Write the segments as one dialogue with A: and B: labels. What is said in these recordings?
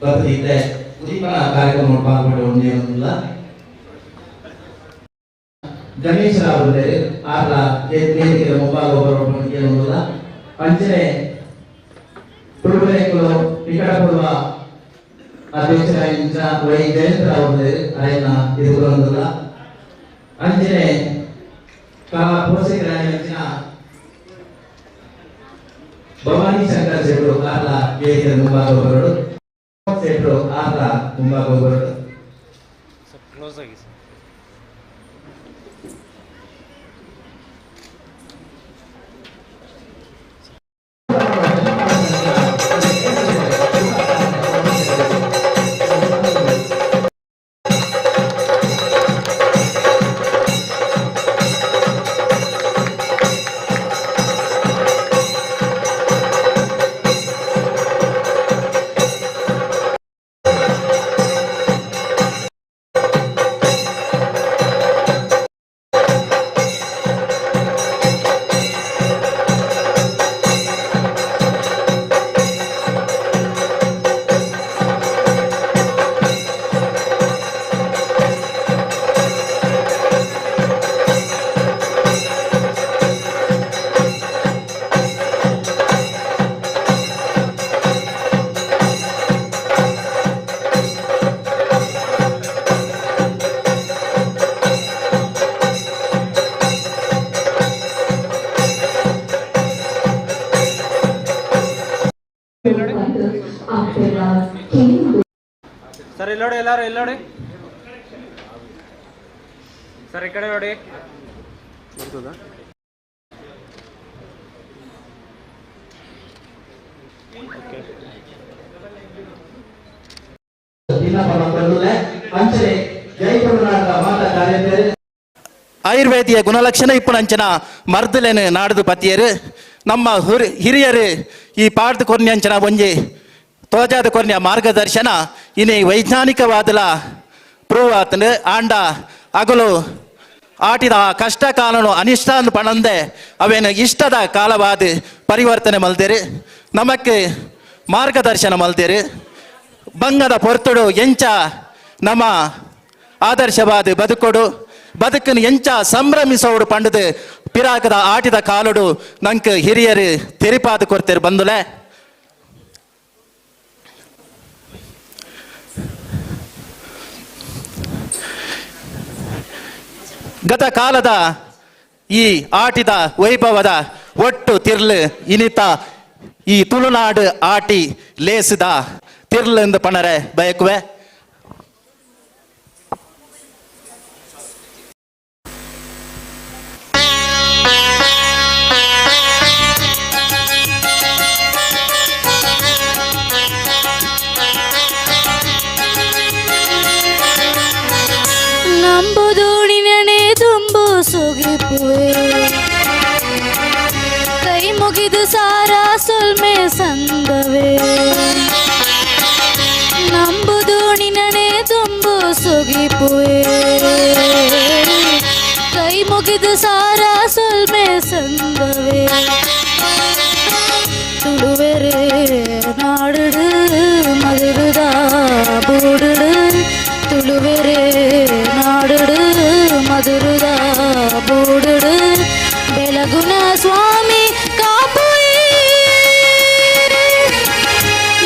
A: ಬತ್ತದಿತ್ತೆ ಉದೀಪನ ಕಾರ್ಯಕ್ರಮ ಪಾಲ್ಪಡೆ ಗಣೇಶ ರಾವ್ ಆರ್ಲ ವೇದಿಕೆದ ಮುಂಭಾಗ ಕೇಳುವುದಿಲ್ಲ. ಅಂಚನೆ ತುಳುಬೆರೆಕುಲು ನಿಕಟಪೂರ್ವ ಅಧ್ಯಕ್ಷರಾದ ವೈ ಜಯಂತ ರಾವ್ ಅರೆನ ಎದುರುಂದಿಲ್ಲ. ಅಂಚನೆ ಕಲಾ ಪೋಷಕರಾದ ಭವಾನಿ ಶಂಕರ್ ಶೆಟ್ರು ಆರ್ಲ ವೇದಿಕೆದ ಮುಂಭಾಗ ಬರೋಡು, ಶೆಟ್ರು ಆರ್ಲ ಮುಂಭಾಗ ಬರೋಡು.
B: ಕ್ಲೋಸ್ ಆಗಿ ಸರ್. ಸರ್ ಇಲ್ಲಿ ನೋಡಿ, ಎಲ್ಲಾರು ಇಲ್ಲಿ ನೋಡಿ ಸರ್, ಈ ಕಡೆ ನೋಡಿ. ಬರ್ತದಾ? ಓಕೆ.
A: ಅಂಚನೆ ಜೈ ತುಳುನಾಡ ಮಾತಾ ಕಾರ್ಯಕರ್ತರು
C: ಆಯುರ್ವೇದಿಯ ಗುಣಲಕ್ಷಣ ಇಪ್ಪುನಂಚನ ಮರ್ದಲೇನು ನಾಡುದು ಪತಿಯರು ನಮ್ಮ ಹಿರಿಯರು ಈ ಪಾಡ್ದು ಕೊರ್ನ್ಯಂಚನ ಒಂಜಿ ತೋಜಾದ ಕೊರ್ನ್ಯ ಮಾರ್ಗದರ್ಶನ ಇನಿ ವೈಜ್ಞಾನಿಕವಾದಲ ಪ್ರೂವ್ ಆತನು. ಆಂಡ ಅಗಲು ಆಟಿದ ಆ ಕಷ್ಟ ಕಾಲನು ಅನಿಷ್ಟ ಪಣಂದೆ ಅವೇನು ಇಷ್ಟದ ಕಾಲವಾದ ಪರಿವರ್ತನೆ ಮಲ್ದೇರು, ನಮಕ್ಕೆ ಮಾರ್ಗದರ್ಶನ ಮಲ್ದೇರು. ಬಂಗದ ಪೊರ್ತುಡು ಎಂಚ ನಮ್ಮ ಆದರ್ಶವಾದ ಬದುಕೊಡು, ಬದುಕನ್ನು ಎಂಚ ಸಂಭ್ರಮಿಸೋಡು ಪಂಡದು ಪಿರಾಕದ ಆಟಿದ ಕಾಲುಡು ನಂಕ್ ಹಿರಿಯರು ತೆರಿಪಾದ ಕೊರ್ತೆರು ಬಂದುಲೆ. ಗತ ಕಾಲದ ಈ ಆಟಿದ ವೈಭವದ ಒಟ್ಟು ತಿರ್ಲು ಇನಿತ ಈ ತುಳುನಾಡು ಆಟಿ ಲೇಸಿದ ತಿರ್ಲು ಎಂದು ಪಣರೆ ಬಯಕುವೆ.
D: ನಂಬುದೋಣಿನಣೆ ತುಂಬು ಸುಗಿಪುವೆ, ಕೈ ಮುಗಿದು ಸಾರ ಸೊಲ್ಮೆ ಸಂದವೇ. ನಂಬುದೋಣಿನಣೆ ತುಂಬು ಸುಗಿಪುವೆ, ಕೈ ಮುಗಿದು ಸಾರ ಸೊಲ್ಮೆ ಸಂದವೇ. ತುಳುವೆರೆ ನಾಡುಡು ಮದುರುದ ಬೂಡುಡು, ತುಳುವೆರೆ ನಾಡುಡು ಮದುರುದ ಬೂಡುಡು, ಬೆಳಗುನ ಸ್ವಾಮಿ ಕಾಪುಯೇ.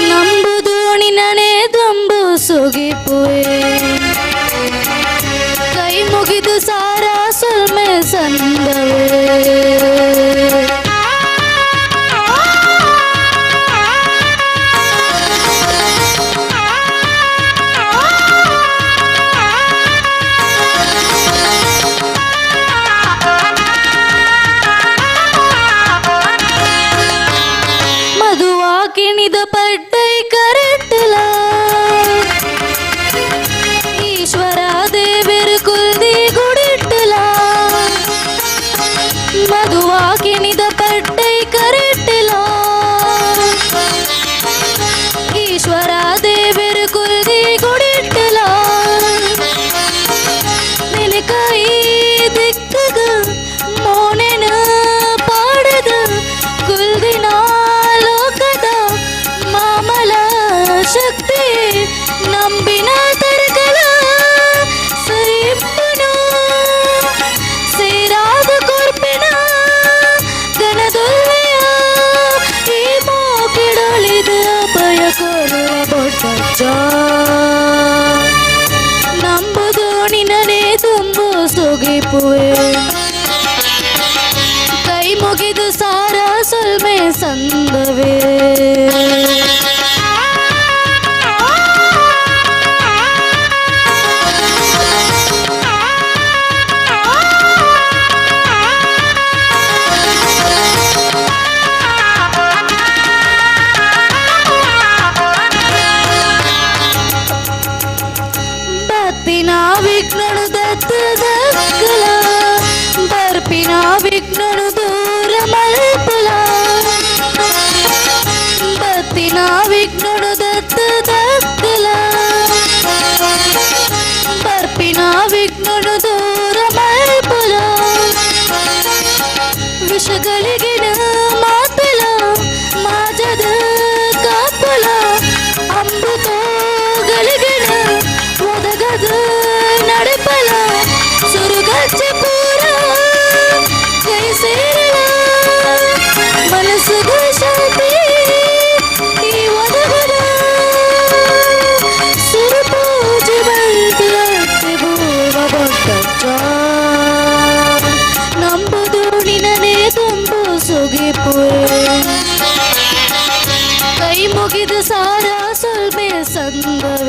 D: ನಂಬುದು ನಿನ್ನನೆ ದಂಬು ಸುಗಿಪುವೆ, ಕೈ ಮುಗಿದು ಸಾರ ಸೊಲ್ಮೆ ಸಂದವೇ.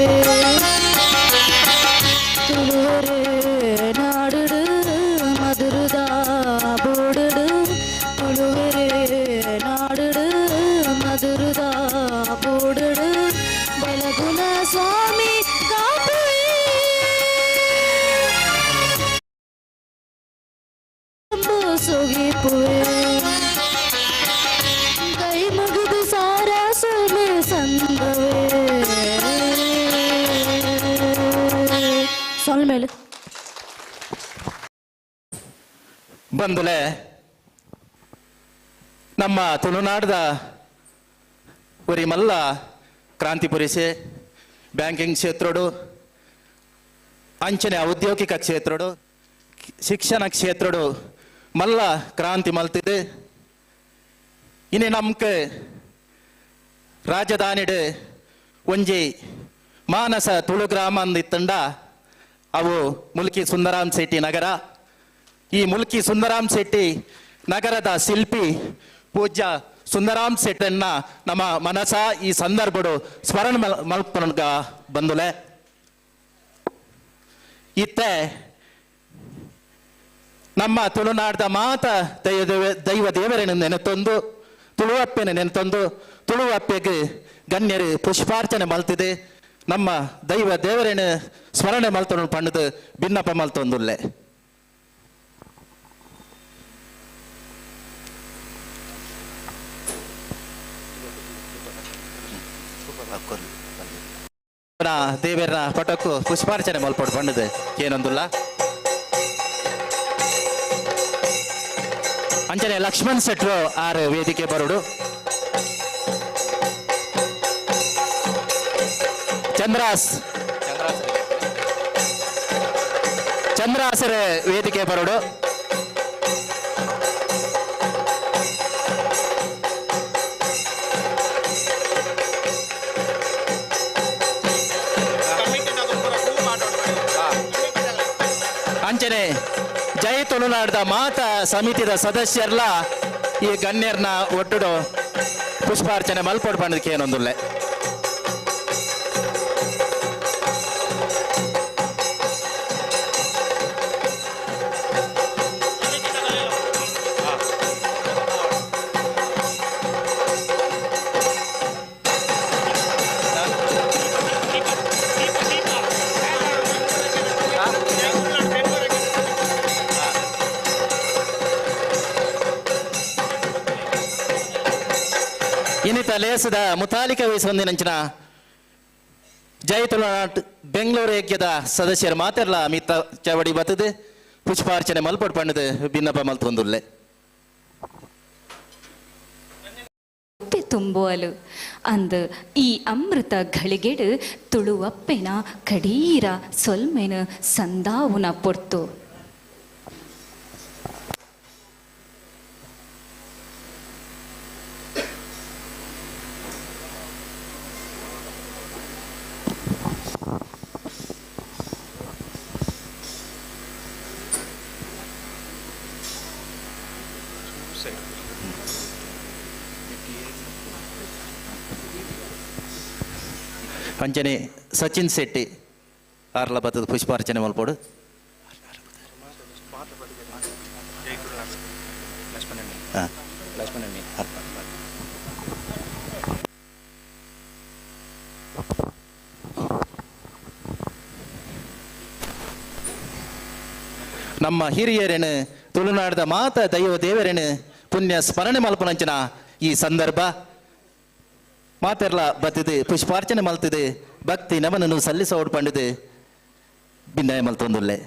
D: ಸುಗಿಪುವೆ. ತುಳುವರೆ ನಾಡುಡು ಮಧುರುದ ಬೋಡುಡು, ತುಳುವರೆ ನಾಡುಡು ಮಧುರುದ ಬೋಡುಡು ಬೆಳಗುನ ಸ್ವಾಮಿ ಕಾಪುವೆ. ಸುಗಿಪುವೆ. ಕೈ ಮುಗಿದು ಸಾರ ಸೊಲ್ಮೆ ಸಂದವೇ. ಸೊಲ್ಮೇಲೆ.
C: ಬಂದುಲೆ, ನಮ್ಮ ತುಳುನಾಡದ ಒರಿ ಮಲ್ಲ ಕ್ರಾಂತಿ ಪುರುಷೆ, ಬ್ಯಾಂಕಿಂಗ್ ಕ್ಷೇತ್ರಡು, ಅಂಚನೆ ಔದ್ಯೋಗಿಕ ಕ್ಷೇತ್ರಡು, ಶಿಕ್ಷಣ ಕ್ಷೇತ್ರಡು ಮಲ್ಲ ಕ್ರಾಂತಿ ಮಲ್ತಿದೆ. ಇನಿ ನಮ್ಕ್ ರಾಜಧಾನಿಡ್ ಒಂಜಿ ಮಾನಸ ತುಳು ಗ್ರಾಮ ಅಂದಿತ್ತಂಡ ಅವು ಮುಲ್ಕಿ ಸುಂದರಾಮ್ ಶೆಟ್ಟಿ ನಗರ. ಈ ಮುಲ್ಕಿ ಸುಂದರಾಮ್ ಶೆಟ್ಟಿ ನಗರದ ಶಿಲ್ಪಿ ಪೂಜ್ಯ ಸುಂದರಾಮ್ ಶೆಟ್ಟನ್ನ ನಮ್ಮ ಮನಸ ಈ ಸಂದರ್ಭಡು ಸ್ಮರಣ ಮಲ್ಪನಗ. ಬಂದುಲೆ, ಇತ್ತೆ ನಮ್ಮ ತುಳುನಾಡದ ಮಾತ ದೈವ ದೈವ ದೇವರನ್ನು ನೆನೆತೊಂದು, ತುಳುವಪ್ಪೆನ ನೆನೆತೊಂದು, ತುಳುವಪ್ಪೆಗೆ ಗಣ್ಯರು ಪುಷ್ಪಾರ್ಚನೆ ಮಲ್ತಿದೆ ನಮ್ಮ ದೈವ ದೇವರನ್ನು ಸ್ಮರಣೆ ಮಲ್ತೊಂಡು ಪಣ್ಣದು ಭಿನ್ನಪ ಮಲ್ತೊಂದುಲ್ಲೆ. ದೇವರ ಪಟಕ್ಕು ಪುಷ್ಪಾರ್ಚನೆ ಮಲ್ಪೊಡು ಪಣ್ಣದು ಏನೊಂದುಲ್ಲ. ಅಂಚನೆ ಲಕ್ಷ್ಮಣ್ ಶೆಟ್ರು ಆರ್ ವೇದಿಕೆ ಬರುಡು. ಚಂದ್ರಾಸ್ ಚಂದ್ರಾಸರ ವೇದಿಕೆ ಬರುಡು. ಅಂಚನೆ ಜೈ ತುಳುನಾಡದ ಮಾತ ಸಮಿತಿದ ಸದಸ್ಯರ್ಲ ಈ ಗಣ್ಯರ್ನ ಒಟ್ಟುಡು ಪುಷ್ಪಾರ್ಚನೆ ಮಲ್ಪೊಡು ಪಂಡದಕ್ಕೆ ಏನೊಂದುಲ್ಲೆ. ಇನ್ನಿತ ಲೇಸದ ಮುತಾಲಿಕ ವಹಿಸೊಂದಿನಂಚಿನ ಜೈ ತುಳುನಾಡ್ ಬೆಂಗಳೂರು ಯಜ್ಞದ ಸದಸ್ಯರು ಮಾತೆರ್ಲ ಮಿತ್ತ ಚಾವಡಿ ಬತ್ತದು ಪುಷ್ಪಾರ್ಚನೆ ಮಲ್ಪೊಡು ಪಂಡದು ಭಿನ್ನಪ ಮಲ್ತೊಂದುಲ್ಲೆ.
E: ಅಪ್ಪೆ ತುಂಬುವಲು ಅಂದ್ ಈ ಅಮೃತ ಘಳಿಗೆಡು ತುಳುವಪ್ಪೆನ ಕಡೀರ ಸೊಲ್ಮೆನು ಸಂದಾವುನ ಪೊರ್ತು.
C: ಅಂಚನೆ ಸಚಿನ್ ಶೆಟ್ಟಿ ಆರ್ಲ ಬತ್ತದ ಪುಷ್ಪಾರ್ಚನೆ ಮಲ್ಪೊಡು. ಹಾ. ನಮ್ಮ ಹಿರಿಯರೇನು, ತುಳುನಾಡದ ಮಾತ ದೈವ ದೇವರೇನು ಪುಣ್ಯ ಸ್ಮರಣೆ ಮಲ್ಪನಂಚಿನ ಈ ಸಂದರ್ಭ ಮಾತೆರ್ಲ ಬತ್ತಿದೆ ಪುಷ್ಪಾರ್ಚನೆ ಮಲ್ತಿದೆ ಭಕ್ತಿ ನಮನನ್ನು ಸಲ್ಲಿಸೋಡ್ ಪಂಡಿದೆ ಭಿನ್ನಯ ಮಲ್ತೊಂದುಲ್ಲೆ.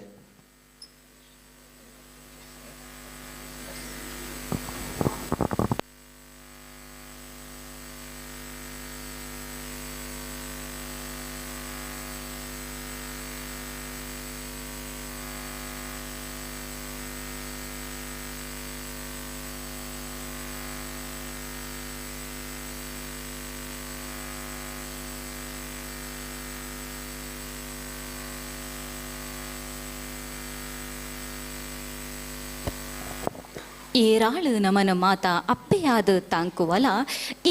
E: ಏರಾಳು ನಮನ ಮಾತ ಅಪ್ಪೆಯಾದ ತಾಂಕುವಲ,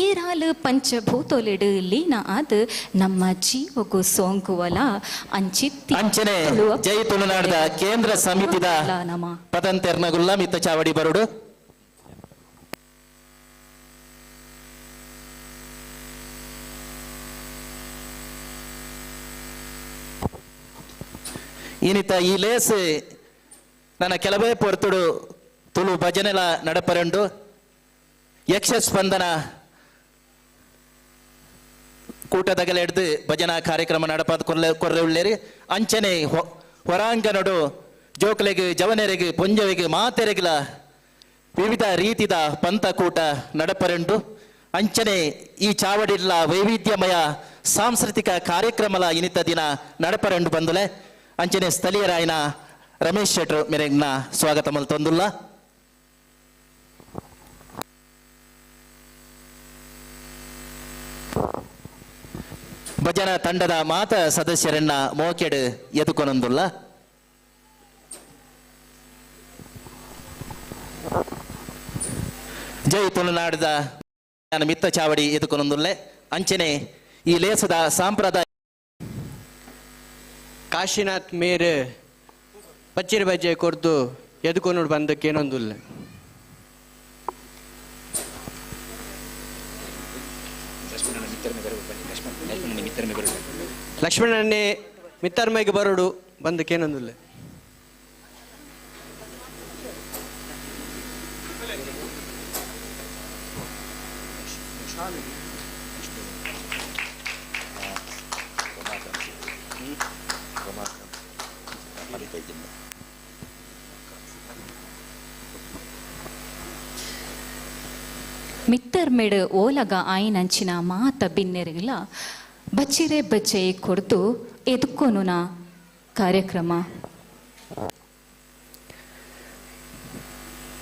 E: ಏರಾಳು ಪಂಚಭೂತೊಲೆಡು ಲೀನ ಆದ್ ನಮ್ಮ ಜೀವಗು ಸೋಂಕುವಲ ಅಂಚಿತ್ತಿ
C: ಅಂಚನೆ
E: ತುಳುವ
C: ಜೈ ತುಳುನಾಡದ ಕೇಂದ್ರ ಸಮಿತಿದ
E: ನಮ
C: ಪದಂತೆರ್ನಗುಲ್ಲ ಮಿತ್ತ ಚಾವಡಿ ಬರುಡು. ಇನಿತ ಈ ಲೇಸ್ ನನ್ನ ಕೆಲವೇ ಪೊರ್ತುಡು ತುಳು ಭಜನೆಲ ನಡಪರಂಡು ಯಕ್ಷಸ್ಪಂದನ ಕೂಟದಗಲೆಡ್ದು ಭಜನಾ ಕಾರ್ಯಕ್ರಮ ನಡಪಾದ ಕೊರ್ಲೆ ಕೊರ್ರೆ ಉಳ್ಳೇರಿ. ಅಂಚನೆ ಹೊರಾಂಗನಡು ಜೋಕ್ಲೆಗ್, ಜವನೆರೆಗ್, ಪೊಂಜವೆಗ್, ಮಾತೆರೆಗ್ಲ ವಿವಿಧ ರೀತಿದ ಪಂಥಕೂಟ ನಡಪರೆಂಡು. ಅಂಚನೆ ಈ ಚಾವಡಿಲ್ಲ ವೈವಿಧ್ಯಮಯ ಸಾಂಸ್ಕೃತಿಕ ಕಾರ್ಯಕ್ರಮಲ ಇನಿತ ದಿನ ನಡಪರೆಂಡು ಬಂದುಲೆ. ಅಂಚನೆ ಸ್ಥಳೀಯರಾಯನ ರಮೇಶ್ ಶೆಟ್ರು ಮೆರೆಗ್ನ ಸ್ವಾಗತ ಮಲ್ತೊಂದುಲ್ಲ. ಭಜನಾ ತಂಡದ ಮಾತ ಸದಸ್ಯರನ್ನ ಮೋಕೆಡ್ ಎದುಕೊನೊಂದುಲ್ಲ. ಜೈ ತುಳುನಾಡದ ಮಿತ್ತ ಚಾವಡಿ ಎದುಕೊನೊಂದುಲ್ಲೆ. ಅಂಚನೆ ಈ ಲೇಸದ ಸಾಂಪ್ರದಾಯ
B: ಕಾಶಿನಾಥ್ ಮೇರ್ ಪಚ್ಚಿರ ಬಜ್ಜೆ ಕೊರ್ದು ಎದುಕೊನುಡು ಬಂದಕ್ಕೆ ಏನೊಂದುಲ್ಲ. ಲಕ್ಷ್ಮಣನ್ನೇ ಮಿತ್ತರ್ಮೆಗೆ ಬರೋಡು ಬಂದಕ್ಕೆ ಏನೊಂದುಲ್ಲ.
E: ಮಿತ್ತರ್ಮೆಡು ಓಲಗ ಆಯಿನಂಚಿನ ಮಾತ ಬಿನ್ನೆರೆಗಿಲ ಬಚ್ಚಿರೆ ಬಚ್ಚೆ ಕೊಡ್ದು ಎದುಕೊನುನ ಕಾರ್ಯಕ್ರಮ.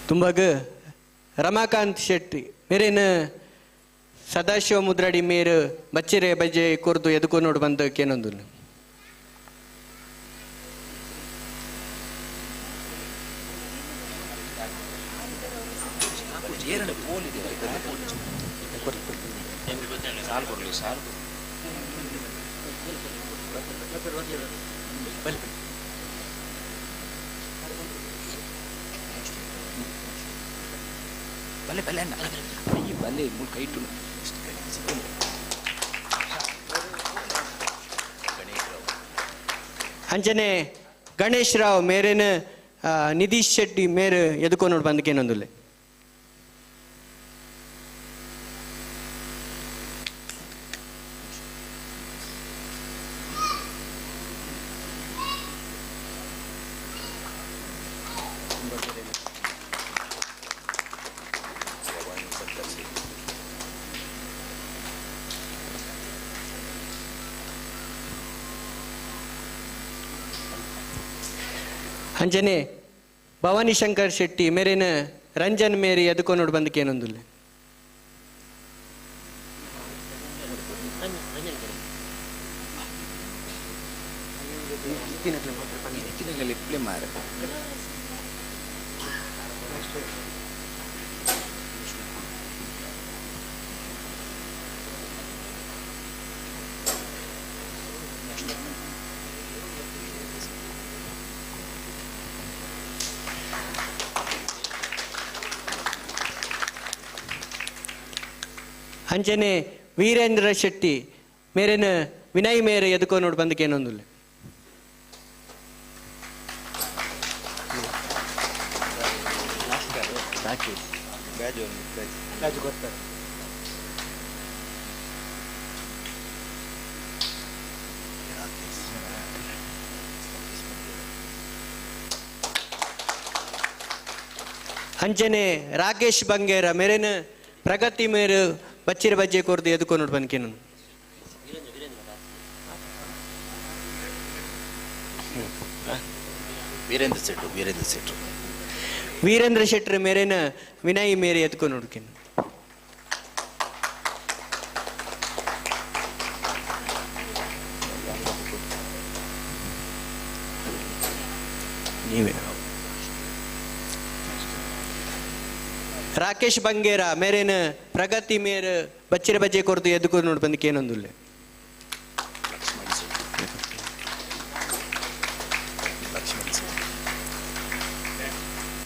B: ತುಂಬಾಗ ರಮಾಕಾಂತ್ ಶೆಟ್ಟಿ ಮೇರೇನು ಸದಾಶಿವ ಮುದ್ರಾಡಿ ಮೇರು ಬಚ್ಚಿರೆ ಬಜ್ಜೆ ಕೊರ್ದು ಎದುಕೊನೋಡು ಬಂದಕ್ಕೆ ಏನೊಂದುಲ್ಲ. ಅಂಚನೆ ಗಣೇಶ್ ರಾವ್ ಮೇರೇನು ನಿಧೀಶ್ ಶೆಟ್ಟಿ ಮೇರು ಎದುಕೊನೋಡು ಬಂದಕ್ಕೆ ಏನೊಂದುಲ್ಲೆ. ಅಂಚನೆ ಭವಾನಿ ಶಂಕರ್ ಶೆಟ್ಟಿ ಮೇರೇನು ರಂಜನ್ ಮೇರಿ ಎದುಕೊನೋಡು ಬಂದಕ್ಕೆ ಏನೊಂದುಲ್ಲೆ. ಅಂಚನೆ ವೀರೇಂದ್ರ ಶೆಟ್ಟಿ ಮೇರೇನು ವಿನಯ್ ಮೇರೆ ಎದುಕೊನೋಡು ಬಂದಕ್ಕೆ ಏನೊಂದುಲ್ಲೆ. ಅಂಚನೆ ರಾಕೇಶ್ ಬಂಗೇರ ಮೇರೇನು ಪ್ರಗತಿ ಮೇರು ಬಚ್ಚಿರ ಬಜ್ಜೆ ಕೊರ್ದು ಎದುಕೊನೋಡು ಬಂದಕ್ಕೆ ನಾನು.
C: ವೀರೇಂದ್ರ ಶೆಟ್ರು, ವೀರೇಂದ್ರ ಶೆಟ್ರು.
B: ವೀರೇಂದ್ರ ಶೆಟ್ರು ಮೇರೇನು ವಿನಯ್ ಮೇರೆ ಎದುಕೊನೋಡುಕೇನು. ನೀವೇ. Rakesh Bangera ಮೇರೇನು ಪ್ರಗತಿ ಮೇರ್ ಬಚ್ಚಿರ ಬಜ್ಜೆ ಕೊರ್ದು ಎದುಕೊನೋಡು ಬಂದು ಕೇನೊಂದುಲ್ಲೆ.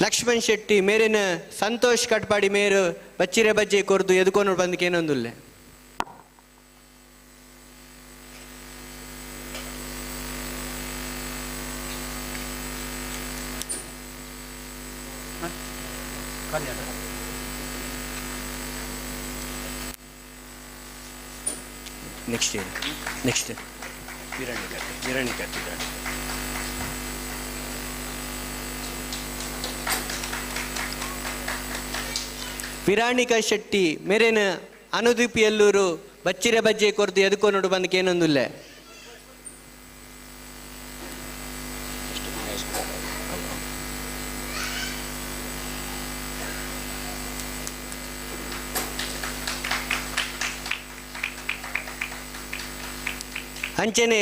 B: ಲಕ್ಷ್ಮಣ್ ಶೆಟ್ಟಿ ಮೇರೇನು ಸಂತೋಷ್ ಕಟ್ಪಾಡಿ ಮೇರು ಬಚ್ಚಿರ ಬಜ್ಜೆ ಕೊರ್ದು ಎದುಕೊನೋಡು ಬಂದು ಕೇನೊಂದುಲ್ಲೆ. Next year next Viranika Shetty ಮೇರೇನು Anudeep Ellur ಬಚ್ಚಿರ ಬಜ್ಜೆ ಕೊರ್ದು ಎದುಕೊನೋಡು ಬಂದು ಕೇನೊಂದುಲ್ಲೆ. ಅಂಚನೆ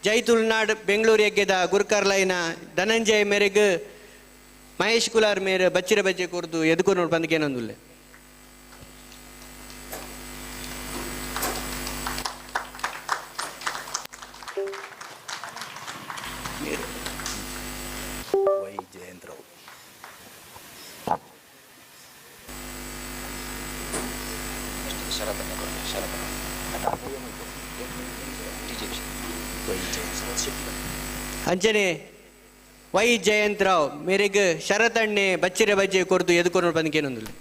B: ಜೈ ತುಳುನಾಡ್ ಬೆಂಗಳೂರು ಎಗ್ಗೆದ ಗುರುಕರ್ಲೈನ ಧನಂಜಯ ಮೇರೆಗ್ ಮಹೇಶ್ ಕುಲಾರ್ ಮೇರೆ ಬಚ್ಚಿರ ಬಜ್ಜೆ ಕೊರ್ದು ಎದುಕೊನೋಡು ಬಂದು ಕೇನೊಂದುಲ್ಲೆ.
C: ವೈ ಜಯಂತರಾವ್.
B: ಅಂಚನೆ ವೈ ಜಯಂತರಾವ್ ಮೇರೆಗ್ ಶರತಣ್ಣೆ ಬಚ್ಚಿರ ಬಜ್ಜೆ ಕೊರ್ದು ಎದುಕೊನೋಡು ಬಂದು ಕೇನೊಂದುಲ್ಲೆ.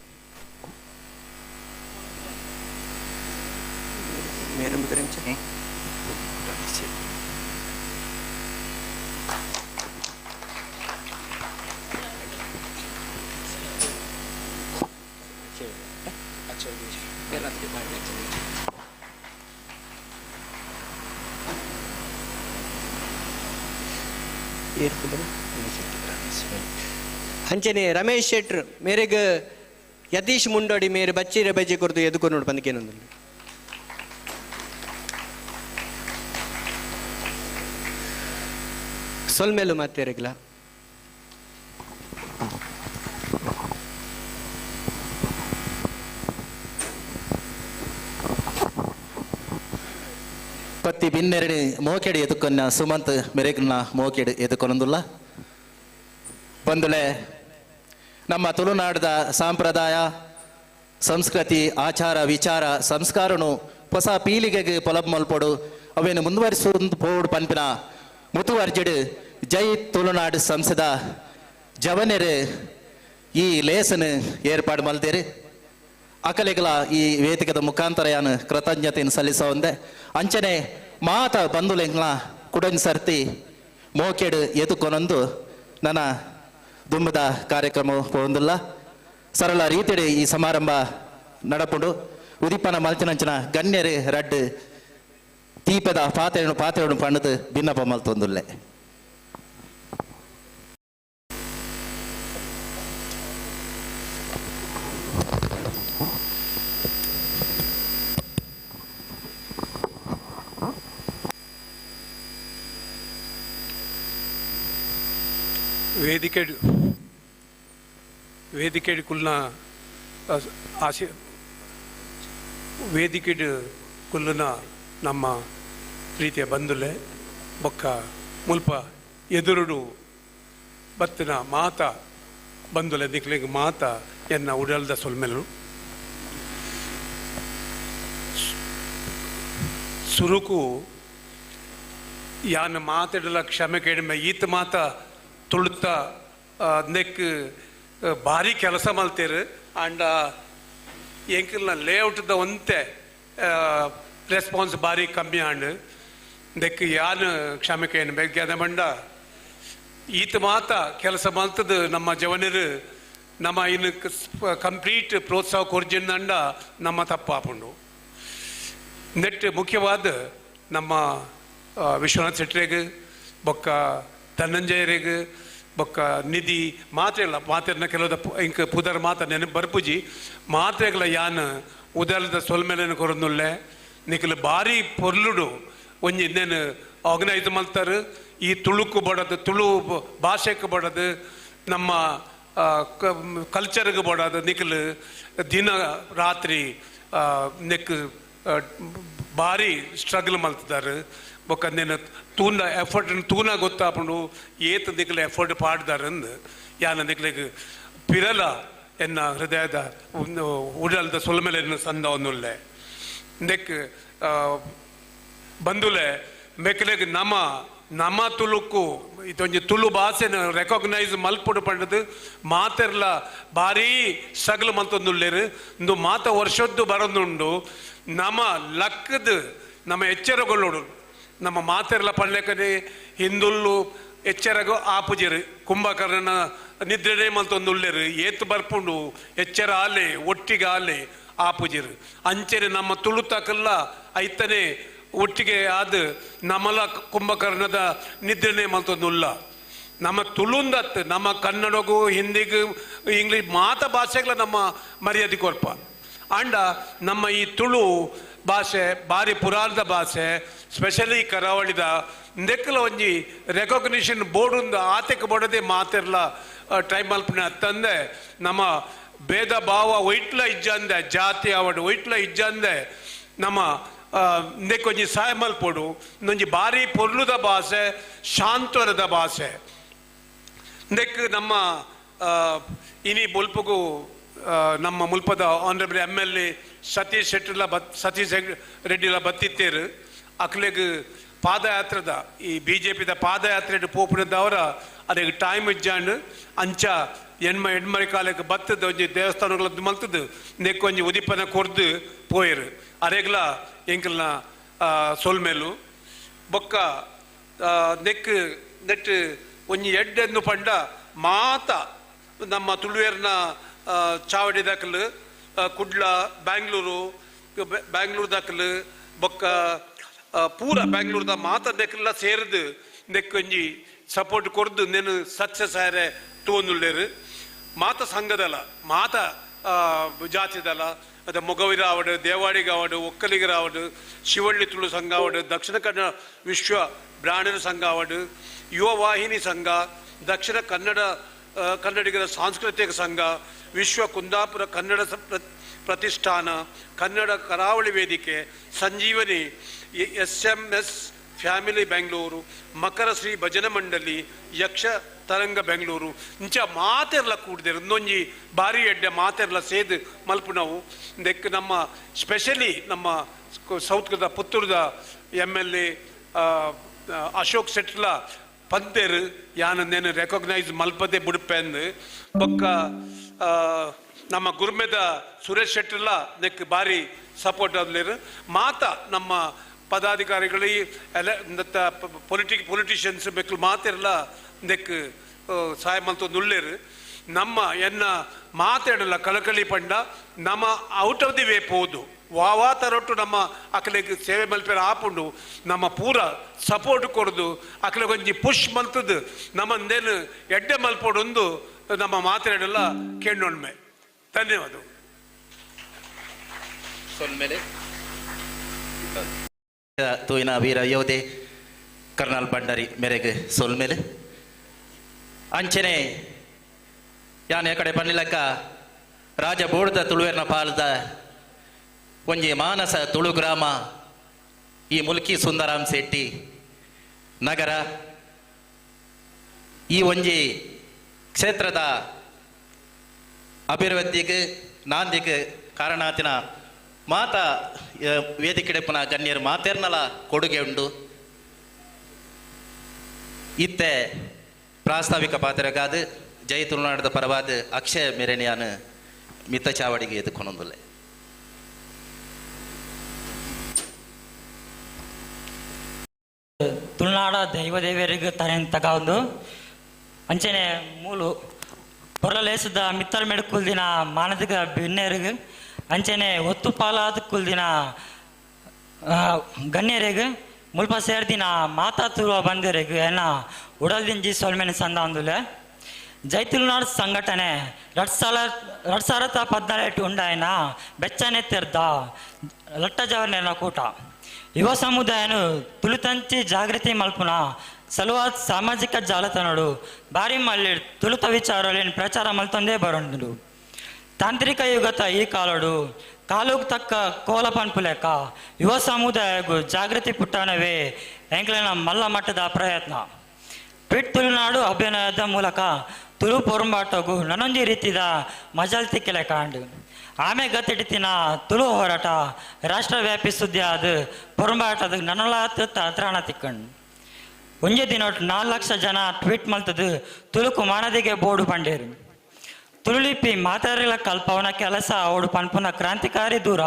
B: ಅಂಚನೆ ರಮೇಶ್ ಶೆಟ್ರ್ ಮೇರೆಗ್ ಯತೀಶ್ ಮುಂಡೋಡಿ ಮೇರೆ ಬಚ್ಚಿರ ಬಜ್ಜೆ ಕೊರ್ದು ಎದುಕೊನೋಡು ಬಂದು ಕೇನೊಂದುಲ್ಲೆ. ಸೊಲ್ಮೇಲು ಮಾತೇರೆಗ್ಲ.
C: ಪತ್ತಿ ಬಿನ್ನೆರಡು ಮೋಕೆಡು ಎದುಕೊನ್ನ ಸುಮಂತ್ ಮೆರೆಗ್ನ ಮೋಕೆಡು ಎದುಕೊನೊಂದುಲ್ಲ. ಬಂದುಳೆ ನಮ್ಮ ತುಳುನಾಡದ ಸಾಂಪ್ರದಾಯ ಸಂಸ್ಕೃತಿ ಆಚಾರ ವಿಚಾರ ಸಂಸ್ಕಾರನು ಹೊಸ ಪೀಳಿಗೆಗೆ ಪೊಲಬ್ ಮಲ್ಪೊಡು ಅವೇನು ಮುಂದುವರಿಸುವಂತ ಪೋಡು ಪನ್ಪಿನ ಮುತುವರ್ಜಿಡು ಜೈ ತುಳುನಾಡು ಸಂಸದ ಜವನೆರು ಈ ಲೇಸನ್ ಏರ್ಪಾಡು ಮಲ್ದೇರು. ಅಕಲೆಗಳ ಈ ವೇದಿಕದ ಮುಖಾಂತರ ಯಾನು ಕೃತಜ್ಞತೆಯನ್ನು ಸಲ್ಲಿಸವಂದೆ ಅಂಚನೆ ಮಾತ ಬಂಧುಲೆಂಗ್ಲ ಕುಡನ್ ಸರ್ತಿ ಮೋಕೆಡು ಎದುಕೊನೊಂದು ನನ್ನ ದುಂಬದ ಕಾರ್ಯಕ್ರಮ ಪೋಂದುಲ್ಲ. ಸರಳ ರೀತಿಯಡಿ ಈ ಸಮಾರಂಭ ನಡಪುಂಡು. ಉದಿಪನ ಮಲ್ಚಿನಂಚಿನ ಗಣ್ಯರು ರಡ್ಡು ತೀಪದ ಪಾತ್ರೆಯನ್ನು ಪಾತ್ರೆಯನ್ನು ಪಣ್ಣದು ಭಿನ್ನಪ ಮಲ್ತೊಂದುಲ್ಲೆ.
F: ವೇದಿಕೆಡ್ ಕುಲ್ನ ಆಶೆ ವೇದಿಕೆಡ್ ಕುಲ್ಲುನ ನಮ್ಮ ಪ್ರೀತಿಯ ಬಂಧುಲೆ ಬೊಕ್ಕ ಮುಲ್ಪ ಎದುರುಡು ಬತ್ತಿನ ಮಾತ ಬಂಧುಲೆ ದಿಕ್ಲೆಗ್ ಮಾತ ಎನ್ನ ಉಡಲ್ದ ಸೊಲ್ಮೆಲು ಸುರುಕು ಯಾನ್ ಮಾತಾಡಲ ಕ್ಷಮೆ ಕೇಳಿಮೆ ಈತ ಮಾತ ತುಳುತ್ತ ನೆಕ್ ಭಾರಿ ಕೆಲಸ ಮಲ್ತೇರು ಆಂಡ ಎಂಕಲ್ನ ಲೇಔಟ್ದ ಒಂತೆ ರೆಸ್ಪಾನ್ಸ್ ಭಾರಿ ಕಮ್ಮಿ ಆಂಡ್ ದೆಕ್ ಯಾನ್ ಕ್ಷಮೆ ಕೇನು ಬೆಗ್ಗ್ಯಾದ ಮಂಡ ಈತ ಮಾತ ಕೆಲಸ ಮಲ್ತದ ನಮ್ಮ ಜವನರು ನಮ್ಮ ಇನ್ನು ಕಂಪ್ಲೀಟ್ ಪ್ರೋತ್ಸಾಹ ಕೊರ್ಜಿಂದಂಡ ನಮ್ಮ ತಪ್ಪಾಪುಂಡು. ನೆಟ್ ಮುಖ್ಯವಾದ ನಮ್ಮ ವಿಶ್ವನಾಥ್ ಶೆಟ್ಟರೆಗ್ ಬೊಕ್ಕ ಧನಂಜಯರೆಗ್ ಬೊಕ್ಕ ನಿಧಿ ಮಾತ್ರೆಲ್ಲ ಮಾತೆರ್ನ ಕೆಲವದ ಇಂಕ್ ಪುದರ್ ಮಾತ ನೆನಪು ಬರ್ಪುಜಿ ಮಾತ್ರೆಗಳ ಯಾನ್ ಉದಲದ ಸೊಲ್ಮೆಲೆನ ಕೊರೊಂದುಲ್ಲೆ ನಿಕಲು ಭಾರಿ ಪೊರ್ಲುಡು ಒಂಜಿ ಇನ್ನೇನು ಆರ್ಗನೈಸ್ ಮಲ್ತಾರು ಈ ತುಳುಕು ಬಡದು ತುಳು ಭಾಷೆಗೆ ಬಡದು ನಮ್ಮ ಕಲ್ಚರ್ಗೆ ಬೋಡಾದ ನಿಕ್ಲು ದಿನ ರಾತ್ರಿ ನೆಕ್ ಭಾರಿ ಸ್ಟ್ರಗಲ್ ಮಲ್ತಿದ್ದಾರೆ. ಬೊಕ್ಕ ನೆನ ತೂನ ಎಫರ್ಟ್ ತೂನ ಗೊತ್ತಾಪುಂಡು ಏತ್ ನಿಕ್ಲೆ ಎಫರ್ಟ್ ಪಾಡ್ದಾರ ಅಂದ್ ಯಾನ ನಿಕ್ಲೆಗ್ ಪಿರಲ ಎನ್ನ ಹೃದಯದ ಉಡಲ್ದ ಸೊಲ್ಮೆಲೆ ಸಂದ ಒಂದುಲ್ಲೆ. ನೆಕ್ ಬಂದುಲೆ ಮೆಕ್ಲೆಗ್ ನಮ ನಮ ತುಳುಕು ಇದೊಂಜಿ ತುಳು ಭಾಷೆನ ರೆಕಾಗ್ನೈಸ್ ಮಲ್ಪುಡು ಪಂಡದು ಮಾತೆರ್ಲ ಭಾರೀ ಸ್ಟ್ರಗಲ್ ಮಲ್ತೊಂದುಲ್ಲೆರ್. ಇಂದು ಮಾತ ವರ್ಷದ್ದು ಬರೊಂದುಂಡು. ನಮ ಲಕ್ಕದ ನಮ್ಮ ಎಚ್ಚರಗೊಳ್ಳೋಡು ನಮ್ಮ ಮಾತೆರ್ಲ ಪಳ್ಳೆಕನೆ ಹಿಂದುಲ್ಲು ಎಚ್ಚರಗು ಆಪುಜೆರು ಕುಂಭಕರ್ಣನ ನಿದ್ರೆನೇ ಮಲ್ತೊಂದುಲ್ಲೆರ್. ಏತ್ ಬರ್ಪುಂಡು ಎಚ್ಚರ ಆಲೆ ಒಟ್ಟಿಗೆ ಆಲೆ ಆಪುಜೆರು. ಅಂಚೆನೆ ನಮ್ಮ ತುಳುತಕಲ್ಲ ಐತನೆ ಒಟ್ಟಿಗೆ ಆದ ನಮಲ ಕುಂಭಕರ್ಣದ ನಿದ್ರೆನೇ ಮಲ್ತೊಂದುಲ್ಲ. ನಮ್ಮ ತುಳುಂದತ್ತು ನಮ್ಮ ಕನ್ನಡಗೂ ಹಿಂದಿಗೂ ಇಂಗ್ಲೀಷ್ ಮಾತ ಭಾಷೆಗಳ ನಮ್ಮ ಮರ್ಯಾದೆ ಕೊರ್ಪ. ಆಂಡ ನಮ್ಮ ಈ ತುಳು ಭಾಷೆ ಭಾರಿ ಪುರಾಣದ ಭಾಷೆ, ಸ್ಪೆಷಲಿ ಕರಾವಳಿದ ನೆಕ್ಕಲ ಒಂಜಿ ರೆಕಾಗ್ನಿಷನ್ ಬೋರ್ಡ್ ಆತೆಕ್ ಬೋಡದೆ ಮಾತೆರ್ಲ ಟ್ರೈ ಮಲ್ಪನೆ ಅತ್ತಂದೆ ನಮ್ಮ ಭೇದ ಭಾವ ಒಯ್ಟ್ಲ ಇಜ್ಜಂದೆ ಜಾತಿ ಆವಡ್ ಒಯ್ಟ್ಲ ಇಜ್ಜಂದೆ ನಮ್ಮ ನೆಕ್ಕೊಂಜಿ ಸಹಾಯ ಮಲ್ಪೊಡು. ಒಂಜಿ ಭಾರಿ ಪೊರ್ಲುದ ಭಾಷೆ, ಶಾಂತವರದ ಭಾಷೆ. ನೆಕ್ ನಮ್ಮ ಇನಿ ಮುಲ್ಪಗು ನಮ್ಮ ಮುಲ್ಪದ honourable M L A Satish ಶೆಟ್ಟಿಲ Satish ರೆಡ್ಡಿಲ ಬತ್ತಿತ್ತೇರು. ಅಕ್ಲೆಗ್ ಪಾದಯಾತ್ರೆದ ಈ ಬಿ ಜೆ ಪಿದ ಪಾದಯಾತ್ರೆ ಪೋಪುನದವರ ಅದಕ್ಕೆ ಟೈಮ್ ಇಜ್ಜಾಂಡ್ ಅಂಚ ಎಣ್ಮ ಎಣ್ಮರಿ ಕಾಲಕ್ಕೆ ಬತ್ತದ ಒಂಜಿ ದೇವಸ್ಥಾನಗಳದ್ದು ಮಲ್ತದ್ದು ನೆಕ್ಕೊಂಜಿ ಉದಿಪನ ಕೊರ್ದು ಪೋಯರು. ಅರೆಗ್ಲ ಎಂಕಲ್ನ ಸೊಲ್ಮೇಲು ಬೊಕ್ಕ ನೆಕ್ ನೆಟ್ ಒಂಜಿ ಎಡ್ಡೆನ್ನು ಪಂಡ ಮಾತ ನಮ್ಮ ತುಳುವೇರ್ನ ಚಾವಡಿ ದಾಖಲು ಕುಡ್ಲ ಬ್ಯಾಂಗ್ಳೂರು ಬ್ಯಾಂಗ್ಳೂರು ದಾಖಲು ಬೊಕ್ಕ ಪೂರ ಬ್ಯಾಂಗ್ಳೂರ್ದ ಮಾತ ನೆಕ್ಕೆಲ್ಲ ಸೇರಿದು ನೆಕ್ಕೊಂಜಿ ಸಪೋರ್ಟ್ ಕೊರ್ದು ನೆನು ಸಕ್ಸಸ್ ಆಯರೆ ತೂವೊಂದುಲ್ಲೆರ್. ಮಾತ ಸಂಘದಲ ಮಾತ ಜಾತಿದಲ ಅದು ಮೊಗವೀರ ಆವಡ್ ದೇವಾಡಿಗ ಆವಡ್ ಒಕ್ಕಲಿಗರ ಆವಡ್ ಶಿವಳ್ಳಿ ತುಳು ಸಂಘ ಆವಡ್ ದಕ್ಷಿಣ ಕನ್ನಡ ವಿಶ್ವ ಬ್ರಾಹ್ಮಣರ ಸಂಘ ಆವಡ್ ಯುವ ವಾಹಿನಿ ಸಂಘ ದಕ್ಷಿಣ ಕನ್ನಡ ಕನ್ನಡಿಗರ ಸಾಂಸ್ಕೃತಿಕ ಸಂಘ ವಿಶ್ವ ಕುಂದಾಪುರ ಕನ್ನಡ ಪ್ರತಿಷ್ಠಾನ ಕನ್ನಡ ಕರಾವಳಿ ವೇದಿಕೆ Sanjeevani S M S family Bengaluru Makara Shri ಭಜನ ಮಂಡಳಿ ಯಕ್ಷ ತರಂಗ ಬೆಂಗಳೂರು ಇಂಚ ಮಾತೆರ್ಲ ಕೂಡಿದೆರ್. ಇನ್ನೊಂಜಿ ಭಾರಿ ಎಡ್ಡೆ ಮಾತೆರ್ಲ ಸೇದ್ ಮಲ್ಪುನವು. ನೆಕ್ ನಮ್ಮ ಸ್ಪೆಷಲಿ ನಮ್ಮ ಸೌತ್ದ ಪುತ್ತೂರ್ದ M L A Ashok ಶೆಟ್ಲ ಪಂತೆರ್ ಯಾನ್ ನೇನು ರೆಕಾಗ್ನೈಸ್ ಮಲ್ಪದೆ ಬುಡುಪೆಂದು. ಬೊಕ್ಕ ನಮ್ಮ ಗುರ್ಮೆದ ಸುರೇಶ್ ಶೆಟ್ಟಿಲ ನೆಕ್ ಭಾರಿ ಸಪೋರ್ಟ್ ಆದ್ಲೇರು. ಮಾತ ನಮ್ಮ ಪದಾಧಿಕಾರಿಗಳು ಎಲ್ಲ ಪೊಲಿಟಿಷಿಯನ್ಸ್ ಬೇಕು ಮಾತೆರ್ಲ ನೆಕ್ ಸಹಾಯ ಮಲ್ತೊಂದುಲ್ಲೆರ್. ನಮ್ಮ ಎನ್ನ ಮಾತಾಡಲ್ಲ ಕಳಕಳಿ ಪಂಡ ನಮ್ಮ out of the way ಪೋದು ವಾವಾ ತರೊಟ್ಟು ನಮ್ಮ ಅಕಲೆಗ್ ಸೇವೆ ಮಲ್ಪೆರ ಆಪುಂಡು. ನಮ್ಮ ಪೂರ ಸಪೋರ್ಟ್ ಕೊರ್ದು ಅಕಲೆಗೊಂಜಿ ಪುಷ್ ಮಲ್ತದ್ದು ನಮ್ಮಂದೇನು ಎಡ್ಡೆ ಮಲ್ಪೊಡೊಂದು ನಮ್ಮ ಮಾತಾಡಲ್ಲ ಕೇಳೊಣ್ಮೆ. ಧನ್ಯವಾದ.
C: ಸೊಲ್ಮೆಲೆ ತೂಯಿನ ವೀರ ಯೋಧೆ ಕರ್ನಾಲ್ ಭಂಡಾರಿ ಮೇರೆಗೆ ಸೊಲ್ಮೇಲೆ ಅಂಚನೆ ಯಾನ್ ಕಡೆ ಬನ್ನಿಲಕ್ಕ ರಾಜ ಬೋರ್ದ ತುಳುವೆರ್ನ ಪಾಲದ ಒಂಜಿ ಮಾನಸ ತುಳು ಗ್ರಾಮ ಈ ಮುಲ್ಕಿ ಸುಂದರಾಮ್ ಶೆಟ್ಟಿ ನಗರ ಈ ಒಂಜಿ ಕ್ಷೇತ್ರದ ಅಭಿವೃದ್ಧಿಗೆ ನಾಂದಿಗೆ ಕಾರಣಾತಿನ ಮಾತ ವೇದಿಕೆಡೆಪ್ಪನ ಗಣ್ಯರು ಮಾತೇರ್ನಲ ಕೊಡುಗೆ ಉಂಡು. ಇತ್ತೆ ಪ್ರಾಸ್ತಾವಿಕ ಪಾತ್ರಗಾದ ಜೈ ತುಳುನಾಡದ ಪರವಾದ ಅಕ್ಷಯ ಮೆರೆನಿಯಾನ ಮಿತ್ತ ಚಾವಡಿಗೆ ಎದುಕೊನೊಂದುಲ್ಲೆ.
G: ತುಳುನಾಡ ದೈವ ದೇವಿಯರಿಗೆ ತನೆ ತಗೊಂಡು ಅಂಚನೆ ಮೂಲು ಪೊರಲೇಸದ ಮಿತ್ತಲ್ ಮೇಡ್ ಕುಲ್ದಿನ ಮಾನದಿಗ ಬಿನ್ನೆರಿಗೆ ಅಂಚನೆ ಒತ್ತು ಪಾಲಾದ ಕುಲ್ದಿನ ಗಣ್ಯರಿಗೆ ಮುಲ್ಪ ಸೇರ್ದಿನ ಮಾತಾ ತುಳುವ ಬಂದಿರಿಗೆ ಏನ ಉಡಲ್ದಿಂಜಿ ಸೊಲ್ಮೆನೆ ಸಂದ ಅಂದುಲೆ. ಜೈ ತುಳುನಾಡು ಸಂಘಟನೆ 2014 ಉಂಡಾಯನ ಬೆಚ್ಚನೆ ತೆರ್ದ ಲಟ್ಟ ಜವರ್ನೆನ ಕೂಟ ಯುವ ಸಮುದಾಯನು ತುಳುತಂಚಿ ಜಾಗೃತಿ ಮಲ್ಪುನ ಸಲುವಾದ್ ಸಾಮಾಜಿಕ ಜಾಲತಾಣಡು ಬಾರಿ ಮಲ್ಲಿ ತುಳುತ ವಿಚಾರಲೇನ್ ಪ್ರಚಾರ ಮಲ್ತೊಂದೇ ಬರೊಂದುಂಡು. ತಾಂತ್ರಿಕ ಯುಗತ ಈ ಕಾಲಡು ಕಾಲುಗ್ ತಕ್ಕ ಕೋಲ ಪನ್ಪುಲೆಕ ಯುವ ಸಮುದಾಯಗು ಜಾಗೃತಿ ಪುಟ್ಟನವೇ ಎಂಕ್ಲೆನ ಮಲ್ಲ ಮಟ್ಟದ ಪ್ರಯತ್ನ. ಟ್ವಿಟ್ ತುಳುನಾಡು ಅಭಿನಯದ ಮೂಲಕ ತುಳು ಪೊರುಂಬಾಟಗು ನನೊಂಜಿ ರೀತಿದ ಮಜಲ್ ತಿಕ್ಕೆಲೆ ಕಾಂಡು. ಆಮೆ ಗತಿಡಿತಿನ ತುಳು ಹೋರಾಟ ರಾಷ್ಟ್ರವ್ಯಾಪಿ ಸುದ್ದಿ ಆದ ಪೊರುಂಬಾಟದ ನನಲಾತ್ ತ್ರಾಣ ತಿಕ್ಕಂಡು. ಒಂಜೇ ದಿನೊಟ್ 4 ಲಕ್ಷ ಜನ ಟ್ವೀಟ್ ಮಲ್ತದು ತುಳುಕು ಮಾನದಿಗೆ ಬೋರ್ಡು ಪಂಡೇರು. ತುಳುಲಿಪಿ ಮಾತಾರಿಲ ಕಲ್ಪವನ ಕೆಲಸ ಅವಡು ಪನ್ಪುನ ಕ್ರಾಂತಿಕಾರಿ ದೂರ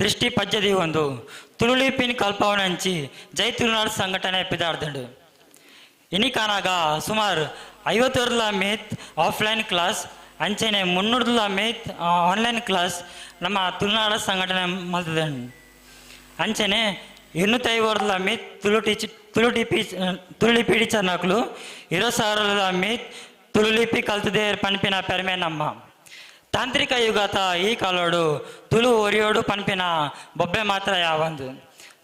G: ದೃಷ್ಟಿ ಪಜ್ಜದಿ ಒಂದು ತುಳುಲಿಪಿನ ಕಲ್ಪವನಂಚಿ ಜೈ ತುಳುನಾಡು ಸಂಘಟನೆ ಪಿದಾರ್ದಂಡು. ಇನಿಕಾನಾಗ ಸುಮಾರು 50 ಮೇತ್ ಆಫ್ಲೈನ್ ಕ್ಲಾಸ್ ಅಂಚೆನೆ 300 ಮೇತ್ ಆನ್ಲೈನ್ ಕ್ಲಾಸ್ ನಮ್ಮ ತುಳುನಾಡ ಸಂಘಟನೆ ಮಲ್ತದಂಡು. ಅಂಚೆನೆ 250 ಮೇತ್ ತುಳು ಟೀಚ್ ತುಳು ಟಿಪಿ ತುಳುಲಿಪಿ ಟೀಚರ್ನಕ್ಲು 20,000 ಮೇತ್ ತುಳುಲಿಪಿ ಕಲ್ತದೆ ಪನ್ಪಿನ ಪೆರ್ಮೆ ನಮ್ಮ. ತಾಂತ್ರಿಕ ಯುಗತ ಈ ಕಾಲೋಡು ತುಳು ಒರಿಯೋಡು ಪನ್ಪಿನ ಬೊಬ್ಬೆ ಮಾತ್ರ ಯಾವಂದು.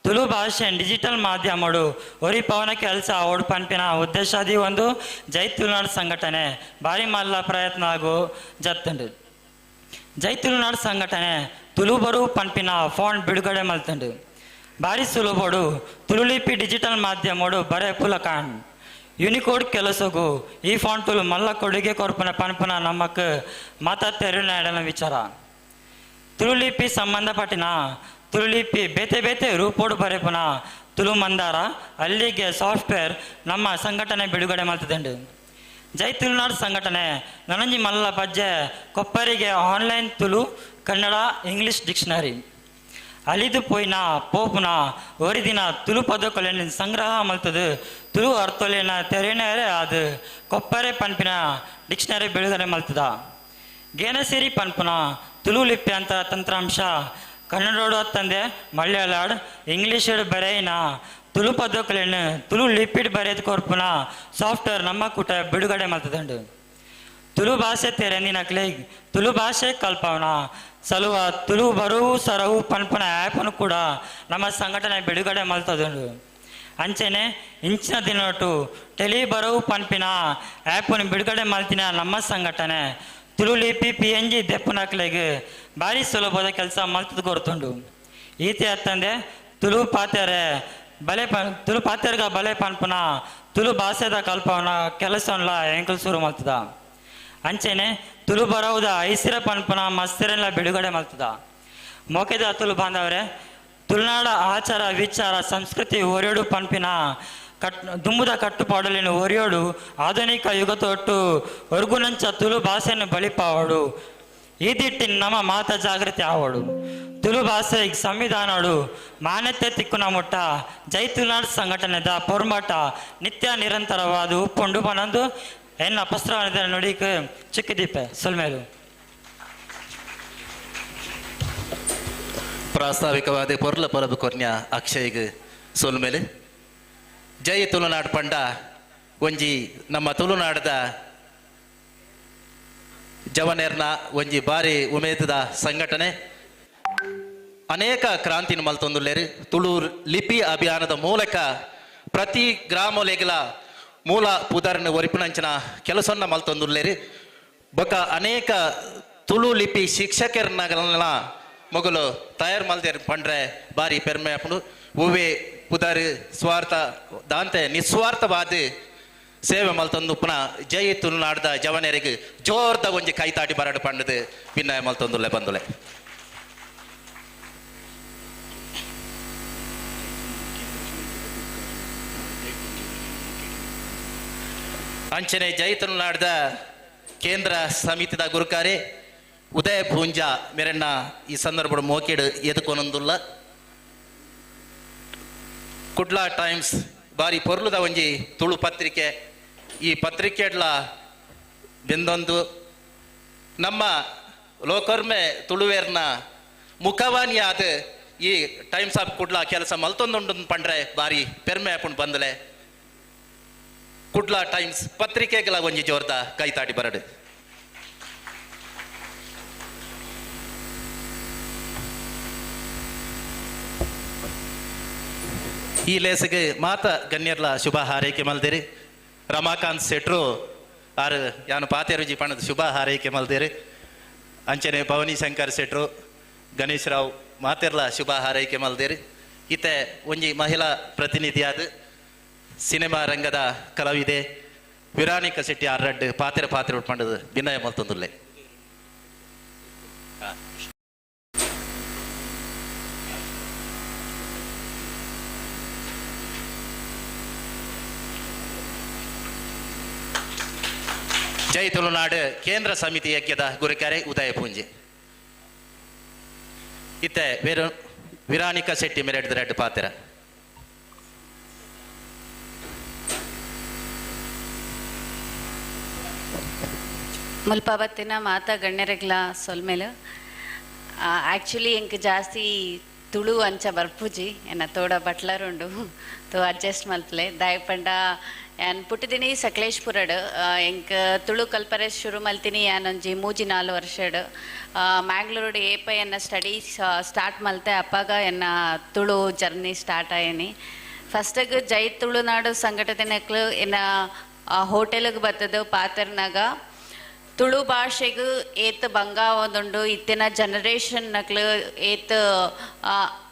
G: ತುಳು ಭಾಷೆ ಡಿಜಿಟಲ್ ಮಾಧ್ಯಮಡು ಒರಿ ಪವನ ಕೆಲಸ ಓಡು ಪನ್ಪಿನ ಉದ್ದೇಶಾದಿ ಒಂದು ಜೈ ತುಳುನಾಡು ಸಂಘಟನೆ ಭಾರಿ ಮಲ್ಲ ಪ್ರಯತ್ನ ಆಗು ಜತ್ತುಂಡು. ಜೈ ತುಳುನಾಡು ಸಂಘಟನೆ ತುಳು ಬರು ಪನ್ಪಿನ ಫೋನ್ ಬಿಡುಗಡೆ ಮಲ್ತುಂಡು. ಭಾರಿ ಸುಲಭಡು ತುಳುಲಿಪಿ ಡಿಜಿಟಲ್ ಮಾಧ್ಯಮಡು ಬರೆ ಪುಲಕಾಂಡ್ ಯೂನಿಕೋಡ್ ಕೆಲಸಗು ಈ ಫಾಂಟುಲು ಮಲ್ಲ ಕೊಡುಗೆ ಕೊರ್ಪುನ ಪನ್ಪುನ ನಮಕ್ ಮಾತ ತೆರುನಾಡನ ವಿಚಾರ. ತುಳುಲಿಪಿ ಸಂಬಂಧಪಟ್ಟಿನ ತುಳುಲಿಪಿ ಬೇತೆ ಬೇತೆ ರೂಪೋಡು ಬರೆಪುನ ತುಳು ಮಂದಾರ ಅಲ್ಲಿಗೆ ಸಾಫ್ಟ್ವೇರ್ ನಮ್ಮ ಸಂಘಟನೆ ಬಿಡುಗಡೆ ಮಲ್ತದಂಡು. ಜೈ ತುಳುನಾಡು ಸಂಘಟನೆ ನನಂಜಿ ಮಲ್ಲ ಪಜ್ಜೆ Kopparige online Tulu Kannada English dictionary ಅಲಿದು ಪೋಯಿನ ಪೋಪುನ ಒರಿದಿನ ತುಳು ಪದಕೊಲೆನ ಸಂಗ್ರಹ ಮಲ್ತದು ತುಳು ಅರ್ಥೊಲೆನ ತೆರೆನರೆ ಅದು ಕೊಪ್ಪರೆ ಪನ್ಪಿನ ಡಿಕ್ಷನರಿ ಬಿಡುಗಡೆ ಮಲ್ತದ. ಗೇನಸಿರಿ ಪನ್ಪುನ ತುಳು ಲಿಪ್ಯಾಂತರ ತಂತ್ರಾಂಶ ಕನ್ನಡೋಡು ತಂದೆ ಮಲಯಾಳಾಡ್ ಇಂಗ್ಲೀಷ್ ಬರೆಯಿನ ತುಳು ಪದಕೊಲೆನ ತುಳು ಲಿಪಿಡ್ ಬರೆದು ಕೊರ್ಪುನ ಸಾಫ್ಟ್ವೇರ್ ನಮ್ಮ ಕೂಟ ಬಿಡುಗಡೆ ಮಲ್ತದಂಡು. ತುಳು ಭಾಷೆ ತೆರೆಂದಿನಕ್ಲೆ ತುಳು ಭಾಷೆ ಕಲ್ಪವನ ಸಲುವ ತುಳು ಬರುವು ಸರವು ಪನ್ಪುನ ಆ್ಯಪನ್ನು ಕೂಡ ನಮ್ಮ ಸಂಘಟನೆ ಬಿಡುಗಡೆ ಮಲ್ತದಂಡು. ಅಂಚೆನೆ ಇಂಚಿನ ದಿನೊಟ್ಟು ಟೆಲಿ ಬರವು ಪನ್ಪಿನ ಆ್ಯಪನ್ನು ಬಿಡುಗಡೆ ಮಲ್ತಿನ ನಮ್ಮ ಸಂಘಟನೆ ತುಳು ಲಿಪಿ PNG ದೆಪ್ಪುನಕ್ಲೆಗ್ ಭಾರಿ ಸುಲಭದ ಕೆಲಸ ಮಲ್ತದ ಕೊರ್ತುಂಡು. ಈತೆ ಅತ್ತಂದೆ ತುಳು ಪಾತೆರೆ ಬಲೆ ತುಳು ಪಾತೆರ್ಗ ಬಲೆ ಪನ್ಪುನ ತುಳು ಭಾಷೆದ ಕಲ್ಪವನ ಕೆಲಸನ್ಲ ಎಂಕಲ್ ಶುರು ಮಲ್ತದ. ಅಂಚೆನೆ ತುಳು ಬರವುದ ಐಸಿರ ಪನ್ಪುನ ಮಸ್ತಿರೆಲ್ಲ ಬಿಡುಗಡೆ ಮಲ್ತದ. ಮೋಕೆದ ತುಳು ಬಾಂಧವರೇ, ತುಳುನಾಡ ಆಚಾರ ವಿಚಾರ ಸಂಸ್ಕೃತಿ ಒರಿಯೋಡು ಪನ್ಪಿನ ದುಂಬುದ ಕಟ್ಟುಪಾಡಲಿನ ಒರಿಯೋಡು ಆಧುನಿಕ ಯುಗತೊಟ್ಟು ಒರ್ಗುನಂಚ ತುಳು ಭಾಷೆಯನ್ನು ಬಳಿಪಾವಡು ಈ ದಿಟ್ಟಿನ ನಮ್ಮ ಮಾತ ಜಾಗೃತಿ ಆವಡು. ತುಳು ಭಾಷೆ ಸಂವಿಧಾನಡು ಮಾನ್ಯತೆ ತಿಕ್ಕುನ ಮುಟ್ಟ ಜೈ ತುಳುನಾಡು ಸಂಘಟನೆದ ಪೊರ್ಂಬಾಟ ನಿತ್ಯ ನಿರಂತರವಾದ ಉಪ್ಪುಂಡು ಪನಂದು ಎನ್ನ ಪಸ್ತ್ರವನಿದ ನುಡಿಕ್ ಚಿಕ್ಕದೀಪೆ ಸೊಲ್ಮೇಲು.
C: ಪ್ರಾಸ್ತಾವಿಕವಾದ ಪೊರ್ಲ ಪೊರಬು ಕೊರ್ನ್ಯ ಅಕ್ಷಯ್ಗ್ ಸೊಲ್ಮೇಲೆ. ಜೈ ತುಳುನಾಡು ಪಂಡ ಒಂಜಿ ನಮ್ಮ ತುಳುನಾಡದ ಜವನೇರ್ನ ಒಂಜಿ ಬಾರಿ ಉಮೇದದ ಸಂಘಟನೆ. ಅನೇಕ ಕ್ರಾಂತಿನ ಮಲ್ತೊಂದುಲ್ಲೇರು. ತುಳು ಲಿಪಿ ಅಭಿಯಾನದ ಮೂಲಕ ಪ್ರತಿ ಗ್ರಾಮಲೆಗಲ ಮೂಲ ಪುದರ್ನ ಒರಿಪಿನಂಚಿನ ಕೆಲಸನ್ನ ಮಲ್ತೊಂದುಲ್ಲೇರು. ಬೊಕ ಅನೇಕ ತುಳು ಲಿಪಿ ಶಿಕ್ಷಕರನ್ನ ಮೊಗಲು ತಯಾರು ಮಲ್ದೇರು ಪಂಡ್ರೆ ಬಾರಿ ಪೆರ್ಮೆ ಆಪುಂಡು. ಹೂವೆ ಪುದರ್ ಸ್ವಾರ್ಥ ದಾಂತೆ ನಿಸ್ವಾರ್ಥವಾದ ಸೇವೆ ಮಲ್ತೊಂದು ಪುನಃ ಜೈ ತುಳುನಾಡ್ದ ಜವನರಿಗೆ ಜೋರ್ದ ಒಂಜಿ ಕೈತಾಟಿ ಬರಡು ಪಂಡದು ಭಿನ್ನ ಮಲ್ತೊಂದುಲ್ಲೆ ಬಂದುಲೆ. ಅಂಚನೆ ಜೈ ತುಳುನಾಡ್ದ ಕೇಂದ್ರ ಸಮಿತಿದ ಗುರುಕಾರಿ ಉದಯ ಪೂಂಜಾ ಮೆರಣ್ಣ ಈ ಸಂದರ್ಭದ ಮೋಕೆಡ್ ಎದುಕೊನೊಂದುಲ್ಲ. ಕುಡ್ಲಾ ಟೈಮ್ಸ್ ಬಾರಿ ಪೊರ್ಲುದ ಒಂಜಿ ತುಳು ಪತ್ರಿಕೆ. ಈ ಪತ್ರಿಕೆಡ್ಲ ಬೆಂದೊಂದು ನಮ್ಮ ಲೋಕರ್ಮೆ ತುಳುವೇರ್ನ ಮುಖವಾಣಿಯಾದ ಈ ಟೈಮ್ಸ್ ಆಫ್ ಕುಡ್ಲಾ ಕೆಲಸ ಮಲ್ತೊಂದುಂಡು ಪಂಡ್ರೆ ಬಾರಿ ಪೆರ್ಮೆ ಆಪುಂಡು ಬಂದಲೆ. ಕುಡ್ಲಾ ಟೈಮ್ಸ್ ಪತ್ರಿಕೆಗಳ ಒಂಜಿ ಜೋರ್ದ ಕೈತಾಟಿ ಬರಡು. ಈ ಲೇಸಿಗೆ ಮಾತ ಗಣ್ಯರ್ಲ ಶುಭ ಹಾರೈಕೆ ಮಲ್ದಿರಿ. ರಮಾಕಾಂತ್ ಶೆಟ್ರು ಆರು ಯಾನು ಪಾತೆರುಜಿ ಪಣದ ಶುಭ ಹಾರೈಕೆ ಮಲ್ದಿರಿ. ಅಂಚನೆ ಭವನಿ ಶಂಕರ್ ಶೆಟ್ರು, ಗಣೇಶ್ ರಾವ್ ಮಾತೆರ್ಲ ಶುಭ ಹಾರೈಕೆ ಮಲ್ದಿರಿ. ಇತ್ತೆ ಒಂಜಿ ಮಹಿಳಾ ಪ್ರತಿನಿಧಿಯಾದ ಸಿನಿಮಾ ರಂಗದ ಕಲಾವಿದೆ ವಿರಾಣಿಕ ಶೆಟ್ಟಿ ಆರ್ರಡ್ಡು ಪಾತೆರ ಪಾತ್ರೆ ಉಟ್ಪಂಡದು ವಿನಯ ಮಲ್ತೊಂದುಲ್ಲೆ. ಜೈ ತುಳುನಾಡು ಕೇಂದ್ರ ಸಮಿತಿ ಯಜ್ಞದ ಗುರುಕರೆ ಉದಯ ಪೂಂಜೆ. ಇತ್ತೆ ವಿರಾಣಿಕ ಶೆಟ್ಟಿ ಮೆರೆಡ್ ರೆಡ್ ಪಾತ್ರ.
H: ಮುಲ್ಪಾಬತ್ತಿನ ಮಾತಾ ಗಣ್ಯರೆಗ್ಲ ಸೊಲ್ಮೇಲು. ಆ್ಯಕ್ಚುಲಿ ಎಂಕ್ ಜಾಸ್ತಿ ತುಳು ಅಂಚ ಬರ್ಪುಜಿ, ಎನ್ನ ತೋಡ ಬಟ್ಲರ್ ಉಂಡು ತೋ ಅಡ್ಜಸ್ಟ್ ಮಲ್ಪಲೆ. ದಾಯ ಪಂಡ ಯಾನ್ ಪುಟ್ಟಿದಿನಿ ಸಕಲೇಶ್ಪುರಡ್. ಎಂಕ್ ತುಳು ಕಲ್ಪರೆ ಶುರು ಮಲ್ತಿನಿ ಯಾನೊಂಜಿ 3-4 ವರ್ಷಡ್. ಮ್ಯಾಂಗ್ಳೂರುಡ್ ಏಪ ಎನ್ನ ಸ್ಟಡೀಸ್ ಸ್ಟಾರ್ಟ್ ಮಲ್ತೆ ಅಪ್ಪಾಗ ಎನ್ನ ತುಳು ಜರ್ನಿ ಸ್ಟಾರ್ಟ್ ಆಯನಿ. ಫಸ್ಟಾಗ ಜೈ ತುಳುನಾಡು ಸಂಘಟನೆಕ್ಲು ಎನ್ನ ಹೋಟೆಲ್ಗೆ ಬರ್ತದ ಪಾತ್ರನಾಗ ತುಳು ಭಾಷೆಗೆ ಏತ್ ಬಂಗ ಒಂದುಂಡು, ಇತ್ತಿನ ಜನರೇಷನ್ ನಕ್ಲು ಏತ್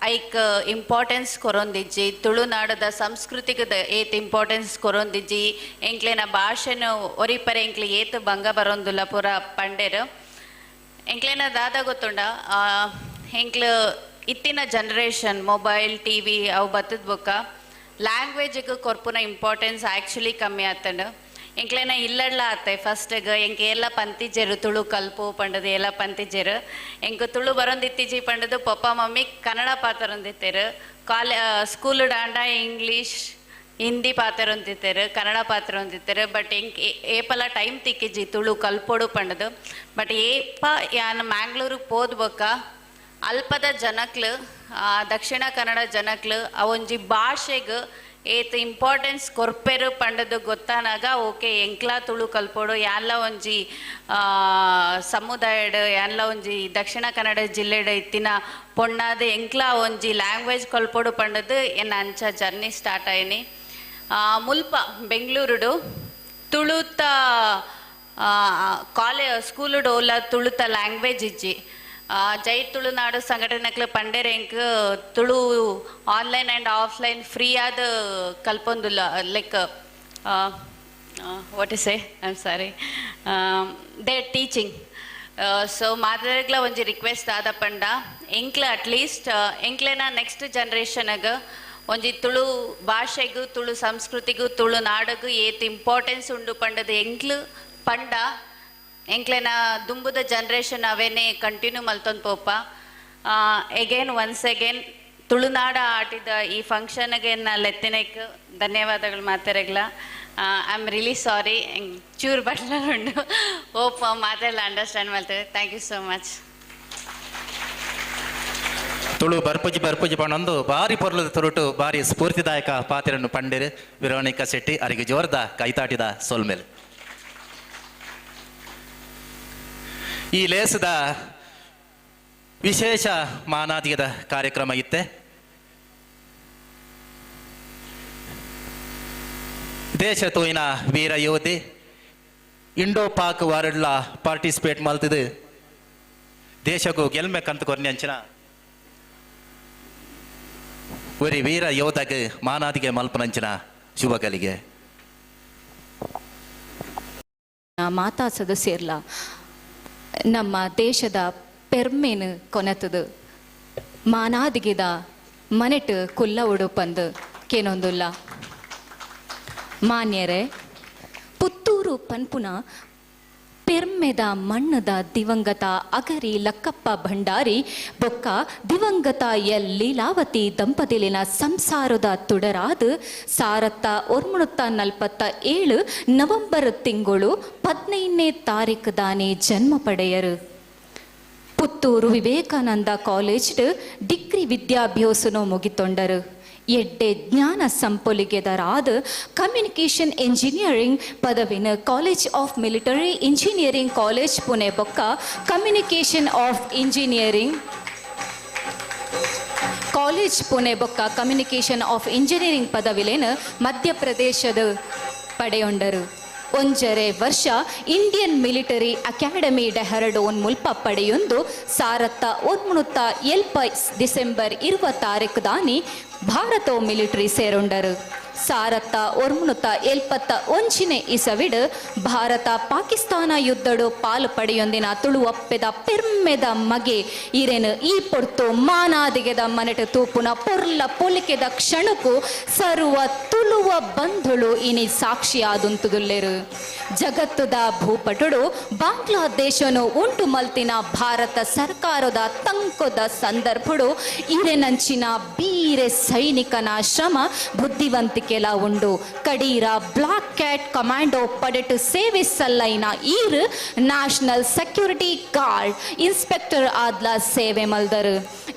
H: ಐಕ್ ಇಂಪಾರ್ಟೆನ್ಸ್ ಕೊರೊಂದಿಜ್ಜಿ, ತುಳುನಾಡದ ಸಂಸ್ಕೃತಿಗೆ ಏತ್ ಇಂಪಾರ್ಟೆನ್ಸ್ ಕೊರೊಂದಿಜ್ಜಿ, ಎಂಕ್ಲೆನ ಭಾಷೆನು ಒರಿಪರೆ ಎಂಕ್ಲೆ ಏತ್ ಬಂಗ ಬರೋಂದುಲ್ಲ ಪೂರ ಪಂಡೇರು. ಎಂಕ್ಲೆನ ದಾದ ಗೊತ್ತುಂಡ, ಎಂಕ್ಲು ಇತ್ತಿನ ಜನರೇಷನ್ ಮೊಬೈಲ್ ಟಿ ವಿ ಅವು ಬತ್ತದ ಬೊಕ್ಕ ಲ್ಯಾಂಗ್ವೇಜಿಗೆ ಕೊರ್ಪುನ ಇಂಪಾರ್ಟೆನ್ಸ್ ಆ್ಯಕ್ಚುಲಿ ಕಮ್ಮಿ ಆತಂಡು. ಎಂಕ್ಲೆನ ಇಲ್ಲಡ್ಲ ಆತೆ ಫಸ್ಟಿಗೆ ಎಂಕ್ ಎಲ್ಲ ಪಂತಿಜೆರು ತುಳು ಕಲ್ಪು ಪಂಡದು ಎಲ್ಲ ಪಂತಿಜೆರು. ಎಂಕ್ ತುಳು ಬರೋಂದಿತ್ತೀಜಿ ಪಂಡದು ಪಪ್ಪ ಮಮ್ಮಿ ಕನ್ನಡ ಪಾತರೊಂದಿತ್ತೇರು. ಸ್ಕೂಲ್ ಡಾಂಡ ಇಂಗ್ಲೀಷ್ ಹಿಂದಿ ಪಾತರೊಂದಿತ್ತೇರು, ಕನ್ನಡ ಪಾತರೊಂದಿತ್ತೇರು. ಬಟ್ ಎಂಕ್ ಏಪಲ ಟೈಮ್ ತಿಕ್ಕಿಜಿ ತುಳು ಕಲ್ಪೋಡು ಪಂಡದು. ಬಟ್ ಏಪ ಯಾನ್ ಮ್ಯಾಂಗ್ಳೂರಿಗೆ ಪೋದ್ ಬೊಕ್ಕ ಅಲ್ಪದ ಜನಕ್ಲು, ದಕ್ಷಿಣ ಕನ್ನಡ ಜನಕ್ಲು ಅವೊಂಜಿ ಭಾಷೆಗೆ ಏತ್ ಇಂಪಾರ್ಟೆನ್ಸ್ ಕೊರ್ಪೆರು ಪಂಡದು ಗೊತ್ತಾನಾಗ ಓಕೆ ಎಂಕ್ಲಾ ತುಳು ಕಲ್ಪೋಡು, ಯಾನ್ಲ ಒಂಜಿ ಸಮುದಾಯಡ್ ಯಾನ್ಲ ಒಂಜಿ ದಕ್ಷಿಣ ಕನ್ನಡ ಜಿಲ್ಲೆಡ್ ಇತ್ತಿನ ಪೊಣ್ಣಾದ ಎಂಕ್ಲಾ ಒಂಜಿ ಲ್ಯಾಂಗ್ವೇಜ್ ಕಲ್ಪೋಡು ಪಂಡದು ಎನ್ನ ಅಂಚ ಜರ್ನಿ ಸ್ಟಾರ್ಟ್ ಆಯ್ನಿ. ಮುಲ್ಪ ಬೆಂಗಳೂರುಡು ತುಳುತ ಸ್ಕೂಲುಡು ಓಲ ತುಳುತ ಲ್ಯಾಂಗ್ವೇಜ್ ಇಜ್ಜಿ. ಜೈ ತುಳುನಾಡು ಸಂಘಟನೆಕ್ಲು ಪಂಡೇರ್ ಎಂಕ್ Tulu online and offline free ಆದ ಕಲ್ಪೊಂದುಲ್ಲ. Like what is a I am sorry, they teaching. So ಮಾತಾಡ್ಲ ಒಂಜಿ ರಿಕ್ವೆಸ್ಟ್ ಆದ ಪಂಡ ಎಂಕ್ಲ ಅಟ್ಲೀಸ್ಟ್ ಎಂಕ್ಲೆನ ನೆಕ್ಸ್ಟ್ ಜನ್ರೇಷನ್ಗೆ ಒಂಜಿ ತುಳು ಭಾಷೆಗೂ ತುಳು ಸಂಸ್ಕೃತಿಗೂ ತುಳು ನಾಡಗು ಏತ್ ಇಂಪಾರ್ಟೆನ್ಸ್ ಉಂಡು ಪಂಡದು ಎಂಕ್ಲು ಪಂಡ ಎಂಕ್ಲೆನ ದುಂಬುದ ಜನ್ರೇಷನ್ ಅವೇನೆ ಕಂಟಿನ್ಯೂ ಮಲ್ತೊಂದು ಪೋಪ. ಎಗೇನ್ ಒನ್ಸ್ ಎಗೇನ್ ತುಳುನಾಡ ಆಟಿದ ಈ ಫಂಕ್ಷನ್ಗೆ ಲೆತ್ತಿನಕ್ ಧನ್ಯವಾದಗಳು ಮಾತಾಡಗ್ಲ. I am really sorry, ಚೂರು ಬಟ್ಲರ್ ಉಂಡು, ಹೋಪ್ ಮಾತಾಡಲ್ಲ ಅಂಡರ್ಸ್ಟ್ಯಾಂಡ್ ಮಾಡ್ತೇವೆ. Thank you so much.
C: Tulu ಬರ್ಪುಜಿ ಬರ್ಪುಜಿ ಪಣೊಂದು ಬಾರಿ ಪೊರ್ಲದ ತುರುಟು ಬಾರಿ ಸ್ಫೂರ್ತಿದಾಯಕ ಪಾತ್ರನ್ನು ಪಂಡಿರು ವಿರೋಣಿಕಾ ಶೆಟ್ಟಿ ಅರಿಗೆ ಜೋರ್ದ ಕೈತಾಟಿದ ಸೊಲ್ಮೇಲೆ. ಈ ಲೇಸದ ವಿಶೇಷ ಮಾನಾದಿಗದ ಕಾರ್ಯಕ್ರಮ ಇತ್ತೆ. ದೇಶ ತೋಯಿನ ವೀರ ಯೋಧಿ ಇಂಡೋ ಪಾಕ್ ವಾರಡ್ಲ ಪಾರ್ಟಿಸಿಪೇಟ್ ಮಲ್ತದು ದೇಶಕ್ಕೂ ಗೆಲ್ಮೆ ಕಂತ ಕೊರ್ನಿ ಅಂಚಿನ ಒರಿ ವೀರ ಯೋಧಗೆ ಮಾನಾದಿಗೆ ಮಲ್ಪನಂಚಿನ ಶುಭಗಳಿಗೆ.
E: ಮಾತಾ ಸದಸ್ಯರ್ಲ ನಮ್ಮ ದೇಶದ ಪೆರ್ಮೇನು ಕೊನೆತದು ಮಾನಾದಿಗೆದ ಮನೆಟ್ ಕುಲ್ಲ ಉಡುಪಂದು ಕೇನೊಂದುಲ್ಲ. ಮಾನ್ಯರೆ, ಪುತ್ತೂರು ಪನ್ಪುನ ಪೆರ್ಮೆದ ಮಣ್ಣದ ದಿವಂಗತ ಅಗರಿ ಲಕ್ಕಪ್ಪ ಭಂಡಾರಿ ಬೊಕ್ಕ ದಿವಂಗತ ಎಲ್ ಲೀಲಾವತಿ ದಂಪತಿಲಿನ ಸಂಸಾರದ ತುಡರಾದ 1947 ನವೆಂಬರ್ ತಿಂಗಳು 15ನೇ ತಾರೀಕು ದಾನೆ ಜನ್ಮ ಪಡೆಯರು. ಪುತ್ತೂರು ವಿವೇಕಾನಂದ ಕಾಲೇಜ್ ಡಿಗ್ರಿ ವಿದ್ಯಾಭ್ಯಾಸನೋ ಮುಗಿತೊಂಡರು. ಎಡ್ಡೆ ಜ್ಞಾನ ಸಂಪೊಲಿಗೆದರಾದ ಕಮ್ಯುನಿಕೇಷನ್ ಇಂಜಿನಿಯರಿಂಗ್ ಪದವಿನ college of military engineering college Pune ಬೊಕ್ಕ communication of engineering college college Pune ಬೊಕ್ಕ ಕಮ್ಯುನಿಕೇಷನ್ ಆಫ್ ಇಂಜಿನಿಯರಿಂಗ್ ಪದವಿಲೇನು ಮಧ್ಯಪ್ರದೇಶದ ಪಡೆಯೊಂಡರು. 1.5 ವರ್ಷ ಇಂಡಿಯನ್ ಮಿಲಿಟರಿ ಅಕಾಡೆಮಿ ಡೆಹ್ರಾಡೂನ್ ಮುಲ್ಪ ಪಡೆಯೊಂದು 1970 ಡಿಸೆಂಬರ್ 20 ತಾರೀಕು ದಾನಿ ಭಾರತ ಮಿಲಿಟರಿ ಸೇರೊಂಡರು. 1971ನೇ ಇಸವಿಡ್ ಭಾರತ ಪಾಕಿಸ್ತಾನ ಯುದ್ಧಡು ಪಾಲು ಪಡೆಯೊಂದಿನ ತುಳುವಪ್ಪೆದ ಪೆರ್ಮೆದ ಮಗೆ ಇರೇನು ಈ ಪೊರ್ತು ಮಾನಾದಿಗೆದ ಮನೆಟ ತೂಪುನ ಪೊರ್ಲ ಪೊಲಿಕೆದ ಕ್ಷಣಕ್ಕೂ ಸರ್ವ ತುಳುವ ಬಂಧುಳು ಇನಿ ಸಾಕ್ಷಿಯಾದುಂತುದುಲ್ಲೆರು. ಜಗತ್ತುದ ಭೂಪಟುಡು ಬಾಂಗ್ಲಾದೇಶನು ಉಂಟು ಮಲ್ತಿನ ಭಾರತ ಸರ್ಕಾರದ ತಂಕೊದ ಸಂದರ್ಭಡು ಇರೆನಂಚಿನ ಬೀರೆ ಸೈನಿಕನ ಶ್ರಮ ಬುದ್ಧಿವಂತಿಕೆಲ ಉಂಡು. ಕಡೀರ ಬ್ಲಾಕ್ ಕ್ಯಾಟ್ ಕಮಾಂಡೋ ಪಡೆಟು ಸೇವೆ ಸಲ್ಲೈನ ಈರ್ ನ್ಯಾಷನಲ್ ಸೆಕ್ಯೂರಿಟಿ ಗಾರ್ಡ್ ಇನ್ಸ್ಪೆಕ್ಟರ್ ಆದ್ಲ ಸೇವೆ ಮಲ್ದರು.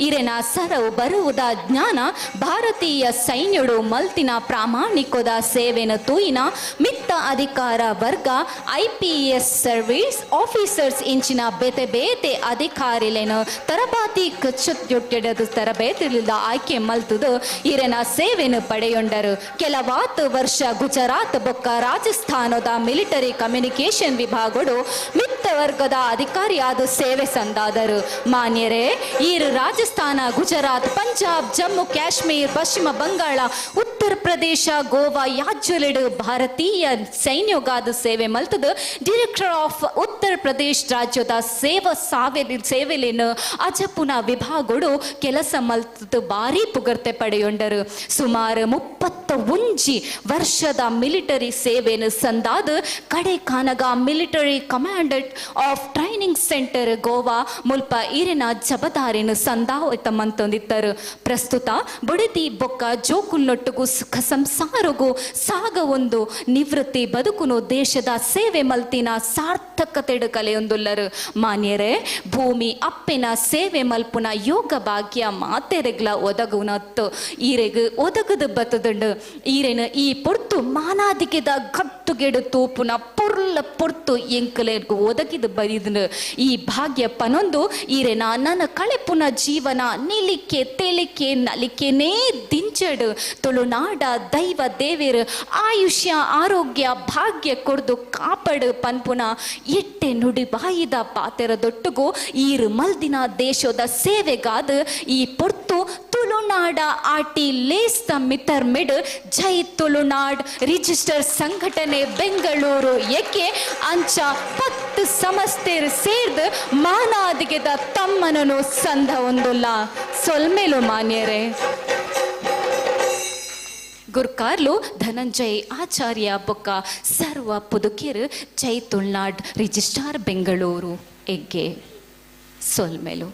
E: ಇರೆನ ಸರವು ಬರುವುದ ಜ್ಞಾನ ಭಾರತೀಯ ಸೈನ್ಯಡು ಮಲ್ತಿನ ಪ್ರಾಮಾಣಿಕದ ಸೇವೆನ ತೂಯಿನ ಮಿತ್ತ ಅಧಿಕಾರ ವರ್ಗ ಐಪಿಎಸ್ ಸರ್ವೀಸ್ ಆಫೀಸರ್ಸ್ ಇಂಚಿನ ಬೇತೆ ಬೇತೆ ಅಧಿಕಾರಿಲೇನು ತರಬಾತಿ ಕಚ್ಚುತ್ತಿಡದು ತರಬೇತಿಲಿಂದ ಆಯ್ಕೆ ಮಲ್ತುದು ಇರೆನ ಸೇವೆನು ಪಡೆಯೊಂಡರು. ಕೆಲವಾತು ವರ್ಷ ಗುಜರಾತ್ ಬೊಕ್ಕ ರಾಜಸ್ಥಾನದ ಮಿಲಿಟರಿ ಕಮ್ಯುನಿಕೇಶನ್ ವಿಭಾಗಡು ಮಿತ್ತ ವರ್ಗದ ಅಧಿಕಾರಿಯಾದ ಸೇವೆ ಸಂದಾದರು. ಮಾನ್ಯರೇ, ಈರು ರಾಜಸ್ಥಾನ, ಗುಜರಾತ್, ಪಂಜಾಬ್, ಜಮ್ಮು ಕಾಶ್ಮೀರ್, ಪಶ್ಚಿಮ ಬಂಗಾಳ, ಉತ್ತರ ಪ್ರದೇಶ, ಗೋವಾ ಯಾಜ್ಯಲೆಡು ಭಾರತೀಯ ಸೈನ್ಯಗಾದ ಸೇವೆ ಮಲ್ತದು ಡೈರೆಕ್ಟರ್ ಆಫ್ ಉತ್ತರ ಪ್ರದೇಶ ರಾಜ್ಯದ ಸೇವಾ ಸೇವೆಲೇನು ಅಜಪುನ ವಿಭಾಗಡು ಕೆಲಸ ಮಲ್ತದು ಭಾರಿ ಪುಗರ್ತೆ ಪಡೆಯೊಂಡರು. ಸುಮಾರು 31 ವರ್ಷದ ಮಿಲಿಟರಿ ಸೇವೆಯನ್ನು ಸಂದಾದ ಕಡೆ ಕಾನಗ military commandant of training centre Goa ಮುಲ್ಪ ಇರಿನ ಜಬದಾರಿನ ಸಂದಾವತಮಂತೊಂದಿತ್ತರು. ಪ್ರಸ್ತುತ ಬುಡದಿ ಬೊಕ್ಕ ಜೋಕುಲ್ನೊಟ್ಟುಗು ಸುಖ ಸಂಸಾರಗು ಸಾಗ ಒಂದು ನಿವೃತ್ತಿ ಬದುಕುನು ದೇಶದ ಸೇವೆ ಮಲ್ತಿನ ಸಾರ್ಥಕತೆಡು ಕಲೆಯೊಂದುಲ್ಲರು. ಮಾನ್ಯರೇ, ಭೂಮಿ ಅಪ್ಪೆನ ಸೇವೆ ಮಲ್ಪುನ ಯೋಗ ಭಾಗ್ಯ ಮಾತೆರೆಗ್ಲ ಒದಗುನತ್ತು ಈರೆಗ್ ಒದಗದು ಬತ್ತದುಂಡು. ಈರೆನ ಈ ಪೊರ್ತು ಮಾನಾದಿಗೆದ ಗಟ್ಟುಗೆಡು ತೂಪುನ ಪೊರ್ಲ ಪೊರ್ತು ಎಂಕಲೆಗ್ ಒದಗಿದು ಬರಿದನು. ಈ ಭಾಗ್ಯ ಪನೊಂದು ಈರೆನ ನನ್ನ ಕಳೆಪುನ ಜೀವನ ನಿಲಿಕೆ ತೆಲಿಕೆ ನಲಿಕೆನೇ ದಿಂಚಡು ತುಳುನಾಡ ದೈವ ದೇವೇರು ಆಯುಷ್ಯ ಆರೋಗ್ಯ ಭಾಗ್ಯ ಕೊಡ್ದು ಕಾಪಡು ಪನ್ಪುನ ಎಟ್ಟೆ ನುಡಿ ಬಾಯಿದ ಪಾತೆರ ದೊಟ್ಟುಗು ಈರು ಮಲ್ದಿನ ದೇಶದ ಸೇವೆಗಾದ ಈ ಪೊರ್ತು ತುಳುನಾಡ ಆಟಿ ಲೇಸ್ತ ಮಿತರ್ಮಿಡ್ ಜೈ ತುಳುನಾಡ್ ರಿಜಿಸ್ಟರ್ ಸಂಘಟನೆ ಬೆಂಗಳೂರು ಏಕೆ ಅಂಚ 10 ಸಮಸ್ತೆರು ಸೇರ್ದು ಮಾನಾದಿಗೆದ ತಮ್ಮನನು ಸಂಧ ಒಂದುಲ್ಲ. ಸೊಲ್ಮೇಲು ಮಾನ್ಯರೇ. ಗುರ್ಕಾರ್ಲು ಧನಂಜಯ್ ಆಚಾರ್ಯ ಬೊಕ್ಕ ಸರ್ವ ಪುದುಕಿರು ಜೈ ತುಳುನಾಡ್ ರಿಜಿಸ್ಟ್ರಾರ್ ಬೆಂಗಳೂರು ಎಗ್ಗೆ ಸೊಲ್ಮೇಲು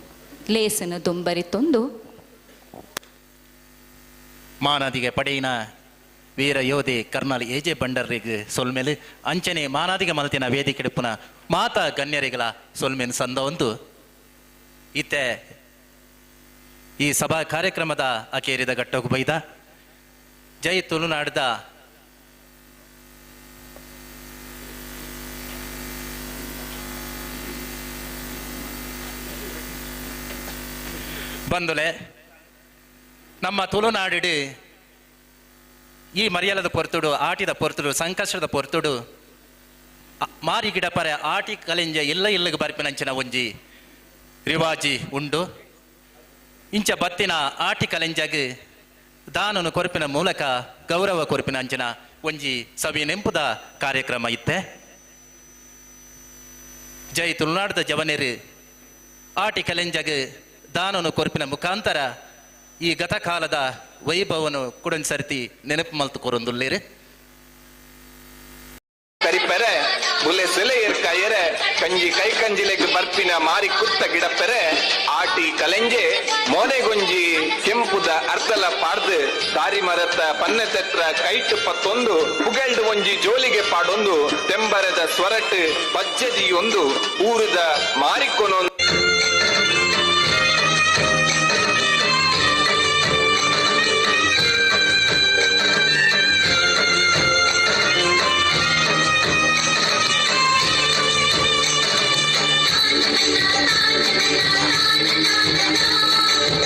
E: ಲೇಸನ ದುಂಬರಿ ತೊಂದು
C: ಮಾನಾದಿಗೆ ಪಡೆಯಿನ ವೀರ ಯೋಧಿ ಕರ್ನಲ್ ಎ ಜೆ ಬಂಡರ್ರಿಗೆ ಸೊಲ್ಮೇಲೆ ಅಂಚನೆ ಮಾನಾದಿಗೆ ಮಲ್ತಿನ ವೇದಿಕೆ ಪುನಃ ಮಾತಾ ಗಣ್ಯರಿಗಳ ಸೊಲ್ಮೇನ್ ಸಂದ ಒಂದು ಇತ್ತೆ ಈ ಸಭಾ ಕಾರ್ಯಕ್ರಮದ ಅಕೇರಿದ ಘಟ್ಟೋಗು ಬೈದ ಜೈ ತುಳುನಾಡ್ದ ಬಂದುಲೆ ನಮ್ಮ ತುಳುನಾಡಿಡು ಈ ಮರ್ಯಾಲದ ಪೊರ್ತುಡು ಆಟಿದ ಪೊರ್ತುಡು ಸಂಕಷ್ಟದ ಪೊರ್ತುಡು ಮಾರಿ ಗಿಡಪರೆ ಆಟಿ ಕಲೆಂಜ ಎಲ್ಲ ಇಲ್ಲಗೆ ಬರ್ಪಿನಂಚಿನ ಒಂಜಿ ರಿವಾಜಿ ಉಂಡು. ಇಂಚ ಬತ್ತಿನ ಆಟಿ ಕಲೆಂಜಗ್ ದಾನನು ಕೊರಪಿನ ಮೂಲಕ ಗೌರವ ಕೊರಪಿನ ಅಂಚಿನ ಒಂಜಿ ಸವಿ ನೆಂಪುದ ಕಾರ್ಯಕ್ರಮ ಇತ್ತೆ. ಜೈ ತುಳುನಾಡದ ಜವನೆರು ಆಟಿ ಕಲೆಂಜಗ್ ದಾನನು ಕೊರಪಿನ ಮುಖಾಂತರ ಈ ಗತಕಾಲದ ವೈಭವನು ಕುಡನ್ ಸರ್ತಿ ನೆನಪು ಮಲ್ತು ಕೊರೊಂದುಲ್ಲೇರು.
I: ಕರಿಪೆರೆ ಬುಲೆ ಸೆಲೆ ಏರ್ಕಾಯರೆ ಕಂಜಿ ಕೈ ಕಂಜಿಲೆಗ್ ಬರ್ಪಿನ ಮಾರಿ ಕುತ್ತ ಗಿಡಪೆರೆ ಆಟಿ ಕಲೆಂಜೆ ಮೋನೆಗೊಂಜಿ ಕೆಂಪುದ ಅರ್ಧಲ ಪಾಡ್ದು ದಾರಿ ಮರತ ಪನ್ನೆ ತೆತ್ರ ಕೈಟ್ ಪತ್ತೊಂದು ಪುಗೆಲ್ಡು ಒಂಜಿ ಜೋಲಿಗೆ ಪಾಡೊಂದು ತೆಂಬರದ ಸ್ವರಟ್ ಪಜ್ಜದಿಯೊಂದು ಊರುದ ಮಾರಿಕೊನೊಂದು.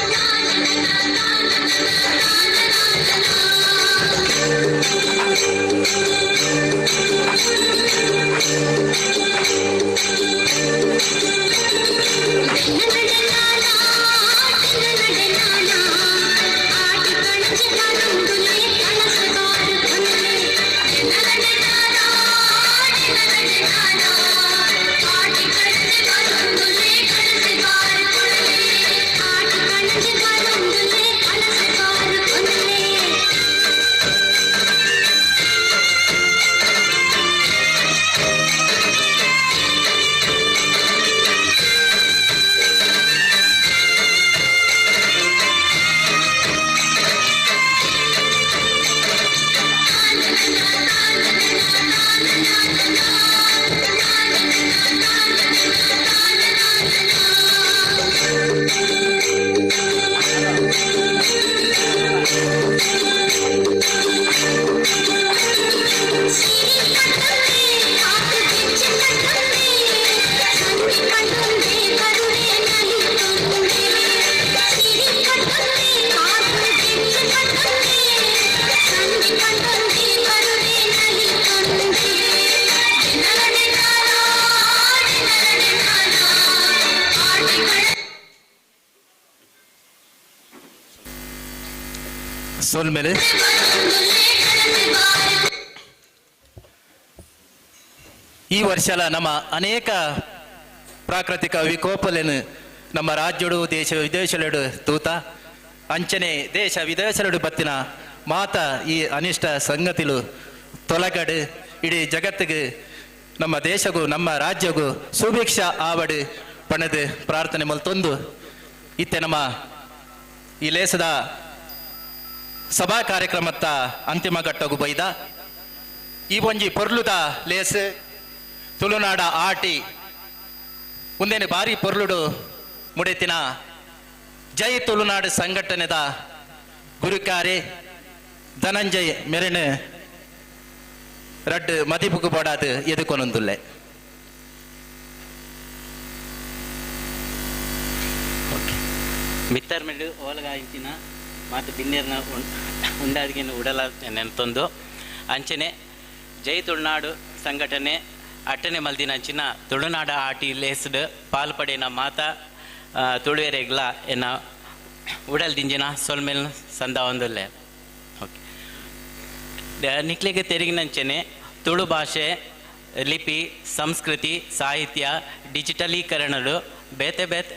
J: Na na na na na na.
C: ಸೋಲ್ಮೇಲೆ ಈ ವರ್ಷಲ ನಮ್ಮ ಅನೇಕ ಪ್ರಾಕೃತಿಕ ವಿಕೋಪಲೇನು ನಮ್ಮ ರಾಜ್ಯಡು ದೇಶ ವಿದೇಶಲೆಡು ತೂತ ಅಂಚನೆ ದೇಶ ವಿದೇಶಲೆಡು ಬತ್ತಿನ ಮಾತ ಈ ಅನಿಷ್ಟ ಸಂಗತಿಲು ತೊಲಗಡು ಇಡೀ ಜಗತ್ತಿಗೆ ನಮ್ಮ ದೇಶಗೂ ನಮ್ಮ ರಾಜ್ಯಗೂ ಸುಭಿಕ್ಷ ಆವಡು ಪಣದು ಪ್ರಾರ್ಥನೆ ಮಲ್ತೊಂದು ಇತ್ತೆ ನಮ್ಮ ಈ ಲೇಸದ ಸಭಾ ಕಾರ್ಯಕ್ರಮತ್ತ ಅಂತಿಮ ಘಟ್ಟಗೂ ಬೈದ ಈ ಒಂಜಿ ಪೊರ್ಲುದ ಲೇಸ್ ತುಳುನಾಡ ಆಟಿ ಮುಂದೇನೆ ಬಾರಿ ಪೊರ್ಲುಡು ಮುಡೆತಿನ ಜೈ ತುಳುನಾಡು ಸಂಘಟನೆದ ಗುರುಕಾರೆ ಧನಂಜಯ್ ಮೆರೆನ್ ರಡ್ಡು ಮದಿಪುಗು ಬೋಡಾದ್ ಎದುಕೊನೊಂದುಲ್ಲೆ.
J: ಮಿತ್ತರ್ ಮೇಡು ಓಲಗಾಯ್ತಿನ ಮಾತು ಬಿನ್ನೇರ್ನ ಉಂಡಾದಿಗೆನ ಉಡಲ ನೆನ್ತೊಂದು ಅಂಚನೆ ಜೈ ತುಳುನಾಡು ಸಂಘಟನೆ ಅಟ್ಟನೆ ಮಲ್ದಿನ ಅಂಚಿನ ತುಳುನಾಡ ಆಟಿ ಲೇಸ್ಡ್ ಪಾಲ್ಪಡೆನ ಮಾತ ತುಳುವೆರೆಗ್ಲ ಎನ್ನ ಉಡಲ್ ದಿಂಜಿನ ಸೊಲ್ಮೇಲ್ ಸಂದ ಒಂದುಲ್ಲೆ. ಓಕೆ, ನಿಕ್ಲೆಗೆ ತೆರಿಗಿನಂಚನೆ ತುಳು ಭಾಷೆ ಲಿಪಿ ಸಂಸ್ಕೃತಿ ಸಾಹಿತ್ಯ ಡಿಜಿಟಲೀಕರಣಡು ಬೇತೆ ಬೇತೆ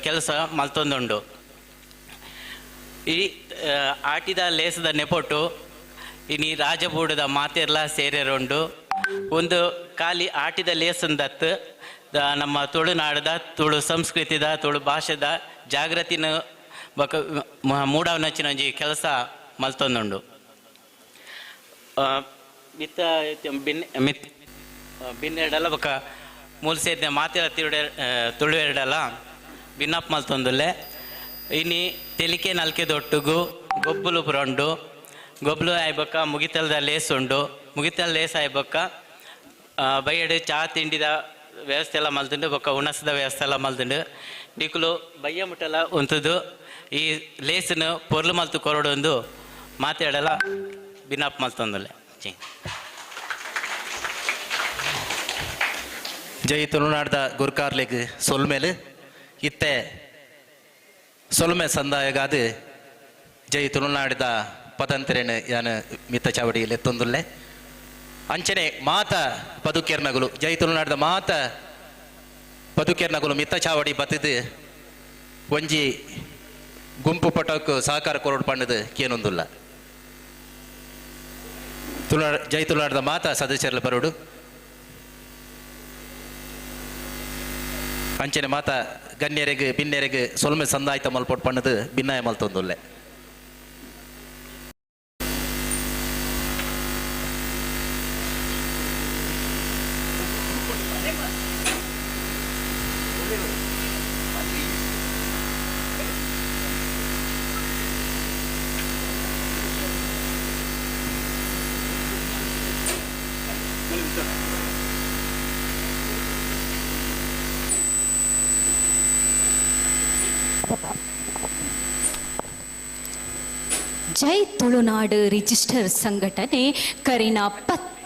J: ಕೆಲಸ ಮಲ್ತೊಂದುಂಡು. ಈ ಆಟಿದ ಲೇಸದ ನೆಪೊಟ್ಟು ಇನಿ ರಾಜಬೂಡದ ಮಾತೆರ್ಲ ಸೇರೆರುಂಡು. ಒಂದು ಖಾಲಿ ಆಟಿದ ಲೇಸಂದತ್ತು ನಮ್ಮ ತುಳುನಾಡದ ತುಳು ಸಂಸ್ಕೃತಿದ ತುಳು ಭಾಷೆದ ಜಾಗೃತಿನ ಬೊಕ ಮೂಡಾವನಚ್ಚಿನ ಒಂಜಿ ಕೆಲಸ ಮಲ್ತೊಂದುಂಡು. ಮಿತ್ತ ಬಿನ್ ಮಿತ್ ಬಿನ್ನೆರಡಲ್ಲ ಬೊಕ ಮೂಲ ಸೇರಿದ ಮಾತೆರ ತಿರುಡೆ ತುಳುವೆರಡಲ್ಲ ಬಿನ್ನಪ್ ಮಲ್ತೊಂದುಲ್ಲೆ. ಇನಿ ತೆಲಿಕೆ ನಲ್ಕೆ ದೊಟ್ಟುಗು ಗೊಬ್ಬಲು ಪುರಂಡು ಗೊಬ್ಬಲು ಆಯ್ಬೊಕ್ಕ ಮುಗಿತಲದ ಲೇಸ್ ಉಂಡು. ಮುಗಿತಲ ಲೇಸ್ ಆಯ್ಬೊಕ್ಕ ಬಯ್ಯಡು ಚಾ ತಿಂಡಿದ ವ್ಯವಸ್ಥೆ ಎಲ್ಲ ಮಲ್ತುಂಡು ಬೊಕ್ಕ ಉಣಸದ ವ್ಯವಸ್ಥೆ ಎಲ್ಲ ಮಲ್ತುಂಡು. ನಿಕುಲು ಬಯ್ಯ ಮುಟ್ಟಲ ಉಂತುದು ಈ ಲೇಸನ್ನು ಪೊರ್ಲು ಮಲ್ತು ಕೊರಡೊಂದು ಮಾತಾಡಲ್ಲ ಬಿನ್ನಪ್ ಮಲ್ತೊಂದುಲ್ಲೆ.
C: ಜೈ ತುಳುನಾಡ್ದ ಗುರ್ಕಾರ್ಲೆಗ್ ಸೊಲ್ಮೇಲೆ ಇತ್ತೆ ಸೊಲ್ಮೆ ಸಂದಾಯಗಾದ ಜೈ ತುಳುನಾಡಿದ ಪದಂತರೇನು ಯಾನು ಮಿತ್ತ ಚಾವಡಿಯಲ್ಲಿ ಎತ್ತೊಂದುಲ್ಲೆ. ಅಂಚನೆ ಮಾತ ಪದುಕೆರ್ನಗುಲು ಜೈ ತುಳುನಾಡಿದ ಮಾತ ಪದುಕೆರ್ನಗುಲು ಮಿತ್ತ ಚಾವಡಿ ಬತ್ತಿದ್ದು ಒಂಜಿ ಗುಂಪು ಪಟಕ್ ಸಹಕಾರ ಕೊರಡು ಪಣ್ಣದು ಕೇನೊಂದುಲ್ಲ. ತುಳುನಾಡ ಜೈ ತುಳುನಾಡದ ಮಾತ ಸದಸ್ಯರ ಬರೋಡು. ಅಂಚನೆ ಮಾತ ಗಣ್ಯರಿಗೆ ಬಿನ್ನೆರೆಗ್ ಸೊಲ್ಮೆ ಸಂದಾಯ್ತ ಮಲ್ಪೊಟ್ಟು ಪಣ್ಣದು ಭಿನ್ನಾಯ ಮಲ್ತೊಂದುಲ್ಲೆ.
E: ಜೈ ತುಳುನಾಡು ರಿಜಿಸ್ಟರ್ ಸಂಘಟನೆ ಕರಿನ 10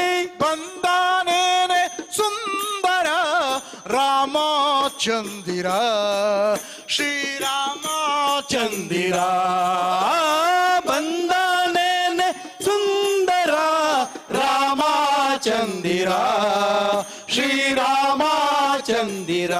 K: ಚಂದಿರ ಶ್ರೀರಾಮ ಚಂದಿರ ಬಂದನೇನೆ ಸುಂದರ ರಾಮ ಚಂದಿರ ಶ್ರೀರಾಮ ಚಂದಿರ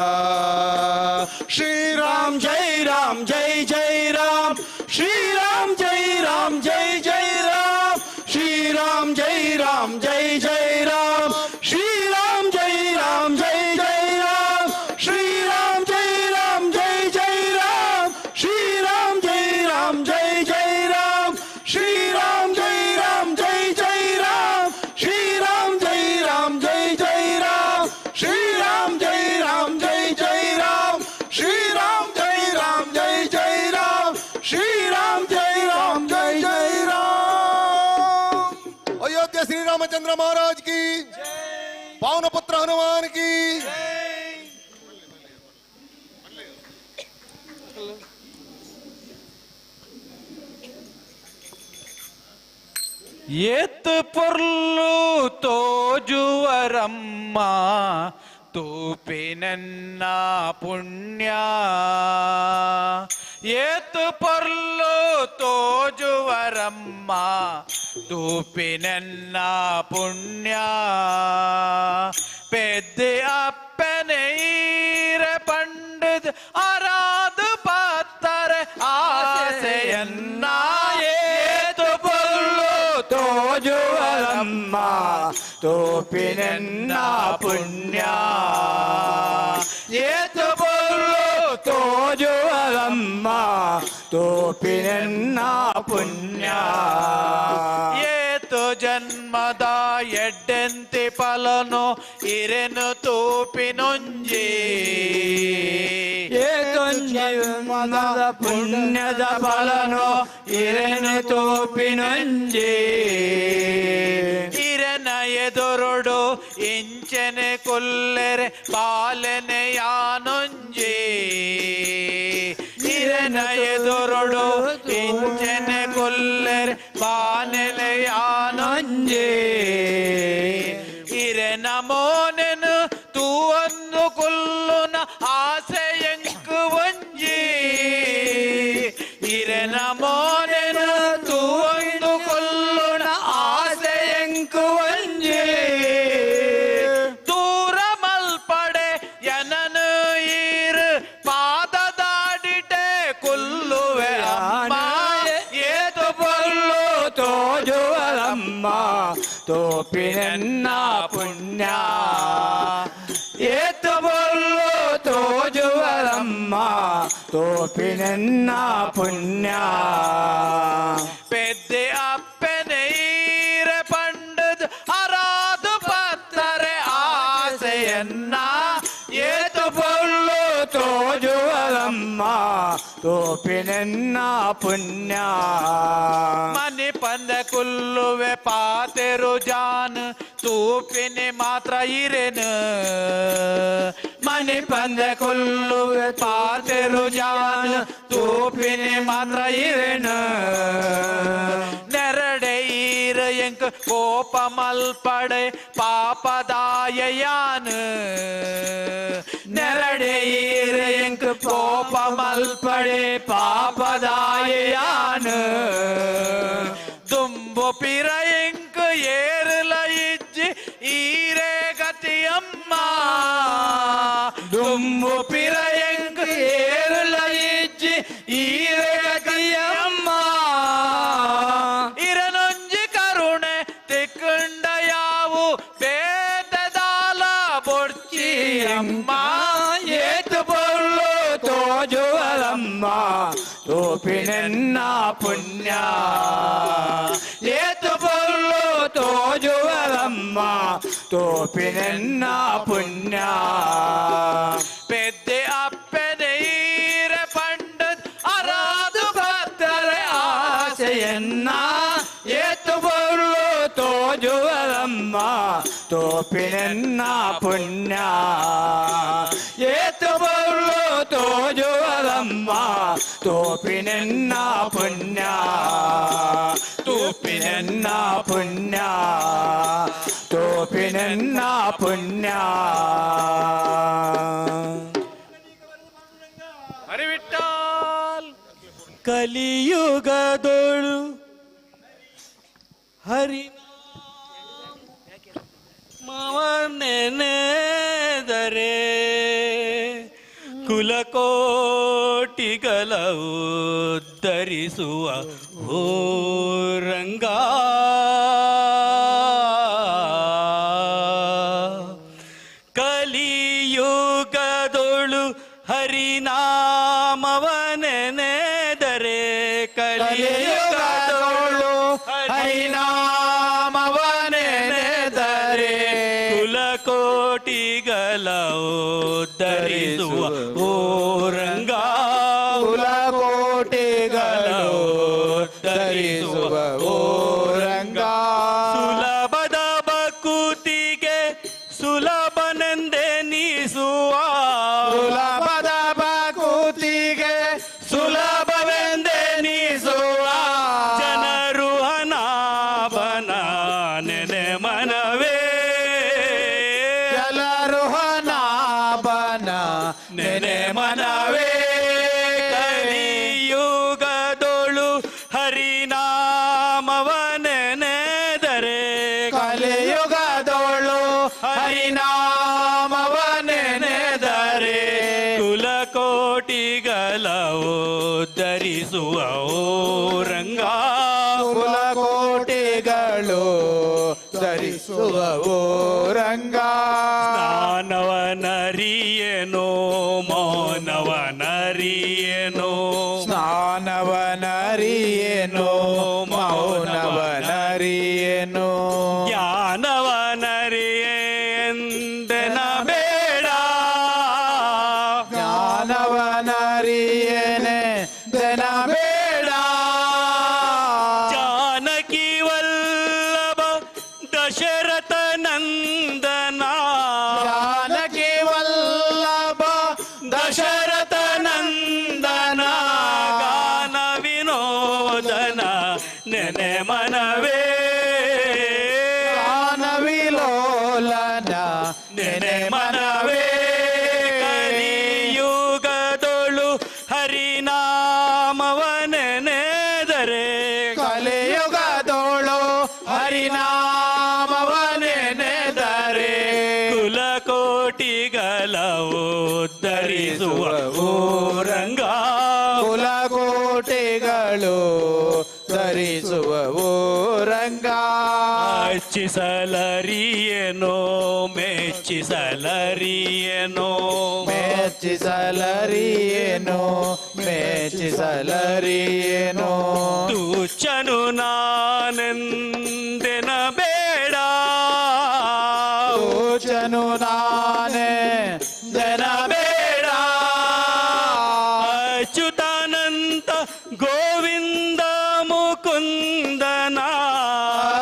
K: ಶ್ರೀರಾಮ್ ಜೈ ರಾಮ್ ಜೈ ಜೈ ರಾಮ್ ಶ್ರೀರಾಮ್ ಜೈ ರಾಮ್ ಜೈ ಜೈ ರಾಮ್ ಶ್ರೀರಾಮ್ ಜೈ ರಾಮ್ ಜೈ ಜೈ ರಾಮ್ ಶ್ರೀರಾಮ್ ಜೈ ರಾಮ್ ಜೈ ಜೈ ರಾಮ್ ಶ್ರೀರಾಮ್ ಜೈ ರಾಮ್ ಜೈ ಜೈ ರಾಮ್ ಶ್ರೀರಾಮ್ ಜೈ ರಾಮ್ ಜೈ ಜೈ ರಾಮ್ ಶ್ರೀರಾಮ್ ಜೈ ರಾಮ್ ಜೈ ಜೈ ರಾಮ್ ಶ್ರೀರಾಮ್ ಜೈ ರಾಮ್ ಜೈ ಜೈ ರಾಮ್ ಶ್ರೀರಾಮ್ ಜೈ ರಾಮ್ ಜೈ ಜೈ ರಾಮ್ ಶ್ರೀರಾಮ್ ಜೈ ರಾಮ್ ಜೈ ಜೈ ರಾಮ್ ಶ್ರೀರಾಮ್ ಜೈ ರಾಮ್ ಜೈ ಜೈ ರಾಮ್.
L: अयोध्या श्री रामचंद्र महाराज की, पावन पुत्र हनुमान की.
M: ಏತ್ ಪೊರ್ಲು ತೋಜುವರಮ್ಮ ತೂಪಿನನ್ನ ಪುಣ್ಯ, ಏತ್ ಪೊರ್ಲು ತೋಜುವರಮ್ಮ ತೂಪಿನನ್ನ ಪುಣ್ಯ. ಪೆದ್ದೆ ಅಪ್ಪನೆ ಈರ ಪಂಡದ ಅರಾದು ಪತ್ತರ ಆಸೆಯನ್ನ, ಏತು ಪೊರ್ಲು ತೋಜುವರಮ್ಮ ತೋಪಿನನ್ನ ಪುಣ್ಯ, ಏತು ಪೊರ್ಲು ತೋಜುವರಮ್ಮ ತೋಪಿನನ್ನ ಪುಣ್ಯ. ಏತು ಜನ್ಮದ ಎಡ್ಡೆಂತಿ ಫಲನು ಇರೆನು ತೂಪಿನೊಂಜಿ,
G: ಏತು ಜನ್ಮದ ಪುಣ್ಯದ ಫಲನು ಇರೆನು ತೂಪಿನೊಂಜಿ.
M: ಇರನ ಎದುರುಡು ಇಂಚನೆ ಕೊಲ್ಲೆರೆ ಪಾಲನೆ ಯಾನೊಂಜಿ, ಇರನ ಎದುರುಡು ಇಂಚನೆ ಕೊಲ್ಲೆರೆ ಪಾನೆಲೆ ಯಾನೊಂಜಿ. ಇರನ ಮೋನೆನು ತೂವನ್ನು ಕೊಲ್ಲುನ ಆಸೆಯಂಕು ಒಂಜಿ, ಇರನ ಮೋನೆನು ತೂವನ್ನು ಕೊಲ್ಲುನ ಆಸೆಯಂಕು ಒಂಜಿ. ದೂರ ಮಲ್ಪಡೆ ಎನನು ಈರು ಪಾದದಾಡಿಟೆ ಕೊಲ್ಲುವೆ ಅಮ್ಮ, ಏತು ಪೊರ್ಲು
G: ತೋಜುವರಮ್ಮ ತೋಪಿನನ್ನ ಪುಣ್ಯ, ಏತು ಪೊರ್ಲು ತೋಜುವರಮ್ಮ ತೋಪಿನನ್ನ ಪುಣ್ಯ.
M: ಪೆದ್ದೆ ಅಪ್ಪನೆ ಈರ ಪಂಡದ ಅರಾದು ಪತ್ತರೆ ಆಸೆಯನ್ನ, ಏತು ಪೊರ್ಲು
G: ತೋಜುವರಮ್ಮ ತೋಪಿನನ್ನ ಪುಣ್ಯ.
M: ಮನಿ ಪಂದ ಕುಲ್ಲುವೆ ಪಾತೆರು ಜಾನ್ ತೂಪಿನಿ ಮಾತ್ರ ಇರೆನು, ಮನಿ ಪಂದ ಕುಲ್ಲುವೆ ಪಾತೆರು ಜಾನ್ ತೂಪಿನಿ ಮಾತ್ರ ಇರೆನು. ನೆರಡೆ ಈರ ಎಂಕ್ ಕೋಪ ಮಲ್ಪಡೆ ಪಾಪದಾಯಯಾನ್, ನೆರಡೆ ಈರ ಎಂಕ್ ಕೋಪ ಮಲ್ಪಡೆ ಪಾಪದಾಯಯಾನ್. ದುಂಬು ಪಿರ ಎಂಕ್ ಏರ್ಲ ಇಜ್ಜಿ ಈರೇ ಗತಿಯಮ್ಮ, ದುಂಬು ಪಿರ ಎಂಕ್ ಏರ್ಲ ಇಜ್ಜಿ ಈರೇ ಗತಿಯಮ್ಮ. ಇರನೊಂಜಿ ಕರುಣೆ ತಿಕ್ಕಂಡ ಯಾವು ಬೇತದಾಲ ಬೊಡ್ಚಿಯಮ್ಮ,
G: ಏತು ಪೊರ್ಲು ತೋಜುವರಮ್ಮ ತೋಪಿನನ್ನ ಪುಣ್ಯ, ಏತು ಪೊರ್ಲು ತೋಜುವರಮ್ಮ ತೋಪಿನನ್ನ ಪುಣ್ಯ.
M: ಪೆದ್ದೆ ಅಪ್ಪನೆ ಈರ ಪಂಡದ ಅರಾದು ಪತ್ತರೆ
G: ಆಸೆಯನ್ನ, ಏತು ಪೊರ್ಲು ತೋಜುವರಮ್ಮ ತೋಪಿನನ್ನ ಪುಣ್ಯ, ಏತು ಪೊರ್ಲು ತೋಜುವರಮ್ಮ ತೋಪಿನನ್ನ ಪುಣ್ಯ, ತೂಪಿನನ್ನ ಪುಣ್ಯ, ತೋಪಿನನ್ನ ಪುಣ್ಯ.
N: ಕಲಿಯುಗದೊಳು ಹರಿ ಮವನೆನೆದರೆ ಕುಲಕೋಟಿಗಳ ಉದ್ಧರಿಸುವ ಓ ರಂಗ. ಕಲಿಯುಗದೊಳು ಹರಿನಾಮವನೆನೆದರೆ
M: ಕಲಿಯುಗದೊಳು ಹರಿನಾಮವನೆನೆದರೆ
N: ಕುಲಕೋಟಿಗಳ ಉದ್ಧರಿಸುವ ಓ ರಂಗ.
M: ಕುಲಕೋಟಿಗಳು ಧರಿಸುವ ಓ ರಂಗ.
N: ಸುಲಭದ ಬಕುತಿಗೆ ಸುಲಭನೆಂದೆನಿಸುವ
M: ಸುಲಭದ ಬಕುತಿಗೆ ಸುಲಭವೆಂದೆನಿಸುವ
N: ಜನರು ಹನಾಬನ ನೆನೆ ಮನವೇ
M: ಜನರು ಹನಾಬನ
N: ನೆನೆ ಮನವೇ. ಕಲಿಯುಗದೊಳು ಹರಿನಾಮವನೆನೆದರೆ
M: ಕಲಿಯುಗದೊಳು ಹರಿನಾಮವನೆನೆದರೆ
N: ಕುಲಕೋಟಿಗಳ ಉದ್ಧರಿಸುವ ಓ ರಂಗ.
M: ಕುಲಕೋಟಿಗಳು ಧರಿಸುವ ಓ ರಂಗ.
N: ಸ್ನಾನವನರಿಯೇನೋ ಮೌನವನರಿಯೇನೋ
M: ಸ್ನಾನವನರಿಯೇನೋ ಮೌನವನರಿಯೇನೋ
N: ಜ್ಞಾನವನರಿಯೆಂದೆನ ಬೇಡ
M: ಜ್ಞಾನವನರಿಯೇನೆ ದನ ಬೇಡ
N: ಜಾನಕಿ ವಲ್ಲಭ ದಶರಥ ನಂದನ
M: ಜಾನಕಿ ವಲ್ಲಭ ದಶರಥ ನಂದನ
N: ಗಾನ ವಿನೋದನ ನೆನೆ ಮನವೇ
M: ಗಾನ ವಿಲೋಲನ
N: ನೆನೆ ಮನವೇ. ಕಲಿಯುಗದೊಳು ಹರಿನಾಮವನೆನೆದರೆ
M: ಕಲಿಯುಗದೊಳು ಹರಿನಾಮವನೆನೆದರೆ
N: ಕುಲಕೋಟಿಗಳ ಉದ್ಧರಿಸುವ ಓ ರಂಗ.
M: ಕುಲಕೋಟಿಗಳು ಧರಿಸುವ ಓ ರಂಗ.
N: ಅರ್ಚಿಸಲರಿಯೇನೋ ಮೆಚ್ಚಿಸಲರಿಯೇನೋ
M: ಮೆಚ್ಚಿಸಲರಿಯೇನೋ ಮೆಚ್ಚಿಸಲರಿಯೇನೋ
N: ತುಚ್ಚನು ನಾನೆಂದೆನ ಬೇಡ
M: ತೂಚನು ನಾನೇ ಜನ ಬೇಡ
N: ಅಚ್ಯುತಾನಂತ ಗೋವಿಂದ ಮುಕುಂದನ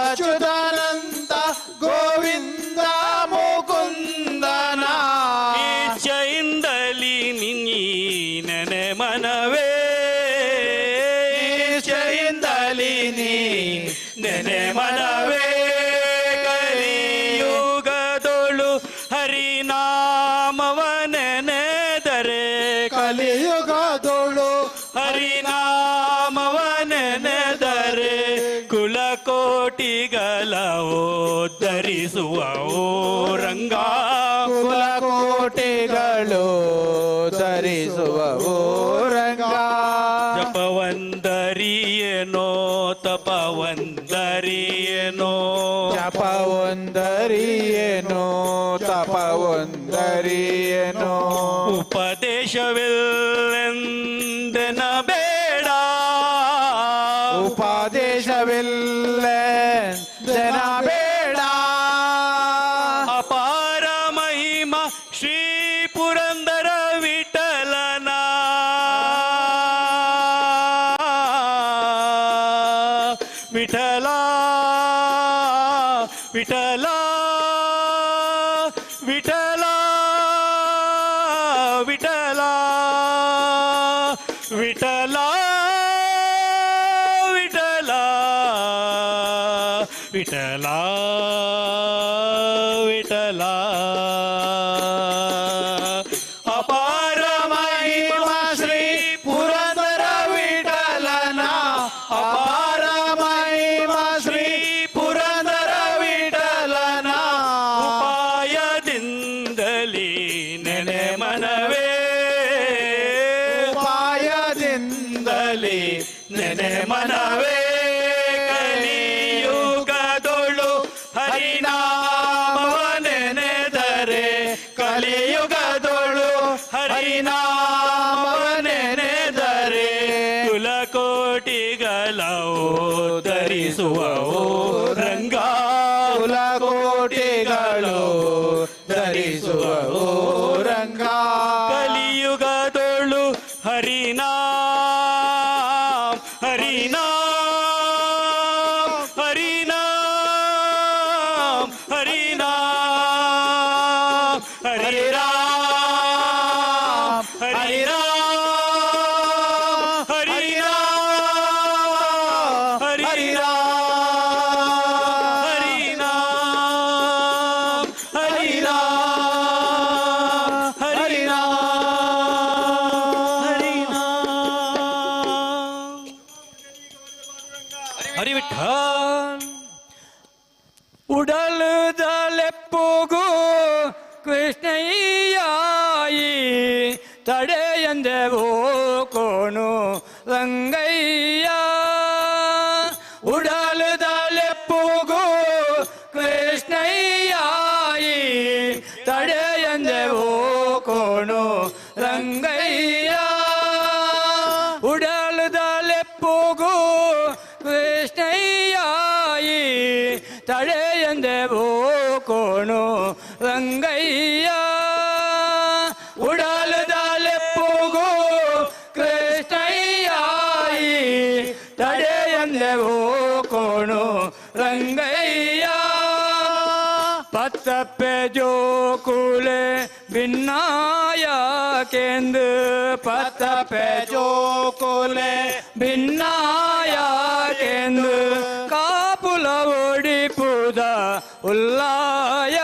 M: ಅಚ್ಯುತಾನಂತ ಗೋವಿಂದ ಮುಕುಂದನ
N: ಇಚ್ಛೆಯಿಂದಲಿ ನೀನೆ ಮನವೇ
M: ಇಚ್ಛೆಯಿಂದಲಿ ನೀ
N: ನೆನೆ ಮನವೇ. ಕಲಿಯುಗದೊಳು ಹರಿನಾಮವನೆನೆದರೆ
M: ಕಲಿಯುಗದೊಳು
N: ಹರಿನಾಮವನೆನೆದರೆ ಕುಲಕೋಟಿಗಳ ಉದ್ಧರಿಸುವ ಓ ರಂಗ.
M: ಕುಲಕೋಟಿಗಳು ಧರಿಸುವ ಓ ರಂಗ.
N: ಜಪವಂದರಿಯೇನೋ ತಪವಂದರಿಯೇನೋ
M: ಜಪವೊಂದರಿಯೇನೋ ತಪವೊಂದರಿಯೇನೋ
N: ಉಪದೇಶವಿಲ್ಲೆಂದೆನ ಬೇಡ
M: ಉಪದೇಶವಿಲ್ಲ ಜನ ಬೇಡ
N: ಅಪಾರ ಮಹಿಮ ಶ್ರೀ ಪುರಂದರ ವಿಠಲನ ವಿಠಲ ವಿಠಲ ವಿಠಲ ವಿಠಲ ವಿಠಲ ವಿಠಲ ವಿಠಲ ವಿಠಲ ಅಪಾರ
M: ಮಹಿಮ ಶ್ರೀ ಪುರಂದರ ವಿಠಲ. ಮನವೇ ಕಲಿಯುಗದೊಳು ಹರಿನಾಮವ ನೆನೆದರೆ, ಕಲಿಯುಗದೊಳು ಹರಿನಾಮವ ನೆನೆದರೆ, ಕುಲಕೋಟಿಗಳವು ಧರಿಸುವವು ರಂಗ,
O: ಕುಲಕೋಟಿಗಳು ಧರಿಸುವವು ರಂಗ.
M: ಕಲಿಯುಗದೊಳು ಹರಿನಾಮ ಹರಿನಾಮ ಹರಿನಾಮ ಹರಿನಾಮ ಹರಿ ರಾಮ ಹರಿ ರಾಮ ಹರಿ ರಾಮ ಹರಿ ರಾಮ ಹರಿ ರಾಮ ಹರಿ ರಾಮ ಹರಿ ರಾಮ ಹರಿ ರಾಮ ಹರಿ ವಿಠಲ್.
G: ಉಡಲುದಲೆಪ್ಪುಗು ಕೃಷ್ಣಯ್ಯಾಯಿ ತಡೆಯಂದೆವೋ ಕೋಣು ರಂಗಯ್ಯ. ಉಡಲುದಲೆಪ್ಪುಗು ಕೃಷ್ಣಯ್ಯಾಯಿ ತಡೆಯಂದೆವೋ ಕೋಣು ರಂಗಯ್ಯ. ಉಡಲುದಲೆಪ್ಪುಗು ಕೃಷ್ಣಯ್ಯಾಯಿ ತಡೆಯಂದೆವೋ ಕೋಣು ರಂಗಯ್ಯ. ಉಡಲುದಲೆಪ್ಪುಗು ಕೃಷ್ಣಯ್ಯಾಯಿ ತಡೆಯಂದೆವೋ ಕೋಣು ರಂಗಯ್ಯ. ಪತ್ತಪ್ಪೆ ಜೋಕುಲೆ ಭಿನ್ನಾಯ ಕೇಂದ್ರ, ಪತ್ತಪ್ಪೆ ಜೋಕುಲೆ ಭಿನ್ನಾಯ ಕೇಂದ್ರ, ಕಾಪುಲ ಒಡಿಪುದ ಉಲ್ಲಾಯ,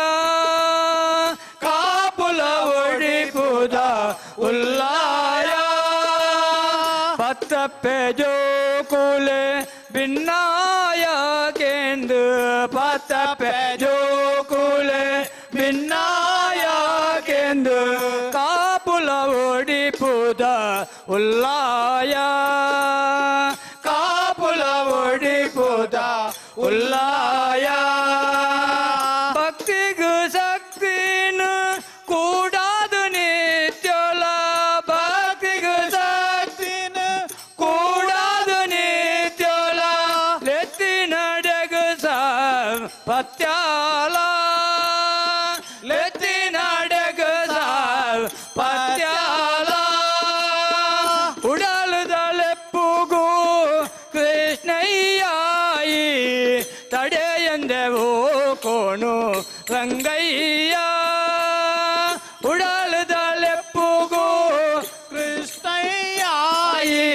G: ಕಾಪುಲ ಒಡಿಪುದ ಉಲ್ಲಾಯ. ಪತ್ತಪ್ಪೆ ಜೋಕುಲೆ ಭಿನ್ನಾಯ ಕೇಂದ್ರ, ಪತ್ತಪ್ಪೆ ಜೋಕುಲೆ ಭಿನ್ನಾಯ ಕೇಂದ್ರ, ಕಾಪುಲ ಒಡಿಪುದ ಉಲ್ಲಾಯ, ಕಾಪುಲ ಒಡಿಪುದ ಉಲ್ಲಾಯ. ಭಕ್ತಿಗು ಶಕ್ತಿನು ಕೂಡಾದು ನಿತ್ಯೋಲ, ಭಕ್ತಿಗು ಶಕ್ತಿನು ಕೂಡಾದು ನಿತ್ಯೋಲ, ಲೆತ್ತಿನಡೆಗು ಪತ್ಯಾಲ, ಲೆತ್ತಿನಡೆಗು ಪತ್ಯಾಲ. ಉಡಲುದಲೆಪ್ಪುಗು ಕೃಷ್ಣಯ್ಯಾಯಿ ತಡೆಯಂದೆವೋ ಕೋಣು ರಂಗಯ್ಯ. ಉಡಲುದಲೆಪ್ಪುಗು ಕೃಷ್ಣಯ್ಯಾಯಿ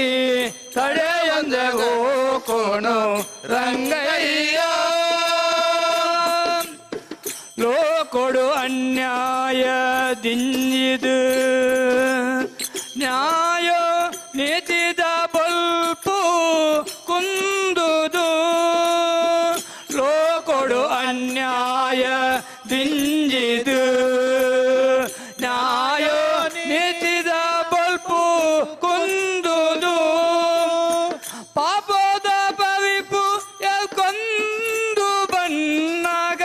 G: ತಡೆಯಂದೆವೋ ಕೋಣು ರಂಗಯ್ಯ. ಲೋಕೊಡು ಅನ್ಯಾಯ ದಿಂಜಿದು ನ್ಯಾಯ ನೀತಿದ ಬಲ್ಪು ಕುಂದುದು, ಲೋಕೊಡು ಅನ್ಯಾಯ ದಿಂಜಿದು ನ್ಯಾಯ ನೀತಿದ ಬಲ್ಪು ಕುಂದುದು, ಪಾಪದ ಪವಿಪು ಕೊಂದು ಬನ್ನಾಗ,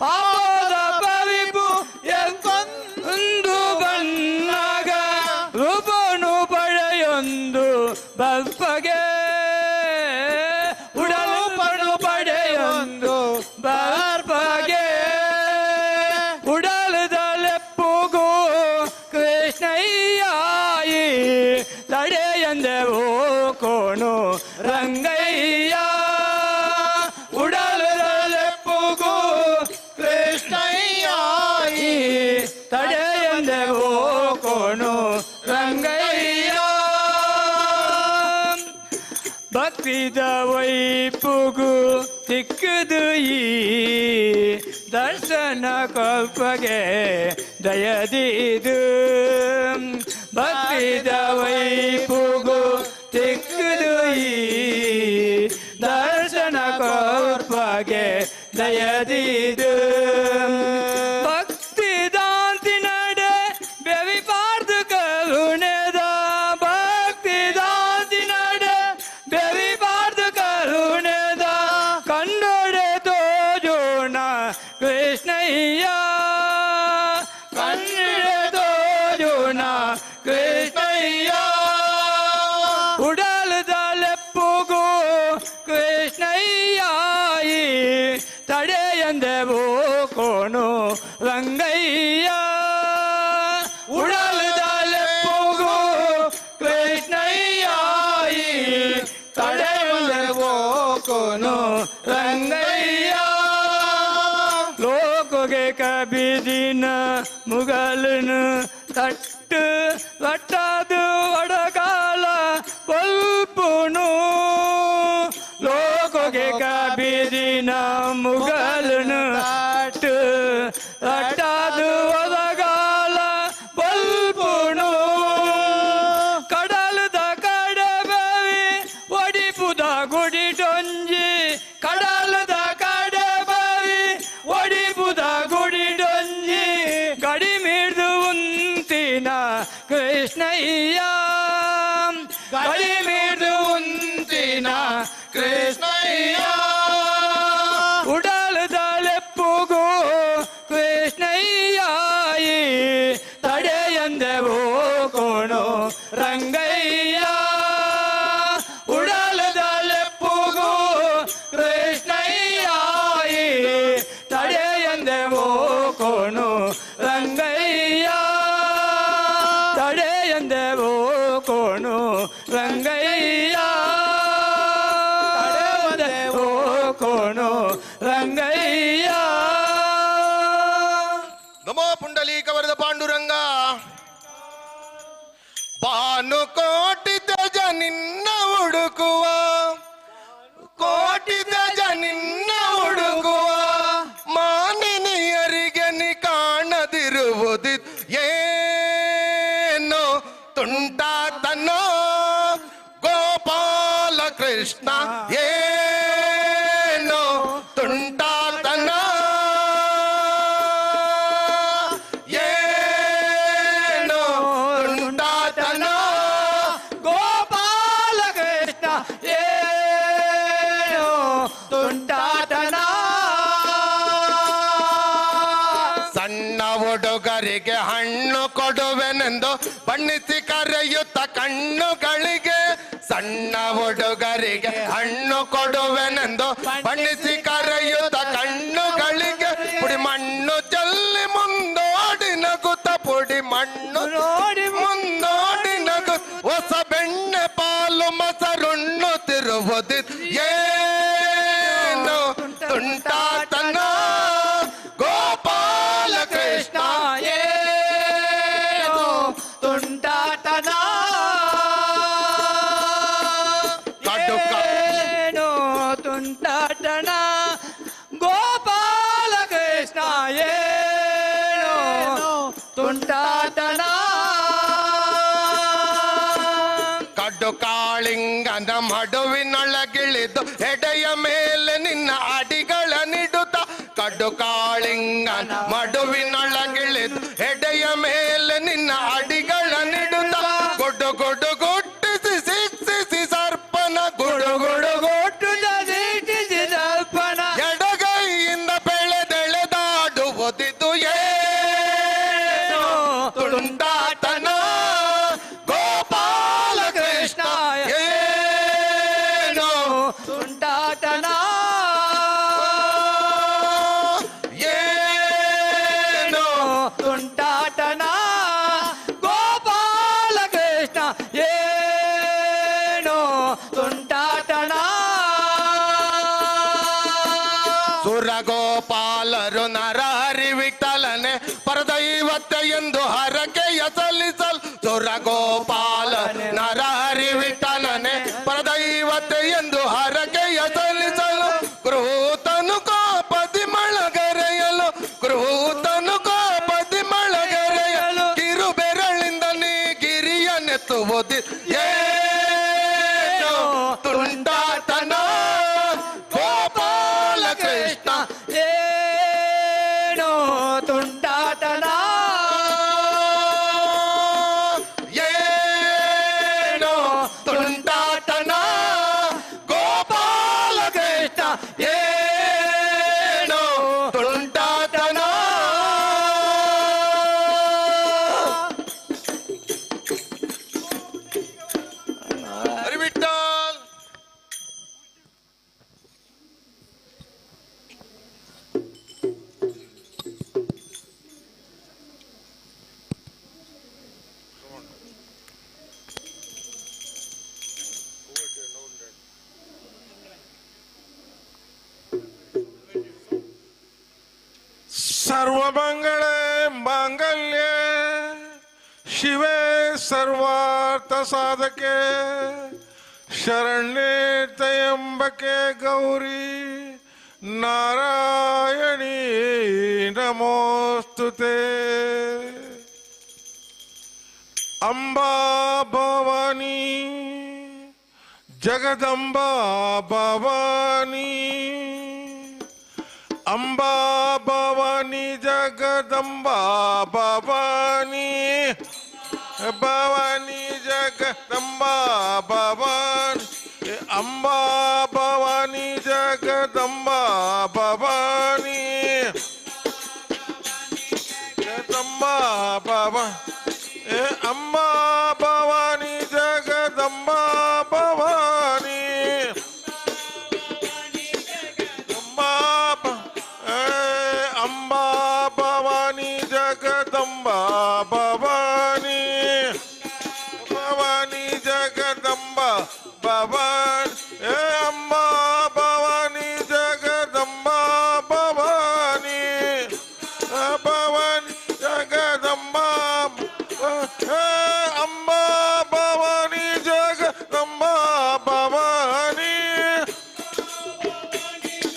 G: ಪಾಪದ ಪವಿಪು ಕೊಂದು ಬನ್ನಾಗ, ರೂಪನು ಪಡೆಯೊಂದು ಬಲ್ಪಗೆ, ಉಡಲುಪನು ಪಡೆಯೊಂದು ಬರ್ಪಗೆ. ಉಡಲುದಲೆಪ್ಪುಗು ಕೃಷ್ಣಯ್ಯಾಯಿ ತಡೆಯಂದೆವೋ ಕೋಣು ರಂಗಯ್ಯ. ಉಡಲುದಲೆಪ್ಪುಗು ಕೃಷ್ಣಯ್ಯಾಯಿ ತಡೆಯಂದೆವೋ ಕೋಣು ರಂಗಯ್ಯ. ಭಕ್ತಿದ ವೈಪುಗು ತಿಕ್ಕದು ಈ ದರ್ಶನ ಕೊಲ್ಪಗೆ ದಯದೀದು, ಭಕ್ತಿದ ವೈಪುಗು ತಿಕ್ಕದು ಈ ದರ್ಶನ ಕೊಲ್ಪಗೆ ದಯದೀದು. ಭಕ್ತಿ ದಾಂತಿ ನಡೆ ಬೆವಿ ಪಾರ್ದು ಕರುಣೆದ, ಭಕ್ತಿ ದಾಂತಿ ನಡೆ ಬೆವಿ ಪಾರ್ದು
M: ಕೃಷ್ಣಯ್ಯ ಕಣ್ಣೆದೋಜುನ ಕೃಷ್ಣಯ್ಯ ಉಡಲದ ಲೆಪ್ಪುಗು ಕೃಷ್ಣಯ್ಯ ತಡೆಯಂದೆ ಕೋಣು ರಂಗಯ್ಯ ಉಡಲದ ಲೆಪ್ಪುಗು ಕೃಷ್ಣಯ್ಯ ತಡೆಯಂದೆ ಕೋಣು ರಂಗಯ್ಯ ಲೋಕಗೆ ಕಬಿದಿನ ಮುಗಲನು ತಟ್ಟು ವಟ್ಟಾದು ಒಡಗಾಲ ಪಲ್ಪುನು ಲೋಕಗೆ ಕಬಿದಿನ ಮುಗಲನು ತಟ್ಟು ವಟ್ಟಾದು ಒಡಗಾಲ ಪಲ್ಪುನು ಕಡಲದ ಕಡಬವಿ ಒಡಿಪುದ ಗುಡಿಟೊಂಜಿ ಕಡಲದ ಕಡಬವಿ ಒಡಿಪುದ ಗುಡಿಡೊಂಜಿ ಗಡಿ ಮೀರ್ದು ಉಂತಿನ ಕೃಷ್ಣಯ್ಯ ಗಡಿ ಮೀರ್ದು ಉಂತಿನ ಕೃಷ್ಣಯ್ಯ ಉಡಲದ ಲೆಪ್ಪುಗು ಕೃಷ್ಣಯ್ಯ ತಡೆಯಂದೆ ಕೋಣು ರಂಗಯ್ಯ ಉಡಲದ ಲೆಪ್ಪುಗು ಕೃಷ್ಣಯ್ಯ ತಡೆಯಂದೆ ಕೋಣು ರಂಗಯ್ಯ ತಡೆಯಂದೆ ಕೋಣು ರಂಗಯ್ಯ ತಡೆಯಂದೆ ಕೋಣು ರಂಗಯ್ಯ.
L: ನಮೋ ಪುಂಡಲೀಕ ವರದ ಪಾಂಡುರಂಗ ಭಾನು ಕೋಟಿ ತೇಜ ನಿನ್ನ ಹುಡುಕುವ ಕೋಟಿ ತೇಜ ನಿನ್ನ ಹುಡುಕುವ ಮಾನಿನಿಯರಿಗೆ ನೀ ಕಾಣದಿರುವುದು ಏನು ತುಂಟಾತನ ಗೋಪಾಲ ಕೃಷ್ಣ ಏನು ತುಂಟಾತನ ಏನು ತುಂಟಾತನ
M: ಗೋಪಾಲ ಕೃಷ್ಣ ಏನು ತುಂಟಾತನ.
L: ಸಣ್ಣ ಹುಡುಗರಿಗೆ ಹಣ್ಣು ಕೊಡುವೆನೆಂದು ಬಣ್ಣಿಸಿ ಕರೆಯುತ್ತ ಕಣ್ಣುಗಳಿಗೆ ಸಣ್ಣ ಹುಡುಗರಿಗೆ ಹಣ್ಣು ಕೊಡುವೆನೆಂದು ಬಣ್ಣಿಸಿ ಕರೆಯುತ್ತ ಕಣ್ಣುಗಳಿಗೆ ಪುಡಿ ಮಣ್ಣು ಚೆಲ್ಲಿ ಮುಂದೋಡಿ ನಗುತ್ತ ಪುಡಿ ಮಣ್ಣು
M: ನೋಡಿ
L: ಮುಂದೋಡಿ ನಗು ಹೊಸ ಬೆಣ್ಣೆ ಪಾಲು ಮೊಸರುಣ್ಣುತ್ತಿರುವುದು ಏನು ತುಂಟಾತನ ಗೋಪಾಲ ಕೃಷ್ಣ
M: ಏನು ತುಂಟಾತನ ಏನು ತುಂಟಾತನ ಗೋಪಾಲ ಕೃಷ್ಣ ಏನು ತುಂಟಾತನ.
L: ಕಡು ಕಾಳಿಂಗನ ಮಡುವಿನೊಳಗಿಳಿದು ಎಡೆಯ ಮೇಲೆ ನಿನ್ನ ಅಡಿಗಳ ನಿಡುತ್ತ ಕಡು ಕಾಳಿಂಗನ ಮಡುವಿನೊಳಗಿಳಿದು ಎಡೆಯ ಮೇಲೆ ನಿನ್ನ ಅಡಿಗಳ ನಿಡುತ್ತ ಗುಡು ಗುಡು ಗುಟ್ಟಿಸಿ ಸಿಕ್ಸಿಸಿ ಸರ್ಪನ ಗುಡು ಗುಡು
M: ಗುಟ್ಟುದ ಸಿಟ್ಟಿಸಿ ಸರ್ಪನ
L: ಎಡಗೈಯಿಂದ ಬೆಳೆದೆಳೆದಾಡುವುದಿದು ಏನು ತುಂಟಾತನ ಗೋಪಾಲ ಕೃಷ್ಣ ಏನು
M: ತುಂಟಾತನ
L: ಏನು
M: ತುಂಟಾತನ ಗೋಪಾಲ ಕೃಷ್ಣ ಏನು ತುಂಟಾತನ.
L: ಸುರಗೋಪಾಲರು ನರಹರಿ ವಿಠಲನೆ ಪರದೈವತೆ ಎಂದು ಹರಕೆಯ ಸಲ್ಲಿಸಲ್ ಸುರಗೋಪಾಲ ನರಹರಿ ವಿಠಲನೆ ಪರದೈವತೆ ಎಂದು ಹರಕೆಯ ಸಲ್ಲಿಸಲು ಕ್ರೂತನು ಕೋಪದಿ ಮಳಗರೆಯಲು ಕ್ರೂತನು ಕೋಪದಿ ಮಳಗರೆಯಲು ಕಿರುಬೆರಳಿಂದ ನೀ ಗಿರಿಯ ನೆತ್ತುವುದು ಏನು ತುಂಟಾತನ ಗೋಪಾಲ ಕೃಷ್ಣ
M: ಏನು ತುಂಟಾತನ
L: ಏನು ತುಂಟಾತನ ಗೋಪಾಲ ಕೃಷ್ಣ ಏನು ತುಂಟಾತನ.
P: ಸರ್ವಮಂಗಳೇ ಮಾಂಗಲ್ಯೆ ಶಿವೆ ಸರ್ವಾರ್ಥ ಸಾಧಕೆ ಶರಣ್ಯೇ ತ್ರ್ಯಂಬಕೆ ಗೌರಿ ನಾರಾಯಣಿ ನಮೋಸ್ತುತೆ. ಅಂಬಾ ಭವಾನಿ ಜಗದಂಬಾ ಭವಾನಿ, ಅಂಬಾ ಭವಾನಿ ಜಗದಂಬಾ ಭವಾನಿ, ಭವಾನಿ ಜಗದಂಬಾ ಭವಾನಿ, ಅಂಬಾ ಭವಾನಿ ಜಗದಂಬಾ ಭವಾನಿ, ಜಗದಂಬಾ ಭವ, ಅಂಬಾ ಭವಾನಿ ಜಗದಂಬಾ ಭವಾನಿ, ಅಂಬಾ ಭವಾನಿ ಜಗದಂಬಾ ಭವಾನಿ, ಭವಾನಿ ಜಗದಂಬಾ ಭವಾನಿ, ಅಂಬಾ ಭವಾನಿ ಜಗದಂಬಾ ಭವಾನಿ, ಭವಾನಿ ಜಗದಂಬಾ, ಅಂಬಾ ಭವಾನಿ ಜಗದಂಬಾ ಭವಾನಿ,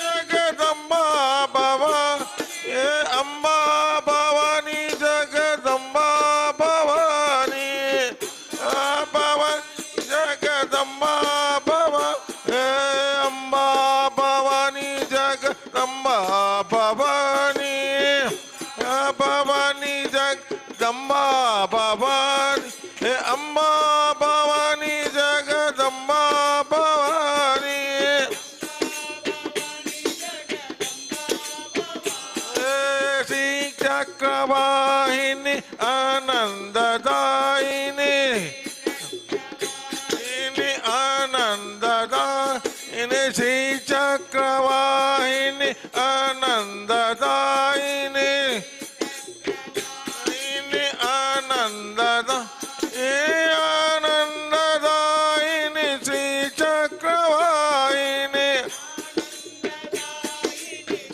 P: ಜಗದಂಬಾ ಭವಾ, ಅಂಬಾ ಭವಾನಿ ಜಗದಂಬಾ ಭವಾನಿ, ಭವಾನಿ ಜಗದಂಬಾ ಭವ, ಅಂಬಾ ಭವಾನಿ ಜಗದಂಬಾ ಭವಾನಿ, ಭವಾನಿ ಜಗದಂಬಾ ಭವಾನಿ, ಅಂಬಾ ಭವಾನಿ ಜಗದಂಬಾ ಭವಾನಿ. ಶ್ರೀ ಚಕ್ರವಾಹಿನಿ ಆನಂದದಾಯಿನಿ, ಆನಂದದಾಯಿನಿ, ಶ್ರೀ ಚಕ್ರವಾಹಿನಿ ಆನಂದದಾಯಿನಿ, ಆನಂದದ ಆನಂದದಾಯಿನಿ, ಶ್ರೀ ಚಕ್ರವಾಹಿನಿ,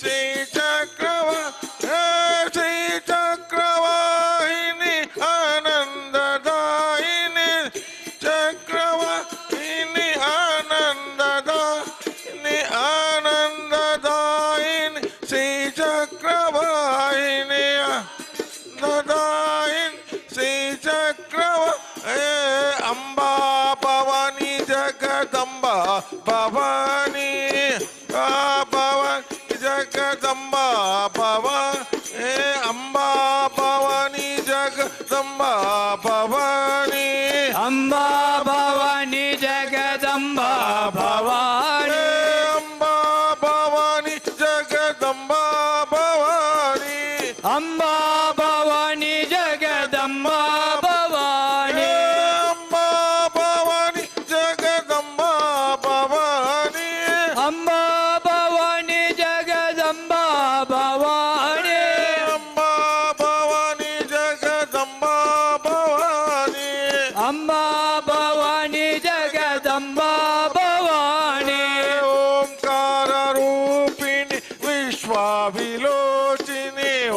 P: ಶ್ರೀ ಚಕ್ರವ, ಶ್ರೀ ಚಕ್ರವಾಹಿನಿ ಆನಂದದಾಯಿನಿ, ಚಕ್ರವಾಹಿನಿ ಆನಂದದಾಯಿನಿ, ಆನಂದದಾಯಿನಿ, ಶ್ರೀ ಚಕ್ರವಾಹಿನಿ ಆನಂದದಾಯಿನಿ, ಶ್ರೀ ಚಕ್ರವ, ಅಂಬಾ ಭವಾನಿ ಜಗದಂಬಾ ಭವಾನಿ, ಭವಾನಿ ಜಗದಂಬಾ ಭವಾ, ಅಂಬಾ ಭವಾನಿ ಜಗದಂಬಾ ಭವಾನಿ,
M: ಅಂಬಾ ಭವಾನಿ ಜಗದಂಬಾ ಭವಾನಿ,
P: ಅಂಬಾ ಭವಾನಿ ಜಗದಂಬಾ ಭವಾನಿ,
M: ಅಂಬಾ ಭವಾನಿ ಜಗದಂಬಾ ಭವಾನಿ,
P: ಅಂಬಾ ಭವಾನಿ ಜಗದಂಬಾ ಭವಾನಿ,
M: ಅಂಬಾ ಭವಾನಿ ಜಗದಂಬಾ ಭವಾನಿ,
P: ಅಂಬಾ ಭವಾನಿ ಜಗದಂಬಾ ಭವಾನಿ,
M: ಅಂಬಾ ಭವಾನಿ ಜಗದಂಬಾ ಭವಾನಿ.
P: ಓಂಕಾರ ರೂಪಿಣಿ ವಿಶ್ವಾವಿಲೋಚಿನಿ,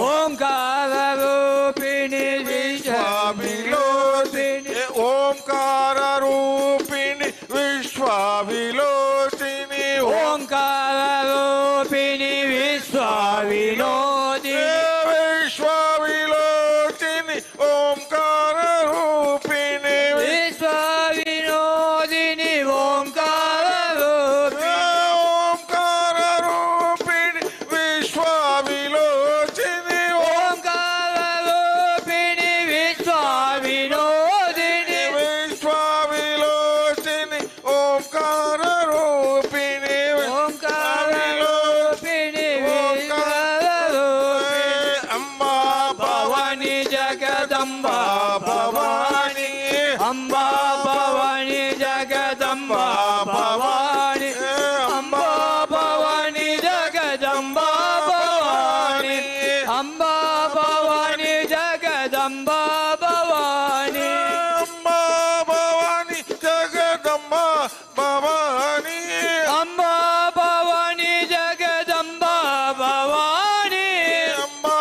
M: ಓಂಕಾರ ರೂಪಿಣಿ
P: ವಿಶ್ವಾವಿಲೋಚಿನಿ, ಓಂಕಾರ ರೂಪಿಣಿ ವಿಶ್ವಾವಿಲೋಚಿನಿ,
M: ಓಂಕಾರ ರೂಪಿಣಿ ವಿಶ್ವಾವಿನೋದಿನಿ,
P: ವಿಶ್ವಾವಿಲೋಚಿನಿ, ಓಂಕಾರ ರೂಪಿಣಿ
M: ವಿಶ್ವಾವಿನೋದಿನಿ, ಓಂಕಾರ ರೂಪಿಣಿ,
P: ಓಂಕಾರ ರೂಪಿಣಿ ವಿಶ್ವಾವಿಲೋಚಿನಿ,
M: ಓಂಕಾರ ರೂಪಿಣಿ ವಿಶ್ವಾವಿನೋದಿನಿ,
P: ವಿಶ್ವಾವಿಲೋಚಿನಿ, ಓಂಕಾರ ರೂಪಿಣಿ,
M: ಓಂಕಾರ ರೂಪಿಣಿ, ಓಂಕಾರ ರೂಪಿಣಿ,
P: ಅಂಬಾ
M: ಭವಾನಿ ಜಗದಂಬಾ ಭವಾನಿ, ಅಂಬಾ ಭವಾನಿ ಜಗದಂಬಾ ಭವಾನಿ, ಅಂಬಾ ಭವಾನಿ ಜಗದಂಬಾ ಭವಾನಿ, ಅಂಬಾ ಭವಾನಿ ಜಗದಂಬಾ ಭವಾನಿ,
P: ಅಂಬಾ ಭವಾನಿ ಜಗದಂಬಾ ಭವಾನಿ,
M: ಅಂಬಾ ಭವಾನಿ ಜಗದಂಬಾ ಭವಾನಿ,
P: ಅಂಬಾ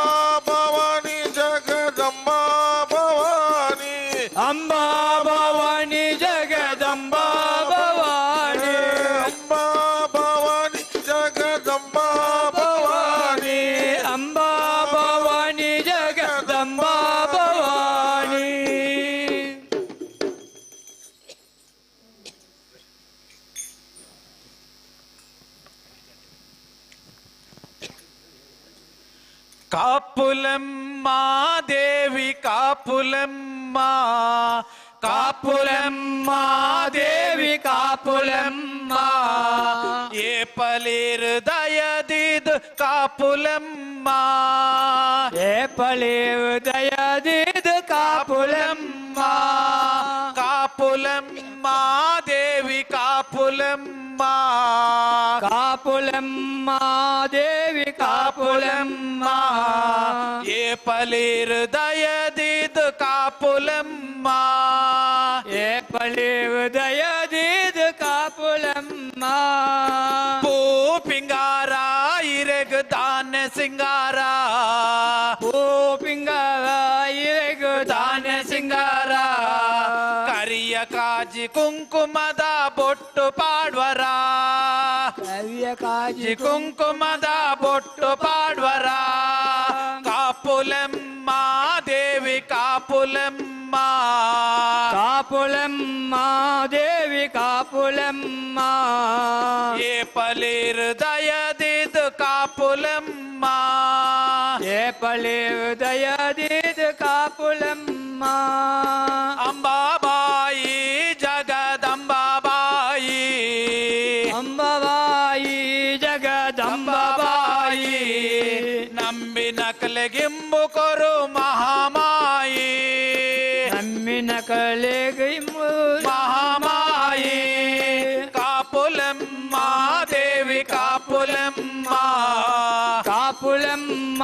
M: ಕಾಪುಲಮ್ಮ ದೇವಿ ಕಾಪುಲಮ್ಮ ಕಾಪುಲಮ್ಮ ದೇವಿ ಕಾಪುಲಮ್ಮ ಏ ಪಲಿರ್ ದಯದಿದ್ ಕಾಪುಲಮ್ಮ
G: ಏ ಪಲಿರ್ ದಯದಿದ್ ಕಾಪುಲಮ್ಮ
M: ಕಾಪುಲಮ್ಮ ದೇವಿ ಕಾಪುಲಮ್ಮ
G: ಕಾಪುಲಮ್ಮ ದೇವಿ ಕಾಪುಲಮ್ಮ
M: ಏ ಪಲಿರ್ ದಯದಿದ್ ಕಾಪುಲಮ್ಮ
G: ಏ ಪಲಿರ್ ದಯದಿದ್ ಕಾಪುಲಮ್ಮ
M: ಪೂ ಪಿಂಗಾರ ಇರೆಗ್ ದಾನ ಸಿಂಗಾರ
G: ಪೂ ಪಿಂಗಾರ ಇರೆಗ್ ದಾನ ಸಿಂಗಾರ
M: ಕರಿಯ ಕಾಜಿ ಕುಂಕುಮದ ಬೊಟ್ಟು ಪಾಡ್ವರ
G: ಕರಿಯ ಕಾಜಿ
M: ಕುಂಕುಮದ ಬೊಟ್ಟು ಪಾಡ್ವರ ಕಾಪುಲಮ್ಮ ದೇವಿ ಕಾಪುಲಮ್ಮ
G: ಕಾಪುಲಮ್ಮ ದೇವಿ ಕಾಪುಲಮ್ಮ
M: ಏ ಪಲಿರ್ ದಯದಿದ್ ಕಾಪುಲಮ್ಮ
G: ಏ ಪಲಿರ್ ದಯದಿದ್ ಕಾಪುಲಮ್ಮ
M: ಅಂಬಾಬಾಯಿ ಜಗದಂಬಾಬಾಯಿ
G: ಅಂಬಾಬಾಯಿ ಜಗದಂಬಾಬಾಯಿ
M: ನಂಬಿನ ಕಲೆಗಿಂಬು ಕೊರು ಮಹಾಮಾಯಿ
G: ನಂಬಿನ ಕಲೆಗಿಂಬು
M: ಮಹಾಮಾಯಿ ಕಾಪುಲಮ್ಮ ದೇವಿ ಕಾಪುಲಮ್ಮ
G: ಕಾಪುಲಮ್ಮ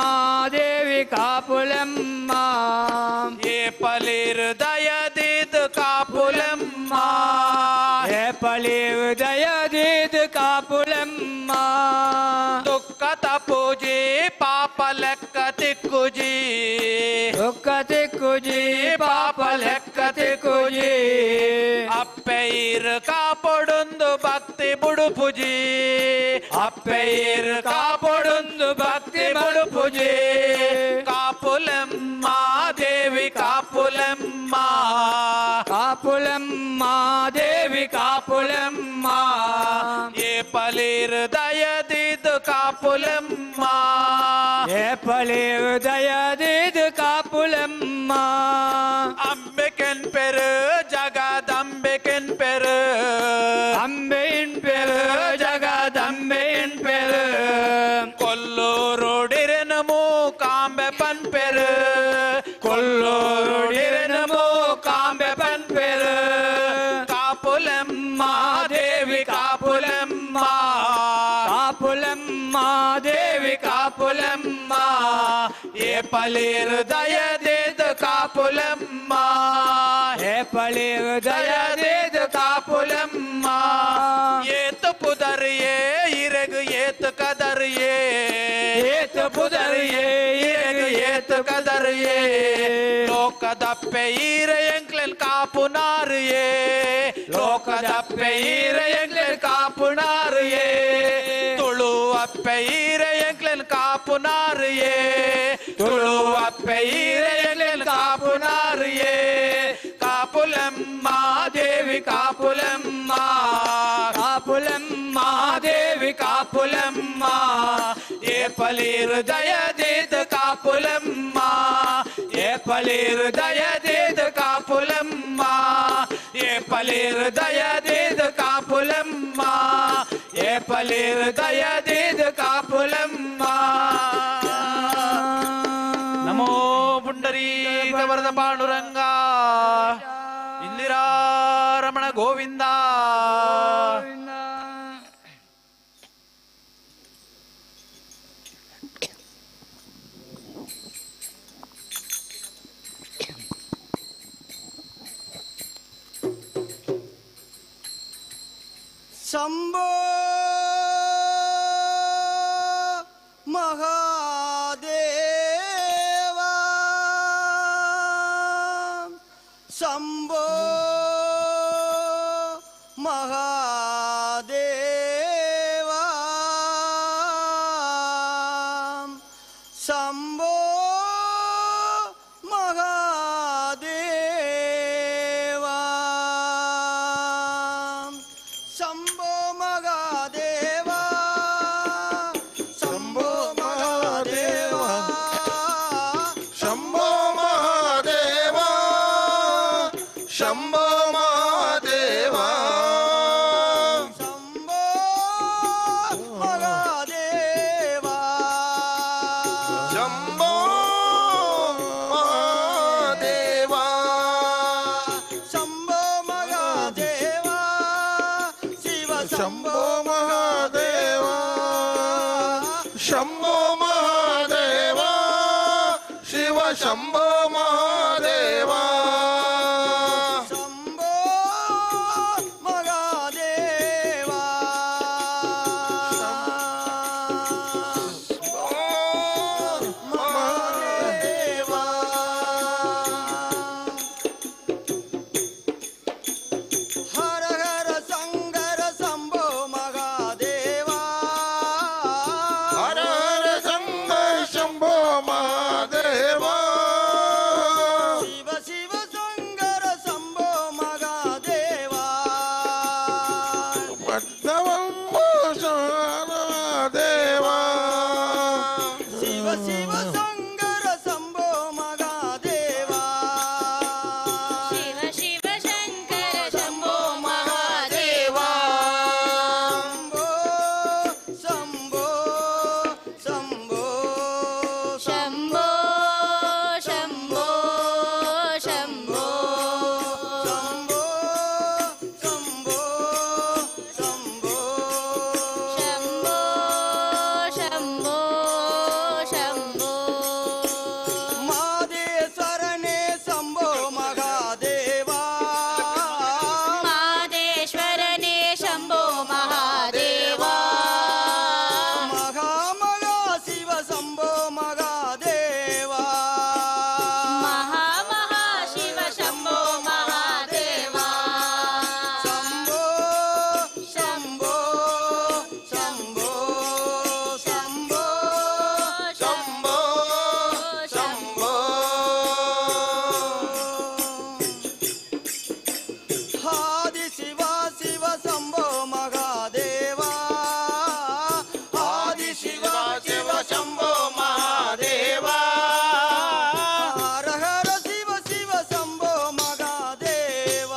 G: ದೇವಿ ಕಾಪುಲಮ್ಮ
M: ಏ ಪಲಿರ್ ದಯದಿದ್ ಕಾಪುಲಮ್ಮ
G: ಏ ಪಲಿರ್ ದಯದಿದ್ ಕಾಪುಲಮ್ಮ
M: ದುಃಖ ತಪೂಜಿ ಪಾಪ ಲೆಕ್ಕ ತಿಕ್ಕುಜಿ
G: ದುಃಖ ತಿಕ್ಕುಜಿ ಪಾಪ ಲೆಕ್ಕ ತಿಕ್ಕುಜಿ
M: ಅಪ್ಪೆಯಿರ್ ಕಾಪೊಡೊಂದು ಭಕ್ತಿ ಬುಡುಪುಜಿ ಅಪ್ಪೆಯಿರ್ ಕಾಪೊಡೊಂದು ಭಕ್ತಿ ಬುಡುಪುಜಿ ಕಾಪುಲಮ್ಮ ದೇವಿ ಕಾಪುಲಮ್ಮ
G: ಕಾಪುಲಮ್ಮ ದೇವಿ ಕಾಪುಲಮ್ಮ
M: ಏ ಪಲಿರ್ ದಯದಿದ್ ಕಾಪುಲಮ್ಮ
G: ಏ ಪಲಿರ್ ದಯದಿದ್ ಕಾಪುಲಮ್ಮ
M: ಅಂಬಿಕೆನ್ ಪೆರು ಜಗದಂಬಿಕೆನ್ ಪೆರು
G: ಅಂಬೆಯಿನ್ ಪೆರು ಜಗದಂಬೆಯಿನ್ ಪೆರು
M: ಕೊಲ್ಲೂರುಡಿರೆನು ಮೂಕಾಂಬೆ ಪನ್ಪೆರು
G: ಕೊಲ್ಲೂರುಡಿರೆನು ಮೂಕಾಂಬೆ ಪನ್ಪೆರು
M: ಕಾಪುಲಮ್ಮ ದೇವಿ ಕಾಪುಲಮ್ಮ
G: ಕಾಪುಲಮ್ಮ ದೇವಿ ಕಾಪುಲಮ್ಮ
M: ಏ ಪಲಿರ್ ದಯದಿದ್ ಕಾಪುಲಮ್ಮ
G: ಏ ಪಲಿರ್ ದಯದಿದ್ ಕಾಪುಲಮ್ಮ
M: ಏತು ಪುದರಿಯೇ ಇರೆಗ್ ಏತು ಕದರಿಯೇ
G: ಏತು ಪುದರಿಯೇ
M: ಇರೆಗ್ ಏತು ಕದರಿಯೇ ಲೋಕದಪ್ಪೆ ಈರೆ ಎಂಕ್ಲೆನ್ ಕಾಪುನಾರಿಯೇ ಲೋಕದಪ್ಪೆ ಈರೆ ಎಂಕ್ಲೆನ್ ಕಾಪುನಾರಿಯೇ ತುಳು ಅಪ್ಪೆ ಈರೆ ಎಂಕ್ಲೆನ್ ಕಾಪುನಾರಿಯೇ ತುಳು ಅಪ್ಪೆ ಈರೆ ಎಂಕ್ಲೆನ್ ಕಾಪುನಾರಿಯೇ ಕಾಪುಲಮ್ಮ ದೇವಿ ಕಾಪುಲಮ್ಮ
G: ಕಾಪುಲಮ್ಮ ದೇವಿ ಕಾಪುಲಮ್ಮ
M: ಏ ಪಲಿರ್ ದಯದಿದ್ ಕಾಪುಲಮ್ಮ ಏ ಪಲಿರ್ ದಯದಿದ್ ಕಾಪುಲಮ್ಮ ಏ ಪಲಿರ್ ದಯದಿದ್ ಕಾಪುಲಮ್ಮ ಏ ಪಲಿರ್ ದಯದಿದ್ ಕಾಪುಲಮ್ಮ ನಮೋ ಪುಂಡರೀಕ ವರದ ಪಾಂಡುರಂಗ ಇಂದಿರಾರಮಣ ಗೋವಿಂದ.
B: ಶಂಭೋ ಮಹಾದೇವ ಶಂಭೋ ಮಹಾದೇವ ಶಂಭೋ ಮಹಾದೇವ ಶಂಭೋ ಮಹಾದೇವ ಶಂಭೋ ಮಹಾದೇವ.
P: ಶಂಭೋ ಮಹಾದೇವ. ಶಂಭೋ ಮಹಾದೇವ.
K: ಶಂಭೋ ಮಹಾದೇವ ಶಿವ.
P: ಶಂಭೋ ಮಹಾದೇವ, ಶಂಭೋ ಮಹಾದೇವ, ಶಿವ ಶಂಭೋ ಮಹಾದೇವ.
K: ಶಂಭೋ ಮಹಾದೇವ. ಮಹಾದೇವ. ಹರ ಹರ ಶಂಕರ ಶಂಭೋ ಮಹಾದೇವ.
P: ಹರ ಹರ ಶಂಕರ ಶಂಭೋ ಮಹಾದೇವ.
K: ಶಿವ ಶಿವ ಶಂಕರ ಶಂಭೋ ಮಹಾದೇವ.
P: ದೇವ.
K: ಶಿವ ಶಿವ ಶಂಕರ ಶಂಭೋ ಮಹಾದೇವ.
D: ಶಿವ ಶಿವ ಶಂಕರ ಶಂಭೋ ಮಹಾದೇವ.
K: ಶಂಭೋ ಶಂಭೋ
D: ಶಂಭೋ ಶಂಭೋ ಶಂಭೋ.
K: ಶಂಭೋ ಶಂಭೋ ಶಂಭೋ.
D: ಶಂಭೋ ಶಂಭೋ ಶಂಭೋ.
K: ಮಾದೇಶ್ವರನೇ ಶಂಭೋ ಮಹಾದೇವ.
D: ಮಾದೇಶ್ವರನೇ ಶಂಭೋ ಮಹಾದೇವ.
K: ಮಹಾ ಮಹಾ ಶಿವ ಶಂಭೋ ಮಹಾದೇವ.
D: ಮಹಾ ಮಹಾ ಶಿವ ಶಂಭೋ ಮಹಾದೇವ.
K: ಶಂಭೋ ಶಂಭೋ ಶಂಭೋ ಶಂಭೋ.
P: ಶಂಭೋ ಶಂಭೋ.
K: ಆದಿ ಶಿವ ಶಿವ ಶಂಭೋ ಮಹಾದೇವ. ಆದಿ ಶಿವ
P: ಶಿವ ಶಂಭೋ ಮಹಾದೇವ.
K: ಹರ ಹರ ಶಿವ ಶಿವ ಶಂಭೋ ಮಹಾದೇವ.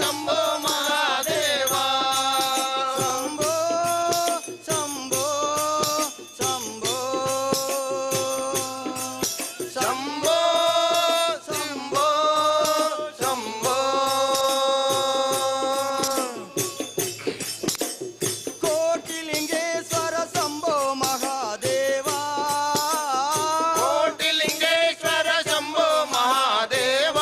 P: ಶಂಭೋ ಮಹಾದೇವ.
K: ಶಂಭೋ ಶಂಭೋ ಶಂಭೋ.
P: ಶಂಭೋ ಶಂಭೋ ಶಂಭೋ.
K: ಕೋಟಿಲಿಂಗೇಶ್ವರ ಶಂಭೋ ಮಹಾದೇವ.
P: ಕೋಟಿಲಿಂಗೇಶ್ವರ ಶಂಭೋ ಮಹಾದೇವ.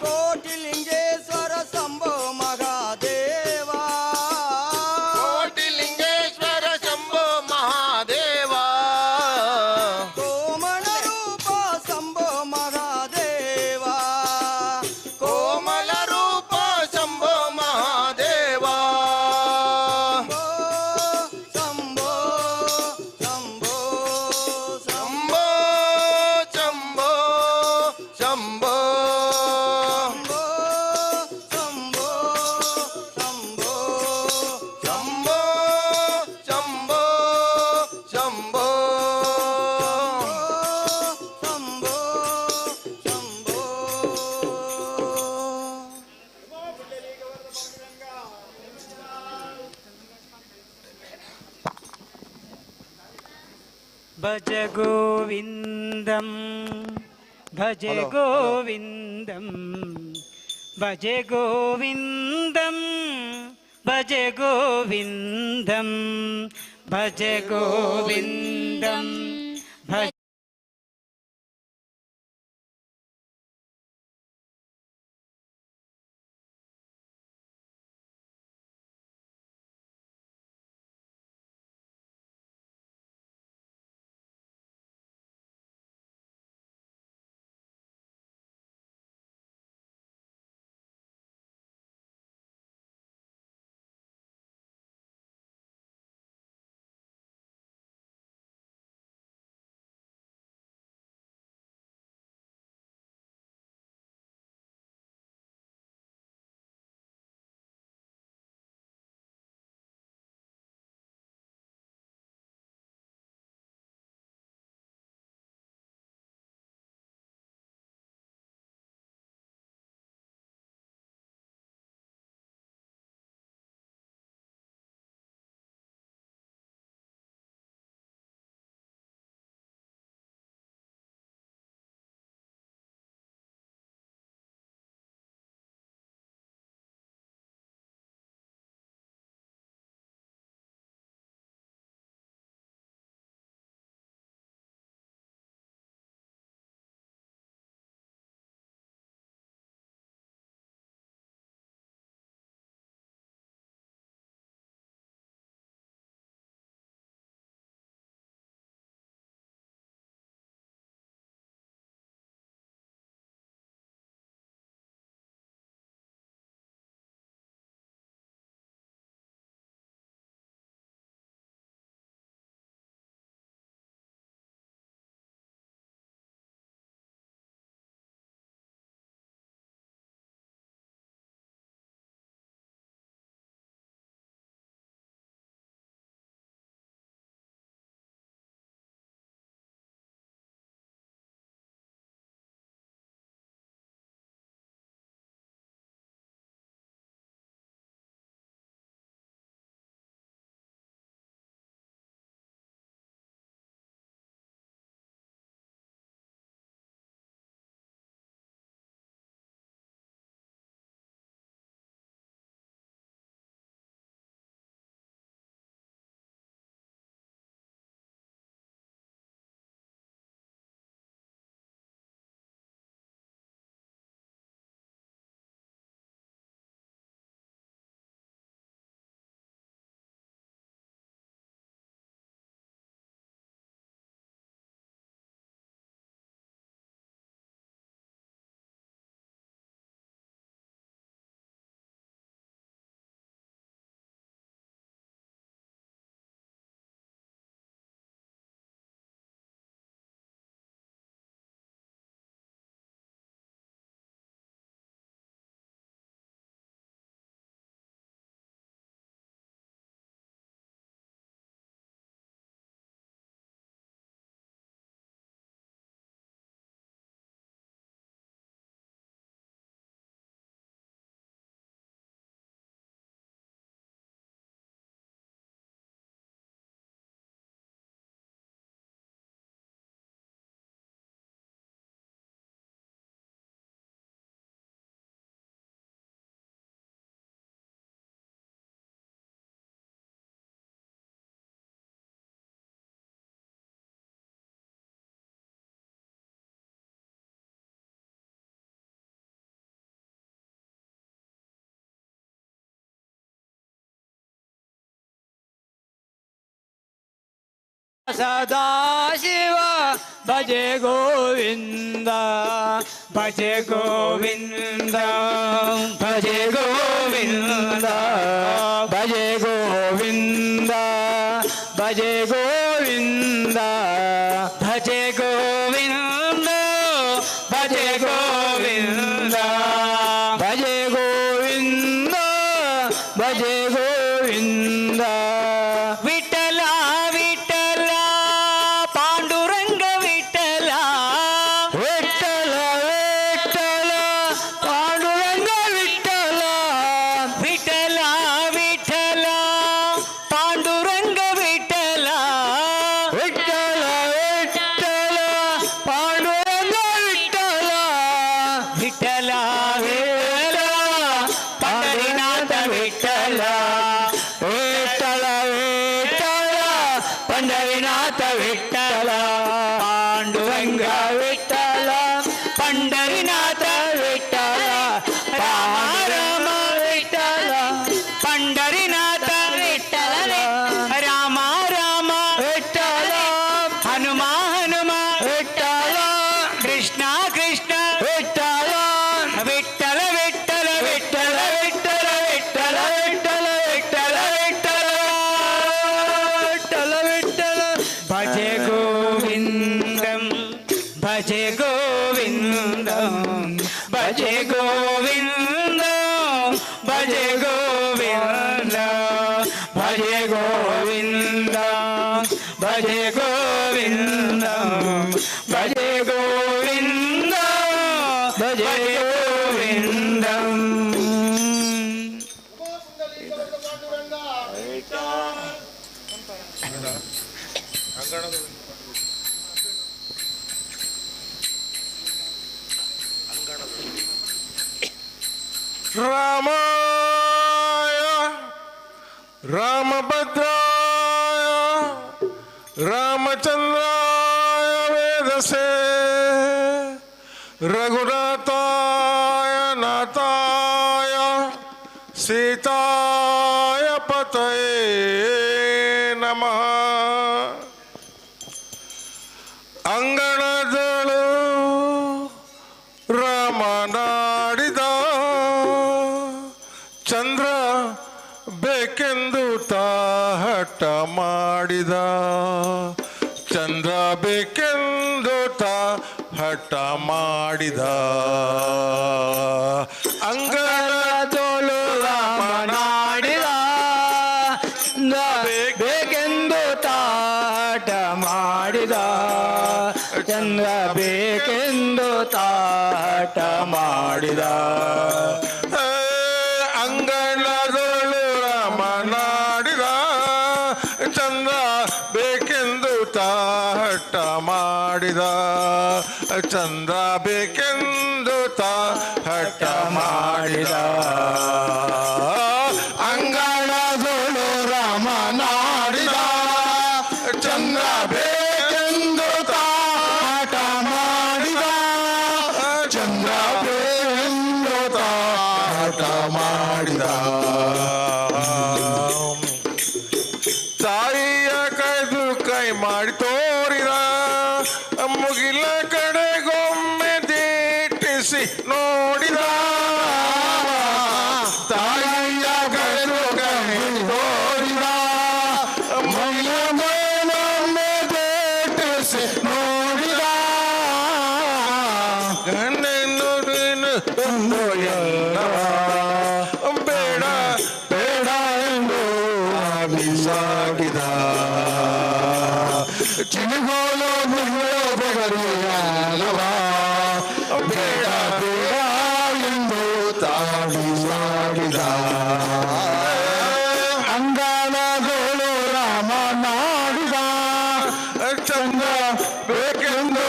K: ಕೋಟಿಲಿಂಗೇಶ್ವರ ಶಂಭೋ ಮಹಾದೇವ.
P: ಕೋಟಿಲಿಂಗೇಶ್ವರ ಶಂಭೋ ಮಹಾದೇವ.
K: ಕೋಮಲ ರೂಪ ಶಂಭೋ ಮಹಾದೇವ.
P: ಕೋಮಲ ರೂಪ ಶಂಭೋ ಮಹಾದೇವ.
K: ಶಂಭೋ ಶಂಭೋ.
P: ಶಂಭೋ ಶಂಭೋ ಶಂಭೋ.
K: ಶಂಭೋ ಶಂಭೋ.
P: ಶಂಭೋ ಶಂಭೋ ಶಂಭೋ.
K: ಶಂಭೋ ಶಂಭೋ.
Q: ಭಜ ಗೋವಿಂದಂ ಭಜ ಗೋವಿಂದಂ ಭಜ ಗೋವಿಂದಂ ಭಜ ಗೋವಿಂದಂ ಭಜ ಗೋವಿಂದಂ ಭಜ.
M: ಸದಾಶಿವ ಭಜೆ ಗೋವಿಂದ ಭಜೆ ಗೋವಿಂದ ಭಜೆ ಗೋವಿಂದ ಭಜೆ ಗೋವಿಂದ ಭಜೆ ಗೋವಿಂದ ಭಜೆ ಗೋವಿಂದ ಭಜೆ ಗೋವಿಂದ ಭಜೆ ಗೋವಿಂದ ಭಜೆ ಗೋವಿಂದ.
Q: ವಿಠಲ ವಿಠಲ ಪಾಂಡುರಂಗ ವಿಠಲ
M: ವಿಠಲ ವಿಠಲ ಪಾಂಡುರಂಗ ವಿಠಲ
Q: ವಿಠಲ ವಿಠಲ ಪಾಂಡುರಂಗ ವಿಠಲ
M: ವಿಠಲ ವಿಠಲ ಪಾಂಡುರಂಗ ವಿಠಲ
Q: ವಿಠಲ ವಿಠಲ ಪಂಡರಿನಾಥ ವಿಠಲ
M: ವಿಠಲ ವಿಠಲ ಪಂಡರಿನಾಥ ವಿಠಲ ಪಾಂಡುರಂಗ ವಿಠಲ
Q: ಪಂಡರಿನಾಥ
M: ವಿಠಲ
Q: ರಾಮ ರಾಮ
M: ವಿಠಲ
Q: ಪಂಡರಿನಾಥ
D: ವಿಠಲ
Q: ರಾಮ ರಾಮ
M: ವಿಠಲ
Q: ಹನುಮ ಹನುಮ
M: ವಿಠಲ
Q: ಕೃಷ್ಣ ಕೃಷ್ಣ
M: ವಿಠಲ
Q: ವಿಠಲ ವಿಠಲ ವಿಠಲ
M: ವಿಠಲ ವಿಠಲ ವಿಠಲ ವಿಠಲ ವಿಠಲ ವಿಠಲ ವಿಠಲ ವಿಠಲ.
Q: ಭಜೆ ಗೋವಿಂದಂ ಭಜೆ ಗೋವಿಂದಂ ಭಜೆ ಗೋವಿಂದ ಭಜೆ ಗೋವಿಂದ ಭಜೆ ಗೋವಿಂದ ಭಜೆ ಗೋವಿಂದ ಭಜೆ ಗೋವಿಂದ ಭಜೆ ಗೋವಿಂದಂ.
P: ರಾಮಾಯ ರಾಮಭದ್ರಾಯ ರಾಮಚಂದ್ರಾಯ ವೇದಸೆ ರಘುನಾಥಾಯ ನಾಥಾಯ ಸೀತಾಯ ಪತಯೇ ನಮಃ. ಅಂಗಣದಳು ರಾಮನಾಡಿದ ಚಂದ್ರ ಬೇಕೆಂದು ತಾಹಟ ಮಾಡಿದ ಚಂದ್ರ ಬೇಕೆಂದು ತಾ ಹಠ ಮಾಡಿದ. ಅಂಗಣದೋಳು
M: ರಾಮನಾಡಿದ ಬೇಕೆಂದು ತಾಟ ಮಾಡಿದ ಚಂದ್ರ ಬೇಕೆಂದು ತಾಟ ಮಾಡಿದ.
P: ಅಂಗಣದೋಳು ರಾಮನಾಡಿದ ಚಂದ್ರ ಬೇಕೆಂದು ತಾಹಟ ಮಾಡಿದ ಚಂದ್ರ ಬೇಕೆಂದು ತಾ ಹಠ ಮಾಡಿದ.
K: ಅಂಗಣದೊಳು ರಾಮನಾಡಿದ ಚಂದ್ರ ಬೇಕೆಂದು ತಾಟ ಮಾಡಿದ ಚಂದ್ರ ಬೇಕೆಂದು ತಾಟ ಮಾಡಿದ.
P: ತಾಯಿಯ ಕೈದು ಕೈ ಮಾಡಿ ತೋರಿದ ಮುಗಿಲ ಕಡೆಗೊಮ್ಮೆ ದಿಟ್ಟಿಸಿ ನೋಡಿದ.
K: ತಾಯಿಯ ಕೈದು ಕೈ ತೋರಿದ ಮುಗಿಲ ಮೇಲೊಮ್ಮೆ ದಿಟ್ಟಿಸಿ ನೋಡಿದ.
P: ಗಂಡೆನ್ನು
K: ಒಂದು ಎನ್ನವ
P: ಬೇಡ
K: ಬೇಡ ಎಂದು ಬಿಸಾಡಿದ. ಚಿನುಗೋಲು ಮುಗಿಲೋ ಬೆಗರಿಯಲ್ಲವ ಬೇಡ ಬೇಡ ಎಂದು ತಾಡಿಸಾಡಿದ. ಅಂಗಾಲಗಳು ರಾಮನಾಡಿದ
P: ಚಂದ್ರ ಬೇಕೆಂದು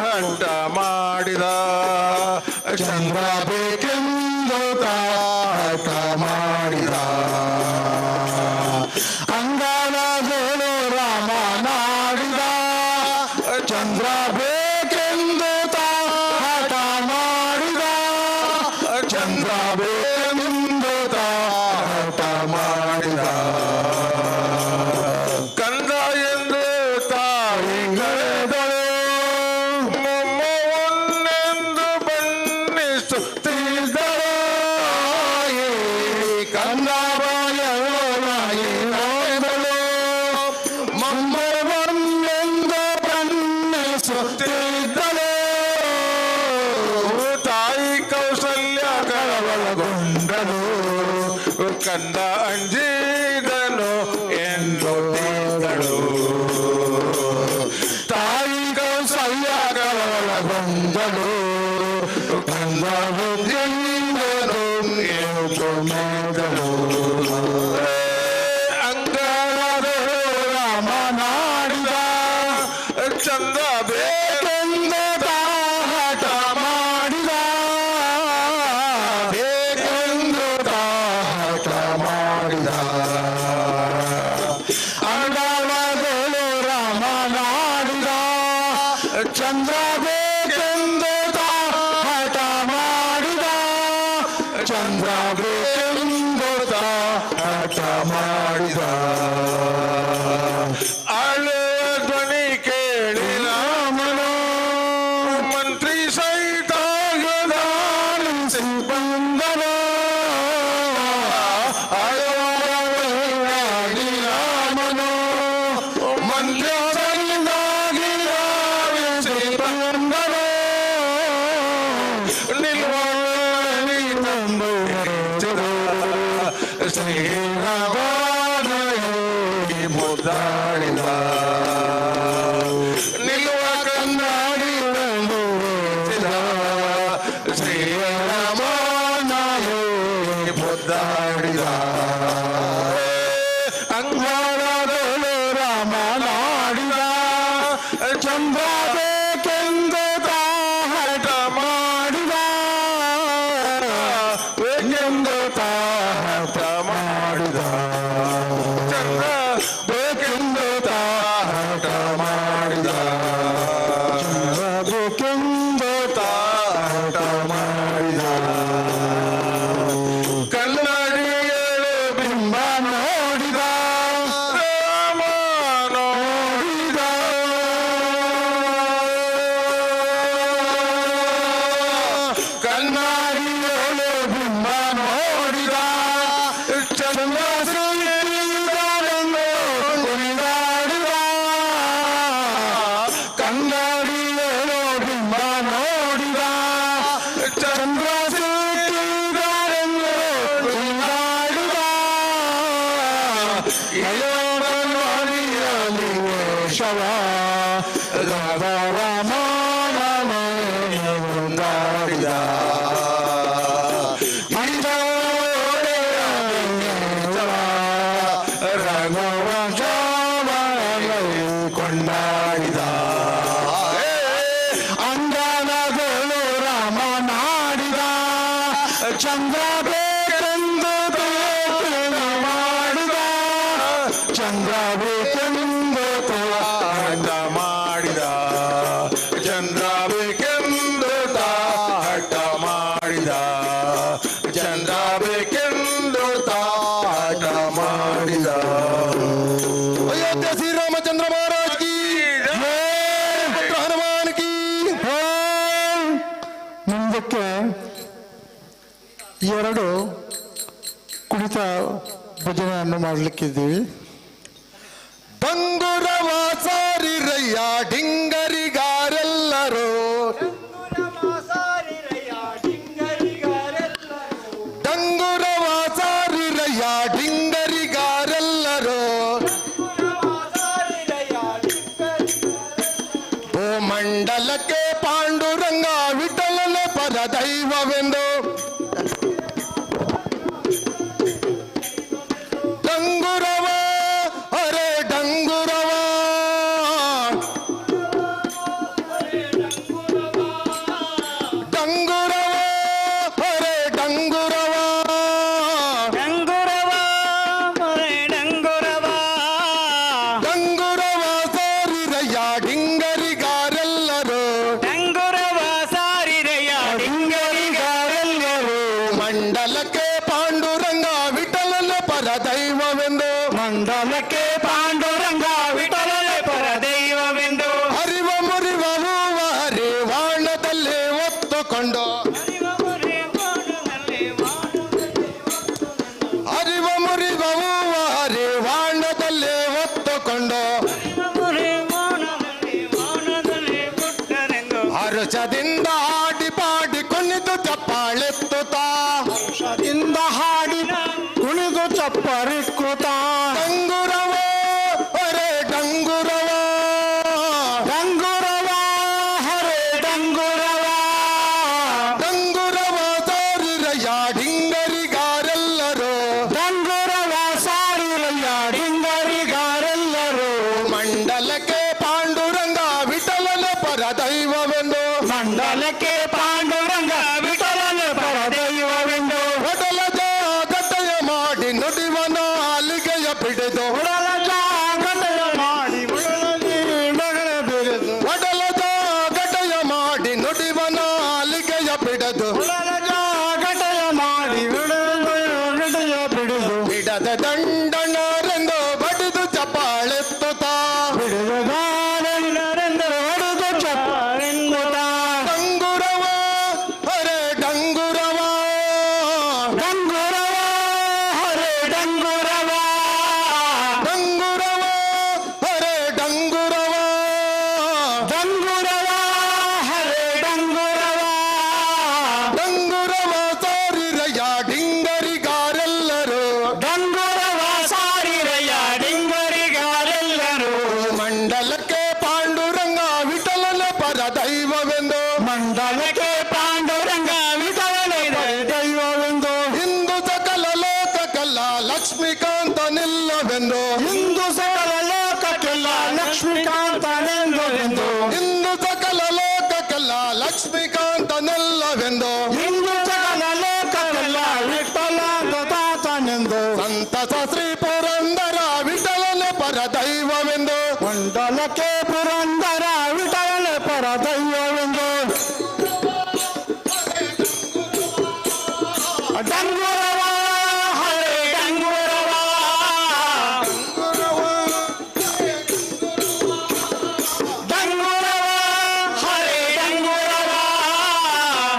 P: ಹಠ ಮಾಡಿದ
K: ಚಂದ್ರ ಬೇಕೆಂದು ತಾಟ ಮಾಡಿದ. ಅಂಗಾಲಗಳು ರಾಮನಾಡಿದ ಚಂದ್ರ ಬೇಕೆಂದು ತಾಟ ಮಾಡಿದ ಚಂದ್ರ ಬೇಕೆಂದು
P: ಕಂದ ಅಂಜಿದನು ಎಂದು ತೀರ್ಥಳು. ತಾಯಿ ಕೌಸಲ್ಯ ಕವಲಗೊಂದಳು ಕಂದ ಬುದ್ಧಿಯಿಂದನು ಎಂದು ಮೇದಳು. ಅಂಗನದಳು ರಾಮನಾಡಿದ ಚಂದ ಬೇಕೆಂದು ಹಠ ಮಾಡಿದ, ಬೇಕೆಂದು ಹಠ ಮಾಡಿದ. ಅಂಗನದಳು ರಾಮನಾಡಿದ ಚಂದ್ರ ಬೇಕೆಂದು ಹಠ ಮಾಡಿದ, ಚಂದ್ರ ಬೇಕೆಂದು ಹಠ ಮಾಡಿದ. ಅಳುವ ಧ್ವನಿ ಕೇಳಿ ರಾಮನು ಮಂತ್ರಿ ಸಹಿತ ಧಾವಿಸಿ ಬಂದನು. ಅಳುವ ಧ್ವನಿ ರಾಮನು ಮಂತ್ರಿ ಸಹಿತಾಗಿ ಧಾವಿಸಿ ಬಂದನು. ನಿಲ್ಲುವ ಶ್ರೀರಾಮನ ಮುದ್ದಾಡಿದ, ನಿಲ್ಲುವ ಕನ್ನಡಿ ಶ್ರೀರಾಮನ ಮುದ್ದಾಡಿದ. ಅಂಗನದಳು ರಾಮನಾಡಿದ ಚಂದ್ರ ಬೇಕೆಂದು ಹಠ ಮಾಡಿದ, ಬೇಕೆಂದು ಹಠ ಮಾಡಿದ, ಚಂದ್ರ ಬೇಕೆಂದು ಹಠ ಮಾಡಿದ, ಚಂದ್ರ ಬೇಕೆಂದು ಹಠ ಮಾಡಿದ. ಕನ್ನಡಿಯಳು ಬಿಂಬ ನೋಡಿದ, ರಾಮ ನೋಡಿದ. ಕನ್ನಡಿಯಳು ಬಿಂಬ ನೋಡಿದ, ಚಂದ್ರ ಸಿಕ್ಕಿದನೆಂದು ಕುಣಿದಾಡಿದ. ಕನ್ನಡಿಯಳು ಬಿಂಬ ನೋಡಿದ, ಚಂದ್ರ ಸಿಕ್ಕಿದನೆಂದು ಕುಣಿದಾಡಿದ. ನೋಡಿಯಲಿ ಶವ ರಾಮನೇ ಕೊಂಡಾಡಿದ. ಕೊಂಡಾಡಿದ. ಅಂಗನಗಳು ರಾಮನಾಡಿದ ಚಂದ್ರ ಬೇಕೆಂದು ಮಾಡಿದ, ಚಂದ್ರ ಬೇಕೆಂದು ಹಠ ಮಾಡಿದ, ಚಂದ್ರ ಬೇಕೆಂದು ಹಠ ಮಾಡಿದ, ಚಂದ್ರ ಬೇಕೆಂದು ಹಠ ಮಾಡಿದ.
L: अयोध्या श्री रामचंद्र महाराज की पुत्र हनुमान की.
R: ಮುಂದಕ್ಕೆ ಎರಡು ಕುಣಿತ ಭಜನೆಯನ್ನು ಮಾಡಲಿಕ್ಕಿದ್ದೀವಿ.
L: ಬಂಗುರವ ಸಾರಿರಯ್ಯ ಡಿಂಗರಿಗಾರೆಲ್ಲರೂ, ಡಂಗುರವ ಸಾರಿರಯ್ಯ ಡಿಂಗರಿಗಾರೆಲ್ಲರೂ. ಭೂಮಂಡಲಕ್ಕೆ ಪಾಂಡುರಂಗ ವಿಠಲನ ಪರದೈವವೆಂದು. ಡಂಗುರವ ಅರೆ ಡಂಗುರವ, ಡಂಗುರವ ಅರೆ ಡಂಗುರವ,
M: ಡಂಗುರವ ಅರೆ ಡಂಗುರವ,
L: ಡಂಗುರವ ಸಾರಿರಯ್ಯ ಡಿಂಗರಿಗಾರೆಲ್ಲರೂ,
M: ಡಂಗುರವ ಸಾರಿರಯ್ಯ ಡಿಂಗರಿಗಾರೆಲ್ಲರೂ.
L: ಮಂಡಲಕ್ಕೆ ಪಾಂಡುರಂಗ ವಿಠಲನ ಪರದೈವವೆಂದು,
M: ಮಂಡಲಕ್ಕೆ ಪಾಂಡುರಂಗ ವಿಠಲನ ಪರದೈವವೆಂದು.
L: ಹರಿವ ಮುರಿವ ಹೂವ ಹರಿವಾಣದಲ್ಲಿ ಹೊತ್ತುಕೊಂಡು, ಹರಿವ ಮುರಿವ ಹೂವ ಹರಿವಾಣದಲ್ಲಿ ಹೊತ್ತುಕೊಂಡು. ಹರುಷದಿಂದ ಹಾಡಿ ಪಾಡಿ ಕುಣಿದು ಚಪ್ಪಾಳೆತ್ತುತ್ತಾ,
R: ಹರ್ಷದಿಂದ ಹಾಡಿ ಕುಣಿದು ಚಪ್ಪರಿಕ್ಕುತ.
L: ಡಂಗುರವ ಹರೇ ಡಂಗುರವ,
R: ಡಂಗುರವ ಹರೇ ಡಂಗುರವ,
L: ಡಂಗುರವ ಸಾರಿರಯ್ಯ ಡಿಂಗರಿಗಾರೆಲ್ಲರೂ,
R: ಡಂಗುರವ ಸಾರಿರಯ್ಯ ಡಿಂಗರಿಗಾರೆಲ್ಲರೂ.
L: ಮಂಡಲಕ್ಕೆ ಪಾಂಡುರಂಗ ವಿಠಲನ ಪರದೈವವೆಂದು,
R: ಮಂಡಲಕ್ಕೆ ಪಾಂಡುರಂಗ ವಿಠಲನ ಪರದೈವವೆಂದು.
L: ಒಡಲ ಜಾಗಟೆಯ ಮಾಡಿ ನುಡಿವನ ಅಲಿಗೆಯ ಪಿಡಿದು,
R: ಒಡಲ ಜಾಗಟೆಯ ಮಾಡಿ ಬಿಡಿದು,
L: ಒಡಲ ಜಾಗಟೆಯ ಮಾಡಿ ನುಡಿವನ ಅಲಿಗೆಯ ಪಿಡಿದು,
R: ಒಡಲ ಜಾಗಟೆಯ ಮಾಡಿ ಬಿಡದ ಬಿಡಿದು,
L: ಬಿಡದ ದಂಡನರೆಂದು ಬಡಿದು ಚಪಾಳೆತ್ತುತ್ತ,
R: ಬಿಡಿದ ದಾರೆಂದು ಹೊಡೆದು ಚಪ್ಪಾಳೆಂಗುತ್ತ.
L: ಡಂಗುರವ ಹರೇ ಡಂಗುರವ,
R: ಡಂಗುರವ ಹರೇ ಡಂಗುರವ,
L: ಡಂಗುರವ ಹರೇ ಡಂಗುರವ,
R: ಡಂಗುರವ ಹರೇ ಡಂಗುರವ,
L: ಡಂಗುರವ ಸಾರಿರಯ್ಯ ಡಿಂಗರಿಗಾರೆಲ್ಲರೂ,
R: ಡಂಗುರವ ಸಾರಿರಯ್ಯ ಡಿಂಗರಿಗಾರೆಲ್ಲರೂ.
L: ಮಂಡಲಕ್ಕೆ ಪಾಂಡುರಂಗ ವಿಠಲನ ಪರದೈವವೆಂದು,
R: ಮಂಡಲಕ್ಕೆ ಪಾಂಡುರಂಗ ವಿಠಲನ ದೈವವೆಂದು.
L: ಹಿಂದು ಸಕಲ ಲೋಕಕ್ಕೆಲ್ಲ ಲಕ್ಷ್ಮೀಕಾಂತನಿಲ್ಲವೆಂದು,
R: ಹಿಂದೂ ಸಕಲ ಲೋಕಕ್ಕೆಲ್ಲ ಲಕ್ಷ್ಮೀಕಾಂತನೆಂದು,
L: ಹಿಂದು ಸಕಲ ಲೋಕಕ್ಕೆಲ್ಲ ಲಕ್ಷ್ಮೀಕಾಂತನೆಲ್ಲವೆಂದು,
R: ಹಿಂದೂ ಸಕಲ ಲೋಕಕ್ಕೆಲ್ಲ ವಿಠಲ ತಾತನೆಂದು.
L: ಸಂತಸ ಶ್ರೀ ಪುರಂದರ ವಿಠಲನ ಪರದೈವವೆಂದು,
R: ಮಂಡಲಕ್ಕೆ ಪುರಂದರ ವಿಠಲನ ಪರದೈವವೆಂದು. ಡಂಗುರವ ಹರೇ ಡಂಗುರವ, ಡಂಗುರವ ಹರೇ ಡಂಗುರವ,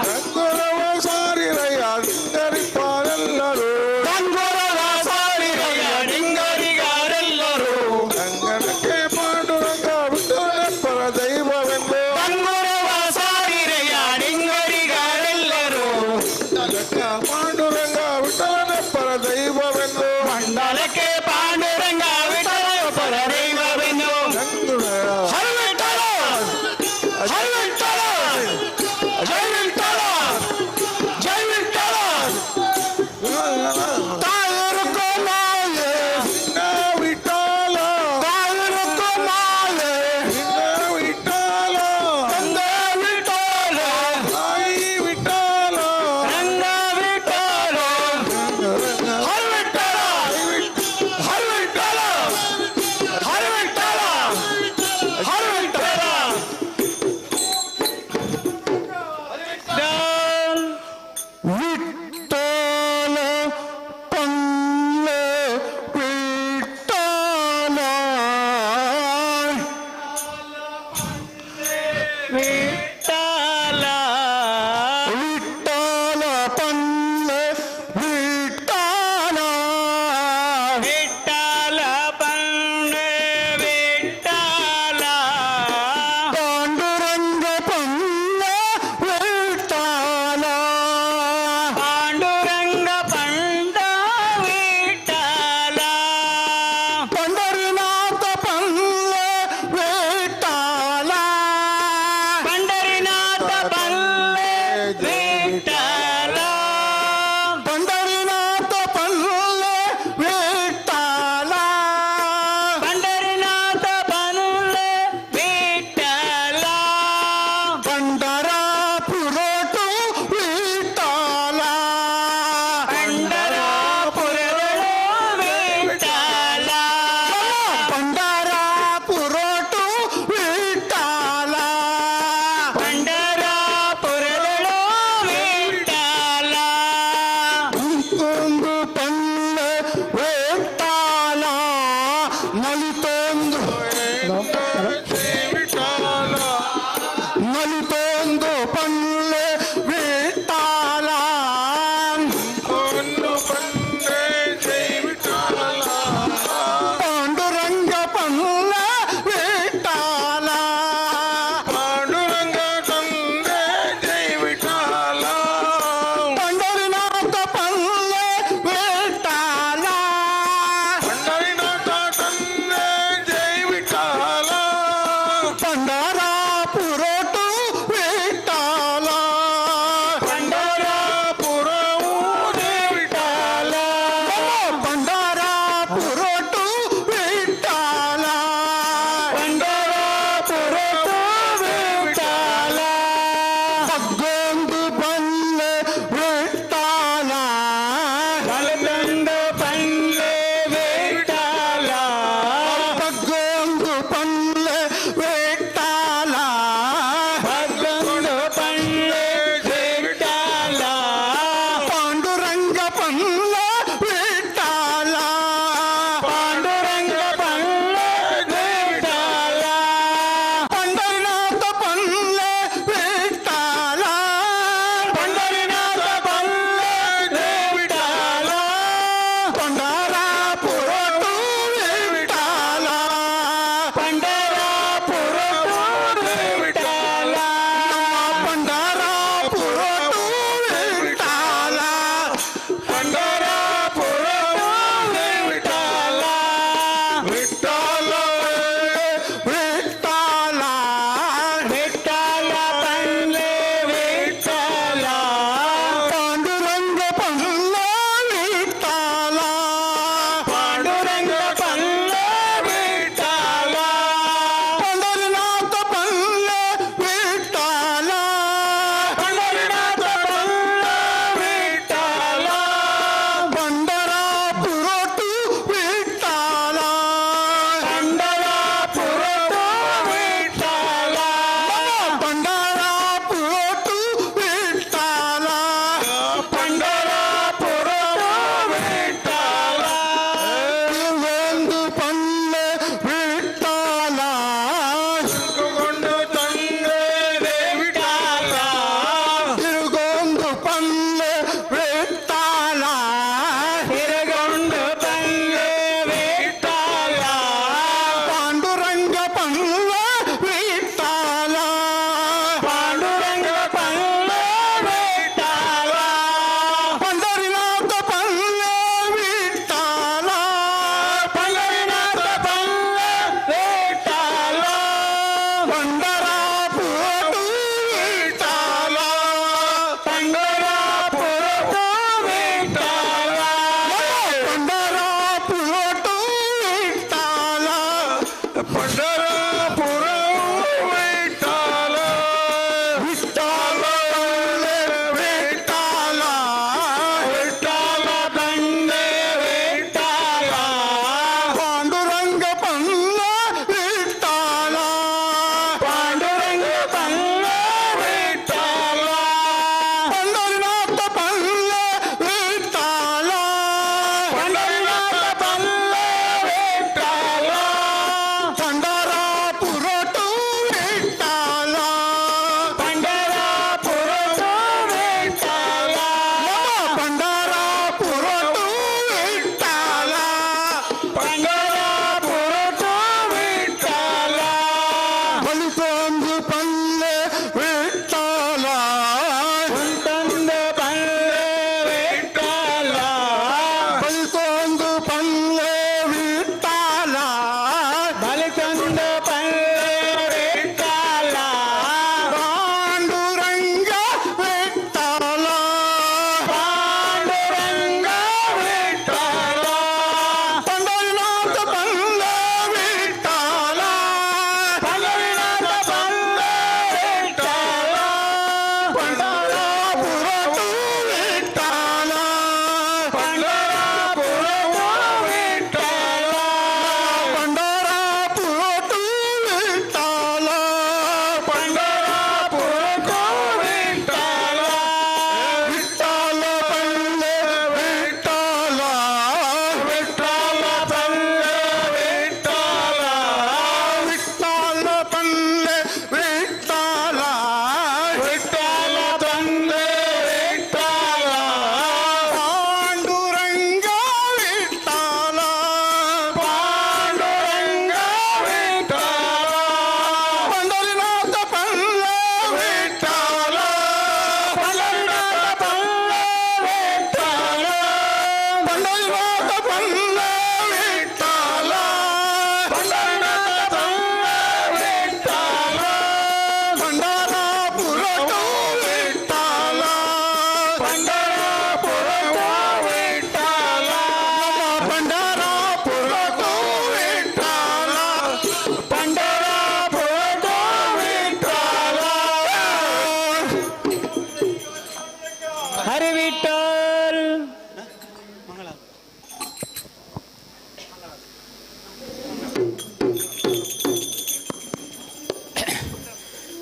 P: ಡಂಗುರವ ಸಾರಿರಯ್ಯ ಡಿಂಗರಿಪಾರೆಲ್ಲರೂ,
R: ಡಂಗುರವ ಸಾರಿರಯ್ಯ ಡಿಂಗರಿಗಾರೆಲ್ಲರೂ.
P: ಡಂಗನಕ್ಕೆ ಪಾಂಡುರಂಗ ವಿಠಲನ ಪರದೈವವೆಂದು,
R: ಪಂಡರಾಪುರಟು ವಿಠಲ
P: ಪಂಡರಾಪುರವು ವಿಠಲ
R: ಪಂಡರಾಪುರಟು ವಿಠಲ
Q: ಪಂಡರಾಪುರಟು ವಿಠಲ
R: ಭಗ್ಗೊಂದು ಬಲ್ಲೆ ವಿಠಲ
Q: ಬಲದಂಡ ಪಲ್ಲೆ ವಿಠಲ
R: ಭಗ್ಗೊಂದು ಪಲ್ಲೆ ವಿಠಲ
Q: ಭಗ್ಗೊಂದು ಪಲ್ಲೆ ವಿಠಲ
R: ಪಾಂಡುರಂಗ ಪಲ್ಲ ವಿಠಲ
Q: ಪಾಂಡುರಂಗ ಪಲ್ಲೆ ವಿಠಲ
R: ಪಂಡರಿನಾಥ ಪಲ್ಲೆ ವಿಠಲ
Q: ಪಂಡರಿನಾಥ ಪಲ್ಲೆ ವಿಠಲ
R: ಪಂಡರಾಪುರಟು ವಿಠಲ
Q: ಪಂಡರಾಪುರಟು ವಿಠಲ
R: ಪಂಡರಾಪುರಟು ವಿಠಲ
P: ಪಂಡರಾಪುರವು ವಿಠಲ ವಿಠಲ
R: ವಿಠಲ
Q: ವಿಠಲ ಪಲ್ಲೆ ವಿಠಲ
R: ಪಾಂಡುರಂಗ ಪಲ್ಲ ವಿಠಲ
Q: ಪಾಂಡುರಂಗ ಪಲ್ಲೆ ವಿಠಲ
R: ಪಂಡರಿನಾಥ ಪಲ್ಲ ವಿಠಲ
Q: ಪಂಡರಿನಾಥ ಪಲ್ಲೆ ವಿಠಲ
R: ಪಂಡರಾಪುರಟು ವಿಠಲ
Q: ಪಂಡರಾಪುರಟು ವಿಠಲ
R: ಪಂಡರಾಪುರಟು ವಿಠಲ
Q: ಪಂಡರಾಪುರಟು ವಿಠಲ
R: ಒಂದು ಪಲ್ಲೆ ವಿಠಲ
P: ಕೊಂಡು ತಂದೆ
Q: ವಿಠಲ
R: ತಿರುಗೊಂದು ಪಲ್ಲೆ ವಿಠಲ
Q: ತಿರುಗೊಂಡು ಪಲ್ಲೆ ವಿಠಲ
R: ಪಾಂಡುರಂಗ ಪಲ್ಲ ವಿಠಲ
Q: ಪಾಂಡುರಂಗ ಪಲ್ಲೆ ವಿಠಲ
R: ಪಂಡರಿನಾಥ ಪಲ್ಲೆ ವಿಠಲ
Q: ಪಂಡರಿನಾಥ ಪಲ್ಲೆ ವಿಠಲ
R: ಪಂಡರಾಪುರಟು ವಿಠಲ
Q: ಪಂಡರಾಪುರಟು ವಿಠಲ
R: ಪಂಡರಾಪುರಟು ವಿಠಲ
P: ಪಂಡರಾಪುರವು ವಿಠಲ
R: ವಿಠಲ ವಿಠಲ
Q: ವಿಠಲ ಬಂದೆ ವಿಠಲ
R: ಪಾಂಡುರಂಗ ಪಲ್ಲ ವಿಠಲ
Q: ಪಾಂಡುರಂಗ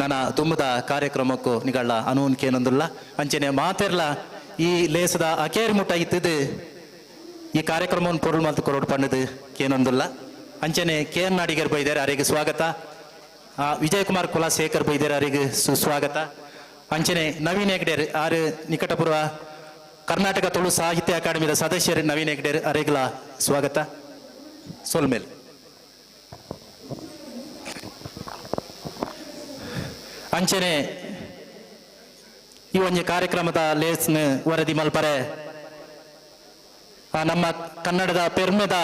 C: ನನ ತುಂಬುದ ಕಾರ್ಯಕ್ರಮಕ್ಕೂ ನಿಗಳ ಅನೂನ್ ಕೇನೊಂದುಲ್ಲ. ಅಂಚನೆ ಮಾತೆರ್ಲ ಈ ಲೇಸದ ಅಕೇರ್ ಮುಟ್ಟ ಇತ್ತದು ಈ ಕಾರ್ಯಕ್ರಮವನ್ನು ಪೊರುಳು ಮಲ್ತು ಕೊರೋಡು ಪಣ್ಣದು ಕೇನೊಂದುಲ್ಲ. ಅಂಚನೆ ಕೆ ಎನ್ ನಾಡಿಗರ್ ಬೈದಾರೆ ಅರೆಗೆ ಸ್ವಾಗತ. ವಿಜಯಕುಮಾರ್ ಕುಲಶೇಖರ್ ಬೈದಾರೆ ಅರೆಗೆ ಸುಸ್ವಾಗತ. ಅಂಚನೆ ನವೀನ್ ಹೆಗ್ಡೇರ್ ಆರು ನಿಕಟಪೂರ್ವ ಕರ್ನಾಟಕ ತುಳು ಸಾಹಿತ್ಯ ಅಕಾಡೆಮಿದ ಸದಸ್ಯರು ನವೀನ್ ಹೆಗ್ಡೇರ್ ಅರೆಗ್ಲ ಸ್ವಾಗತ. ಸೊಲ್ಮೇಲ್ ಅಂಚನೆ ಈ ಒಂಜಿ ಕಾರ್ಯಕ್ರಮದ ಲೇಸ್ನ ವರದಿ ಮಲ್ಪರೆ ನಮ್ಮ ಕನ್ನಡದ ಪೆರ್ಮೆದ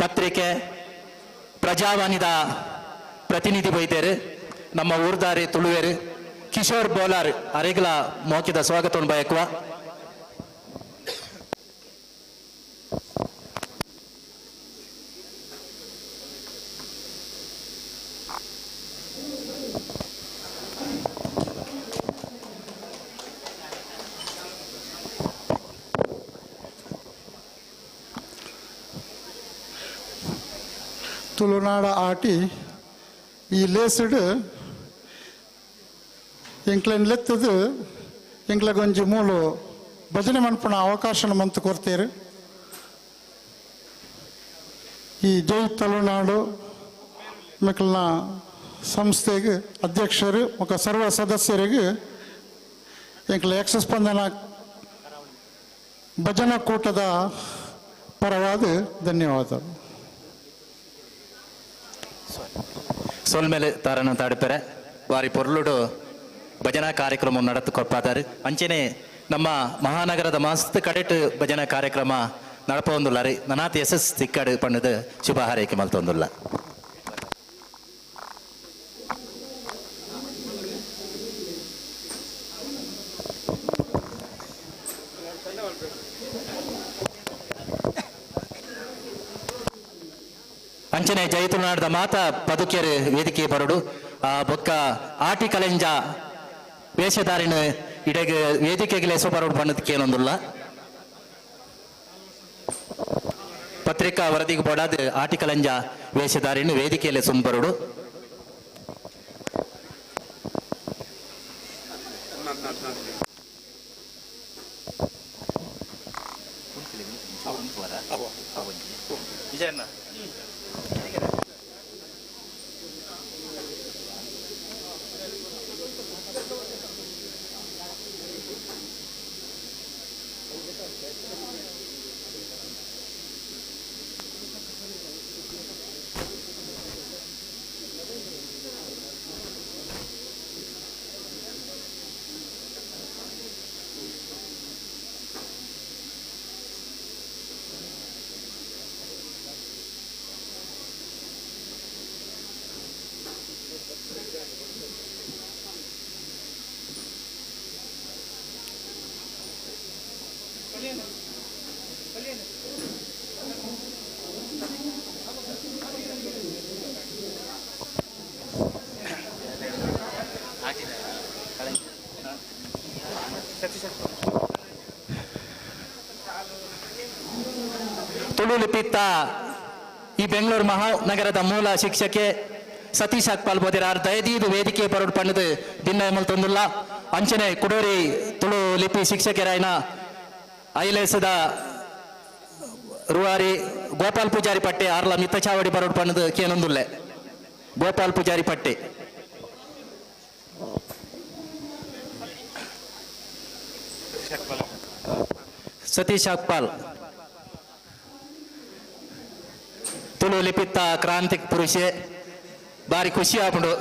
C: ಪತ್ರಿಕೆ ಪ್ರಜಾವಾಣಿದ ಪ್ರತಿನಿಧಿ ಬೈದೇರು ನಮ್ಮ ಊರ್ದಾರಿ ತುಳುವೇರು ಕಿಶೋರ್ ಬೋಲಾರ್ ಅರೆಗ್ಲ ಮೋಕಿದ ಸ್ವಾಗತವನ್ನು ಬಯಕುವ.
R: ತುಳುನಾಡ ಆಟಿ ಈ ಲೇಸುಡು ಎಂಕ್ಲೆನ್ ಲೆತ್ತದು ಎಂಕ್ಲೆಗೊಂಜಿ ಮೂಲು ಭಜನೆ ಮನ್ಪುನ ಅವಕಾಶನ ಮಂತು ಕೊರ್ತೇರು. ಈ ಜೈ ತುಳುನಾಡು ಮೆಕ್ಲ್ನ ಸಂಸ್ಥೆಗೆ ಅಧ್ಯಕ್ಷರು ಮತ್ತು ಸರ್ವ ಸದಸ್ಯರಿಗೆ ಎಂಕ್ಲ ಯಕ್ಷಸ್ಪಂದನ ಭಜನಾ ಕೂಟದ ಪರವಾದ ಧನ್ಯವಾದ.
C: ಸೊಲ್ಮೇಲೆ ತಾರನ ತಾಡಿಪೆರೆ ವಾರಿ ಪೊರ್ಲುಡು ಭಜನಾ ಕಾರ್ಯಕ್ರಮ ನಡತು ಕೊಪ್ಪಾದಾರು. ಅಂಚನೆ ನಮ್ಮ ಮಹಾನಗರದ ಮಸ್ತ್ ಕಡೆಟ್ ಭಜನಾ ಕಾರ್ಯಕ್ರಮ ನಡಪೊಂದುಲ್ಲಾರಿ ನನಾತ್ ಯಶಸ್ ತಿಕ್ಕಡು ಪಣ್ಣದು ಶುಭ ಹಾರೈಕೆ ಮಲ್ತೊಂದುಲ್ಲ. ಅಂಚನೆ ಜೈತುನಾಡದ ಮಾತಾ ಪದುಕೆರು ವೇದಿಕೆ ಬರಡು ಆ ಬೊಕ್ಕ ಆಟಿ ಕಲೆಂಜ ವೇಷಧಾರಿನ ಇಡಗ ವೇದಿಕೆಗೆ ಲೇಸೋ ಬರೋಡು ಬಣ್ಣದ ಕೇನೊಂದುಲ್ಲ. ಪತ್ರಿಕಾ ವರದಿಗೆ ಬೋಡಾದ ಆಟಿ ಕಲೆಂಜ ವೇಷಧಾರಿನ ವೇದಿಕೆಯಲ್ಲಿ ಸುಂಬರುಡು. ವಿಜಯಣ್ಣ ತುಳು ಲಿಪಿತ್ತ ಈ ಬೆಂಗಳೂರು ಮಹಾನಗರದ ಮೂಲ ಶಿಕ್ಷಕೆ ಸತೀಶ್ ಅಕ್ಪಾಲ್ ಬೋದಿರಾರ್ ದಯದೀದು ವೇದಿಕೆ ಬರೋಡು ಪಣ್ಣದು ದಿನ ತೊಂದುಲ್ಲ. ಅಂಚನೆ ಕುಡೋರಿ ತುಳು ಲಿಪಿ ಶಿಕ್ಷಕರಾಯನ ಐಲೇಸದ ರೂವಾರಿ ಗೋಪಾಲ್ ಪೂಜಾರಿ ಪಟ್ಟೆ ಆರ್ಲ ಮಿತ್ತಚಾವಡಿ ಬರೋಡು ಪಣ್ಣದು ಕೇನೊಂದುಲ್ಲೆ ಗೋಪಾಲ್ ಪೂಜಾರಿ ಪಟ್ಟೆ. ಸತೀಶ್ ಅಕ್ಪಾಲ್ ತುಳು ಲಿಪಿತ್ತ ಕ್ರಾಂತಿಕ್ ಪುರುಷೆ ಬಾರಿ ಖುಷಿ ಆಪುಂಡು.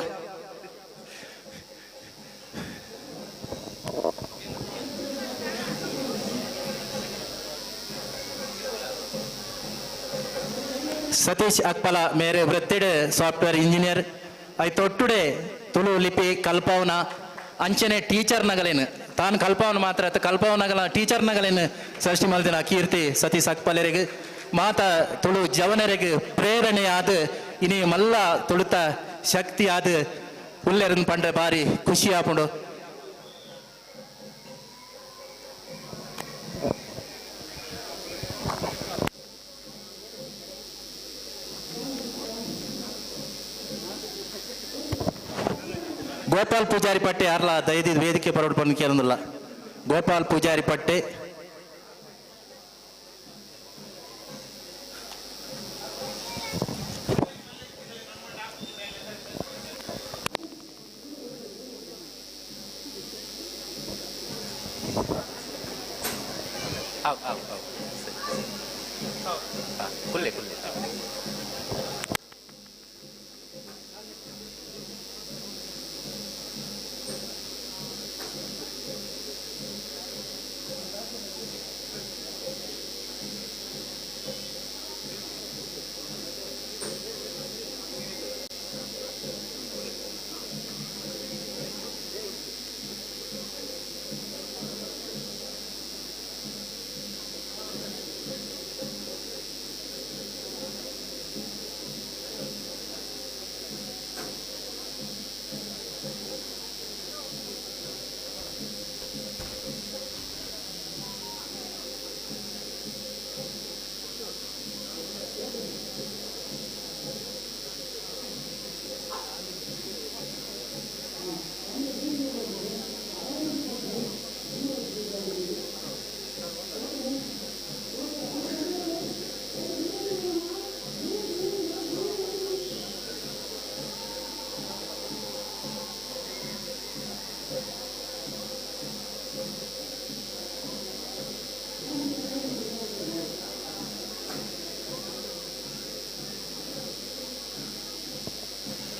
C: ಸತೀಶ್ ಅಕ್ಪಲ ಮೇರೆ ವೃತ್ತಿಡ್ ಸಾಫ್ಟ್ವೇರ್ ಇಂಜಿನಿಯರ್ ಐತೊಟ್ಟುಡೆ ತುಳು ಲಿಪಿ ಕಲ್ಪವನ ಅಂಚನೆ ಟೀಚರ್ ನಗಲೇನು ತಾನು ಕಲ್ಪವನ ಮಾತ್ರ ಕಲ್ಪವನಗಲ ಟೀಚರ್ ನಗಲೇನು ಸೃಷ್ಟಿ ಮಲ್ದಿನ ಕೀರ್ತಿ ಸತೀಶ್ ಅಕ್ಪಲರಿಗೆ ಮಾತ ತುಳು ಜವನರಿಗೆ ಪ್ರೇರಣೆಯಾದ ಇನಿ ಮಲ್ಲ ತುಳುತ ಶಕ್ತಿ ಆದ ಉಲ್ಲೆರನ್ ಪಂಡ ಬಾರಿ ಖುಷಿ ಆಪುಂಡು. ಗೋಪಾಲ್ ಪೂಜಾರಿ ಪಟ್ಟೆ ಯಾರ್ಲ ದಯದಿ ವೇದಿಕೆ ಬರೋಡು ಪಂದ್ ಕೇಳೊಂದುಲ್ಲ. ಗೋಪಾಲ್ ಪೂಜಾರಿ ಪಟ್ಟೆ
J: ಕುಲ್ಲೆ ಕುಲ್ಲೆ.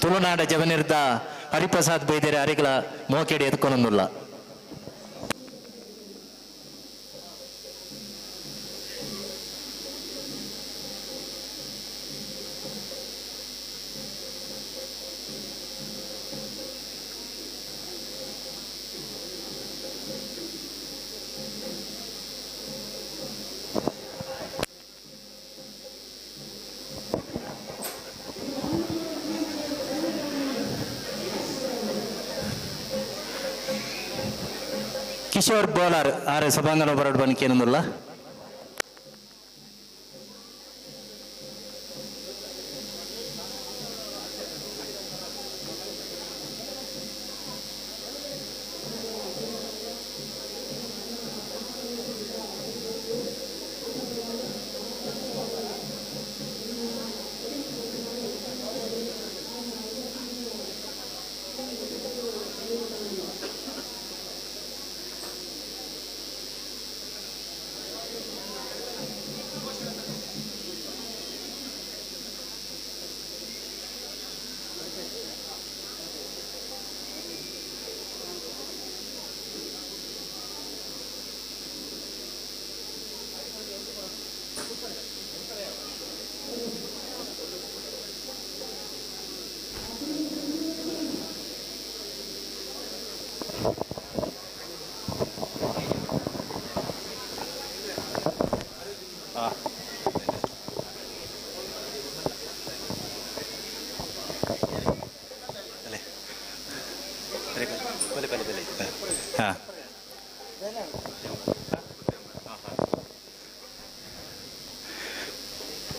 C: ತುಳುನಾಡ ಜವನಿರ್ದ ಹರಿಪ್ರಸಾದ್ ಬೈದೇರೆ ಅರಿಗಳ ಮೋಕೆಡಿ ಎತ್ಕೊನೊಂದುಲ್ಲ. ಕಿಶೋರ್ ಬೋಲಾರ್ ಆರ್ ಸಭಾಂಗಣ ಬರೋಡ್ ಬನ್ಕೇನೊಂದುಲ್ಲ.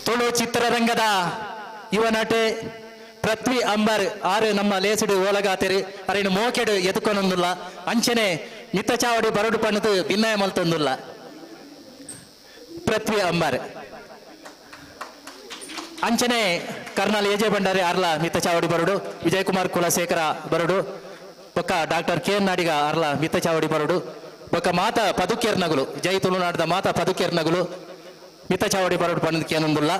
C: ತುಳು ಚಿತ್ರರಂಗದ ಯುವ ನಟೆ ಪೃಥ್ವಿ ಅಂಬರ್ ಆರು ನಮ್ಮ ಲೇಸುಡು ಓಲಗಾತೆರು ಅರಿನ ಮೋಕೆಡು ಎದುಕೊನೊಂದುಲ್ಲ. ಅಂಚನೆ ಮಿತ್ತಚಾವಡಿ ಬರಡು ಪಣ್ಣದು ಭಿನ್ನಯ ಮಲ್ತೊಂದುಲ್ಲ ಪೃಥ್ವಿ ಅಂಬರ್. ಅಂಚನೆ ಕರ್ನಾಲ್ ಎಜೆ ಭಂಡಾರಿ ಆರ್ಲ ಮಿತ್ತಚಾವಡಿ ಬರಡು, ವಿಜಯಕುಮಾರ್ ಕುಲಶೇಖರ ಬರಡು, ಬೊಕ್ಕ ಡಾಕ್ಟರ್ ಕೆ ಎನ್ ನಾಡಿಗ ಆರ್ಲ ಮಿತ್ತಚಾವಡಿ ಬರಡು, ಬೊಕ್ಕ ಮಾತಾ ಪದುಕೇರ್ನಗುಲು ಜೈ ತುಳುನಾಡದ ಮಾತಾ ಪದುಕೇರ್ನಗುಲು ಮಿತ್ತಚಾವಡಿ ಬರಡು ಪಣ್ಣದಕ್ಕೆ ಏನೊಂದುಲ್ಲ.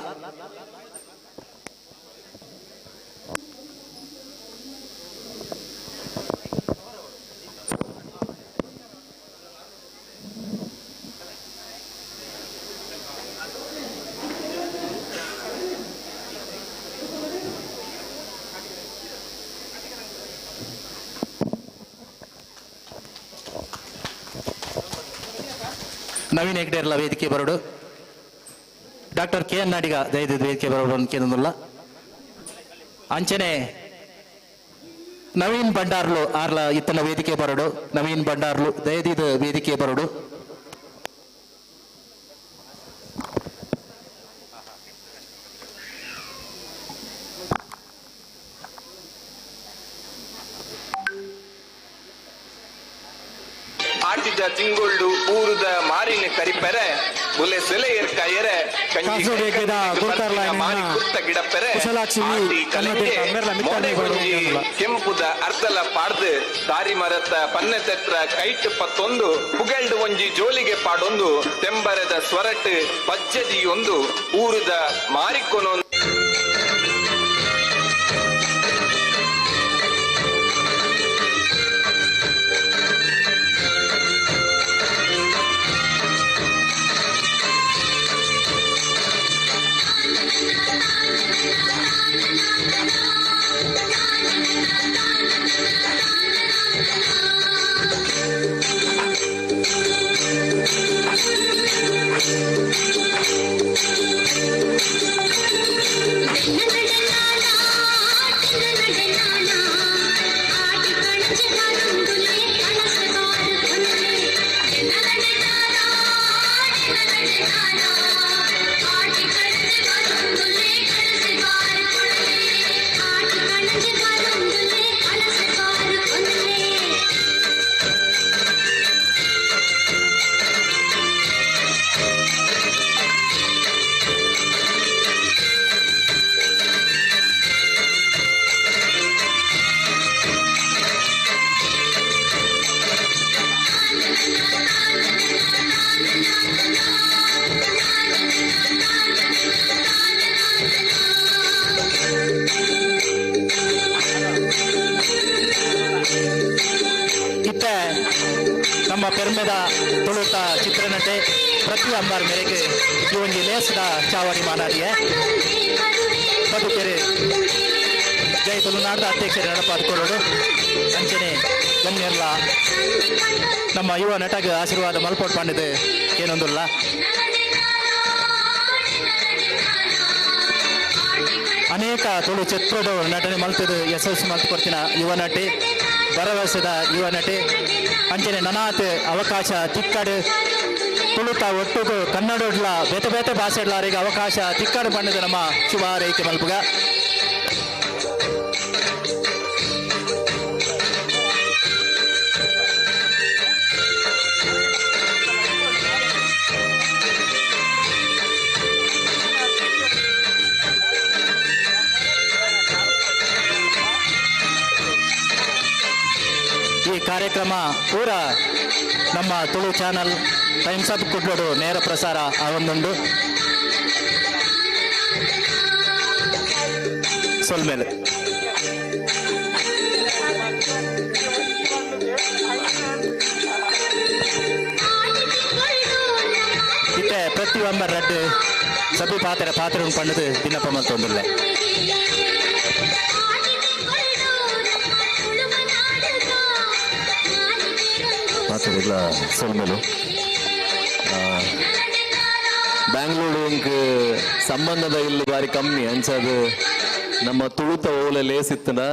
C: ನವೀನ್ ಹೆಗ್ಡೇರ್ಲ ವೇದಿಕೆ ಬರೋಡು, ಡಾಕ್ಟರ್ ಕೆ ಎನ್ ನಾಡಿಗ ದಯದಿದ್ದ ವೇದಿಕೆ ಬರೋಡು ಅನ್ಕೇನೊಂದುಲ್ಲ. ಅಂಚನೆ ನವೀನ್ ಭಂಡಾರ್ಲು ಆರ್ಲ ಇತ್ತನ ವೇದಿಕೆ ಬರೋಡು, ನವೀನ್ ಭಂಡಾರ್ಲು ದಯದಿದ ವೇದಿಕೆ ಬರೋಡು.
I: ಆಟಿದ ತಿಂಗೊಳ್ಳು ಊರುದ ಮಾರಿನ ಕರಿಪೆರೆ ಬುಲೆ ಸೆಲೆ ಏರ್ಕಾಯರೆ ಕಂಜಿ
O: ಕಾಸರಗೋಡು ಎಗ್ಗೆದ ಗುರುತಾರ್ಲಾಯಿನ
I: ಮಾರಿ ಕುತ್ತ ಗಿಡಪೆರೆ
O: ಕುಶಲಾಕ್ಷಿ ವಿ
I: ಆಟಿ ಕಲೆಂಜೆ
O: ಕನ್ನಡ ಮೇರ್ಲ ಮಿತ್ತರ್ಮೆ
I: ಮೋನೆಗೊಂಜಿ ಕೆಂಪುದ ಅರ್ಧಲ ಪಾಡ್ದು ತಾರಿ ಮರತ ಪನ್ನೆ ತೆತ್ರ ಕೈಟ್ ಪತ್ತೊಂದು ಪುಗೆಲ್ಡು ಒಂಜಿ ಜೋಲಿಗೆ ಪಾಡೊಂದು ತೆಂಬರೆದ ಸ್ವರಟ್ ಪಜ್ಜದಿಯೊಂದು ಊರುದ ಮಾರಿಕೊನೊಂದು.
C: ಇತ್ತ ನಮ್ಮ ಪೆರ್ಮೆದ ತುಳುತ ಚಿತ್ರನಟೆ ಪ್ರತಿ ಅಂಬಾರ್ ಮೇರೆಗೆ ಈ ಒಂದು ಲೇಸದ ಚಾವಡಿ ಮಾನಾದಿಯ ಬದುಕೆರೆ ಜೈ ತುಳುನಾಡ ಅಧ್ಯಕ್ಷರು ನಡಪಾದ್ಕೊಳ್ಳೋಡು ಅಂಚನೆ ಗಣ್ಯರ್ಲ ನಮ್ಮ ಯುವ ನಟಗ ಆಶೀರ್ವಾದ ಮಲ್ಪೋಟ್ ಪಂಡಿದೆ ಏನೊಂದುಲ್ಲ. ಅನೇಕ ತುಳು ಚಿತ್ರದ ನಟನೆ ಮಲ್ತದು ಯಶಸ್ಸು ಮಲ್ತು ಕೊಡ್ತಿನ ಯುವ ನಟಿ, ಭರವಸೆದ ಯುವ ನಟಿ ಅಂಚನೆ ನನಾತ್ ಅವಕಾಶ ತಿಕ್ಕಡು ತುಳುತ ಒಟ್ಟುಗು ಕನ್ನಡಡ್ಲ ಬೇತೆ ಬೇತೆ ಭಾಷೆಡ್ಲಾರಿಗೆ ಅವಕಾಶ ತಿಕ್ಕಡು ಪಂಡದ ನಮ್ಮ ಶುಭ ಹಾರೈಕೆ ಮಲ್ಪುಗ. ಈ ಕಾರ್ಯಕ್ರಮ ಪೂರ ನಮ್ಮ ತುಳು ಚಾನಲ್ ಟೈಮ್ಸ್ ಅಪ್ ಕುಡ್ಲೋಡು ನೇರ ಪ್ರಸಾರ ಆವೊಂದುಂಡು. ಸೊಲ್ಮೇಲೆ ಇತ್ತೆ ಪ್ರತಿಯೊಂಬ ರಡ್ಡು ಸಭೆ ಪಾತ್ರ ಪಾತ್ರ ಪಣ್ಣದು ದಿನಪ್ಪ ಮತ್ತೊಂದಿಲ್ಲ.
R: ಮಾತಾಡಿಲ್ಲ ಸೊಲ್ಮೇಲು. ಬ್ಯಾಂಗ್ಳೂರು ಇಂಕ್ ಸಂಬಂಧದ ಇಲ್ಲಿ ಬಾರಿ ಕಮ್ಮಿ ಅಂಚದು ನಮ್ಮ ತುಳುತ ಓಲೆ ಲೇಸ್ ಇತ್ತನ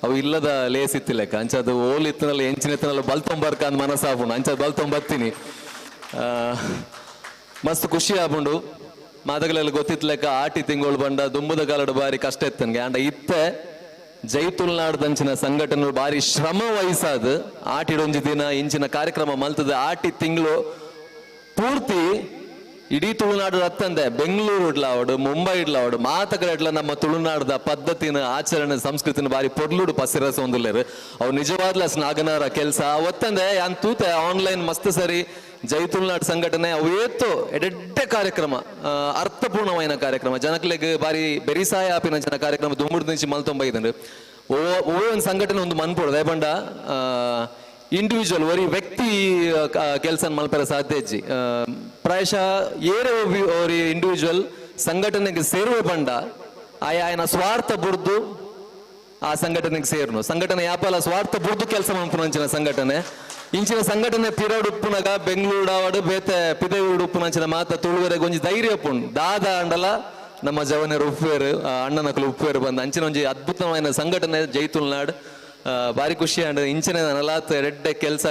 R: ಅವು ಇಲ್ಲದ ಲೇಸ್ ಇತ್ತಿಲೆಕ್ಕ ಅಂಚದು ಓಲ್ ಇತ್ತನಲ್ಲ ಎಂಚಿನ ಇತ್ತನಲ್ಲ ಬಲ್ತೊಂಬರ್ಕ ಅಂದ್ ಮನಸ್ಸಾಪುಂಡು ಅಂಚದು ಬಲ್ತೊಂಬತ್ತೀನಿ. ಮಸ್ತ್ ಖುಷಿ ಆಪುಂಡು. ಮಾತಗಲೆಲ್ಲ ಗೊತ್ತಿತ್ಲೆಕ್ಕ ಆಟಿ ತಿಂಗಳು ಬಂಡ ದುಂಬುದ ಕಾಲಡು ಬಾರಿ ಕಷ್ಟ ಇತ್ತನ್ಗೆ ಅಂಡ ಇತ್ತೆ ಜೈ ತುಳುನಾಡ್ದಂಚಿನ ಸಂಘಟನೆ ಬಾರಿ ಶ್ರಮ ವಹಿಸಾದ ಆಟಿಡೊಂಜಿ ದಿನ ಇಂಚಿನ ಕಾರ್ಯಕ್ರಮ ಮಲ್ತದ ಆಟಿ ತಿಂಗಳು ಪೂರ್ತಿ ಇಡೀ ತುಳುನಾಡು ರತ್ತಂದೆ ಬೆಂಗಳೂರು ಇಡ್ಲಾವಡು ಮುಂಬೈ ಇಡ್ಲಾವಡು ಮಾತ ಕಡೆ ನಮ್ಮ ತುಳುನಾಡದ ಪದ್ಧತಿನ ಆಚರಣೆ ಸಂಸ್ಕೃತಿನ ಬಾರಿ ಪೊರ್ಲುಡು ಪಸಿರಸ ಒಂದುಲ್ಲೇರು ಅವು ನಿಜವಾದ್ಲ ಸ್ನಾಗನಾರ ಕೆಲಸ ಒತ್ತಂದೆ ಯಾನ್ ತೂತೆ ಆನ್ಲೈನ್ ಮಸ್ತ್ ಸರಿ ಜೈ ತುಳುನಾಡು ಸಂಘಟನೆ ಅವು ಏತ್ತು ಎಡೆಡ್ಡೆ ಕಾರ್ಯಕ್ರಮ, ಅರ್ಥಪೂರ್ಣವಾಯಿನ ಕಾರ್ಯಕ್ರಮ ಜನಕ್ಲೆಗ್ ಬಾರಿ ಬೆರಿಸಾಯ ಆಪಿನ ಜನ ಕಾರ್ಯಕ್ರಮ ದುಂಬುಡು నుంచి ಮಲ್ತೊಂಬೈದಂಡು. ಓ ಒಂದು ಸಂಘಟನೆ ಒಂದು ಮನ್ಪೊಡು ದಯಪಂಡ ಇಂಡಿವಿಜುವಲ್ ಒರಿ ವ್ಯಕ್ತಿ ಕೆಲಸ ಮಲ್ಪೆರ ಸಾಧ್ಯ ಇಜ್ಜಿ. ಪ್ರಾಯಶಃ ಏರೆ ಒರಿ ಇಂಡಿವಿಜುವಲ್ ಸಂಘಟನೆಗೆ ಸೇರುವ ಬಂಡ ಆಯನ ಸ್ವಾರ್ಥ ಬುರ್ದು ಆ ಸಂಘಟನೆಗೆ ಸೇರ್ನು ಸಂಘಟನೆ ಯಾಪಲ ಸ್ವಾರ್ಥ ಬುರ್ದು ಕೆಲಸ ಮನ್ಪುನಂಚಿನ ಸಂಘಟನೆ ಇಂಚಿನ ಸಂಘಟನೆ ಪಿರಡ್ ಉಪ್ಪುನಗ ಬೆಂಗಳೂರು ಆವಡು ಬೇತೆ ಪಿದೆಯೂಡು ಉಪ್ಪುನಂಚಿನ ಮಾತ ತುಳುವರೆಗೆ ಒಂಜಿ ಧೈರ್ಯ ಉಪ್ಪುಂಡು ದಾದ ಅಂಡಲ ನಮ್ಮ ಜವನರು ಉಪ್ಪೇರು ಅಣ್ಣನಕಲು ಉಪ್ಪೇರು ಬಂದ ಅಂಚಿನ ಒಂಜಿ ಅದ್ಭುತವಾದ ಸಂಘಟನೆ ಜೈ ತುಳುನಾಡ್. ಬಾರಿ ಖುಷಿ ಅಂಡ್ ಇಂಚಿನ ನಲಾತ್ ಎಡ್ಡೆ ಕೆಲಸ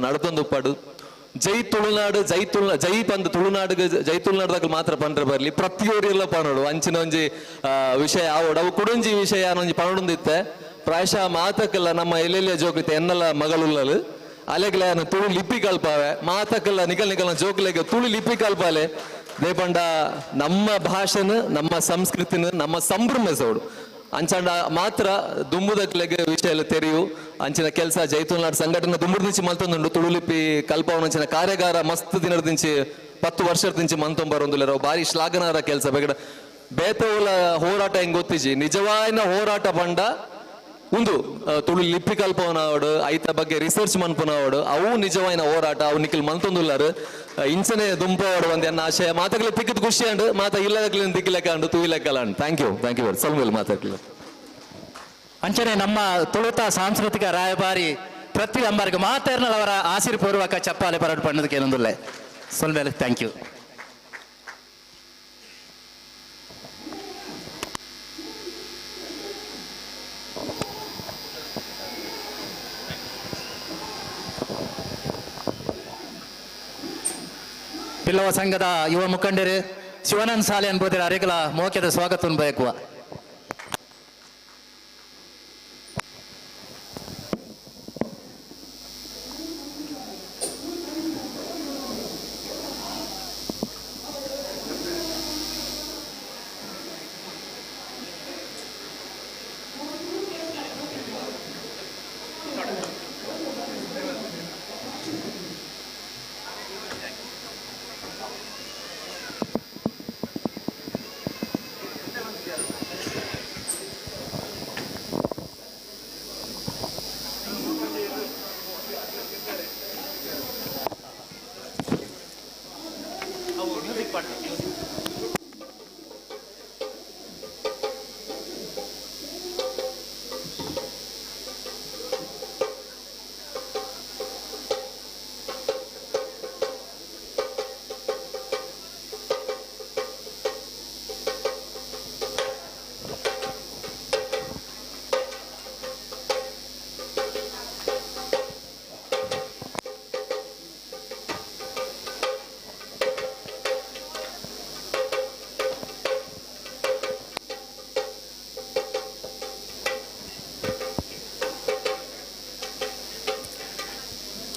R: ನಡ್ತೊಂದು ಉಪ್ಪಾಡು ಜೈ ತುಳುನಾಡು ಜೈ ತುಳು ಜೈ ಪಂದ್ ತುಳುನಾಡಿಗೆ ಜೈ ತುಳುನಾಡ್ದಾಗ ಮಾತ್ರ ಪಂಡ್ರೆ ಬರ್ಲಿ ಪ್ರತಿಯೊರಿಯೆಲ್ಲ ಪನೋಡು ಅಂಚಿನ ಒಂಜಿ ವಿಷಯ ಆವೋಡು ಅವು ಕುಡೊಂಜಿ ವಿಷಯ ಒಂಜಿ ಪನೊಡೊಂದಿತ್ತೆ. ಪ್ರಾಯಶಃ ಮಾತಕ್ಕೆಲ್ಲ ನಮ್ಮ ಎಲ್ಲೆಲ್ಲಿಯ ಜೋಗಿತ್ತೆ ಎನ್ನಲ ಮಗಳುಲ್ಲಲು ಅಲೆಗ್ಲ ತುಳು ಲಿಪಿ ಕಲ್ಪಾವೆ ಮಾತಕ್ಕಲ್ಲ ನಿಕಲ್ ನಿಕಲ್ನ ಜೋಕ್ಲೆಗ್ ತುಳು ಲಿಪಿ ಕಲ್ಪಾಲೆ ದೇಪಂಡ ನಮ್ಮ ಭಾಷೆನ ನಮ್ಮ ಸಂಸ್ಕೃತಿನ ನಮ್ಮ ಸಂಭ್ರಮ ಸೋಡು ಅಂಚಾಂಡ ಮಾತ್ರ ದುಂಬುದಕ್ಲೆಗ್ ವಿಷಯ ಎಲ್ಲ ತೆರಿಯು ಅಂಚಿನ ಕೆಲಸ ಜೈತುಲ್ನಾಡ್ ಸಂಘಟನೆ ದುಂಬುರ್ದಿಂಚಿ ಮಲ್ತೊಂದುಂಡು ತುಳುಲಿಪಿ ಕಲ್ಪವನಂಚಿನ ಕಾರ್ಯಾಗಾರ ಮಸ್ತ್ ದಿನದಿಂಚಿ 10 ವರ್ಷದಿಂಚಿ ಮಂತೊಂಬರೊಂದುಲ್ಲೆರ್ ಅವು ಭಾರಿ ಶ್ಲಾಘನಾರ ಕೆಲಸ ಬೇಕಡ ಬೇತವುಲ ಹೋರಾಟ ಹೆಂಗ್ ಗೊತ್ತಿಜಿ ನಿಜವಾಯಿನ ಹೋರಾಟ ಪಂಡ ಉಂದು ತುಳು ಲಿಪಿ ಕಲ್ಪವನವಡು ಐತ ಬಗ್ಗೆ ರಿಸರ್ಚ್ ಮನ್ಪುನವಡು ಅವು ನಿಜವಾಯಿನ ಹೋರಾಟ ಅವು ನಿಖಲ್ ಮಲ್ತೊಂದುಲ್ಲಾರು ಇಂಚನೆ ದುಂಪವಡು ಒಂದ್ ಎನ್ನ ಆಶಯ ಮಾತಕ್ಲೆ ತಿಕ್ಕದ್ ಖುಷಿ ಅಂಡ್ ಮಾತ ಇಲ್ಲದಕ್ಲೆ ದಿಕ್ಕಿಲೆಕ್ಕ ಅಂಡು ತೂಯಿಲೆಕ್ಕಲ ಅಂಡ್ thank you thank you ಸಲ್ಮೇಲ್ ಮಾತಾಡ್ಲಿಲ್ಲ.
C: ಅಂಚನೆ ನಮ್ಮ ತುಳುತ ಸಾಂಸ್ಕೃತಿಕ ರಾಯಭಾರಿ ಪ್ರತಿ ಅಂಬರ್ಗ್ ಮಾತೇರ್ನವರ ಆಶೀರ್ಪೂರ್ವಕ ಚಪ್ಪಾಲೆ ಪರಡು ಪಣ್ಣದಕ್ಕೆ ಏನೊಂದುಲ್ಲೆ ಸೊಲ್ಮೇಲೆ thank you. Billava ಸಂಘದ ಯುವ ಮುಖಂಡರು ಶಿವಾನಂದ ಸಾಲೆ ಅನ್ಬೋದಿರ ಅರೆಗಳ ಮೋಕ್ಯದ ಸ್ವಾಗತವನ್ನು ಬಯಕುವ.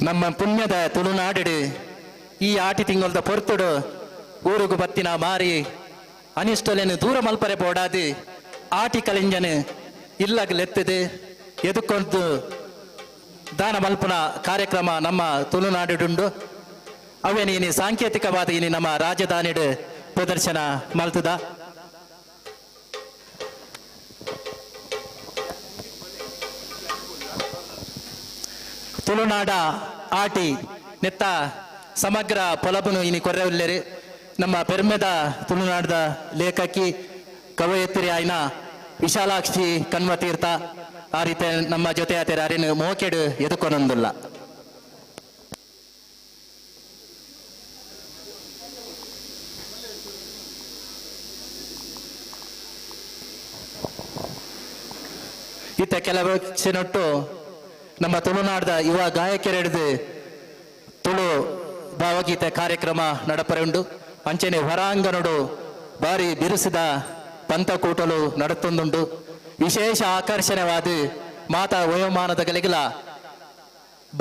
C: ನಮ್ಮ ಪುಣ್ಯದ ತುಳುನಾಡಿಡು ಈ ಆಟಿ ತಿಂಗಳದ ಪೊರ್ತುಡು ಊರುಗು ಬತ್ತಿನ ಮಾರಿ ಅನಿಷ್ಟಲೇನು ದೂರ ಮಲ್ಪರೆ ಬೋಡಾದಿ ಆಟಿ ಕಲಿಂಜನು ಇಲ್ಲಗಲೆತ್ತದೆ ಎದುಕೊಂಡು ದಾನ ಮಲ್ಪನ ಕಾರ್ಯಕ್ರಮ ನಮ್ಮ ತುಳುನಾಡಿಡುಂಡು. ಅವೇನು ಇನಿ ಸಾಂಕೇತಿಕವಾದ ಇನಿ ನಮ್ಮ ರಾಜಧಾನಿಡು ಪ್ರದರ್ಶನ ಮಲ್ತದ. ತುಳುನಾಡ ಆಟಿ ನೆತ್ತ ಸಮಗ್ರ ಪೊಲಬುನು ಇನಿ ಕೊರ್ರೆವುಲ್ಲೆರು. ನಮ್ಮ ಪೆರ್ಮೆದ ತುಳುನಾಡದ ಲೇಖಕಿ ಕವಯತ್ರಿ ಆಯ್ನ ವಿಶಾಲಾಕ್ಷಿ ಕಣ್ವತೀರ್ಥ ಆ ರೀತಿ ನಮ್ಮ ಜೊತೆ ಆತೇರ ಅರಿನು ಮೋಕೆಡು ಎದುಕೊನೊಂದುಲ್ಲ. ಇತ್ತ ಕೆಲವು ಕ್ಷಣೊಟ್ಟು ನಮ್ಮ ತುಳುನಾಡದ ಯುವ ಗಾಯಕರೆಡ್ದು ತುಳು ಭಾವಗೀತೆ ಕಾರ್ಯಕ್ರಮ ನಡಪರೆ ಉಂಡು. ಅಂಚನೆ ಹೊರಾಂಗನೊಡು ಬಾರಿ ಬಿರುಸಿದ ಪಂಥಕೂಟಲು ನಡತೊಂದುಂಡು. ವಿಶೇಷ ಆಕರ್ಷಣೆವಾದ ಮಾತಾ ವಯೋಮಾನದ ಗಲಿಗಿಲ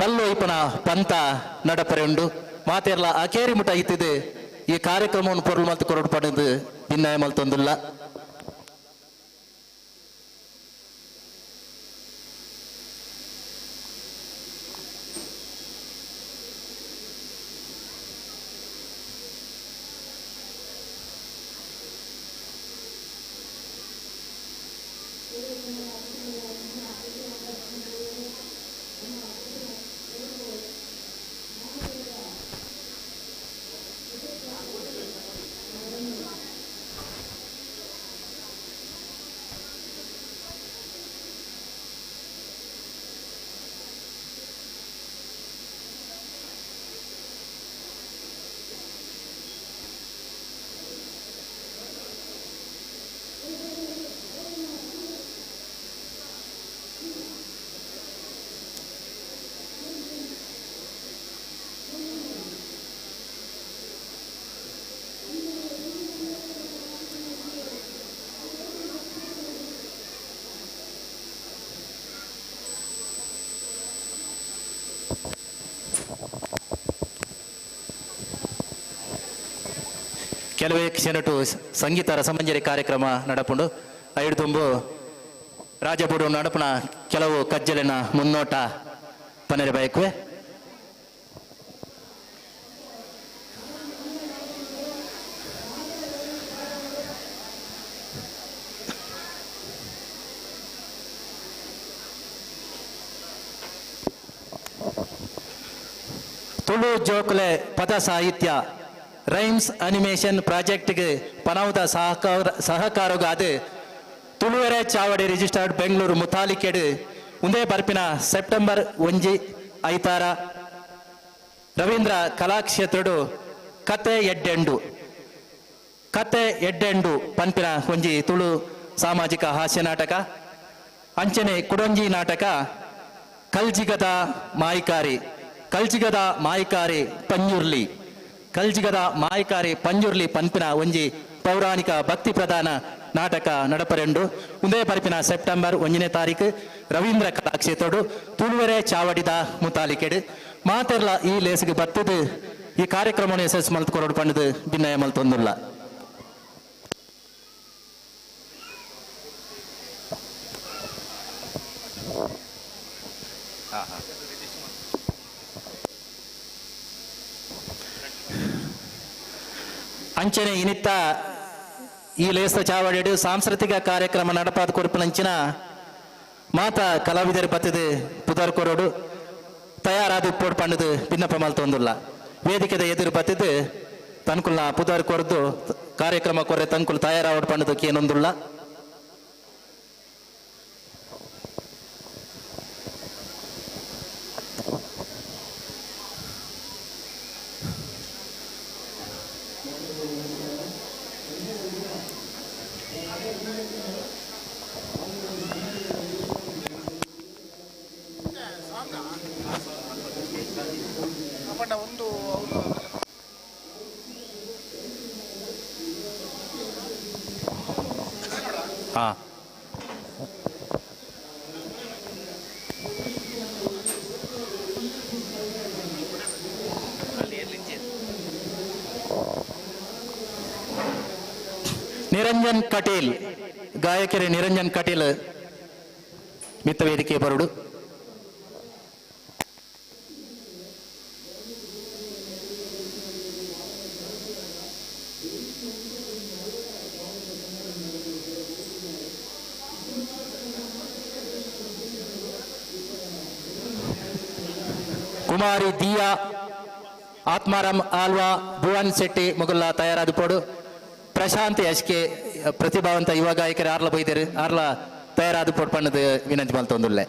C: ಬಲ್ಲೊಯ್ಪನ ಪಂಥ ನಡಪರೆ ಉಂಡು. ಮಾತೆರ್ಲ ಅಕೇರಿ ಮುಟ ಇತ್ತಿದೆ ಈ ಕಾರ್ಯಕ್ರಮವನ್ನು ಪೊರುಳು ಮಲ್ತು ಕೊರಡು ಪಡೆದು ಭಿನ್ನಾಯ ಮಲ್ತೊಂದುಲ್ಲ. ಕೆಲವೇ ಕ್ಷಣಟು ಸಂಗೀತ ರಸಮಂಜರಿ ಕಾರ್ಯಕ್ರಮ ನಡಪುಂಡು. ಐಡು ತುಂಬು ರಾಜಬೂಡು ನಡಪುನ ಕೆಲವು ಕಜ್ಜಲಿನ ಮುನ್ನೋಟ ಪನೆರೆ ಬಯಕುವೆ. ತುಳು ಜೋಕುಲೆ ಪದ ಸಾಹಿತ್ಯ ರೈಮ್ಸ್ ಅನಿಮೇಷನ್ ಪ್ರಾಜೆಕ್ಟ್ಗೆ ಪನೌದ ಸಹಕಾರಗಾದ ತುಳುವೆರೆ ಚಾವಡಿ ರಿಜಿಸ್ಟರ್ಡ್ ಬೆಂಗಳೂರು ಮುತಾಲಿಕೆಡು ಉಂದೇ ಬರ್ಪಿನ ಸೆಪ್ಟೆಂಬರ್ 1 ಐತಾರ ರವೀಂದ್ರ ಕಲಾಕ್ಷೇತ್ರಡು ಕತೆ ಎಡ್ಡೆಂಡು ಕತೆ ಎಡ್ಡೆಂಡು ಪನ್ಪಿನ ಒಂಜಿ ತುಳು ಸಾಮಾಜಿಕ ಹಾಸ್ಯ ನಾಟಕ ಅಂಚನೆ ಕುಡೊಂಜಿ ನಾಟಕ ಕಲ್ಜಿಗದ ಮಾಯಿಕಾರಿ ಕಲ್ಜಿಗದ ಮಾಯಿಕಾರಿ ಪಂಜುರ್ಲಿ ಕಲ್ಜಿಗದ ಮಾಯಿಕಾರಿ ಪಂಜುರ್ಲಿ ಪನ್ಪಿನ ಒಂಜಿ ಪೌರಾಣಿಕ ಭಕ್ತಿ ಪ್ರಧಾನ ನಾಟಕ ನಡಪರೆಂಡು ಉಂದೇ ಪರಿಪಿನ ಸೆಪ್ಟೆಂಬರ್ 1ನೇ ತಾರೀಕು ರವೀಂದ್ರ ಕಲಾಕ್ಷೇತ್ರಡು ತುಳುವೆರೆ ಚಾವಡಿದ ಮುತಾಲಿಕೆಡು ಮಾತೆರ್ಲ ಈ ಲೇಸಿಗೆ ಬತ್ತದು ಈ ಕಾರ್ಯಕ್ರಮವನ್ನು ಯಶಸ್ಸು ಮಲ್ತ್ ಕೊರಡು ಪಂಡದು ಭಿನ್ನಯ ಮಲ್ತೊಂದುಲ್ಲ. ಅಂಚನೆ ಇನಿತ್ತ ಈ ಲೇಸ್ತ ಚಾವಡಿಡು ಸಾಂಸ್ಕೃತಿಕ ಕಾರ್ಯಕ್ರಮ ನಡಪಾದ ಕೊರಪಿನಂಚಿನ ಮಾತ ಕಲಾವಿದರು ಬತ್ತದು ಪುದರ್ ಕೊರಡು ತಯಾರಾದ ಉಪ್ಪೋಡು ಪಂಡದು ಭಿನ್ನಪ ಮಲ್ತೊಂದುಲ್ಲ. ವೇದಿಕೆದ ಎದುರು ಬತ್ತದು ತನ್ಕುಲ್ನ ಪುದರ್ ಕೊರದು ಕಾರ್ಯಕ್ರಮ ಕೊರೆ ತನ್ಕುಲ್ ತಯಾರಾವಡ್ ಪಂಡದು ಕೇನೊಂದುಲ್ಲ. ನಿರಂಜನ್ ಕಟೀಲ್ ಗಾಯಕರೇ ನಿರಂಜನ್ ಕಟೀಲ್ ಮಿತ್ತ ವೇದಿಕೆ ಬರುಡು. ಕುಮಾರಿ ದಿಯಾ ಆತ್ಮಾರಾಮ್ ಆಲ್ವಾ ಭುವನ್ ಶೆಟ್ಟಿ ಮುಗುಲ್ಲ ತಯಾರಾದ ಪೋಡು. ಪ್ರಶಾಂತ್ ಎಸ್ ಕೆ ಪ್ರತಿಭಾವಂತ ಯುವ ಗಾಯಕರು ಆರ್ಲ ಬೈದರು ಆರ್ಲ ತಯಾರಾದ ಪೋಡು ಪಣ್ಣದು ವಿನಂತಿ ಮಲ್ತೊಂದುಲ್ಲೆ.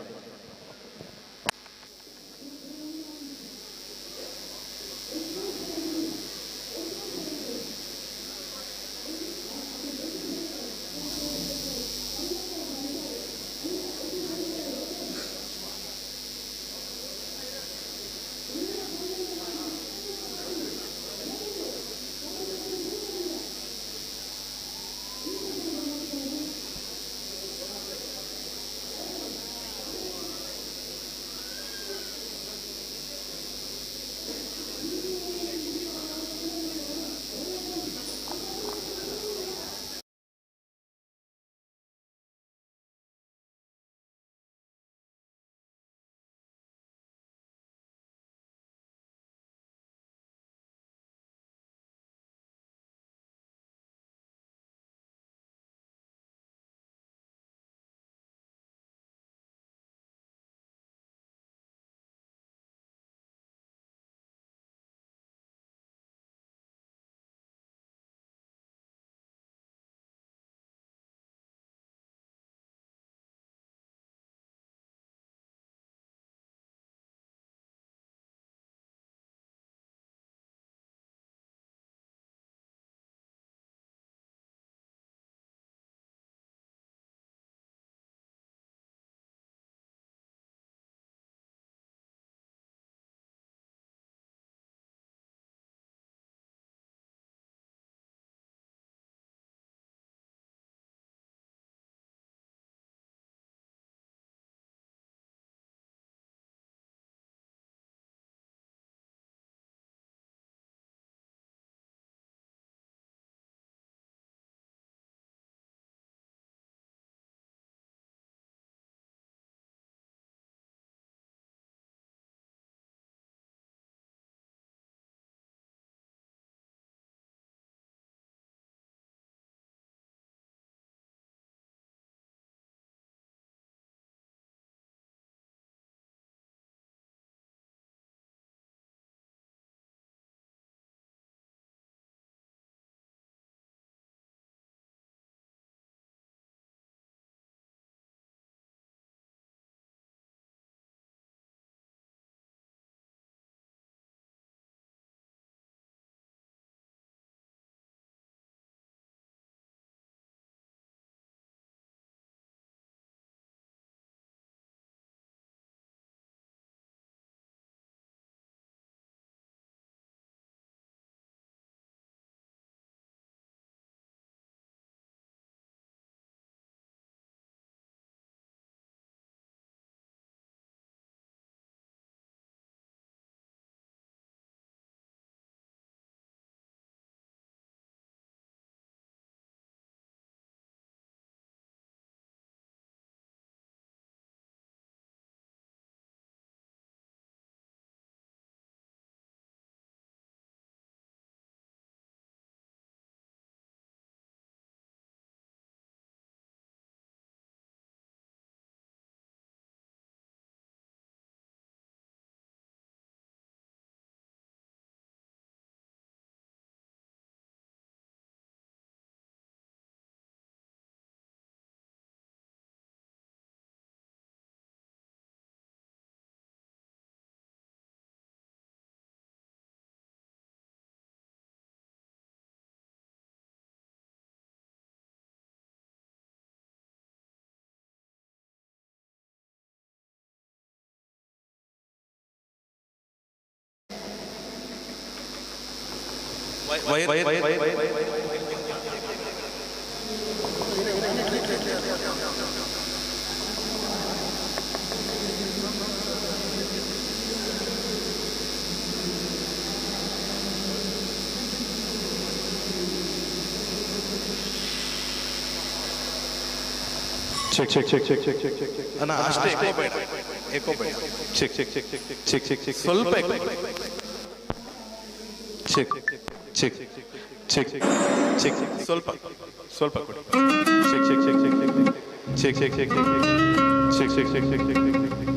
R: Check check check check check check check check.
L: ಅಣ್ಣ ಅಷ್ಟೇ ಎಕೋ ಬೇಡ, ಎಕೋ ಬೇಡ.
R: Check check check check check check check.
L: ಸ್ವಲ್ಪ echo.
R: Check check check check.
L: ಸ್ವಲ್ಪ ಸ್ವಲ್ಪ ಕೊಡಿ.
R: Check check check check check check check check check check check check check check check check. Check check check check check.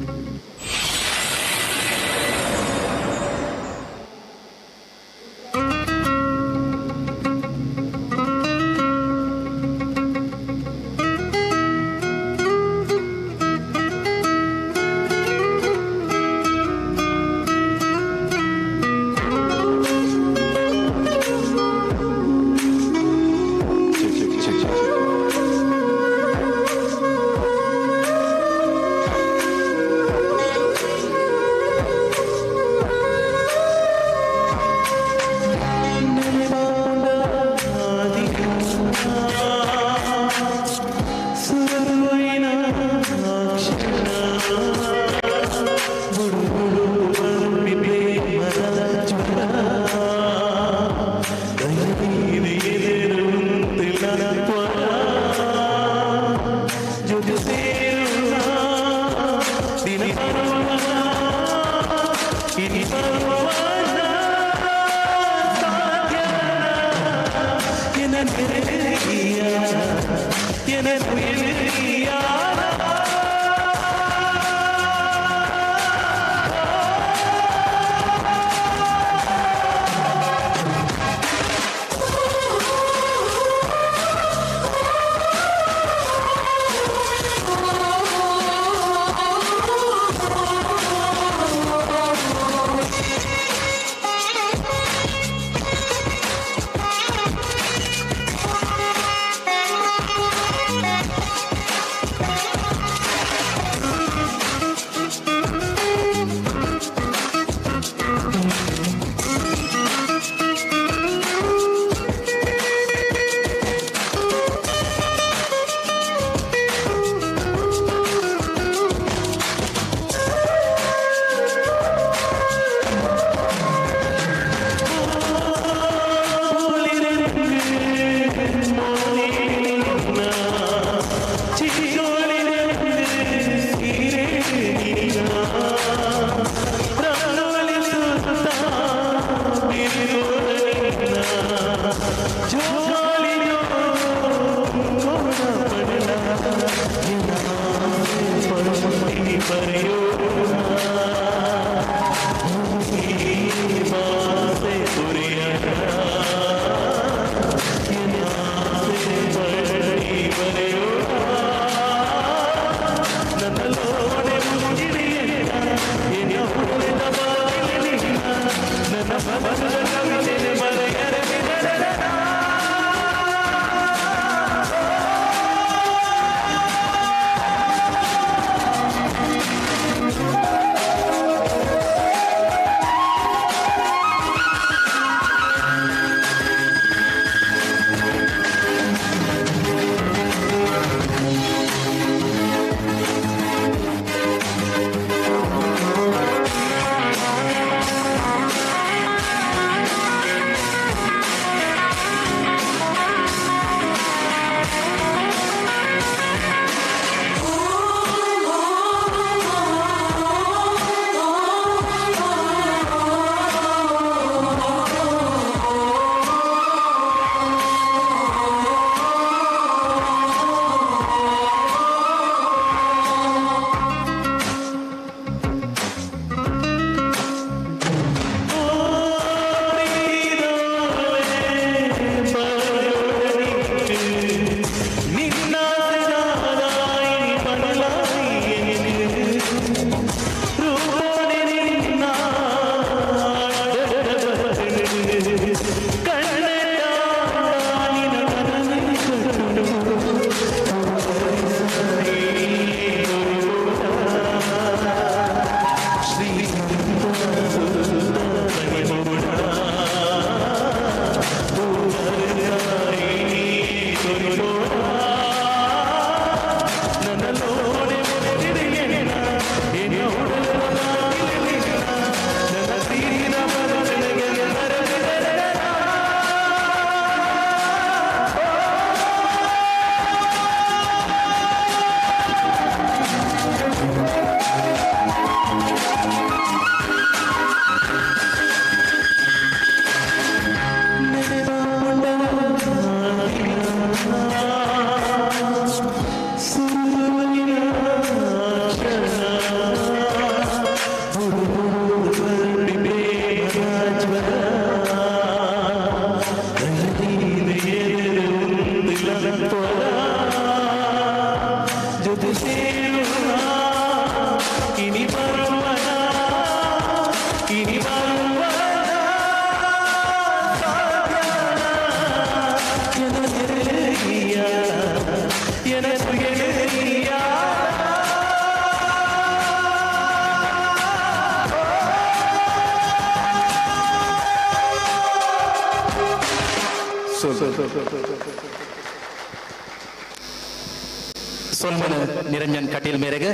C: ಸೊಲ್ಮನ Niranjan Kateel ಮೇರೆಗೆ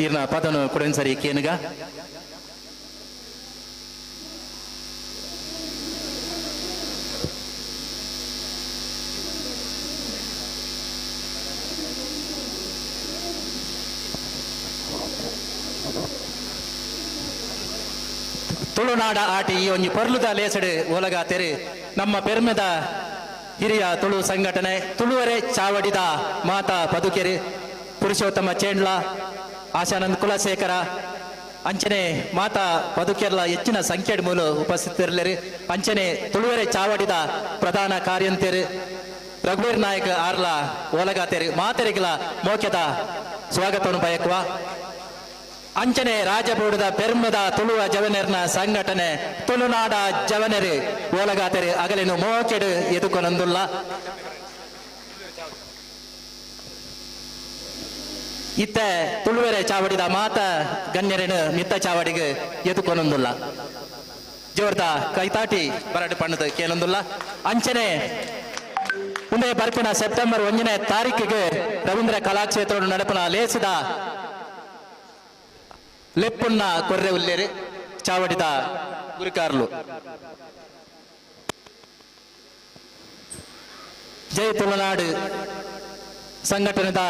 C: ಈರ್ನ ಪದನು ಕುಡನ್ಸರಿ ಕೇನುಗ. ತುಳುನಾಡ ಆಟಿ ಈ ಒಂಜಿ ಪೊರ್ಲುದ ಲೇಸಡು ಓಲಗಾತೆರು ನಮ್ಮ ಪೆರ್ಮೆದ ಹಿರಿಯ ತುಳು ಸಂಘಟನೆ ತುಳುವರೆ ಚಾವಡಿದ ಮಾತಾ ಪದುಕೆರೆ ಪುರುಷೋತ್ತಮ ಚೇಂಡ್ಲ, ಆಶಾನಂದ್ ಕುಲಶೇಖರ ಅಂಚನೆ ಮಾತಾ ಪದುಕೆರ್ಲ ಹೆಚ್ಚಿನ ಸಂಖ್ಯೆ ಮೂಲ ಉಪಸ್ಥಿತರಿಲ್ಲರು. ಅಂಚನೆ ತುಳುವರೆ ಚಾವಡಿದ ಪ್ರಧಾನ ಕಾರ್ಯಂತೆರು ರಘುವೀರ್ ನಾಯಕ್ ಆರ್ಲ ಓಲಗಾತೆರು ಮಾತೆರಿಗಲ ಮೋಕ್ಯದ ಸ್ವಾಗತವನ್ನು ಬಯಕುವ. ಅಂಚನೆ ರಾಜಬೋಡದ ಪೆರ್ಮದ ತುಳುವ ಜವನೆರ್ನ ಸಂಘಟನೆ ತುಳುನಾಡ ಜವನೆರು ಓಲಗಾತೆರು ಅಗಲಿನು ಮೋಕೆಡು ಎದುಕೊನಂದುಲ್ಲ. ಇತ್ತ ತುಳುವೆರೆ ಚಾವಡಿದ ಮಾತ ಗಣ್ಯರೇನು ಮಿತ್ತ ಚಾವಡಿಗೆ ಎದುಕೊನಂದುಲ್ಲ. ಜೋರ್ದ ಕೈತಾಟಿ ಬರಡು ಪಣ್ಣದ ಕೇನೊಂದುಲ್ಲ. ಅಂಚನೆ ಮುಂದೆ ಬರ್ಪಿನ ಸೆಪ್ಟೆಂಬರ್ 1ನೇ ತಾರೀಕಿಗೆ ರವೀಂದ್ರ ಕಲಾಕ್ಷೇತ್ರ ನಡಪನ ಲೇಸಿದ ಲೆಪ್ಪುನ್ನ ಕೊರ್ರೆ ಉಲ್ಲೇರಿ ಚಾವಡಿದ ಗುರುಕಾರ್ಲು. ಜೈ ತುಳುನಾಡು ಸಂಘಟನೆದ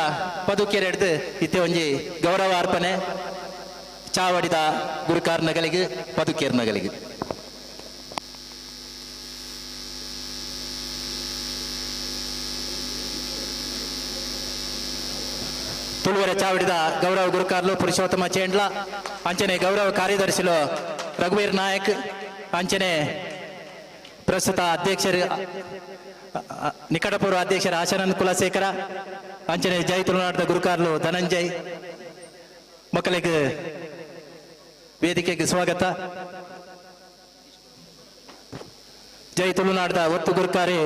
C: ಪದುಕೆರೆ ಹಿಡಿದು ಇತ್ತೆ ಒಂಜಿ ಗೌರವ ಅರ್ಪಣೆ ಚಾವಡಿದ ಗುರುಕಾರ್ ನಗಲಿಗೆ ಪದುಕೇರ್ ನಗಲಿಗೆ. ತುಳುವರೆ ಚಾವಡಿದ ಗೌರವ ಗುರುಕಾರ್ಲು ಪುರುಷೋತ್ತಮ ಚೇಂಡ್ಲ, ಅಂಚನೆ ಗೌರವ ಕಾರ್ಯದರ್ಶಿಲು ರಘುವೀರ್ ನಾಯಕ್, ಅಂಚನೆ ಪ್ರಸ್ತುತ ಅಧ್ಯಕ್ಷರು ನಿಕಟಪೂರ್ವ ಅಧ್ಯಕ್ಷರ ಆಶಾನಂದ್ ಕುಲಶೇಖರ, ಅಂಚನೆ ಜೈ ತುಳುನಾಡದ ಗುರುಕಾರ್ಲು ಧನಂಜಯ್ ಮಕ್ಕಳಿಗೆ ವೇದಿಕೆಗೆ ಸ್ವಾಗತ. ಜೈ ತುಳುನಾಡದ ಒತ್ತು ಗುರುಕಾರಿ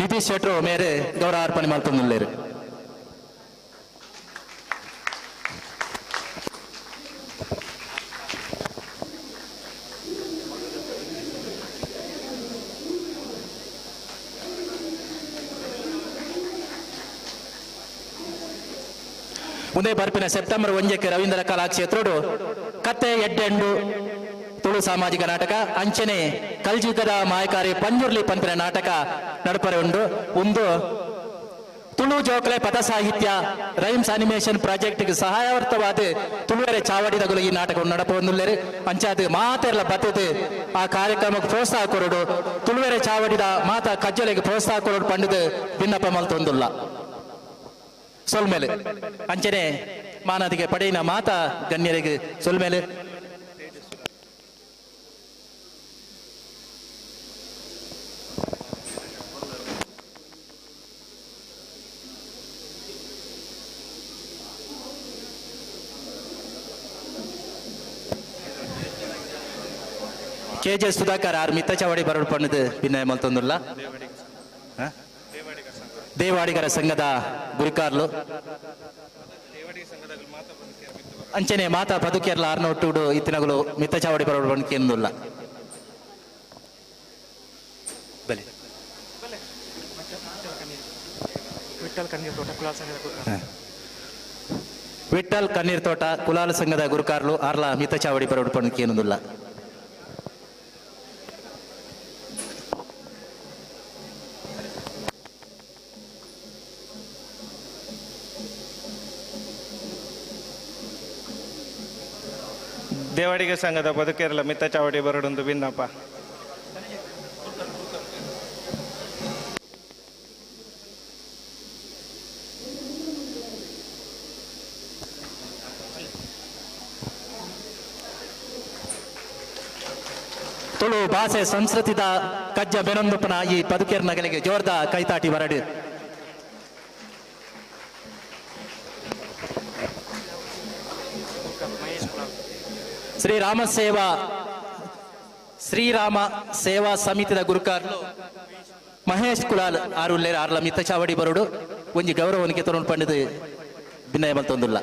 C: ನಿತೀಶ್ ಶೆಟ್ರು ಮೇರೆ ಗೌರವ ಅರ್ಪಣೆ ಮಾಡ್ತೊಂದುಲ್ಲೇರು. ಮುಂದೆ ಬರ್ಪಿನ ಸೆಪ್ಟೆಂಬರ್ 1ಕ್ಕೆ ರವೀಂದ್ರ ಕಲಾಕ್ಷೇತ್ರೋಡು ಕತ್ತೆ ಎಡ್ಡೆಂಡು ತುಳು ಸಾಮಾಜಿಕ ನಾಟಕ ಅಂಚನೆ ಕಲ್ಜಿಗದ ಮಾಯಕಾರಿ ಪಂಜುರ್ಲಿ ಪಂಪಿನ ನಾಟಕ ನಡಪರೆ ಉಂಡು. ಒಂದು ತುಳು ಜೋಕಲೆ ಪದ ಸಾಹಿತ್ಯ ರೈಮ್ಸ್ ಅನಿಮೇಷನ್ ಪ್ರಾಜೆಕ್ಟ್ ಸಹಾಯಾರ್ಥವಾದ ತುಳುವರೆ ಚಾವಡಿದಗಳು ಈ ನಾಟಕವನ್ನು ನಡಪೊಂದುಲ್ಲೇರು. ಅಂಚಾದ ಮಾತೆರ್ಲ ಬತ್ತದು ಆ ಕಾರ್ಯಕ್ರಮಕ್ಕೆ ಪ್ರೋತ್ಸಾಹ ಕೊರಡು ತುಳುವೆರೆ ಚಾವಡಿದ ಮಾತಾ ಕಜ್ಜಲೆಗೆ ಪ್ರೋತ್ಸಾಹ ಕೊರಡು ಪಂಡದು ಭಿನ್ನಪ ಮಲ್ತೊಂದುಲ್ಲ. ಸೊಲ್ಮೇಲೆ ಅಂಚನೆ ಮಾನದಿಗೆ ಪಡೆಯಿನ ಮಾತಾ ಗಣ್ಯರಿಗೆ ಸೊಲ್ಮೇಲೆ. ಕೆ ಜೆ ಸುಧಾಕರ್ ಆರ್ ಮಿತ್ತ ಚಾವಡಿ ಬರಡು ಪಣ್ಣದು ಭಿನ್ನಯ ಮಲ್ತೊಂದುಲ್ಲ. ದೇವಾಡಿಗರ ಸಂಘದ ಗುರುಕಾರ್ಲು ಅಂಚನೆ ಮಾತಾ ಬದುಕೆರ್ಲ ಆರ್ನೊಟ್ಟುಡು ಇತ್ತಿನಗಳು ಮಿತ್ತ ಚಾವಡಿ ಬರಡು ಪಣ್ಣು ಬಲೆ. ವಿಠಲ್ ಕಣ್ಣೀರ್ ತೋಟ ಕುಲಾಲ ಸಂಘದ ಗುರುಕಾರ್ಲು ಆರ್ಲ ಮಿತ್ತ ಚಾವಡಿ ಬರಡು ಪಣ್ಣು.
R: ದೇವಾಡಿಗ ಸಂಘದ ಬದುಕೇರಲ ಮಿತ್ತ ಚಾವಡಿ ಬರಡೊಂದು ಬಿನ್ನಪ್ಪ.
C: ತುಳು ಭಾಷೆ ಸಂಸ್ಕೃತಿದ ಕಜ್ಜ ಬೆನೊಂದುಪನ ಈ ಪದುಕೇರ್ ನಗಲಿಗೆ ಜೋರ್ದ ಕೈತಾಟಿ ಬರಡು. ಶ್ರೀರಾಮ ಸೇವಾ ಸಮಿತಿದ ಗುರುಕಾರ್ಲು ಮಹೇಶ್ ಕುಲಾಲ್ ಆರುಲ್ಲೇರ್ ಆರ್ಲ ಮಿತ್ತ ಚಾವಡಿ ಬರುಡು ಒಂಜಿ ಗೌರವನಿಗೆ ತರುಣ್ ಪಂಡಿತು ಭಿನ್ನಯ ಮಲ್ತೊಂದುಲ್ಲ.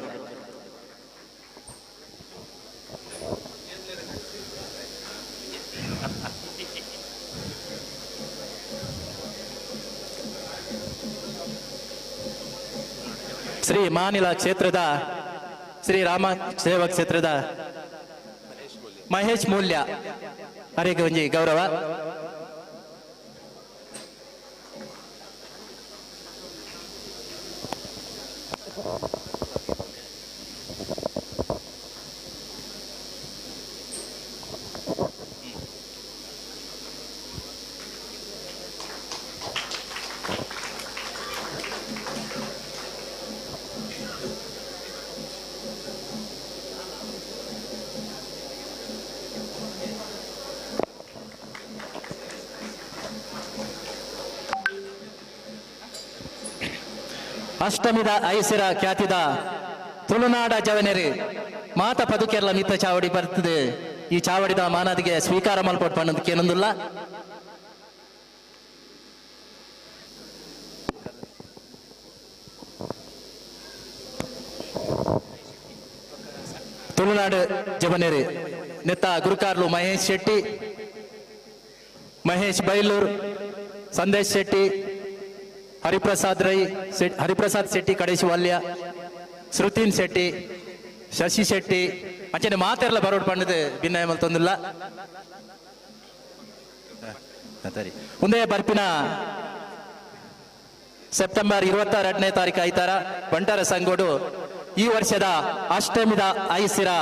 C: ಶ್ರೀ ಮಾನಿಲ ಕ್ಷೇತ್ರದ ಶ್ರೀ ರಾಮ ಸೇವಾ ಕ್ಷೇತ್ರದ ಮಹೇಶ್ ಮೂಲ್ಯ ಅರೆಗೆ ಒಂಜಿ ಗೌರವ. ಅಷ್ಟಮಿದ ಐಸಿರ ಖ್ಯಾತಿದ ತುಳುನಾಡ ಜವನೆರಿ ಮಾತ ಪದುಕೆರ್ಲ ಮಿತ್ತ ಚಾವಡಿ ಬರ್ತದೆ. ಈ ಚಾವಡಿದ ಮಾನದಿಗೆ ಸ್ವೀಕಾರ ಮಲ್ಪೊಟ್ಟು ಪಣ್ಣದಕ್ಕೇನೊಂದಿಲ್ಲ. ತುಳುನಾಡು ಜವನೆರಿ ನೆತ್ತ ಗುರುಕಾರ್ಲು ಮಹೇಶ್ ಶೆಟ್ಟಿ, ಮಹೇಶ್ ಬೈಲೂರ್, ಸಂದೇಶ್ ಶೆಟ್ಟಿ, ಹರಿಪ್ರಸಾದ್ ರೈ, ಹರಿಪ್ರಸಾದ್ ಶೆಟ್ಟಿ ಕಡೇಶಿವಲ್ಯ, ಶ್ರುತಿನ್ ಶೆಟ್ಟಿ, ಶಶಿ ಶೆಟ್ಟಿ ಅಂಚನೆ ಮಾತೆರ್ಲ ಬರೋಡ್ ಪಂಡದು ಭಿನ್ನಯ ಮಲ್ತೊಂದಿಲ್ಲ. ಮುಂದೆ ಬರ್ಪಿನ ಸೆಪ್ಟೆಂಬರ್ 22ನೇ ತಾರೀಕು ಐತಾರ ಬಂಟರ ಸಂಗೋಡು ಈ ವರ್ಷದ ಅಷ್ಟಮಿದ ಐಸಿರ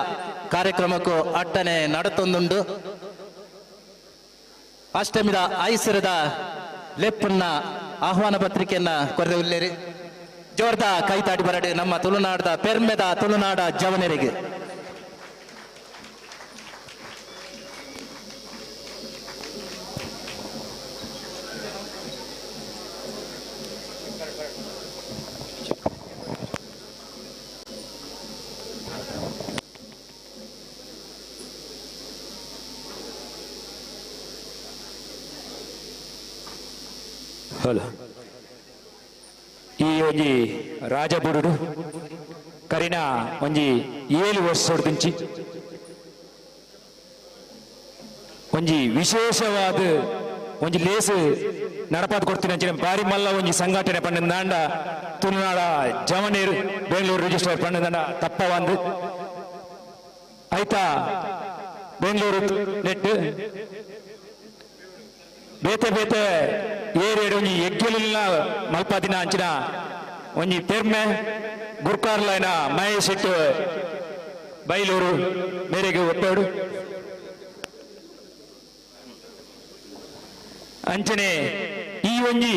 C: ಕಾರ್ಯಕ್ರಮಕ್ಕೂ ಅಟ್ಟನೆ ನಡತೊಂದುಂಡು. ಅಷ್ಟಮಿದ ಐಸಿರದ ಲೆಪ್ಪನ್ನ ಆಹ್ವಾನ ಪತ್ರಿಕೆಯನ್ನ ಕೊರೆದ ಉಲ್ಲೇರಿ ಜೋರ್ದ ಕೈತಾಡಿ ಬರಡು ನಮ್ಮ ತುಳುನಾಡದ ಪೆರ್ಮೆದ ತುಳುನಾಡ ಜವನರಿಗೆ.
S: ಹಲೋ, ಈ ಒಂಜಿ ರಾಜಬುರುಡು ಕರಿನ ಒಂಜಿ 7 ವರ್ಷ ಒಂಜಿ ವಿಶೇಷವಾದ ಒಂಜಿ ಲೇಸು ನಡಪಾತ್ ಕೊಡ್ತೀನಿ ಅಂಚಿನ ಬಾರಿ ಮಲ್ಲ ಒಂಜಿ ಸಂಘಟನೆ ಪಂಡಂದಾಂಡ ತುಳುನಾಡ ಜವನೇರು ಬೆಂಗಳೂರು ರಿಜಿಸ್ಟರ್ ಪಂಡಂದಾಂಡ ತಪ್ಪ ಒಂದು ಆಯ್ತಾ ಬೆಂಗಳೂರು ನೆಟ್ ಬೇತೆ ಬೇತೆ ಏರೇಡು ಒಂಜಿ ಎಗ್ಗೆಲಿಲ್ಲ ಮಲ್ಪಾದಿನ ಅಂಚಿನ ಒಂಜಿ ಪೆರ್ಮೆ ಗುರ್ಕಾರ್ಲೈನ ಮಹೇಶ್ ಶೆಟ್ಟಿ ಬೈಲೂರು ಮೇರೆಗೆ ಒಪ್ಪೇಡು ಅಂಚನೆ ಈ ಒಂಜಿ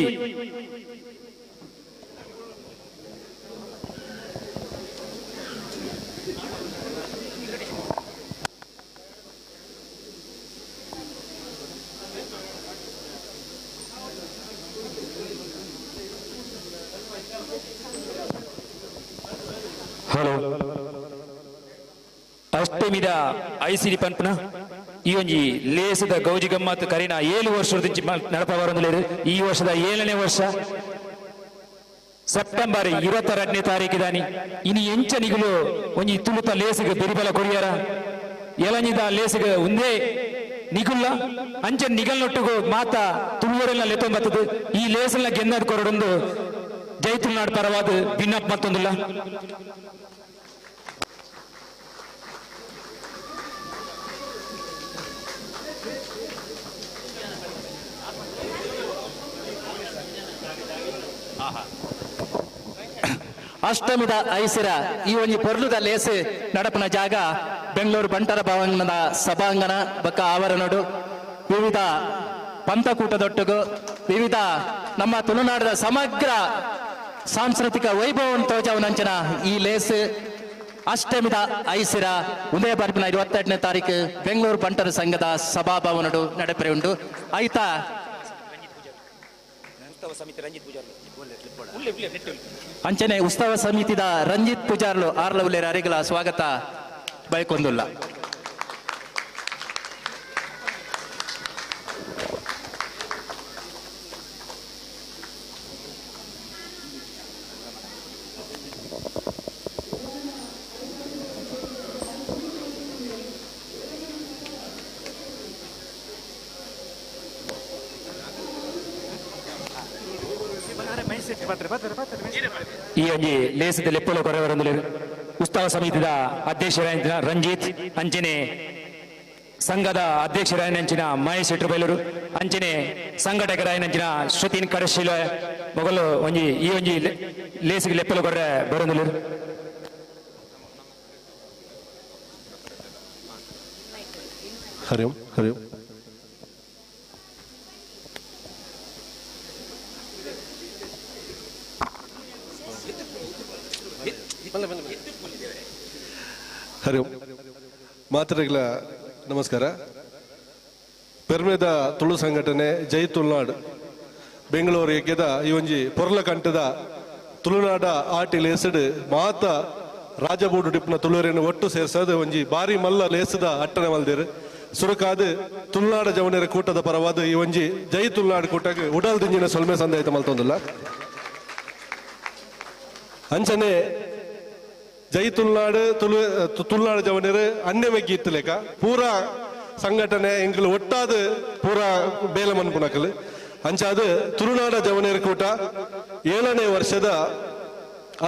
S: ಹಲೋ ಅಷ್ಟಮಿದ ಐಸಿರಿ ಪನ್ಪನ ಈ ಒಂಜಿ ಲೇಸದ ಗೌಜಿ ಗಮ್ಮತ್ ಕರಿನ 7 ವರ್ಷದ ನಡಪ ಬರೊಂದುಲ್ಲೆರ್. ಈ ವರ್ಷದ 7ನೇ ವರ್ಷ ಸೆಪ್ಟೆಂಬರ್ 22ನೇ ತಾರೀಕು ದಾನಿ ಇನಿ ಎಂಚ ನಿಗುಲು ಒಂಜಿ ತುಳುತ ಲೇಸಿಗೆ ಬೆರಿಬಲ ಕೊರಿಯರ ಎಲಂಜಿದ ಲೇಸಿಗೆ ಒಂದೇ ನಿಗುಲ್ಲ ಅಂಚ ನಿಗಲ್ನೊಟ್ಟಿಗೂ ಮಾತ ತುಳುವರೆಲ್ಲ ಲೆತ್ತೊಂಬತ್ತದು ಈ ಲೇಸನ್ನ ಗೆನ್ನದ್ ಕೊರಡೊಂದು ಜೈ ತುಳುನಾಡು ಪರವಾದ ಭಿನ್ನಪ್ ಮತ್ತೊಂದಿಲ್ಲ.
C: ಅಷ್ಟಮಿದ ಐಸಿರ ಈ ಒಂಜಿ ಪೊರ್ಲುದ ಲೇಸು ನಡಪನ ಜಾಗ ಬೆಂಗಳೂರು ಬಂಟರ ಭವನದ ಸಭಾಂಗಣ ಬೊಕ್ಕ ಆವರಣಡು ವಿವಿಧ ಪಂಥಕೂಟದೊಟ್ಟಿಗೂ ವಿವಿಧ ನಮ್ಮ ತುಳುನಾಡದ ಸಮಗ್ರ ಸಾಂಸ್ಕೃತಿಕ ವೈಭವವನ್ನು ತೋಜವನಂಚನ ಈ ಲೇಸು ಅಷ್ಟಮಿದ ಐಸಿರ ಉದಯ ಬರ್ಪಿನ 22ನೇ ತಾರೀಕು ಬೆಂಗಳೂರು ಬಂಟರ ಸಂಘದ ಸಭಾಭವನಡು ನಡಪರೆ ಉಂಟು. ಆಯ್ತಾ ಅಂಚನೆ ಉತ್ಸವ ಸಮಿತಿದ ರಂಜಿತ್ ಪೂಜಾರ್ಲು ಆರ್ಲ ಉಲ್ಲೇರ ಅರಿಗಲ ಸ್ವಾಗತ ಬಯಕೊಂದುಲ್ಲ.
S: ಈ ಒಂಜಿ ಲೇಸದ ಲೆಪ್ಪುಲ ಕೊರವರಂದುಲೇರು ಉತ್ಸವ ಸಮಿತಿದ ಅಧ್ಯಕ್ಷರಾದ ರಂಜಿತ್ ಅಂಚನೆ ಸಂಘದ ಅಧ್ಯಕ್ಷರಾಯನಂಚಿನ ಮಹೇಶ್ ಶೆಟ್ಟರ್ ಅಂಚನೆ ಸಂಘಟಕರಾಯನಂಚಿನ ಶ್ರುತಿನ್ ಕಡಶೀಲ ಮೊಗಲು ಒಂಜಿ ಈ ಒಂಜಿ ಲೇಸಿಗೆ ಲೆಪ್ಪಲು ಕೊರ್ರೆ ಬರೊಂದುಲ್ಲೆರ್.
R: ಹರಿ ಓಂ ಹರಿ ಓಂ. ಹರಿ ಓಂ. ಮಾತೃಗಳ ನಮಸ್ಕಾರ. ಪೆರ್ಮೆದ ತುಳು ಸಂಘಟನೆ ಜೈ ತುಳುನಾಡು ಬೆಂಗಳೂರು ಯಜ್ಞದ ಈ ಒಂಜಿ ಪೊರ್ಲಕಂಠದ ತುಳುನಾಡ ಆಟಿ ಲೇಸಡ್ ಮಾತ ರಾಜಬೂಡು ಡಿಪ್ನ ತುಳುವರಿನ ಒಟ್ಟು ಸೇರ್ಸದು ಒಂಜಿ ಬಾರಿ ಮಲ್ಲ ಲೇಸದ ಅಟ್ಟನೆ ಮಲ್ದಿರು. ಸುರುಕಾದ ತುಳುನಾಡ ಜವನರ ಕೂಟದ ಪರವಾದ ಈ ಒಂಜಿ ಜೈ ತುಳುನಾಡು ಕೂಟಕ್ಕೆ ಉಡಲ್ ದಿಂಜಿನ ಸೊಲ್ಮೆ ಸಂದಾಯಿತ ಮಲ್ತೊಂದಿಲ್ಲ. ಅಂಚನೆ ಜೈ ತುಳುನಾಡು ತುಳುನಾಡು ಜವನರು ಅನ್ಯಮೆಗ್ಗಿ ಇತ್ತಲೇಕ ಪೂರಾ ಸಂಘಟನೆ ಎಂಕಲು ಒಟ್ಟಾದ ಪೂರಾ ಬೇಲೆ ಮನ್ಪುನಕಲು. ಅಂಚಾದ ತುಳುನಾಡ ಜವನರ ಕೂಟ 7ನೇ ವರ್ಷದ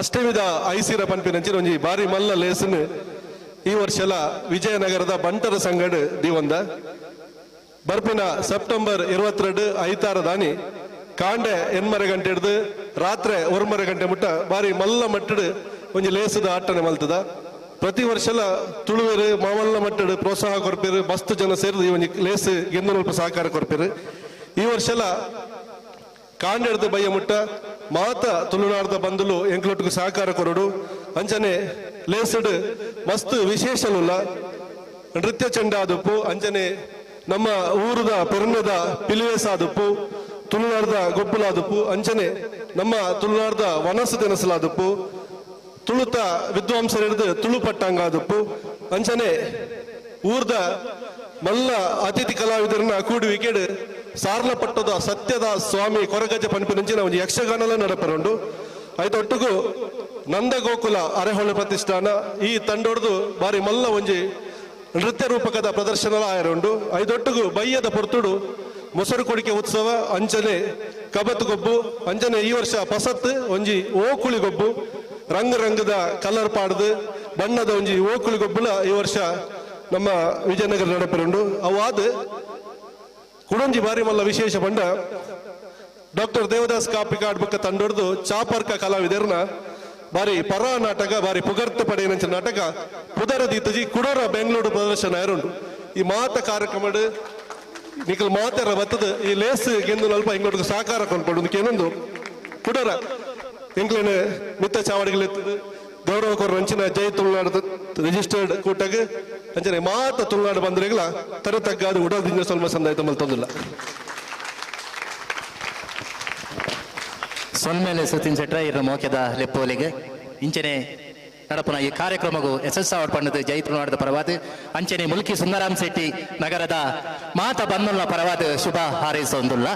R: ಅಷ್ಟಮಿದ ಐಸಿರ ಪನ್ಪಿನಂಚಿನ ಒಂಜಿ ಬಾರಿ ಮಲ್ಲ ಲೇಸನ್ ಈ ವರ್ಷಲ ವಿಜಯನಗರದ ಬಂಟರ ಸಂಗಡ ದಿವಂದ ಬರ್ಪಿನ ಸೆಪ್ಟೆಂಬರ್ 22 ಐತಾರ ದಾನಿ ಕಾಂಡೆ 8 ಗಂಟೆ ಹಿಡಿದು ರಾತ್ರಿ 1 ಗಂಟೆ ಮುಟ್ಟ ಬಾರಿ ಮಲ್ಲ ಮಟ್ಟಡ್ ಒಂಜಿ ಲೇಸದ ಆಟನೆ ಮಲ್ತದ. ಪ್ರತಿ ವರ್ಷಲ ತುಳುವೆರು ಮಾಮಲ್ಲ ಮಟ್ಟಡ್ ಪ್ರೋತ್ಸಾಹ ಕೊರ್ಪೇರು, ಮಸ್ತ್ ಜನ ಸೇರಿದು ಈ ಒಂಜಿ ಲೇಸ್ ಗೆಂದನಲ್ಪ ಸಹಕಾರ ಕೊರ್ಪೇರು. ಈ ವರ್ಷಲ ಕಾಂಡೆ ಹಿಡಿದು ಬಯ್ಯ ಮುಟ್ಟ ಮಾತ ತುಳುನಾಡದ ಬಂಧುಲು ಎಂಕ್ಲೊಟ್ಟಿಗೆ ಸಹಕಾರ ಕೊರಡು. ಅಂಚನೆ ಲೇಸಡ್ ಮಸ್ತ್ ವಿಶೇಷಲುಲ್ಲ ನೃತ್ಯ ಚೆಂಡಾದುಪ್ಪು, ಅಂಚನೆ ನಮ್ಮ ಊರದ ಪೆರ್ಮೆದ ಪಿಲಿವೇಸಾದುಪ್ಪು, ತುಳುನಾಡದ ಗೊಬ್ಬುಲಾದುಪ್ಪು, ಅಂಚನೆ ನಮ್ಮ ತುಳುನಾಡದ ವನಸು ತಿನಸಲಾದುಪ್ಪು, ತುಳುತ ವಿದ್ವಾಂಸರಿಡ್ದು ತುಳು ಪಟ್ಟಾಂಗಾದುಪ್ಪು, ಅಂಚನೆ ಊರ್ದ ಮಲ್ಲ ಅತಿಥಿ ಕಲಾವಿದರನ್ನ ಕೂಡುವಿಕೆಡು ಸಾರ್ಲ ಪಟ್ಟದ ಸತ್ಯದ ಸ್ವಾಮಿ ಕೊರಗಜ್ಜ ಪನ್ಪಿನಂಚಿನ ಒಂಜಿ ಯಕ್ಷಗಾನಲ ನಡಪರುಂಡು. ಐತೊಟ್ಟುಗು ನಂದಗೋಕುಲ ಅರೆಹೊಳೆ ಪ್ರತಿಷ್ಠಾನ ಈ ತಂಡೊಡ್ದು ಬಾರಿ ಮಲ್ಲ ಒಂಜಿ ನೃತ್ಯ ರೂಪಕದ ಪ್ರದರ್ಶನ ಆಯರುಂಡು. ಐದೊಟ್ಟುಗು ಬಯ್ಯದ ಪೊರ್ತುಡು ಮೊಸರು ಕೊಡಿಕೆ ಉತ್ಸವ, ಅಂಚನೆ ಕಬತ್ ಗೊಬ್ಬು, ಅಂಚನೆ ಈ ವರ್ಷ ಪಸತ್ ಒಂಜಿ ಓಕುಳಿ ಗೊಬ್ಬು, ರಂಗ ರಂಗದ ಕಲರ್ ಪಾಡ್ದು ಬಣ್ಣದ ಒಂಜಿ ಓಕುಳಿ ಗೊಬ್ಬುಲ ಈ ವರ್ಷ ನಮ್ಮ ವಿಜಯನಗರ ನಡಪರುಂಡು. ಅವಾದ ಕುಡೊಂಜಿ ಬಾರಿ ಮಲ್ಲ ವಿಶೇಷ ಬಂಡ ಡಾಕ್ಟರ್ ದೇವದಾಸ್ ಕಾಪಿಕಾಡ್ ಬೊಕ್ಕ ತಂಡೊಡ್ದು ಚಾಪರ್ಕ ಕಲಾವಿದರ್ನ ಬಾರಿ ಪರ ನಾಟಕ, ಬಾರಿ ಪುಗರ್ತ ಪಡೆಯನಂಚ ನಾಟಕ ಪುದರ ದೀತಜಿ ಕುಡೋರ ಬೆಂಗಳೂರು ಪ್ರದರ್ಶನ ಏರುಂಡು. ಈ ಮಾತ ಕಾರ್ಯಕ್ರಮಡ್ ನಿಖಲ್ ಮಾತೆರ ಬತ್ತದ ಈ ಲೇಸ್ ಗೆಂದು ಅಲ್ಪ ಇಂಗ್ಲೋಡ್ಗೆ ಸಹಕಾರ ಕೊಂಡ್ಕೊಂಡು ಏನೊಂದು ಕುಡೋರ ಎಂಕ್ಲೇನ ಮಿತ್ತ ಚಾವಡಿಗಳು ಗೌರವ ಕೊರ ಅಂಚಿನ ಜೈ ತುಳುನಾಡು ರಿಜಿಸ್ಟರ್ಡ್ ಕೂಟಗ್ ಅಂಚನೆ ಮಾತ ತುಳುನಾಡು ಬಂದ್ರೆಗಳ ತರ ತಗ್ಗಾದ ಉಡೋದಿಂದ ಸ್ವಲ್ಪ ಸಂದಾಯ್ತ ಮಲ್ತೊಂದಿಲ್ಲ.
C: ಸೊಲ್ಮೇಲೆ ಸುತಿನ್ ಶೆಟ್ರ ಇರ ಮೋಕೆದ ಲೆಪ್ಪೋಲಿಗೆ ಇಂಚನೆ ನಡಪುನ ಈ ಕಾರ್ಯಕ್ರಮಗೂ ಯಶಸ್ಸಾವಡ್ ಪಣ್ಣದು ಜೈ ತುಳುನಾಡದ ಪರವಾದ ಅಂಚನೆ ಮುಲ್ಕಿ ಸುಂದರಾಮ್ ಶೆಟ್ಟಿ ನಗರದ ಮಾತ ಬಂದುಲ್ಲ ಪರವಾದ ಶುಭ ಹಾರೈಸೊಂದುಲ್ಲ.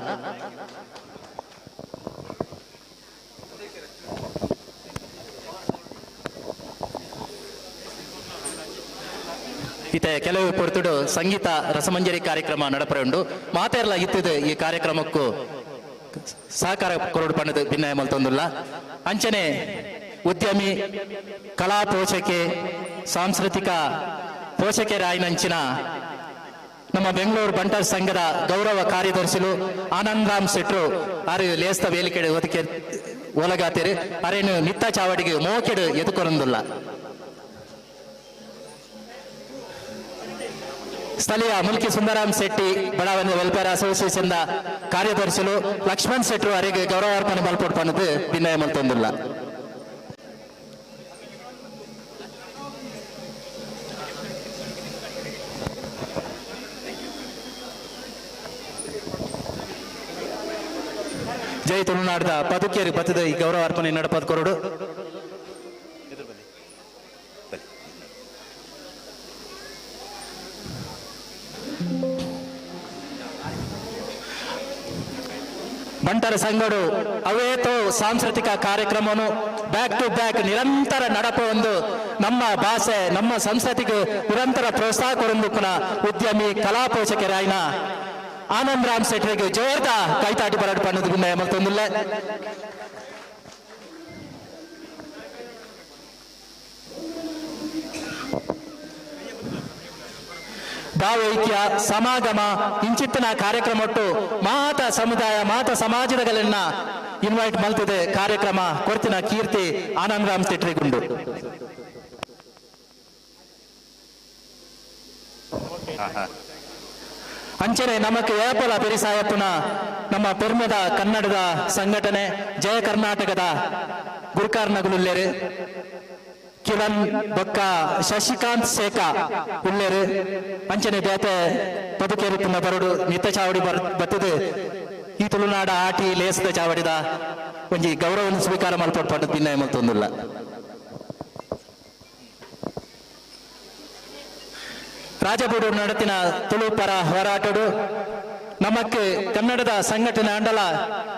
C: ಇತ್ತೆ ಕೆಲವು ಪೊರ್ತುಡು ಸಂಗೀತ ರಸಮಂಜರಿ ಕಾರ್ಯಕ್ರಮ ನಡಪರೆ ಉಂಡು. ಮಾತೆರ್ಲ ಇತ್ತಿದೆ ಈ ಕಾರ್ಯಕ್ರಮಕ್ಕೂ ಸಹಕಾರ ಕೊರಡು ಪಣ್ಣದು ಭಿನ್ನಯ ಮಲ್ತೊಂದುಲ್ಲ. ಅಂಚನೆ ಉದ್ಯಮಿ ಕಲಾ ಪೋಷಕೆ ಸಾಂಸ್ಕೃತಿಕ ಪೋಷಕರಾಯಿನಂಚಿನ ನಮ್ಮ ಬೆಂಗಳೂರು ಬಂಟರ್ ಸಂಘದ ಗೌರವ ಕಾರ್ಯದರ್ಶಿಲು ಆನಂದರಾಮ್ ಶೆಟ್ರು ಆರು ಲೇಸ್ತ ವೇಲಿಕೆಡೆ ಒದಕೆ ಒಲಗಾತೇರು ಅರೇನು ನಿತ್ತ ಚಾವಡಿಗೆ ಮೋಕೆಡು ಎದುಕೊರಂದುಲ್ಲ. ಸ್ಥಳೀಯ ಮುಲ್ಕಿ ಸುಂದರಾಮ್ ಶೆಟ್ಟಿ ಬಡಾವಣೆ ವೆಲ್ಫೇರ್ ಅಸೋಸಿಯೇಷನ್ ಕಾರ್ಯದರ್ಶಿಲು ಲಕ್ಷ್ಮಣ್ ಶೆಟ್ರು ಅವರಿಗೆ ಗೌರವಾರ್ಪಣೆ ಮಲ್ಪೊಡು ಪಣ್ಣದು ಭಿನ್ನಯ ಮಲ್ತೊಂದುಲ್ಲ. ಜೈ ತುಳುನಾಡದ ಪದುಕೇರಿ ಬತ್ತದ ಈ ಗೌರವಾರ್ಪಣೆ ನಡಪದ ಕೊರಡು. ಬಂಟರ ಸಂಗಡು ಅವೇತೋ ಸಾಂಸ್ಕೃತಿಕ ಕಾರ್ಯಕ್ರಮವನ್ನು ಬ್ಯಾಕ್ ಟು ಬ್ಯಾಕ್ ನಿರಂತರ ನಡಪ ಒಂದು ನಮ್ಮ ಭಾಷೆ ನಮ್ಮ ಸಂಸ್ಕೃತಿಗೆ ನಿರಂತರ ಪ್ರೋತ್ಸಾಹ ಕೊರೊಂದುಪ್ಪುನ ಉದ್ಯಮಿ ಕಲಾ ಪೋಷಕರಾಯಿನ ಆನಂದ್ ರಾಮ್ ಶೆಟ್ರಿಗೆ ಜೋರ್ದ ಕೈತಾಟಿ ಬರಡು ಪಣ್ಣದು ಮಲ್ತೊಂದುಲ್ಲ. ಭಾವೈಕ್ಯ ಸಮಾಗಮ ಇಂಚಿತ್ತಿನ ಕಾರ್ಯಕ್ರಮಟ್ಟು ಮಾತ ಸಮುದಾಯ ಮಾತ ಸಮಾಜದಗಳನ್ನ ಇನ್ವೈಟ್ ಮಲ್ತಿದೆ ಕಾರ್ಯಕ್ರಮ ಕೊಡ್ತಿನ ಕೀರ್ತಿ ಆನಂದ್ ರಾಮ್ ಶೆಟ್ರಿಗುಂಡು. ಅಂಚನೆ ನಮಕ್ ಏಪಲ ಪೆರಿಸಾಯಪ್ಪನ ನಮ್ಮ ಪೆರ್ಮೆದ ಕನ್ನಡದ ಸಂಘಟನೆ ಜಯ ಕರ್ನಾಟಕದ ಗುರುಕಾರ್ನಗುಲುಲ್ಲೇರು ಕಿರಣ್ ಬೊಕ್ಕ ಶಶಿಕಾಂತ್ ಸೇಕ ಉಲ್ಲೇರು. ಅಂಚನೆ ಬೇತೆ ಪದುಕೇರುತ್ತಿನ ಬರಡು ಮಿತ್ತ ಚಾವಡಿ ಬತ್ತದು ಈ ತುಳುನಾಡ ಆಟಿ ಲೇಸದ ಚಾವಡಿದ ಒಂಜಿ ಗೌರವವನ್ನು ಸ್ವೀಕಾರ ಮಲ್ಪಟ್ಟು ಭಿನ್ನಯ ಮಲ್ತೊಂದುಲ್ಲ. ರಾಜಬೂಡು ನಡತಿನ ತುಳು ಪರ ಹೋರಾಟಡು ನಮಕ್ ಕನ್ನಡದ ಸಂಘಟನೆ ಅಂಡಲ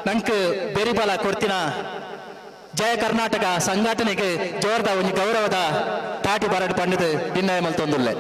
C: ನಂಕ್ ಬೆರಿಬಲ ಕೊಡ್ತಿನ ಜಯ ಕರ್ನಾಟಕ ಸಂಘಟನೆಗೆ ಜೋರ್ದ ಒಂಜಿ ಗೌರವದ ತಾಟಿ ಬರಡು ಪಂಡದು ಭಿನ್ನಯ ಮಲ್ತೊಂದುಲ್ಲೆ.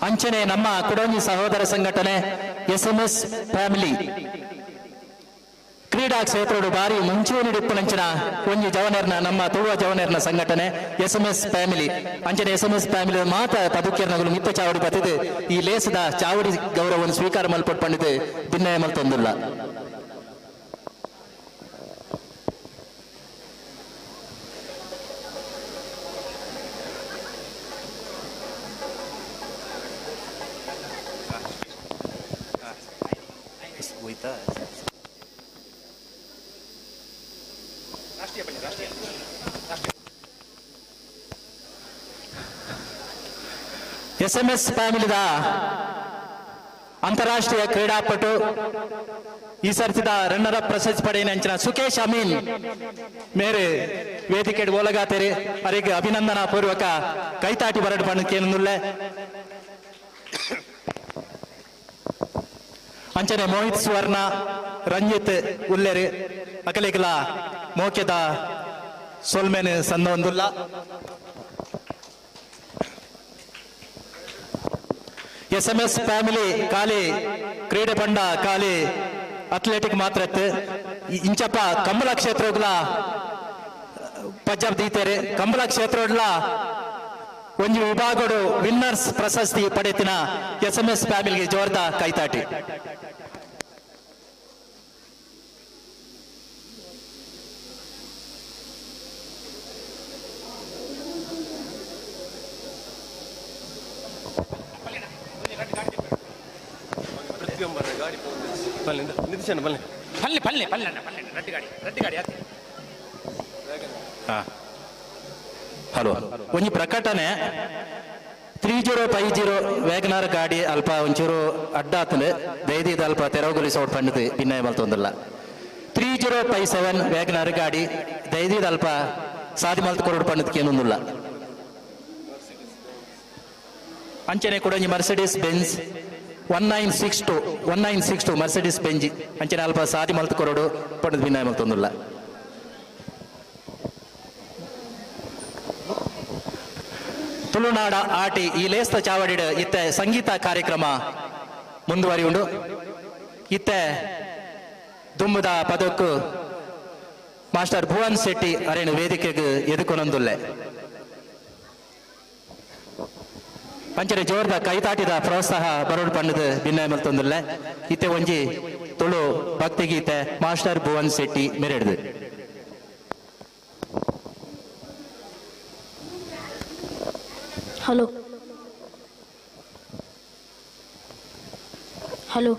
C: ಅಂಚನೆ ನಮ್ಮ ಕುಡೋಂಜಿ ಸಹೋದರ ಸಂಘಟನೆ ಎಸ್ ಎಂ ಎಸ್ ಫ್ಯಾಮಿಲಿ ಕ್ರೀಡಾ ಕ್ಷೇತ್ರಡು ಬಾರಿ ಮುಂಚೂಣಿ ಡಿಪ್ಪುನಂಚಿನ ಒಂಜಿ ಜವನೆರ್ನ ನಮ್ಮ ತುಳುವ ಜವನೆರ್ನ ಸಂಘಟನೆ ಎಸ್ ಎಂ ಎಸ್ ಫ್ಯಾಮಿಲಿ. ಅಂಚನೆ ಎಸ್ ಎಂ ಎಸ್ ಫ್ಯಾಮಿಲಿ ಮಾತ ಪದುಕೇರ್ನಗಳು ಮಿತ್ತ ಚಾವಡಿ ಬತ್ತಿದೆ ಈ ಲೇಸದ ಚಾವಡಿ ಗೌರವವನ್ನು ಸ್ವೀಕಾರ ಮಲ್ಪಟ್ಟು ಪಂಡಿತು ಭಿನ್ನಯ ಮಲ್ತೊಂದುಲ್ಲ. ಎಸ್ ಎಂ ಎಸ್ ಫ್ಯಾಮಿಲಿದ ಅಂತಾರಾಷ್ಟ್ರೀಯ ಕ್ರೀಡಾಪಟು ಈ ಸರ್ತಿದ ರನ್ನರ್ ಅಪ್ ಪ್ರಶಸ್ತಿ ಪಡೆಯಿನ ಸುಕೇಶ್ ಅಮೀನ್ ಮೇರೆ ವೇದಿಕೆ ಓಲಗಾತೇರಿ ಅರಿಗೆ ಅಭಿನಂದನಾ ಪೂರ್ವಕ ಕೈತಾಟಿ ಬರಡು ಬಣ್ಣಕ್ಕೇನುಲ್ಲೆ. ಅಂಚನೆ ಮೋಹಿತ್ ಸುವರ್ಣ ರಂಜಿತ್ ಉಲ್ಲೇರಿ ಅಕಲಿಗಲ ಮೋಕೆದ ಸೊಲ್ಮೆನ್ ಸಂದೊಂದುಲ್ಲ. ಎಸ್ ಎಂ ಎಸ್ ಫ್ಯಾಮಿಲಿ ಖಾಲಿ ಕ್ರೀಡೆ ಪಂಡ ಖಾಲಿ ಅಥ್ಲೆಟಿಕ್ ಮಾತ್ರ ಇಂಚಪ್ಪ ಕಂಬಳ ಕ್ಷೇತ್ರಗಳ ಪಂಜಾಬ್ ದೀತೇರೆ ಕಂಬಳ ಕ್ಷೇತ್ರಗಳ ಒಂಜಿ ವಿಭಾಗಡು ವಿನ್ನರ್ಸ್ ಪ್ರಶಸ್ತಿ ಪಡೆತಿನ ಎಸ್ ಎಂ ಎಸ್ ಫ್ಯಾಮಿಲಿಗೆ ಜೋರ್ದ ಕೈತಾಟಿ.
S: ಪಲ್ಲೆ ಪಲ್ಲೆ ಪಲ್ಲೆ ಪಲ್ಲೆ ರಡ್ಡು ಗಾಡಿ ರಡ್ಡು ಗಾಡಿ ಆತೆ.
C: ಹಲೋ ಒಂಜಿ ಪ್ರಕಟಣೆ 3050 ವ್ಯಾಗನಾರ್ ಗಾಡಿ ಅಲ್ಪ ಒಂಚೂರು ಅಡ್ಡ ಆತಂದೆ ದಯದೀದ ಅಲ್ಪ ತೆರವುಗೊಳಿಸೋಡ್ ಪಂಡದು ಭಿನ್ನಯ ಮಲ್ತೊಂದಿಲ್ಲ. 3057 ವ್ಯಾಗನಾರ್ ಗಾಡಿ ದಯದೀದ ಅಲ್ಪ ಸಾದಿ ಮಲ್ತು ಕೊರಡು ಪಂಡದಕ್ಕೆ ಏನೊಂದಿಲ್ಲ. ಅಂಚನೆ ಕೂಡ ಒಂಜಿ ಮರ್ಸಿಡೀಸ್ ಬೆಂಜ್ 1962 1962 ಮರ್ಸಿಡೀಸ್ ಬೆಂಜ್ ಅಂಚನೆ ಅಲ್ಪ ಸಾದಿ ಮಲ್ತು ಕೊರಡು ಪಂಡದ ಭಿನ್ನಯ ಮಲ್ತೊಂದಿಲ್ಲ. ತುಳುನಾಡ ಆಟಿ ಈ ಲೇಸ್ತ ಚಾವಡಿಡ್ ಇತ್ತೆ ಸಂಗೀತ ಕಾರ್ಯಕ್ರಮ ಮುಂದುವರಿಯುಂಡು. ಇತ್ತೆ ದುಮ್ಮದ ಪದಕ್ಕೂ ಮಾಸ್ಟರ್ ಭುವನ್ ಶೆಟ್ಟಿ ಅರೇನು ವೇದಿಕೆಗೆ ಎದುಕೊನೊಂದುಲ್ಲೆ. ಅಂಚನೆ ಜೋರ್ದ ಕೈತಾಟಿದ ಪ್ರೋತ್ಸಾಹ ಬರೋಡು ಪಂಡದ ಭಿನ್ನಯ ಮಲ್ತೊಂದುಲ್ಲೆ. ಇತ್ತೆ ಒಂಜಿ ತುಳು ಭಕ್ತಿಗೀತೆ ಮಾಸ್ಟರ್ ಭುವನ್ ಶೆಟ್ಟಿ ಮೆರೆಡ್ದು.
R: ಹಲೋ ಹಲೋ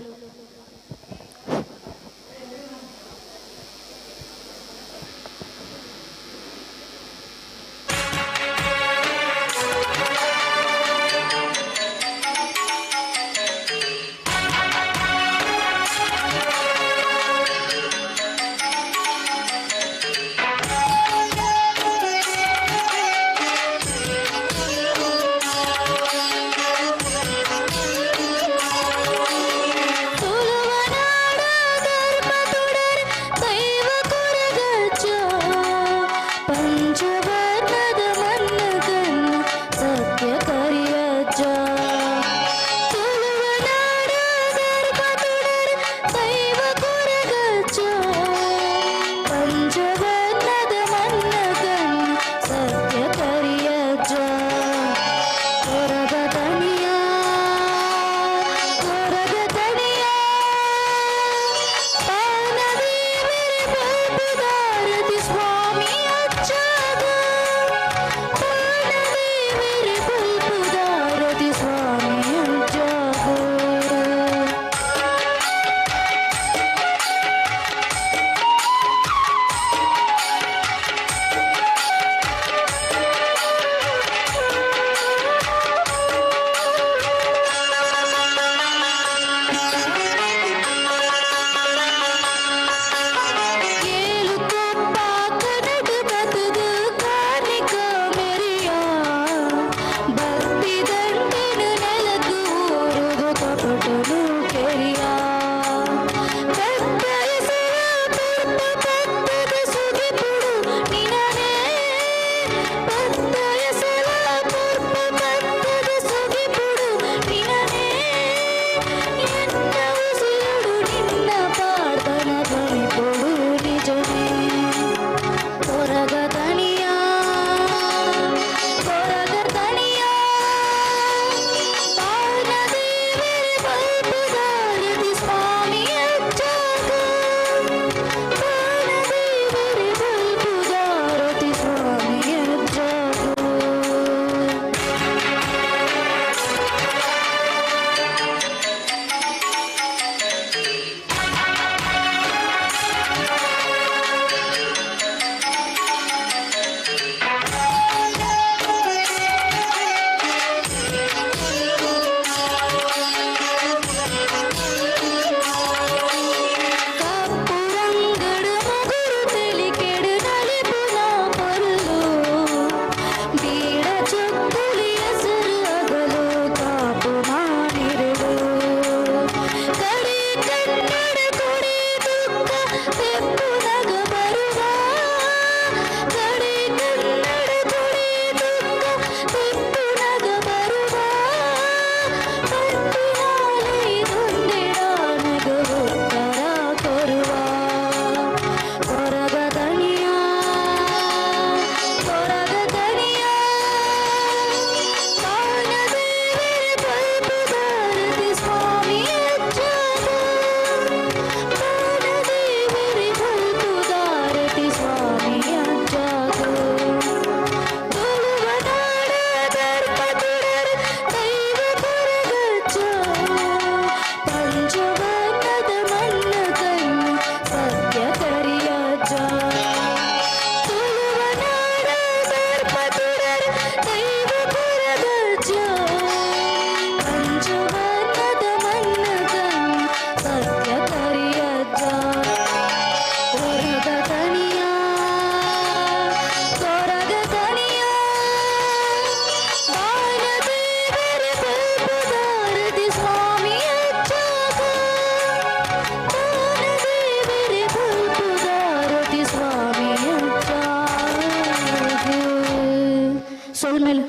E: ಸೊಲ್ಮೆಲ್.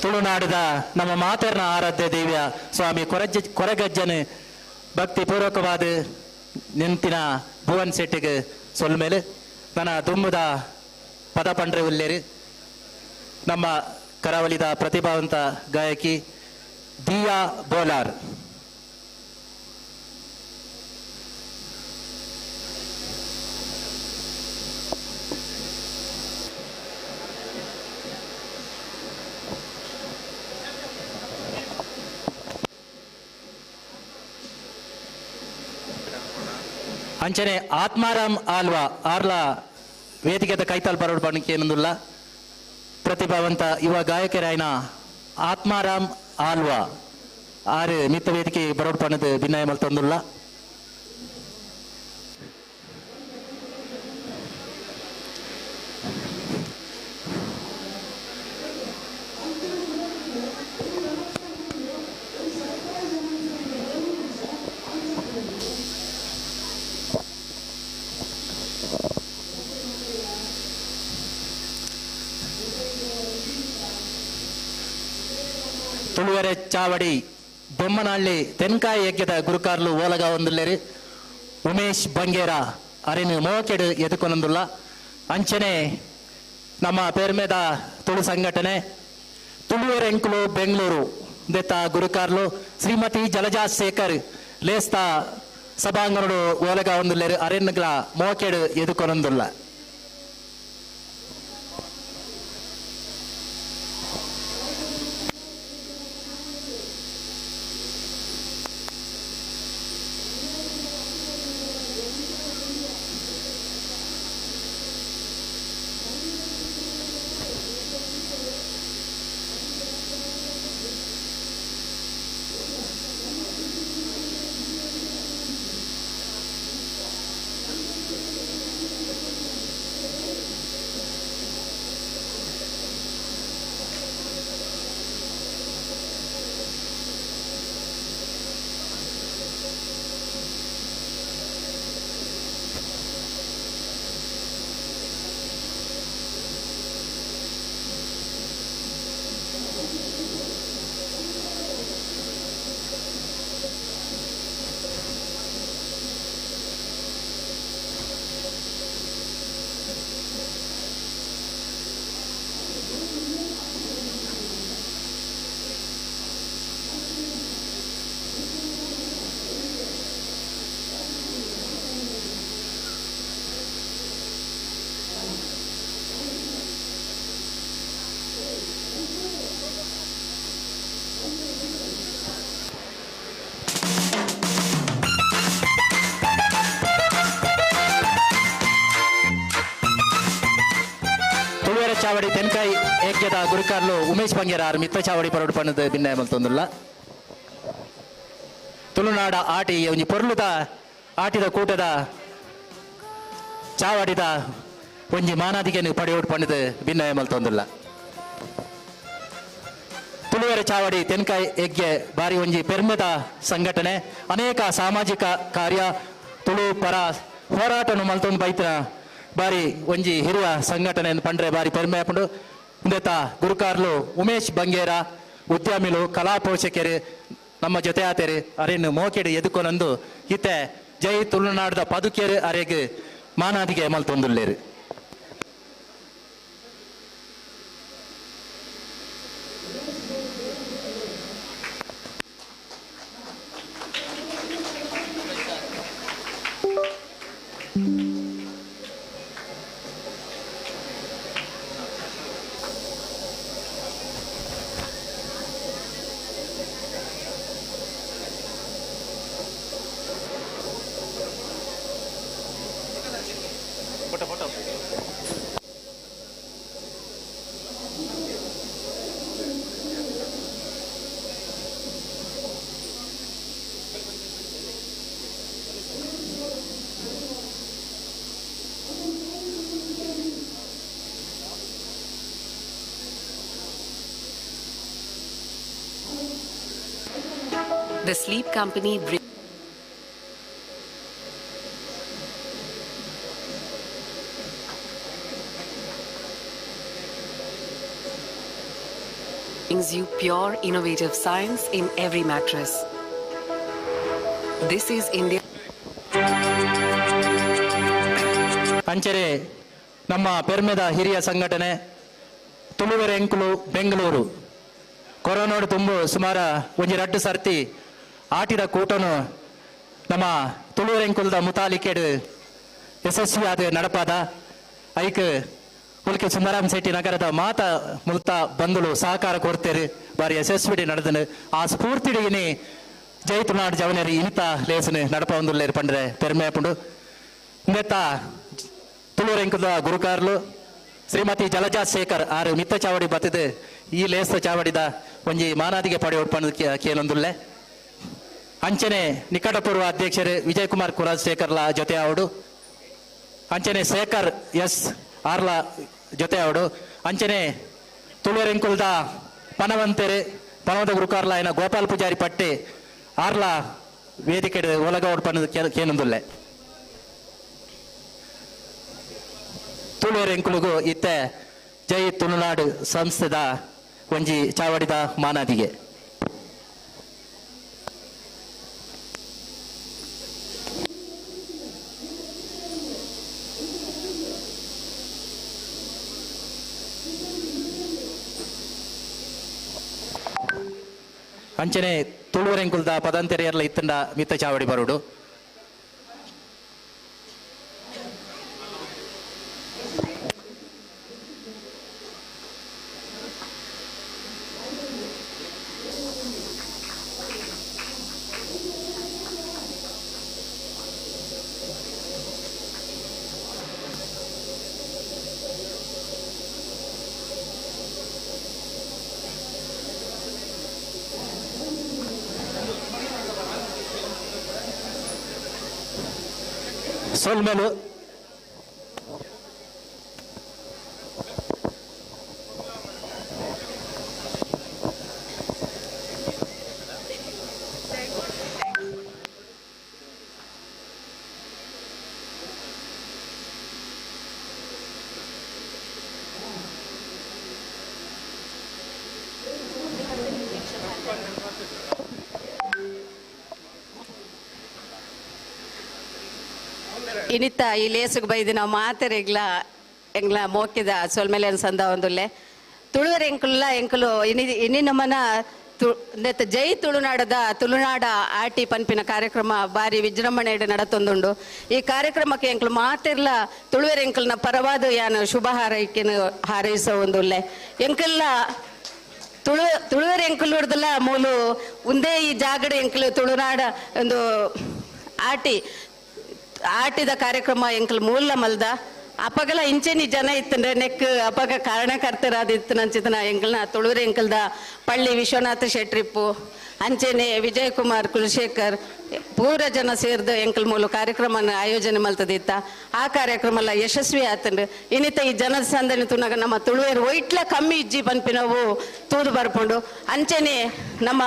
C: ತುಳುನಾಡಿದ ನಮ್ಮ ಮಾತೆರ್ನ ಆರಾಧ್ಯ ದೇವಿಯ ಸ್ವಾಮಿ ಕೊರಗಜ್ಜನ ಭಕ್ತಿ ಪೂರ್ವಕವಾದ ನೆಂತಿನ ಭುವನ್ ಶೆಟ್ಟಿಗೆ ಸೊಲ್ಮೇಲೆ ನನ್ನ ದುಮ್ಮದ ಪದ ಪಂಡ್ರೆ ಉಲ್ಲೇರಿ ನಮ್ಮ ಕರಾವಳಿದ ಪ್ರತಿಭಾವಂತ ಗಾಯಕಿ ದಿಯಾ ಬೋಲಾರ್. ಅಂಚನೆ ಆತ್ಮಾರಾಮ್ ಆಲ್ವಾ ಆರ್ಲ ವೇದಿಕೆದ ಕೈತಾಲ್ ಬರೋಡ್ ಬಣ್ಣಕ್ಕೆ ಏನಂದುಲ್ಲ ಪ್ರತಿಭಾವಂತ ಯುವ ಗಾಯಕರಾಯನ ಆತ್ಮಾರಾಮ್ ಆಲ್ವಾ ಆರು ಮಿತ್ತ ವೇದಿಕೆ ಬರೋಡ್ ಬಣ್ಣದ ಭಿನ್ನಯ ಮಲ್ತೊಂದುಲ್ಲ. ತುಳುವೆರೆ ಚಾವಡಿ ಬೊಮ್ಮನಹಳ್ಳಿ ತೆನ್ಕಾಯಿ ಯಜ್ಞದ ಗುರುಕಾರ್ಲು ಓಲಗ ಒಂದುಲ್ಲೇರಿ ಉಮೇಶ್ ಬಂಗೇರ ಅರಿನು ಮೋಕೆಡು ಎದುಕೊನೊಂದುಲ್ಲ. ಅಂಚನೆ ನಮ್ಮ ಪೇರ್ಮೆದ ತುಳು ಸಂಘಟನೆ ತುಳುವೆರೆ ಎಂಕುಲು ಬೆಂಗಳೂರು ದೆತ್ತ ಗುರುಕಾರ್ಲು ಶ್ರೀಮತಿ ಜಲಜಾ ಶೇಖರ್ ಲೇಸ್ತ ಸಭಾಂಗಣಡು ಓಲಗ ಒಂದುಲ್ಲೇರಿ ಅರೆನ್ಗ್ಲ ಮೋಕೆಡು ಎದುಕೊನೊಂದುಲ್ಲ. ಚಾವಡಿ ತೆನ್ಕಾಯಿ ಏಕ್ಯದ ಗುರುಕಾರ್ಲು ಉಮೇಶ್ ಬಂಗೇರ ಆರ್ ಮಿತ್ರ ಚಾವಡಿ ಪರೋಡು ಪಣ್ಣದ ಭಿನ್ನಯ ಮಲ್ತೊಂದುಲ್ಲ. ತುಳುನಾಡ ಆಟಿ ಒಂಜಿ ಪೊರ್ಲುದ ಆಟಿದ ಕೂಟದ ಚಾವಡಿದ ಒಂಜಿ ಮಾನಾದಿಗೆನು ಪಡೆಯೋಡು ಪಣ್ಣದ ಭಿನ್ನಯ ಮಲ್ತೊಂದುಲ್ಲ. ತುಳುವೆರೆ ಚಾವಡಿ ತೆನ್ಕಾಯಿ ಯಜ್ಞೆ ಬಾರಿ ಒಂಜಿ ಪೆರ್ಮೆದ ಸಂಘಟನೆ, ಅನೇಕ ಸಾಮಾಜಿಕ ಕಾರ್ಯ ತುಳು ಪರ ಹೋರಾಟನು ಮಲ್ತೊಂದು ಬೈತಿನ ಬಾರಿ ಒಂಜಿ ಹಿರಿಯ ಸಂಘಟನೆ ಪಂಡ್ರೆ ಬಾರಿ ಪೆರ್ಮೆ ಆಪುಂಡು. ಇಂದೆತ ಗುರುಕಾರ್ಲು ಉಮೇಶ್ ಬಂಗೇರ ಉದ್ಯಮಿಲು ಕಲಾ ಪೋಷಕರು ನಮ್ಮ ಜೊತೆ ಆತೇರು ಅರೇನು ಮೋಕೆಡು ಎದುಕೊನೊಂದು ಇತ್ತೆ ಜೈ ತುಳುನಾಡದ ಪದುಕೇರು ಅರೆಗ್ ಮಾನಾದಿಗೆ ಮಲ್ತೊಂದುಲ್ಲೇರು.
R: The Sleep Company brings Brings you pure, innovative science in every mattress. This is India.
C: ಅಂಚನೆ ನಮ್ಮ ಪೆರ್ಮೆದ ಹಿರಿಯ ಸಂಘಟನೆ ತುಳುವೆರೆ ಎಂಕುಲು ಬೆಂಗಳೂರು ಕೊರೋನಾಡು ತುಂಬು ಸುಮಾರ ಒಂಜಿ ರಡ್ಡು ಸರ್ತಿ ಆಟಿದ ಕೂಟನು ನಮ್ಮ ತುಳುವೆರೆ ಎಂಕುಲ್ದ ಮುತಾಲಿಕೆಡ್ ಯಶಸ್ವಿಯಾದ ನಡಪಾದ ಐಕ್ ಮುಲ್ಕಿ ಸುಂದರಾಮ್ ಶೆಟ್ಟಿ ನಗರದ ಮಾತ ಮುಲ್ತ ಬಂಧುಲು ಸಹಕಾರ ಕೊಡ್ತೇರು ಬಾರಿ ಯಶಸ್ವಿಡಿ ನಡೆದನು. ಆ ಸ್ಫೂರ್ತಿಡಿಗಿನಿ ಜೈ ತುಳುನಾಡು ಜವನರಿ ಇನಿತ ಲೇಸನು ನಡಪ ಒಂದುಲ್ಲೇರು ಪಂಡ್ರೆ ಪೆರ್ಮೆ ಪುಂಡು. ಇಂದೆತ್ತ ತುಳುವರೆಂಕುದ ಗುರುಕಾರ್ಲು ಶ್ರೀಮತಿ ಜಲಜಾ ಶೇಖರ್ ಆರು ಮಿತ್ತ ಚಾವಡಿ ಬತ್ತಿದ್ ಈ ಲೇಸ ಚಾವಡಿದ ಒಂಜಿ ಮಾನಾದಿಗೆ ಪಡೆ ಉಡ್ಪಂಡು ಕೇನೊಂದುಲ್ಲೆ. ಅಂಚನೆ ನಿಕಟಪೂರ್ವ ಅಧ್ಯಕ್ಷರು ವಿಜಯ್ ಕುಮಾರ್ ಕುರಾಜ್ ಶೇಖರ್ಲ ಜೊತೆ ಅವಡು, ಅಂಚನೆ ಶೇಖರ್ ಎಸ್ ಆರ್ಲ ಜೊತೆ ಅವಡು, ಅಂಚನೆ ತುಳುವರೆಂಕುಲ್ದ ಪನವಂತೆರೆ ಪನವಂತ ಗುರುಕಾರ್ಲ ಏನ ಗೋಪಾಲ್ ಪೂಜಾರಿ ಪಟ್ಟೆ ಆರ್ಲ ವೇದಿಕೆ ಒಲಗ ಉಡ್ಪಂಡು ಕೇನೊಂದುಲ್ಲೆ. ತುಳುವರೆಂಕುಲುಗು ಇತ್ತೆ ಜೈ ತುಳುನಾಡು ಸಂಸ್ಥೆದ ಒಂಜಿ ಚಾವಡಿದ ಮಾನಾದಿಗೆ. ಅಂಚನೆ ತುಳುವರೆಂಕುಲ್ದ ಪದಂತೆರೆಯರ್ಲ ಇತ್ತಂಡ ಮಿತ್ತ ಚಾವಡಿ ಬರುಡು. ಸೊಲ್ಮೆಲು
H: ಇನಿತ ಈ ಲೇಸುಗ್ ಬೈದು ನಾವು ಮಾತೆರೆಗ್ಲ ಎಂಗ್ಲ ಮೋಕಿದ ಸೊಲ್ಮೆಲೆ ಸಂದ ಒಂದುಲ್ಲೆ ತುಳುವರೆ ಎಂಕುಲ್ಲ ಎಂಕುಲು ಇನಿ ಇನಿ ನಮ್ಮನ ನೆತ್ತ ಜೈ ತುಳುನಾಡದ ತುಳುನಾಡ ಆಟಿ ಪನ್ಪಿನ ಕಾರ್ಯಕ್ರಮ ಬಾರಿ ವಿಜೃಂಭಣೆ ನಡತೊಂದುಂಡು. ಈ ಕಾರ್ಯಕ್ರಮಕ್ಕೆ ಎಂಕುಲು ಮಾತಿರ್ಲ ತುಳುವೆರೆ ಎಂಕುಲ್ನ ಪರವಾದ ಯಾನು ಶುಭ ಹಾರೈಕೆನು ಹಾರೈಸೋ ಒಂದುಲ್ಲೆ. ಎಂಕುಲ್ಲ ತುಳುವೆರೆ ಎಂಕುಲುಡ್ದಲ್ಲ ಮೂಲು ಒಂದೇ ಈ ಜಾಗಡೆ ಎಂಕುಲು ತುಳುನಾಡ ಒಂದು ಆಟಿ ಆಟಿದ ಕಾರ್ಯಕ್ರಮ ಎಂಕಲ್ ಮೂಲ ಮಲ್ದ ಅಪಗಲ ಇಂಚೆನಿ ಜನ ಇತ್ತಂದ್ರೆ ನೆಕ್ ಅಪಗ ಕಾರಣಕರ್ತರಾದಿತ್ತು ನಂಚಿತನ ಎಂಕಲ್ನ ತುಳುವೆರೆ ಎಂಕಲ್ದ ಪಳ್ಳಿ ವಿಶ್ವನಾಥ ಶೆಟ್ರಿಪ್ಪು ಅಂಚೆನೆ ವಿಜಯ್ ಕುಮಾರ್ ಕುಲಶೇಖರ್ ಪೂರ ಜನ ಸೇರ್ದು ಎಂಕಲ್ ಮೂಲ ಕಾರ್ಯಕ್ರಮನ ಆಯೋಜನೆ ಮಲ್ತದಿತ್ತ. ಆ ಕಾರ್ಯಕ್ರಮ ಎಲ್ಲ ಯಶಸ್ವಿ ಆತಂಡ್ರೆ ಇನ್ನಿತ ಈ ಜನದ ಸಂದಣಿ ತುನಗ ನಮ್ಮ ತುಳುವೆರು ಒಯ್ಟ್ಲ ಕಮ್ಮಿ ಇಜ್ಜಿ ಪನ್ಪಿನವು ತೂದು ಬರ್ಪುಂಡು. ಅಂಚೆನೆ ನಮ್ಮ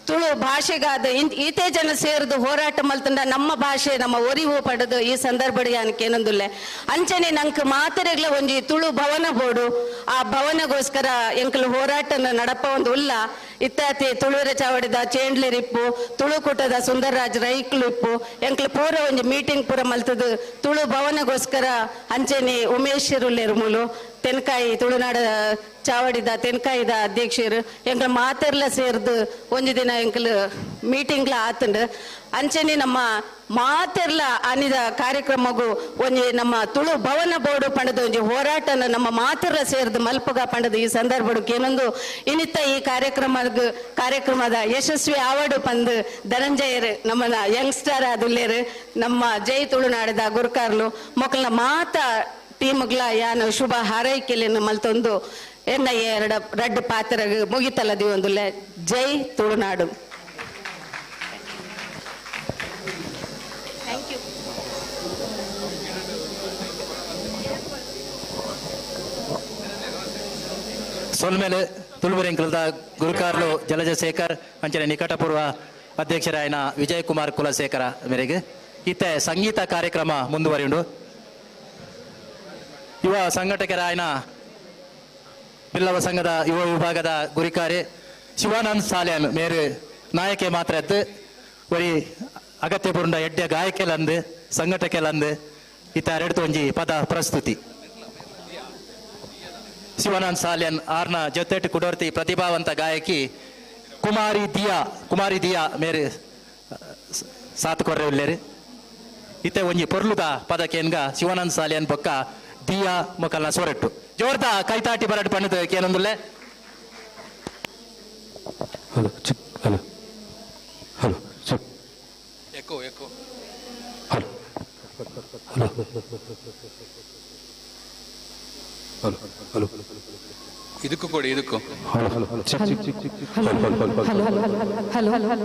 H: ತುಳು ಭಾಷೆಗಾದ ಈತೆ ಜನ ಸೇರಿದು ಹೋರಾಟ ಮಲ್ತಂಡ ನಮ್ಮ ಭಾಷೆ ನಮ್ಮ ಒರಿವು ಪಡೆದು ಈ ಸಂದರ್ಭ ಏನಂದುಲ್ಲೆ. ಅಂಚನೆ ನಂಕ್ ಮಾತೆರೆಗ್ಲ ಒಂಜಿ ತುಳು ಭವನ ಬೋಡು, ಆ ಭವನಗೋಸ್ಕರ ಎಂಕಲ್ ಹೋರಾಟನ ನಡಪ ಒಂದು ಉಲ್ಲ. ಇತ್ತಾತಿ ತುಳುವರೆ ಚಾವಡಿದ ಚೇಂಡ್ಲಿರಿಪ್ಪು ತುಳುಕೂಟದ ಸುಂದರರಾಜ್ ರೈಕ್ಲು ಇಪ್ಪು ಎಂಕಲ್ ಪೂರ ಒಂಜಿ ಮೀಟಿಂಗ್ ಪೂರ ಮಲ್ತದು ತುಳು ಭವನಗೋಸ್ಕರ. ಅಂಚನೆ ಉಮೇಶ್ ಮೂಲು ತೆನ್ಕಾಯಿ ತುಳುನಾಡ ಚಾವಡಿದ ತೆನ್ಕಾಯಿದ ಅಧ್ಯಕ್ಷರು ಎಂಕಲ್ ಮಾತೆರ್ಲ ಸೇರ್ದು ಒಂಜಿ ದಿನ ಎಂಕಲ್ ಮೀಟಿಂಗ್ಲ ಆತಂಡು. ಅಂಚನೆ ನಮ್ಮ ಮಾತೆರ್ಲ ಅನಿದ ಕಾರ್ಯಕ್ರಮಗೂ ಒಂಜಿ ನಮ್ಮ ತುಳು ಭವನ ಬೋರ್ಡು ಪಂಡದ ಒಂಜಿ ಹೋರಾಟನ ನಮ್ಮ ಮಾತೆರ್ಲ ಸೇರ್ದು ಮಲ್ಪಗ ಪಂಡದ ಈ ಸಂದರ್ಭಕ್ಕೆ ಏನೊಂದು ಇನ್ನಿತ್ತ ಈ ಕಾರ್ಯಕ್ರಮದ ಯಶಸ್ವಿ ಆವಡು ಪಂದು ಧನಂಜಯರು ನಮ್ಮನ ಯಂಗ್ಸ್ಟರ್ ಆದುಲ್ಲೇರು ನಮ್ಮ ಜೈ ತುಳುನಾಡದ ಗುರುಕಾರ್ಲು ಮೊಕ್ಕಲ್ನ ಮಾತ ಟೀಮ್ಗಳ ಯಾನು ಶುಭ ಹಾರೈಕೆಯನ್ನು ಮಲ್ತೊಂದು ಎನ್ನ ಎರಡು ರಡ್ಡು ಪಾತ್ರ ಮುಗಿತಲ್ಲದಿ ಒಂದುಲ್ಲೆ. ಜೈ ತುಳುನಾಡು.
C: ಸೊಲ್ಮೇಲೆ ತುಳುವೆರೆಂಕುಲ್ದ ಗುರುಕಾರ್ಲು ಜಲಜ ಶೇಖರ್ ಅಂಚನೆ ನಿಕಟಪೂರ್ವ ಅಧ್ಯಕ್ಷರಾಯನ ವಿಜಯ್ ಕುಮಾರ್ ಕುಲಶೇಖರ ಮೇರೆಗೆ ಇತ್ತೆ ಸಂಗೀತ ಕಾರ್ಯಕ್ರಮ ಮುಂದುವರಿಯುಂಡು. ಯುವ ಸಂಘಟಕರಾಯನ ಬಿಲ್ಲವ ಸಂಘದ ಯುವ ವಿಭಾಗದ ಗುರಿಕಾರೆ ಶಿವಾನಂದ್ ಸಾಲ್ಯಾನ್ ಮೇರು ನಾಯಕೆ ಮಾತ್ರ ಎದ್ದು ಒರಿ ಅಗತ್ಯ ಪುರುಂಡ ಎಡ್ಡೆ ಗಾಯಕೆಲಂದು ಸಂಘಟಕೆಲಂದು ಇತ್ತ ಎರಡ್ತು ಒಂಜಿ ಪದ ಪ್ರಸ್ತುತಿ. ಶಿವಾನಂದ್ ಸಾಲ್ಯಾನ್ ಆರ್ನ ಜೊತೆಟ್ ಕುಡೋರ್ತಿ ಪ್ರತಿಭಾವಂತ ಗಾಯಕಿ ಕುಮಾರಿ ದಿಯಾ, ಕುಮಾರಿ ದಿಯಾ ಮೇರು ಸಾತ್ ಕೊರ್ರೆ ಉಲ್ಲೇರು. ಇತ್ತೆ ಒಂಜಿ ಪೊರ್ಲುದ ಪದ ಕೇನ್ಗ ಶಿವಾನಂದ್ ಸಾಲ್ಯಾನ್ ಬೊಕ್ಕ Diya ಮೊಕಲ್ನ ಸೊರಟ್ಟು ಜೋರ್ದ ಕೈತಾಟಿ ಬರಟ್ ಪಣ್ಣದ ಕೇನೊಂದುಲ್ಲೆ.
R: Hello check, hello hello check,
I: echo echo,
R: hello hello hello hello,
I: ಇದಕ್ಕೂ ಕೊಡಿ, ಇದಕ್ಕೂ.
R: Hello hello hello check check check check, hello hello hello
E: hello hello hello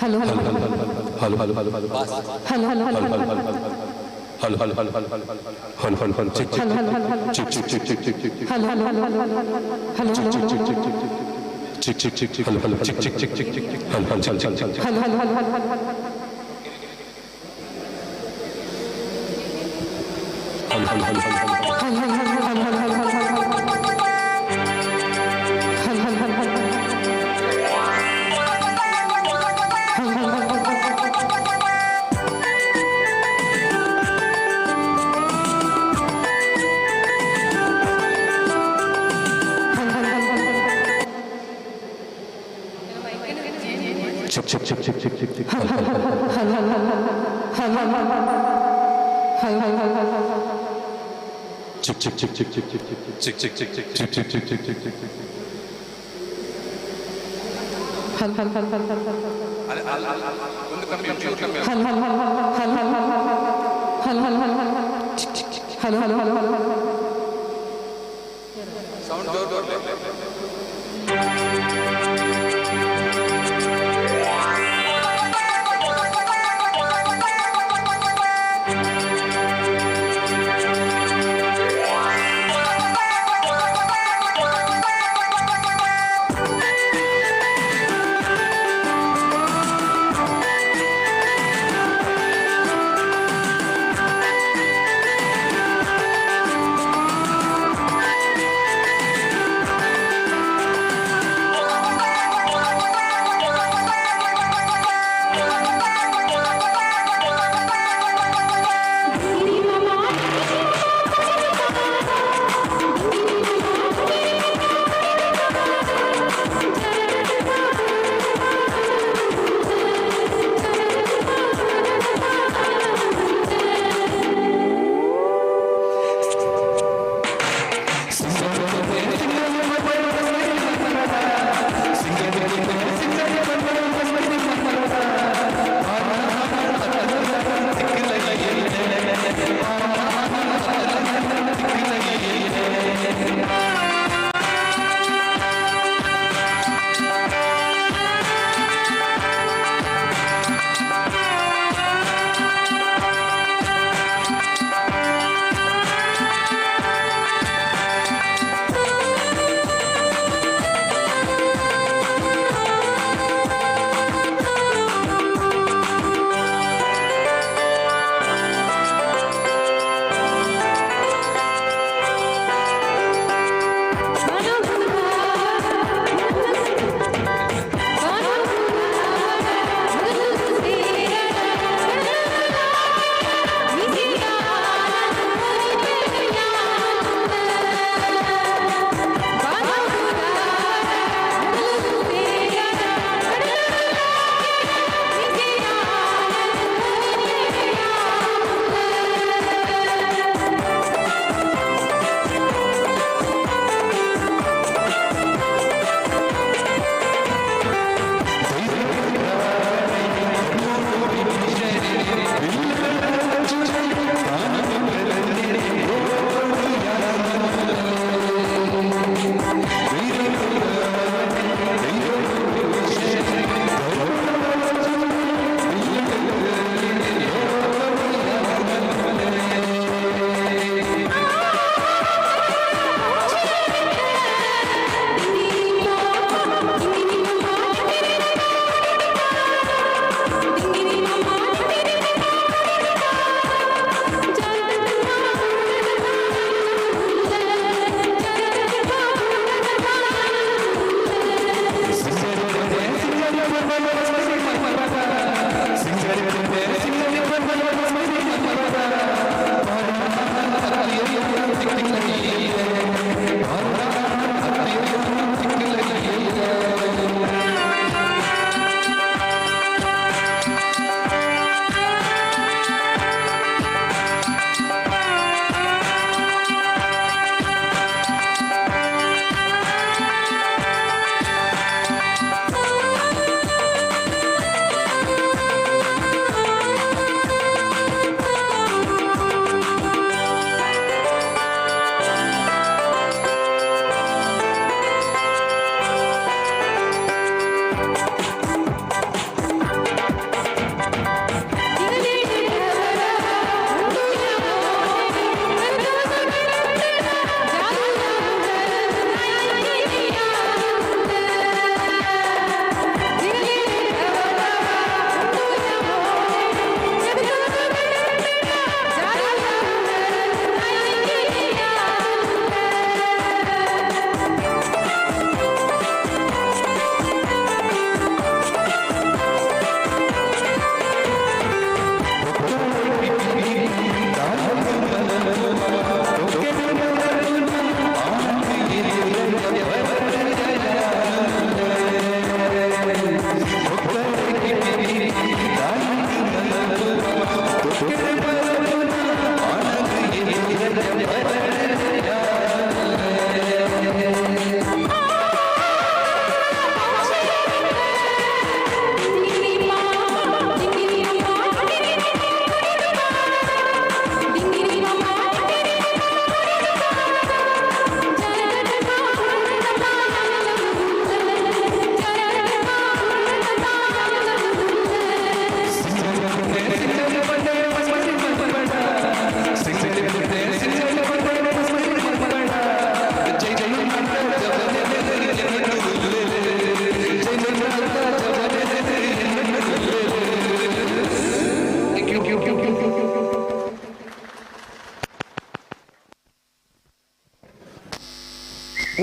R: hello hello hello hello
E: hello hello
R: hello hello hello hello hello hello hello check check check check check check check
E: hello hello hello
R: check check check check check check check, hello hello check check check check check, hello hello check check check
E: hello hello
R: hello hello hello
E: hello
R: check check check check check check check, hello
E: hello hello hello
R: check check check check check check check check check check check check check check check check check
E: hello hello
I: ಒಂದು ಕಮ್ಮಿ, ಒಂಚೂರು ಕಮ್ಮಿ.
E: Hello hello hello hello hello hello hello hello
I: sound ಜೋರ್ ಬರ್ಲಿ.
E: Hello.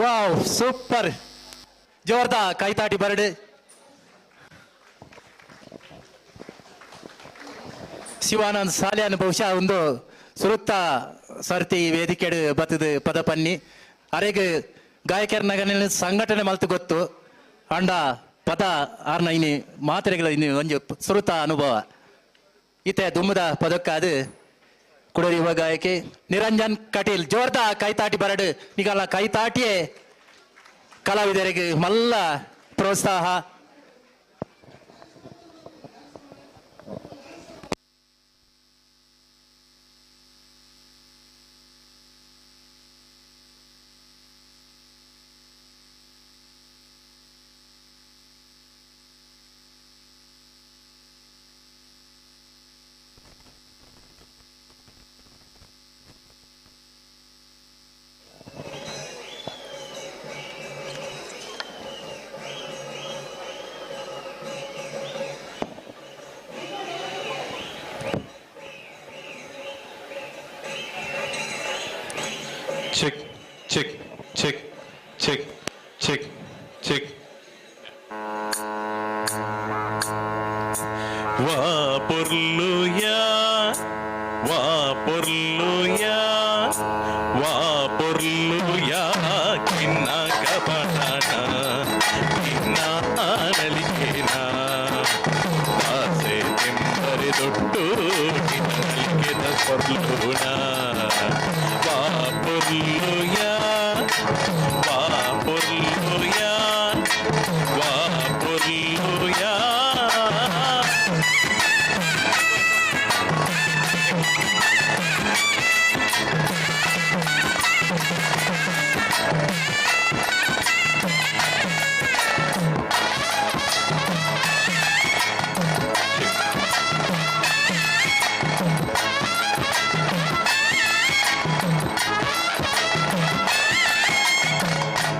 C: Wow, super. ಜೋರ್ದ ಕೈತಾಟಿ ಬರಡು. ಶಿವಾನಂದ್ ಸಾಲ್ಯಾನ್ ಬಹುಶಃ ಒಂದು ಸುರುತ್ತ ಸರ್ತಿ ವೇದಿಕೆಡು ಬತ್ತದ ಪದ ಪನ್ನಿ. ಅರೆಗ್ ಗಾಯಕರ ನಗನ ಸಂಘಟನೆ ಮಲ್ತು ಗೊತ್ತು. ಅಂಡ ಪದ ಆರ್ನ ಇನಿ ಮಾತ್ರೆಗಳ ಇನಿ ಒಂಜಿ ಸುರುತ ಅನುಭವ. ಇತ್ತೆ ದುಮ್ಮದ ಪದಕ್ಕಾದು ಕುಡರಿ ಯುವ ಗಾಯಕಿ ನಿರಂಜನ್ ಕಟೀಲ್ ಜೋರ್ದ ಕೈತಾಟಿ ಬರಡು. ನಿಗಲ ಕೈತಾಟಿಯೇ ಕಲಾವಿದರಿಗೆ ಮಲ್ಲ ಪ್ರೋತ್ಸಾಹ.
N: Check, check, check, check, check, check. ವಾ ಪೊರ್ಲುಯಾ, ವಾ ಪೊರ್ಲುಯಾ, ವಾ ಪೊರ್ಲುಯಾ, ಕಿನ್ನ ಕಪಟಾಟ, ಕಿನ್ನ ನಲಿಕೇನ. ಆಸೆ ತೆಂಬರೆ ದೊಡ್ಡು, ಕಿನ್ನ ನಲಿಕೆದ ಪೊರ್ಲುನ. ವಾ ಪೊರ್ಲುಯಾ, ವಾ ಪೊರ್ಲುಯಾ, ವಾ ಪೊರ್ಲುಯಾ.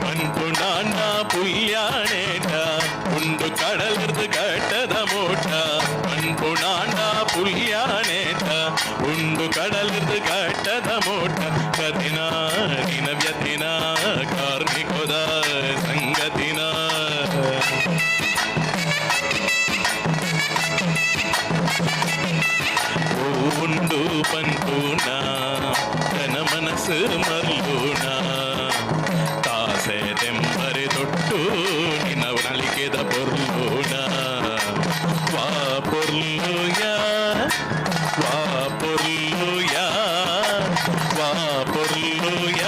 N: ಪನ್ಪುಣಾಂಡ ಪುಲ್ಯಾಣೇಟ ಉಂಡು ಕಡಲಿರ್ದು ಕಟ್ಟದ ಮೂಟ. ಪನ್ಪುಣಾಂಡ ಪುಲ್ಯಾಣೇಟ ಉಂಡು ಕಡಲಿರ್ದು ಕಟ್ಟದ ಮೂಟ. ಕಥಿನ ದಿನ ವ್ಯಥಿನ ಕಾರ್ಮಿಕೊದ ಸಂಗತಿನ. ಪೊರ್ಲುಯ ವಾ ಪೊರ್ಲುಯ ವಾ ಪೊರ್ಲುಯ.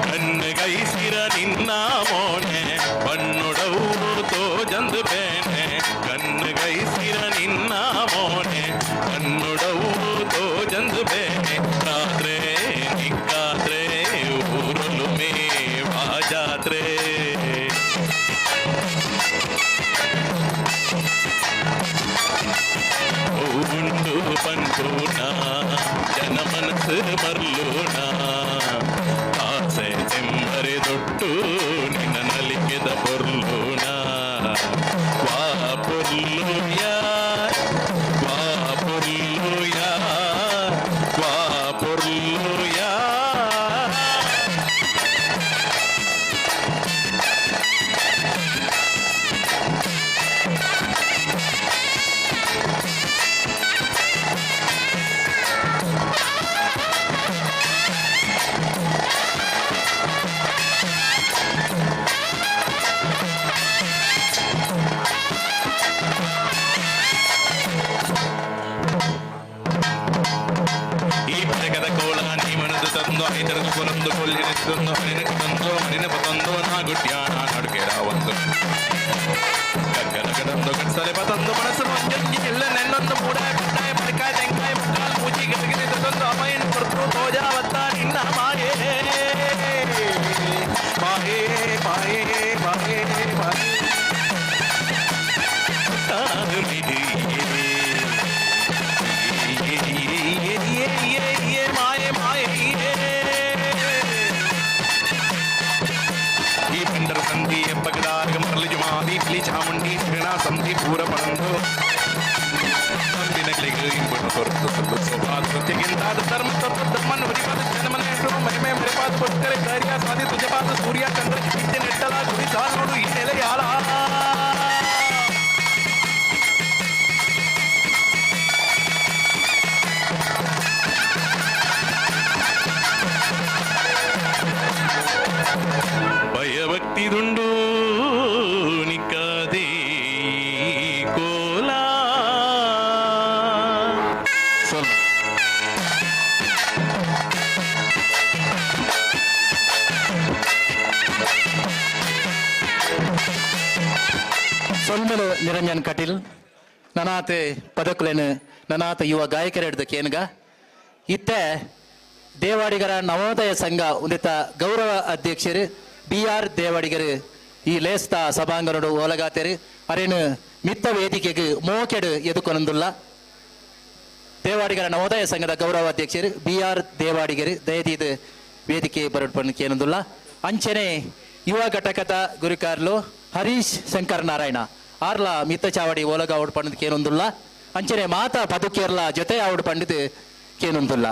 N: ಕಣ್ಣುಗೈಸಿರ ನಿನ್ನ ಮೋನೆ ಬಣ್ಣುಡವು ತೋಜಂದು ಬೇನೆ. ಕಣ್ಣುಗೈಸಿರ ನಿನ್ನ ಮೋನೆ ಬಣ್ಣುಡವು ತೋಜಂದು ಬೇನೆ. ರಾತ್ರೆ ನಿಕ್ಕಾತ್ರೆ ಊರಲು ಮೇವಾ ಜಾತ್ರೆ. ಉಂಡು ಪನ್ಪುನ ಜನ ಮನಸ್ಸು ಮರ್ಲೂನ ಆಸೆ ತೆಂಬರೆ ದೊಟ್ಟು ನಿನ್ನ ನಲಿಕೆದ ಪೊರ್ಲೂನ. ವಾ ಪೊರ್ಲುಯ ವಾ ಪೊರ್ಲುಯ ವಾ ಪೊರ್ಲುಯ. ಈ ಪರಕದ ಕೋಳ ನೀ ಮನದು ತಂದು ಐದರದು ಕೊಲೊಂದು ಕೊಲ್ಲಿನ ತಂದು ಹರಿನಕ್ಕೆ ತಂದು ಮರಿನ ತಂದು ನಾಗುಟ್ಯಾಣ ನಡುಗೆರ ಒಂದು ಕಕ್ಕನ ಕಟ್ಸಲೆ ಬತಂದು ಮನಸ್ಸು ಮಂಜಂಜಿ ಎಲ್ಲ ನೆನ್ನೊಂದು ಮೂಡ ಕಟ್ಟಾಯ ಪಡಿಕಾಯ ತೆಂಕಾಯ ಮುಕ್ಕಾಲ್ ಮೂಜಿ ಗದಗಿನ ತಂದು ಅಮಯನ್ ಕೊರ್ತು ತೋಜಾವತ್ತ ನಿನ್ನ ಮಾಯೇ ಮಾಯೇ ಮಾಯೇ ಮಾಯೇ ಮಾಯೇ ತಾನು ಮಾಯೆ ಮಾಯೆ. ಈ ಪಂಡರ ಸಂಧಿ ಎಪ್ಪಗದಾರ್ಗ ಮರಳಿ ಜುಮಾದಿ ಪಿಲಿ ಚಾಮುಂಡಿ ಶ್ರೀಣ ಸಂಧಿ ಪೂರ ಪರಂದು ನಂಬಿನಗಳಿಗೆ ಇಂಬನು ಕೊರತು ಸುಳ್ಳು ಸೋಪಾದ ಸತ್ಯಗಿಂತಾದ ಧರ್ಮ ತತ್ವ ಧರ್ಮನ್ ಹುರಿಪಾದ ಜನಮನ ಮಹಿಮೆ ಮರೆಪಾದ ಪುಷ್ಕರೆ ಧೈರ್ಯ ಸಾಧಿ ತುಜಪಾದ ಸೂರ್ಯ ಚಂದ್ರ ಇತ್ತೆ ನೆಟ್ಟಲ ಗುರಿ ಸಾಲೋಡು ಈ ನೆಲೆಯಾಳ. ಭಯಭಕ್ತಿದುಂಡು ನಿಕ್ಕದೇ ಕೋಲ.
C: ಸೊಲ್ಮೆಲು ನಿರಂಜನ್ ಕಟೀಲ್ ನನಾತೆ ಪದಕುಲೇನು ನನಾತ ಯುವ ಗಾಯಕರೆಡ್ದು ಕೇನ್ಗ. ಇತ್ತೆ ದೇವಾಡಿಗರ ನವೋದಯ ಸಂಘ ಉಂದಿತ ಗೌರವ ಅಧ್ಯಕ್ಷರು ಬಿ ಆರ್ ದೇವಾಡಿಗರು ಈ ಲೇಸ್ತ ಸಭಾಂಗನೋಡು ಓಲಗಾತೆರು ಅರೇನು ಮಿತ್ತ ವೇದಿಕೆಗೆ ಮೋಕೆಡು ಎದುಕೊನಂದುಲ್ಲ. ದೇವಾಡಿಗರ ನವೋದಯ ಸಂಘದ ಗೌರವ ಅಧ್ಯಕ್ಷರು ಬಿ ಆರ್ ದೇವಾಡಿಗರು ದಯದೀದು ವೇದಿಕೆ ಬರಡ್ಪಣ್ಣು ಕೇನಂದುಲ್ಲ. ಅಂಚನೆ ಯುವ ಘಟಕದ ಗುರುಕಾರ್ಲು ಹರೀಶ್ ಶಂಕರ್ ನಾರಾಯಣ ಆರ್ಲ ಮಿತ್ತ ಚಾವಡಿ ಓಲಗ ಔಡ್ ಪಂಡದ್ ಕೇನೊಂದುಲ್ಲ. ಅಂಚನೆ ಮಾತಾ ಪದುಕೇರ್ಲ ಜೊತೆ ಔಡ್ ಪಂಡಿದ್ ಕೇನೊಂದುಲ್ಲ.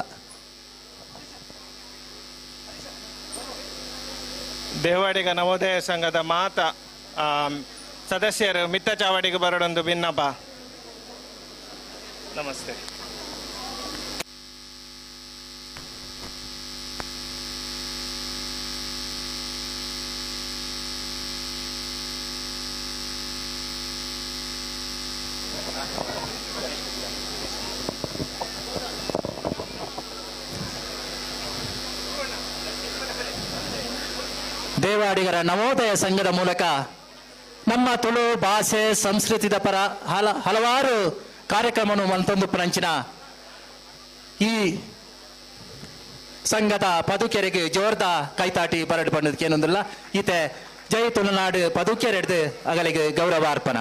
R: ದೇವಾಡಿಗ ನವೋದಯ ಸಂಘದ ಮಾತಾ ಸದಸ್ಯರು ಮಿತ್ತ ಚಾವಡಿಗೆ ಬರಡೊಂದು ಭಿನ್ನಪ್ಪ. ನಮಸ್ತೆ.
C: ದೇವಾಡಿಗರ ನವೋದಯ ಸಂಘದ ಮೂಲಕ ನಮ್ಮ ತುಳು ಭಾಷೆ ಸಂಸ್ಕೃತಿದ ಪರ ಹಲವಾರು ಕಾರ್ಯಕ್ರಮವನ್ನು ಮಲ್ತೊಂದು ಪುನಂಚಿನ ಈ ಸಂಘದ ಪದುಕೆರೆಗೆ ಜೋರ್ದ ಕೈತಾಟಿ ಬರಡು ಪಣ್ಣದಕ್ಕೆ ಏನೊಂದಿಲ್ಲ. ಈತೆ ಜೈ ತುಳುನಾಡು ಪದುಕೆರೆಡ್ದು ಅಗಲಿಗೆ ಗೌರವ ಅರ್ಪಣ.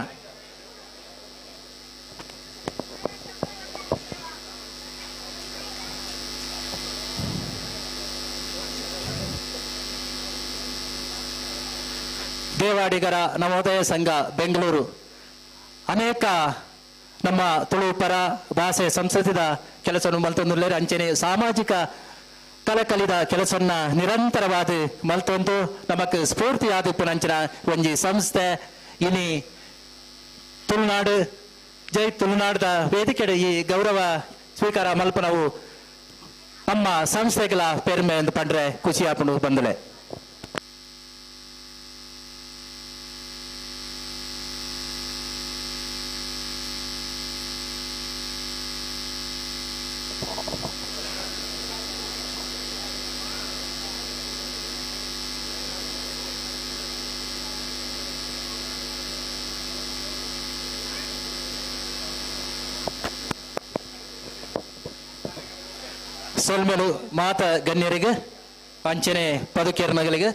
C: ದೇವಾಡಿಗರ ನವೋದಯ ಸಂಘ ಬೆಂಗಳೂರು ಅನೇಕ ನಮ್ಮ ತುಳು ಪರ ಭಾಷೆ ಸಂಸ್ಕೃತಿದ ಕೆಲಸವನ್ನು ಮಲ್ತೊಂದುಲ್ಲೇರು. ಅಂಚನೆ ಸಾಮಾಜಿಕ ಕಲಕಲಿದ ಕೆಲಸನ್ನ ನಿರಂತರವಾದ ಮಲ್ತೊಂದು ನಮಕ್ ಸ್ಫೂರ್ತಿಯಾದ ಪುನಂಚಿನ ಒಂಜಿ ಸಂಸ್ಥೆ ಇನಿ ತುಳುನಾಡು ಜೈ ತುಳುನಾಡದ ವೇದಿಕೆಡೆ ಈ ಗೌರವ ಸ್ವೀಕಾರ ಮಲ್ಪನವು ನಮ್ಮ ಸಂಸ್ಥೆಗಳ ಪೆರ್ಮೆ ಎಂದು ಪಂಡ್ರೆ ಖುಷಿ ಆಪುಂಡು ಬಂದಲೆ. ಸೊಲ್ಮೆಲು ಮಾತ ಗಣ್ಯರಿಗೆ ಅಂಚನೆ ಪದುಕೇರ್ನಗಳಿಗೆ.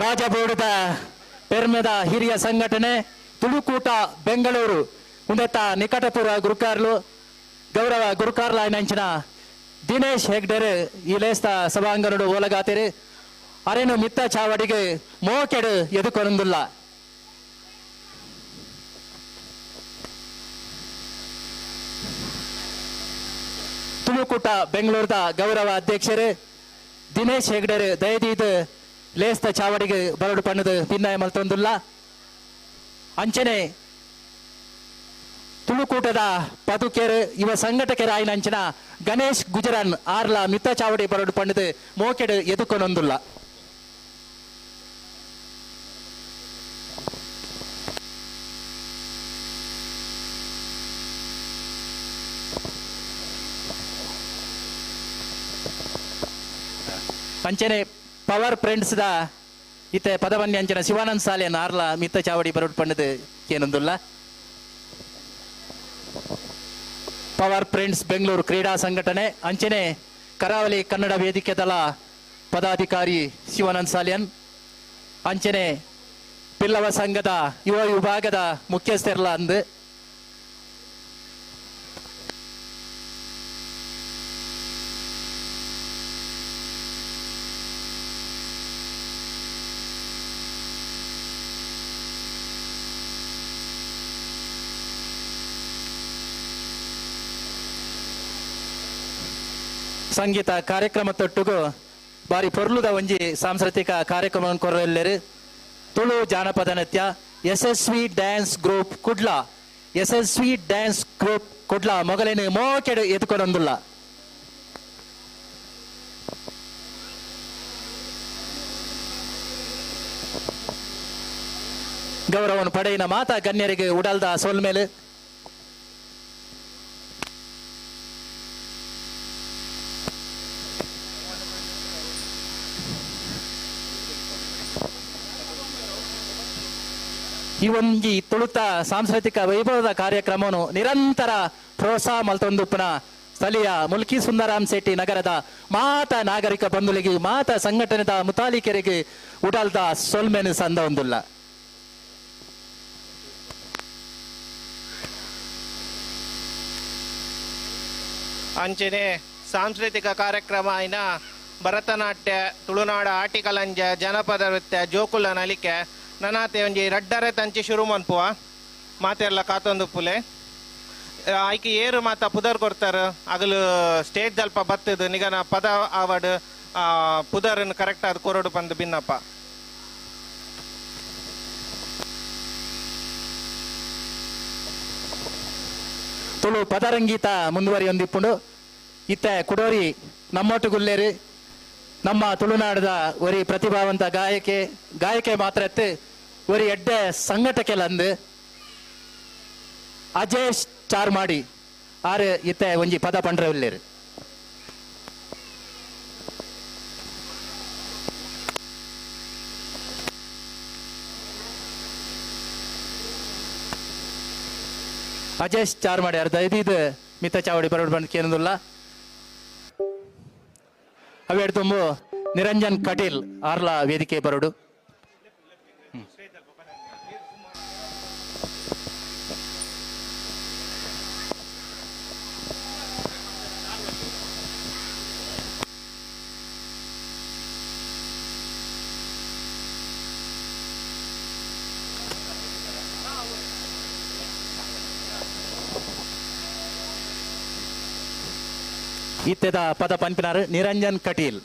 C: ರಾಜಬೋರ್ಡದ ಪೆರ್ಮೆದ ಹಿರಿಯ ಸಂಘಟನೆ ತುಳುಕೂಟ ಬೆಂಗಳೂರು ಉಂದೆತ್ತ ನಿಕಟಪುರ ಗುರುಕಾರ್ಲು ಗೌರವ ಗುರುಕಾರ್ಲಾಯಿನಂಚಿನ ದಿನೇಶ್ ಹೆಗ್ಡೆರ್ ಈ ಲೇಸ್ತ ಸಭಾಂಗಣಡು ಓಲಗಾತಿರಿ ಅರೇನು ಮಿತ್ತ ಚಾವಡಿಗೆ ಮೋಕೆಡು ಎದುಕೊನೊಂದುಲ್ಲ. ತುಳುಕೂಟ ಬೆಂಗಳೂರದ ಗೌರವ ಅಧ್ಯಕ್ಷರು ದಿನೇಶ್ ಹೆಗ್ಡೆರ್ ದಯದೀದ್ ಲೇಸ್ತ ಚಾವಡಿಗೆ ಬರಡು ಪಣ್ಣದು ಭಿನ್ನಾಯ ಮಲ್ತೊಂದುಲ್ಲ. ಅಂಚನೆ ತುಳುಕೂಟದ ಪದುಕೆರ್ ಇವ ಸಂಘಟಕರಾಯಿನ ಅಂಚಿನ ಗಣೇಶ್ ಗುಜರಾನ್ ಆರ್ಲ ಮಿತ್ತ ಚಾವಡಿ ಬರಡು ಪಣ್ಣದು ಮೋಕೆಡು ಎದುಕೊನೊಂದುಲ್ಲ. ಅಂಚನೆ ಪವರ್ ಪ್ರಿಂಟ್ಸ್ the ಇತ್ತೆ ಪದವನ್ಯ ಅಂಚನ ಶಿವಾನಂದ್ ಸಾಲೆ ನಾರ್ಲ ಮಿತ್ತ ಚಾವಡಿ ಬರಡು ಪಣ್ಣದು ಏನೊಂದುಲ್ಲ. ಪವರ್ ಪ್ರಿಂಟ್ಸ್ ಬೆಂಗಳೂರು ಕ್ರೀಡಾ ಸಂಘಟನೆ ಅಂಚನೆ ಕರಾವಳಿ ಕನ್ನಡ ವೇದಿಕೆ ದಳ ಪದಾಧಿಕಾರಿ ಶಿವಾನಂದ್ ಸಾಲಿಯನ್ ಅಂಚನೆ ಪಿಲ್ಲವ ಸಂಘದ ಯುವ ವಿಭಾಗದ ಮುಖ್ಯಸ್ಥರಲ್ಲ ಅಂದು ಸಂಗೀತ ಕಾರ್ಯಕ್ರಮ ತೊಟ್ಟುಗು ಬಾರಿ ಪೊರ್ಲುದ ಒಂಜಿ ಸಾಂಸ್ಕೃತಿಕ ಕಾರ್ಯಕ್ರಮ ಕೊರಲ್ಲೆರು ತುಳು ಜಾನಪದ ನೃತ್ಯ Yashasvi dance group Kudla Yashasvi dance group Kudla ಮೊಗಲೇನು ಮೋಕೆಡು ಎದುಕೊನೊಂದುಲ್ಲ. ಗೌರವವನ್ನು ಪಡೆಯಿನ ಮಾತಾ ಗಣ್ಯರಿಗೆ ಉಡಲ್ದ ಸೋಲ್ಮೇಲೆ. ಈ ಒಂಜಿ ತುಳುತ ಸಾಂಸ್ಕೃತಿಕ ವೈಭವದ ಕಾರ್ಯಕ್ರಮವನ್ನು ನಿರಂತರ ಪ್ರೋತ್ಸಾಹ ಮಲ್ತೊಂದುಪ್ಪನ ಸ್ಥಳೀಯ ಮುಲ್ಕಿ ಸುಂದರಾಮ್ ಶೆಟ್ಟಿ ನಗರದ ಮಾತ ನಾಗರಿಕ ಬಂಧುಗಳಿಗೆ ಮಾತ ಸಂಘಟನೆದ ಮುತಾಲಿಕರಿಗೆ ಉಡಲ್ದ ಸೊಲ್ಮೆನು ಸಂದ ಒಂದುಲ್ಲ.
R: ಅಂಚನೆ ಸಾಂಸ್ಕೃತಿಕ ಕಾರ್ಯಕ್ರಮ ಆಯ್ನ ಭರತನಾಟ್ಯ ತುಳುನಾಡ ಆಟಿಕಲಂಜ ಜನಪದ ನೃತ್ಯ ಜೋಕುಲ ನಲಿಕೆ ನನಾತೆ ಒಂಜಿ ರಡ್ಡರೆ ತಂಚಿ ಶುರು ಮನ್ಪುವ ಮಾತೆಲ್ಲ ಕಾತೊಂದು ಪುಲೆ ಆಯ್ಕೆ ಏರು ಮಾತ ಪುದರ್ ಕೊಡ್ತಾರೆ ಅಗಲು ಸ್ಟೇಜ್ ದಲ್ಪ ಬತ್ತದು ನಿಗನ ಪದ ಆವಡ್ ಪುದರನ್ನು ಕರೆಕ್ಟ್ ಆದ ಕೊರಡು ಬಂದು ಬಿನ್ನಪ್ಪ.
C: ತುಳು ಪದರಂಗೀತ ಮುಂದುವರಿಯೊಂದಿಪ್ಪುಂಡು ಇತ್ತೆ ಕುಡೋರಿ ನಮ್ಮೊಟ್ಟುಗುಲ್ಲೇರು ನಮ್ಮ ತುಳುನಾಡದ ಒರಿ ಪ್ರತಿಭಾವಂತ ಗಾಯಕೆ ಗಾಯಕೆ ಮಾತ್ರ ಒರಿ ಎಡ್ಡೆ ಸಂಘಟಕೆಲಂದು ಅಜೇಶ್ ಚಾರ್ಮಾಡಿ ಆರು ಇತ್ತೆ ಒಂಜಿ ಪದ ಪಂಡ್ರವಿಲ್ಲೇರು. ಅಜೇಶ್ ಚಾರ್ಮಾಡಿ ಅರ್ಧ ಇದು ಮಿತ್ತ ಚಾವಡಿ ಬರೋಡು ಬಂದು ಕೇಂದ್ರಲ್ಲ. ಅವೆರಡು ತುಂಬು ನಿರಂಜನ್ ಕಟೀಲ್ ಆರ್ಲ ವೇದಿಕೆ ಬರೋಡು. ಇತ್ತೆದ ಪದ ಪನ್ಪಿನಾರು Niranjan Kateel.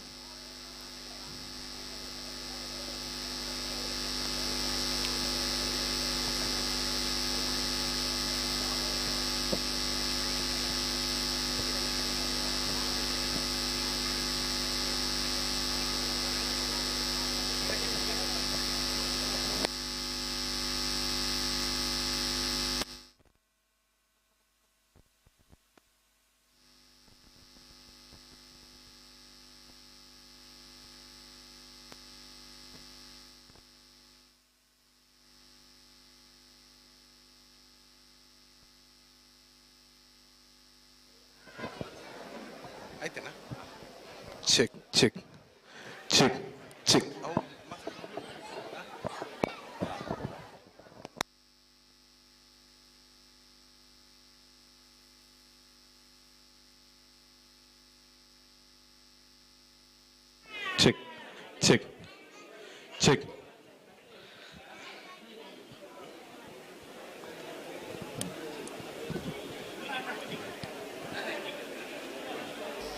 N: Check check check check. Check check check.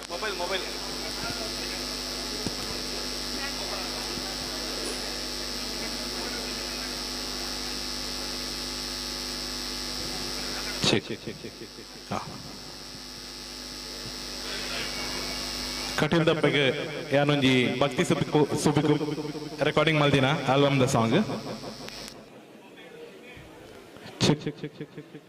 I: Mobile mobile.
N: Check. Kateel ದಪ್ಪಗೆ ಯಾನೊಂಜಿ ಭಕ್ತಿ ಸುಬಿಕು ಸುಬಿಕು ರೆಕಾರ್ಡಿಂಗ್ ಮಲ್ದಿನ album the song. Check check check check check check.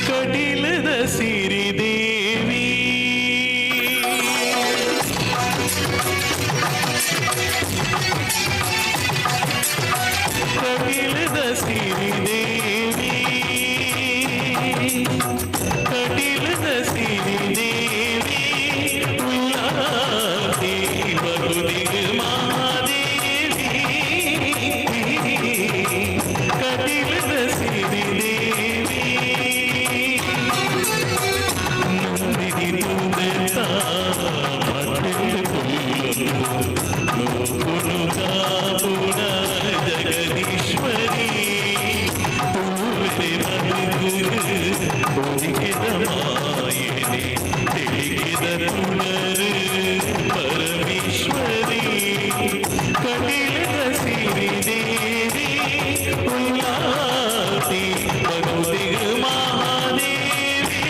P: ಕಟಿಲದ ಸಿರಿದೇವಿ ಕಟಿಲದ ಸಿರಿದೇವಿ ಕಟಿಲದ ಸಿರಿದೇವಿ ಉಲ್ಲಾಸಿ ಬಗುದಿಗ ಮಹಾದೇವಿ ಕಟಿಲದ ಸಿರಿದೇವಿ ಜಗದೀಶ್ವರಿ ಪರಮೇಶ್ವರಿ ಕಟಿಲದ ಸಿರಿದೇವಿ ಉಲ್ಲಾಸಿ ಬಗುದಿಗ ಮಹಾದೇವಿ.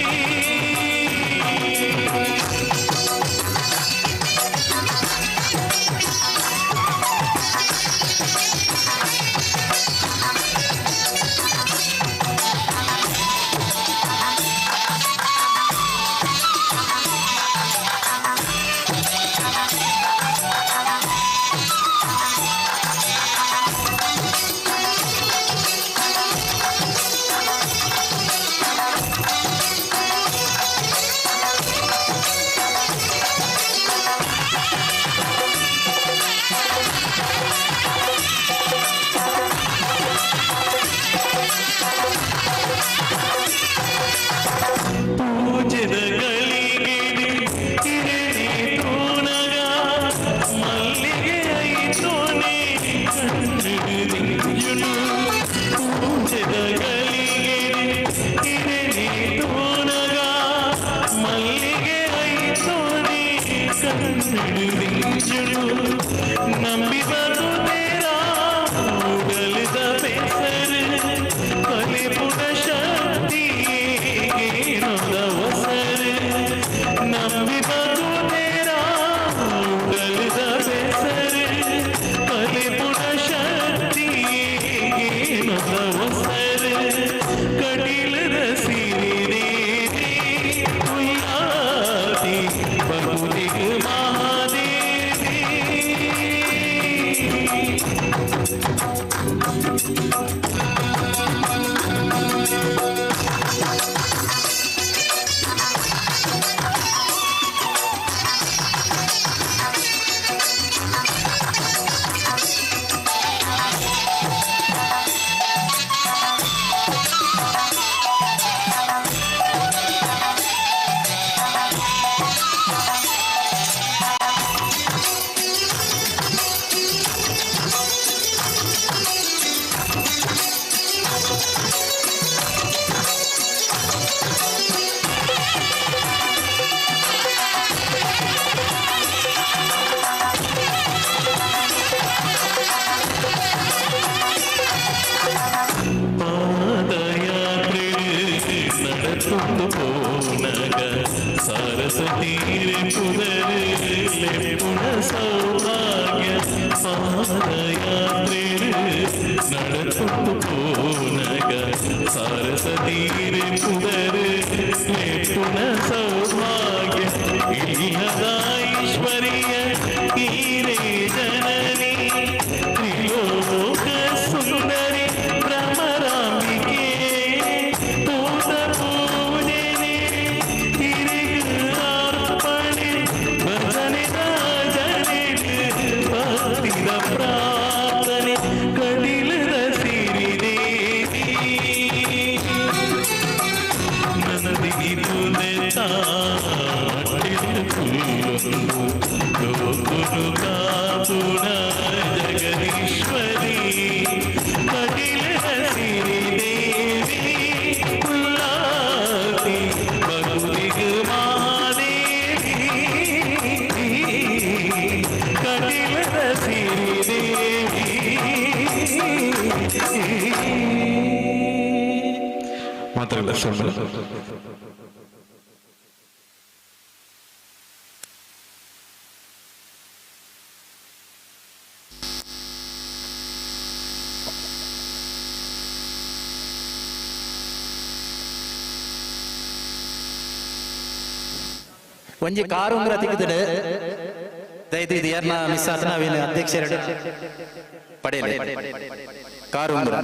P: ಪೂಜೆದ ಗಳಿಗೆ ಕಿರಣಿ ತೋಣಗ ಮಲ್ಲಿಗೆ ಐತೋನೆ ಕಣ್ಣು ಪೂಜೆದ ಗಳಿಗೆ ಕಿರಣಿ ತೋಣಗ ಮಲ್ಲಿಗೆ ಐತೋನೆ ಕಣ್ಣು ನಂಬಿದ ಕುಬೇರ ಉಗಲಿದ ಬೇಸರು ಕಲಿಪುಡ ಶಕ್ತಿ ನಂಬಿದ ಸಾರಸತೀರೆ ಪುದರ್ ಲೆಪ್ಪುಣ ಸೌಭಾಗ್ಯ ಪಾದಯಾತ್ರೆ നടത്തു പോനಗ ಸಾರಸತೀರೆ ಪುದರ್ ಲೆಪ್ಪುಣ ಸೌಭಾಗ್ಯ ಇಲ್ಲದಾೈಶ್ವರ್ಯ ಈರೇ ಜನನಿ ತ್ರಿಲೋಕ ಸುಂದರಿ ಭ್ರಮರಾಂಬಿಕೆ ತೋತ ಪೂಜನೆ ಹಿರಿಗಾರ್ಪಣೆ ಭಜನೆ ರಾಜನೆ ಭಕ್ತಿದ ಪ್ರಾರ್ಥನೆ ಕಡಿಲದ ಸಿರಿದೇವಿ ನಂದಿನಿ ತುಲೆತಾ ಲೋಕುನು ಕಾಪುಣ ಜಗದೀಶ್ವರಿ ಕಡಿಲದ ಸಿರಿದೇವಿ ಉಲ್ಲಾಸಿ ಬಗುದಿಗು ಮಾದೇವಿ ಕಡಿಲದ ಸಿರಿದೇವಿ.
N: ಮಾತ್ರಲ್ಲ ಸೊಳ್ಳೆ.
C: ಒಂಜಿ ಕಾರು ಉಂಗುರ ತಿಕ್ಕಿದ್ರೆ ದಯದೀದು ಯಾರನ್ನ ಮಿಸ್ ಆತ ನಾವೇನು ಅಧ್ಯಕ್ಷರ ಪಡೆಯಲಿ ಕಾರು ಉಂಗುರ.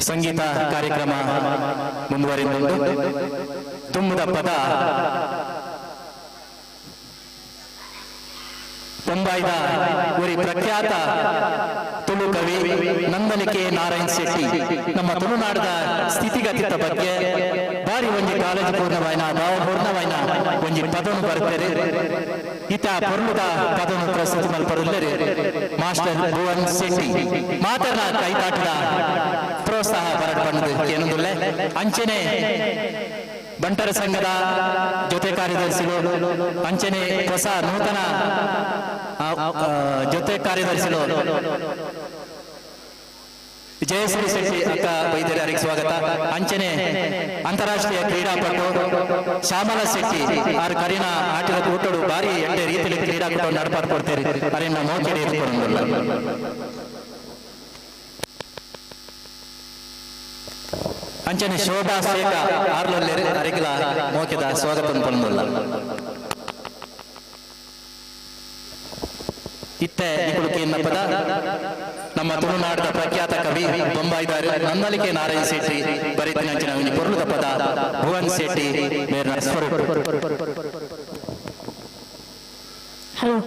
C: ಸಂಗೀತ ಕಾರ್ಯಕ್ರಮ ಮುಂದುವರಿದುಂಟು. ತುಂಬುದ ಪದ ಬೊಂಬಾಯಿದ ಒರಿ ಪ್ರಖ್ಯಾತ ತುಳು ಕವಿ ನಂದನಿಕೆ ನಾರಾಯಣ್ ಶೆಟ್ಟಿ ನಮ್ಮ ತುಳುನಾಡದ ಸ್ಥಿತಿಗತಿತ ಬಗ್ಗೆ ಬಾರಿ ಒಂಜಿ ಕಾಲೇಜು ಪೂರ್ಣವಾಯಿನ ಭಾವಪೂರ್ಣವಾಯಿನ ಒಂಜಿ ಪದನು ಬರ್ತಾರೆ. ಇತ ಪೊರ್ಲುದ ಪದನು ಪ್ರಸ್ತುತಿ ಮಲ್ಪರುಲ್ಲೆರ್ ಮಾಸ್ಟರ್ ಭುವನ್ ಶೆಟ್ಟಿ. ಮಾತರ್ನ ಕೈತಾಟದ ಪ್ರೋತ್ಸಾಹ ಬರಡ್ ಪಂಡದು ಏನೊಂದುಲ್ಲೆ. ಅಂಚನೆ ಬಂಟರ ಸಂಘದ ಜೊತೆ ಕಾರ್ಯದರ್ಶಿಗಳು, ಅಂಚನೆ ಹೊಸ ನೂತನ ಜೊತೆ ಕಾರ್ಯದರ್ಶಿಗಳು ಜಯಶ್ರೀ ಶೆಟ್ಟಿ ಅಕ್ಕ ವೈದ್ಯರಿಗೆ ಸ್ವಾಗತ. ಅಂಚನೆ ಅಂತಾರಾಷ್ಟ್ರೀಯ ಕ್ರೀಡಾಪಟು ಶ್ಯಾಮಲ ಶೆಟ್ಟಿ ಆರ್ ಕರಿನ ಆಟದ ಕೂಟಡು ಬಾರಿ ಎಡ್ಡೆ ರೀತಿಯಲ್ಲಿ ಕ್ರೀಡಾಕೂಟ ನಡಪಾಟ್ ಕೊಡ್ತೀರಿ. ಅರಿನ ಮೋಕೆಡೆ ಎತ್ಕೊಂಡಿಲ್ಲ. ಅಂಚನೆ ಶೋಭಾ ಶೇಖ ಆರ್ಲೊಲ್ಲೆರ್ ಅರಿಗಿಲ ಮೋಕೆದ ಸ್ವಾಗತ ಪಂದುಲ್ಲ. ಇತ್ತೆ ನಿಕುಲು ಪದ ನಮ್ಮ ತುಳುನಾಡದ ಪ್ರಖ್ಯಾತ ಕವಿ ಬೊಂಬಾಯಿದಾರು ನಂದಲಿಕೆ ನಾರಾಯಣ ಶೆಟ್ಟಿ ಬರೀತಿನ ಅಂಚಿನ ಒಂಜಿ ಪೊರ್ಲುದ ಪದ ಭುವನ್ ಶೆಟ್ಟಿ ಮೇರ್ನ ಸ್ವರೂಪ.
R: ಹಲೋ.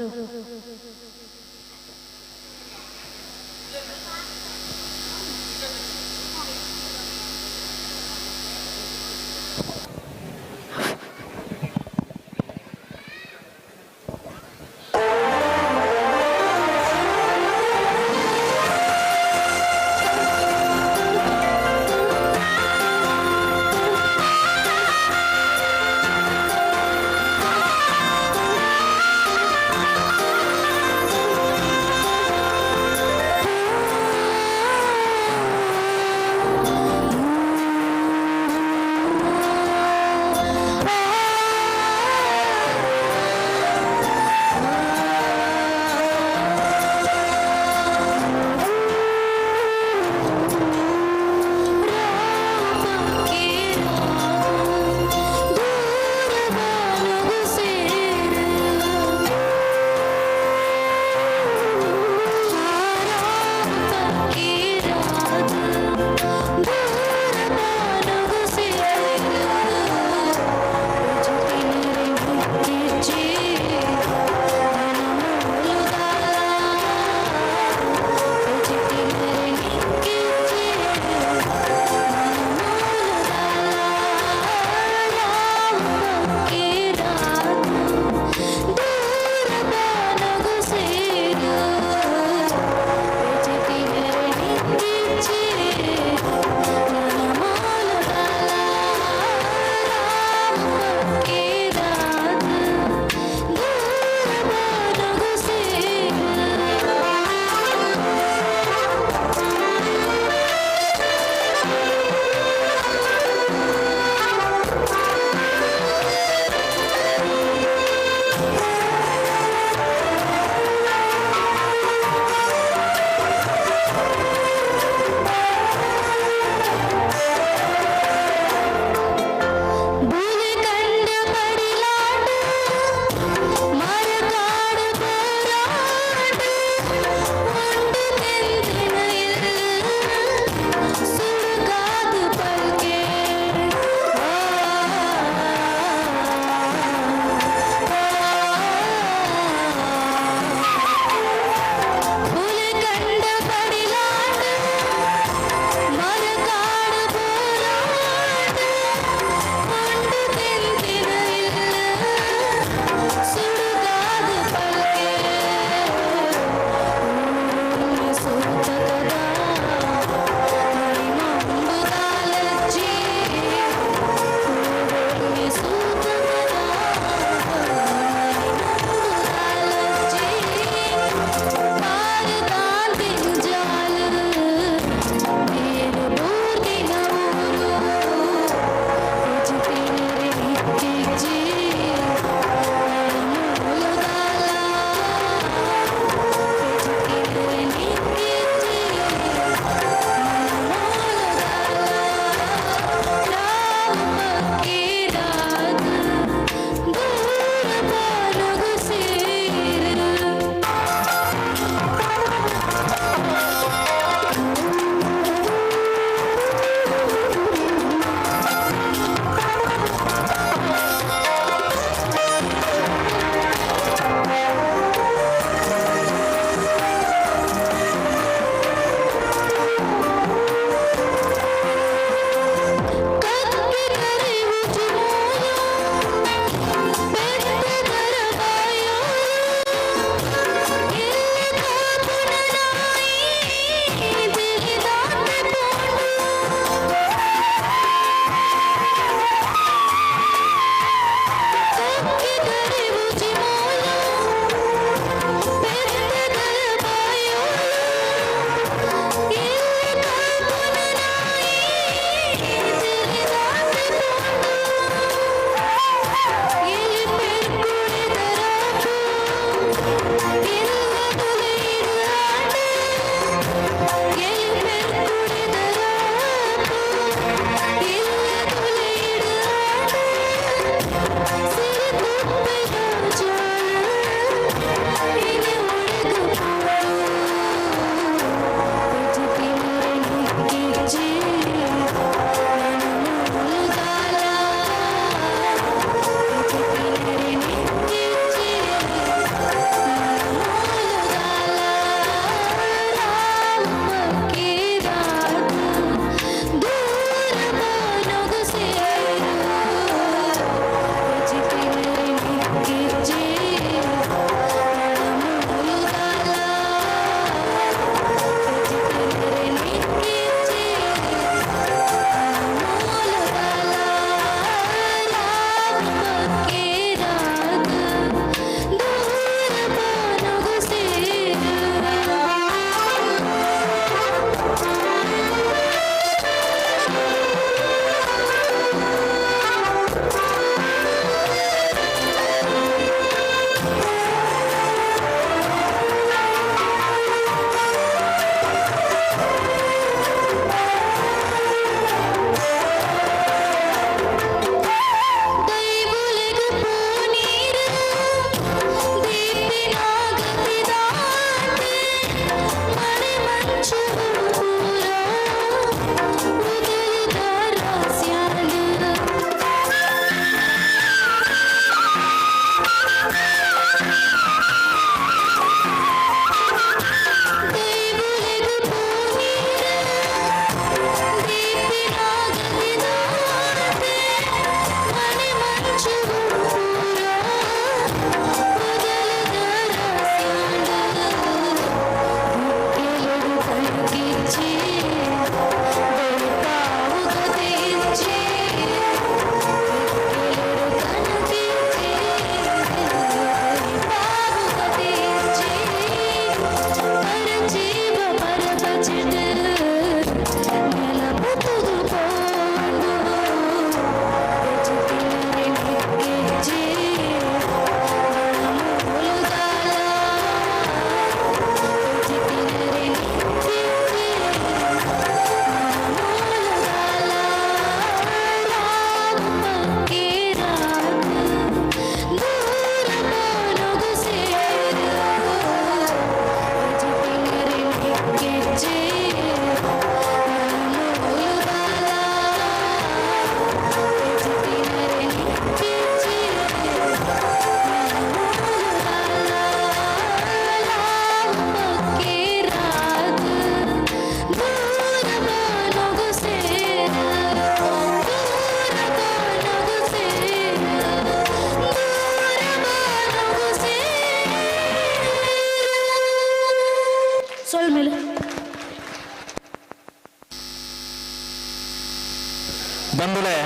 C: ಬಂದುಲೆ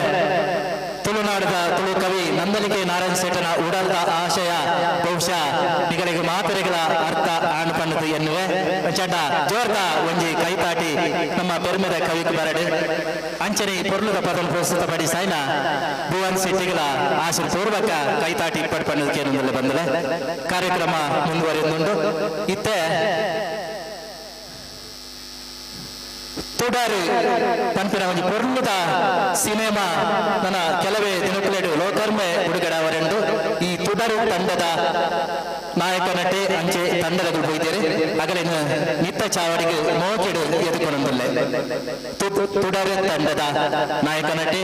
C: ತುಳುನಾಡದ ತುಳು ಕವಿ ನಂದಲಿಕೆ ನಾರಾಯಣ ಶೆಟ್ಟನ ಉಡಲ್ದ ಆಶಯ ಬಹುಶಃ ನಿಗಳಿಗೆ ಮಾತೆರೆಗಳ ಅರ್ಥ ಆಣ್ ಪಣ್ಣದು ಎನ್ನುವೆ. ಚಟ ಜೋರ್ದ ಒಂಜಿ ಕೈತಾಟಿ ನಮ್ಮ ಪೆರ್ಮೆದ ಕವಿಕ್ ಬರಡು. ಅಂಚನೆ ಪೊರ್ಲುದ ಪದನ್ ಪ್ರಸ್ತುತಪಡಿಸಾಯ್ನ ಭುವನ್ ಶೆಟ್ಟಿಗಳ ಆಶೆ ಪೂರ್ವಕ ಕೈತಾಟಿ ಇಪ್ಪಟ್ಟು ಪಣ್ಣದಕ್ಕೆ ಬಂದಲೆ ಕಾರ್ಯಕ್ರಮ ಮುಂದುವರಿಯುಂಟು. ಇತ್ತೆ ತುಡಾರು ಪನ್ಪಿನ ಒಂಜಿ ಪೊರ್ಲುದ ಸಿನಿಮಾ ನನ್ನ ಕೆಲವೇ ದಿನಕುಲೆಡು ಲೋಕರ್ಮೆ ಬಿಡುಗಡೆ ಅವರೆಂಡು ಈ ತುಡರು ತಂಡದ ನಾಯಕ ನಟೆ ಅಂಚೆ ತಂಡದ ಹೋಯ್ತೇರೆ ಅಗಲೇನು ನಿತ್ತ ಚಾವಡಿಗೆ ಮೋಕೆಡು ಎದುಕೊಂಡೊಂದುಲ್ಲೆ. ತುಡರು ತಂಡದ ನಾಯಕ ನಟೆ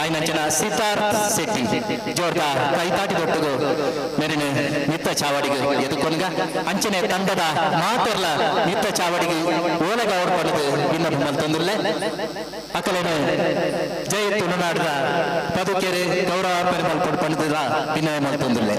C: ಆಯ್ನಂಚಿನ ಸಿದ್ಧಾರ್ಥ್ ಶೆಟ್ಟಿ ಜೋರ್ದ ಕೈತಾಟಿ ದೊಟ್ಟುಗು ಮೆರಿನ ನಿತ್ತ ಚಾವಡಿಗೆ ಎದುಕೊಂಗ ಅಂಚನೆ ತಂಡದ ಮಾತೆರ್ಲ ನಿತ್ತ ಚಾವಡಿಗೆ ಓಲಗ ಅವ್ರು ಪಡೆದು ವಿನ್ನಪ ಮಲ್ತೊಂದುಲ್ಲೆ. ಅಕಲೇನು ಜೈ ತುಳುನಾಡದ ಪದುಕೆರೆ ಗೌರವ ಮಲ್ಪೊಡು ಪಂಡದ ವಿನಯ ಮಲ್ತೊಂದುಲ್ಲೆ.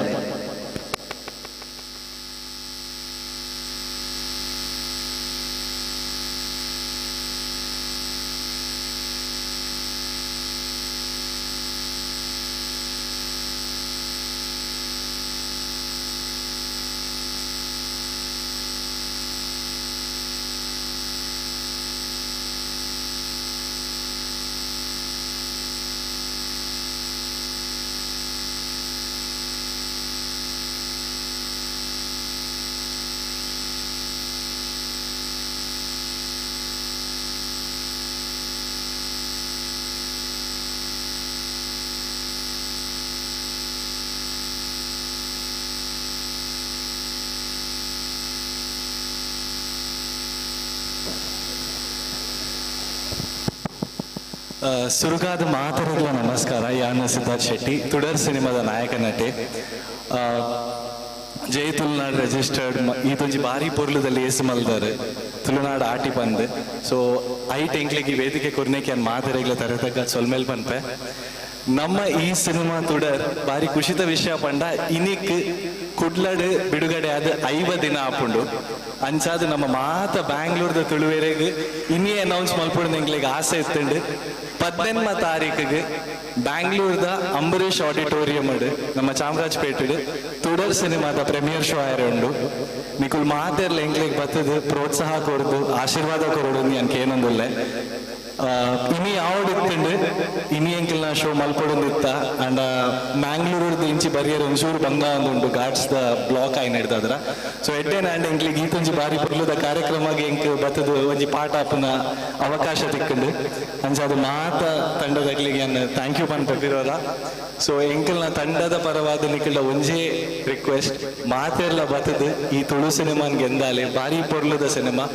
R: ಸುರುಗಾದ ಮಾತರಗಳ ನಮಸ್ಕಾರ. ಯಾನ ಸಿದ್ಧಾರ್ಥ್ ಶೆಟ್ಟಿ, ತುಡರ್ ಸಿನಿಮಾದ ನಾಯಕ ನಟೆ. ಜೈ ತುಳುನಾಡು ರಿಜಿಸ್ಟರ್ಡ್ ಈತೊಂಜಿ ಬಾರಿ ಪೊರ್ಲುದಲ್ಲಿ ಏಸು ಮಲ್ದಾರೆ ತುಳುನಾಡು ಆಟಿ ಬಂದು. ಸೊ ಐಟ್ ಎಂಕ್ಲೆಗ್ ಈ ವೇದಿಕೆ ಕೊರ್ನೆಕ್ಕೆ ಯಾನ್ ಮಾತರೆಗ್ಲ ತರತಕ್ಕ ಸೊಲ್ಮೇಲ್ ಪನ್ಪೆ. ನಮ್ಮ ಈ ಸಿನಿಮಾ ತುಡರ್ ಬಾರಿ ಖುಷಿತ ವಿಷಯ ಪಂಡ ಇನಿಕ್ ಕುಡ್ಲಡ್ ಬಿಡುಗಡೆ ಆದ 50 ದಿನ ಆಪುಂಡು. ಅಂಚಾದ ನಮ್ಮ ಮಾತ ಬ್ಯಾಂಗ್ಳೂರ್ದ ತುಳುವೆರೆಗ್ ಇನಿ ಅನೌನ್ಸ್ ಮಲ್ಪುಂಡು ಎಂಕ್ಲೆಗ್ ಆಸೆ ಇತ್ತುಂಡು. 18 ತಾರೀಕಿಗೆ ಬ್ಯಾಂಗ್ಳೂರ್ದ ಅಂಬರೀಷ್ ಆಡಿಟೋರಿಯಂ ನಮ್ಮ ಚಾಮರಾಜಪೇಟೆಡ್ ತುಡರ್ ಸಿನಿಮಾದ ಪ್ರೀಮಿಯರ್ ಶೋ ಆಯರೆ ಉಂಡು. ನಿಕುಲ್ ಮಾತೆರ್ಲ ಎಂಕ್ಲೆಗ್ ಬತ್ತದು ಪ್ರೋತ್ಸಾಹ ಕೊರ್ದು ಆಶೀರ್ವಾದ ಕೊರಡು ಅನ್ಕೆ ಏನೊಂದುಲ್ಲೆ. ಇನಿ ಯಾವಡಿತ್ತುಂಡು ಇನಿ ಎಂಕಲ್ನ ಶೋ ಮಲ್ಪೊಡೊಂದಿತ್ತ. ಅಂಡ್ ಮ್ಯಾಂಗ್ಳೂರ್ದ ಇಂಚಿ ಬರಿಯರ್ ಒಂಚೂರು ಬಂಗ ಉಂಡು ಘಾಟ್ಸ್ the block ಆಯ್ನ ಹಿಡ್ದದ್ರ. ಸೊ ಎಡ್ಡೇನ ಅಂಡ್ ಎಂಕ್ಲಿಗ್ ಈತೊಂಜಿ ಬಾರಿ ಪೊರ್ಲುದ ಕಾರ್ಯಕ್ರಮಗೆ ಎಂಕ್ ಬತ್ತದು ಒಂಜಿ ಪಾಠ ಆಪುನ ಅವಕಾಶ ತಿಕ್ಕುಂಡು. ಅಂಚ ಅದು ಮಾತ ತಂಡದಕ್ಲಿಗೆ ಅನ್ನ thank you ಪನ್ಪಿರೋರ. ಸೊ ಎಂಕಲ್ನ ತಂಡದ ಪರವಾದ ನಿಕಲ್ನ ಒಂಜೇ ರಿಕ್ವೆಸ್ಟ್, ಮಾತೆರ್ಲ ಬತ್ತದು ಈ ತುಳು ಸಿನಿಮಾನ್ ಗೆಂದಾಲೆ. ಬಾರಿ ಪೊರ್ಲುದ ಸಿನಿಮಾ.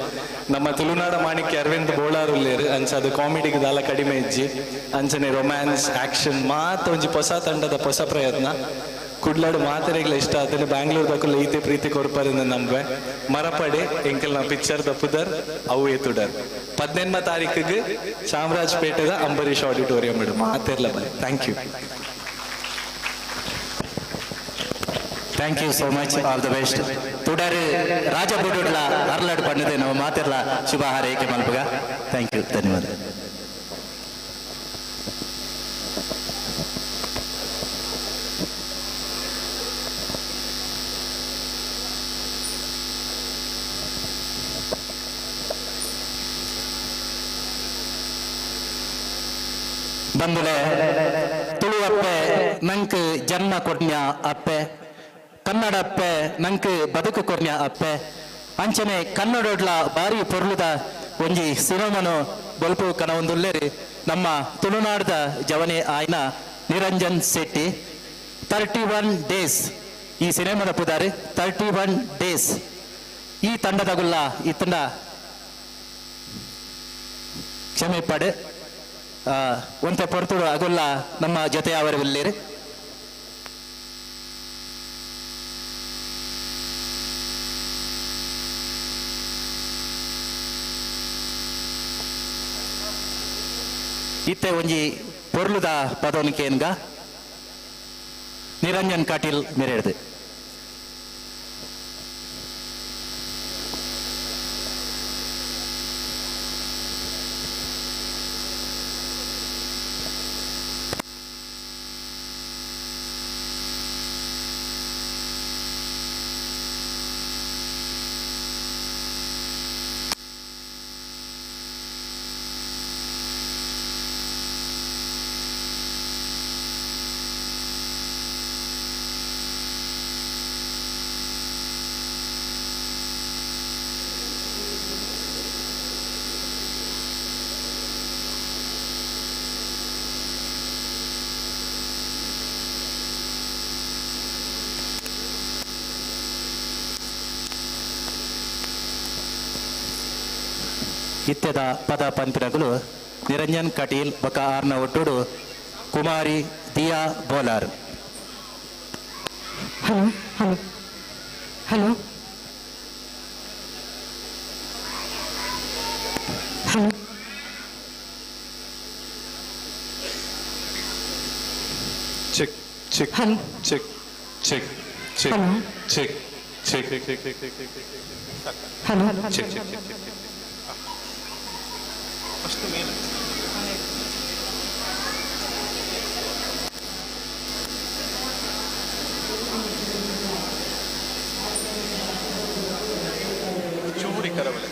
R: ನಮ್ಮ ತುಳುನಾಡ ಮಾಣಿಕ್ಯ ಅರವಿಂದ್ ಬೋಳಾರ್ ಉಲ್ಲೇರು. ಅಂಚ ಅದು ಕಾಮಿಡಿಗೆ ದಾಲ ಕಡಿಮೆ ಇಜ್ಜಿ. ಅಂಚನೆ ರೊಮ್ಯಾನ್ಸ್ ಆಕ್ಷನ್ ಮಾತ ಒಂಜಿ ಹೊಸ ತಂಡದ ಹೊಸ ಪ್ರಯತ್ನ. ಕುಡ್ಲಾಡು ಮಾತೆರೆಗ್ಲ ಇಷ್ಟ ಆತನೆ. ಬ್ಯಾಂಗ್ಳೂರ್ ದಕುಲ ಈತೆ ಪ್ರೀತಿ ಕೊರ್ಪರಿಂದ ನಂಬೆ ಮರಪಡೆ ಎಂಕಲ್ನ ಪಿಕ್ಚರ್ ದ ಪುದರ್ ಅವು ತುಡರ್. 18 ತಾರೀಕಿಗೆ ಚಾಮರಾಜಪೇಟೆದ ಅಂಬರೀಷ್ ಆಡಿಟೋರಿಯಂ ಮಾತೆರ್ಲ ಬಲೆ. Thank you.
C: Thank you so much, all the best. ತುಡರ್ ರಾಜಬುಡುಡ್ಲ ಅರ್ಲಡ್ ಪಣ್ಣದೆ ನಾವು ಮಾತೆರ್ಲ ಶುಭ ಹಾರೈಕೆ ಮಲ್ಪುಗ. Thank you, ಧನ್ಯವಾದ. ಬಂದುಲೆ ತುಳು ಅಪ್ಪೆ ನಂಕ್ ಜನ್ಮ ಕೊಡ್ನ್ಯ ಅಪ್ಪೆ, ಕನ್ನಡ ಅಪ್ಪೆ ನಂಕ್ ಬದುಕು ಕೊರ್ನ್ಯ ಅಪ್ಪೆ, ಅಂಚನೆ ಕನ್ನಡೊಡ್ಲ ಬಾರಿ ಪೊರ್ಲುದ ಒಂಜಿ ಸಿನಿಮನು ಬೊಲ್ಪು ಕನವೊಂದುಲ್ಲೇರಿ ನಮ್ಮ ತುಳುನಾಡದ ಜವನೆ ಆಯ್ನ ನಿರಂಜನ್ ಶೆಟ್ಟಿ. 31 ಡೇಸ್ ಈ ಸಿನಿಮಾದ ಪುದಾರಿ 31 ಡೇಸ್. ಈ ತಂಡದಗುಲ್ಲ ಈ ತಂಡ ಕ್ಷಮೆ ಪಡೆ ಒಂತೆ ಪೊರ್ತುಡು ಅಗುಲ್ಲ ನಮ್ಮ ಜೊತೆ ಅವರು ಉಲ್ಲೇರಿ. ಇತ್ತೆ ಒಂಜಿ ಪೊರ್ಲುದ ಪದೋನಿಕೇನ್ಗ ನಿರಂಜನ್ ಕಟೀಲ್ ಮೆರೆಡ್ದು. ಇತ್ತೆದ ಪದ ಪನ್ಪಿನಕುಲು ನಿರಂಜನ್ ಕಟೀಲ್ ಬೊಕ ಆರ್ನ ಒಟ್ಟುಡು Kumari Diya Bolar.
R: Hello hello hello hello.
N: Check check check check check check check check check check check.
R: Hello.
N: Check check check check. First ಮೇಲೆ ಚೂರಿ ಕರವಲೆ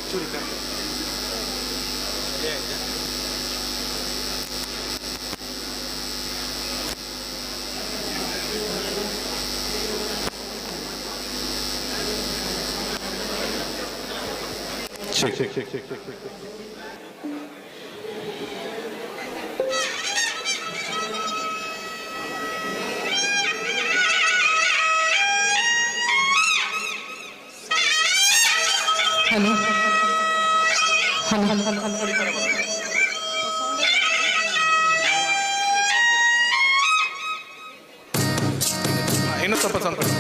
N: ಚೂರಿ ಕರವಲೆ. Check check check check check check.
R: Hello hello hello hello.
N: ಇನ್ನೂ ಸ್ವಲ್ಪ sound ಕೊಡಿ.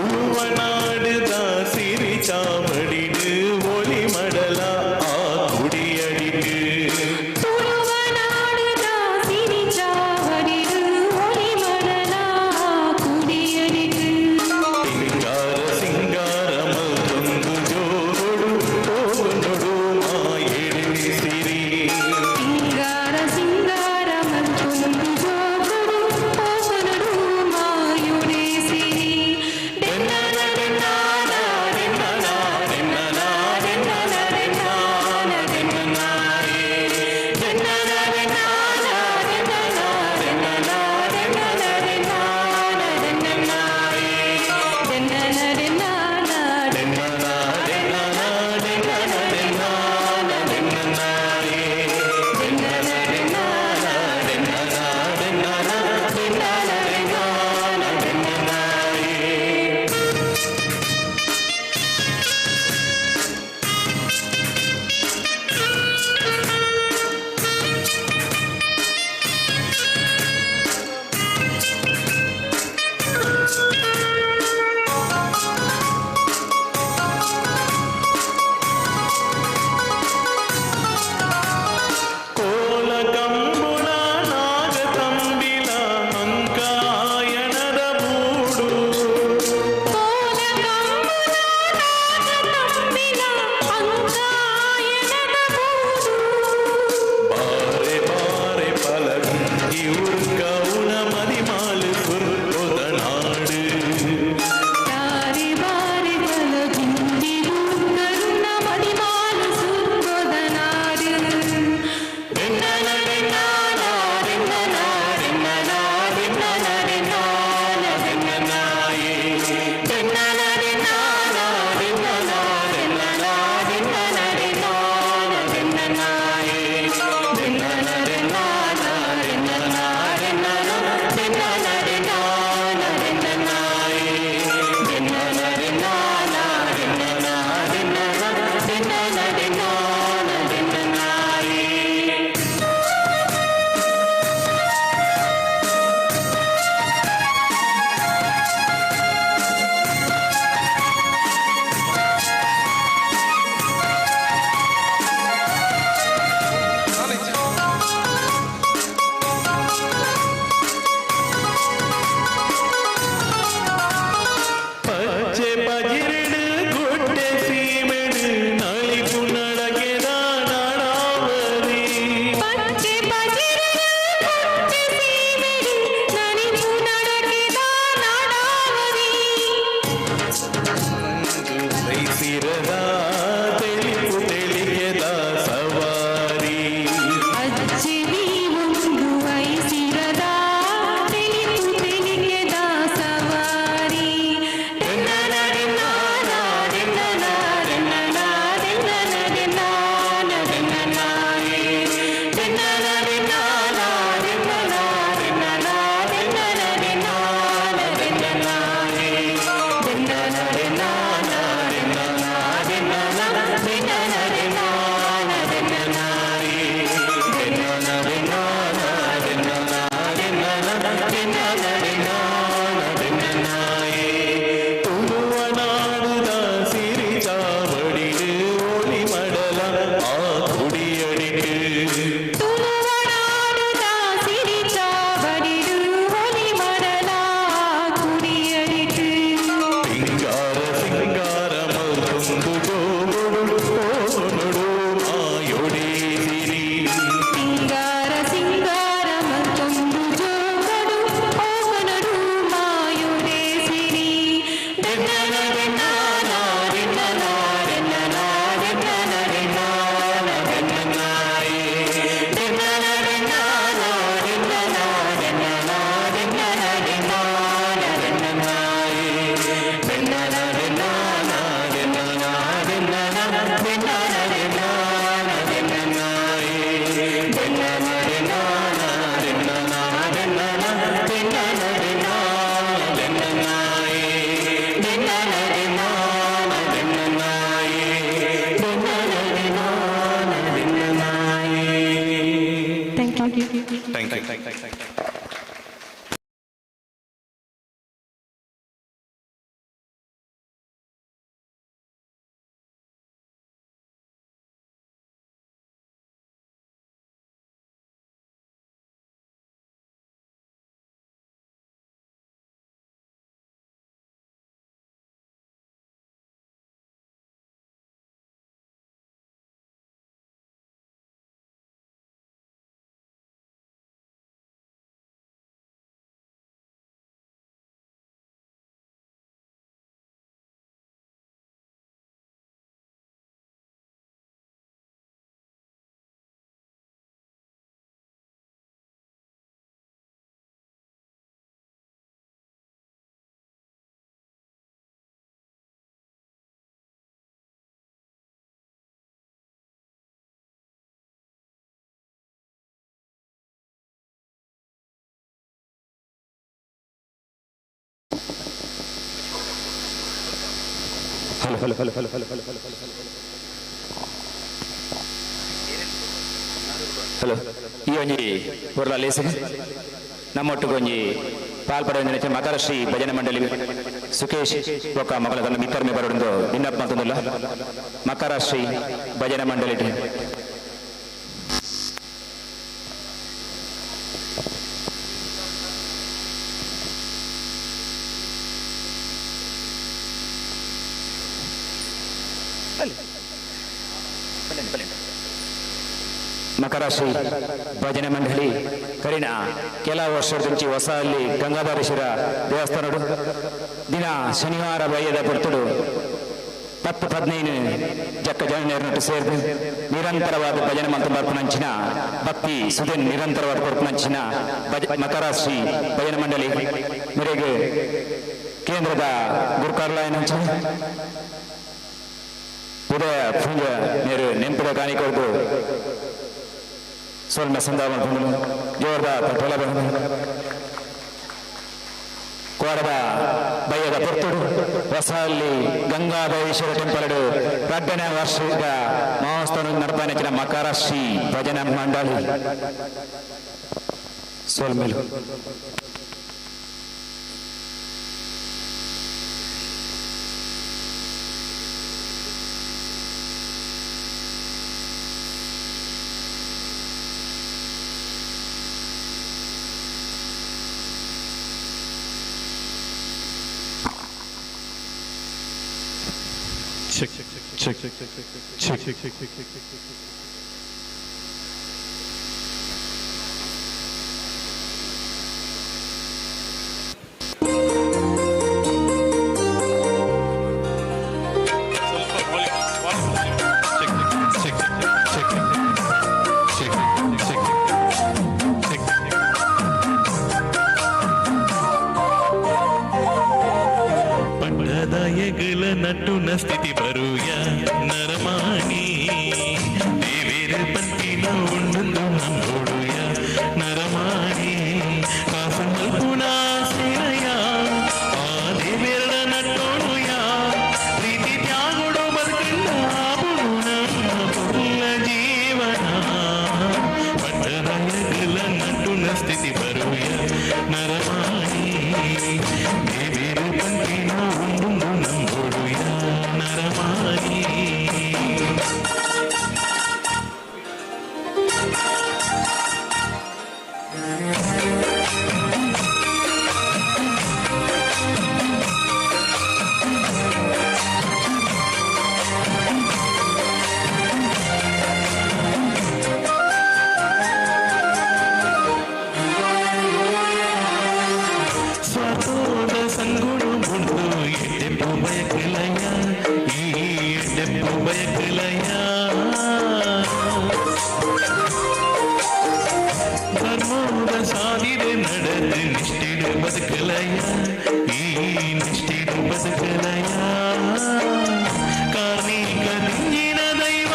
Q: ತುಳುವನಾಡುದ ಸಿರಿ ಚಾಮಡಿಡು ಒಲಿ ಮಡಲ ಆ ಕುಡಿಯಡಿಡು.
R: ತುಳುವನಾಡುದ ಸಿರಿ ಚಾವಡಿಡು ಒಲಿ
Q: ತುಳುವನಾಡುದ ಸಿರಿ ಚಾವಡಿಡು ಒಳಿ ಮಡಲ ಆ ಕುಡಿಯಡಿಡು
T: ತುಳುವನಾಡುದ ಸಿರಿ ಚಾವಡಿಡು ಒಲಿ ಮಡಲ ಕುಡಿಯಡಿಟು
Q: ಸಿಂಗಾರ ಸಿಂಗಾರ ಮಲ್ತೊಂದು ಜೋಗುಡು ಓನುಡು ಮಾಯೊಡೆ ಸಿರಿ
T: ಸಿಂಗಾರ ಸಿಂಗಾರ ಮತ್ತೊಂದು ಜೋಗಡು ಓಗನಡು ಮಾಯುಡೆ ಸಿರಿ ಬೆನ್ನನ ಬೆನ್ನನ ಬೆನ್ನನ ಬೆನ್ನನ ಬೆನ್ನನ ಬೆನ್ನನ ಬೆನ್ನನಾಯೇ ಬೆನ್ನನ ಬೆನ್ನನ ಬೆನ್ನನ ಬೆನ್ನನ ಬೆನ್ನನ ಬೆನ್ನನ ಬೆನ್ನನಾಯೇ
Q: ಬೆನ್ನನ ಬೆನ್ನನ ಬೆನ್ನನ ಬೆನ್ನನ ಬೆನ್ನನ ಬೆನ್ನನ ಬೆನ್ನನಾಯೇ ಬೆನ್ನನ ಬೆನ್ನನ ಬೆನ್ನನ ಬೆನ್ನನ ಬೆನ್ನನ ಬೆನ್ನನ ಬೆನ್ನನಾಯೇ ಬೆನ್ನನ ಬೆನ್ನನ ಬೆನ್ನನಾಯೇ ಬೆನ್ನನ ಬೆನ್ನನ ಬೆನ್ನನಾಯೇ.
T: Thank you.
Q: Thank you. Thank you. Thank you.
S: Hello hello hello hello hello hello hello hello hello ಈ ಒಂಜಿ ಪೊರ್ಲ ಲೇಸನ್ ನಮ್ಮೊಟ್ಟುಗೊಂಜಿ ಪಾಲ್ಪಡ ಮಕರ ಶ್ರೀ ಭಜನೆ ಮಂಡಳಿ ಸುಕೇಶ್ ಬೊಕ್ಕ ಮಗಳ ತನ್ನ ಮಿತ್ತರ್ಮೆ ಬರೊಂದು ಬಿನ್ನಪ್ಪ ಮಲ್ತೊಂದುಲ್ಲ ಮಕರ ಶ್ರೀ ಭಜನೆ ಮಂಡಳಿ. ಮಕರ ಶ್ರೀ ಭಜನೆ ಮಂಡಳಿ ಕರಿನ ಕೆಲ ವರ್ಷದಿಂಚಿ ಹೊಸ ಅಲ್ಲಿ ಗಂಗಾಧರೇಶ್ವರ ದೇವಸ್ಥಾನಡು ದಿನ ಶನಿವಾರ ಬಯ್ಯದ ಪೊರ್ತುಡು 10-15 ಜಕ್ಕ ಜನನೇರ್ನಟ್ಟು ಸೇರ್ದು ನಿರಂತರವಾದ ಭಜನೆ ಮಂತ್ರ ಬರ್ಪುನಂಚಿನ ಭಕ್ತಿ ಸುಧನ್ ನಿರಂತರವಾದ ಕೊರ್ಪುನಂಚಿನ ಮಕರ ಶ್ರೀ ಭಜನೆ ಮಂಡಳಿ ಮೇರೆಗೆ ಕೇಂದ್ರದ ಗುರುಕಾರ್ಲಾಯನಂಚಿನ ಉದಯ ಪೂಂಜ ಮೇರು ನೆಂಪುದ ಕಾಣಿಕೊಡ್ದು ಸೊಲ್ಮೆ ಸಂದಾಮ ಜೋರ್ದ ತಟ್ಟೊಲ ಕೋಡದ ಬಯ್ಯದ ಪೊರ್ತುಡು ಹೊಸಲ್ಲಿ ಗಂಗಾಧರೇಶ್ವರ ಟೆಂಪಲ್ಡು ರಡ್ಡನೇ ವರ್ಷದ ಮಹೋತ್ಸವ ನಡಪನೆಚ್ಚಿನ ಮಕರ ಶ್ರೀ ಭಜನಾ ಮಂಡಳಿ ಸೋಲ್ಮೇಲು.
Q: Check, check, check, check, check, check, check, check. ಪಟ್ಟದಾಯಗಳ ನಟ್ಟುನ ಸ್ಥಿತಿ ಬರುಯ ನರಮಾಣಿ ದೇವೇರ ಪಂತಿನ ಉಣ್ಣು ನಂಬುಡುಯ ನರಮಾಣಿ ಕಾಸು ಮಲ್ಪುನ ಸೇರಯ ಆ ದೇವೇರಡ ನಟ್ಟೋಣುಯ ಪ್ರೀತಿ ತ್ಯಾಗುಡು ಬದುಕಂಡ ಪುಲ್ಲ ಜೀವನ ಪಟ್ಟದಾಯಗಳ ನಟ್ಟುನ ಸ್ಥಿತಿ ಬರುಯ ನರಮಾಣಿ ದೇವೇರು ಪಂಪಿನ ಉಂಡುಂಡು ನಂಬೊಡುಯ ನರಮಾಣಿ. ಸ್ವಾತೋದ ಸಂಗುಡು ಮುಂಡು ಎಡ್ಡೆಪ್ಪು ಬಯಕಲಯ್ಯ, ಈ ಎಡ್ಡೆಪ್ಪು ಬಯಕಲಯ್ಯ. ಧರ್ಮದ ಸಾದಿಡೆ ನಡೆದು ನಿಷ್ಠೆಡು ಬದುಕಲಯ್ಯ, ಈ ನಿಷ್ಠೆಡು ಬದುಕಲಯ್ಯ. ಕಾರ್ಣಿಕ ದಿಂಜಿನ ದೈವ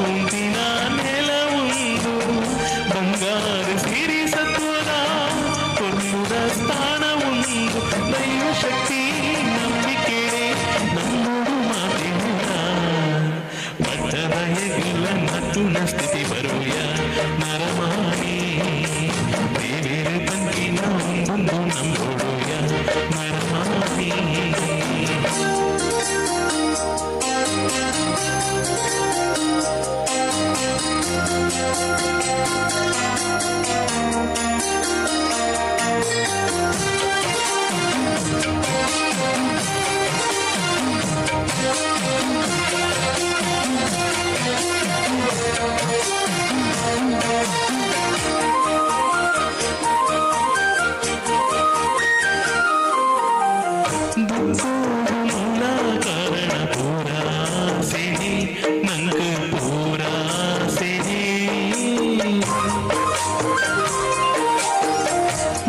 Q: ಉಂಟಿನ ನೆಲ ಉಂದು, ಬಂಗಾರ ಸಿರಿ ಸತ್ವದ ಕೊಲ್ಲುದ ಸ್ಥಾನ ಉಂದು. ದೈವ ಶಕ್ತಿ ನಂಬಿಕೆ ನಮ್ಮೋಡು ಮಾತಿಲ್ಲ, ಪಟ್ಟದ ಹೆಗಲ ನಟ್ಟುನ ಸ್ಥಿತಿ ಬರುಯ ನರಮಾಣಿ. ದೇವೇರು ಪಂಕಿನ ಒಂದೊಂದು ನಂಬೋಡುಯ ನರಮಾಣಿ. ದುಃಖೋಡು ಮೂಲ ಕಾರಣ ಪೂರಾ ಸಿಹಿ ನಂಗೆ ಪೂರಾ ಸಿಹಿ.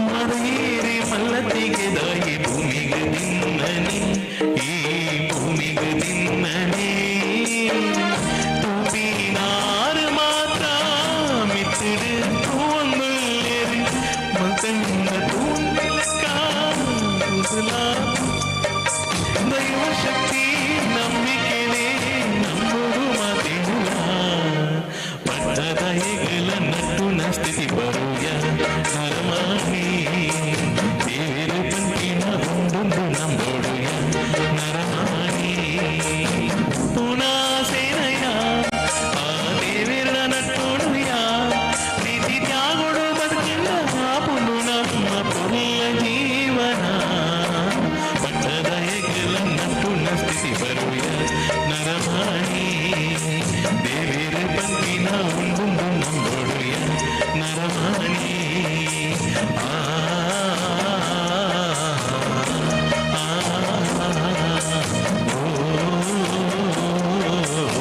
Q: ಮರೆಯೇರಿ ಮಲ್ಲತಿಗೆ ದಾಯಿ ಭೂಮಿಗೆ ನಿನ್ನನೆ, ಈ ಭೂಮಿಗೆ ನಿನ್ನನೆ. ತೂಪಿನಾರು ಮಾತ್ರ ಮಿತ್ತಿಡು ತೂವೊಂದುಲ್ಲೇರಿ ಮಲ್ತಂಡ ತೂಂದಿಲಕ್ಕ. ದೈವ ಶಕ್ತಿ ನಂಬಿಕೆನೆ ನಂಬುದು ಮಾತಿಲ್ಲ, ಪಟ್ಟದ ಹೆಗಲ ನಟ್ಟುನ ಸ್ಥಿತಿ ಬರುಯ ನರಮಾಣಿ. ದೇವರು ಪಂಟಿನ ಒಂದೊಂದು ನಂಬೋಡುಯ ನರಮಾಣಿ. ಪುನಾ ಸೇನಯ್ಯ ಆ ದೇವಿರ ನಟ್ಟೋಡುಯ, ಪ್ರೀತಿ ತ್ಯಾಗೊಡು ಬದುಕಿಲ್ಲ ಪುನು ನಮ್ಮ ಪುಲ್ಲ ಜೀವನ. ಪಟ್ಟದ ಹೆಗಲ ನಟ್ಟುನ ಸ್ಥಿತಿ ಬರುಯ ನರಮಾಣಿ. ದೇವಿರ ಪಂಪಿನ ಒಂದೊಂದು ನಂಬೋಡುಯ ನರಮಾಣಿ. ಆ ಆ, ಆ, ಓ, ಓ, ಓ.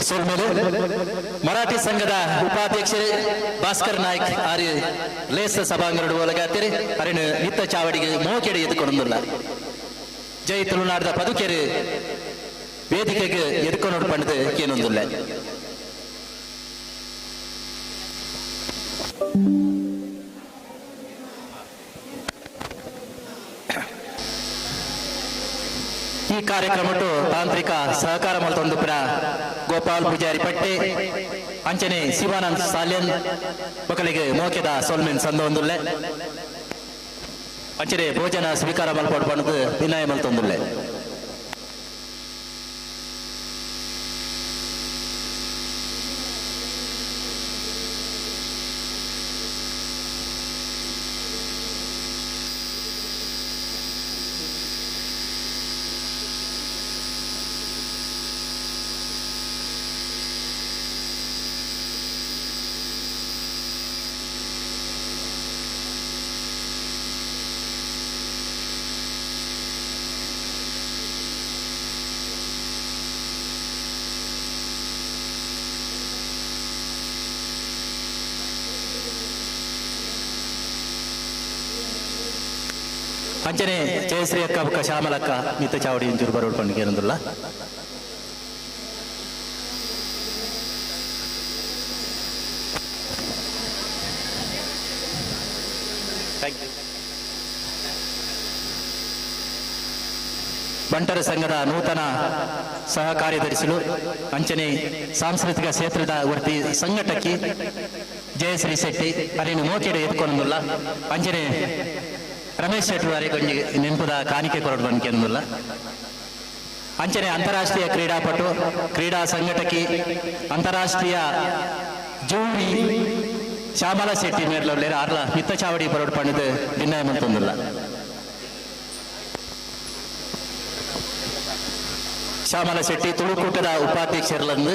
C: ಸೋಲ್ಮೇಲೆ ಮರಾಠಿ ಸಂಘದ ಉಪಾಧ್ಯಕ್ಷರೇ ಭಾಸ್ಕರ್ ನಾಯ್ಕ್ ಆರ್ ಲೇಸ ಸಭಾಂಗಣದ ಒಳಗಾತಿರಿ ಅರಿಣು ನಿತ್ತ ಚಾವಡಿಗೆ ಮೋಕೆಡೆ ಎದ್ಕೊಂಡಿಲ್ಲ. ಜೈ ತುಳುನಾಡದ ಪದುಕೆರೆ ವೇದಿಕೆಗೆ ಎದ್ಕೊಂಡು ಪಂಡದು ಕೇನೊಂದುಲ್ಲ. ಈ ಕಾರ್ಯಕ್ರಮಟ್ಟು ತಾಂತ್ರಿಕ ಸಹಕಾರ ಮಲ್ತೊಂದುಪುರ ಗೋಪಾಲ್ ಪೂಜಾರಿ ಪಟ್ಟೆ ಅಂಚನೆ ಶಿವಾನಂದ್ ಸಾಲ್ಯನ್ ಮಕ್ಕಳಿಗೆ ಮೋಕೆದ ಸೋಲ್ಮೆನ್ ಸಂದೊಂದುಲ್ಲೆ. ಅಂಚನೆ ಭೋಜನ ಸ್ವೀಕಾರ ಮಲ್ಪಡ್ ಪಂಡದು ವಿನಯ ಮಲ್ತೊಂದುಲ್ಲೆ. ಅಂಚನೆ ಜಯಶ್ರೀ ಅಕ್ಕ ಬೊಕ್ಕ ಶ್ಯಾಮಲಕ್ಕ ಮಿತ್ತ ಚಾವಡಿ ಇಂಚೂರು ಬರೋಡು ಪಂಡಿಗೆ ಏನಂದುಲ್ಲ. Thank you. ಬಂಟರ ಸಂಘದ ನೂತನ ಸಹ ಕಾರ್ಯದರ್ಶಿಲು ಅಂಚನೆ ಸಾಂಸ್ಕೃತಿಕ ಕ್ಷೇತ್ರದ ವರ್ತಿ ಸಂಘಟಕಿ ಜಯಶ್ರೀ ಶೆಟ್ಟಿ ಅರೇನು ಮೋಕೆಡೆ ಎತ್ಕೊಂಡುಲ್ಲ. ಅಂಚನೆ ರಮೇಶ್ ಶೆಟ್ಟಿ ಅರೆ ಕೊಂಜಿ ನೆನಪುದ ಕಾಣಿಕೆ ಕೊರಡು ಬಂದ್ಕೆಂದುಲ್ಲ. ಅಂಚನೆ ಅಂತಾರಾಷ್ಟ್ರೀಯ ಕ್ರೀಡಾಪಟು, ಕ್ರೀಡಾ ಸಂಘಟಕಿ, ಅಂತಾರಾಷ್ಟ್ರೀಯ ಜೂರಿ ಶ್ಯಾಮಲಾ ಶೆಟ್ಟಿ ಮೇರ್ಲ ಆರ್ಲ ಮಿತ್ತ ಚಾವಡಿ ಬರೋಡು ಪಂಡದು ಭಿನ್ನಾಯ ಮಂತೊಂದುಲ್ಲ. ಶ್ಯಾಮಲಾ ಶೆಟ್ಟಿ ತುಳುಕೂಟದ ಉಪಾಧ್ಯಕ್ಷರಲ್ಲಂದು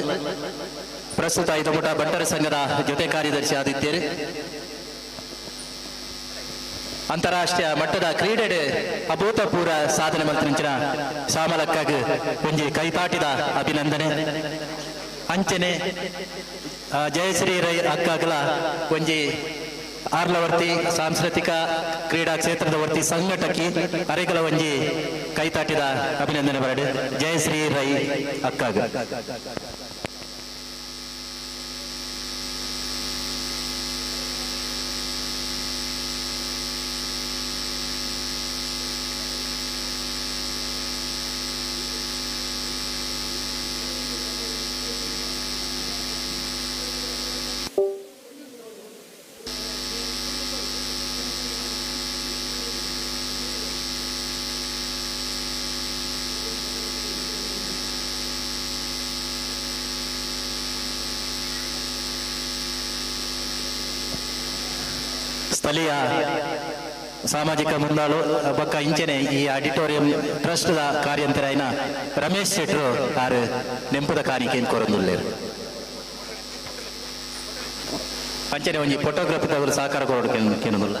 C: ಪ್ರಸ್ತುತ ಐದಮುಟ ಬಂಟರ ಸಂಘದ ಜೊತೆ ಕಾರ್ಯದರ್ಶಿ ಆದಿತ್ಯರು. ಅಂತಾರಾಷ್ಟ್ರೀಯ ಮಟ್ಟದ ಕ್ರೀಡೆ ಅಭೂತಪೂರ್ವ ಸಾಧನೆ ಮಲ್ತಿನ ಶ್ಯಾಮಲಕ್ಕಾಗಿ ಒಂಜಿ ಕೈತಾಟಿದ ಅಭಿನಂದನೆ. ಅಂಚನೆ ಜಯಶ್ರೀ ರೈ ಅಕ್ಕಾಗಲ ಒಂಜಿ ಆರ್ಲವರ್ತಿ ಸಾಂಸ್ಕೃತಿಕ ಕ್ರೀಡಾ ಕ್ಷೇತ್ರದ ವರ್ತಿ ಸಂಘಟಕಿ ಅರೆಗಲ ಒಂಜಿ ಕೈತಾಟಿದ ಅಭಿನಂದನೆ ಬರಡು ಜಯಶ್ರೀ ರೈ ಅಕ್ಕಾಗ. ಸ್ಥಳೀಯ ಸಾಮಾಜಿಕ ಮುಂದಾಳು ಬೊಕ್ಕ ಇಂಚನೆ ಈ ಆಡಿಟೋರಿಯಂ ಟ್ರಸ್ಟ್ the ಕಾರ್ಯಂತರಾಯಿನ ರಮೇಶ್ ಶೆಟ್ರು ಆರು ನೆಂಪುದ ಕಾಣಿಕೆ ಕೊರೊಂದುಲ್ಲೇರು. ಅಂಚನೆ ಒಂಜಿ ಫೋಟೋಗ್ರಫಿ ತವರು ಸಹಕಾರ ಕೊರಡು ಕೇನೊಂದುಲ್ಲ.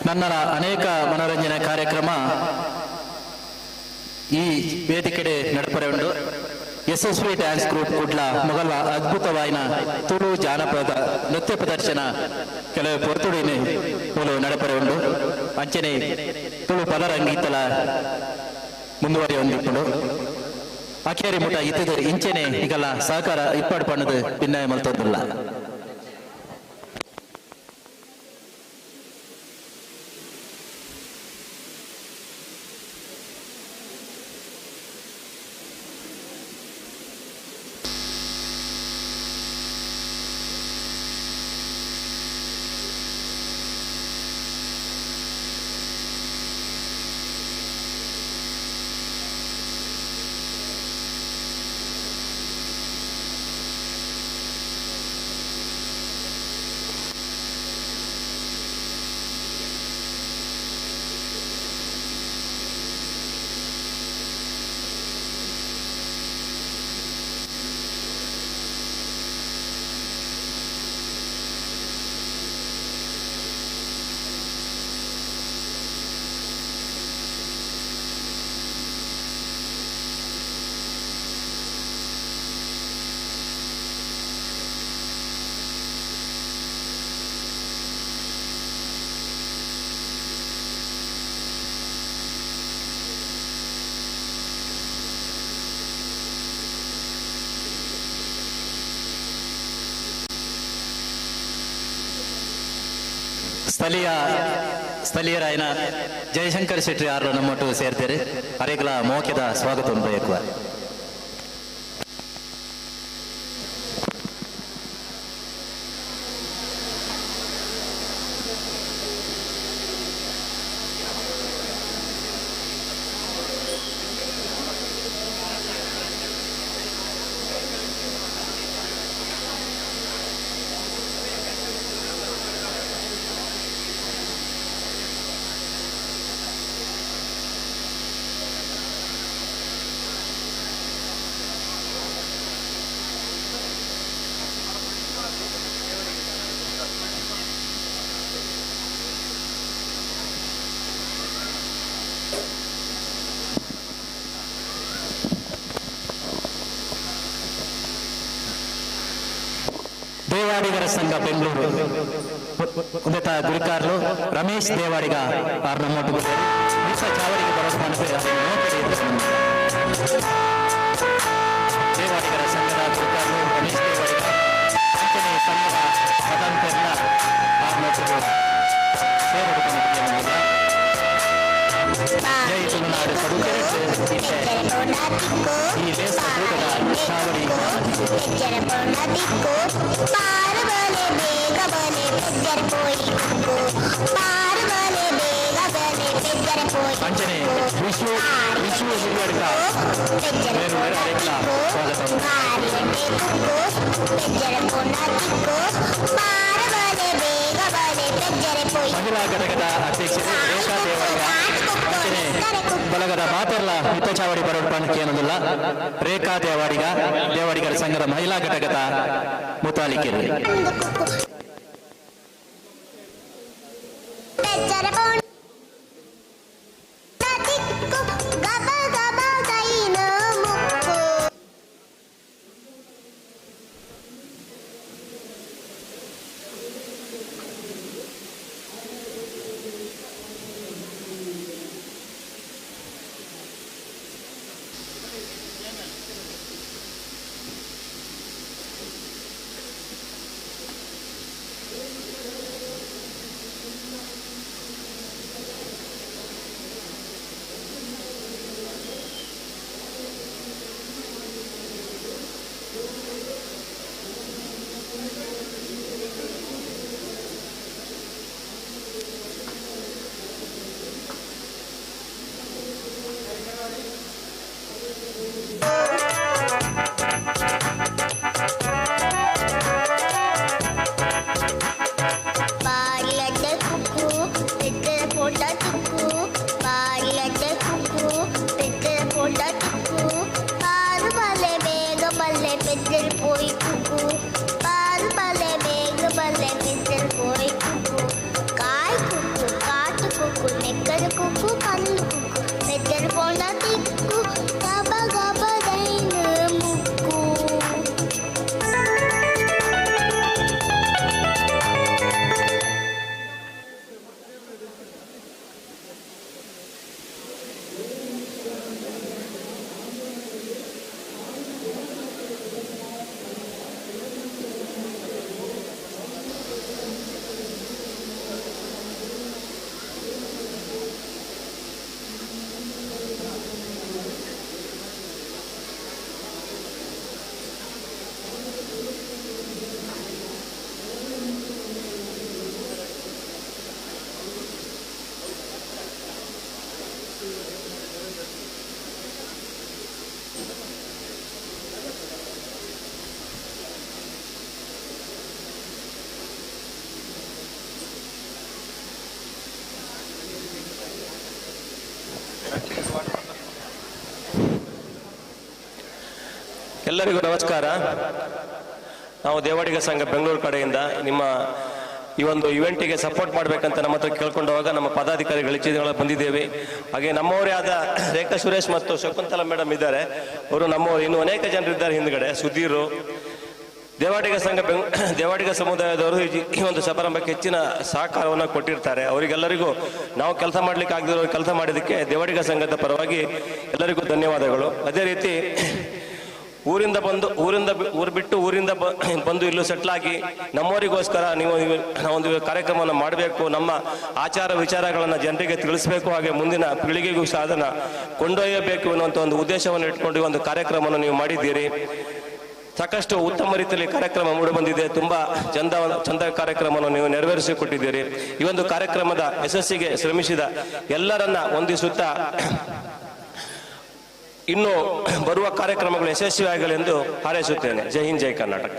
C: ನನ್ನ ಅನೇಕ ಮನೋರಂಜನೆ ಕಾರ್ಯಕ್ರಮ ಈ ವೇದಿಕೆಡೆ ನಡಪರೆ ಉಂಡು. ಯಶಸ್ವಿ ಡ್ಯಾನ್ಸ್ ಗ್ರೂಪ್ ಕುಡ್ಲ ಮೊಗಲ ಅದ್ಭುತವಾಯಿನ ತುಳು ಜಾನಪದ ನೃತ್ಯ ಪ್ರದರ್ಶನ ಕೆಲವು ಪೊರ್ತುಡಿನ ಮೂಲ ನಡಪರೆ ಉಂಡು. ಅಂಚನೆ ತುಳು ಪದರಂಗೀತಲ ಮುಂದುವರಿಯೊಂದಿಪ್ಪುಂಡು. ಅಕೇರಿ ಮುಟ ಇತ್ತದ ಇಂಚನೆ ಈಗಲ ಸಹಕಾರ ಇಪ್ಪಾಡು ಪಣ್ಣದು ಭಿನ್ನಾಯ ಮಲ್ತೊಂದುಲ್ಲ. ಸ್ಥಳೀಯರಾಯನ ಜಯಶಂಕರ್ ಶೆಟ್ಟಿ ಆರ್ಲ ನಮ್ಮೊಟ್ಟು ಸೇರ್ತಾರೆ. ಅರೆಗ್ಲ ಮೋಕೆದ ಸ್ವಾಗತವನ್ನು ಬಯಕುವ. ದೇವಾಡಿಗರ ಸಂಘ ಬೆಂಗಳೂರು ಉನ್ನತ ಗುರುಕಾರ್ಲು ರಮೇಶ್ ದೇವಾಡಿಗ ಆರ್ ನಮ್ಮೊಟ್ಟಿಗೆ ಚಾವಡಿಗೆ ದೇವಾಡಿಗರ ಸಂಘದ ಗುರುಕಾರ್ಲು ರಮೇಶ್ ದೇವಾಡಿಗ ಅಂಚನೆ ಸಂಘದ ಪದಾಂತರ್ನ ಆರ್ ನಮ್ಮೊಟ್ಟಿಗೆ ಸೇರಡು. ಜೈ ತುಳುನಾಡು ಈ ಲೇಸ್ದ ಕೂಟದ ಚಾವಡಿ ಅಂಚನೆ ವಿಶ್ವ ವಿಶ್ವ ಹಿರಿಯಡಿಗ ಬೇರು ಬೇರೆ ಅರೆಗ್ಲ ಸ್ವಾಗತ. ಮಹಿಳಾ ಘಟಕದ ಅಧ್ಯಕ್ಷರು ರೇಖಾ ದೇವಾಡಿಗ ಅಂಚನೆ ಬಲಗದ ಮಾತೆರ್ಲ ಹಿತಚಾವಡಿ ಬರೋಡ್ ಏನೊಂದಿಲ್ಲ ರೇಖಾ ದೇವಾಡಿಗ ದೇವಾಡಿಗರ ಸಂಘದ ಮಹಿಳಾ ಘಟಕದ ಮುತಾಲಿಕೆಯಲ್ಲಿ.
U: ಎಲ್ಲರಿಗೂ ನಮಸ್ಕಾರ. ನಾವು ದೇವಾಡಿಗ ಸಂಘ ಬೆಂಗಳೂರು ಕಡೆಯಿಂದ ನಿಮ್ಮ ಈ ಒಂದು ಇವೆಂಟಿಗೆ ಸಪೋರ್ಟ್ ಮಾಡಬೇಕಂತ ನಮ್ಮ ಹತ್ರ ಕೇಳ್ಕೊಂಡಾಗ ನಮ್ಮ ಪದಾಧಿಕಾರಿಗಳು ಹೆಚ್ಚಿನ ಬಂದಿದ್ದೇವೆ. ಹಾಗೆ ನಮ್ಮವರೇ ಆದ ರೇಖಾ ಸುರೇಶ್ ಮತ್ತು ಶಕುಂತಲಾ ಮೇಡಮ್ ಇದ್ದಾರೆ, ಅವರು ನಮ್ಮವರು. ಇನ್ನು ಅನೇಕ ಜನರಿದ್ದಾರೆ ಹಿಂದ್ಗಡೆ, ಸುಧೀರು. ದೇವಾಡಿಗ ಸಂಘ ದೇವಾಡಿಗ ಸಮುದಾಯದವರು ಈ ಒಂದು ಸಮಾರಂಭಕ್ಕೆ ಹೆಚ್ಚಿನ ಸಹಕಾರವನ್ನು ಕೊಟ್ಟಿರ್ತಾರೆ. ಅವರಿಗೆಲ್ಲರಿಗೂ ನಾವು ಕೆಲಸ ಮಾಡ್ಲಿಕ್ಕೆ ಆಗದಿರೋ ಕೆಲಸ ಮಾಡಿದ್ದಕ್ಕೆ ದೇವಾಡಿಗ ಸಂಘದ ಪರವಾಗಿ ಎಲ್ಲರಿಗೂ ಧನ್ಯವಾದಗಳು. ಅದೇ ರೀತಿ ಊರಿಂದ ಬಂದು ಊರಿಂದ ಊರು ಬಿಟ್ಟು ಊರಿಂದ ಬಂದು ಇಲ್ಲೂ ಸೆಟ್ಲ್ ಆಗಿ ನಮ್ಮವರಿಗೋಸ್ಕರ ನೀವು ಒಂದು ಕಾರ್ಯಕ್ರಮವನ್ನು ಮಾಡಬೇಕು, ನಮ್ಮ ಆಚಾರ ವಿಚಾರಗಳನ್ನು ಜನರಿಗೆ ತಿಳಿಸಬೇಕು, ಹಾಗೆ ಮುಂದಿನ ಪೀಳಿಗೆಗೂ ಸಹ ಅದನ್ನು ಕೊಂಡೊಯ್ಯಬೇಕು ಅನ್ನುವಂಥ ಒಂದು ಉದ್ದೇಶವನ್ನು ಇಟ್ಕೊಂಡು ಈ ಒಂದು ಕಾರ್ಯಕ್ರಮವನ್ನು ನೀವು ಮಾಡಿದ್ದೀರಿ. ಸಾಕಷ್ಟು ಉತ್ತಮ ರೀತಿಯಲ್ಲಿ ಕಾರ್ಯಕ್ರಮ ಮೂಡಿಬಂದಿದೆ. ತುಂಬ ಚಂದ ಚಂದ ಕಾರ್ಯಕ್ರಮವನ್ನು ನೀವು ನೆರವೇರಿಸಿಕೊಟ್ಟಿದ್ದೀರಿ. ಈ ಒಂದು ಕಾರ್ಯಕ್ರಮದ ಯಶಸ್ಸಿಗೆ ಶ್ರಮಿಸಿದ ಎಲ್ಲರನ್ನ ವಂದಿಸುತ್ತಾ ಇನ್ನು ಬರುವ ಕಾರ್ಯಕ್ರಮಗಳು ಯಶಸ್ವಿಯಾಗಲಿ ಎಂದು ಹಾರೈಸುತ್ತೇನೆ. ಜೈ ಹಿಂದ್, ಜೈ ಕರ್ನಾಟಕ.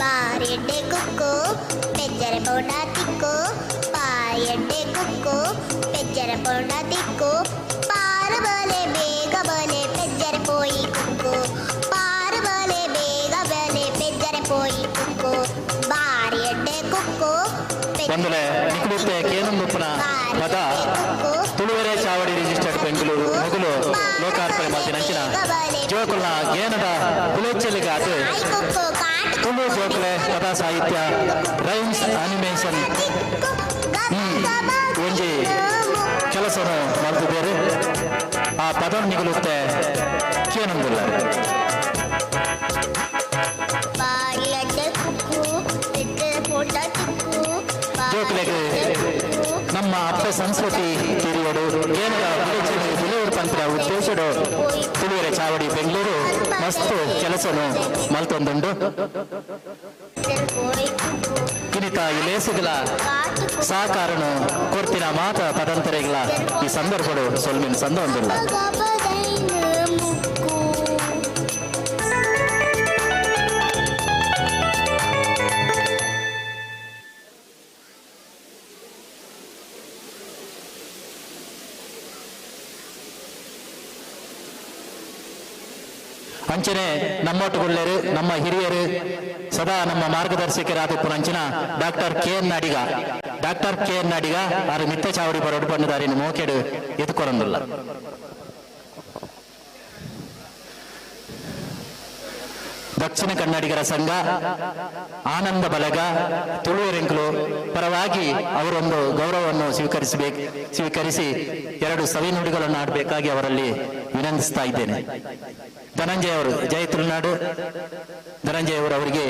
A: ಬಾರೆಡ್ಡೆ ಕುಕ್ಕು ಪೆಜ್ಜರ ಪೌಡ ತಿಕ್ಕು, ಬಾರೆಡ್ಡೆ ಕುಕ್ಕು ಪೆಜ್ಜರ ಪೌಡ ತಿಕ್ಕು, ಪಾರು ಬಲೆ ಬೇಗ ಬಲೆ ಪೆಜ್ಜರ ಪೋಯಿ ಕುಕ್ಕು, ಪಾರು ಬಲೆ ಬೇಗ ಬಲೆ ಪೆಜ್ಜರ ಪೋಯಿ ಕುಕ್ಕು, ಬಾರೆಡ್ಡೆ ಕುಕ್ಕು.
C: ಒಂದಲೆ ನಿಕುಲುತ್ತೆ ಕೇನಂದುಪ್ಪನ ಪದ ತುಳುವೆರೆ ಚಾವಡಿ ರಿಜಿಸ್ಟರ್ಡ್ ಬೆಂಗಳೂರು ಮೊದಲು ಲೋಕಾರ್ಪಣೆ ಮಾತಿನ ಅಂಚಿನ ಜೋಕುಲ್ನ ಗೇನದ ಬುಲೆಚ್ಚಲಿಗಾತು ತುಳು ಜೋಕುಲೆ ಕಥಾ ಸಾಹಿತ್ಯ ರೈಮ್ಸ್ ಅನಿಮೇಷನ್ ಒಂಜಿ ಕೆಲಸನು ಮಲ್ತಿದ್ದೇವೆ. ಆ ಪದ ನಿಗುಲುತ್ತೆ ಕೇನಂದುಲ್ಲ.
A: ಬಾರೆಡ್ಡೆ ಕುಕ್ಕು ಪೆಜ್ಜರ ಪೌಡ ತಿಕ್ಕು,
C: ಜೋಕುಲೆಗೆ ನಮ್ಮ ಅಪ್ಪ ಸಂಸ್ಕೃತಿ ತಿರಿಯಡು ಗೇನದ ಬುಲೆಯೂರು ಪಂತ್ರ ಉದ್ದೇಶಡು ತುಳುವೆರೆ ಚಾವಡಿ ಬೆಂಗಳೂರು ಮಸ್ತ್ ಕೆಲಸನು ಮಲ್ತೊಂದುಂಡು. ಕಿನಿತ ಈ ಲೇಸುಗಳ ಸಹಕಾರನು ಕೊರ್ತಿನ ಮಾತ ಪದಂತರೆಗಳ ಈ ಸಂದರ್ಭಡು ಸೊಲ್ಮಿನ ಸಂದ ಒಂದಿಲ್ಲ. ಅಂಚನೆ ನಮ್ಮೊಟ್ಟುಗುಳ್ಳೇರು ನಮ್ಮ ಹಿರಿಯರು ಸದಾ ನಮ್ಮ ಮಾರ್ಗದರ್ಶಕರಾದ ಪುನಂಚಿನ doctor K N Adiga, doctor K N Adiga ಆರು ಮಿತ್ತ ಚಾವಡಿ ಬರೋಡು ಪಣ್ಣುದಾರಿನ ಮೋಕೆಡು ಎದುಕೊರಂದುಲ್ಲ. ದಕ್ಷಿಣ ಕನ್ನಡಿಗರ ಸಂಘ ಆನಂದ ಬಲಗ ತುಳುವೆರೆಂಕುಲು ಪರವಾಗಿ ಅವರೊಂದು ಗೌರವವನ್ನು ಸ್ವೀಕರಿಸಿ ಎರಡು ಸವಿನುಡಿಗಳನ್ನು ಆಡಬೇಕಾಗಿ ಅವರಲ್ಲಿ ವಿನಂತಿಸ್ತಾ ಇದ್ದೇನೆ. ಧನಂಜಯ ಅವರು, ಜಯ ತುಳುನಾಡು ಧನಂಜಯ ಅವರು ಅವರಿಗೆ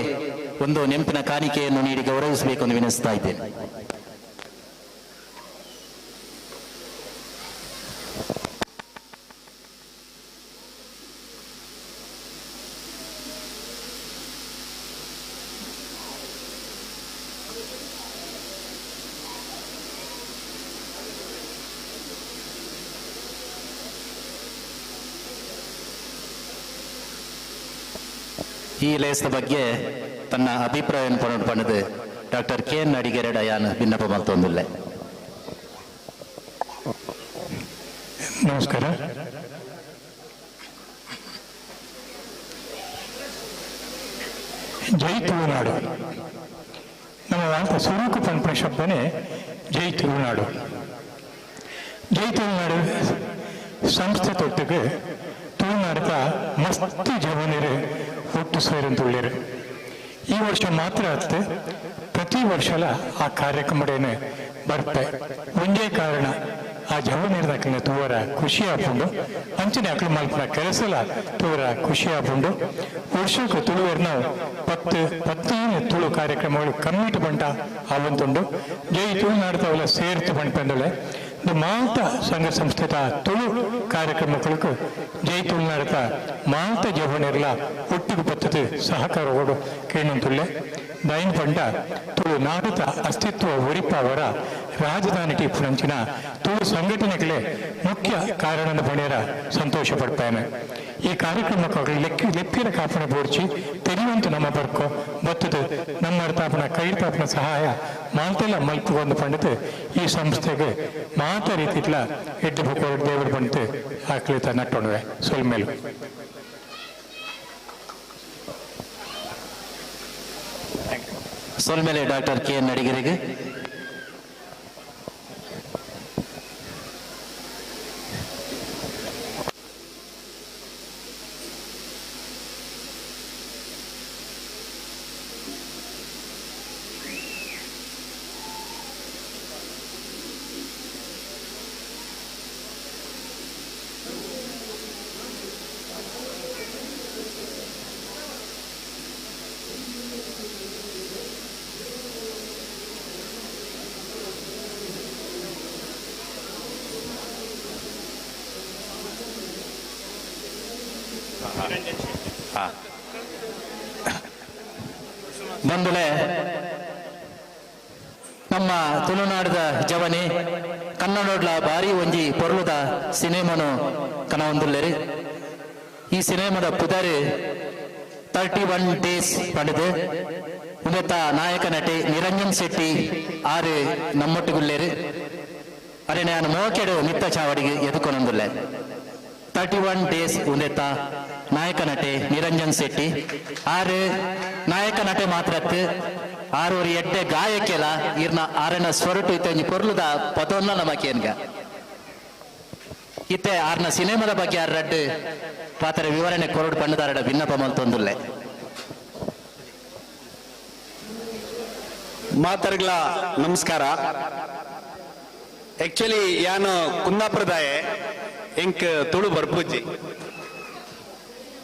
C: ಒಂದು ನೆನಪಿನ ಕಾಣಿಕೆಯನ್ನು ನೀಡಿ ಗೌರವಿಸಬೇಕು ಎಂದು ವಿನಂತಿಸ್ತಾ ಇದ್ದೇನೆ. ಈ ಲೇಸದ ಬಗ್ಗೆ ತನ್ನ ಅಭಿಪ್ರಾಯವನ್ನು ಪಡೆದು ಡಾಕ್ಟರ್ ಕೆ ಎನ್ ಅಡಿಗೆರೆ ಡಯಾನ್ ಭಿನ್ನಪ ಮಲ್ತೊಂದುಲ್ಲೆ.
V: ನಮಸ್ಕಾರ. ಜೈ ತುಳುನಾಡು. ನಮ್ಮ ವಾರ್ತ ಸುರುಕು ಪನ್ಪುನ ಶಬ್ದನೇ ಜೈ ತುಳುನಾಡು. ಜೈ ತುಳುನಾಡು ಸಂಸ್ಥೆ ತೊಟ್ಟಿಗೆ ತುಳುನಾಡದ ಮಸ್ತ್ ಜವನರು ಒಟ್ಟು ಸೇರಂತುಳ್ಳೇರು. ಈ ವರ್ಷ ಮಾತ್ರ ಅತ್ತೆ ಪ್ರತಿ ವರ್ಷಲ ಆ ಕಾರ್ಯಕ್ರಮಡೇನೆ ಬರ್ತೆ. ಒಂದೇ ಕಾರಣ ಆ ಜವನೀರ್ದಕ್ಕಿನ ತೂವರ ಖುಷಿ ಆಪುಂಡು, ಅಂಚನೆ ಅಕ್ಲು ಮಲ್ಪನ ಕೆಲಸಲ ತೂವರ ಖುಷಿ ಆಪುಂಡು. ವರ್ಷಕ್ಕೆ ತುಳುವೆರ್ ನಾವು 10 15 ತುಳು ಕಾರ್ಯಕ್ರಮಗಳು ಕಮ್ಮಿಟ್ ಬಂಟ ಆವಂತುಂಡು. ಜೈ ತುಳುನಾಡ್ತವಲ್ಲ ಸೇರ್ತು ಬಂಟಂದಳೆ ಇದು ಮಾತ ಸಂಘ ಸಂಸ್ಥೆತ ತುಳು ಕಾರ್ಯಕ್ರಮಗಳಿಗೆ ಜೈ ತುಳುನಾಡತ ಮಾತ ಜವನಿರ್ಲ ಒಟ್ಟಿಗೆ ಬತ್ತದ ಸಹಕಾರ ಓಡು ಕೇಣಂತುಳ್ಳೆ. ದೈನ್ ಪಂಡ ತುಳು ನಾಡುತ ಅಸ್ತಿತ್ವ ಒರಿಪಾವರ ರಾಜಧಾನಿ ಟಿಪ್ಪುನಂಚಿನ ತುಳು ಸಂಘಟನೆಗಳೇ ಮುಖ್ಯ ಕಾರಣದ ಪಡೆಯರ ಸಂತೋಷ ಪಡ್ಪಾನೆ. ಈ ಕಾರ್ಯಕ್ರಮಕ್ಕೆ ಲೆಕ್ಕಿರ ಕಾಪಣ ಬೋರ್ಚಿ ತೆರಿಯುವಂತ ನಮ್ಮ ಬರ್ಕೋ ಬತ್ತದ ನಮ್ಮ ತಾಪನ ಕೈ ತಾಪನ ಸಹಾಯ ಮಾತೆಲ್ಲ ಮಲ್ಪು ಒಂದು ಪಂಡತು ಈ ಸಂಸ್ಥೆಗೆ ಮಾತ ರೀತಿಟ್ಲ ಎಡ್ಡು ಬುಕ್ಕ ದೇವರು ಬಂತು ಹಾಕ್ಲಿತ ನಟ್ಟೊಣವೆ ಸೊಲ್ಮೇಲು.
C: ಸೊಲ್ಮೇಲೆ ಡಾಕ್ಟರ್ ಕೆ ಎನ್ ಅಡಿಗರಿಗೆ. ಬಂಧುಗಳೇ, ನಮ್ಮ ತುಳುನಾಡದ ಜವನಿ ಕನ್ನಡೋಡ್ಲ ಬಾರಿ ಒಂಜಿ ಪೊರ್ಲುದ ಸಿನಿಮಾನು ಕನವೊಂದುಲ್ಲೆರಿ. ಈ ಸಿನಿಮಾದ ಪುದರ್ 31 ಡೇಸ್ ಪಡೆದು ಉಂದೆತ ನಾಯಕ ನಟಿ ನಿರಂಜನ್ ಶೆಟ್ಟಿ ಆರು ನಮ್ಮೊಟ್ಟುಗುಲ್ಲೇರು. ಅರೆ ನಾನು ಮೋಕೆಡು ಮಿತ್ತ ಚಾವಡಿಗೆ ಎದುಕೊನೊಂದುಲ್ಲೆ. 31 ಡೇಸ್ ಉಂದೆತ ನಾಯಕ ನಟೆ ನಿರಂಜನ್ ಶೆಟ್ಟಿ ಆರು ನಾಯಕ ನಟೆ ಮಾತ್ರತ್ತು ಆರೂರು ಎಡ್ಡೆ ಗಾಯಕ್ಕೆಲ ಇರ್ನ ಆರನ ಸ್ವರಟು ಇತ್ತೆ ಒಂಜಿ ಪೊರ್ಲುದ ಪದೊನ್ನ ನಮಕೇನ್ಗ ಇತ್ತೆ ಆರ್ನ ಸಿನಿಮಾದ ಬಗ್ಗೆ ಆರ್ ರಡ್ಡು ಪಾತ್ರ ವಿವರಣೆ ಕೊರಡು ಪಣ್ಣದಾರಡ ಭಿನ್ನಪ ಮಲ್ತೊಂದುಲ್ಲೆ.
F: ಮಾತರ್ಗಳ ನಮಸ್ಕಾರ. ಆಕ್ಚುಲಿ ಯಾನು ಕುಂದಾಪುರದಾಯೆ ಎಂಕ್ ತುಳು ಬರ್ಪೂಜಿ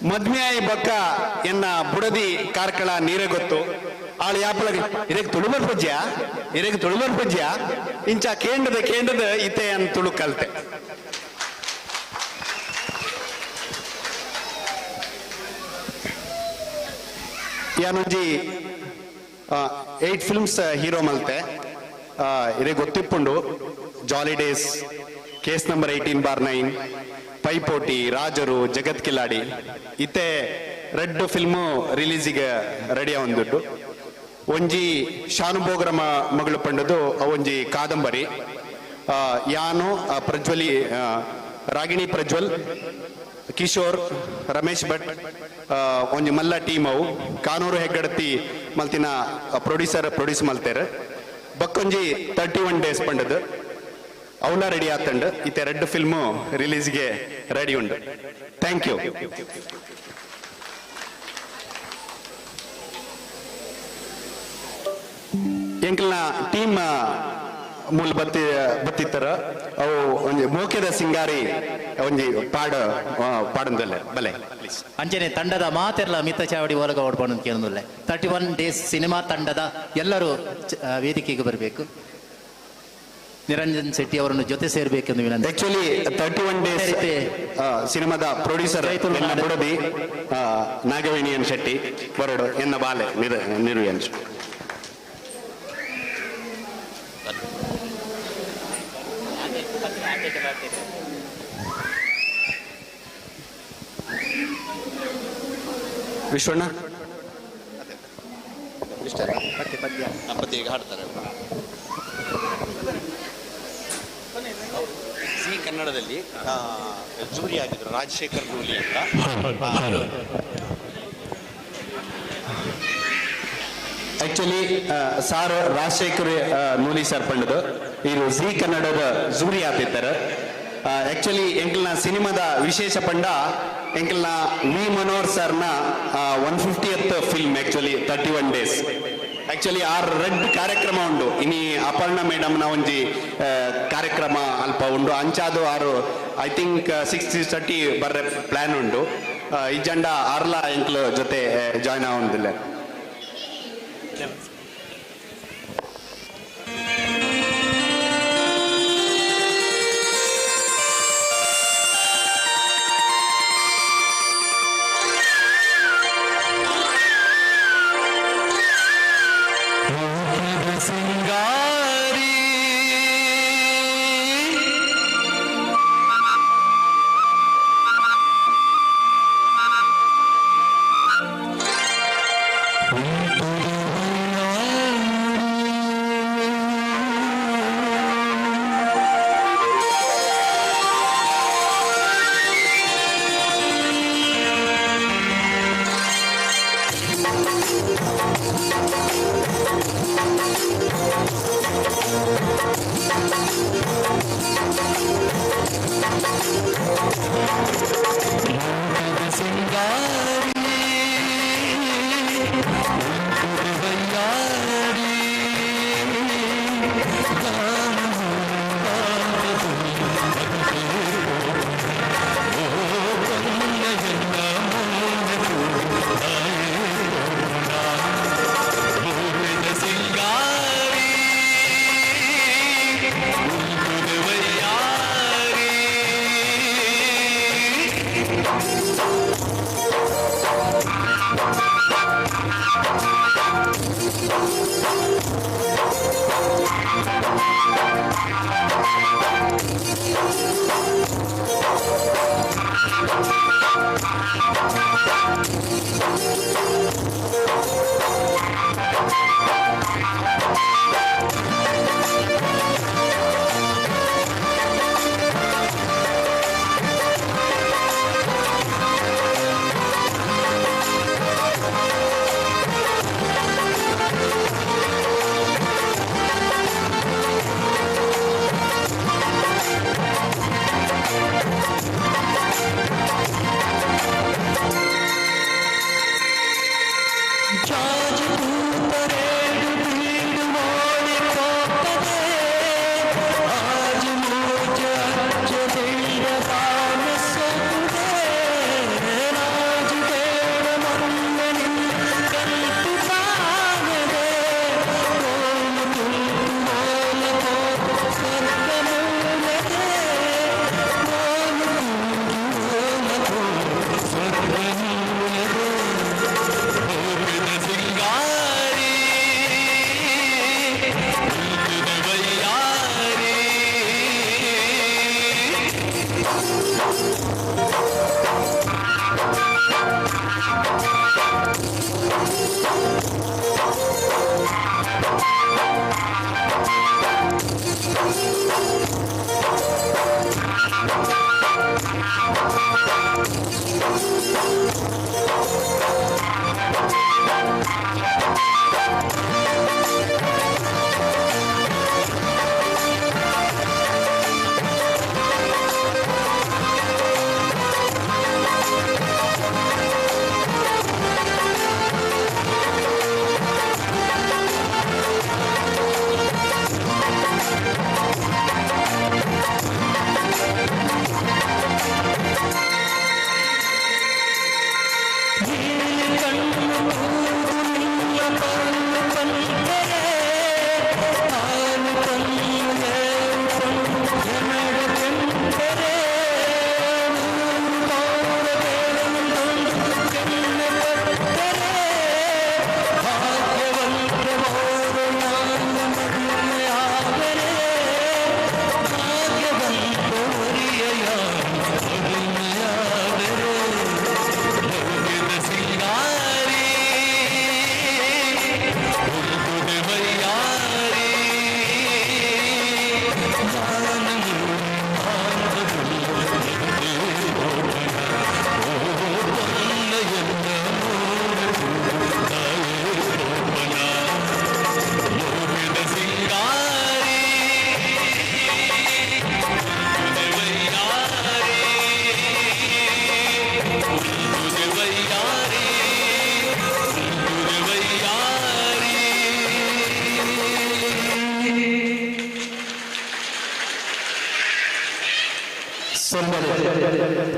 F: ಮದ್ಮೆಯಾಯಿ ಬಕ್ಕ ಎನ್ನ ಬುಡದಿ ಕಾರ್ಕಳ ನೀರೇ ಗೊತ್ತು ಆಳು ಯಾಪಲ ಇರಕ್ಕೆ ತುಳು ಬರ್ಪೂಜ್ಯ ಇರಕ್ಕೆ ತುಳು ಬರ್ಪೂಜ್ಯ ಇಂಚ ಕೇಂದ್ರದ ಕೇಂದ್ರದ ಇತ್ತೆ ಅನ್ ತುಳು ಕಲ್ತೆ. ಯಾನೊಂಜಿ 8 ಫಿಲ್ಮ್ಸ್ ಹೀರೋ ಮಲ್ತೆ ಇದೇ ಗೊತ್ತಿಪ್ಪುಂಡು. Jolly days, case number 18/9, Paipoti, ರಾಜರು, ಜಗತ್ ಕಿಲಾಡಿ ಇತ್ತೆ ರೆಡ್ ಫಿಲ್ಮು ರಿಲೀಸಿಗೆ ರೆಡಿ ದುಡ್ಡು. ಒಂಜಿ ಶಾನುಭೋಗರ ಮಗಳು ಪಂಡದು ಅವೊಂಜಿ ಕಾದಂಬರಿ. ಯಾನು ಪ್ರಜ್ವಲಿ ರಾಗಿಣಿ ಪ್ರಜ್ವಲ್, ಕಿಶೋರ್, ರಮೇಶ್ ಭಟ್ ಒಂಜಿ ಮಲ್ಲ ಟೀಮ್ ಅವು ಕಾನೂರು ಹೆಗ್ಗಡತಿ ಮಲ್ತಿನ ಪ್ರೊಡ್ಯೂಸರ್ ಪ್ರೊಡ್ಯೂಸ್ ಮಲ್ತೇರು. ಬಕ್ಕೊಂಜಿ 31 ಡೇಸ್ ಪಂಡದು ಅವಳ ರೆಡಿ ಆತಂಡು ಇತ್ತೆ ರೆಡ್ ಫಿಲ್ಮು ರಿಲೀಸ್ಗೆ ರೆಡಿ ಉಂಡು. Thank you. ಎಂಕಲ್ನ ಟೀಮ್ ಮೂಲ ಬತ್ತಿ ಬತ್ತಿತ್ತರ ಅವು ಒಂಜಿ ಮೋಕೆದ ಸಿಂಗಾರಿ ಒಂಜಿ ಪಾಡ ಪಾಡಂದಲ್ಲ ಬಲೆ.
C: ಅಂಚನೆ ತಂಡದ ಮಾತೆಲ್ಲ ಮಿತ್ತ ಚಾವಡಿ ಒಳಗ ಓಡ್ಬಂದು ಕೇಳೋದಿಲ್ಲ. 31 ಡೇಸ್ ಸಿನಿಮಾ ತಂಡದ ಎಲ್ಲರೂ ವೇದಿಕೆಗೆ ಬರಬೇಕು. ನಿರಂಜನ್ ಶೆಟ್ಟಿ ಅವರನ್ನು ಜೊತೆ ಸೇರಬೇಕೆಂದು ವಿನಂತಿ.
F: ಆಕ್ಚುಲಿ 31 ಡೇಸ್ ಸಿನಿಮಾದ ಪ್ರೊಡ್ಯೂಸರ್ ಎನ್ನ ಬುಡದಿ ನಾಗವೇಣಿಯನ್ ಶೆಟ್ಟಿ ಬರಡು ಎನ್ನ ಬಾಲೆ ನಿರುಯನ್. ವಿಶ್ವಣ್ಣ
G: ಪದ್ಯ ಹಾಡ್ತಾರೆ.
W: ಜಿ ಕನ್ನಡದಲ್ಲಿ ಜೂರಿ ಆಗಿದ್ರು ರಾಜಶೇಖರ್ ನೂಲಿ ಅಂತ.
F: Actually sir Rajashekar Nooli sir ಪಂಡದು ಇದು ಜಿ ಕನ್ನಡದ ಜೂರಿ ಆತಿದ್ದಾರೆ. ಆಕ್ಚುಲಿ ಎಂಕಲ್ನ ಸಿನಿಮಾದ ವಿಶೇಷ ಪಂಡ ಎಂಕಲ್ನ ವಿ ಮನೋಹರ್ ಸರ್ನ 150th film actually 31 days. Actually are red ಕಾರ್ಯಕ್ರಮ ಉಂಡು ಇನಿ ಅಪರ್ಣ ಮೇಡಮ್ನ ಒಂಜಿ ಕಾರ್ಯಕ್ರಮ ಅಲ್ಪ ಉಂಡು ಅಂಚಾದು ಆರು I think 6:30 ಬರ್ರೆ ಪ್ಲಾನ್ ಉಂಡು. ಈ ಜಂಡ ಆರ್ಲ ಎಂಕ್ಲು ಜೊತೆ ಜಾಯ್ನ್ ಆಗುದಿಲ್ಲ.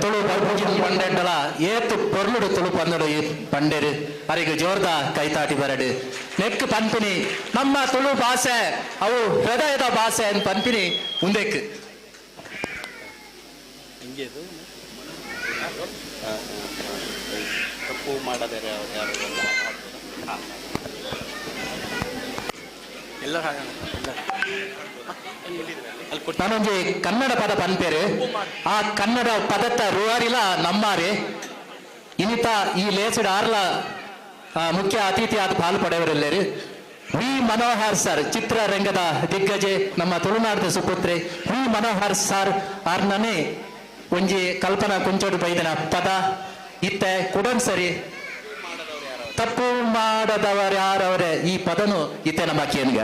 C: Tulu ಪಂಪುಜಿನ ಪಂಡೆಂಡಲ ಏತು ಪೊರ್ಲುಡು ತುಳು ಪಂದಡು ಈ ಪಂಡೇರು ಅರೆಗ್ ಜೋರ್ದ ಕೈತಾಟಿ ಬರಡು ನೆಕ್ ಪನ್ಪಿನಿ ನಮ್ಮ ತುಳು ಭಾಷೆ ಅವು ಹೃದಯದ ಭಾಷೆ ಅಂತ ಪನ್ಪಿನಿ ಉಂದೆಕ್
W: ತಪ್ಪು ಮಾಡದರೆ ಯಾರು
J: ಎಲ್ಲ
C: ನಾನೊಂಜಿ ಕನ್ನಡ ಪದ ಪನ್ಪೇರು ಆ ಕನ್ನಡ ಪದತ್ತ ರೂವಾರಿಲ ನಮ್ಮಾರೆ ಇನಿತ ಈ ಲೇಸಿಡ್ ಆರ್ಲ ಮುಖ್ಯ ಅತಿಥಿ ಆದ ಪಾಲು ಪಡೆಯವರೆಲ್ಲರು ವಿ ಮನೋಹರ್ ಸರ್ ಚಿತ್ರರಂಗದ ದಿಗ್ಗಜೆ ನಮ್ಮ ತುಳುನಾಡಿದ ಸುಪುತ್ರೆ ವಿ ಮನೋಹರ್ ಸರ್ ಆರ್ನನೇ ಒಂಜಿ ಕಲ್ಪನಾ ಕುಂಚೋಡು ಬೈದನ ಪದ ಇತ್ತೆ ಕುಡನ್ ಸರಿ ತಪ್ಪು ಮಾಡದವರು ಯಾರವರೇ ಈ ಪದನು ಇತ್ತೆ ನಮ್ಮ ಕೇನ್ಗ.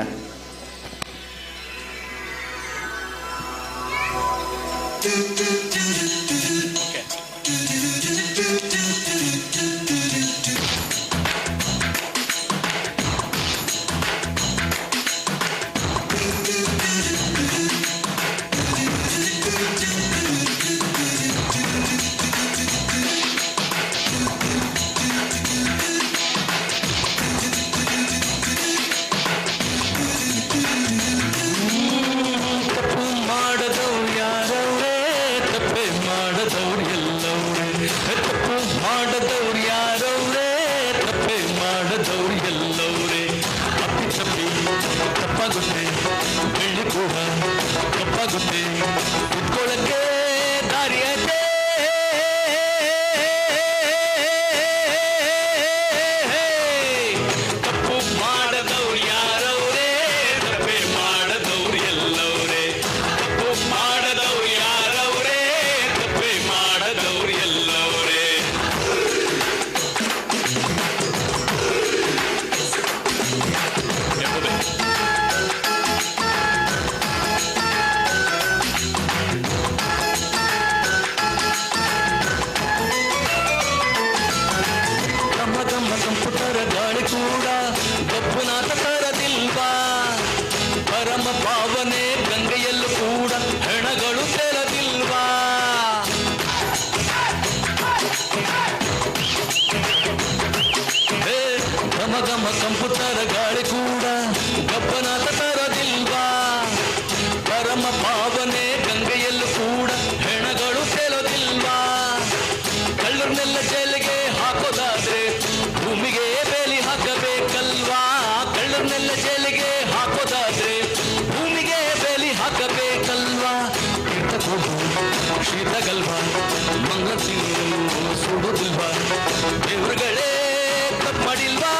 Q: ತಪ್ಪು ಮಾಡದವು ಯಾರವರೇ, ತಪ್ಪು
B: ಪರಮ ಕಂಪುತರ ಗಾಳಿ ಕೂಡ ಗಬ್ಬನಾಥ ತರದಿಲ್ವಾ? ಪರಮ ಪಾವನೆ ಗಂಗೆಯಲ್ಲೂ ಕೂಡ ಹೆಣಗಳು ತೇಲೋದಿಲ್ವಾ? ಕಳ್ಳರನ್ನೆಲ್ಲ ಜೈಲಿಗೆ ಹಾಕೋದಾದ್ರೆ ಭೂಮಿಗೆ ಬೇಲಿ ಹಾಕಬೇಕಲ್ವಾ? ಕಳ್ಳರನ್ನೆಲ್ಲ ಜೈಲಿಗೆ ಹಾಕೋದಾದ್ರೆ ಭೂಮಿಗೆ ಬೇಲಿ ಹಾಕಬೇಕಲ್ವಾ? ತೀರ್ಥಕೋಡು ಶೀತಗಲ್ವಾ, ಮಂಗಳ ಸುಡುದಿಲ್ವಾ? ದೇವರುಗಳೇ ತಪ್ಪು ಮಾಡಿಲ್ವಾ?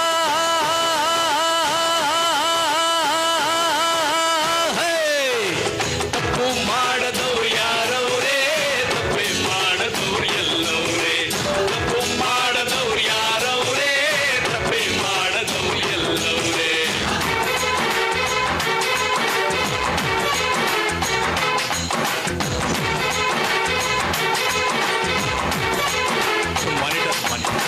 B: ಹೇ! ತಪ್ಪು ಮಾಡದವ್ರು ಯಾರವ್ರೇ? ತಪ್ಪೇ ಮಾಡದವ್ರು ಎಲ್ಲವ್ರೇ. ತಪ್ಪು ಮಾಡದವ್ರು ಯಾರವ್ರೇ? ತಪ್ಪೇ ಮಾಡದವ್ರು ಎಲ್ಲವ್ರೇ. Monitor monitor.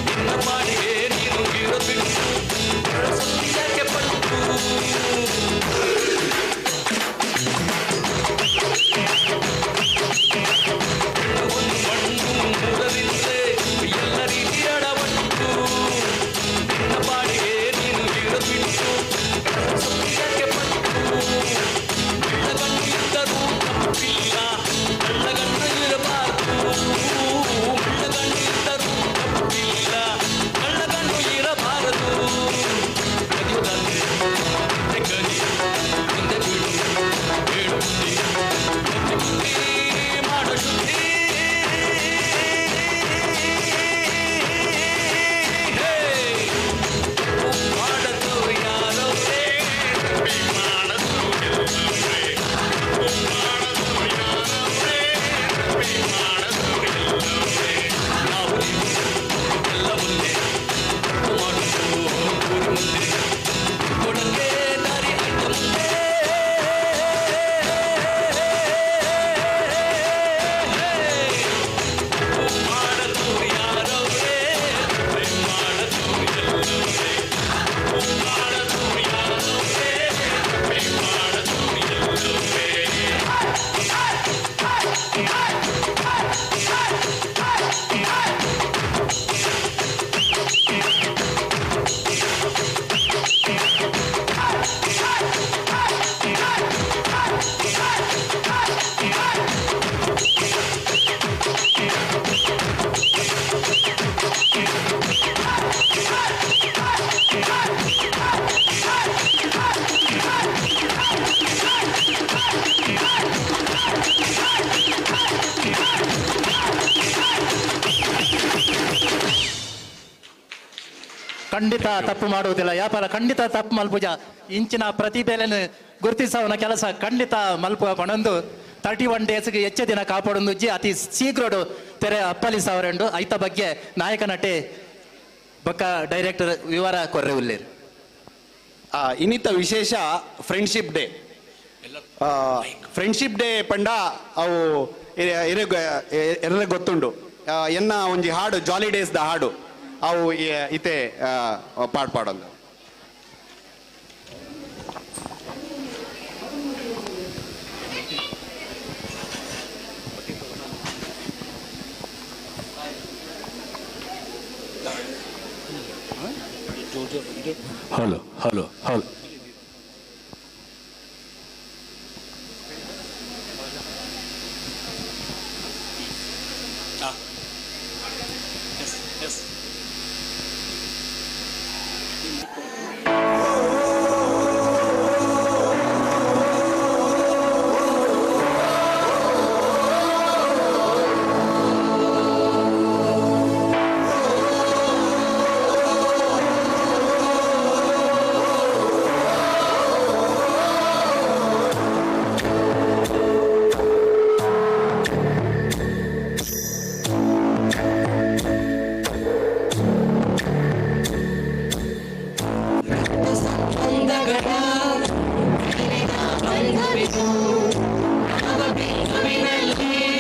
B: ನಿನ್ನ ಪಾಡಿಗೆ ನೀನು ಇರೋ ಬಿಟ್ಟು ಯಾಕೆ ಪಟ್ಟು? ಮಣ್ಣು ಮೂರರಿಂದೆ ಎಲ್ಲ ರೀತಿಯ ಅಡವಟ್ಟು. ನಿನ್ನ ಪಾಡಿಗೆ ನೀನು ಇರೋ ಬಿಟ್ಟು ಯಾಕೆ ಪಟ್ಟು? ಕಣ್ಣು ಇದ್ದರೂ ತಪ್ಪಿಲ್ಲ, ಕಳ್ಳಗಣ್ಣು ಇರಬಾರದು. ಕಳ್ಳಗಣ್ಣು ಇದ್ದರೂ ತಪ್ಪಿಲ್ಲ, ಕಳ್ಳಗಣ್ಣು ಇರಬಾರದು. ಕದಿಯುವುದಂದ್ರೆ ಕದಿ, ಮುಂದೆ ಬೀಳು ಹೇಳು ಬುದ್ಧಿ, ಬುದ್ಧಿ ಬುದ್ಧಿ ಮಾಡೋ ಶುದ್ಧಿ. ಹೇ! ತಪ್ಪು ಮಾಡದವ್ರು ಯಾರವ್ರೇ? ತಪ್ಪಿ ಮಾಡದವ್ರು ಎಲ್ಲವ್ರೇ. ತಪ್ಪು ಮಾಡದವ್ರು ಯಾರವ್ರೇ? ತಪ್ಪಿ ಮಾಡದವ್ರು ಎಲ್ಲವ್ರೇ. ನಾವು ನೀವು ಎಲ್ಲ ಒಂದೇ, ತಪ್ಪು ಮಾಡೋದು ಊರು ಮುಂದೆ, ಕೊಡಕ್ಕೆ ದಾರಿ ಅಡ್ಡ ಮುಂದೆ. ತಪ್ಪು ಮಾಡದವ್ರು ಯಾರವ್ರೇ? ತಪ್ಪೇ ಮಾಡದವ್ರು ಎಲ್ಲವ್ರೇ. ತಪ್ಪು ಮಾಡದವ್ರು ಯಾರವ್ರೇ? ತಪ್ಪೇ ಮಾಡದವ್ರು ಎಲ್ಲವ್ರೇ.
C: ಖಂಡಿತ ತಪ್ಪು ಮಾಡುವುದಿಲ್ಲ ವ್ಯಾಪಾರ, ಖಂಡಿತ ತಪ್ಪು ಮಲ್ಪುಜ. ಇಂಚಿನ ಪ್ರತಿಭೆಯನ್ನು ಗುರುತಿಸವನ ಕೆಲಸ ಖಂಡಿತ ಮಲ್ಪ ಪಣೊಂದು 31 ಡೇಸ್ಗೆ ಹೆಚ್ಚು ದಿನ ಕಾಪಾಡೊಂದುಜ್ಜಿ ಅತಿ ಶೀಘ್ರಡು ತೆರೆ ಅಪ್ಪಲಿಸವರೆಂಡು ಐತ ಬಗ್ಗೆ ನಾಯಕ ನಟೆ ಬೊಕ್ಕ ಡೈರೆಕ್ಟರ್ ವಿವರ ಕೊರ್ರೆ ಉಲ್ಲೇರು.
F: ಇನ್ನಿತ ವಿಶೇಷ ಫ್ರೆಂಡ್ಶಿಪ್ ಡೇ. ಫ್ರೆಂಡ್ಶಿಪ್ ಡೇ ಪಂಡ ಅವು ಎಲ್ಲ ಗೊತ್ತುಂಡು. ಎನ್ನ ಒಂಜಿ ಹಾಡು ಜಾಲಿ ಡೇಸ್ the ಹಾಡು ಅವು ಇತೆ ಪಾಡ್ ಪಾಡೊಂದು.
N: Hello hello hello.
B: Yes yes.
T: ಬಂಧವಿದು, ಬಂಧವಿದು,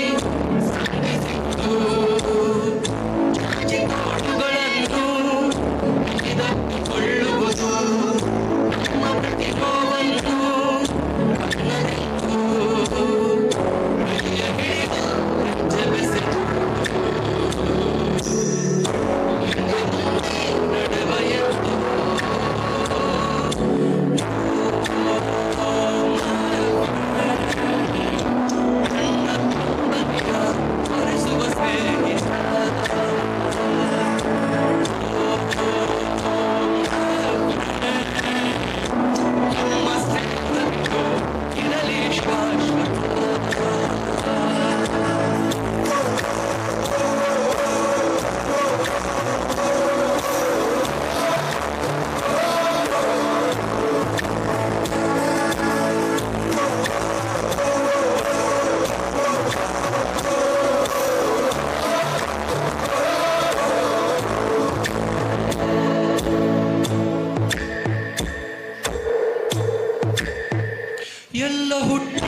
B: ಎಲ್ಲ ಹುಟ್ಟಿ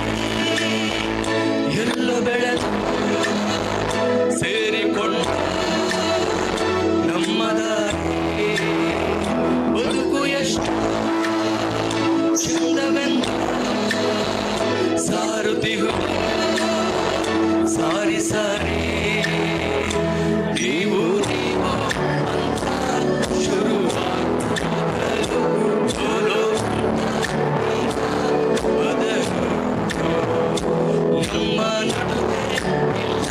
B: ಎಲ್ಲ ಬೆಳೆದ ಸೇರಿಕೊಂಡು ನಮ್ಮ ದಾರಿ ಬದುಕು ಎಷ್ಟು ಚಂದವೆಂದು ಸಾರುತಿಹು ಸಾರಿ ಸಾರಿ ನೀವು ನೀವು ಅಂತ ಶುರುವಾಗಲು ಬೋಲೋ ಬದಲು ನಮ್ಮ ನಡುವೆ ಇಲ್ಲ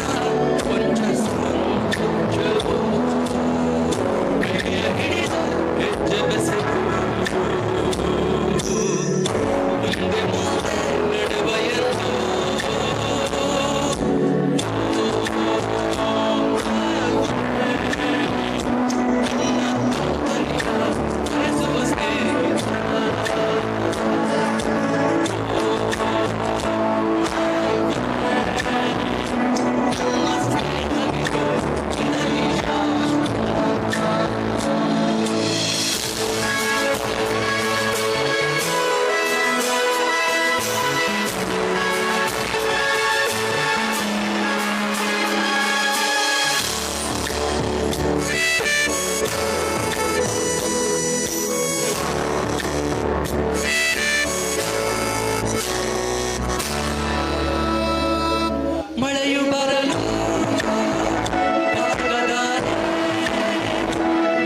B: ಕೊಂಚ ಸಂಕೋಚವು ಕೈಯ ಹಿಡಿದು ಹೆಜ್ಜೆ ಬೆಸೆದು ಮುಂದೆ ಮುಂದೆ ನಡೆವ ಎಂದು ಕರೆಸುವ ಸ್ನೇಹಿತ ಮಳೆಯು ಬರಲು ಕಾಗದಾನೆ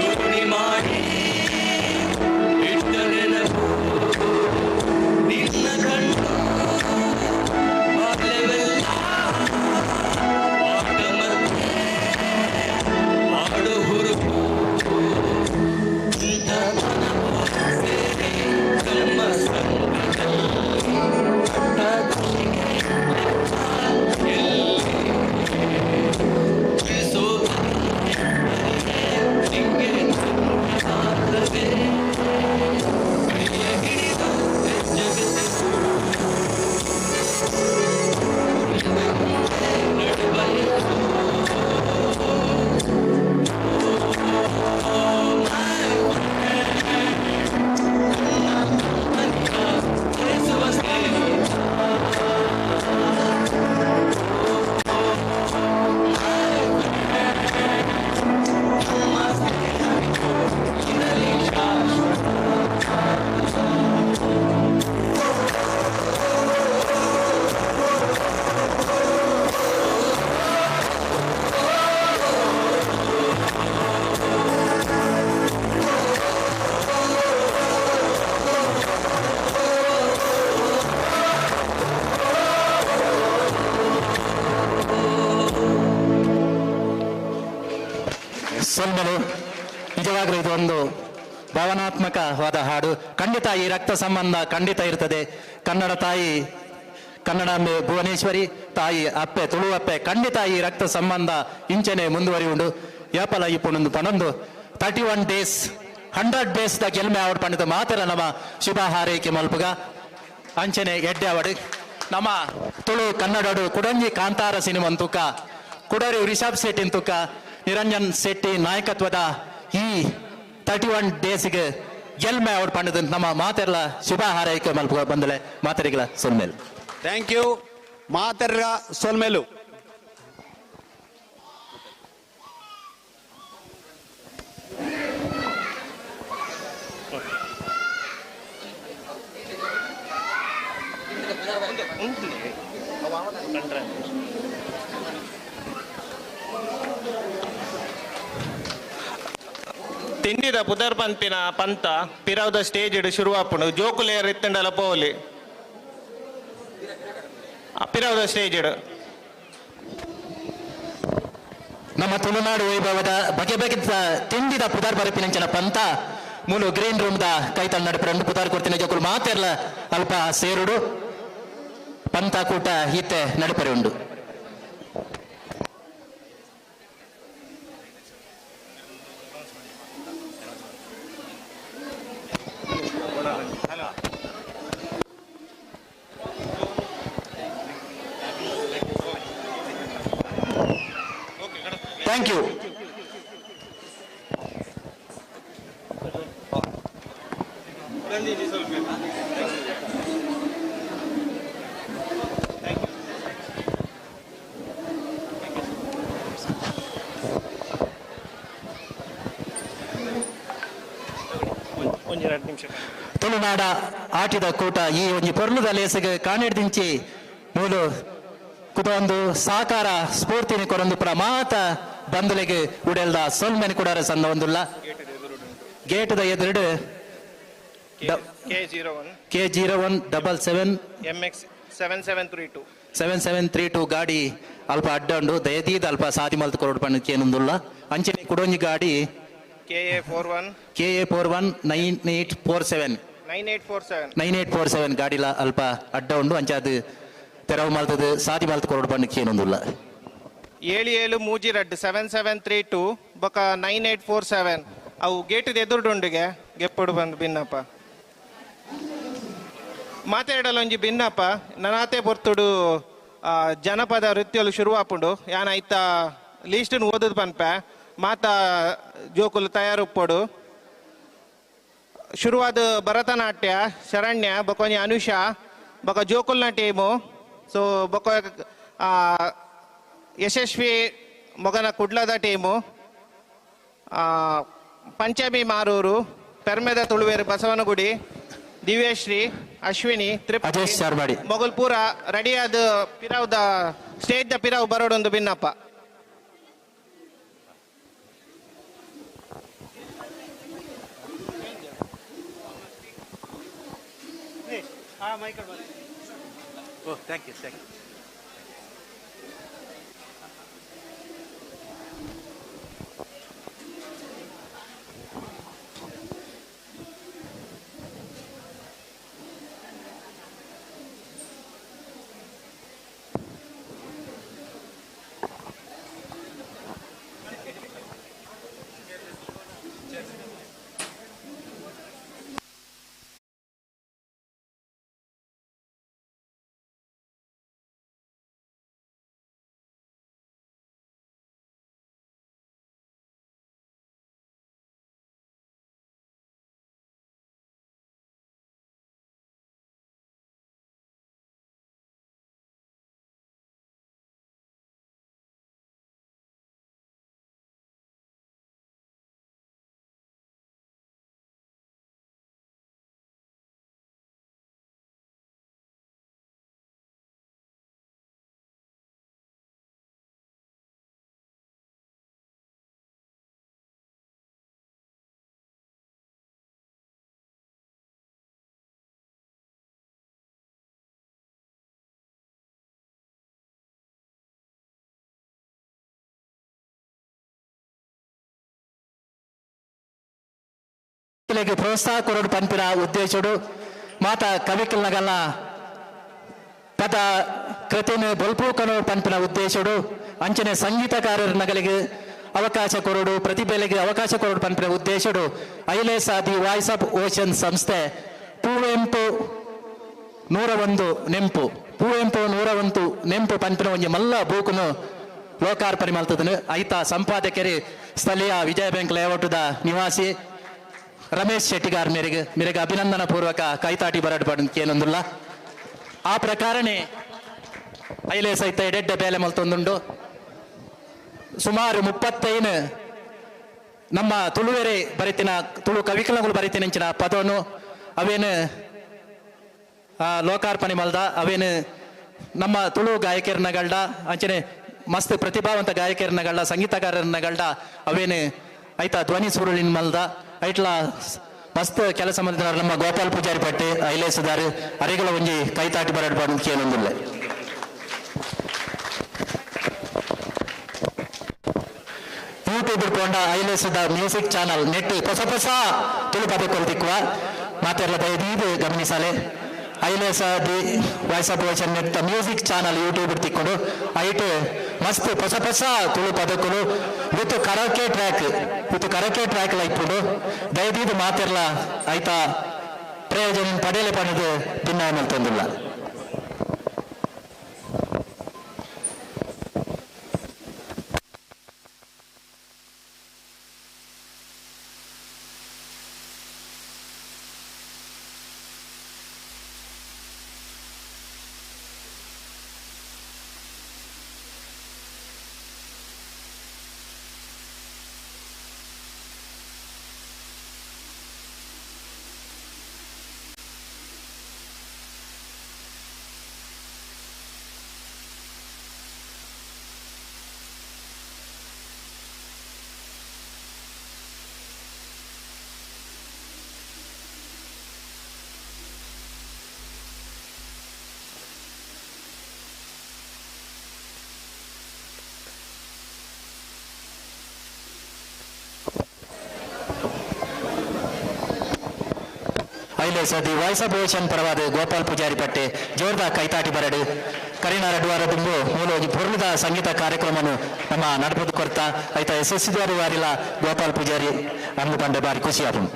B: ದೋಣಿ ಮಾಡಿ ಇಟ್ಟ ನೆನಪು ನಿನ್ನ ಕಣ್ಣು ಬಾಲ್ಯವೆಲ್ಲ ಆಟ ಮತ್ತೆ ಆಡು ಹುರುಪು ಇಂಥ ಕನವು ಸೇರಿ ನಮ್ಮ ಸಂಘದಲ್ಲಿ ಪಟ್ಟ ಖುಷಿಗೆ
C: ಸೊಲ್ಮೆಲು ನಿಜವಾಗ್ಲೂ ಇದು ಒಂದು ಭಾವನಾತ್ಮಕವಾದ ಹಾಡು. ಖಂಡಿತ ಈ ರಕ್ತ ಸಂಬಂಧ ಖಂಡಿತ ಇರ್ತದೆ. ಕನ್ನಡ ತಾಯಿ ಕನ್ನಡಾಂಬೆ ಭುವನೇಶ್ವರಿ ತಾಯಿ ಅಪ್ಪೆ ತುಳುವಪ್ಪೆ ಖಂಡಿತ ಈ ರಕ್ತ ಸಂಬಂಧ ಇಂಚನೆ ಮುಂದುವರಿಯುಂಡು. ಯಾಪಲ ಇಪ್ಪುಂಡು ಪನೊಂದು 31 ಡೇಸ್ 100 ಡೇಸ್ the ಗೆಲ್ಮೆ ಅವಡ್ ಪಂಡಿತ ಮಾತ್ರ ನಮ್ಮ ಶುಭ ಹಾರೈಕೆ ಮಲ್ಪುಗ ಅಂಚನೆ ಎಡ್ಡೆ ಅವಡು ನಮ್ಮ ತುಳು ಕನ್ನಡಡು ಕುಡಂಜಿ ಕಾಂತಾರ ಸಿನಿಮಂತುಕ ಕುಡರಿ ರಿಷಬ್ ಶೆಟ್ಟಿನ ತುಕ ನಿರಂಜನ್ ಶೆಟ್ಟಿ ನಾಯಕತ್ವದ ಈ 31 ಡೇಸ್ಗೆ ಗೆಲ್ಮೆ ಅವಡ್ ಪಂಡಿತ ನಮ್ಮ ಮಾತೆಲ್ಲ ಶುಭ ಹಾರೈಕೆ ಮಲ್ಪುಗ ಬಂದಲೆ ಮಾತರಿಗಳ ಸೊಲ್ಮೇಲು.
F: Thank you ಮಾತೆರ್ಗ ಸೊಲ್ಮೇಲು.
D: ತಿಂಡಿದ ಪುದರ್ ಪಂಪಿನ ಪಂತ ಪಿರವದ ಸ್ಟೇಜ್ ಇಡು ಶುರುವಾಪುಂಡು ಜೋಕುಲೇರ್ ಇತ್ತಂಡಲ ಪೋಲಿ ಪಿರವದ ಸ್ಟೇಜ್ ಇಡು.
C: ನಮ್ಮ ತುಳುನಾಡು ವೈಭವದ ಬಗೆ ಬಗೆ ತಿಂಡಿದ ಪುದರ್ ಬರಪಿನಂಚಿನ ಪಂತ ಮೂಲು ಗ್ರೀನ್ ರೂಮ್ the ಕೈತಲ್ ನಡುಪು రెండు ಪುದಾರ್ ಕೊಡ್ತಿನ ಜೋಕುಲು ಮಾತೆರ್ಲ ಅಲ್ಪ ಸೇರುಡು ಪಂತ ಕೂಟ ಈತೆ ನಡುಪರಿ ಉಂಡು.
F: Thank you.
C: ತುಳುನಾಡ ಆಟಿದ ಕೂಟ ಈ ಒಂಜಿ ಪೊರ್ಲುದ ಲೇಸಿಗೆ ಕಾಣಿಡ್ದಿಂಚಿ ಮೂಲು ಕುಟೊಂದು ಸಾಕಾರ ಸ್ಫೂರ್ತಿನಿ ಕೊರೊಂದು ಪುರ ಮಾತ ಬಂಧುಲೆಗ್ ಉಡೆಲ್ದ ಸೊಲ್ಮೆನ್ ಕುಡಾರ ಸಂದ ಒಂದುಲ್ಲ. ಗೇಟ್ದ ಎದುರುಡು
D: K01
C: K01 77
D: MX 7732
C: 7732 ಗಾಡಿ ಅಲ್ಪ ಅಡ್ಡ ಉಂಡು. ದಯದೀದ ಅಲ್ಪ ಸಾದಿ ಮಲ್ತ್ ಕೊರೊಡು ಪಂಡ ಕೇನೊಂದುಲ್ಲ. ಅಂಚನೆ ಕುಡೊಂಜಿ ಗಾಡಿ
D: KA41
C: KA 41 9847
D: 9847
C: 9847 ಗಾಡಿಲ ಅಲ್ಪ ಅಡ್ಡ ಉಂಡು. ಅಂಚಾದ್ ತೆರವು ಮಲ್ತದ ಸಾದಿ ಮಲ್ತ್ ಕೊರೊಡು ಪಂಡ ಕೇನೊಂದುಲ್ಲ.
D: 77 3 2 7732 ಬೊಕ 9847 ಅವು ಗೇಟ್ ಎದುರುಡುಂಡುಗೆ ಗೆಪ್ಪುಡು ಬಂದು ಬಿನ್ನಪ್ಪ ಮಾತಾಡಲೊಂಜಿ ಬಿನ್ನಪ್ಪ ನನಾತೆ ಪೊರ್ತುಡು ಜನಪದ ವೃತ್ತಿಯಲು ಶುರುವಾಪುಂಡು. ಯಾನ ಐತ ಲೀಸ್ಟನ್ನು ಓದದು ಪನ್ಪೆ ಮಾತಾ ಜೋಕುಲು ತಯಾರುಪ್ಪೊಡು. ಶುರುವಾದ ಭರತನಾಟ್ಯ ಶರಣ್ಯ ಬೊಕೊಂಜಿ ಅನುಷಾ ಬೊಕ ಜೋಕುಲ್ನ ಟೀಮು. ಸೊ ಬೊಕ ಯಶಸ್ವಿ ಮೊಗನ ಕುಡ್ಲದ ಟೀಮು, ಪಂಚಮಿ ಮಾರೂರು, ಪೆರ್ಮೆದ ತುಳುವೇರು ಬಸವನಗುಡಿ, ದಿವ್ಯಶ್ರೀ, ಅಶ್ವಿನಿ, ತೃಪ್ತಿ
C: ಅಜೇಶ್ ಚಾರ್ಮಾಡಿ
D: ಮೊಗಲ್ ಪೂರ ರೆಡಿಯಾದ ಪಿರಾವ್ದ ಸ್ಟೇಜ್ the ಪಿರಾವ್ ಬರೋಡೊಂದು ಬಿನ್ನಪ್ಪ.
C: Oh, thank you, thank you. ಪ್ರೋತ್ಸಾಹ ಕೊರಡು ಪನ್ಪಿನ ಉದ್ದೇಶಡು ಮಾತ ಕವಿಕಲ್ನಗಲ್ಲ ಪದ ಕೃತಿನ ಬೊಲ್ಪು ಕನೋ ಪನ್ಪಿನ ಉದ್ದೇಶಡು ಅಂಚನೆ ಸಂಗೀತಕಾರರ ನಗಲಿಗೆ ಅವಕಾಶ ಕೊರಡು ಪ್ರತಿಭೆಗಳಿಗೆ ಅವಕಾಶ ಕೊರಡು ಪನ್ಪಿನ ಉದ್ದೇಶಡು ಐಲೇಸ the voice of ocean ಸಂಸ್ಥೆ ಪುವೆಂಪು 101 ನೆಂಪು ಪುವೆಂಪು 101 ನೆಂಪು ಪನ್ಪಿನ ಒಂಜಿ ಮಲ್ಲ ಬೂಕುನು ಲೋಕಾರ್ಪಣೆ ಮಲ್ತದನು. ಐತ ಸಂಪಾದಕರಿ ಸ್ಥಳೀಯ ವಿಜಯ ಬ್ಯಾಂಕ್ ಲೇಔಟ್ದ ನಿವಾಸಿ ರಮೇಶ್ ಶೆಟ್ಟಿಗಾರ್ ಮೇರೆಗೆ ಮೇರೆಗೆ ಅಭಿನಂದನ ಪೂರ್ವಕ ಕೈತಾಟಿ ಬರಡ್ ಪಡಂದು. ಆ ಪ್ರಕಾರನೇ ಐಲೆ ಸಹಿತ ಎಡೆಡ್ಡ ಬೇಲೆ ಮಲ್ತೊಂದುಂಡು. ಸುಮಾರು 35 ನಮ್ಮ ತುಳುವೆರೆ ಬರಿತಿನ ತುಳು ಕವಿಕಲಗಳು ಬರಿತಿನಂಚಿನ ಪದವನ್ನು ಅವೇನು ಲೋಕಾರ್ಪಣೆ ಮಲ್ದ ಅವೇನು ನಮ್ಮ ತುಳು ಗಾಯಕರನಗಳ್ಡ ಅಂಚನೆ ಮಸ್ತ್ ಪ್ರತಿಭಾವಂತ ಗಾಯಕರನಗಳ್ಡ ಸಂಗೀತಗಾರರನಗಳ್ಡ ಅವೇನು ಐತ ಧ್ವನಿ ಸುರುಳಿನ ಮಲ್ದ ಐಟ್ಲ ಮಸ್ತ್ ಕೆಲಸ ಮಾಡಿದ ನಮ್ಮ ಗೋಪಾಲ್ ಪೂಜಾರಿ ಪಟ್ಟೆ ಐಲೇಸುದಾರು ಅರೆಗಳ ಒಂಜಿ ಕೈತಾಟಿ ಬರಡ್ ಪಡಂದು ಕೇನೊಂದುಲ್ಲ. ಯೂಟ್ಯೂಬ್ ಕೊಂಡ ಐಲೇಸುದ ಮ್ಯೂಸಿಕ್ ಚಾನಲ್ ನೆಟ್ ಹೊಸ ಹೊಸ ತುಳು ಪದ ಕೊಲ್ತಿಕ್ವ ಮಾತೆಲ್ಲ ದಯದೀದು ಗಮನಿಸಲೆ. ಐಲೇಸ the voice of ocean net music channel YouTube ತಿಕ್ಕೊಂಡು ಐಟ್ ಮಸ್ತ್ ಹೊಸ ಹೊಸ Tulu ಪದಕುಲು with karaoke track with karaoke track ಲೈಪುಂಡು. ದಯದೀದು ಮಾತೆರ್ಲ ಐತ ಪ್ರಯೋಜನ ಪಡೆಯಲೆ ಪಣದು ಭಿನ್ನ ಮಲ್ತೊಂದಿಲ್ಲ. ಐಲೇಸ the voice of ocean ಪರವಾದ ಗೋಪಾಲ್ ಪೂಜಾರಿ ಪಟ್ಟೆ ಜೋರ್ದ ಕೈತಾಟಿ ಬರಡು. ಕರಿನ ರಡ್ವಾರ ದುಂಬು ಮೂಲೋಗಿ ಪೊರ್ಲುದ ಸಂಗೀತ ಕಾರ್ಯಕ್ರಮನು ನಮ್ಮ ನಡಪದು ಕೊರ್ತ ಐತ ಯಶಸ್ವಿದಾರಿ ವಾರಿಲ ಗೋಪಾಲ್ ಪೂಜಾರಿ ಅಂದು ಪಂಡೆ ಬಾರಿ ಖುಷಿ ಆಪುಂಡು.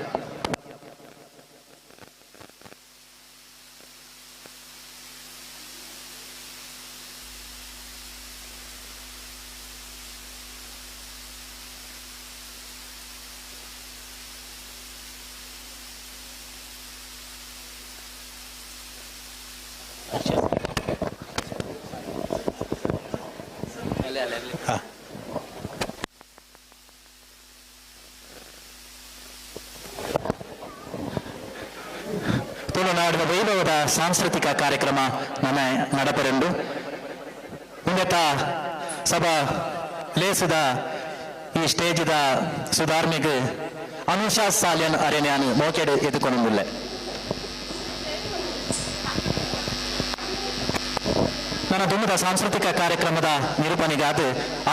C: ತುಳುನಾಡಿನ ವೈಭವದ ಸಾಂಸ್ಕೃತಿಕ ಕಾರ್ಯಕ್ರಮ ನಮ್ಮ ನಡಪರೆಂಡು ಉನ್ನತ ಸಭಾ ಲೇಸುದ ಈ ಸ್ಟೇಜಿದ ಸುಧಾರ್ಮಿಗ್ ಅನುಷಾ ಸಾಲ್ಯನ್ ಅರೆನ್ಯಾನ್ ಮೋಕೆಡು ಎದುಕೊಂಡಿಲ್ಲ. ನನ್ನ ದುಮ್ಮದ ಸಾಂಸ್ಕೃತಿಕ ಕಾರ್ಯಕ್ರಮದ ನಿರೂಪಣೆಗಾದ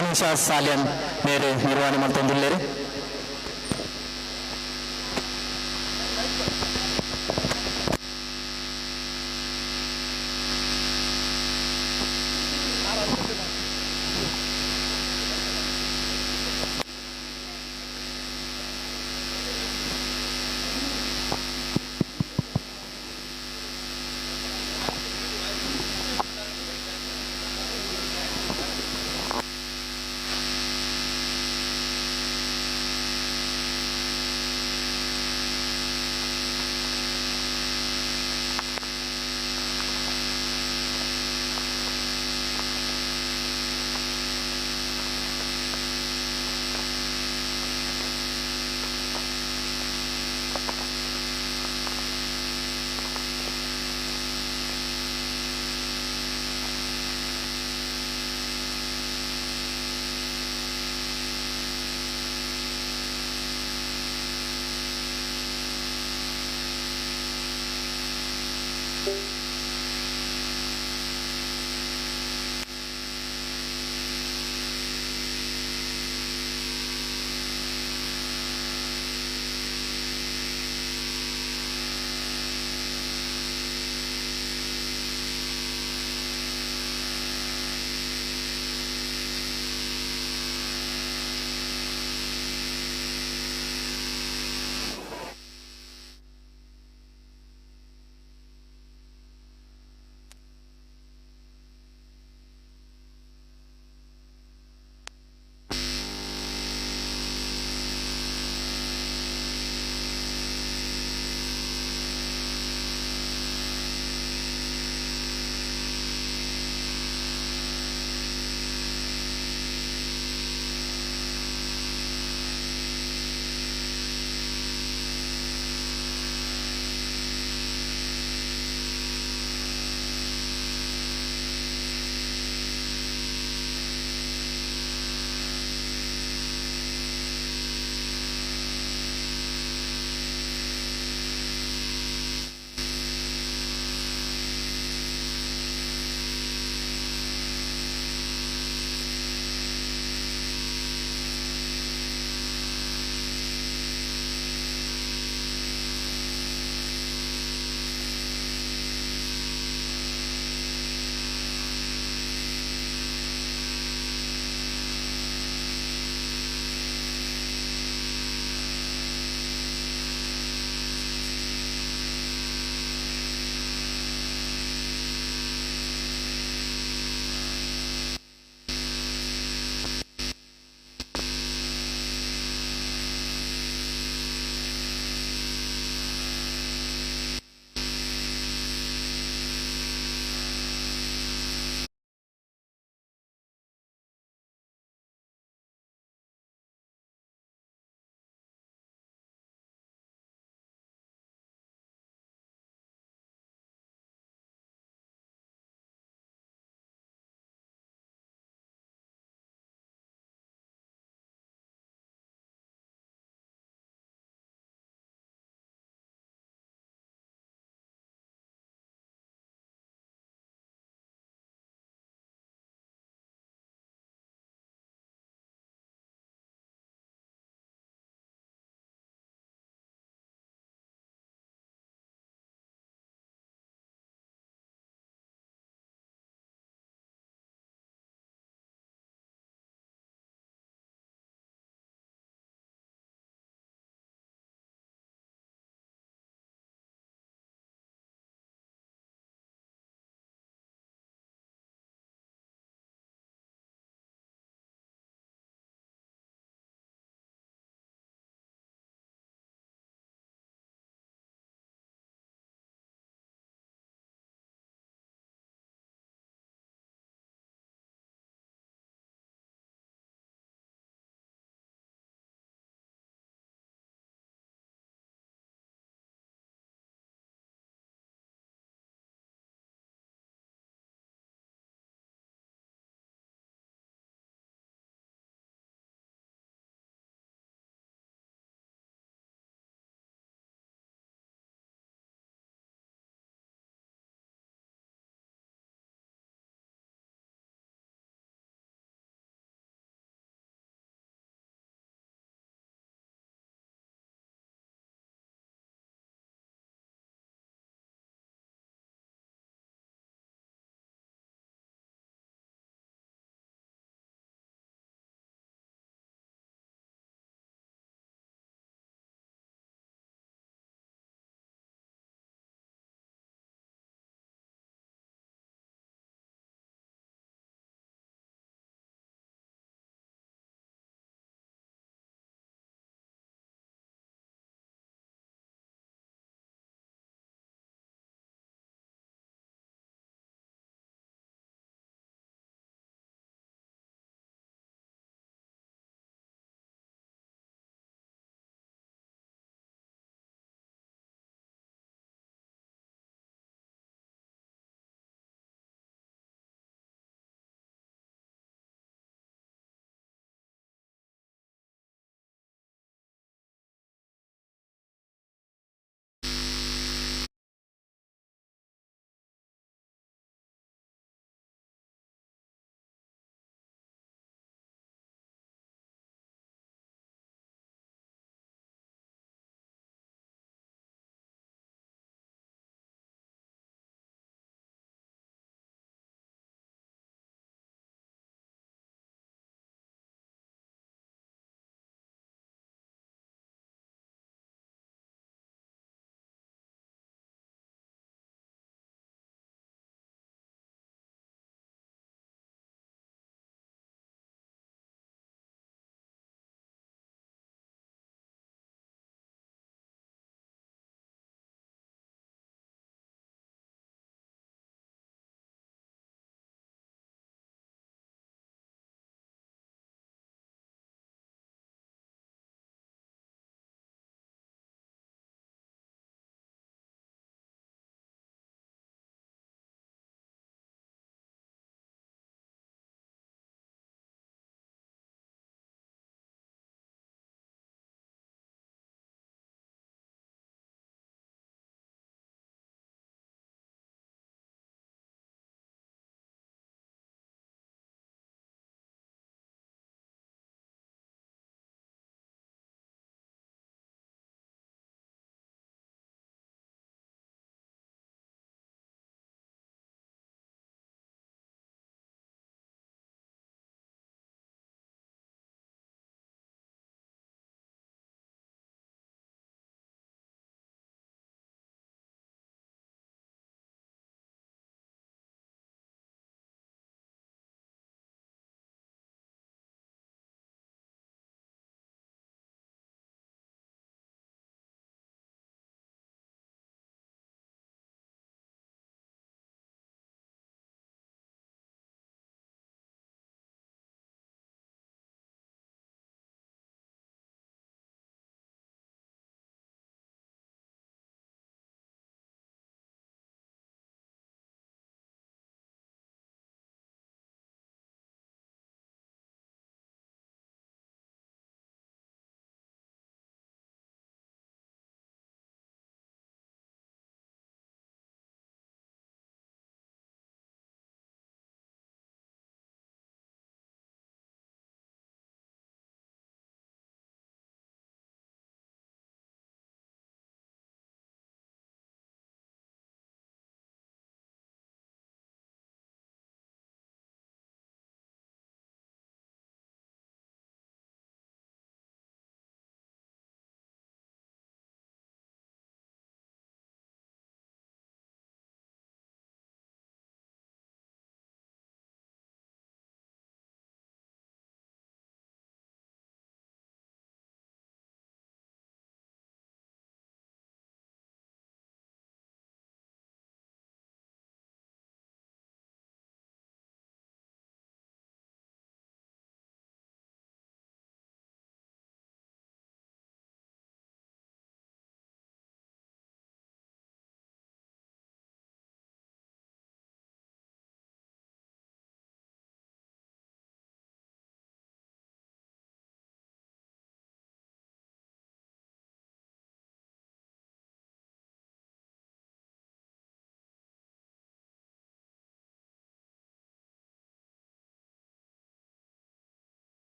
C: ಅನುಷಾ ಸಾಲ್ಯನ್ ಮೇರೆ ನಿರ್ವಹಣೆ ಮಾಡ್ತೊಂದುಲ್ಲೇರು.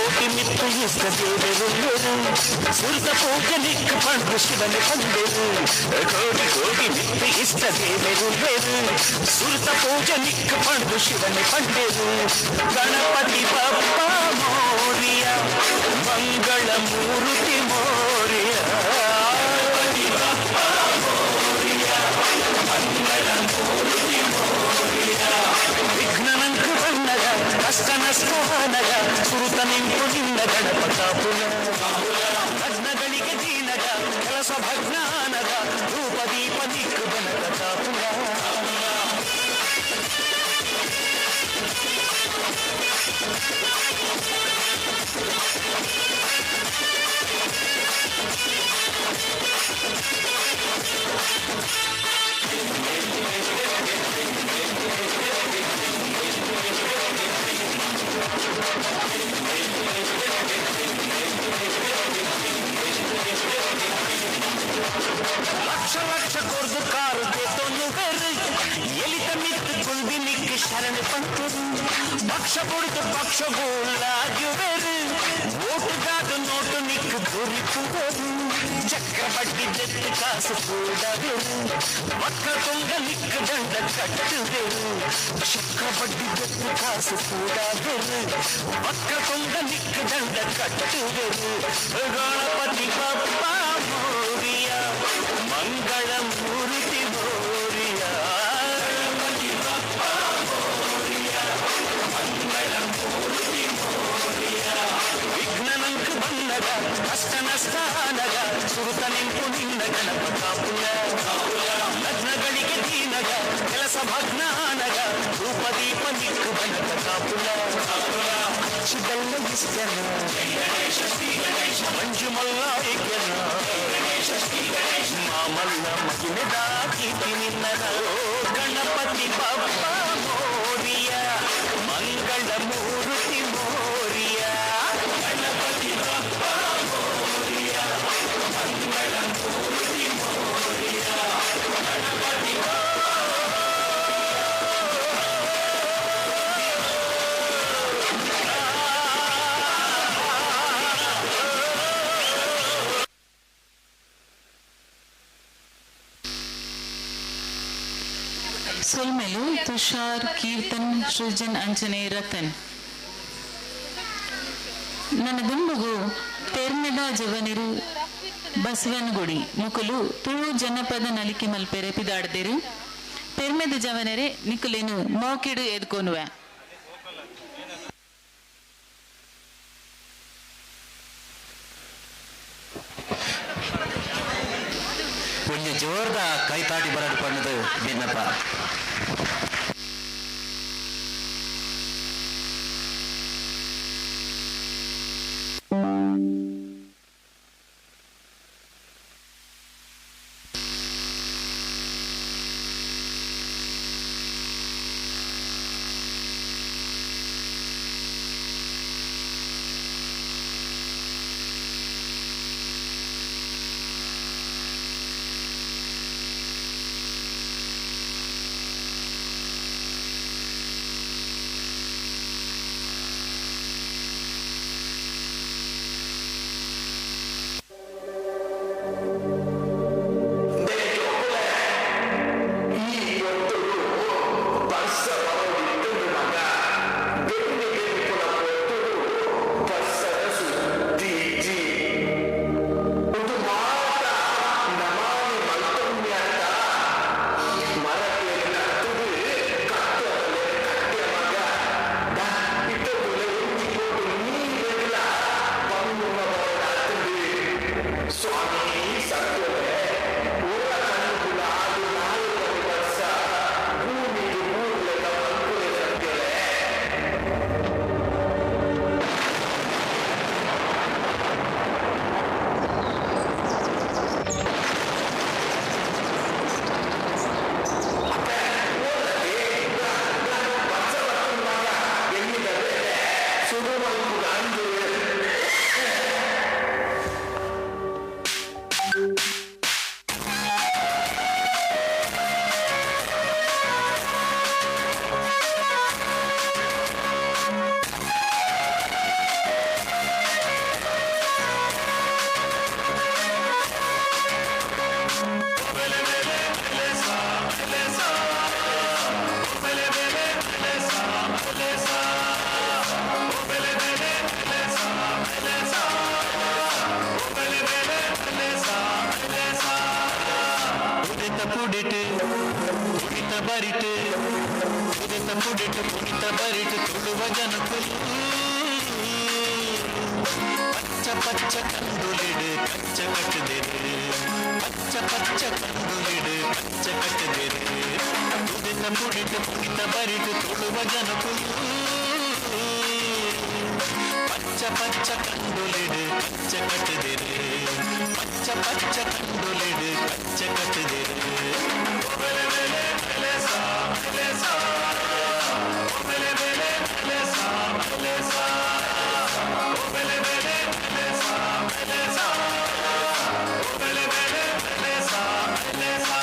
G: ಕೋಟಿ ಮಿತ್ತು ಇಷ್ಟ ದೇವರುಳ್ಳರು ಸುರ್ತ ಪೂಜೆ ನಿಕ್ಕ ಪಂಡು ಶಿವನ ಪಂಡೆರು ಕೋಟಿ ಕೋಟಿ ಮಿತ್ತು ಇಷ್ಟ ದೇವರುಳ್ಳರು ಸುರ್ತ ಪೂಜೆ ನಿಕ್ಕ ಪಂಡು ಶಿವನ ಪಂಡೆರು ಗಣಪತಿ ಬಪ್ಪ ಮೋರಿಯ ಮಂಗಳ ಮೂರುತಿ ಮೋರಿಯ ಗಣಪತಿ ಬಪ್ಪ ಮೋರಿಯ ಮಂಗಳ ಮೂರುತಿ ಮೋರಿಯ ವಿಘ್ನನಂಕ ಬಣ್ಣಗ ಕಷ್ಟ ನಷ್ಟವಾನಗ ಸುರುತ ನಿಂತು ನಿನ್ನ ಗಣಪ ಕಾಪುಲ ಲಗ್ನಗಳಿಗೆ ದೀನಗ ಕೆಲಸ ಭಗ್ನಾನಗ ಧೂಪ ದೀಪ ದಿಕ್ಕು ಬನಗ ಕಾಪುಲ. ಲಕ್ಷ ಲಕ್ಷ ಕೊರ್ದು ಕಾರು ತೊಂದುವೆರು ಎಲಿತ ಮಿತ್ತು ಕುಲ್ದಿ ನಿಕ್ಕ ಶರಣ ಪಂತರು ಪಕ್ಷ ಬುಡಿದು ಪಕ್ಷ ಗೋಲಾಗುವೆರು ಓಟುಗಾದ ನೋಟು ನಿಕ್ಕ ದೊರಿಕುವರು ಚಕ್ರ ಬಡ್ಡಿ ಜೆತ್ತು ಕಾಸು ಕೂಡವೆರು ವಕ್ರ ತುಂಗ ನಿಕ್ಕ ದಂಡ ಕಟ್ಟುವೆರು ಚಕ್ರ ಬಡ್ಡಿ ಜೆತ್ತು ಕಾಸು ಕೂಡವೆರು ವಕ್ರ ತುಂಗ ನಿಕ್ಕ ದಂಡ ಕಟ್ಟುವೆರು ಗಣಪತಿ ಬಪ್ಪ ಮೋರಿಯ ಮಂಗಳ ಮೂರ್ತಿ ಮೋರಿಯ ಗಣಪತಿ ಬಪ್ಪ ಮೋರಿಯ ಮಂಗಳ ಮೂರ್ತಿ ಮೋರಿಯ ವಿಘ್ನನಂಕ ಬನ್ನಗ ಕಷ್ಟ ನಷ್ಟಾನಗ ಸುರುತ ನಿಂತು ನಿನ್ನ ಗಣಪ ಕಾಪುಲ ಲಗ್ನಗಳಿಗೆ ದೀನಗ ಕೆಲಸ ಭಗ್ನಾನಗ ಧೂಪ ದೀಪ ನಿಕ್ಕು ಬನಗ ಕಾಪುಲ ಅಚ್ಚಿದಲ್ಲ ಇಷ್ಟನ ಮಂಜು ಮಲ್ಲಾಯಿಕೆನ ಮಾಮಲ್ಲ ಮಹಿಮೆದ ಕೀರ್ತಿ ನಿನ್ನದ ಗಣಪತಿ ಬಪ್ಪ ಮೋರಿಯ ಮಂಗಳ ಮೂರ್ತಿ ಮೋರಿಯ ಗಣಪತಿ ಬಪ್ಪ ಮೋರಿಯ ಮಂಗಳ ಮೂರ್ತಿ ಮೋರಿಯ ಗಣಪತಿ.
K: ಸೊಲ್ಮೆಲು ತುಷಾರ್, ಕೀರ್ತನ್, ಸೃಜನ್ ಅಂಚನೆ ರತನ್. ನನ್ನ ದುಂಬುಗು ಪೆರ್ಮೆದ ಜವನಿರು ಬಸವನಗುಡಿ ಮುಕುಲು ತುಳು ಜನಪದ ನಲಿಕೆ ಮಲ್ಪೆರೆ ಪಿದಾಡ್ದಿರು. ಪೆರ್ಮೆದ ಜವನರೆ ನಿಕುಲೇನು ಮೋಕಿಡು ಎದ್ಕೊನುವೆ.
M: ಒಂಜಿ ಜೋರ್ದ ಕೈತಾಟಿ ಬರಡ್ ಪಣ್ಣದು ಬಿನ್ನಪ್ಪ.
Q: ಬರಿಟ್ ಉದಿತ ಪುಡಿಟ್ ಪುನಿತ ಬರಿಟ್ ತುಳುವ ಜನಕುಲು ಪಚ್ಚ ಪಚ್ಚ ಕಂಡುಲಿಡು ಕಚ್ಚ ಕಟ್ಟುದಿರು ಪಚ್ಚ ಪಚ್ಚ ಕಂಡುಲಿಡು ಕಚ್ಚ ಕಟ್ಟುದಿರು ಉದಿತ ಪುಡಿಟ್ ಪುನಿತ ಬರಿಟ್ ತುಳುವ ಜನಕುಲು ಪಚ್ಚ ಪಚ್ಚ ಕಂಡುಲಿಡು ಕಚ್ಚ ಕಟ್ಟುದಿರು ಪಚ್ಚ ಪಚ್ಚ ಕಂಡುಲಿಡು ಕಚ್ಚ ಕಟ್ಟುದಿರು ಬೆಲೆ ಬೆಲೆ ಬೆಲೆ ಸಾ ಬೆಲೆ ಸಾ ಬೆಲೆ ಬೆಲೆ ಬೆಲೆ ಸಾ ಬೆಲೆ ಸಾ ಬೆಲೆ ಬೆಲೆ ಬೆಲೆ ಸಾ ಬೆಲೆ ಸಾ ಬೆಲೆ ಬೆಲೆ ಬೆಲೆ ಸಾ ಬೆಲೆ ಸಾ.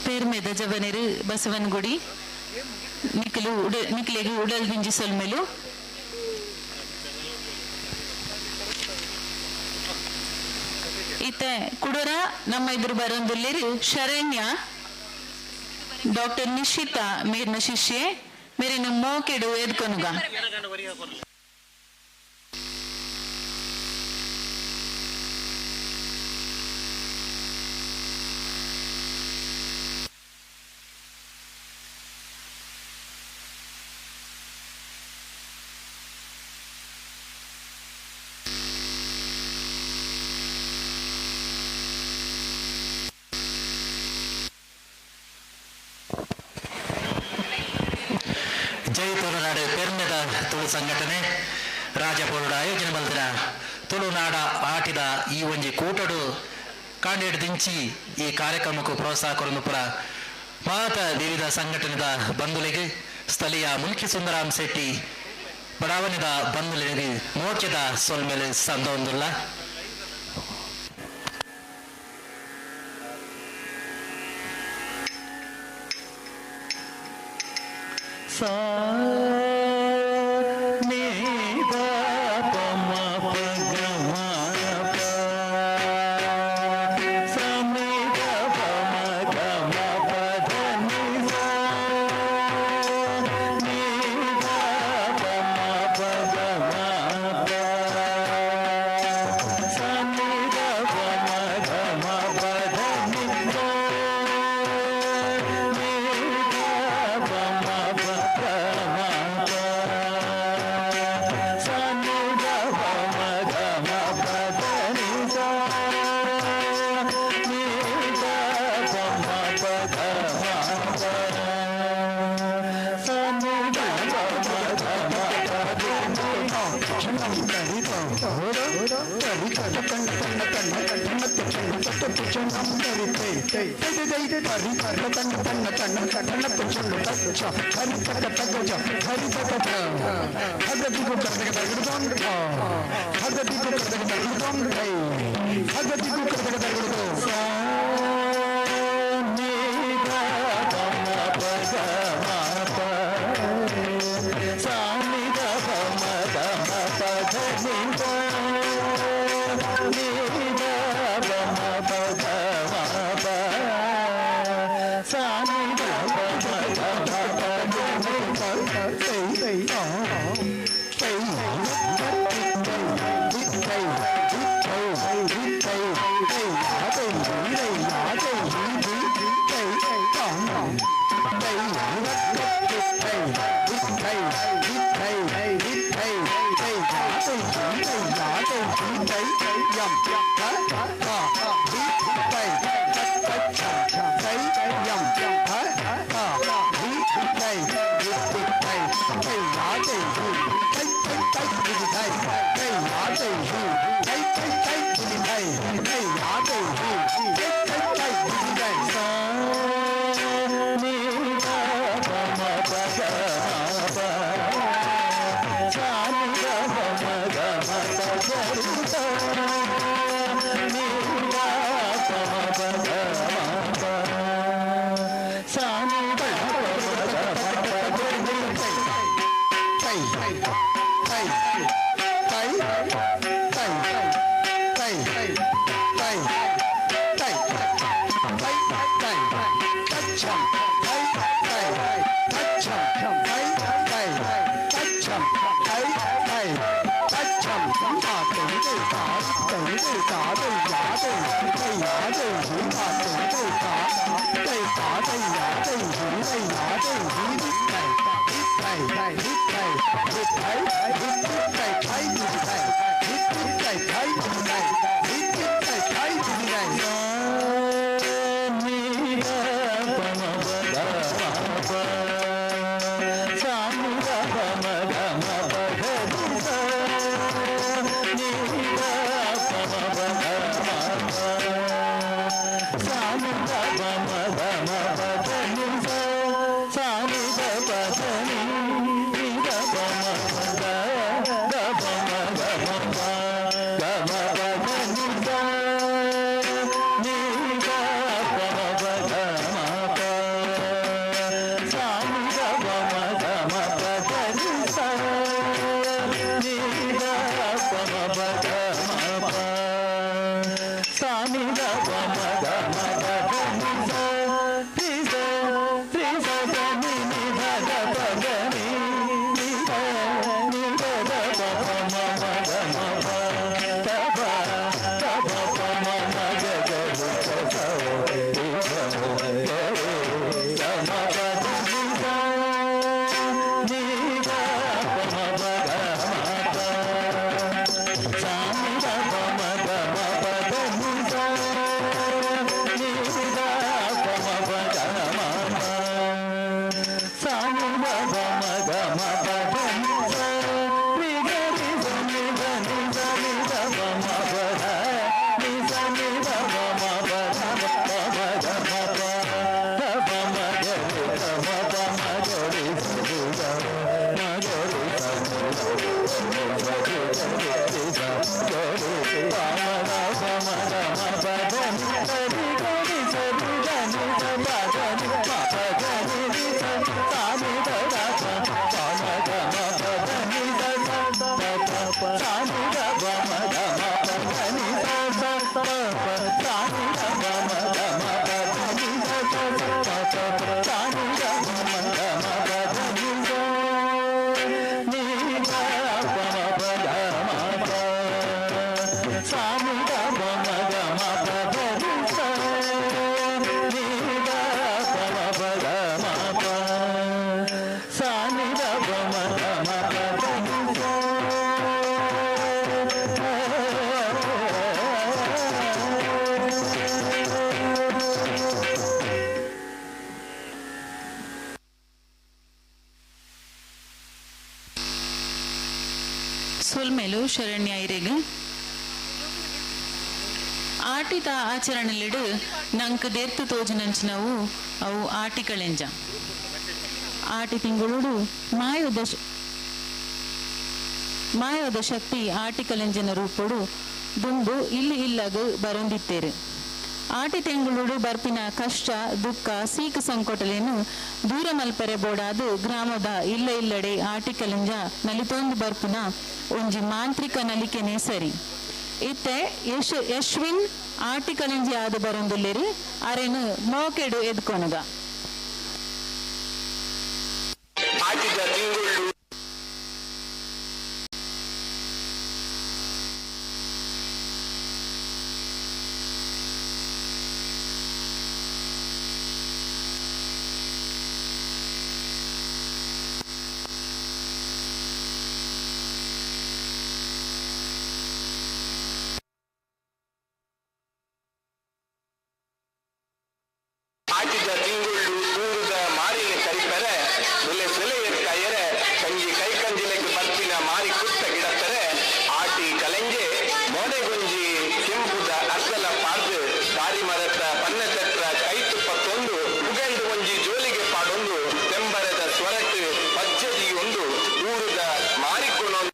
K: ಪೇರ್ಮೆದ ಜವನೆರು ಬಸವನಗುಡಿ ನಿಕಲು ಉಡ ನಿಕಲೆಗ್ ಉಡಲ್ ದಿಂಜಿ ಸೊಲ್ಮೆಲು. ಇತ್ತೆ ಕುಡೋರ ನಮ್ಮ ಎದುರು ಬರೊಂದುಲ್ಲೆರ್ ಶರಣ್ಯ ಡಾಕ್ಟರ್ ನಿಶಿತಾ ಮೇರ್ನ ಶಿಷ್ಯೆ ಮೇರಿನ ಮೋಕೆಡು ಎದ್ಕೊನುಗ.
M: ಜೈ ತುಳುನಾಡು ಪೆರ್ಮೆದ ತುಳು ಸಂಘಟನೆ ರಾಜಪುರುಡ ಆಯೋಜನೆ ಮಲ್ದಿನ ತುಳುನಾಡ ಆಟಿದ ಈ ಒಂಜಿ ಕೂಟಡು ಕಾಂಡೇಡ್ ದಿಂಚಿ ಈ ಕಾರ್ಯಕ್ರಮಕ್ಕೂ ಪ್ರೋತ್ಸಾಹ ಕೊರೊಂದು ಪುರ ಮಾತ ವಿವಿಧ ಸಂಘಟನೆದ ಬಂಧುಲೆಗ್ ಸ್ಥಳೀಯ ಮುಲ್ಕಿ ಸುಂದರಾಮ್ ಶೆಟ್ಟಿ ಬಡಾವಣೆದ ಬಂಧುಲೆಗ್ ಮೋಕೆದ ಸೊಲ್ಮೆಲೆ ಸಂದೊಂದುಲ್ಲ.
Q: ಸಾ ನಿ the ಪ ಮ ಪ ಗ ಮ ಪ ಸ ನಿ the ಪ ಮ ಗ ಮ ಪ ಧ ನಿ ಸ ನಿ the ಪ ಮ ಪ ಗ ಮ ಪ ಸ ನಿ the ಪ ಮ ಗ ಮ ಪ ಧ ನಿ ಸ ನಿ the ಪ ಮ ಪ ಗ ಮ ಪ ಸ ನಿ the ಪ ಮ ಗ ಮ ಪ ಧ ನಿ ಸ ನಿ the ಪ ಮ ಪ ಗ ಮ ಪ ಸ ನಿ the ಪ ಮ ಗ ಮ ಪ ಧ ನಿ
G: ಿ
K: ಸೊಲ್ಮೆಲು ಶರಣ್ಯ ಇರೆಗ್ ಆಟಿದ ಆಚರಣೆಲಿಡು ನಂಕ್ ದೇರ್ತು ತೋಜಿನಂಚಿನವು ಅವು ಆಟಿಕಳೆಂಜ. ಆಟಿ ತಿಂಗಳೋಡು ಮಾಯದ ಶಕ್ತಿ ಆಟಿಕಲೆಂಜನ ರೂಪೊಡು ದುಂಬು ಇಲ್ಲಿ ಇಲ್ಲಗ್ ಬರೊಂದಿತ್ತೇರು. ಆಟಿ ತಿಂಗಳೋಡು ಬರ್ಪಿನ ಕಷ್ಟ ದುಃಖ ಸೀಕು ಸಂಕೋಟಲೇನು ದೂರ ಮಲ್ಪರೆ ಬೋಡಾದು ಗ್ರಾಮದ ಇಲ್ಲ ಇಲ್ಲಡೆ ಆಟಿಕಲೆಂಜ ನಲಿತೊಂದು ಬರ್ಪಿನ ಒಂಜಿ ಮಾಂತ್ರಿಕ ನಲಿಕೆನೆ ಸರಿ. ಇತ್ತೆ ಯಶ್ವಿನ್ ಆಟಿಕಲೆಂಜಿ ಆದ ಬರೊಂದುಲ್ಲೇರಿ ಅರೆನು ಮೋಕೆಡು ಎದ್ಕೊನುಗ.
I: ಆಟಿದ ತಿಂಗಳು ಆಟಿದ ತಿಂಗಳು ಊರುದ ಮಾರಿನ ಕರಿಪೆರೆ ಬುಲೆ ಸೆಲೆಯ ಕೈಯರೆ ಕಂಜಿ ಕೈ ಕಂಜಿಲೆಗ್ ಬರ್ಪಿನ ಮಾರಿ ಕುತ್ತ ಗಿಡಪ್ಪರೆ ಆಟಿ ಕಲೆಂಜೆ ಮೋನೆಗೊಂಜಿ ಕೆಂಪುದ ಅರ್ಗಲ ಪಾಡ್ದು ದಾರಿ ಮರತ್ತ ಪನ್ನೆ ತತ್ರ ಕೈ ತುಪ್ಪ ತೊಂದು ಉಗಂಡು ಒಂಜಿ ಜೋಲಿಗೆ ಪಾಡೊಂದು ತೆಂಬರದ ಸ್ವರಟ್ ಪಜ್ಜದಿಯೊಂದು ಊರುದ ಮಾರಿಕೊನೊಂದು.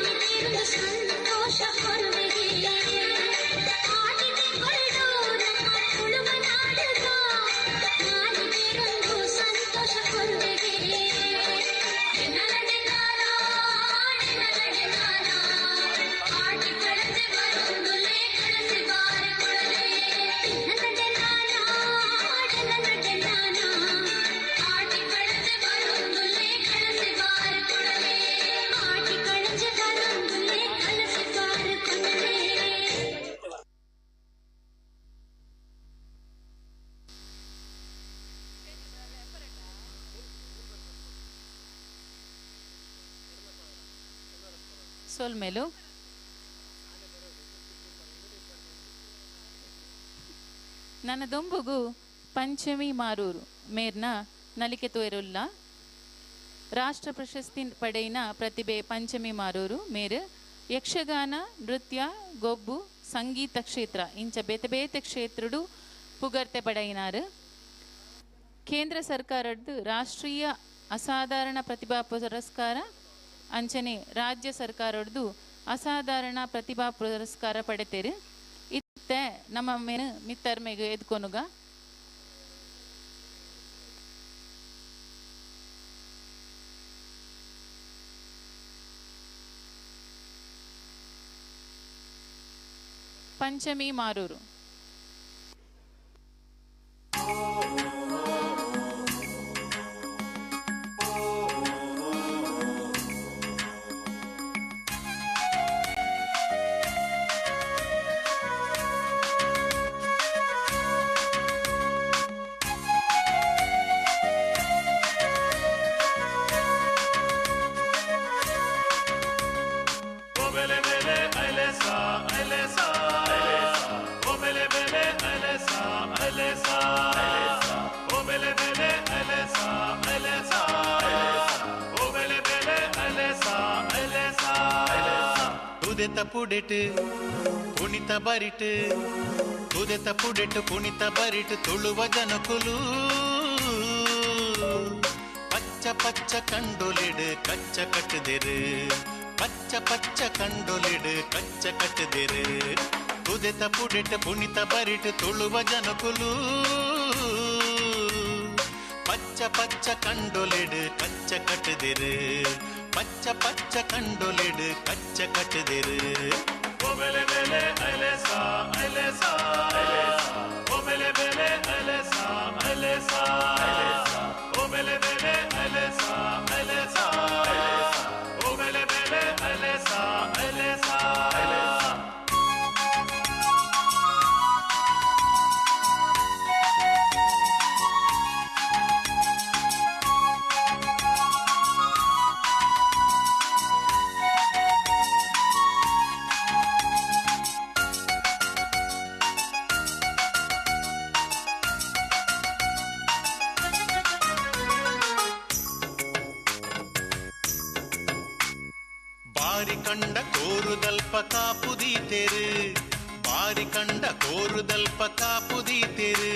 H: ಮಾಲಿದೇರು ಸಂತೋಷ ಕೊರುವೆಗೆ. ಆಟಿ ತಿಂಗಳು ನಮ್ಮ ತುಳುವ ನಾಡಗ ಮಾಲಿದೇರೊಂದು ಸಂತೋಷ ಕೊರುವೆಗೆ. ಡೆನಲಡೆನಾನ, ಡೆನಲಡೆನಾನ, ಆಟಿ ಕಳಸೆ ಬರುಂದುಲೇ ಕಳಸೆ ಬಾರ ಕೊಡಲೇ. ಡೆನಲಡೆನಾನ, ಡೆನಲಡೆನಾನ, ಆಟಿ ಕಳಸೆ ಬರುಂದುಲೇ ಕಳಸೆ ಬಾರ ಕೊಡಲೇ. ಆಟಿ ಕಳಸೆ ಬರುಂದುಲೇ ಕಳಸೆ ಬಾರ ಕೊಡಲೇ.
K: ಸೊಲ್ಮೆಲು ನನ್ನ ದೊಂಬುಗು ಪಂಚಮಿ ಮಾರೂರು ಮೇರ್ನ ನಲಿಕೆ ತೋರುಲ್ಲ. ರಾಷ್ಟ್ರ ಪ್ರಶಸ್ತಿ ಪಡೆಯಿನ ಪ್ರತಿಭೆ ಪಂಚಮಿ ಮಾರೂರು ಮೇರು ಯಕ್ಷಗಾನ, ನೃತ್ಯ, ಗೊಬ್ಬು, ಸಂಗೀತ ಕ್ಷೇತ್ರ ಇಂಚ ಬೇತೆ ಬೇತೆ ಕ್ಷೇತ್ರಡು ಪುಗರ್ತೆ ಪಡೆಯಿನಾರು. ಕೇಂದ್ರ ಸರ್ಕಾರದ್ದು ರಾಷ್ಟ್ರೀಯ ಅಸಾಧಾರಣ ಪ್ರತಿಭಾ ಪುರಸ್ಕಾರ ಅಂಚನೆ ರಾಜ್ಯ ಸರ್ಕಾರದ್ದು ಅಸಾಧಾರಣ ಪ್ರತಿಭಾ ಪುರಸ್ಕಾರ ಪಡೆತೇರು. ಇತ್ತೆ ನಮ್ಮ ಮೇನು ಮಿತ್ತರ್ಮೆಗೆ ಎದ್ಕೊನುಗ. Panchami Maroor.
P: O bele bele alesa alesa, O bele bele alesa alesa, O bele bele alesa alesa, O bele bele alesa alesa.
O: ತುದೆತ ಪುಡೆಟ್ ಪುಣಿತ ಬರಿಟ್, ತುದೆತ ಪುಡೆಟ್ ಪುಣಿತ ಬರಿಟ್ ತುಳುವ ಜನಕುಲು ಪಚ್ಚ ಪಚ್ಚ ಕಂಡೊಲಿಡು ಕಚ್ಚ ಕಟ್ಟುದೆರು, ಪಚ್ಚ ಪಚ್ಚ ಕಂಡೊಲಿಡು ಕಚ್ಚ ಕಟ್ಟುದೆರು. ತುದೆತ ಪುಡೆಟ್ ಪುಣಿತ ಬರಿಟ್ ತುಳುವ ಜನಕುಲು ಪಚ್ಚ ಪಚ್ಚ ಕಂಡೊಲಿಡು ಕಚ್ಚ ಕಟ್ಟುದೆರು, ಪಚ್ಚ ಪಚ್ಚ ಕಂಡೊಲಿಡು ಕಚ್ಚ ಕಟ್ಟುದೆರು.
P: O bele bele alesa alesa, O bele bele alesa alesa, O bele bele alesa alesa, O bele bele alesa alesa.
O: ಬಾರಿ ಕಂಡ ಕೋರುದಲ್ಪ ಕಾಪುದೀತೆರು, ಬಾರಿ ಕಂಡ ಕೋರುದಲ್ಪ ಕಾಪುದೀತೆರು.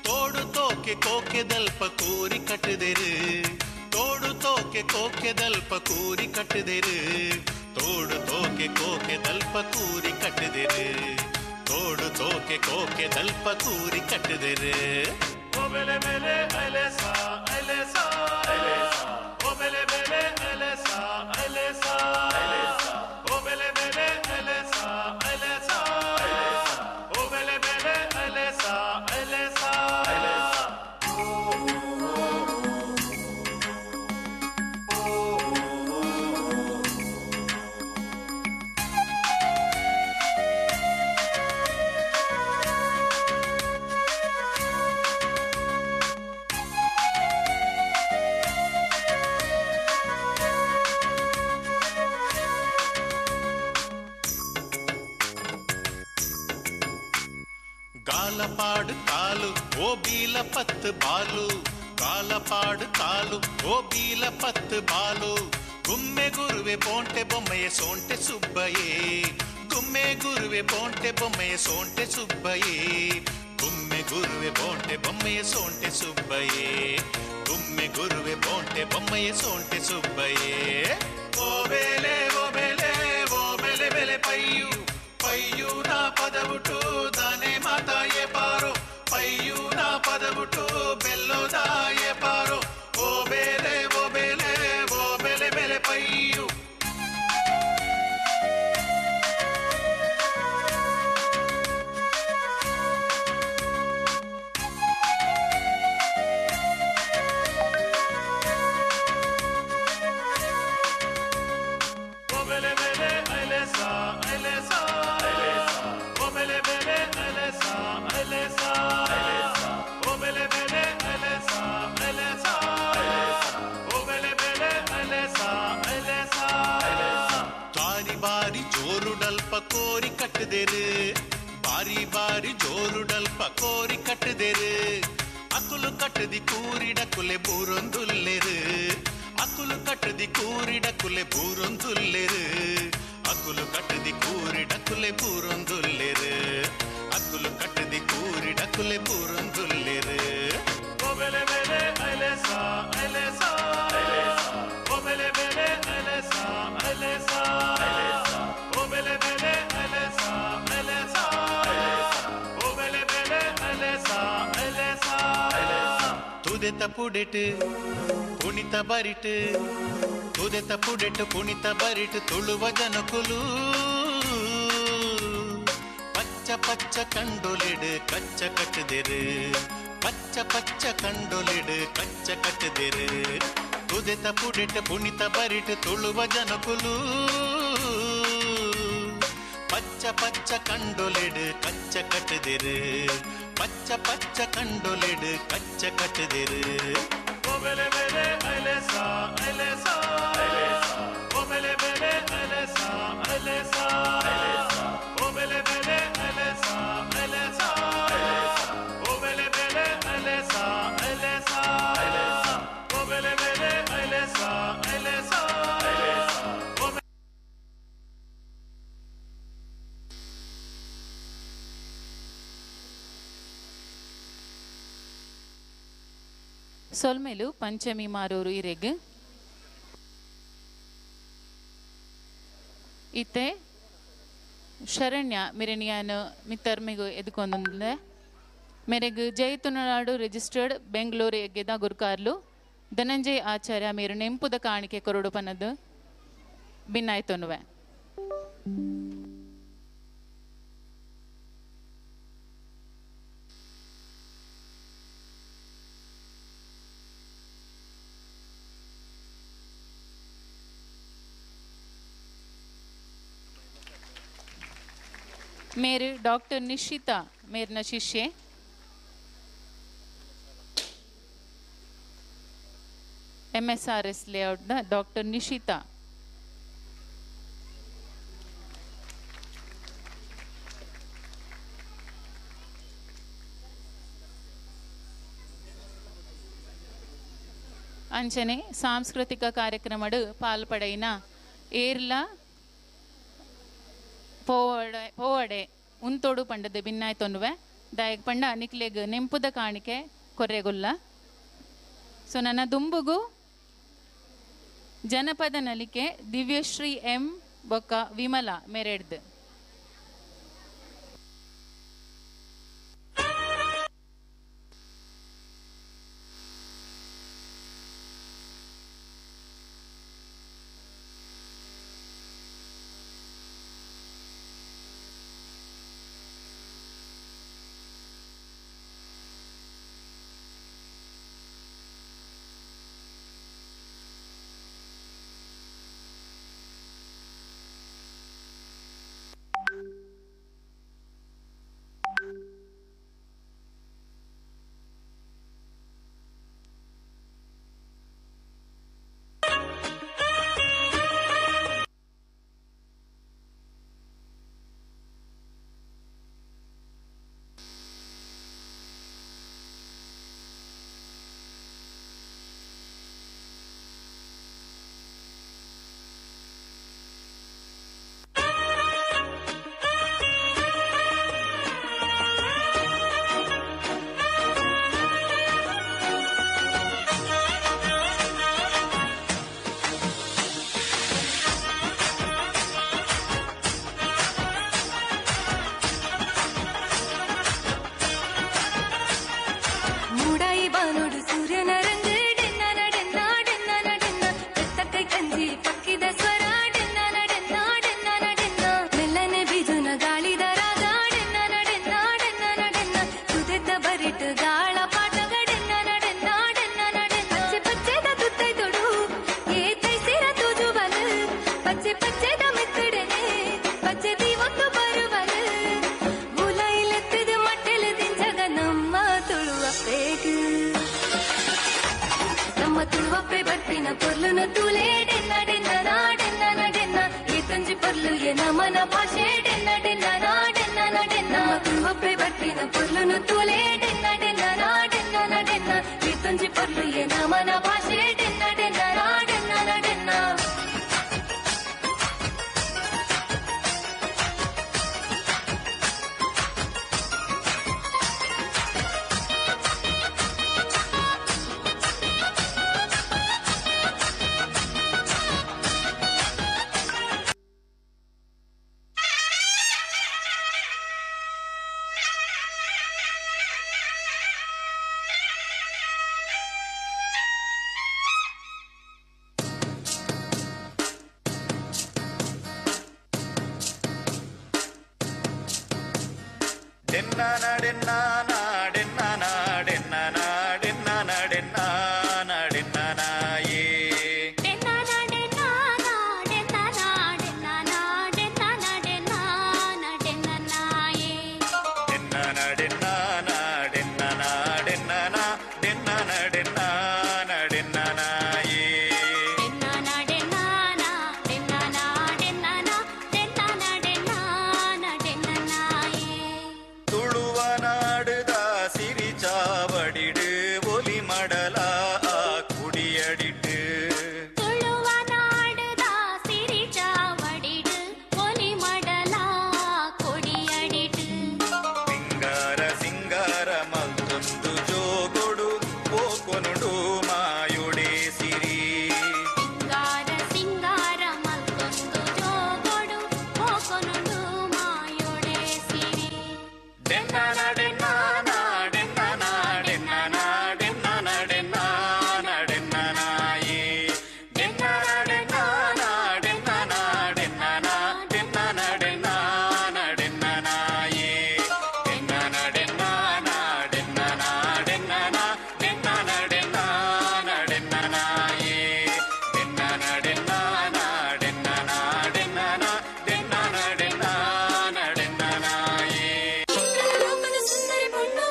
O: ತೋಡು ತೋಕೆ ಕೋಕೆದಲ್ಪ ಕೋರಿ ಕಟ್ಟುದೆರು, ತೋಡು ತೋಕೆ ಕೋಕೆದಲ್ಪ ಕೋರಿ ಕಟ್ಟುದೆರು, ತೋಡು ತೋಕೆ ಕೋಕೆದಲ್ಪ ಕೂರಿ ಕಟ್ಟುದೆರು, ತೋಡು ತೋಕೆ ಕೋಕೆದಲ್ಪ ಕೂರಿ ಕಟ್ಟುದೆರು.
P: O bele bele alesa alesa, O bele bele alesa alesa, O bele bele alesa alesa, O bele bele alesa alesa.
O: ಗಾಲಪಾಡು ಕಾಲು ಓ ಬೀಲ ಪತ್ತು ಬಾಲು, ಗಾಲಪಾಡು ಕಾಲು ಓ ಬೀಲ ಪತ್ತು ಬಾಲು. ಗುಮ್ಮೆ ಗುರುವೆ ಬೋಂಟೆ ಬೊಮ್ಮೆಯ ಸೋಂಟೆ ಸುಬ್ಬಯೇ, ಗುಮ್ಮೆ ಗುರುವೆ ಬೋಂಟೆ ಬೊಮ್ಮೆಯ ಸೋಂಟೆ ಸುಬ್ಬಯೇ, ಗುಮ್ಮೆ ಗುರುವೆ ಬೋಂಟೆ ಬೊಮ್ಮೆಯ ಸೋಂಟೆ ಸುಬ್ಬಯೇ, ಗುಮ್ಮೆ ಗುರುವೆ ಬೋಂಟೆ ಬೊಮ್ಮೆಯ ಸೋಂಟೆ ಸುಬ್ಬಯೇ.
P: O bele o bele
O: ಕಟ್ಟುದೆರು ಬಾರಿ ಬಾರಿ ಜೋರುಡಲ್ಪ ಕೋರಿ ಕಟ್ಟುದೆರು ಅಕುಲು ಕಟ್ಟದಿ ಕೂರಿಡ ಕುಲೆ ಬೂರೊಂದುಲ್ಲೆರು ಅಕುಲು ಕಟ್ಟದಿ ಕೂರಿಡ ಕುಲೆ ಬೂರೊಂದುಲ್ಲೆರು ಅಕುಲು ಕಟ್ಟದಿ ಕೂರಿಡ ಕುಲೆ ಬೂರೊಂದುಲ್ಲೆರು ಅಕುಲು ಕಟ್ಟದಿ ಕೂರಿಡ ಕುಲೆ ಬೂರೊಂದುಲ್ಲೆರು
P: ಓ ಬೆಲೆ ಬೆಲೆ ಐಲೇಸಾ ಐಲೇಸಾ ಓ ಬೆಲೆ ಬೆಲೆ ಐಲೇಸಾ ಐಲೇಸಾ ಓ ಬೆಲೆ ಬೆಲೆ ಐಲೇಸಾ ಐಲೇಸಾ ಓ ಬೆಲೆ ಬೆಲೆ ಐಲೇಸಾ ಐಲೇಸಾ
O: ತುದೆತ ಪುಡೆಟ್ ಪುಣಿತ ಬರಿಟ್ ತುದೆತ ಪುಡೆಟ್ ಪುಣಿತ ಬರಿಟ್ ತುಳುವ ಜನಕುಲು ಪಚ್ಚ ಪಚ್ಚ ಕಂಡೊಲಿಡು ಕಚ್ಚ ಕಟ್ಟುದೆರು ಪಚ್ಚ ಪಚ್ಚ ಕಂಡೊಲಿಡು ಕಚ್ಚ ಕಟ್ಟುದೆರು ತುದೆತ ಪುಡೆಟ್ ಪುಣಿತ ಬರಿಟ್ ತುಳುವ ಜನಕುಲು ಪಚ್ಚ ಪಚ್ಚ ಕಂಡೊಲಿಡು ಕಚ್ಚ ಕಟ್ಟುದೆರು ಪಚ್ಚ ಪಚ್ಚ ಕಂಡೊಲಿಡು ಕಚ್ಚ ಕಟ್ಟುದೆರು
P: ಓ ಬೆಲೆ ಬೆಲೆ ಐಲೇಸಾ ಐಲೇಸಾ ಓ ಬೆಲೆ ಬೆಲೆ ಐಲೇಸಾ ಐಲೇಸಾ ಓ ಬೆಲೆ ಬೆಲೆ ಐಲೇಸಾ ಐಲೇಸಾ ಓ ಬೆಲೆ ಬೆಲೆ ಐಲೇಸಾ ಐಲೇಸಾ ಓ ಬೆಲೆ ಬೆಲೆ ಐಲೇಸಾ ಐಲೇಸಾ ಓ
K: ಸೊಲ್ಮೆಲು ಪಂಚಮಿ ಮಾರೂರು ಇರೆಗ್ ಇತ್ತೆ ಶರಣ್ಯ ಮಿರಣಿಯಾನ ಮಿತ್ತರ್ಮಿಗು ಎದುಕೊಂದುಂದೆ ಮೇರೆಗ್ ಜೈ ತುಳುನಾಡು ರಿಜಿಸ್ಟರ್ಡ್ ಬೆಂಗಳೂರು ಎಗ್ಗೆದ ಗುರ್ಕಾರ್ಲು ಧನಂಜಯ್ ಆಚಾರ್ಯ ಮೇರು ನೆಂಪುದ ಕಾಣಿಕೆ ಕೊರಡು ಪನದು ಭಿನ್ನಾಯ್ತೊನುವೆ. ಮೇರು ಡಾಕ್ಟರ್ ನಿಶಿತಾ ಮೇರ್ನ ಶಿಷ್ಯೆ. ಎಂಎಸ್ಆರ್ಎಸ್ ಲೇಔಟ್ನ ಡಾಕ್ಟರ್ ನಿಶಿತಾ. ಅಂಚನೆ ಸಾಂಸ್ಕೃತಿಕ ಕಾರ್ಯಕ್ರಮಡು ಪಾಲ್ಪಡೆಯಿನ ಏರ್ಲ ಪೋವಡೆ ಪೋವಡೆ ಉಂತೋಡು ಪಂಡದ ಭಿನ್ನಾಯ್ತೊನ್ನುವೆ ದಾಯಕ್ ಪಂಡ ನಿಕ್ಲೆಗ್ ನೆಂಪುದ ಕಾಣಿಕೆ ಕೊರ್ರೆಗುಲ್ಲ. ಸೊ ನನ್ನ ದುಂಬುಗು ಜನಪದ ನಲಿಕೆ ದಿವ್ಯಶ್ರೀ ಎಂ ಬೊಕ್ಕ ವಿಮಲಾ ಮೆರೆಡ್ದು.
H: ಪೊರ್ಲು ಎ ನಮನ ಭಾಷೆ ಡೆನ್ನ ಡೆನ್ನ. ಆಟಿನ ಪೊರ್ಲುನು ತೂಲೆ ಡೆನ್ನ ಡೆನ್ನ ನಾ ಡೆನ್ನ ನ ಡೆನ್ನ ಇತ್ತೊಂಜಿ ಪೊರ್ಲು ಏ ನಮನ ಭಾಷೆ ಡೆನ್ನ ಡೆನ್ನ ನಾ ಡೆನ್ನ ನ ಡೆನ್ನ.
E: ತುಳುವನಾಡುದ ಸಿರಿ ಚಾವಡಿಡು ಒಲಿ ಮಡಲ ಆ ಕುಡಿಯಡಿಟ್ಟು
H: ತುಳುವನಾಡುದ ಸಿರಿ ಚಾವಡಿಡು ಒಲಿ ಮಡಲ ಕೊಡಿಯಡಿಟು.
E: ಸಿಂಗಾರ ಸಿಂಗಾರ ಮಲ್ತೊಂದು ಜೋಗೊಡು ಪೋಕೊನುಡು ಮಾಯುಡೆ ಸಿರಿ.
H: ಸಿಂಗಾರ ಸಿಂಗಾರ ಮಲ್ತೊಂದು ಜೋಗೊಡು ಪೋಕೊನುಡು ಮಾಯೊಡೆ ಸಿರಿ. ಲೋಕದ ಸುಂದರಿ ಪೊಣ್ಣು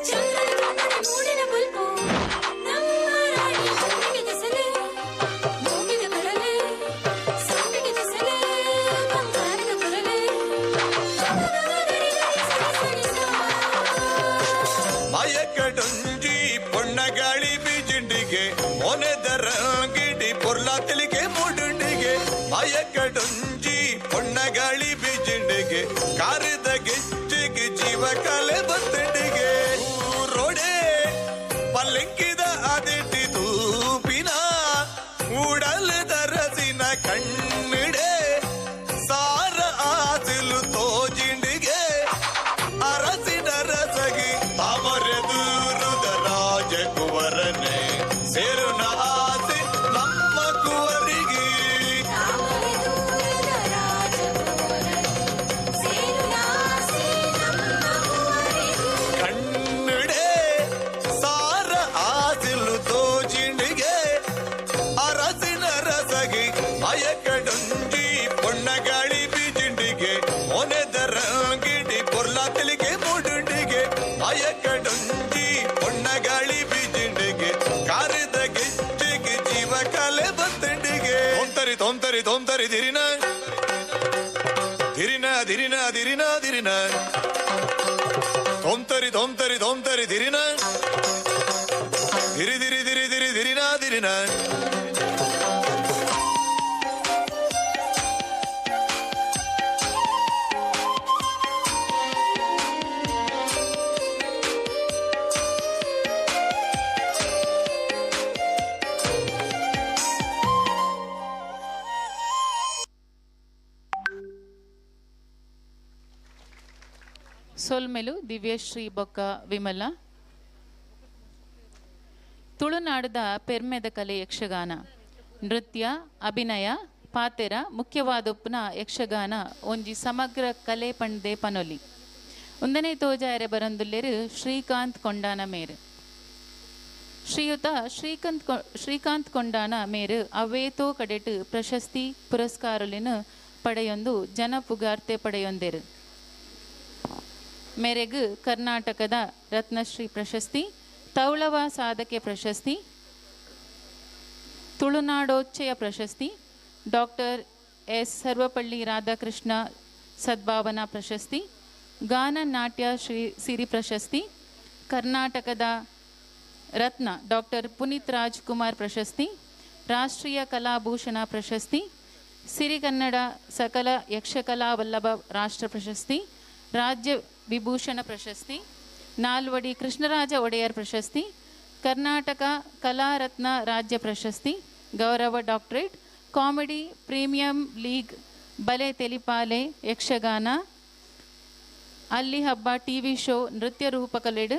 H: ಚಂದ್ರನ ಲೋಕದ ಮೂಡಿನ ಬುಲ್ಪು ನಮ್ಮ ರಾಣಿ ಕಣ್ಣಿಗೆ ದೆಸಲೆ ಮೂಗಿನ ಕೊರಲೆ ಸಂಪಿಗೆ ದೆಸಲೆ ಬಂಗಾರದ ಕೊರಲೆ.
E: ಮಯಕಡೊಂಜಿ ಪೊಣ್ಣಗಾಳಿ ಬೀಜಿಂಡಿಗೆ ಮೊನೆದರ ಗಿಡಿ ಪೊರ್ಲ ತಿಳಿಗೆ ಮೂಡುಂಡಿಗೆ. ಮಯಕಡೊಂಜಿ ಪೊಣ್ಣಗಾಳಿ ಬೀಜಿಂಡಿಗೆ ಕಾರದ ಗೆಜ್ಜೆಗೆ ಜೀವ ಕಲೆ ಬತ್ತಂಡಿಗೆ. ರೋಡೆ ಪಲ್ಲಂಕಿದ ಅದಿಟಿ ತೂಪಿನ ಉಡಲ್ ದರಸಿನ ಕಣ್ಣಿಡೆ ಸಾರ ಆಸಿಲು ತೋಜಿಂಡಿಗೆ. ಅರಸಿನ ರಸಗಿ ತಾಮರೆ ದೂರುದ ರಾಜಕುವರನೆ ಸೇರುನ ಆಸೆ ನಮ್ಮ ಕುವರಿಗೆ. ಕಣ್ಣಿಡೆ ಸಾರ ಆಸಿಲು ತೋಜಿಂಡಿಗೆ ಅರಸಿನ ರಸಗಿ. ಮಯಕಡೊಂಜಿ ಪೊಣ್ಣಗಾಳಿ ಬೀಜಿಂಡಿಗೆ ಮೊನೆದರ ಗಿಡಿ ಪೊರ್ಲ ತಿಳಿಗೆ ಮೂಡುಂಡಿಗೆ. ಮಯಕಡೊಂಜಿ ಪೊಣ್ಣಗಾಳಿ ಬೀಜಿಂಡಿಗೆ ಕಾರದ ಗೆಜ್ಜೆಗೆ ಜೀವ ಕಲೆ ಬತ್ತಂಡಿಗೆ. ತೊಂತರಿ ತೊಂತರಿ ತೊಂತರಿ ದಿರಿನ ದಿರಿನ ದಿರಿನ ದಿರಿನ ದಿರಿನ ತೊಂತರಿ ತೊಂತರಿ ತೊಂತರಿ ದಿರಿನ ದಿರಿ ದಿರಿ ದಿರಿ ದಿರಿ ದಿರಿನ ದಿರಿನ.
K: ಸೊಲ್ಮೆಲು ದಿವ್ಯಶ್ರೀ ಬೊಕ್ಕ ವಿಮಲ. ತುಳುನಾಡದ ಪೆರ್ಮೆದ ಕಲೆ ಯಕ್ಷಗಾನ. ನೃತ್ಯ, ಅಭಿನಯ, ಪಾತೆರ ಮುಖ್ಯವಾದೊಪ್ಪುನ ಯಕ್ಷಗಾನ ಒಂಜಿ ಸಮಗ್ರ ಕಲೆ ಪಂಡೆ ಪನೊಲಿ. ಒಂದನೇ ತೋಜಾಯರೆ ಬರಂದುಲ್ಲೇರು ಶ್ರೀಕಾಂತ್ ಕೊಂಡಾನ ಮೇರು. ಶ್ರೀಯುತ ಶ್ರೀಕಾಂತ್ ಕೊಂಡಾನ ಮೇರು ಅವೇತೋ ಕಡೆಟು ಪ್ರಶಸ್ತಿ ಪುರಸ್ಕಾರಲಿನ ಪಡೆಯೊಂದು ಜನ ಪುಗಾರ್ತೆ ಪಡೆಯೊಂದೆರು. ಮೇರೆಗು ಕರ್ನಾಟಕದ ರತ್ನಶ್ರೀ ಪ್ರಶಸ್ತಿ, ತೌಳವ ಸಾಧಕೆ ಪ್ರಶಸ್ತಿ, ತುಳುನಾಡೋಚ್ಚಯ ಪ್ರಶಸ್ತಿ, ಡಾಕ್ಟರ್ ಎಸ್ ಸರ್ವಪಳ್ಳಿ ರಾಧಾಕೃಷ್ಣ ಸದ್ಭಾವನಾ ಪ್ರಶಸ್ತಿ, ಗಾನ ನಾಟ್ಯ ಶ್ರೀ ಸಿರಿ ಪ್ರಶಸ್ತಿ, ಕರ್ನಾಟಕದ ರತ್ನ ಡಾಕ್ಟರ್ ಪುನೀತ್ ರಾಜ್ಕುಮಾರ್ ಪ್ರಶಸ್ತಿ, ರಾಷ್ಟ್ರೀಯ ಕಲಾಭೂಷಣ ಪ್ರಶಸ್ತಿ, ಸಿರಿಗನ್ನಡ ಸಕಲ ಯಕ್ಷಕಲಾ ವಲ್ಲಭ ರಾಷ್ಟ್ರ ಪ್ರಶಸ್ತಿ, ರಾಜ್ಯ ವಿಭೂಷಣ ಪ್ರಶಸ್ತಿ, ನಾಲ್ವಡಿ ಕೃಷ್ಣರಾಜ ಒಡೆಯರ್ ಪ್ರಶಸ್ತಿ, ಕರ್ನಾಟಕ ಕಲಾರತ್ನ ರಾಜ್ಯ ಪ್ರಶಸ್ತಿ, ಗೌರವ ಡಾಕ್ಟರೇಟ್, ಕಾಮಿಡಿ ಪ್ರೀಮಿಯಂ ಲೀಗ್ ಬಲೆ ತೆಲಿಪಾಲೆ ಯಕ್ಷಗಾನ, ಅಲ್ಲಿ ಹಬ್ಬ ಟಿ ವಿ ಶೋ ನೃತ್ಯ ರೂಪಕಲೆಡು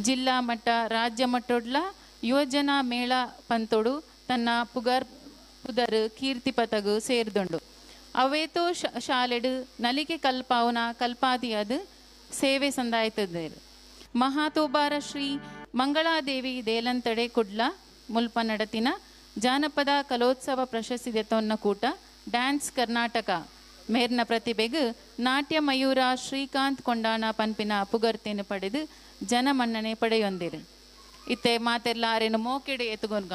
K: ಜಿಲ್ಲಾ ಮಟ್ಟ ರಾಜ್ಯ ಮಟ್ಟೊಡ್ಲ ಯುವಜನ ಮೇಳ ಪಂತೊಡು ತನ್ನ ಪುಗರ್ ಪುದರ್ ಕೀರ್ತಿ ಪತಗು ಸೇರ್ದುಂಡು. ಅವೇತೋ ಶಾಲೆಡು ನಲಿಕೆ ಕಲ್ಪಾವನ ಕಲ್ಪಾದಿಯಾದ ಸೇವೆ ಸಂದಾಯ್ತದೇರು. ಮಹಾತೋಬಾರ ಶ್ರೀ ಮಂಗಳಾದೇವಿ ದೇಲಂತಡೆ ಕುಡ್ಲ ಮುಲ್ಪ ನಡತಿನ ಜಾನಪದ ಕಲೋತ್ಸವ ಪ್ರಶಸ್ತಿ ದೆತ್ತೊನ್ನ ಕೂಟ ಡ್ಯಾನ್ಸ್ ಕರ್ನಾಟಕ ಮೇರ್ನ ಪ್ರತಿಭೆಗ್ ನಾಟ್ಯ ಮಯೂರ ಶ್ರೀಕಾಂತ್ ಕೊಂಡಾಣ ಪನ್ಪಿನ ಪುಗರ್ತೆನು ಪಡೆದು ಜನಮನ್ನಣೆ ಪಡೆಯೊಂದಿರು. ಇತ್ತೆ ಮಾತೆಲ್ಲ ಆರೇನು ಮೋಕೆಡೆ ಎತ್ತುಗೊನ್ಗ.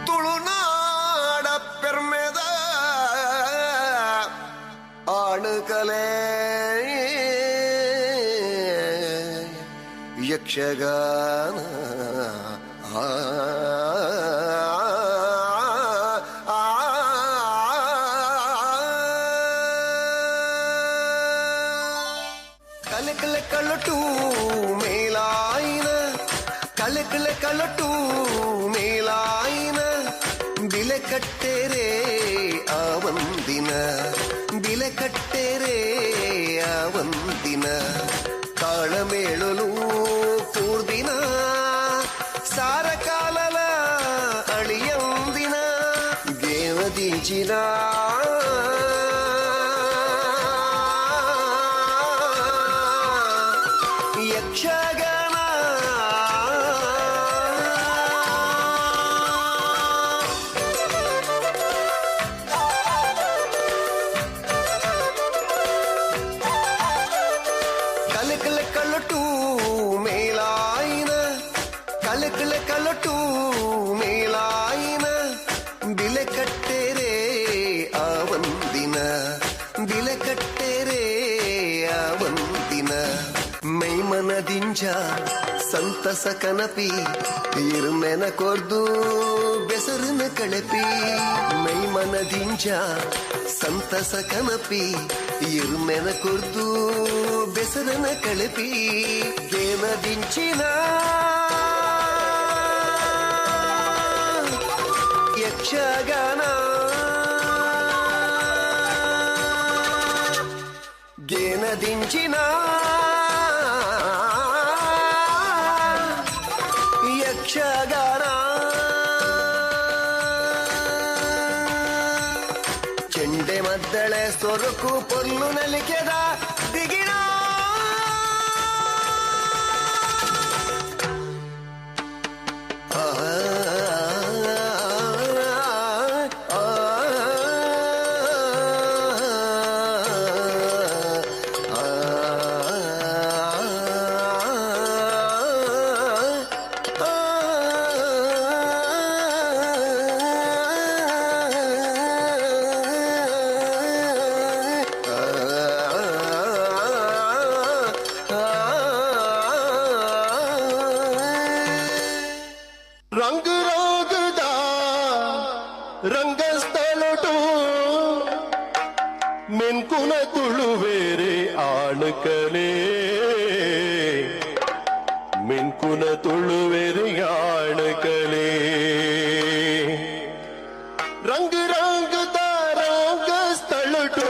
S: ತುಳುನಾಡ ಪೆರ್ಮೆದ ಆಣುಕಲೆ ಯಕ್ಷಗಾನ ಕಲಕಲ ಕಳಟು ಮೇಲಾಯಿನ ಕಲಕಲ ಕಳಟು ಮೇಲಾಯಿನ ಬಿಲೆ ಕಟ್ಟೆರೆ ಆ ಒಂದಿನ ಬಿಲೆ ಕಟ್ಟೆರೆ ಆ ಒಂದಿನ ತಾಳಮೇಳಲು ಕೂರ್ದಿನ ಸಾರ ಕಾಲಲ ಅಳಿಯಂದಿನ ದೇವದಿಂಚಿನ ಯಕ್ಷಗಾನ ಕಲಕಲ ಕಳಟು ಮೇಲಾಯಿನ ಕಲಕಲ ಕಳಟು ಮೇಲಾಯಿನ ಬಿಲೆ ಕಟ್ಟೆರೆ ಆ ಒಂದಿನ ಬಿಲೆ ಕಟ್ಟೆರೆ ಆ ಒಂದಿನ ಮೈಮನದಿಂಜ ಸಂತಸ ಕನಪಿ ಇರ್ಮೆನ ಕೊರ್ದು ಬೆಸರನ ಕಳಪಿ ಮೈಮನದಿಂಜ ಸಂತಸ ಕನಪಿ ಇರ್ಮೆನ ಕೊರ್ದು ಬೆಸರನ ಕಳಪಿ ಗೇನದಿಂಚಿನ ಯಕ್ಷಗಾನ ಗೇನದಿಂಚಿನ ಯಕ್ಷಗಾನ ಚೆಂಡೆ ಮದ್ದಳೆ ಸೊರಕು ಪೊರ್ಲು ನಲಿಕೆದ ದಿಗಿಣ ಆ, ಆ, ಆ, ಆ,
L: ರಂಗ ರೋಗದ ರಂಗಸ್ಥಳಟು ಮೆನ್ಕುನ ತುಳುವೇರೆ ಆಣುಕಲೇ ಮೆನ್ಕುನ ತುಳುವೇರೆ ಆಣುಕಲೇ ರಂಗ ರಂಗದ ರಂಗಸ್ಥಳಟು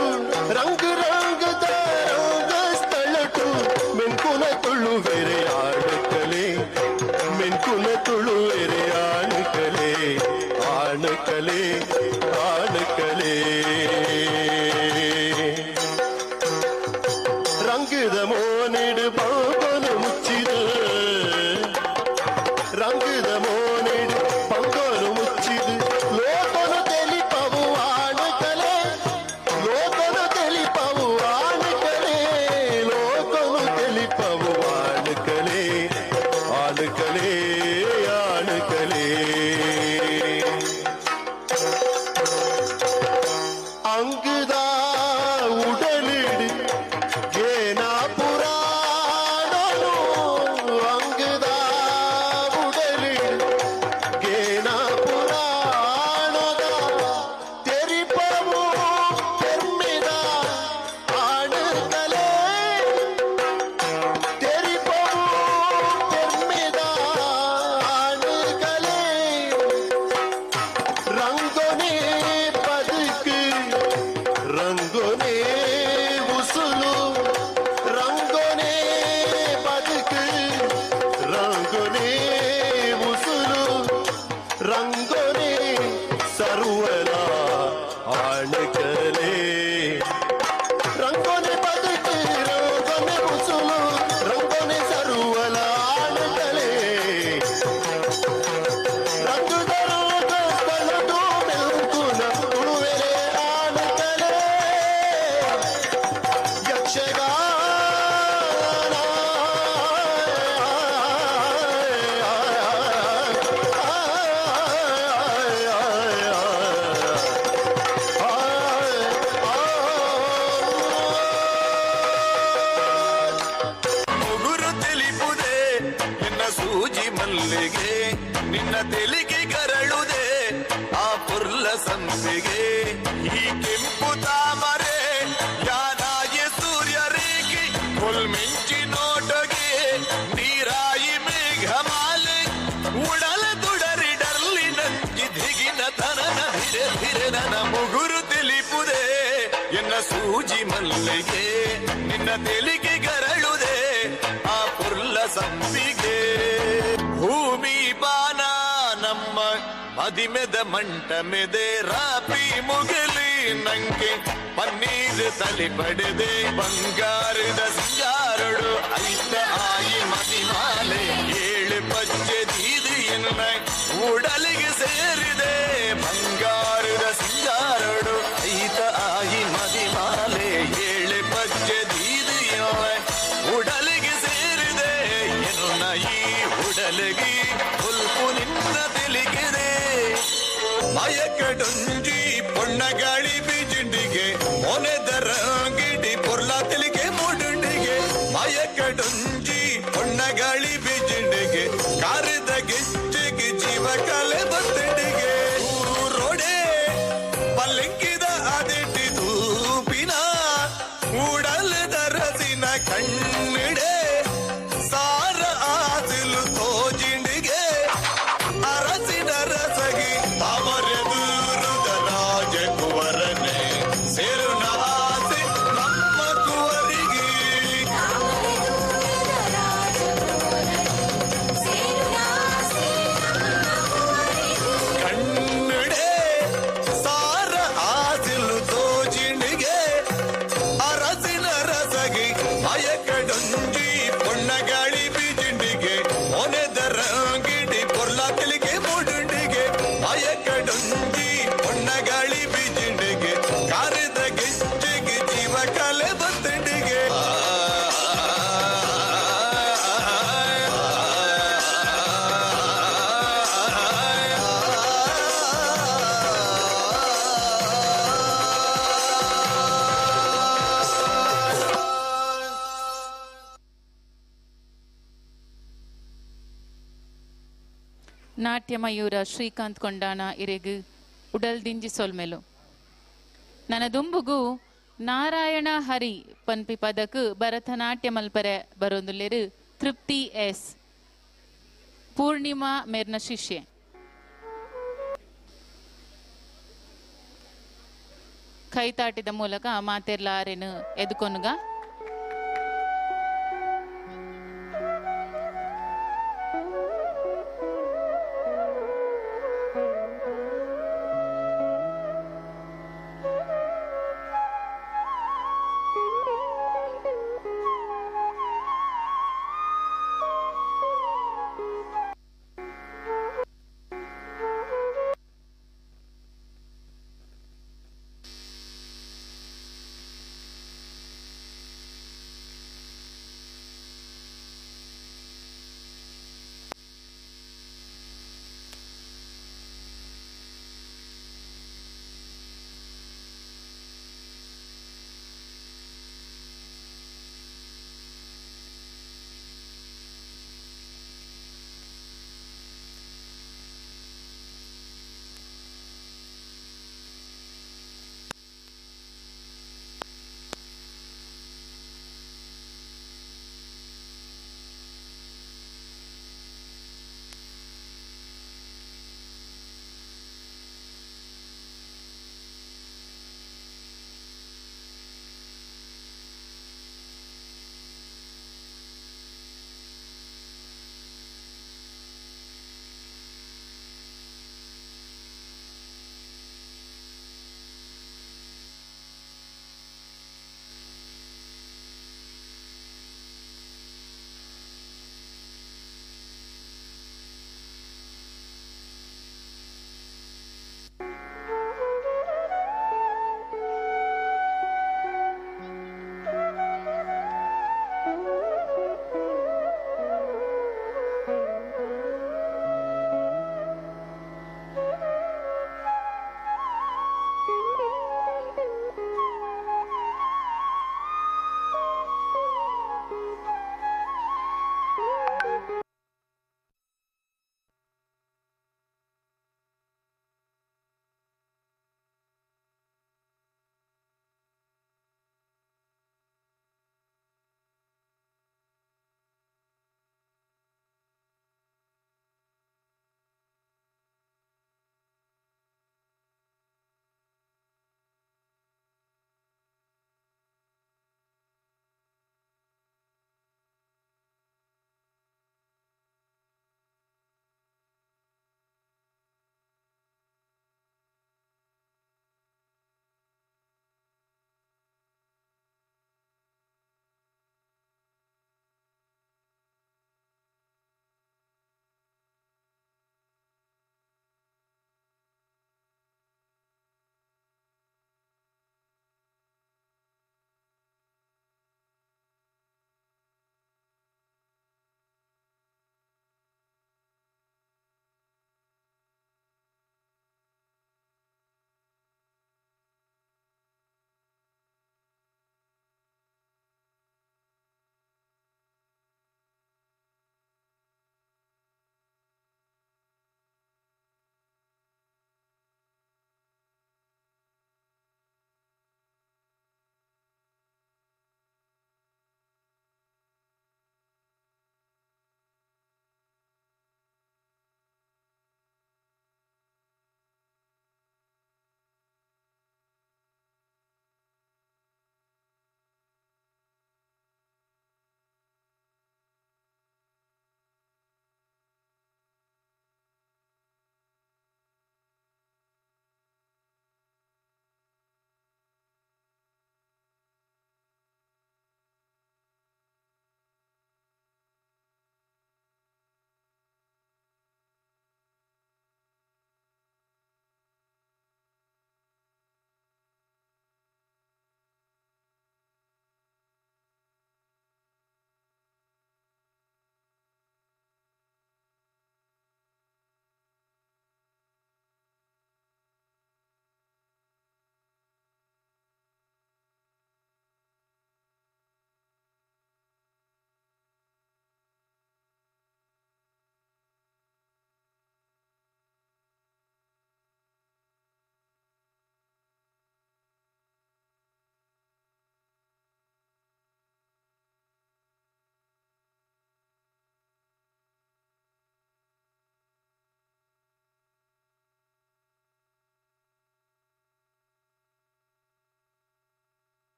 L: ರಂಗ ರಂಗದ ರಂಗಸ್ಥಳಟು ಮೆನ್ಕುನ ತುಳುವೇರೆ ಆಣುಕಲೇ ಮೆನ್ಕುನ ತುಳುವೆರೆ ಆಣುಕಲೇ ಆಣುಕಲೇ ಆಣುಕಲೇ ರಂಗದ ಮೋನಿಡು ಪಂಪನು ಮುಚ್ಚಿದ ರಂಗದ ಮೋನಿಡು ಪಂಪನು ಮುಚ್ಚಿದ ಲೋಕನು ತೆಲಿಪವು ಆಣುಕಲೇ ಲೋಕನು ತೆಲಿಪವು ಆಣುಕಲೇ ಲೋಕನು ತೆಲಿಪವು ಆಣುಕಲೇ ಆಣುಕಲೇ ಆಣುಕಲೇ ಅಂಗದ ಉಡ ಆಣಕಲೆ ರಂಗೋನೆ ಬದುಕು ರಂಗೋನೆ ಮುಸುಲು ರಂಗೋನೆ ಸರುವಲ ಆಣಕಲೆ ರಂಗುದರೋಗ ಸ್ಥಳದು ಮೆಲ್ಕುನ ತುಳುವೆಲೆ ಆಣಕಲೆ ಯಕ್ಷಗಾನ.
E: ಮುಗುರು ತಿಳಿಪುದೆ ನಿನ್ನ ಸೂಜಿ ಮಲ್ಲಿಗೆ, ನಿನ್ನ ತೆಲಿಗೆ ಗರಳುದೆ ಆ ಪುರ್ಲ ಸಂಪಿಗೆ. ಈ ಕೆಂಪು ತಾಮರೆ ಯಾನಾಯಿ ಸೂರ್ಯ ರೇಖೆ ಕೊಲ್ಮಿಂಚಿ ನೋಟಗೆ ನೀರಾಯಿ ಮೇಘಮಾಲೆ ಉಡಲ ದುಡರಿ ಡರ್ಲಿ ನಂಜಿ ಧಿಗಿನ ತನನ ಧಿರೆ ಧಿರೆ ನನ ಮುಗುರು ತಿಳಿಪುದೆ ಎನ್ನ ಸೂಜಿ ಮಲ್ಲಿಗೆ, ನಿನ್ನ ತೆಲಿಗೆ ಗರಳುದೆ ಆ ಪುರ್ಲ ಸಂಪಿಗೆ. ಭೂಮಿ ಬಾನ ನಮ್ಮ ಮದಿಮೆದ ಮಂಟಮೆದೆ ರಾಪಿ ಮುಗಲಿ ನಂಗೆ ಪನ್ನೀರ್ ತಲೆ ಪಡೆದೆ ಬಂಗಾರದ ಸಿಂಗಾರಡು ಐತ ಆಯಿ ಮದಿಮಾಲೆ ಏಳು ಪಚ್ಚೆ ದೀದಿ ಎನ್ನ ಉಡಲಿಗೆ ಸೇರಿದೆ ಬಂಗಾರದ ಸಿಂಗಾರಡು ಐತ ಆಯಿ ಮದಿಮಾಲೆ ಏಳು ಪಚ್ಚೆ ದೀದಿ ಎನ್ನ ಉಡಲಿಗೆ ಸೇರಿದೆ ಎನ್ನ ಈ ಉಡಲಿಗೆ ಉಲ್ಪು ನಿನ್ನ ತಿಳಿಗಿದೆ. ಮಯಕಡೊಂಜಿ ಪೊಣ್ಣ ಗಾಳಿ ಬೀಜಿಂಡಿಗೆ ಮೊನೆದರ ಗಿಡಿ ಪೊರ್ಲ ತಿಳಿಗೆ ಮೂಡುಂಡಿಗೆ. ಮಯಕಡೊಂಜಿ ಪೊಣ್ಣ ಗಾಳಿ ಬೀಜಿಂಡಿಗೆ ಕಾರದ ಗೆಜ್ಜೆಗೆ ಜೀವ ಕಲೆ ಬತ್ತಿಂಡಿಗೆ. ಊರೋಡೆ ಪಲ್ಲಂಕಿದ ಅದೆಟ್ಟಿ ತೂಪಿನ ಉಡಲದ ರಸಿನ ಕಣ್ಣಿಡೆ ಸಾರ ಆಸಿಲು ತೋಜಿಂಡಿಗೆ ಅರಸಿನ ರಸಗಿ ತಾಮರೆ ದೂರದ ರಾಜಕುವರನೆ ಸೇರುನ ಆಸೆ ನಮ್ಮ ಕುವರಿಗೆ. ಕಣ್ಣಡೆ ಸಾರ ಆಸಿಲು ತೋಜಿಂಡಿಗೆ ಅರಸಿನ ರಸಗಿ ಮಯಕಡೊಂಜಿ ಪೊಣ್ಣ ಗಾಳಿ ಬೀಜಿಂಡಿಗೆ ಮೊನೆದರ ಗಿಡಿ ಪೊರ್ಲ ತಿಳಿಗೆ ಮೂಡುಂಡಿಗೆ. ಮಯಕಡೊಂಜಿ ಪೊಣ್ಣ ಗಾಳಿ ಬೀಜಿಂಡಿಗೆ ಕಾರದ ಗೆಜ್ಜೆಗೆ ಜೀವ ಕಲೆ ಬತ್ತಿಂಡಿಗೆ.
K: ನಾಟ್ಯ ಮಯೂರ ಶ್ರೀಕಾಂತ್ ಕೊಂಡಾಣ ಇರೆಗು ಉಡಲ್ ದಿಂಜಿ ಸೊಲ್ಮೆಲು. ನನ್ನ ದುಂಬುಗು ನಾರಾಯಣ ಹರಿ ಪನ್ಪಿ ಪದಕ್ ಭರತನಾಟ್ಯ ಮಲ್ಪರೆ ಬರೋಂದುಲ್ಲೆರು ತೃಪ್ತಿ ಎಸ್ ಪೂರ್ಣಿಮಾ ಮೇರ್ನ ಶಿಷ್ಯೆ. ಕೈತಾಟಿದ ಮೂಲಕ ಮಾತೆರ್ಲಾರೆನು ಎದುಕೊನುಗ.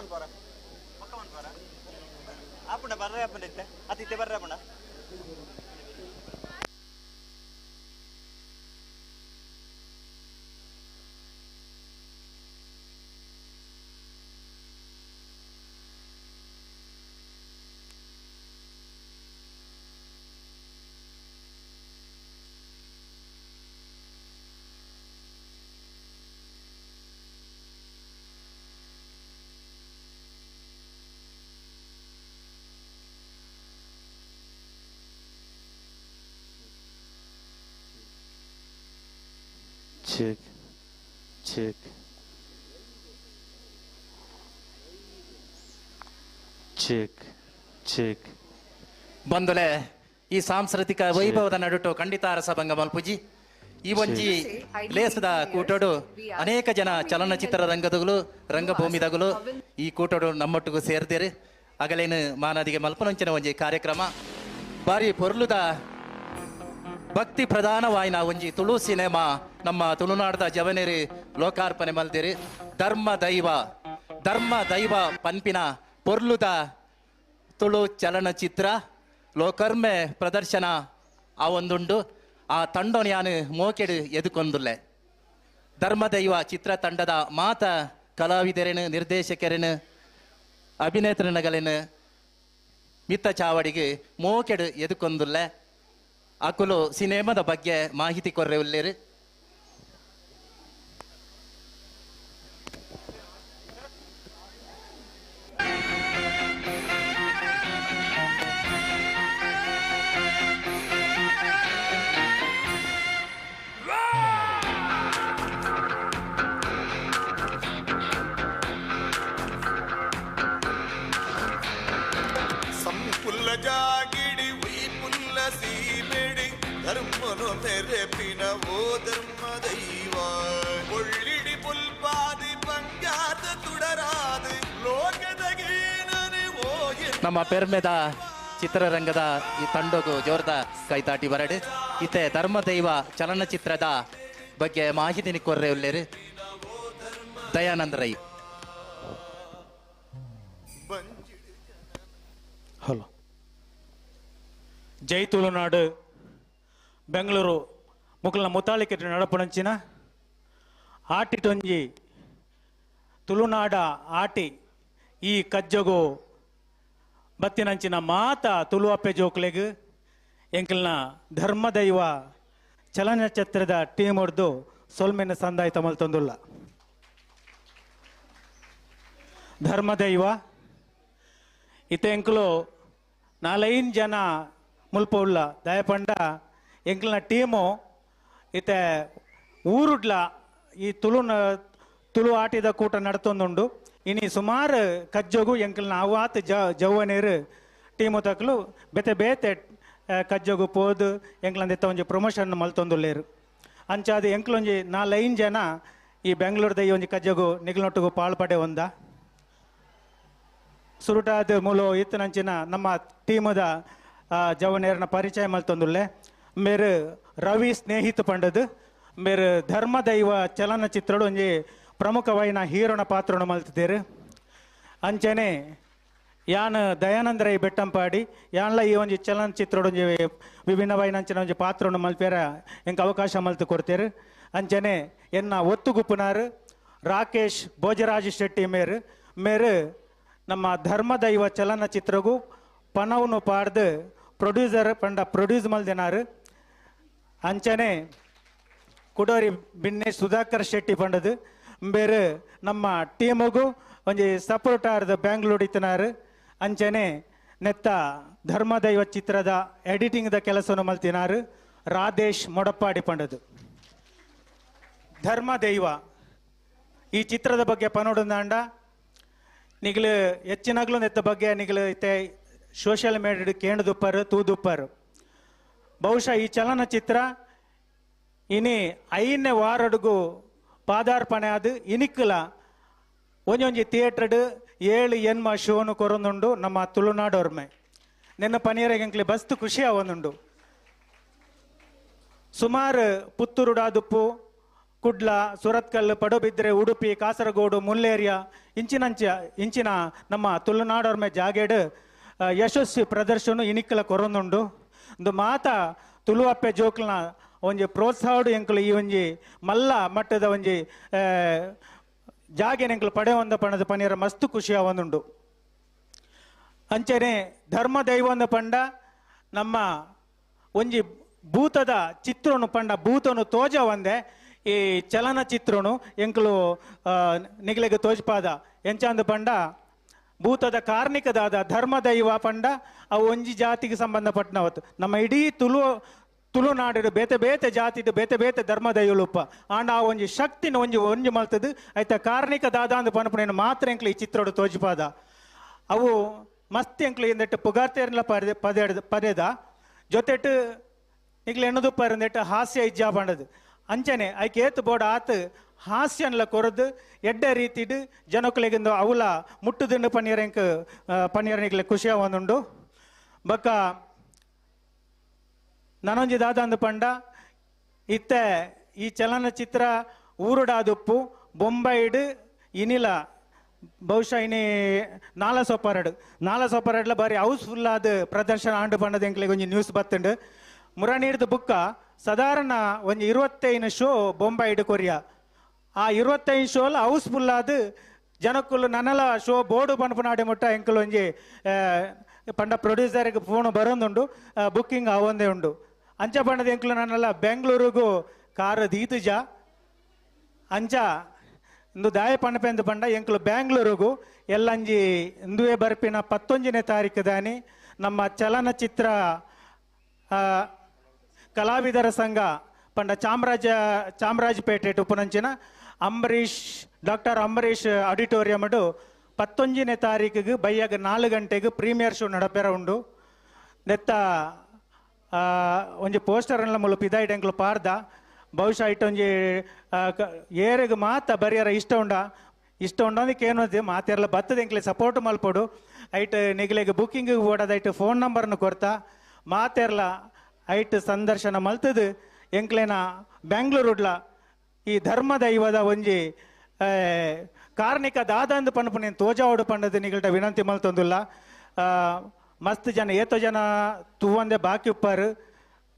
W: ಮನ್ಪೋರ ಪಕ್ಕ ಮನ್ಪೋರ ಆಪುಂಡ ಬರ್ರೆ ಆಪುಂಡ ಇತ್ತೆ ಅತಿತ್ತೆ ಬರ್ರೆ ಆಪುಂಡ.
C: Check, check, check, check. ಬಂದುಲೆ ಈ ಸಾಂಸ್ಕೃತಿಕ ವೈಭವದ ನಡುಟು ಖಂಡಿತ ಅರಸಭಂಗ ಮಲ್ಪುಜಿ. ಈ ಒಂಜಿ ಲೇಸದ ಕೂಟೋಡು ಅನೇಕ ಜನ ಚಲನಚಿತ್ರ ರಂಗದಗಳು ರಂಗಭೂಮಿದಗಳು ಈ ಕೂಟೋಡು ನಮ್ಮೊಟ್ಟಿಗೂ ಸೇರ್ದೇರು. ಅಗಲೇನು ಮಾನದಿಗೆ ಮಲ್ಪನಂಚಿನ ಒಂಜಿ ಕಾರ್ಯಕ್ರಮ ಬಾರಿ ಪೊರ್ಲುದ ಭಕ್ತಿ ಪ್ರಧಾನವಾಯಿನ ಒಂಜಿ ತುಳು ಸಿನಿಮಾ ನಮ್ಮ ತುಳುನಾಡದ ಜವನೇರಿ ಲೋಕಾರ್ಪಣೆ ಮಲ್ದಿರಿ. ಧರ್ಮ ದೈವ ಧರ್ಮ ದೈವ ಪನ್ಪಿನ ಪೊರ್ಲುದ ತುಳು ಚಲನಚಿತ್ರ ಲೋಕರ್ಮೆ ಪ್ರದರ್ಶನ ಆ ಒಂದುಂಡು. ಆ ತಂಡೋನ್ ಯಾನು ಮೋಕೆಡು ಎದುಕೊಂದುಲ್ಲೆ. ಧರ್ಮದೈವ ಚಿತ್ರ ತಂಡದ ಮಾತ ಕಲಾವಿದರೇನು ನಿರ್ದೇಶಕರೇನು ಅಭಿನೇತ್ರನಗಲೇನು ಮಿತ್ತ ಚಾವಡಿಗೆ ಮೋಕೆಡು ಎದುಕೊಂದುಲ್ಲೆ. ಅಕುಲು ಸಿನಿಮಾದ ಬಗ್ಗೆ ಮಾಹಿತಿ ಕೊರ್ರೆ ಉಲ್ಲೇರು.
E: ಸಂಪುಲ್ಲ ಜಾಗಿಡಿ ಉಯ್ಪುಲ್ಲ ಸೀಮೆಡಿ ಧರ್ಮನು ಮೆರೆಪಿನ ಓ ಧರ್ಮ ದೈವ ಒಳ್ಳಿಡಿ ಪುಲ್ಪಾದಿ ಬಂಗಾದ ತುಡರಾದ ಲೋಕದ ಗೀನನೆ ಓ
C: ನಮ್ಮ ಪೆರ್ಮೆದ ಚಿತ್ರರಂಗದ ಈ ತಂಡಗು ಜೋರದ ಕೈತಾಟಿ ಬರಡು. ಇತ್ತೆ ಧರ್ಮದೈವ ಚಲನಚಿತ್ರದ ಬಗ್ಗೆ ಮಾಹಿತಿ ಕೊರ್ರೆ ಉಲ್ಲೇರು ದಯಾನಂದ ರೈ.
A: ಹಲೋ, ಜೈ ತುಳುನಾಡು ಬೆಂಗಳೂರು ಮುಕಲ್ನ ಮುತಾಳಿಕೆ ನಡಪುಣಂಚಿನ ಆಟಿಟೊಂಜಿ ತುಳುನಾಡ ಆಟಿ ಈ ಕಜ್ಜಗು ಬತ್ತಿನಂಚಿನ ಮಾತ ತುಳುವಪ್ಪೆ ಜೋಕ್ಲೆಗ್ ಎಂಕಲ್ನ ಧರ್ಮದೈವ ಚಲನಚಿತ್ರದ ಟೀಮ್ ಹೊಡೆದು ಸೊಲ್ಮೆನ ಸಂದಾಯ ತಮಲ್ ತಂದುಲ್ಲ. ಧರ್ಮದೈವ ಇತ್ತೆ ಎಂಕಲು ನಾಲೈನ್ ಜನ ಮುಲ್ಪ ಉಲ್ಲ ದಯಪಂಡ ಎಂಕಲ್ನ ಟೀಮು ಇತ್ತೆ ಊರುಡ್ಲ ಈ ತುಳು ಆಟಿದ ಕೂಟ ನಡತೊಂದುಂಡು. ಇನಿ ಸುಮಾರು ಕಜ್ಜಗು ಎಂಕಲ್ನ ಅವಾತ್ ಜವ್ವನೇರು ಟೀಮು ತಕ್ಲು ಬೇತೆ ಬೇತೆ ಕಜ್ಜಗು ಪೋದು ಎಂಕ್ಲಂದಿತ್ತ ಒಂಜಿ ಪ್ರಮೋಷನ್ ಮಲ್ತೊಂದುಲ್ಲೇರು. ಅಂಚಾದ ಎಂಕ್ಲೊಂಜಿ ನಾಲೈನ್ ಜನ ಈ ಬೆಂಗಳೂರದ ಈ ಒಂಜಿ ಕಜ್ಜಗು ನಿಗ್ಲೊಟ್ಟಿಗು ಪಾಳ್ಪಡೆ ಒಂದ ಸುರುಟಾದ ಮೂಲ ಇತ್ತನಂಚಿನ ನಮ್ಮ ಟೀಮದ ಜವನೇರನ ಪರಿಚಯ ಮಲ್ತೊಂದುಲ್ಲೆ. ಮೇರು ರವಿ ಸ್ನೇಹಿತ ಪಂಡದು ಮೇರು ಧರ್ಮದೈವ ಚಲನಚಿತ್ರಡು ಒಂಜಿ ಪ್ರಮುಖವಾಯಿನ ಹೀರೋನ ಪಾತ್ರನು ಮಲ್ತಿದ್ದೇರು. ಅಂಚನೆ ಯಾನ್ ದಯಾನಂದ ರೈ ಬೆಟ್ಟಂಪಾಡಿ ಯಾನ್ಲ ಈ ಒಂಜಿ ಚಲನಚಿತ್ರಡು ಒಂಜಿ ವಿಭಿನ್ನವಾಯಿನ ಅಂಚಿನ ಒಂಜಿ ಪಾತ್ರನು ಮಲ್ಪೇರ ಎಂಕ್ ಅವಕಾಶ ಮಲ್ತು ಕೊಡ್ತೇರು. ಅಂಚನೆ ಎನ್ನ ಒತ್ತುಗುಪ್ಪುನಾರು ರಾಕೇಶ್ ಭೋಜರಾಜ್ ಶೆಟ್ಟಿ ಮೇರು ಮೇರು ನಮ್ಮ ಧರ್ಮದೈವ ಚಲನಚಿತ್ರಗೂ ಪನವನ್ನು ಪಾಡ್ದು ಪ್ರೊಡ್ಯೂಸರ್ ಪಂಡ ಪ್ರೊಡ್ಯೂಸ್ ಮಲ್ದಿನಾರು. ಅಂಚನೆ ಕುಡೋರಿ ಬಿನ್ನೆ ಸುಧಾಕರ್ ಶೆಟ್ಟಿ ಪಂಡದು ಬೇರೆ ನಮ್ಮ ಟೀಮುಗು ಒಂಜಿ ಸಪೋರ್ಟ್ ಆರ್ದ ಬ್ಯಾಂಗ್ಳೂರ್ ಇತ್ತನಾರು. ಅಂಚನೆ ನೆತ್ತ ಧರ್ಮದೈವ ಚಿತ್ರದ ಎಡಿಟಿಂಗ್ದ ಕೆಲಸವನ್ನು ಮಲ್ತಿನಾರು ರಾಧೇಶ್ ಮೊಡಪ್ಪಾಡಿ ಪಂಡದು. ಧರ್ಮದೈವ ಈ ಚಿತ್ರದ ಬಗ್ಗೆ ಪನೋಡುಂದಾಂಡ ನಿಗಲು ಹೆಚ್ಚಿನಾಗ್ಲೂ ನೆತ್ತ ಬಗ್ಗೆ ನಿಗಲು ಇತ್ತೆ ಸೋಷಿಯಲ್ ಮೀಡಿಯಾ ಕೇಂದ್ರದುಪ್ಪರು ತೂದುಪ್ಪರು. ಬಹುಶಃ ಈ ಚಲನಚಿತ್ರ ಇನಿ ಐನೇ ವಾರಡುಗು ಪಾದಾರ್ಪಣೆ ಅದು ಇನಿಕ್ಕಲ ಒಂಜೊಂಜಿ ಥಿಯೇಟರ್ಡ್ 7 ಎನ್ಮ ಶೋನು ಕೊರೊಂದುಂಡು ನಮ್ಮ ತುಳುನಾಡೋರ್ಮೆ. ನಿನ್ನ ಪನೀರೆಗೆ ಬಸ್ತು ಖುಷಿ ಆವೊಂದುಂಡು. ಸುಮಾರು ಪುತ್ತೂರುಡಾದುಪ್ಪು ಕುಡ್ಲ, ಸುರತ್ಕಲ್, ಪಡುಬಿದ್ರೆ, ಉಡುಪಿ, ಕಾಸರಗೋಡು, ಮುಲ್ಲೇರಿಯಾ ಇಂಚಿನಂಚ ಇಂಚಿನ ನಮ್ಮ ತುಳುನಾಡೋರ್ಮೆ ಜಾಗೆಡ್ ಯಶಸ್ವಿ ಪ್ರದರ್ಶನ ಇನಿಕ್ಕಲ ಕೊರೊಂದುಂಡು. ಒಂದು ಮಾತ ತುಳುವಪ್ಪೆ ಜೋಕ್ಲನ ಒಂಜಿ ಪ್ರೋತ್ಸಾಹಡು ಎಂಕುಲು ಈ ಒಂಜಿ ಮಲ್ಲ ಮಟ್ಟದ ಒಂಜಿ ಜಾಗೆನ ಎಂಕುಲು ಪಡೆಯೊಂದ ಪಣದ ಪನೀರ ಮಸ್ತ್ ಖುಷಿ ಆವೊಂದುಂಡು. ಅಂಚನೆ ಧರ್ಮ ದೈವೊಂದ ಪಂಡ ನಮ್ಮ ಒಂಜಿ ಭೂತದ ಚಿತ್ರನು ಪಂಡ ಭೂತನು ತೋಜ ಒಂದೆ ಈ ಚಲನಚಿತ್ರನು ಎಂಕುಲು ನಿಗಲೆಗ್ ತೋಜ್ಪಾದ. ಎಂಚಾಂದು ಪಂಡ ಭೂತದ ಕಾರ್ಣಿಕದಾದ ಧರ್ಮ ದೈವ ಪಂಡ ಅವು ಒಂಜಿ ಜಾತಿಗೆ ಸಂಬಂಧಪಟ್ಟನವತ್ತು. ನಮ್ಮ ಇಡೀ ತುಳುನಾಡು ಬೇತೆ ಬೇತೆ ಜಾತಿಡು ಬೇತೆ ಬೇತೆ ಧರ್ಮ ದೈವಲುಪ್ಪ ಆಂಡ ಆ ಒಂಜಿ ಶಕ್ತಿನ ಒಂಜಿ ಒಂಜಿ ಮಲ್ತದು ಐತ ಕಾರ್ಣಿಕ ದಾದ ಅಂದ್ ಪನ್ಪುನೇನು ಮಾತ್ರ ಎಂಕ್ಲು ಈ ಚಿತ್ರಡು ತೋಜ್ಪಾದ. ಅವು ಮಸ್ತ್ ಎಂಕ್ಲು ಇಂದೆಟ್ಟು ಪುಗಾರ್ತೇರ್ಲ ಪದೆ ಪದೆ ಪದೇದ ಜೊತೆಟ್ ನಿಕ್ಲು ಎಣ್ಣುದುಪ್ಪಾರ ಇಂದೆಟ್ಟು ಹಾಸ್ಯ ಇಜ್ಜಾ ಪಂಡದು. ಅಂಚನೆ ಐಕ್ ಏತ್ ಬೋಡ ಆತ್ ಹಾಸ್ಯನ್ಲ ಕೊರದು ಎಡ್ಡೆ ರೀತಿಡ್ ಜನಕುಲೆಗಿಂದು ಅವಲ ಮುಟ್ಟುದಿಂಡು ಪನ್ನೀರ್ ಎಂಕ್ ಪನ್ನೀರ್ ನಿಕ್ಲೆ ಖುಷಿ ಆವೊಂದುಂಡು. ಬೊಕ್ಕ ನನೊಂಜಿ ದಾದಂದು ಪಂಡ ಇತ್ತೆ ಈ ಚಲನಚಿತ್ರ ಊರುಡಾದುಪ್ಪು ಬೊಂಬೈಡ್ ಇನಿಲ ಬಹುಶಃ ಇನಿ ನಾಲಸೊಪ್ಪರಡ್ಲ ಬಾರಿ ಹೌಸ್ಫುಲ್ ಆದ ಪ್ರದರ್ಶನ ಆಂಡು ಪಂಡದ ಎಂಕ್ಲೆಗ್ ಒಂಜಿ ನ್ಯೂಸ್ ಬತ್ತುಂಡು. ಮುರನೀರ್ದ ಬುಕ್ಕ ಸಾಧಾರಣ ಒಂಜಿ 25 ಶೋ ಬೊಂಬೈಡ್ ಕೊರಿಯಾ. ಆ 25 ಶೋಲ ಹೌಸ್ಫುಲ್ ಆದ ಜನಕ್ಕುಲು ನನಲ ಶೋ ಬೋರ್ಡು ಪನ್ಪುನಾಡೆ ಮುಟ್ಟ ಎಂಕುಲು ಒಂಜಿ ಪಂಡ ಪ್ರೊಡ್ಯೂಸರ್ಗೆ ಫೋನ್ ಬರೋಂದುಂಡು, ಬುಕ್ಕಿಂಗ್ ಆವೊಂದೇ ಉಂಡು. ಅಂಚ ಪಂಡದ ಎಂಕುಲು ನನ್ನಲ್ಲ ಬೆಂಗಳೂರಿಗೂ ಕಾರು ದೀತುಜ ಅಂಚ ಇಂದು ದಾಯ ಪಣಪೆಂದು ಪಂಡ ಎಂಕುಲು ಬೆಂಗಳೂರಿಗೂ ಎಲ್ಲಂಜಿ ಇಂದುವೆ ಬರ್ಪಿನ 19ನೇ ತಾರೀಕು ದಾನಿ ನಮ್ಮ ಚಲನಚಿತ್ರ ಕಲಾವಿದರ ಸಂಘ ಪಂಡ ಚಾಮರಾಜಪೇಟೆ ಉಪನಂಚಿನ ಅಂಬರೀಷ್ ಡಾಕ್ಟರ್ ಅಂಬರೀಷ್ ಆಡಿಟೋರಿಯಮ್ಡು 19ನೇ ತಾರೀಕಿಗೆ ಬೈಯಾಗ 4 ಗಂಟೆಗೆ ಪ್ರೀಮಿಯರ್ ಶೋ ನಡಪೆರ ಉಂಡು. ನೆತ್ತ ಒಂಜಿ ಪೋಸ್ಟರ್ನ ಮುಲ್ಪ ಇದಾಯ್ಟ್ ಎಂಕ್ಲು ಪಾರ್ದ ಬಹುಶಃ ಇಟ್ಟೊಂಜಿ ಏರೆಗ್ ಮಾತ ಬರಿಯರ ಇಷ್ಟ ಉಂಡ ಇಷ್ಟ ಉಂಡ ಏನು ಮಾತೆರ್ಲ ಬತ್ತದ ಎಂಕ್ಲೆ ಸಪೋರ್ಟ್ ಮಲ್ಪೊಡು. ಐಟ್ ನಿಗಲೆಗ್ ಬುಕ್ಕಿಂಗ್ ಓಡದ ಐಟ್ ಫೋನ್ ನಂಬರ್ನ ಕೊರ್ತಾ ಮಾತೆರ್ಲ ಐಟ್ ಸಂದರ್ಶನ ಮಲ್ತದು ಎಂಕ್ಲೆನ ಬೆಂಗಳೂರುಡ್ಲ ಈ ಧರ್ಮ ದೈವದ ಒಂಜಿ ಕಾರ್ಣಿಕ ದಾದಂದು ಪನ್ಪುನೇನು ತೋಜಾವಡು ಪಂಡದು ನಿಗಲ್ಟ ವಿನಂತಿ ಮಲ್ತೊಂದುಲ್ಲ. ಮಸ್ತ್ ಜನ ಏತೋ ಜನ ತೂವಂದೆ ಬಾಕಿ ಉಪ್ಪಾರು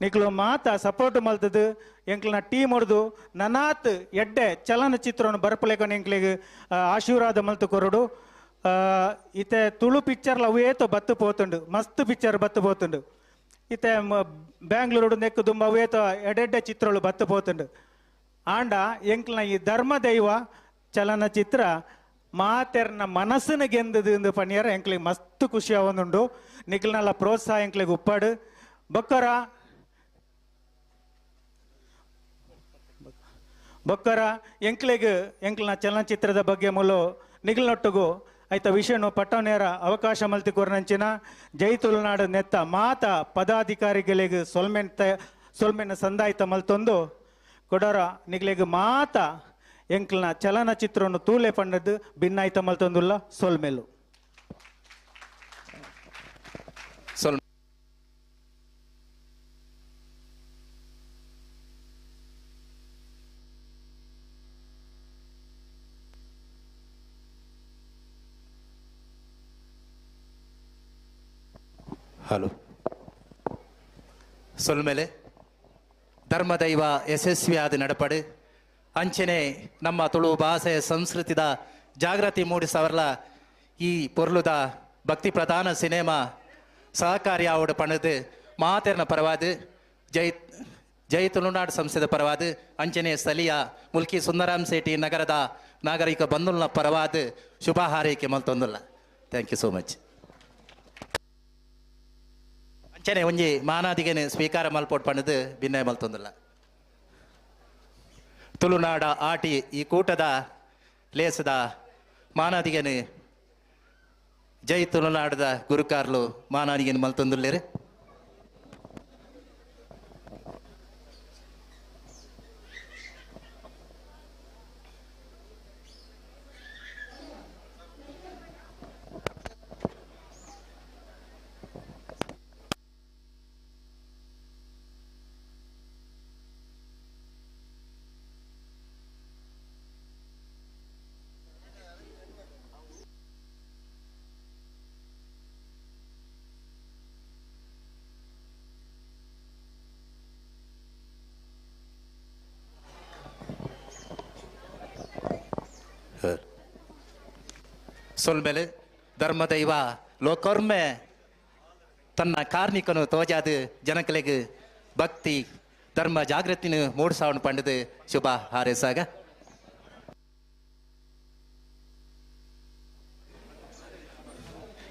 A: ನಿಕ್ಲು ಮಾತ ಸಪೋರ್ಟ್ ಮಲ್ತದು ಎಂಕ್ಲನ ಟೀಮ್ ಹೊಡೆದು ನನಾತ್ ಎಡ್ಡೆ ಚಲನಚಿತ್ರವನ್ನು ಬರ್ಪಲೇಕೊಂಡು ಎಂಕ್ಲೆಗ್ ಆಶೀರ್ವಾದ ಮಲ್ತು ಕೊರಡು. ಇತ್ತೆ ತುಳು ಪಿಕ್ಚರ್ಲ ಅವು ಏತೋ ಬತ್ತು ಪೋತುಂಡು, ಮಸ್ತ್ ಪಿಕ್ಚರ್ ಬತ್ತು ಪೋತುಂಡು. ಇತ್ತೆ ಬ್ಯಾಂಗ್ಳೂರು ನೆಕ್ಕು ದುಂಬ ಅವು ಏತೋ ಎಡೆಡ್ಡೆ ಚಿತ್ರಗಳು ಬತ್ತು ಪೋತುಂಡು. ಆಂಡ ಎಂಕ್ಲನ ಈ ಧರ್ಮ ದೈವ ಚಲನಚಿತ್ರ ಮಾತೆರ್ನ ಮನಸ್ಸಿನ ಗೆಂದದು ಎಂದು ಪನಿಯರ ಎಂಕ್ಲಿಗೆ ಮಸ್ತ್ ಖುಷಿ ಆವೊಂದುಂಡು. ನಿಕ್ಲನೆಲ್ಲ ಪ್ರೋತ್ಸಾಹ ಎಂಕ್ಲಿಗೆ ಉಪ್ಪಾಡು. ಬೊಕ್ಕರ ಬೊಕ್ಕರ ಎಂಕ್ಲೆಗ್ ಎಂಕ್ಲನ ಚಲನಚಿತ್ರದ ಬಗ್ಗೆ ಮೂಲು ನಿಗ್ಲನೊಟ್ಟುಗು ಐತ ವಿಷಯನು ಪಟ್ಟಣೇರ ಅವಕಾಶ ಮಲ್ತಿ ಕೊರ್ನಂಚಿನ ಜೈ ತುಳುನಾಡು ನೆತ್ತ ಮಾತ ಪದಾಧಿಕಾರಿಗಳಿಗೆ ಸೊಲ್ಮೆನ ಸಂದಾಯಿತ ಮಲ್ತೊಂದು ಕೊಡರ ನಿಗ್ಲೆಗ್ ಮಾತ ಎಂಕ್ಲನ ಚಲನಚಿತ್ರವನ್ನು ತೂಲೆ ಪಂಡದ್ದು ಭಿನ್ನಾಯ್ತ ಮಲ್ತೊಂದುಲ್ಲ ಸೊಲ್ಮೆಲು.
C: ಹಲೋ ಸೊಲ್ಮೆಲೆ ಧರ್ಮದೈವ ಯಶಸ್ವಿಯಾದ ನಡಪಡು ಅಂಚನೆ ನಮ್ಮ ತುಳು ಭಾಷೆ ಸಂಸ್ಕೃತಿದ ಜಾಗೃತಿ ಮೂಡಿಸವರ್ಲ ಈ ಪೊರ್ಲುದ ಭಕ್ತಿ ಪ್ರಧಾನ ಸಿನಿಮಾ ಸಹಕಾರಿ ಆವಡು ಪಣದು ಮಾತೆರ್ನ ಪರವಾದ ಜೈ ಜೈ ತುಳುನಾಡು ಸಂಸ್ಥೆದ ಪರವಾದ ಅಂಚನೆ ಸ್ಥಳೀಯ ಮುಲ್ಕಿ ಸುಂದರಾಮ್ ಶೆಟ್ಟಿ ನಗರದ ನಾಗರಿಕ ಬಂಧುಲ್ನ ಪರವಾದ ಶುಭ ಹಾರೈಕೆ ಮಲ್ತೊಂದುಲ್ಲ. Thank you so much. ಅಂಚನೆ ಒಂಜಿ ಮಾನಾದಿಗೆನೆ ಸ್ವೀಕಾರ ಮಲ್ಪೋಟ್ ಪಣದು ಭಿನ್ನಯ ಮಲ್ತೊಂದುಲ್ಲ. ತುಳುನಾಡ ಆಟಿ ಈ ಕೂಟದ ಲೇಸದ ಮಾನಾದಿಗೆನೆ ಜೈ ತುಳುನಾಡದ ಗುರುಕಾರ್ಲು ಮಾನಾದಿಗೆನೆ ಮಲ್ತೊಂದುಲ್ಲೇರು. ಸೊಲ್ಮೆಲೆ ಧರ್ಮದೈವ ಲೋಕೊರ್ಮೆ ತನ್ನ ಕಾರ್ಣಿಕನು ತೋಜಾದ ಜನಕಲೆಗ್ ಭಕ್ತಿ ಧರ್ಮ ಜಾಗೃತಿನ ಮೂಡಿಸಾವಣ ಪಂಡದು ಶುಭ ಹಾರೈಸಾಗ.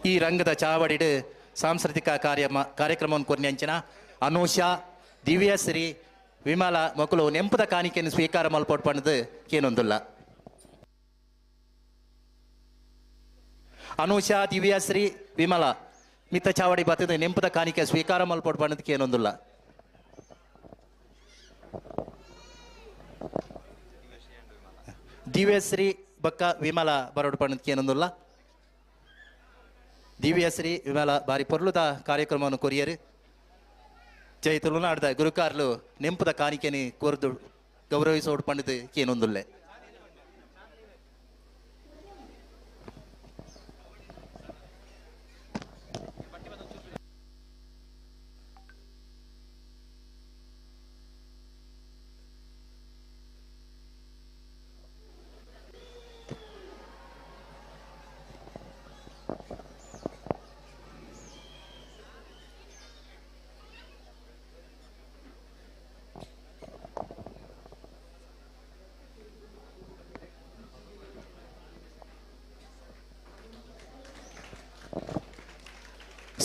C: ಈ ರಂಗದ ಚಾವಡಿಡು ಸಾಂಸ್ಕೃತಿಕ ಕಾರ್ಯಕ್ರಮವನ್ನು ಕೊರ್ನಂಚಿನ ಅನೂಷಾ, ದಿವ್ಯಶ್ರೀ, ವಿಮಲ ಮಕ್ಕಳು ನೆಂಪದ ಕಾಣಿಕೆಯನ್ನು ಸ್ವೀಕಾರ ಮಲ್ಪೋಟ್ ಪಂಡದು ಕೇನೊಂದುಲ್ಲ. ಅನೂಷಾ, ದಿವ್ಯಶ್ರೀ, ವಿಮಲ ಮಿತ್ತ ಚಾವಡಿ ಬತ್ತದ ನೆಂಪದ ಕಾಣಿಕೆ ಸ್ವೀಕಾರ ಮಲ್ಪೋಟ್ ಪಂಡದು ಕೇನೊಂದುಲ್ಲ. ದಿವ್ಯಶ್ರೀ ಬಕ್ಕ ವಿಮಲ ಬರೋಡು ಪಂಡದು ಕೇನೊಂದುಲ್ಲ. ದಿವ್ಯಶ್ರೀ ವಿಮಲ ಬಾರಿ ಪೊರ್ಲುದ ಕಾರ್ಯಕ್ರಮವನ್ನು ಕೊರಿಯರು. ಜೈ ತುಳುನಾಡ್ದ ಗುರುಕಾರ್ಲು ನೆಂಪದ ಕಾಣಿಕೆನಿ ಕೋರ್ದು ಗೌರವಿಸೋಡು ಪಂಡದು ಕೇನೊಂದುಲ್ಲೆ.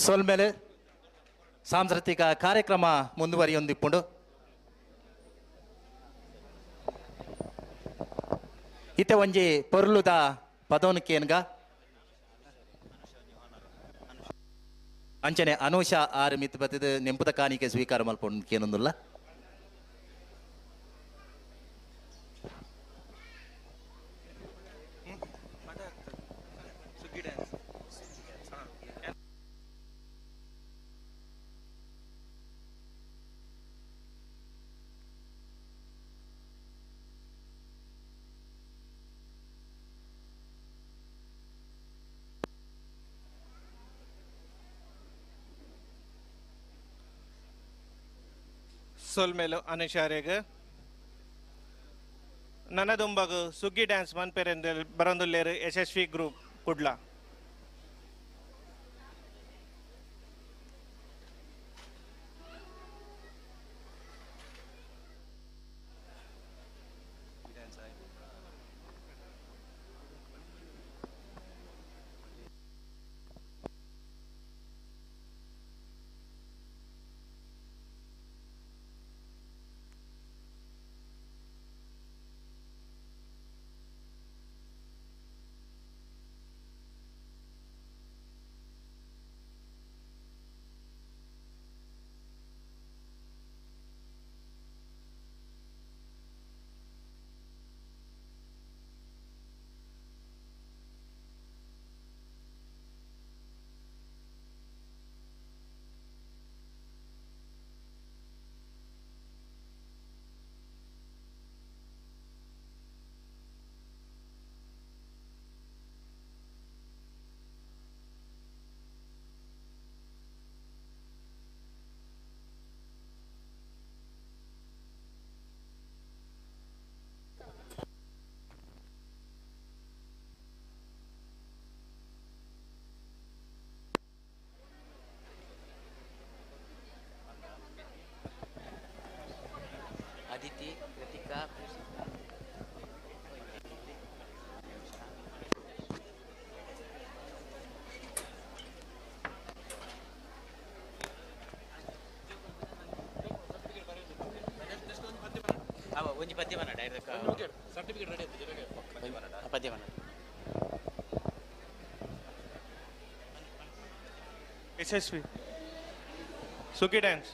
C: ಸೊಲ್ಮೆಲೆ ಸಾಂಸ್ಕೃತಿಕ ಕಾರ್ಯಕ್ರಮ ಮುಂದುವರಿಯೊಂದಿಪ್ಪುಂಡು. ಇತ್ತೆ ಒಂಜಿ ಪೊರ್ಲುದ ಪದೋನಿಕೇನ್ಗ ಅಂಚನೆ ಅನೂಷಾ ಆರ್ ಮಿತ್ ಬತ್ತದ ನೆಂಪುದ ಕಾಣಿಕೆ ಸ್ವೀಕಾರ ಮಲ್ಪೊಂಡು ಕೇನೊಂದುಲ್ಲ.
D: ಸೊಲ್ಮೇಲು ಅನುಷಾರೆಗ್ ನನದುಂಬಗು ಸುಗ್ಗಿ ಡ್ಯಾನ್ಸ್ ಮನ್ಪೆರೆಂದು ಬರಂದುಲ್ಲೇರು ಯಶಸ್ವಿ ಗ್ರೂಪ್ ಕುಡ್ಲ.
J: ಅದಿತಿ, ಕೃತಿಕಾ, ಒಂಜಿ ಪದ್ಯ ಮನ್ನಡ
N: ಸರ್ಟಿಫಿಕೇಟ್ ರೆಡಿ ಆಯ್ತು.
J: ಪದ್ಯ ಮನ್ನಡ.
D: ಯಶಸ್ವಿ ಸುಗ್ಗಿ ಡ್ಯಾನ್ಸ್,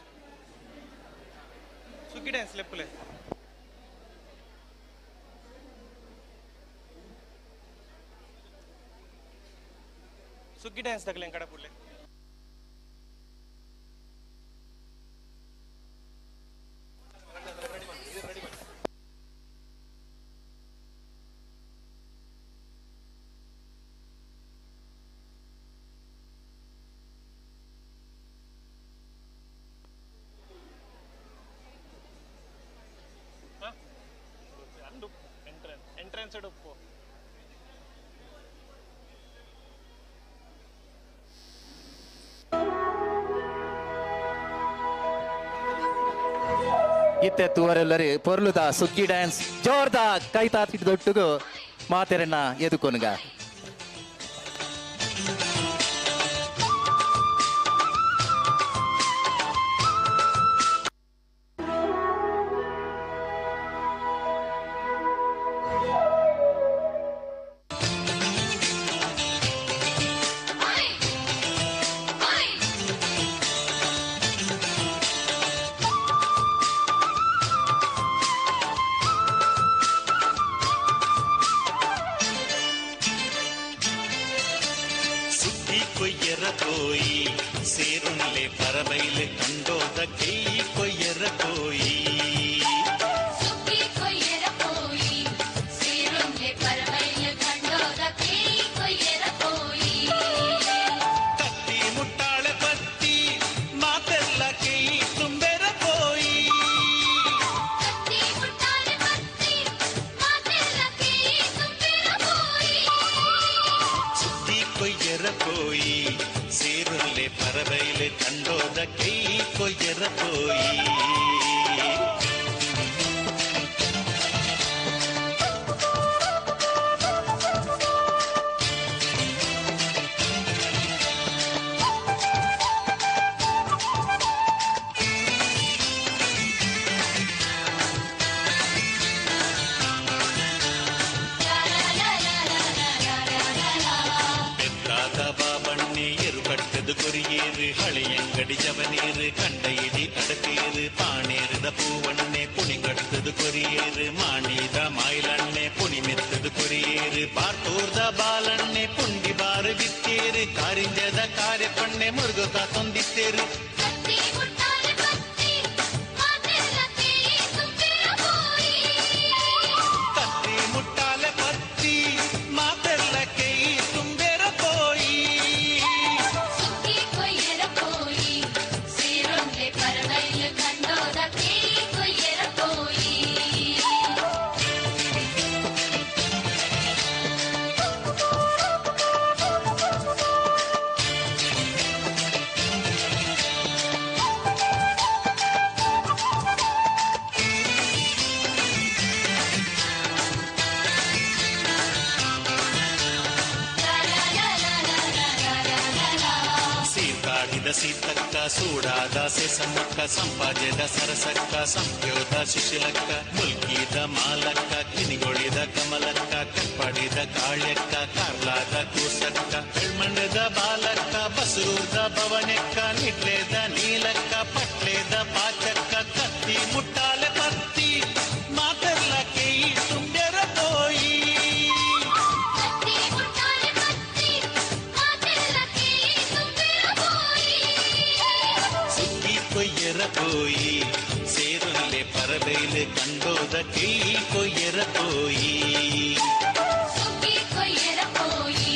D: ಸುಗ್ಗಿ ಡ್ಯಾನ್ಸ್ ಲೆಪ್ಪುಲೆ. ಸುಗ್ಗಿ ಡ್ಯಾನ್ಸ್ ತಗಲೆ ಕಡಪುಡ್ಲೆ. ಎಂಟ್ರೆನ್ಸ್ ಉಪ್ಪು.
C: ಇತ್ತೆ ತೂವರೆಲ್ಲರಿ ಪೊರ್ಲುದ ಸುಗ್ಗಿ ಡ್ಯಾನ್ಸ್ ಜೋರ್ದ ಕೈ ತಾತಿದೊಟ್ಟುಗು ಮಾತೆರನ್ನ ಎದುಕೊನುಗ.
O: ಸುದ್ದಿ ಕೊಯ್ಯರ ಕೋಯಿ ಸೇರುನ್ಲೆ ಪರಬೈಲು ಕಂಡೋದ ಕೈ ಕೊಯ್ಯರ ಕೋಯಿ.
H: ಸುಗ್ಗಿ ಕೊಯ್ಯರ ಪೋಯಿ ಸೇರುನ್ಲೆ ಪರಬೈಲು ಕಂಡೋದ ಕೈ ಕೊಯ್ಯರ ಪೋಯಿ.
O: ಕತ್ತಿ ಮುಟ್ಟಾಳೆ ಪತ್ತಿ ಮಾತೆಲ್ಲ ಕೈ ತುಂಬೆರ ಕೋಯಿ.
H: ಕತ್ತಿ ಮುಟ್ಟಾಳೆ ಪತ್ತಿ ಮಾತೆಲ್ಲ ಕೈ ತುಂಬಿರ ಪೋಯಿ.
O: ಸುದ್ದಿ ಕೊಯ್ಯರ ಕೋಯಿ ಸೇರುನ್ಲೆ ಪರಬೈಲು ಕಂಡೋದ ಕೈ ಕೊಯ್ಯರ ಕೋಯಿ. ಬೆತ್ತಾದ ಬಾಬಣ್ಣೆ ಎರುಕಟ್ಟದು ಕೊರಿಯೇರು ಹಳೆಯಂಗಡಿ ಜವನೀರು ಕಂಡ ಇಡಿ ಅಡಕೇರು ಪಾಣೇರದ ಪೂವಣ್ಣೆ ಪುಣಿ ಕಟ್ಟದು ಕೊರಿಯೇರು ಮಾಣಿದ ಮಾಯಿಲಣ್ಣೆ ಪುಣಿ ಮೆತ್ತದು ಕೊರಿಯೇರು ಬಾರ್ತೂರ್ದ ಬಾಲಣ್ಣೆ ಪುಂಡಿ ಬಾರು ಬಿತ್ತೇರು ಕಾರಿಂಜದ ಕಾರ್ಯಪಣ್ಣೆ ಮುರುಗುತ ತೊಂದಿತ್ತೇರು.
H: ಕತ್ತಿ ಮುಟ್ಟಾಳೆ ಪತ್ತಿ ಮಾತೆಲ್ಲ ಕೈ ತುಂಬಿರ ಪೋಯಿ.
O: ಕತ್ತಿ ಮುಟ್ಟಾಲೆ ಪತ್ತಿ ಮಾತೆಲ್ಲ ಕೈ ತುಂಬೆರ ಪೋಯಿ.
H: ಸುಗ್ಗಿ ಕೊಯ್ಯರ ಪೋಯಿ ಸೇರುನ್ಲೆ ಪರಬೈಲು ಕಂಡೋದ ಕೈ ಕೊಯ್ಯರ ಪೋಯಿ.
O: ಸೀತಾಡಿದ ಸೀತಕ್ಕ ಸೂಡಾದ ಸೆಸಮಕ್ಕ ಸಂಪಾಜದ ಸರಸಕ್ಕ ಸಂಪ್ಯೋದ ಸುಶೀಲಕ್ಕ ಮುಲ್ಕಿದ ಮಾಲಕ್ಕ ಕಿನಿಗೊಳಿದ ಕಮಲಕ್ಕ ಕಪ್ಪಡಿದ ಕಾಳ್ಯಕ್ಕ ಕಾರ್ಲಾದ ಕೂಸಕ್ಕ ಬೆಳ್ಮಂಡದ ಬಾಲಕ್ಕ ಬಸರೂರ್ದ ಭವನೆಕ್ಕ ನಿಡ್ಲೇದ ನೀಲಕ್ಕ ಪಟ್ಲೇದ ಪಾಚಕ್ಕ ಕತ್ತಿ ಮುಟ್ಟಾಲೆ ಪತ್ತಿ ಮಾತೆಲ್ಲ ಕೈ ತುಂಬ್ಯರ ಪೋಯಿ.
H: ಕತ್ತಿ ಮುಟ್ಟಾಳೆ ಪತ್ತಿ ಮಾತೆಲ್ಲ ಕೈ ತುಂಬಿರ ಪೋಯಿ.
O: ಸುಗ್ಗಿ ಕೊಯ್ಯರ ಪೋಯಿ ಸೇರುನ್ಲೆ ಪರಬೈಲು ಕಂಡೋದ ಕೈ ಕೊಯ್ಯರ ಪೋಯಿ.
H: ಸುಗ್ಗಿ ಕೊಯ್ಯರ ಪೋಯಿ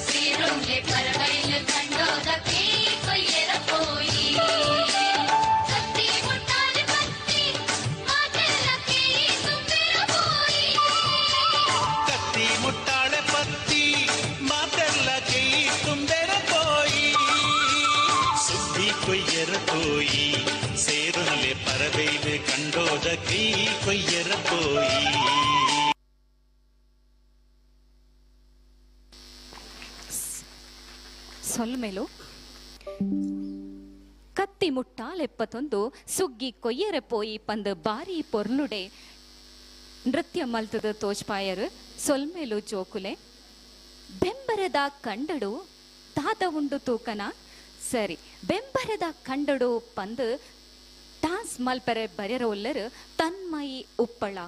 H: ಸೇರುನ್ಲೆ ಪರಬೈಲು ಕಂಡೋದ ಕೈ ಕೊಯ್ಯರ ಪೋಯಿ. ಕತ್ತಿ ಮುಟ್ಟಾಳೆ ಪತ್ತಿ ಮಾತೆಲ್ಲ ಕೈ ತುಂಬಿರ ಪೋಯಿ.
O: ಕತ್ತಿ ಮುಟ್ಟಾಳೆ ಪತ್ತಿ ಮಾತೆಲ್ಲ ಕೈ ತುಂಬೆರ ಪೋಯಿ. ಸುಗ್ಗಿ ಕೊಯ್ಯರ ಪೋಯಿ ಸೇರುನ್ಲೆ ಪರಬೈಲು ಕಂಡೋದ ಕೈ ಕೊಯ್ಯರ ಪೋಯಿ.
R: ಸೊಲ್ಮೆಲು ಕತ್ತಿ ಮುಟ್ಟಾಲೆಪ್ಪತ್ತೊಂದು ಸುಗ್ಗಿ ಕೊಯ್ಯರ ಪೋಯಿ ಪಂದು ಬಾರಿ ಪೊರ್ಲುಡೆ ನೃತ್ಯ ಮಲ್ತದ ತೋಜ್ಪಾಯರು ಸೊಲ್ಮೆಲು ಜೋಕುಲೆ. ಬೆಂಬರದ ಕಂಡಡು ತಾತ ಉಂಡು ತೂಕನ ಸರಿ ಬೆಂಬರದ ಕಂಡಡು ಪಂದು ಟಾಸ್ ಮಲ್ಪೆರೆ ಬರೆರ ಉಲ್ಲರು ತನ್ಮಯಿ ಉಪ್ಪಳ.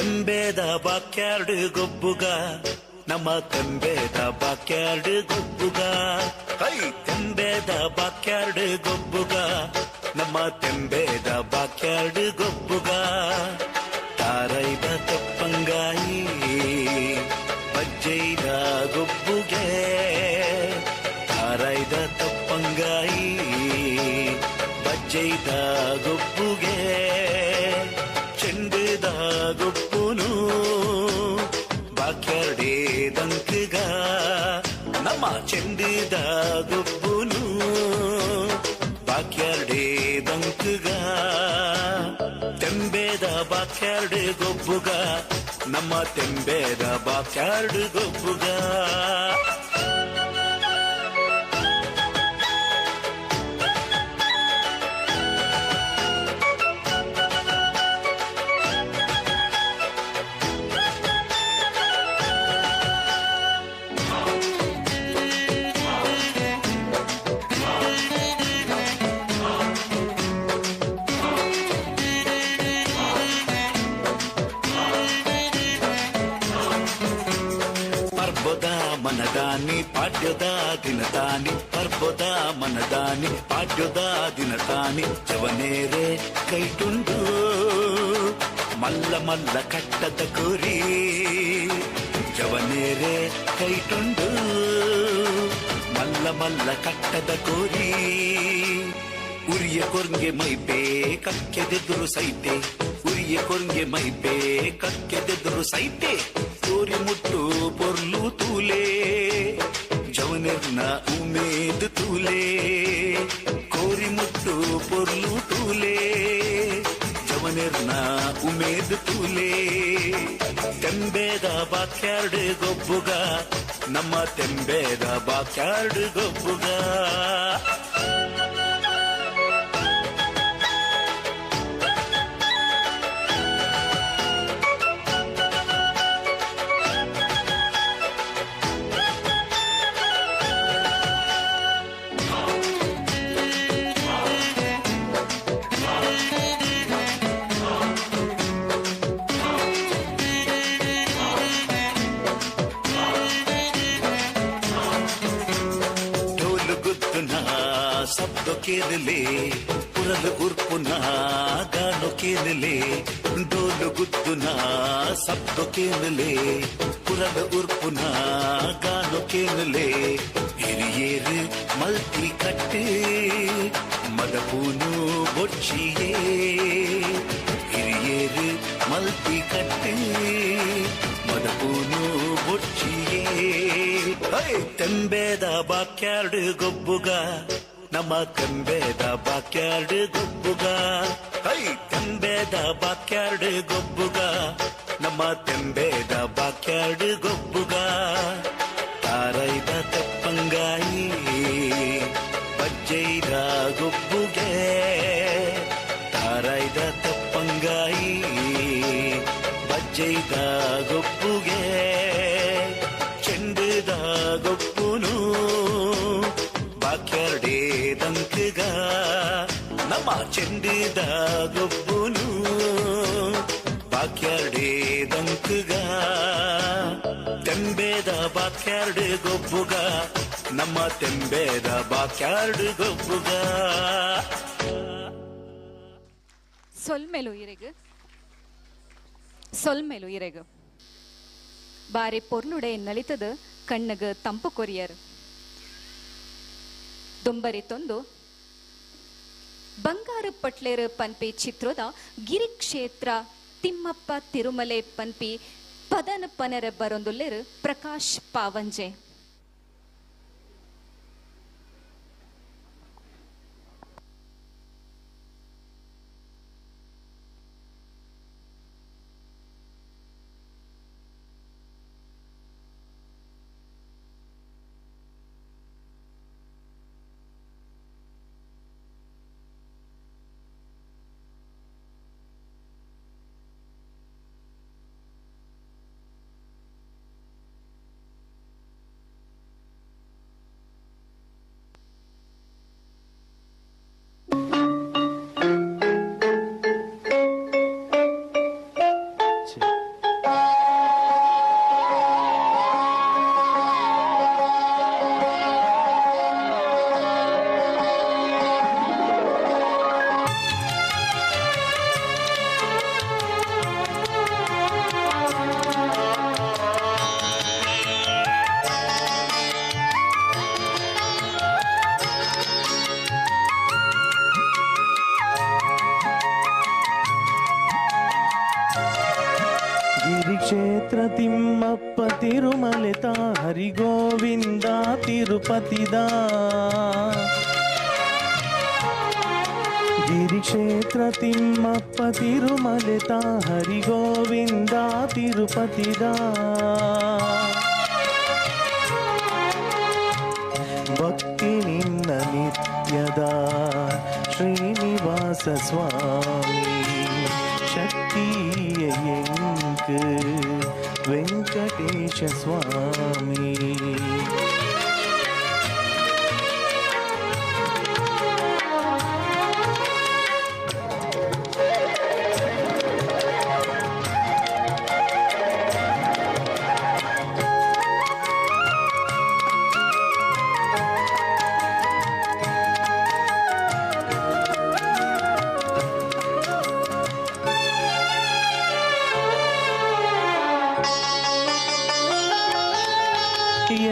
O: ತೆಂಬೇದ ಬಾಕ್ಯಾರ್ಡ್ ಗೊಬ್ಬುಗ ನಮ್ಮ ತೆಂಬೇದ ಬಾಕ್ಯಾರ್ಡ್ ಗೊಬ್ಬುಗ ಹೈ ತೆಂಬೇದ ಬಾಕ್ಯಾರ್ಡ್ ಗೊಬ್ಬುಗ ನಮ್ಮ ತೆಂಬೇದ ಬಾಕ್ಯಾರ್ಡ್ ಗೊಬ್ಬುಗ ತಾರೈದ ತಪ್ಪಂಗಾಯಿ ಬಜ್ಜೈದ ಗೊಬ್ಬುಗೆ ತಾರೈದ ತಪ್ಪಂಗಾಯಿ ಬಜ್ಜೈದ ಗೊಬ್ಬುಗೆ ಚೆಂಡುದ ಗೊಬ್ಬುನು ಬಾಕ್ಯಾರ್ಡೇ ದಂಕಗ ನಮ್ಮ ಚೆಂಡುದ ಗೊಬ್ಬುನು ಬಾಕ್ಯಾರ್ಡೇ ದಂಕಗ ತೆಂಬೇದ ಬಾಕ್ಯಾರ್ಡ್ ಗೊಬ್ಬುಗ ನಮ್ಮ ತೆಂಬೇದ ಬಾಕ್ಯಾರ್ಡ್ ಗೊಬ್ಬುಗ. ಪರ್ಬದ ಮನದಾನಿ ಪಾಡ್ಯದ ದಿನತಾನಿ ಪರ್ಬದ ಮನದಾನಿ ಪಾಡ್ಯದ ದಿನತಾನಿ ಜವನೇರೆ ಕೈಟುಂಡು ಮಲ್ಲ ಮಲ್ಲ ಕಟ್ಟದ ಕುರಿ ಜವನೇರೆ ಕೈಟುಂಡು ಮಲ್ಲ ಮಲ್ಲ ಕಟ್ಟದ ಕೋರಿ ಉರಿಯ ಕೊರ್ಗೆ ಮೈಪೇ ಕಕ್ಕೆದೆದುರು ಸೈತೆ ಉರಿಯ ಕೊರ್ಗೆ ಮೈಪೇ ಕಕ್ಕೆದೆದುರು ಸೈತೆ ತೋರಿ ಮುಟ್ಟು ಪೊರ್ಲು ತೂಲೆ ಜವನೆರ್ನ ಉಮೇದ್ ತೂಲೆ ಕೋರಿ ಮುಟ್ಟು ಪೊರ್ಲು ತೂಲೆ ಜವನೆರ್ನ ಉಮೇದ್ ತೂಲೆ ತೆಂಬೇದ ಬಾಕ್ಯಾರ್ಡ್ ಗೊಬ್ಬುಗ ನಮ್ಮ ತೆಂಬೇದ ಬಾಕ್ಯಾರ್ಡ್ ಗೊಬ್ಬುಗ. ಡೋಲು ಗುದ್ದುನ ಶಬ್ದ ಕೇಳಲೆ ಪುರಲು ಉರ್ಪುನ ಗಾನು ಕೇಳಲೆ ಡೋಲು ಗುದ್ದುನ ಶಬ್ದ ಕೇಳಲೆ ಪುರಲು ಉರ್ಪುನ ಗಾನು ಕೇಳಲೆ ಹಿರಿಯೇರು ಮಲ್ತಿ ಕಟ್ಟು ಮದಪೂನು ಬೊಚ್ಚಿಯೇ ಹಿರಿಯೇರು ಮಲ್ತಿ ಕಟ್ಟು ಮದಪೂನು ಬೊಚ್ಚಿಯೇ ತೆಂಬೇದ ಬಾಕ್ಯಾರ್ಡ್ ಗೊಬ್ಬುಗ ನಮ್ಮ ತೆಂಬೇದ ಬಾಕ್ಯಾರ್ಡ್ ಗೊಬ್ಬುಗ ಹೈ ತೆಂಬೇದ ಬಾಕ್ಯಾರ್ಡ್ ಗೊಬ್ಬುಗ ನಮ್ಮ ತೆಂಬೇದ ಬಾಕ್ಯಾರ್ಡ್ ಗೊಬ್ಬುಗ ತಾರೈದ ತಪ್ಪಂಗಾಯಿ ಬಜ್ಜೈದ ಗೊಬ್ಬುಗೆ ತಾರೈದ ತಪ್ಪಂಗಾಯಿ ಬಜ್ಜೈದ ಗೊಬ್ಬುಗೆ ಚೆಂಡುದ ಗೊಬ್ಬುನು ಬಾಕ್ಯಾರ್ಡೇ ದಂಕಗ ನಮ್ಮ ಚೆಂಡುದ ಗೊಬ್ಬುನು ಬಾಕ್ಯಾರ್ಡೇ ದಂಕಗ ತೆಂಬೇದ ಬಾಕ್ಯಾರ್ಡ್ ಗೊಬ್ಬುಗ ನಮ್ಮ ತೆಂಬೇದ ಬಾಕ್ಯಾರ್ಡ್ ಗೊಬ್ಬುಗ.
R: ಸೊಲ್ಮೆಲು ಇರೆಗ್ ಸೊಲ್ಮೆಲು ಇರೆಗ್ ಬಾರಿ ಪೊರ್ಲುಡೆ ನಲಿತದ ಕಣ್ಣಗ ತಂಪು ಕೊರಿಯರ್ ದುಂಬರಿ ತೊಂದು ಬಂಗಾರು ಪಟ್ಲೇರು ಪನ್ಪಿ ಚಿತ್ರದ ಗಿರಿಕ್ಷೇತ್ರ ತಿಮ್ಮಪ್ಪ ತಿರುಮಲೆ ಪನ್ಪಿ ಪದನ ಪನರ ಬರೊಂದುಲ್ಲೇರು ಪ್ರಕಾಶ್ ಪಾವಂಜೆ.
T: ಗಿರಿಕ್ಷೇತ್ರ ತಿಮ್ಮಪ್ಪ ತಿರುಮಲೆತ ಹರಿಗೋವಿಂದ ತಿರುಪತಿದ. ಗಿರಿಕ್ಷೇತ್ರ ತಿಮ್ಮಪ್ಪ ತಿರುಮಲೆತ ಹರಿಗೋವಿಂದ ತಿರುಪತಿದ. ಭಕ್ತಿ ನಿನ್ನ ನಿತ್ಯದ ಶ್ರೀನಿವಾಸ ಸ್ವಾಮಿ ಶಕ್ತಿಯ ಎಂಕ್ ವೆಂಕಟೇಶ ಸ್ವಾಮಿ.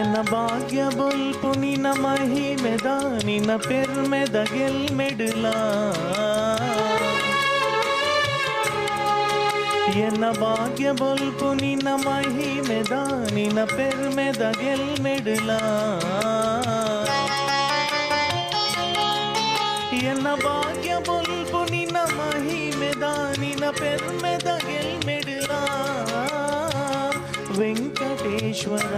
T: ಎನ್ನ ಭಾಗ್ಯ ಬೊಲ್ಪು ನಿನ ಮಹಿಮೆದ ನಿನ ಪೆರ್ಮೆದ ಗೆಲ್ಮೆಡುಲ. ಎನ್ನ ಭಾಗ್ಯ ಬೊಲ್ಪು ನಿನ ಮಹಿಮೆದ ನಿನ ಪೆರ್ಮೆದ ಗೆಲ್ಮೆಡುಲ. ಎನ್ನ ಭಾಗ್ಯ ಬೊಲ್ಪು ನಿನ ಮಹಿಮೆದ ನಿನ ಪೆರ್ಮೆದ ಗೆಲ್ಮೆಡುಲ. ವೆಂಕಟೇಶ್ವರ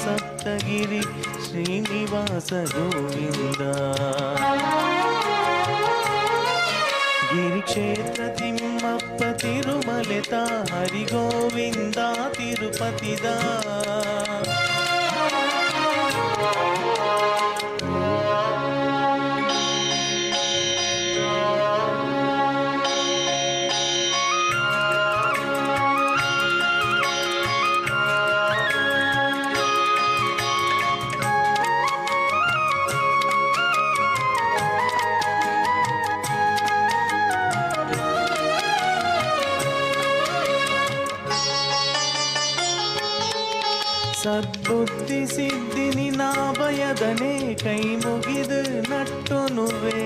T: ಸಪ್ತಗಿರಿ ಶ್ರೀನಿವಾಸ ಗೋವಿಂದ. ಗಿರಿಕ್ಷೇತ್ರ ತಿಮ್ಮಪ್ಪ ತಿರುಮಲೆತ ಹರಿಗೋವಿಂದ ತಿರುಪತಿದ. ಸದ್ಬುದ್ಧಿ ಸಿದ್ಧಿ ನಿನಾಭಯದನೆ ಕೈ ಮುಗಿದು ನಟ್ಟುನುವೆ.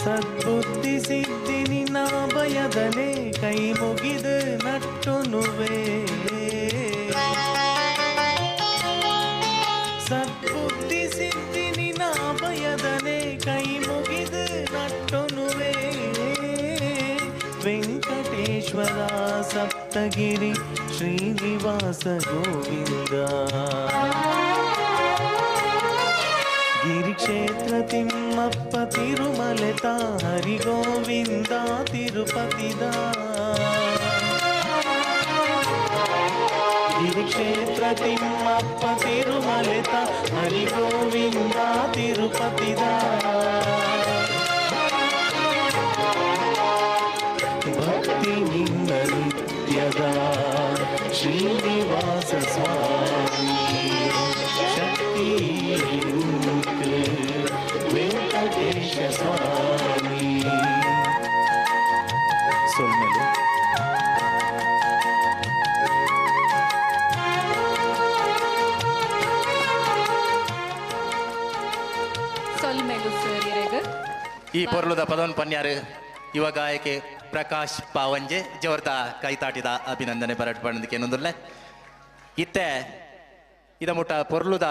T: ಸದ್ಬುದ್ಧಿ ಸಿದ್ಧಿ ನಿನಾಭಯದನೆ ಕೈ ಮುಗಿದು ನಟ್ಟುನುವೆ. ಸದ್ಬುದ್ಧಿ ಸಿದ್ಧಿ ನಿನಾಭಯದನೆ ಕೈ ಮುಗಿದು ನಟ್ಟುನುವೆ. ವೆಂಕಟೇಶ್ವರ ಸಪ್ತಗಿರಿ ಶ್ರೀನಿವಾಸ ಗೋವಿಂದ. ಗಿರಿಕ್ಷೇತ್ರ ತಿಮ್ಮಪ್ಪ ತಿರುಮಲೆತ ಹರಿಗೋವಿಂದ ತಿರುಪತಿದ. ಗಿರಿಕ್ಷೇತ್ರ ತಿಮ್ಮಪ್ಪ ತಿರುಮಲೆತ ಹರಿಗೋವಿಂದ ತಿರುಪತಿದ. ಭಕ್ತಿ ನಿನ್ನ ನಿತ್ಯದ ಶ್ರೀನಿವಾಸ ಸ್ವಾಮಿ ಶಕ್ತಿ ವೆಂಕಟೇಶ ಸ್ವಾಮಿ. ಸೊಲ್ಮೆಲು
R: ಸೊಲ್ಮೆಲು ಸರ್ ಇರೆಗ್.
C: ಈ ಪೊರ್ಲುದ ಪದವನ್ ಪನ್ಯಾರು ಯುವ ಗಾಯಕೆ ಪ್ರಕಾಶ್ ಪಾವಂಜೆ ಜೋರ್ದ ಕೈತಾಟಿದ ಅಭಿನಂದನೆ ಬರಟ್ ಪಣ್ಣದಕ್ಕೆ ಏನೊಂದುಲ್ಲೆ. ಇತ್ತೆ ಇದ ಮುಟ್ಟ ಪೊರ್ಲುದ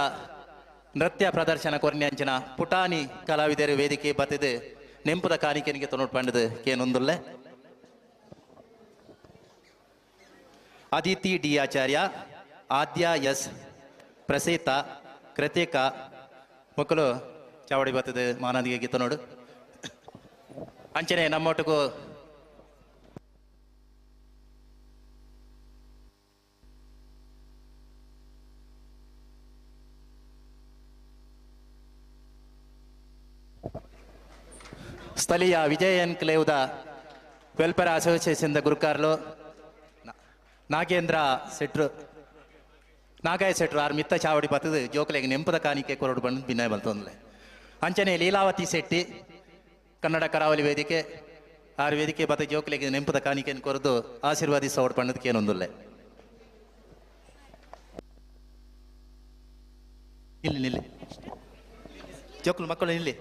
C: ನೃತ್ಯ ಪ್ರದರ್ಶನ ಕೊರ್ನ್ಯಂಚಿನ ಪುಟಾಣಿ ಕಲಾವಿದರು ವೇದಿಕೆ ಬತ್ತಿದು ನೆಂಪುದ ಕಾಣಿಕೆನಿಗೆ ತೊನೋಟ್ ಪಂಡದು ಕೇನೊಂದುಲ್ಲೆ. ಅದಿತಿ ಡಿ ಆಚಾರ್ಯ, ಆದ್ಯ ಎಸ್, ಪ್ರಸೀತ, ಕೃತಿಕಾ ಮಕ್ಕಳು ಚಾವಡಿ ಬತ್ತದು ಮಾನದಿಗೆ ಗೀತ ನೋಡು. ಅಂಚನೆ ನಮ್ಮೊಟ್ಟಿಗೂ ಸ್ಥಳೀಯ ವಿಜಯ ಎನ್ಕ್ಲೇವ್ದ ವೆಲ್ಫೇರ್ ಅಸೋಸಿಯೇಷನ್ದ ಗುರುಕಾರ್ಲು ನಾಗೇಂದ್ರ ಸೆಟ್ರು ನಾಗಾಯ ಸೆಟ್ರು ಆರ್ ಮಿತ್ತ ಚಾವಡಿ ಬತ್ತದು ಜೋಕಲೆಗೆ ನೆಂಪದ ಕಾಣಿಕೆ ಕೊರಡು ಬಂದು ಭಿನ್ನ ಬಲ್ತೊಂದ್ಲೆ. ಅಂಚನೆ ಲೀಲಾವತಿ ಶೆಟ್ಟಿ ಕನ್ನಡ ಕರಾವಳಿ ವೇದಿಕೆ ಆರು ವೇದಿಕೆ ಬತ್ತ ಜೋಕಲೆಗೆ ನೆಂಪದ ಕಾಣಿಕೆಯನ್ನು ಕೊರದು ಆಶೀರ್ವಾದಿಸ ಪಣ್ಣದಕ್ಕೆ ಏನೊಂದುಲ್ಲೆ. ಇಲ್ಲಿ ನಿಲ್ಲಿ ಜೋಕುಲು ಮಕ್ಕಳು ನಿಲ್ಲಿ.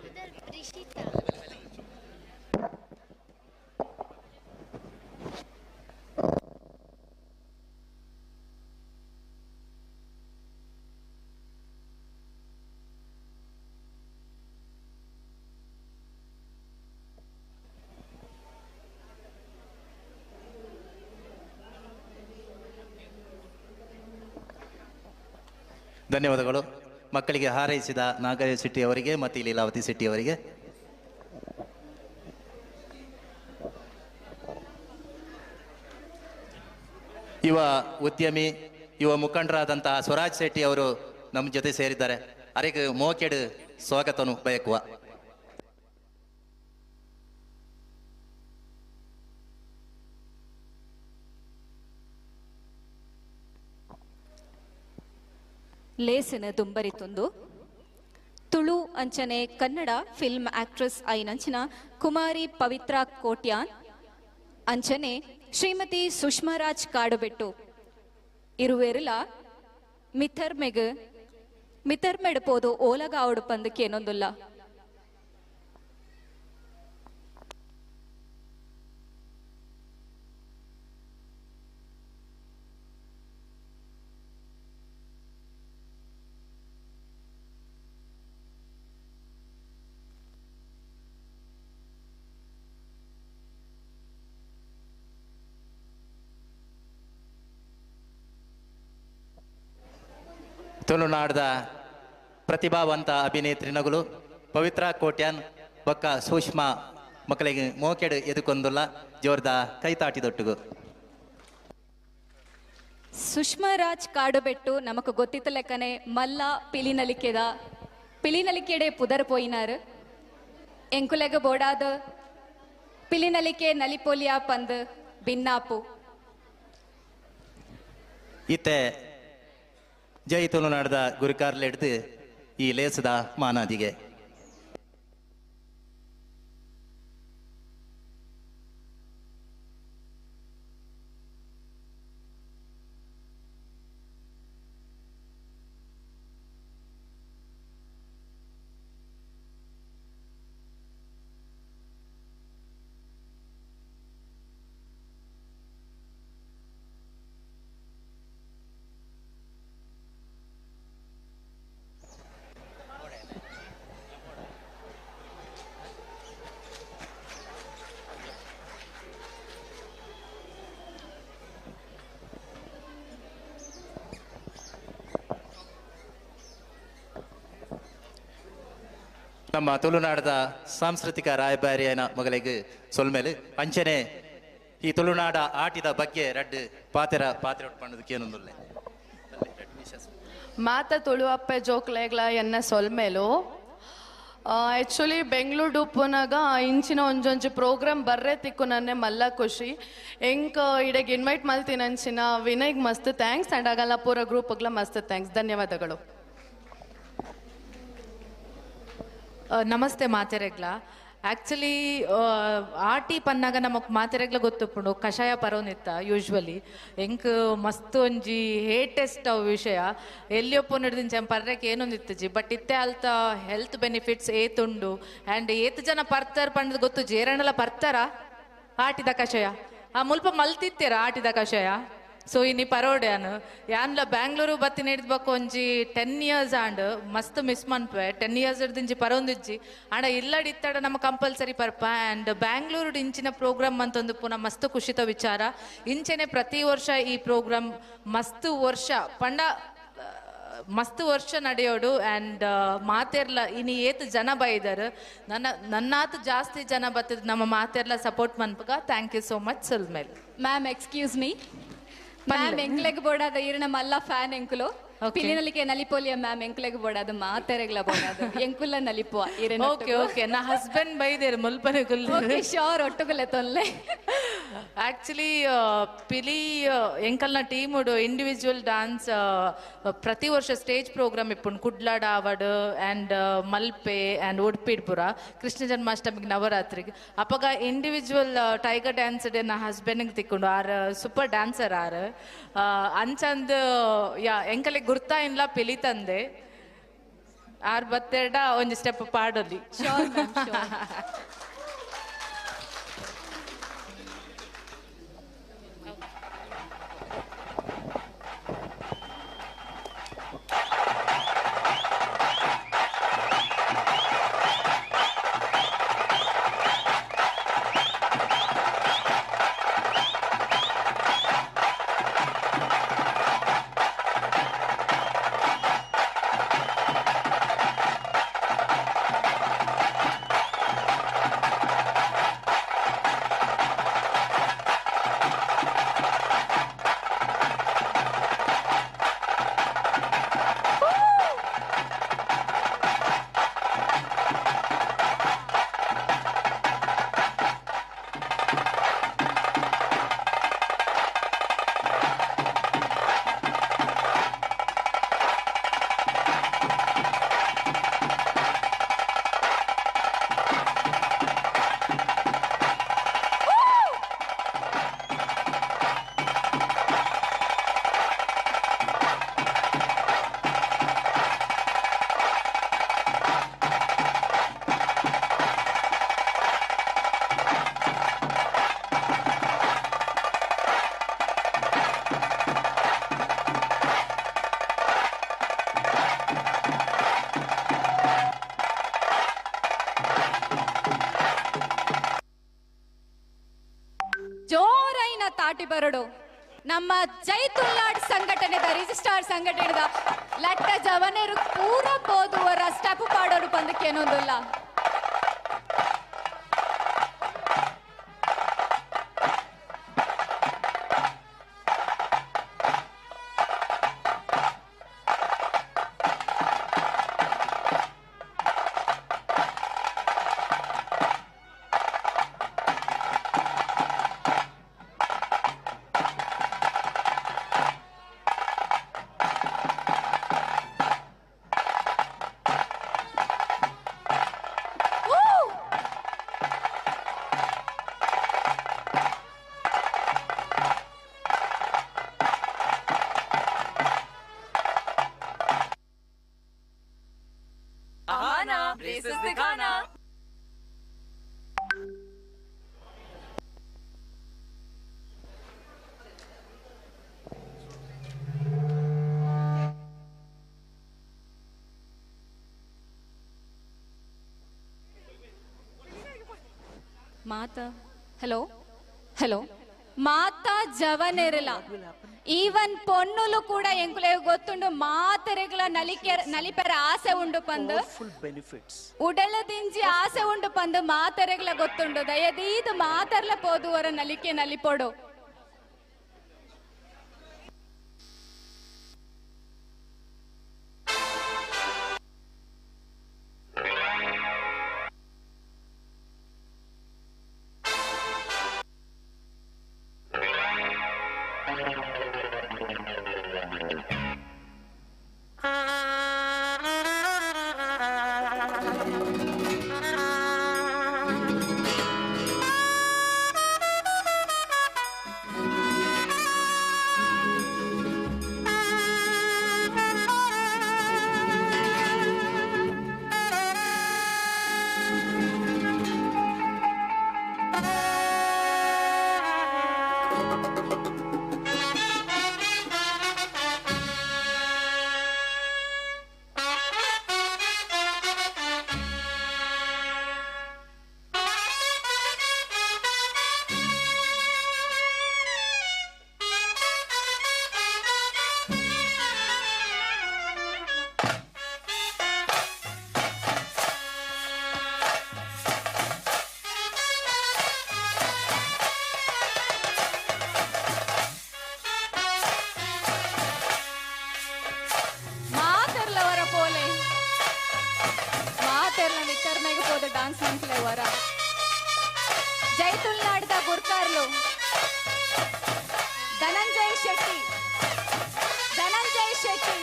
C: ಧನ್ಯವಾದಗಳು. ಮಕ್ಕಳಿಗೆ ಹಾರೈಸಿದ ನಾಗರಾಜ ಶೆಟ್ಟಿ ಅವರಿಗೆ ಮತ್ತು ಲೀಲಾವತಿ ಶೆಟ್ಟಿ ಅವರಿಗೆ. ಯುವ ಉದ್ಯಮಿ, ಯುವ ಮುಖಂಡರಾದಂತಹ ಸ್ವರಾಜ್ ಶೆಟ್ಟಿ ಅವರು ನಮ್ಮ ಜೊತೆ ಸೇರಿದ್ದಾರೆ. ಅರೆಗೆ ಮೋಕೆಡು ಸ್ವಾಗತನು ಬಯಕುವ.
R: ಲೇಸನ ದುಂಬರಿತೊಂದು ತುಳು ಅಂಚನೆ ಕನ್ನಡ ಫಿಲ್ಮ್ ಆಕ್ಟ್ರೆಸ್ ಐನಂಚಿನ ಕುಮಾರಿ ಪವಿತ್ರ ಕೋಟ್ಯಾನ್ ಅಂಚನೆ ಶ್ರೀಮತಿ ಸುಷ್ಮಾರಾಜ್ ಕಾಡುಬೆಟ್ಟು ಇರುವೆರ್ಲ ಮಿಥರ್ಮೆಗ್ ಮಿಥರ್ಮೆಡ್ ಪೋದು ಓಲಗ ಆವಡು ಪಂದಕ್ಕೇನೊಂದುಲ್ಲ.
C: ತುಳುನಾಡದ ಪ್ರತಿಭಾವಂತ ಅಭಿನೇತ್ರಿನಗುಲು ಪವಿತ್ರ ಕೋಟ್ಯಾನ್ ಬೊಕ್ಕ ಸೂಷ್ಮ ಮಕ್ಕಳಿಗೆ ಮೋಕೆಡು ಎದುಕೊಂದುಲ್ಲ ಜೋರ್ದ ಕೈತಾಟಿದೊಟ್ಟುಗು.
R: ಸುಷ್ಮಾರಾಜ್ ಕಾಡುಬೆಟ್ಟು ನಮಕ್ ಗೊತ್ತಿತ್ತ ಲೆಕ್ಕನೆ ಮಲ್ಲ ಪಿಲಿನಲಿಕೆದ ಪಿಲಿನಲಿಕೆಡೆ ಪುದರ್ ಪೋಯಿನಾರು ಎಂಕುಲೆಗ ಬೋಡಾದ ಪಿಲಿನಲಿಕೆ ನಲಿಪೋಲಿಯಾ ಪಂದ್ ಬಿನ್ನಾಪು.
C: ಇತ್ತೆ ಜೈ ತುಳುನಾಡದ ಗುರುಕಾರ್ಲೆಡ್ದು ಈ ಲೇಸದ ಮಾನಾದಿಗೆ. ನಮ್ಮ ತುಳುನಾಡದ ಸಾಂಸ್ಕೃತಿಕ ರಾಯಭಾರಿಯನ ಮಗಳಿಗೆ ಸೊಲ್ಮೇಲೆ ಅಂಚನೆ ಈ ತುಳುನಾಡ ಆಟಿದ ಬಗ್ಗೆ ರಡ್ಡು ಪಾತೆರ ಪಾತ್ರೆ ಪಣ್ಣದಕ್ಕೇನೊಂದುಲ್ಲೆ.
B: ಮಾತ ತುಳುವಪ್ಪೆ ಜೋಕ್ಲೆಗ್ಲ ಎನ್ನ ಸೊಲ್ಮೇಲು. ಆ್ಯಕ್ಚುಲಿ ಬೆಂಗಳೂರು ಉಪ್ಪುನಾಗ ಇಂಚಿನ ಒಂಜೊಂಜಿ ಪ್ರೋಗ್ರಾಮ್ ಬರ್ರೆ ತಿಕ್ಕು ನನ್ನೆ ಮಲ್ಲ ಖುಷಿ. ಎಂಕ್ ಇಡೆಗ್ ಇನ್ವೈಟ್ ಮಲ್ತಿನ ಅಂಚಿನ ವಿನಯ್ಗ್ ಮಸ್ತ್ thanks and ಆಗಲ್ಲ ಪೂರ ಗ್ರೂಪ್ಗ್ಲ ಮಸ್ತ್ thanks. ಧನ್ಯವಾದಗಳು.
U: ನಮಸ್ತೆ ಮಾತೆರೆಗ್ಲ. ಆ್ಯಕ್ಚುಲಿ ಆಟಿ ಪನ್ನಾಗ ನಮಕ್ ಮಾತೆರೆಗ್ಲ ಗೊತ್ತುಪ್ಪುಂಡು ಕಷಾಯ ಪರೋನಿತ್ತ ಯೂಶ್ವಲಿ ಎಂಕ್ ಮಸ್ತ್ ಒಂಜಿ ಹೇಟೆಸ್ಟ್ ಅವು ವಿಷಯ ಎಲ್ಲಿಯೊಪ್ಪು ಹಿಡ್ದಿಂಚ ಪರ್ರೆಕ್ ಏನೊಂದು ಇತ್ತಜಿ ಬಟ್ ಇತ್ತೆ ಅಲ್ತ ಹೆಲ್ತ್ ಬೆನಿಫಿಟ್ಸ್ ಏತುಂಡು ಆ್ಯಂಡ್ ಏತ್ ಜನ ಪರ್ತಾರ ಪಂಡದ್ ಗೊತ್ತು ಜೇರಣಲ ಪರ್ತಾರ ಆಟಿದ ಕಷಾಯ ಆ ಮುಲ್ಪ ಮಲ್ತಿತ್ತೀರ ಆಟಿದ ಕಷಾಯ. ಸೊ ಇನಿ ಪರೋಡ್ಯಾನು ಯಾನ್ಲ ಬ್ಯಾಂಗ್ಳೂರು ಬತ್ತಿ ಹಿಡ್ದ್ಬೇಕು ಒಂಜಿ 10 ಇಯರ್ಸ್ ಆಂಡ್ ಮಸ್ತ್ ಮಿಸ್ ಮನ್ಪೆ 10 ಇಯರ್ಸ್ ಹಿಡ್ದಿಂಚಿ ಪರೋಂದಿಜ್ಜಿ ಆಂಡ ಇಲ್ಲಡ್ ಇತ್ತಡ ನಮ್ಮ ಕಂಪಲ್ಸರಿ ಪರ್ಪ ಆ್ಯಂಡ್ ಬ್ಯಾಂಗ್ಳೂರು ಇಂಚಿನ ಪ್ರೋಗ್ರಾಮ್ ಅಂತಂದು ಪುನಃ ಮಸ್ತ್ ಖುಷಿತ ವಿಚಾರ. ಇಂಚೆನೆ ಪ್ರತಿ ವರ್ಷ ಈ ಪ್ರೋಗ್ರಾಮ್ ಮಸ್ತ್ ವರ್ಷ ಪಂಡ ಮಸ್ತ್ ವರ್ಷ ನಡೆಯೋಡು ಆ್ಯಂಡ್ ಮಾತೆರ್ಲ ಇನಿ ಏತ್ ಜನ ಬೈದಾರ ನನ್ನ ನನ್ನಾತು ಜಾಸ್ತಿ ಜನ ಬತ್ತಿದ್ ನಮ್ಮ ಮಾತೆರ್ಲ ಸಪೋರ್ಟ್ ಮನ್ಪಗ. Thank you so much. ಸೊಲ್ಮೇಲೆ
R: ma'am excuse me ma'am, ಎಂಕ್ಲೆಗ್ ಬೋಡಾದ ಈರ್ನ ಮಲ್ಲ ಫ್ಯಾನ್ ಎಂಕುಲು ಪಿಲಿನಲಿಕೆ ನಲಿಪೋಲಿಯ ಮ್ಯಾಮ್ ಎಂಕ್ಲೆಗ್ ಬೋಡಾದ ಮಾತೆರೆಗ್ಲ ಬೋಡಾದ ಎಂಕುಲ ನಲಿಪುವ ಈರೆನ.
U: ಓಕೆ ಓಕೆ ನಾ ಹಸ್ಬೆಂಡ್ ಬೈದೇರು ಮುಲ್ಪನೆ ಗುಲ್.
R: ಓಕೆ ಶ್ಯೂರ್ ಒಟ್ಟುಗುಲೆ ತೊಲ್ಲೆ.
U: ಆಕ್ಚುಲಿ ಪಿಲಿ ಎಂಕಲ್ನ ಟೀಮುಡು ಇಂಡಿವಿಜುವಲ್ ಡಾನ್ಸ್ ಪ್ರತಿ ವರ್ಷ ಸ್ಟೇಜ್ ಪ್ರೋಗ್ರಾಮ್ ಇಪ್ಪುಂಡು ಕುಡ್ಲಾಡ ಆವಡ್ ಆ್ಯಂಡ್ ಮಲ್ಪೆ ಆ್ಯಂಡ್ ಉಡುಪಿಡ್ಪುರ ಕೃಷ್ಣ ಜನ್ಮಾಷ್ಟಮಿಗೆ ನವರಾತ್ರಿಗೆ ಅಪಗ ಇಂಡಿವಿಜುವಲ್ ಟೈಗರ್ ಡ್ಯಾನ್ಸ್ ಡೇ ನಾ ಹಸ್ಬೆಂಡ್ಗೆ ತಿಕ್ಕೊಂಡು ಆರ್ ಸೂಪರ್ ಡ್ಯಾನ್ಸರ್ ಆರ್ ಅಂಚಂದ್ ಯಾ ಎಂಕಲೆ ಗುರ್ತಾ ಇನ್ಲ ಪಿಲಿ ತಂದೆ ಆರ್ ಬತ್ತೆರಡ ಒಂಜಿ ಸ್ಟೆಪ್ ಪಾಡಲಿ.
R: ಪಾರ್ಟಿ ಬರಡು. ನಮ್ಮ ಜೈ ತುಳುನಾಡ್ ಸಂಘಟನೆದ ರಿಜಿಸ್ಟಾರ್ ಸಂಘಟನೆದ ಲಟ್ಟ ಜವನೆರು ಪೂರ ಪೋದುವರ ಸ್ಟೆಪ್ ಪಾಡೋಡು ಪಂದಕ್ಕೇನೊಂದಿಲ್ಲ.
H: ब्रेसेस दिखाना.
R: ಮಾತಾ ಹಲೋ ಹಲೋ ಮಾತಾ ಜವನೆರಲ ಈವನ್ ಪೊನ್ನುಲು ಕೂಡ ಎಂಕುಲೆ ಗೊತ್ತುಂಡು ಮಾತೆರೆಗಳ ನಲಿಕೆ ನಲಿಪೆರ ಆಸೆ ಉಂಡು ಪಂದು ಉಡಲದಿಂಜಿ ಆಸೆ ಉಂಡು ಪಂದು ಮಾತೆರೆಗಳ ಗೊತ್ತುಂಡು ದಯದೀದು ಮಾತರ್ಲ ಪೋದುವರ ನಲಿಕೆ ನಲಿಪೊಡು. ಡಾನ್ಸ್ ಮಂತ್ಲೆ ವರ ಜೈ ತುಳುನಾಡ್ದ ಗುರ್ಕಾರ್ಲು ಧನಂಜಯ್ ಶೆಟ್ಟಿ ಧನಂಜಯ್ ಶೆಟ್ಟಿ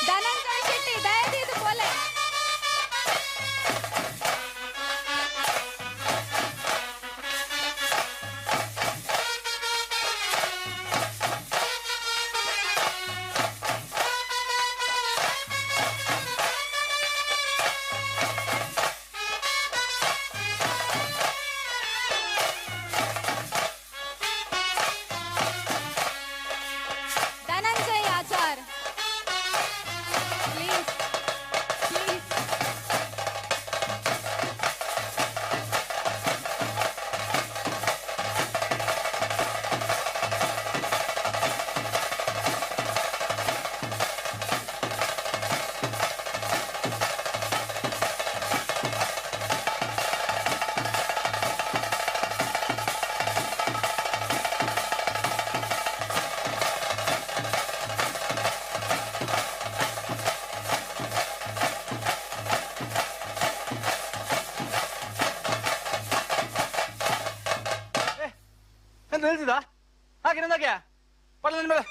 R: ಧನಂಜಯ್ ಶೆಟ್ಟಿ ದಯದೀದು ಪೋಲೆ. Dhananjay Achar please please.
W: ಎಂತ ನಿಲ್ಸಿದ ಹಾಗೆ ನಂದಾಗೆ ಪಡ್ಲ ನಿನ್ ಮೇಲೆ.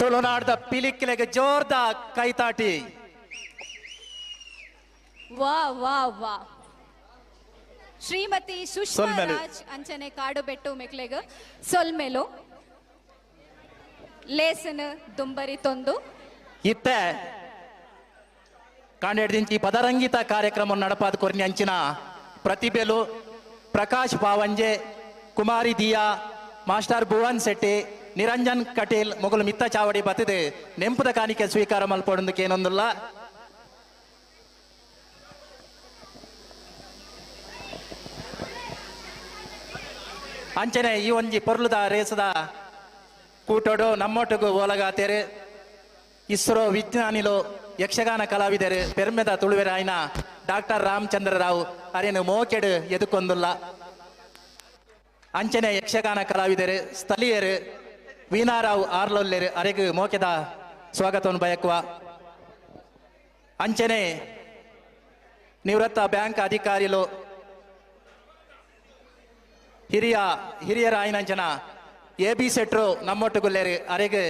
C: ತುಳುನಾಡ್ದ ಪಿಲಿಕ್ಕಿಲೆಗ್ ಜೋರ್ದ ಕೈತಾಟಿ.
R: ವಾ ವಾ ವಾ ಶ್ರೀಮತಿ ಸುಷ್ಮಾ
C: ಸೊಲ್ಮೆಲು.
R: ರಾಜ್ ಅಂಚನೆ ಕಾಡುಬೆಟ್ಟು ಮೆಕ್ಲೆಗ್ ಸೊಲ್ಮೆಲು ಲೇಸನ್ ದುಂಬರಿ ತೊಂದು
C: ಇತ್ತೆ ಕಾಂಡೆಡ್ದಿಂಚಿ ಪದರಂಗಿತ ಕಾರ್ಯಕ್ರಮ ನಡಪಾದ ಕೊರ್ನಿ ಅಂಚಿನ ಪ್ರತಿಭೆಲು ಪ್ರಕಾಶ್ ಪಾವಂಜೆ, ಕುಮಾರಿ ದಿಯಾ, ಮಾಸ್ಟರ್ ಭುವನ್ ಶೆಟ್ಟಿ, ನಿರಂಜನ್ ಕಟೀಲ್ ಮೊಗಲು ಮಿತ್ತ ಚಾವಡಿ ಬತ್ತದೆ ನೆಂಪುದ ಕಾಣಿಕೆ ಸ್ವೀಕಾರ ಮಲ್ಪೊಡೊಂದಕ್ಕೆ ಏನೊಂದುಲ್ಲ. ಅಂಚನೆ ಈ ಒಂಜಿ ಪೊರ್ಲುದ ರೇಸದ ಕೂಟೋಡು ನಮ್ಮೊಟ್ಟುಗು ಓಲಗಾತೇರು ಇಸ್ರೋ ವಿಜ್ಞಾನಿಲು ಯಕ್ಷಗಾನ ಕಲಾವಿದರು ಪೆರ್ಮೆದ ತುಳುವೆರಾಯ್ನ ಡಾಕ್ಟರ್ ರಾಮಚಂದ್ರ ರಾವ್ ಅರೇನು ಮೋಕೆಡು ಎದುಕೊಂದುಲ್ಲ. ಅಂಚನೆ ಯಕ್ಷಗಾನ ಕಲಾವಿದರು ಸ್ಥಳೀಯರು ವೀಣಾರಾವ್ ಆರ್ಲೊಲ್ಲೆರು ಅರೆಗು ಮೋಕೆದ ಸ್ವಾಗತವನ್ನು ಬಯಕುವ. ಅಂಚನೆ ನಿವೃತ್ತ ಬ್ಯಾಂಕ್ ಅಧಿಕಾರಿಲು ಹಿರಿಯರಾಯಿನಂಚನ ಎ ಬಿ ಸೆಟ್ರು ನಮ್ಮೊಟ್ಟುಗುಲ್ಲೇರು ಅರೆಗೆ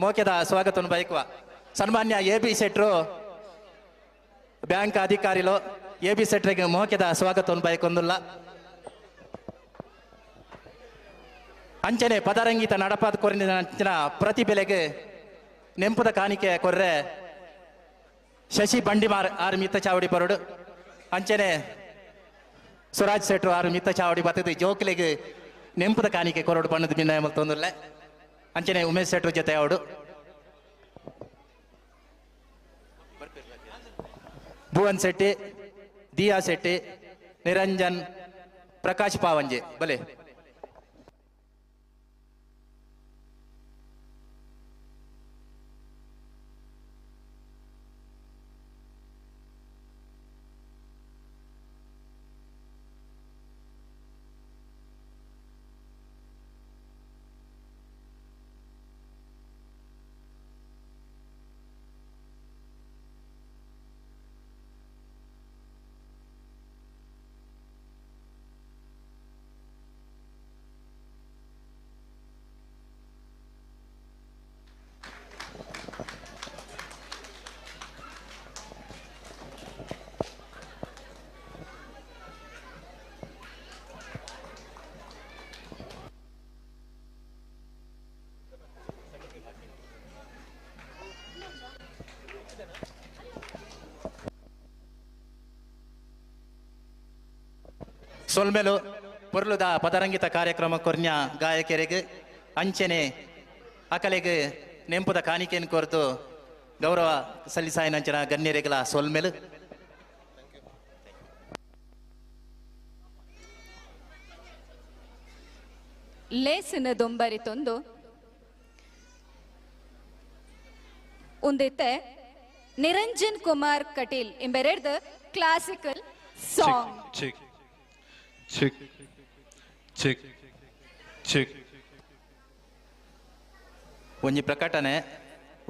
C: ಮೋಕೆದ ಸ್ವಾಗತವನ್ನು ಬಯಕುವ. ಸನ್ಮಾನ್ಯ ಎ ಬಿ ಸೆಟ್ರು ಬ್ಯಾಂಕ್ ಅಧಿಕಾರಿಲು ಎ ಬಿ ಸೆಟ್ರಿಗೆ ಮೋಕೆದ ಸ್ವಾಗತವನ್ನು ಬಯಕೊಂದುಲ್ಲ. ಅಂಚನೆ ಪದರಂಗಿತ ನಡಪಾದ ಕೊರಿನ ಅಂಚಿನ ಪ್ರತಿಬೆಲೆಗೆ ನೆಂಪುದ ಕಾಣಿಕೆ ಕೊರ್ರೆ ಶಶಿ ಬಂಡಿಮಾರ್ ಆರು ಮಿತ್ತ ಚಾವಡಿ ಬರೋಡು. ಅಂಚನೆ ಸುರಾಜ್ ಶೆಟ್ರು ಆರು ಮಿತ್ತ ಚಾವಡಿ ಬತ್ತದು ಜೋಕ್ಲೆಗ್ ನೆಂಪುದ ಕಾಣಿಕೆ ಕೊರಡು ಬಣ್ಣದ ಭಿನ್ನ ಮಲ್ತೊಂದುಲ್ಲೆ. ಅಂಚನೆ ಉಮೇಶ್ ಶೆಟ್ರು ಜೊತೆ ಅವಡು ಭುವನ್ ಶೆಟ್ಟಿ, ದಿಯಾ ಶೆಟ್ಟಿ, ನಿರಂಜನ್, ಪ್ರಕಾಶ್ ಪಾವಂಜೆ ಬಲೆ. ಸೊಲ್ಮೆಲು ಪೊರ್ಲುದ ಪದರಂಗಿತ ಕಾರ್ಯಕ್ರಮ ಕೊರ್ನ್ಯ ಗಾಯಕರಿಗೆ ಅಂಚನೆ ಅಕಲೆಗ್ ನೆಂಪುದ ಕಾಣಿಕೆಯನ್ನು ಕೊರ್ದು ಗೌರವ ಸಲ್ಲಿಸಾಯಿನಂಚನ ಗಣ್ಯರಿಗಲ ಸೊಲ್ಮೆಲು.
R: ಲೇಸನ ದೊಂಬರಿ ತೊಂದು ಉಂದಿತ್ತೆ ನಿರಂಜನ್ ಕುಮಾರ್ ಕಟೀಲ್ ಎಂಬೆರಡ್ದ ಕ್ಲಾಸಿಕಲ್ ಸಾಂಗ್.
P: ಚಿಕ್ ಚಿಕ್ ಚಿಕ್ ಚಿಕ್
C: ಒಂಜಿ ಪ್ರಕಟಣೆ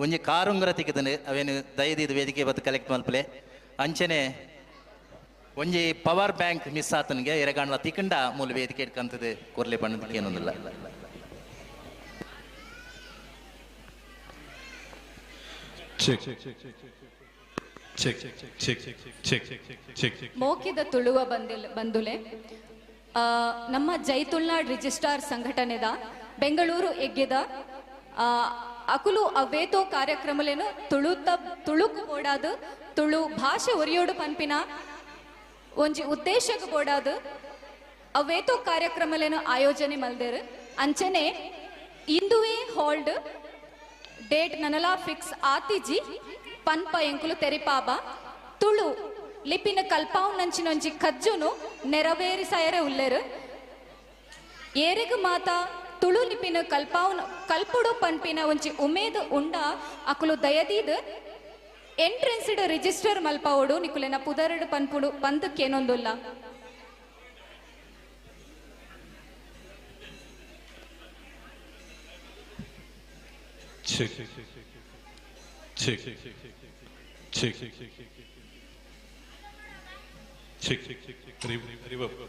C: ಒಂಜಿ ಕಾರುಂಗರ ತಿಕ್ಕದನೆ ಅವೇನು ದಯದೀದ್ ವೇದಿಕೆ ಬತ್ತು ಕಲೆಕ್ಟ್ ಮಲ್ಪಲೆ. ಅಂಚನೆ ಒಂಜಿ ಪವರ್ ಬ್ಯಾಂಕ್ ಮಿಸ್ ಆತನಿಗೆ ಎರಗಾಣಲ ತಿಕ್ಕಂಡ ಮೂಲ ವೇದಿಕೆ ಇಟ್ಕಂತದೆ ಕೊರ್ಲೆ ಬಣ್ಣದಕ್ಕೆ ಏನೊಂದಿಲ್ಲ.
P: ಚಿಕ್ ಚಿಕ್ ಚಿಕ್ ಚಿಕ್ ಚಿಕ್
R: ಮೋಕಿದ ತುಳುವ ಬಂದುಲೆ ನಮ್ಮ ಜೈ ತುಳುನಾಡ್ ರಿಜಿಸ್ಟ್ರಾರ್ ಸಂಘಟನೆದ ಬೆಂಗಳೂರು ಎಗ್ಗೆದ ಅಕುಲು ಅವೇತೋ ಕಾರ್ಯಕ್ರಮಲೇನು ತುಳುತ ತುಳುಕು ಬೋಡಾದು ತುಳು ಭಾಷೆ ಒರಿಯೋಡು ಪನ್ಪಿನ ಒಂಜಿ ಉದ್ದೇಶಕ್ಕೆ ಬೋಡಾದು ಅವೇತೋ ಕಾರ್ಯಕ್ರಮಲೇನು ಆಯೋಜನೆ ಮಲ್ದೇರು. ಅಂಚನೆ ಇಂದುವೇ ಹಾಲ್ಡ್ ಡೇಟ್ ನನಲಾ ಫಿಕ್ಸ್ ಆತಿಜಿ ಪನ್ಪ ಎಂಕುಲು ತೆರಿಪಾಬ ತುಳು ಲಿಪಿನ ಕಲ್ಪಾವ್ ನಂಚಿನೊಂಜಿ ಕಜ್ಜುನು ನೆರವೇರಿಸಾಯರೆ ಉಲ್ಲೇರು. ಏರಿಗ ಮಾತಾ ತುಳು ಲಿಪಿನ ಕಲ್ಪಾವ್ ಕಲ್ಪುಡು ಪನ್ಪಿನ ಒಂಜಿ ಉಮೇದ್ ಉಂಡ ಅಕುಲು ದಯದೀದ್ ಎಂಟ್ರೆನ್ಸ್ಡ್ ರಿಜಿಸ್ಟರ್ ಮಲ್ಪಾವೋಡು ನಿಕುಲೆನ ಪುದರಡು ಪನ್ಪುಡು ಪಂದಕ್ಕೇನೊಂದುಲ್ಲ.
P: ಚಿಕ್ ಚಿಕ್ ಚಿಕ್ ಚಿಕ್ ರಿವರ್ಬ್.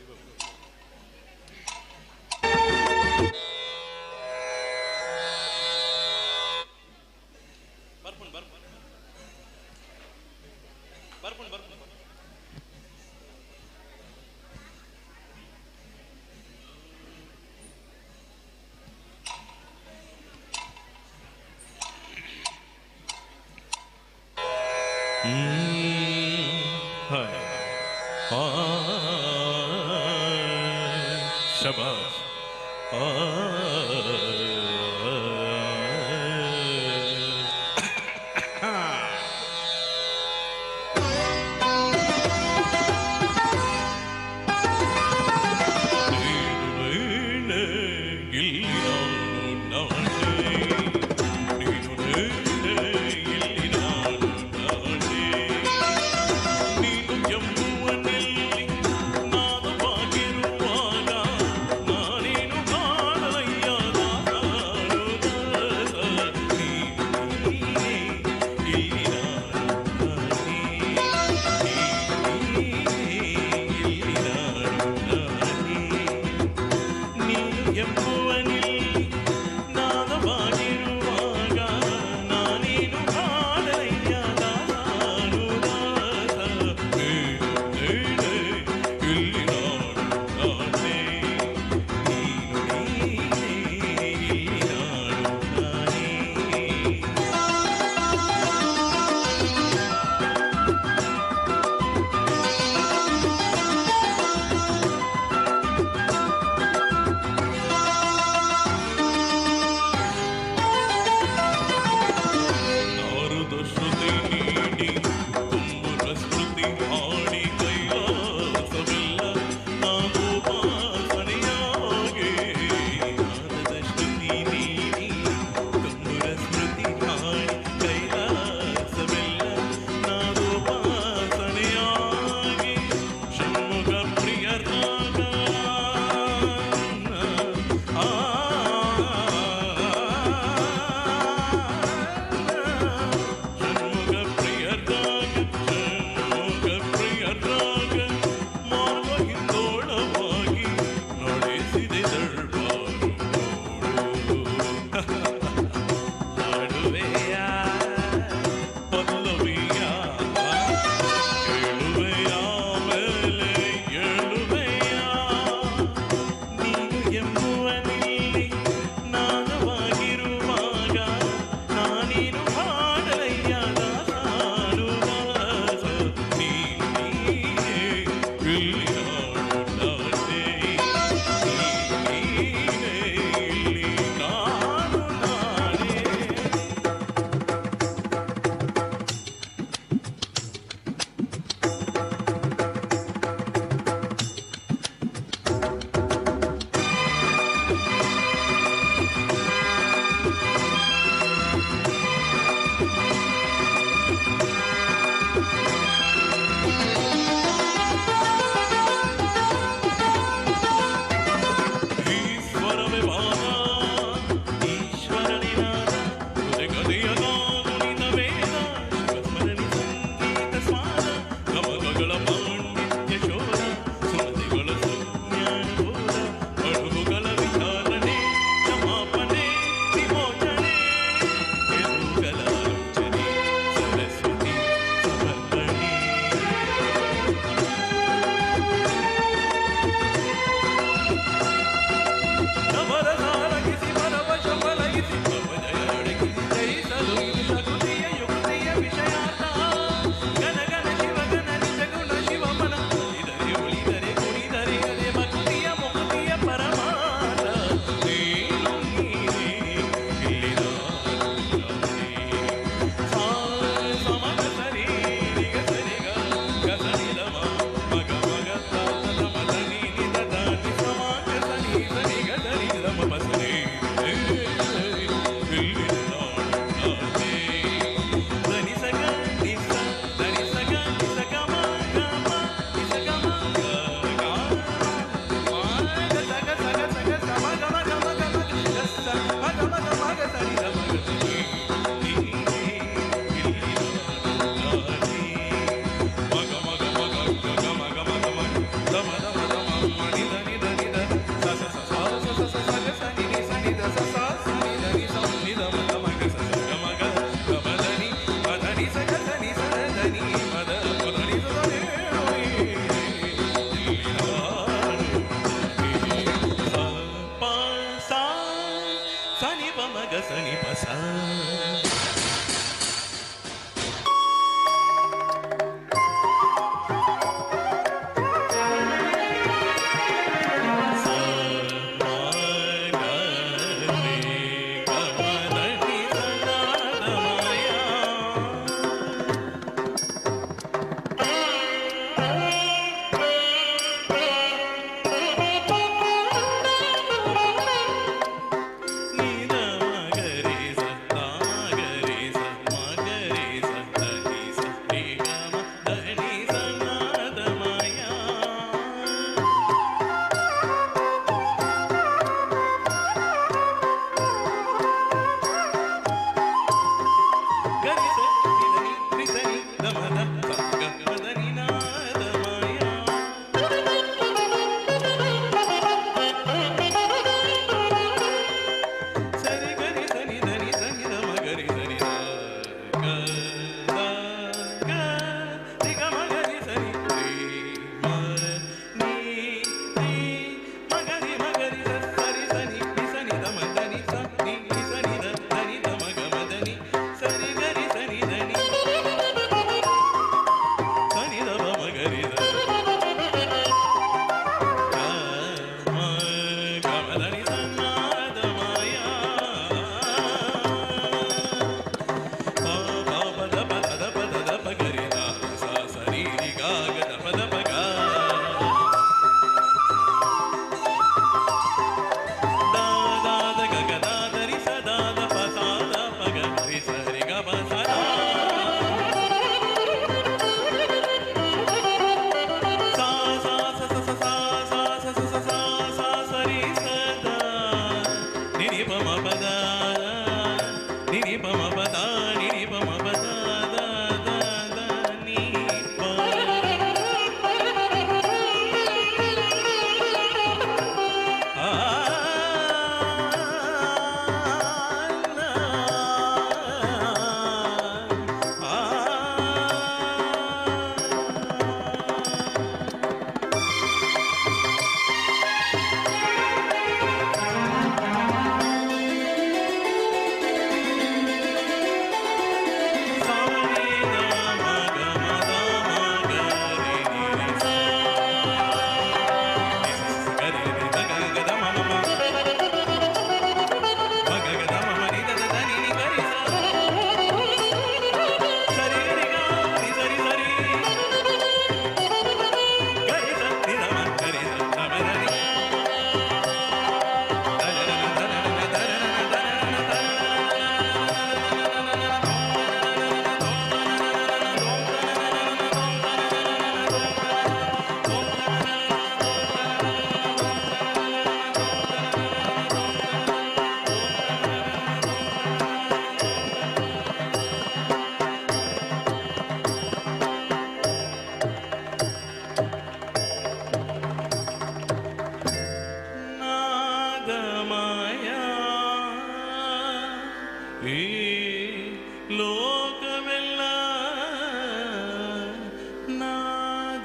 P: ಹಾಯ್ ಆ ಶಬಾಷ್ ಆ
F: ಪ್ರಿಯ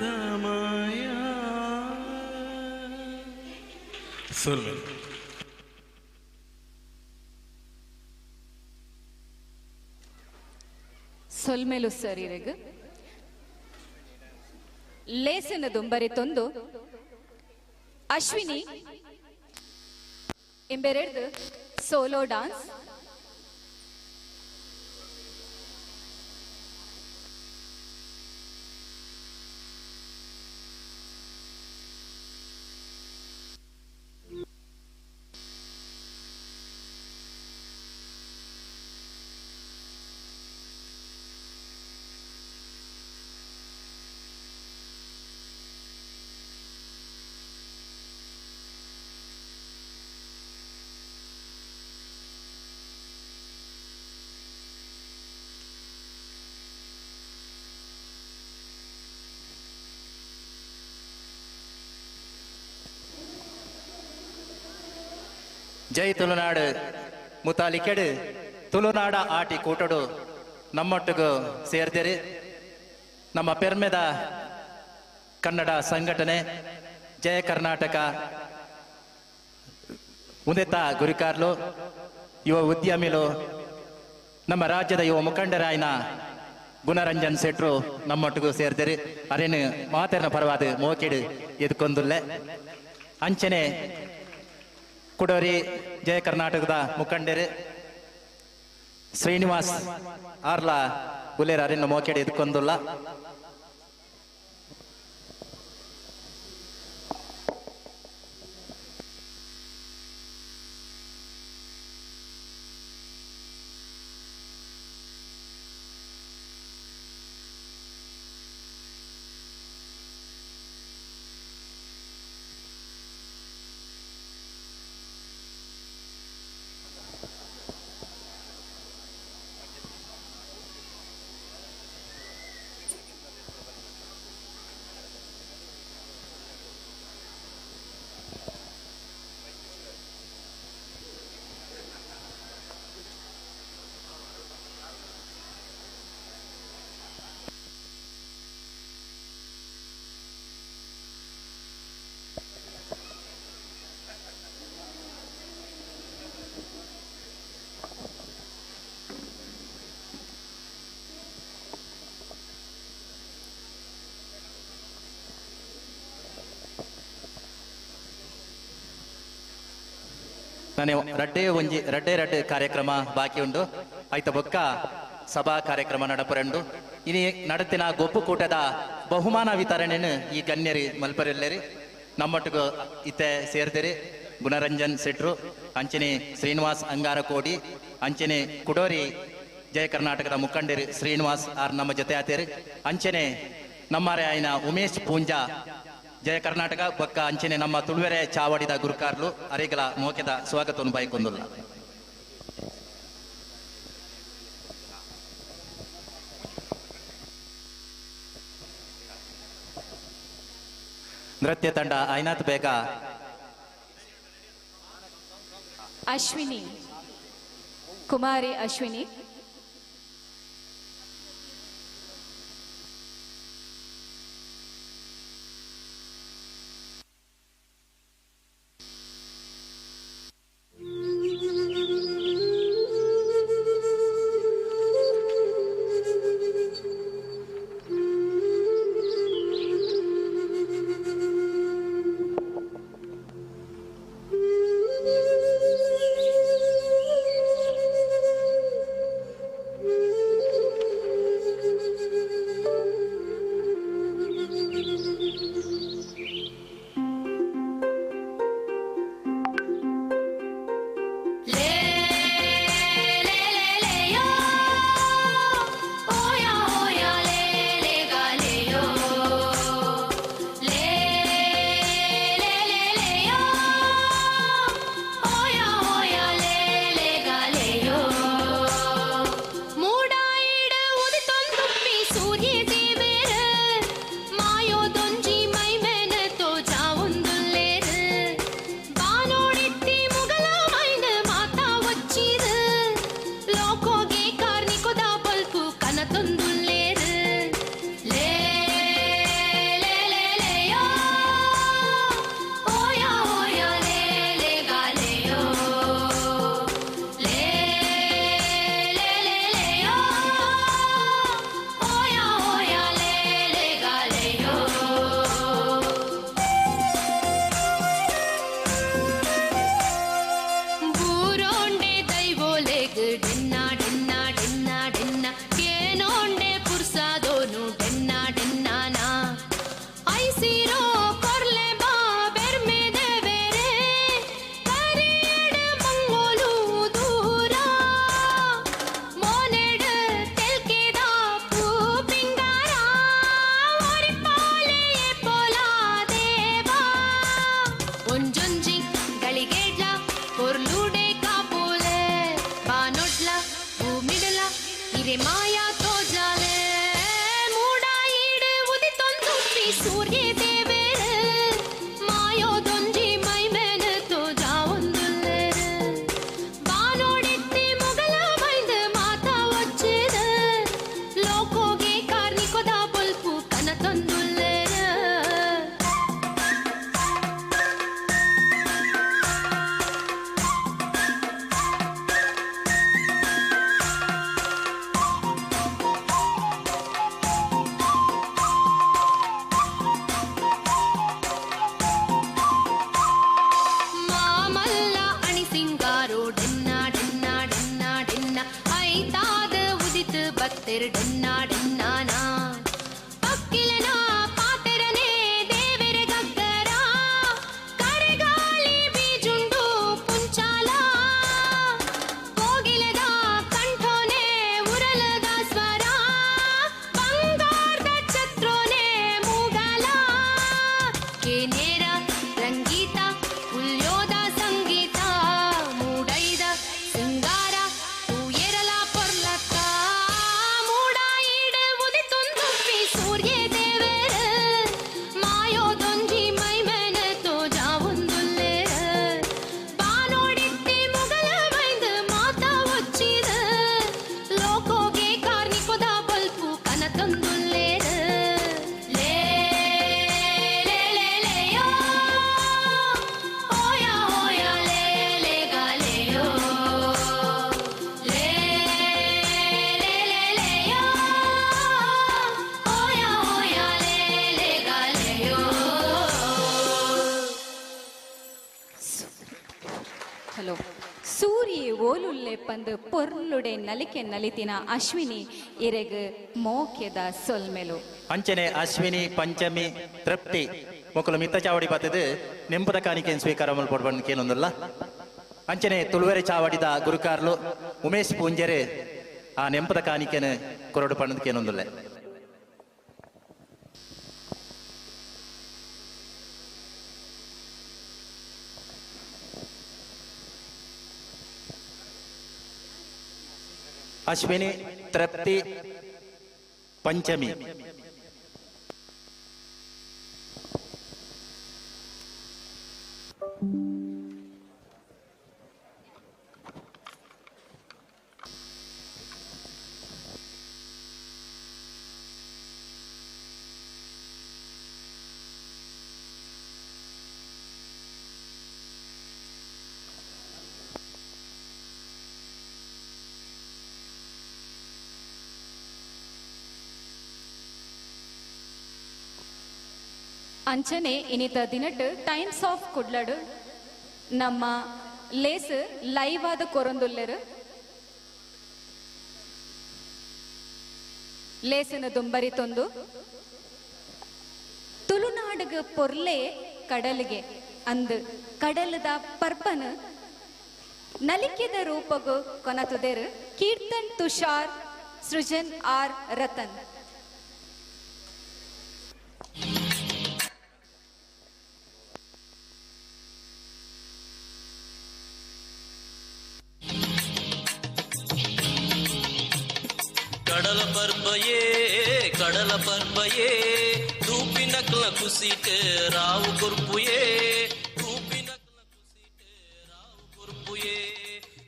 P: ಆನಂದಮಯ. ಸೊಲ್ಮೆಲು.
R: ಸೊಲ್ಮೆಲು ಸರೀರೆಗ್ ಲೇಸನ ದುಂಬರಿ ತೊಂದು ಅಶ್ವಿನಿ ಎಂಬೆರೆಡ್ದು ಸೋಲೋ ಡಾನ್ಸ್.
C: ಜೈ ತುಳುನಾಡು ಮುತಾಲಿಕೆಡು ತುಳುನಾಡ ಆಟಿ ಕೂಟಡು ನಮ್ಮೊಟ್ಟಿಗೂ ಸೇರ್ದಿರಿ. ನಮ್ಮ ಪೆರ್ಮೆದ ಕನ್ನಡ ಸಂಘಟನೆ ಜಯ ಕರ್ನಾಟಕ ಉದಿತ ಗುರಿಕಾರ್ಲು ಯುವ ಉದ್ಯಮಿಲು ನಮ್ಮ ರಾಜ್ಯದ ಯುವ ಮುಖಂಡರಾಯನ ಗುಣರಂಜನ್ ಶೆಟ್ರು ನಮ್ಮೊಟ್ಟಿಗೂ ಸೇರ್ದಿರಿ. ಅರೇನು ಮಾತೇನ ಪರವಾದ ಮೋಕಿಡು ಎದ್ಕೊಂದುಲ್ಲೆ. ಅಂಚನೆ ಕುಡೋರಿ ಜಯ ಕರ್ನಾಟಕದ ಮುಖಂಡರು ಶ್ರೀನಿವಾಸ್ ಆರ್ಲ ಉಲೇರ್ ಅರಿನ್ನು ಮೋಕೆಡೆ ಎದ್ಕೊಂದುಲ್ಲ. ನಾನು ರಡ್ಡೆ ಒಂಜಿ ರಡ್ಡೆ ರಡ್ಡೆ ಕಾರ್ಯಕ್ರಮ ಬಾಕಿ ಉಂಡು. ಆಯ್ತ ಬೊಕ್ಕ ಸಭಾ ಕಾರ್ಯಕ್ರಮ ನಡಪರಂಡು. ಇನಿ ನಡತಿನ ಗೊಪ್ಪುಕೂಟದ ಬಹುಮಾನ ವಿತರಣೆನು ಈ ಗಣ್ಯರಿ ಮಲ್ಪರೆಲ್ಲರಿ ನಮ್ಮೊಟ್ಟಿಗೂ ಇತ್ತೆ ಸೇರ್ದಿರಿ. ಗುಣರಂಜನ್ ಶೆಟ್ರು, ಅಂಚನೆ ಶ್ರೀನಿವಾಸ್ ಅಂಗಾರಕೋಡಿ, ಅಂಚನೆ ಕುಡೋರಿ ಜಯ ಕರ್ನಾಟಕದ ಮುಖಂಡರು ಶ್ರೀನಿವಾಸ್ ಆರ್ ನಮ್ಮ ಜೊತೆ ಆತೇರಿ. ಅಂಚನೆ ನಮ್ಮರೆ ಆಯ್ನ ಉಮೇಶ್ ಪೂಂಜಾ ಜಯ ಕರ್ನಾಟಕ ಬೊಕ್ಕ ಅಂಚನೆ ನಮ್ಮ ತುಳುವೆರೆ ಚಾವಡಿದ ಗುರುಕಾರ್ಲು ಅರಿಗಲ ಮೋಕೆದ ಸ್ವಾಗತವನ್ನು ಬಯಕೊಂದುಲ್ಲ. ನೃತ್ಯ ತಂಡ ಐನಾಥ್ ಬೇಗ
R: ಅಶ್ವಿನಿ ಕುಮಾರಿ ಅಶ್ವಿನಿ.
F: Thank you.
H: ದೇವೆರೆ ಮಾಯಾ ತೋಜಾಲೆ ಮೂಡಾಯಿಡು ಉದಿತೊಂದುಪ್ಪಿ ಸೂರ್ಯ ದೇವೆರೆ ಮಾಯೋದೊಂಜಿ ಮೈಮೇನ ತೋಜಾವೊಂದುಲ್ಲೆರ್ ಬಾನೋಡೆತ್ತಿ ಮೊಗಲ ಬೈಂದ್ ಮಾತಾ ಒಚ್ಚಿದ ಲೋಕೋಗೆ ಕಾರ್ನಿಕೊದ ಬೊಲ್ಪು ಕನತೊಂದುಲ್ಲೆರ್. ಮಾಮಲ್ಲ ಅಣಿ ಸಿಂಗಾರೋ ಡೆನ್ನ ಡೆನ್ನ ಡೆನ್ನ ಡೆನ್ನ ಐತಾದ ಉದಿತು ಬತ್ತೆರ್ ಡೆನ್ನ ಡೆನ್ನಾನ ಪಕ್ಕಿಲನ ಪಾತೆರನೆ ದೇವೆರ ಗಗ್ಗರ ಕರೆಗಾಲಿ ಬೀಜುಂಡು ಪುಂಚಾಲ ಕೋಗಿಲದ ಕಂಠೋನೆ ಉರಲದ ಸ್ವರ ಬಂಗಾರದ ಛತ್ರೋನೆ ಮೂಗಲ ಕೇನೇರ ರಂಗೀತ ಉಲ್ಯೋದ ಸಂಗೀತ ಮೂಡೈದ ಸಿಂಗಾರ ತೂಯೆರಲ ಪೊರ್ಲಕ್ಕ ಮೂಡಾಯಿಡ ಉದಿತೊಂದುಪ್ಪಿ ಸೂರ್ಯ ದೇವೆರ ಮಾಯೋದೊಂಜಿ ಮೈಮೇನ ತೋಜಾವೊಂದುಲ್ಲೆರ ಬಾನೋಡಿತ್ತಿ ಮೊಗಲ ಬೈಂದ್ ಮಾತಾ ಒಚ್ಚಿದ ಲೋಕೋಗೆ ಕಾರ್ನಿಕೊದ ಬೊಲ್ಪು ಕನತೊಂದುಲ್ಲೆರ. ಲೇ ಲೇ ಲೇ ಲೇಯೋ ಓಯಾ ಓಯಾ ಲೇ ಲೇ ಗಾಲೇಯೋ ಲೇ ಲೇ ಲೇ ಲೇಯೋ ಓಯಾ ಓಯಾ ಲೇ ಲೇ ಗಾಲೇಯೋ.
R: ಹಲೋ ಸೂರ್ಯ ಓಲುಲ್ಲೆ ಪಂದು ಪೊರ್ಲುಡೆ ನಲಿಕೆ ನಲಿತಿನ ಅಶ್ವಿನಿ ಇರೆಗ್ ಮೋಕೆದ ಸೊಲ್ಮೆಲು.
C: ಅಂಚನೆ ಅಶ್ವಿನಿ ಪಂಚಮಿ ತೃಪ್ತಿ ಮೊಕಲು ಮಿತ್ತ ಚಾವಡಿ ಬತ್ತದು ನೆಂಪದ ಕಾಣಿಕೆಯನ್ನು ಸ್ವೀಕಾರ ಮಲ್ಪೊಡ್ಬಂದು ಏನೊಂದಲ್ಲ. ಅಂಚನೆ ತುಳುವೆರೆ ಚಾವಡಿದ ಗುರುಕಾರ್ಲು ಉಮೇಶ್ ಪೂಂಜೆರೆ ಆ ನೆಂಪದ ಕಾಣಿಕೆನ ಕೊರಡು ಪಣ್ಣದಕ್ಕೇನೊಂದಿಲ್ಲ. ಅಶ್ವಿನಿ ತೃಪ್ತಿ ಪಂಚಮಿ.
R: ಅಂಚನೆ ಇನಿತ ದಿನಟ್ ಟೈಮ್ಸ್ ಆಫ್ ಕುಡ್ಲಡು ನಮ್ಮ ಲೇಸ್ ಲೈವ್ ಆದ ಕೊರೊಂದುಲ್ಲೆರು ಲೇಸಿನ ದುಂಬರಿ ತೊಂದು ತುಳುನಾಡುಗ ಪೊರ್ಲೆ ಕಡಲಿಗೆ ಅಂದು ಕಡಲದ ಪರ್ಪನು ನಲಿಕೆದ ರೂಪಗು ಕೊನತುದೆರು ಕೀರ್ತನ್ ತುಷಾರ್ ಸೃಜನ್ ಆರ್ ರತನ್.
F: ಕಡಲ ಪರ್ಬಯೇ ಕಡಲ ಪರ್ಬಯೇ ತೂಪಿನಕ್ಲ ಕುಸಿಟ್ ರಾವು ಕುರ್ಪುಯೇ ತೂಪಿನಕ್ಲ ಕುಸಿಟ್ ರಾವು ಕುರ್ಪುಯೇ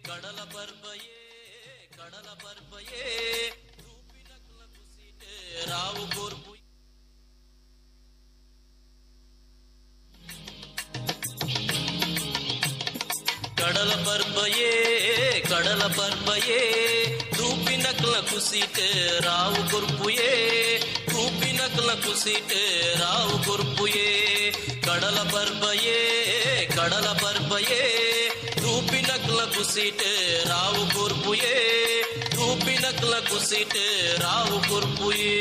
F: ಕಡಲ ಪರ್ಬಯೇ ಕಡಲ ಪರ್ಬಯೇ ತೂಪಿನಕ್ಲ ಕುಸಿಟ್ ರಾವು ಕುರ್ಪು. ಕಡಲ ಪರ್ಬಯೇ ಕಡಲ ಪರ್ಬಯೇ ತೂಪಿನಕ್ಲ ಕುಸಿಟ್ ರಾವು ಕುರ್ಪುಯೇ ತೂಪಿನಕ್ಲ ಕುಸಿಟ್ ರಾವು ಕುರ್ಪುಯೇ ಕಡಲ ಪರ್ಬಯೇ ಕಡಲ ಪರ್ಬಯೇ ತೂಪಿನಕ್ಲ ಕುಸಿಟ್ ರಾವು ಕುರ್ಪುಯೇ ತೂಪಿನಕ್ಲ ಕುಸಿಟ್ ರಾವು ಕುರ್ಪುಯೇ.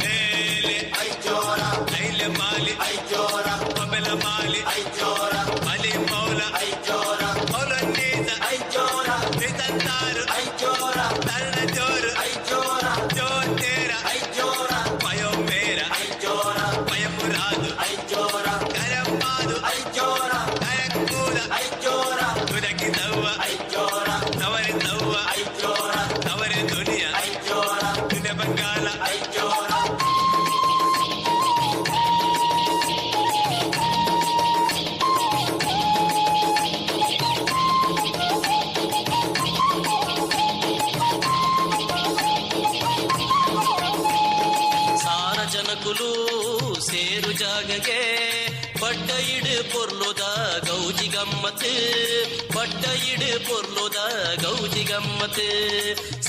E: ಲೇಲೆ ಐಜೋರ ಲೈಲೆ ಮಾಲಿ ಐಜೋರ ಬಬಲ ಮಾಲಿ ಐಜೋರ ಮಲಿ ಮೌಲ ಐಜೋರ ಮೌಲನ್ನೀಸ ಐಜೋರ ನಿತಂತಾರು ಐಜೋರ ತರಣ ಜೋರು ಐಜೋರ ಜೋತೇರ ಐಜೋರ ಪಯೋ ಮೇರ ಐಜೋರ ಪಯಮುರಾದು ಐಜೋರ ಕರಮ್ಮಾದು ಐಜೋರ ಕರಕ್ಕೂದ ಐಜೋರ ತುರಕಿ ತವ್ವ ಐಜೋರ ತವರೆ ತವ್ವ ಐಜೋರ ತವರೆ ದುನಿಯ ಐಜೋರ.
F: ಜಾಗಗೆ ಪಟ್ಟ ಇಡು ಪೊರ್ಲುದ ಗೌಜಿ ಗಮ್ಮತ್ ಪಟ್ಟ ಇಡು ಪೊರ್ಲುದ ಗೌಜಿ ಗಮ್ಮತ್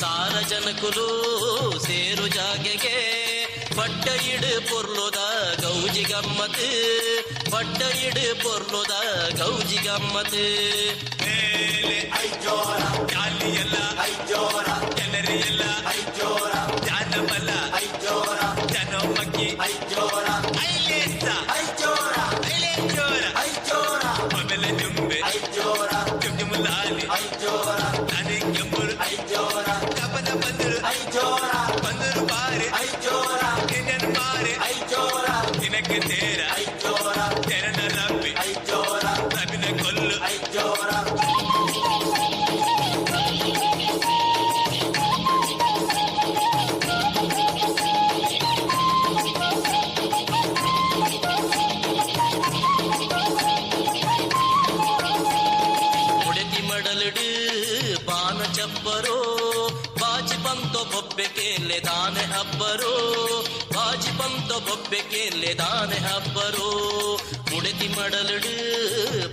F: ಸಾರ ಜನಕುಲು ಸೇರು ಜಾಗೆಗೆ ಪಟ್ಟ ಇಡು ಪೊರ್ಲುದ ಗೌಜಿ ಗಮ್ಮತ್ ಪಟ್ಟ ಇಡು ಪೊರ್ಲುದ ಗೌಜಿ ಗಮ್ಮತ್
E: ಮೇಲೆ ಐಜೋರ ಜಾಲಿಯಲ್ಲ ಐಜೋರ ಜನರಿಯಲ್ಲ ಐಜೋರ ಜಾನಬಲ ಐಜೋರ ಜನಮಕ್ಕಿ ಐಜೋರ ಐಲೇಸ ಐಜೋರ ಐಲೇಜೋರ ಐಜೋರ ಆಮೇಲೆ ಜುಂಬೆ ಐಜೋರ ಜುಮ್ ಜುಮ್ ಲಾಲಿ ಐಜೋರ ನಾನೇ ಕೆಂಬುರು ಐಜೋರ ಕಪನ ಬಂದರು ಐಜೋರ ಬಂದರು ಬಾರೆ ಐಜೋರ ನಿನ್ನ ಮಾರೆ ಐಜೋರ ನಿನಕ್ಕೆ ತೇರ ಐಜೋರ ತೆರನ ರಬ್ಬಿ ಐಜೋರ ರಬಿನ ಕೊಲ್ಲು ಐಜೋರ.
F: ಮುಡೆತಿ ಮಡಲಿಡು ಬಾನ ಚಪ್ಪರೋ ಬಾಜಿ ಪಂತೊ ಬೊಬ್ಬೆ ಕೇಲೆ ದಾನೆ ಹಬ್ಬರೋ ಬಾಜಿ ಪಂತೊ ಬೊಬ್ಬೆ ಕೇಲೆ ದಾನೆ ಹಬ್ಬರೋ ಮುಡೆತಿ ಮಡಲಿಡು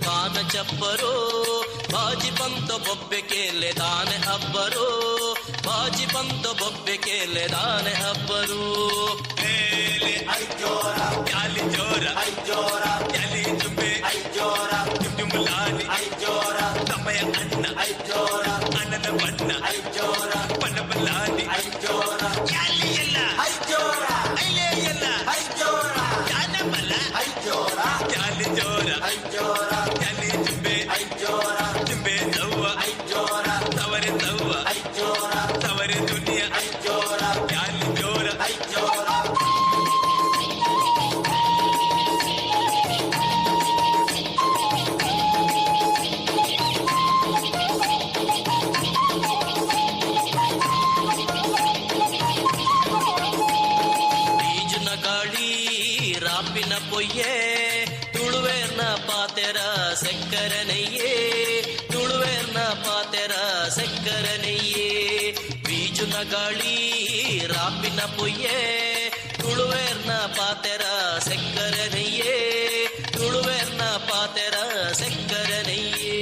F: ಬಾನ ಚಪ್ಪರೋ ಬಾಜಿ ಪಂತೊ ಬೊಬ್ಬೆ ಕೇಲೆ ದಾನೆ ಹಬ್ಬರೋ ಬಾಜಿ ಪಂತೊ ಬೊಬ್ಬೆ ಕೇಲೆ ದಾನೆ ಹಬ್ಬರೋ
E: ಮೇಲೆ ಐಜೋರ ಜಾಲಿ ಜೋರ ಐಜೋರ ಜಾಲಿ ಜುಂಬೆ ಐಜೋರ ಜುಮ್ ಜುಮ್ ಲಾಲಿ ಐಜೋರ ತಮ್ಮಯ ಅಣ್ಣ ಐಜೋರ ಅಣ್ಣನ ಬಣ್ಣ ಐಜೋರ ಬಣ್ಣ ಬಲ್ಲಾಲಿ ಐಜೋರ ಜಾಲಿ ಎಲ್ಲ ಐಜೋರ ಐಲೆ ಎಲ್ಲ ಐಜೋರ ಜಾನ ಬಲ ಐಜೋರ ಜಾಲಿ ಜೋರ ಐಜೋರ ಜಾಲಿ ಜುಂಬೆ ಐಜೋರ ಜುಂಬೆ ತವ್ವ ಐಜೋರ ತವರೆ ತವ್ವ ಐಜೋರ ತವರೆ ದುನಿಯಾ ಐಜೋರ ಜಾಲಿ ಜೋರ ಐಜೋರ.
F: ಬೀಜುನ ಗಾಳಿ ರಾಪಿನ ಪೊಯ್ಯೆ ತುಳುವೇರ್ನ ಪಾತೆರ ಸಕ್ಕರನೆಯೇ ತುಳುವೇರ್ನ ಪಾತೆರ ಸಕ್ಕರನೆಯೇ ಬೀಜುನ ಗಾಳಿ ರಾಪಿನ ಪೊಯ್ಯೆ ತುಳುವೇರ್ನ ಪಾತೆರ ಸಕ್ಕರನೆಯೇ ತುಳುವೇರ್ನ ಪಾತೆರ ಸಕ್ಕರನೆಯೇ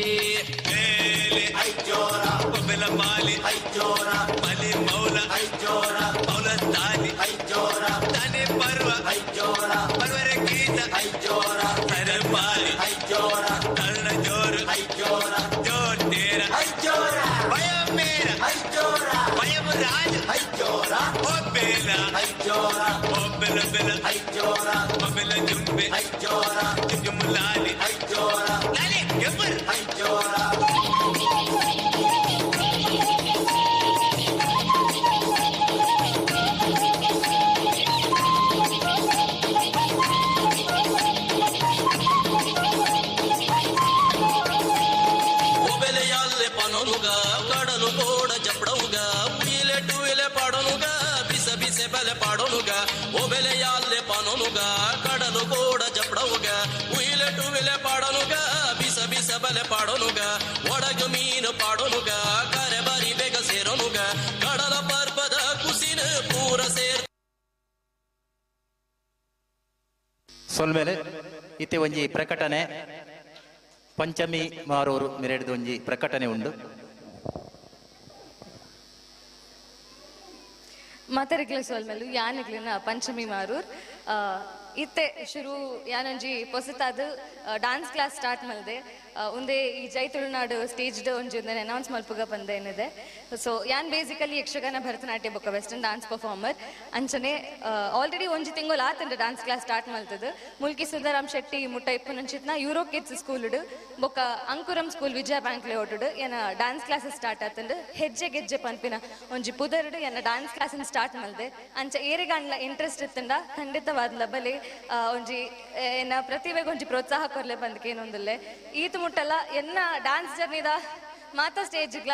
E: ಮೇಲೆ ಐಜೋರ ಬೊಬ್ಬೆಲ ಮಾಲಿ ಐಜೋರ ಮಲಿ ಮೌಲ ಐಜೋರ ಮೌಲ ತಾಲಿ ಐಜೋರ ತಾನೆ ಪರ್ವ ಐಜೋರ ಪರ್ವರ ಗೀತ ಐಜೋರ ತರಪಾಲಿ ಐಜೋರ ತಳ್ಳ ಜೋರು ಐಜೋರ ಜೋರ್ ತೇರ ಐಜೋರ ಭಯ ಮೇರ ಐಜೋರ ಭಯಮ ರಾಜ ಐಜೋರ ಓ ಬೇಲ ಐಜೋರ ಓ ಬೆಲ ಬೆಲ ಐಜೋರ ಬೊಬ್ಬೆಲ ಜುಂಬೆ ಐಜೋರ ಜುಮ್ ಜುಮ್ ಲಾಲಿ ಐಜೋರ ಲಾಲಿ ಕೆಬ್ಬರ್ ಐಜೋರ.
F: ಒಬೆಲೆಯಲ್ಲೆ ಪನೊನುಗ ಕಡಲು ಕೋಡ ಜಪಡವುಗ ಉಯಿಲೆ ಟುಯಿಲೆ ಪಾಡೊನುಗ ಬಿಸ ಬಿಸೆ ಬಲೆ ಪಾಡೊನುಗ ಒಬೆಲೆಯಲ್ಲೆ ಪನೊನುಗ ಕಡಲು ಕೋಡ ಜಪಡವುಗ ಉಯಿಲೆ ಟುವಿಲೆ ಪಾಡೊನುಗ ಬಿಸ ಬಿಸ ಬಲೆ ಪಾಡೊನುಗ ಒಡಗು ಮೀನು ಪಾಡೊನುಗ ಕರೆ ಬರಿ ಬೇಗ ಸೇರೊನುಗ ಕಡಲ ಪರ್ಬದ ಕುಸಿನ ಪೂರ ಸೇರ್
C: ಸೊಲ್ಮೇಲೆ ಇತ್ತೆ ಒಂಜಿ ಪ್ರಕಟಣೆ ಪಂಚಮಿ ಮಾರೂರು ಮಿರೆಡ್ದು ಒಂಜಿ ಪ್ರಕಟಣೆ ಉಂಡು.
M: ಮಾತಾಡಿಗ್ಲ ಸೋಲ್ಮೇಲು ಯಾನಿಗ್ಲಿನ ಪಂಚಮಿ ಮಾರೂರ್ ಇತ್ತೆ ಶುರು ಯಾನೊಂಜಿ ಪೊಸತಾದ ಡಾನ್ಸ್ ಕ್ಲಾಸ್ ಸ್ಟಾರ್ಟ್ ಮಲ್ದೆ ಉಂದೆ ಈ ಜೈ ತುಳುನಾಡು ಸ್ಟೇಜ್ ಒಂಜಿ ಉಂದೆನ್ ಅನೌನ್ಸ್ ಮಲ್ಪುಗ ಬಂದೆ ಏನಿದೆ. ಸೊ ಯಾನ್ ಬೇಸಿಕಲಿ ಯಕ್ಷಗಾನ ಭರತನಾಟ್ಯ ಬೊಕ್ಕ ವೆಸ್ಟರ್ನ್ ಡಾನ್ಸ್ ಪರ್ಫಾರ್ಮರ್ ಅಂಚನೆ ಆಲ್ರೆಡಿ ಒಂಜಿ ತಿಂಗಳು ಆತಂಡ ಡಾನ್ಸ್ ಕ್ಲಾಸ್ ಸ್ಟಾರ್ಟ್ ಮಲ್ತದ ಮುಲ್ಕಿ ಸುಂದರಾಮ್ ಶೆಟ್ಟಿ ಮುಟ್ಟ ಇಪ್ಪುನಂಚಿತ್ನ ಯೂರೋ ಕಿಡ್ಸ್ ಸ್ಕೂಲ್ ಬೊಕ್ಕ Ankuram school Vijaya bank layout ಏನ ಡಾನ್ಸ್ ಕ್ಲಾಸಸ್ ಸ್ಟಾರ್ಟ್ ಆತಂಡ್ ಹೆಜ್ಜೆ ಗೆಜ್ಜೆ ಪನ್ಪಿನ ಒಂಜಿ ಪುದರ್ಡ್ ಎನ್ನ ಡಾನ್ಸ್ ಕ್ಲಾಸ್ ಸ್ಟಾರ್ಟ್ ಮಲ್ದೆ ಅಂಚ ಏರೆಗಾಂಡ್ಲ ಇಂಟ್ರೆಸ್ಟ್ ಇತ್ತಂಡ ಖಂಡಿತವಾದ್ಲ ಬಲೆ ಒಂಜಿ ಎನ್ನ ಪ್ರತಿಭೆಗೆ ಒಂಜಿ ಪ್ರೋತ್ಸಾಹ ಕೊರ್ಲೆ ಬಂದಕ್ಕೆ ಏನೊಂದುಲ್ಲೆ ಈತ ಮುಟ್ಟಲ್ಲ ಎನ್ನ ಡಾನ್ಸ್ ಜರ್ನಿದ ಮಾತಾ ಸ್ಟೇಜ್ಗ್ಲ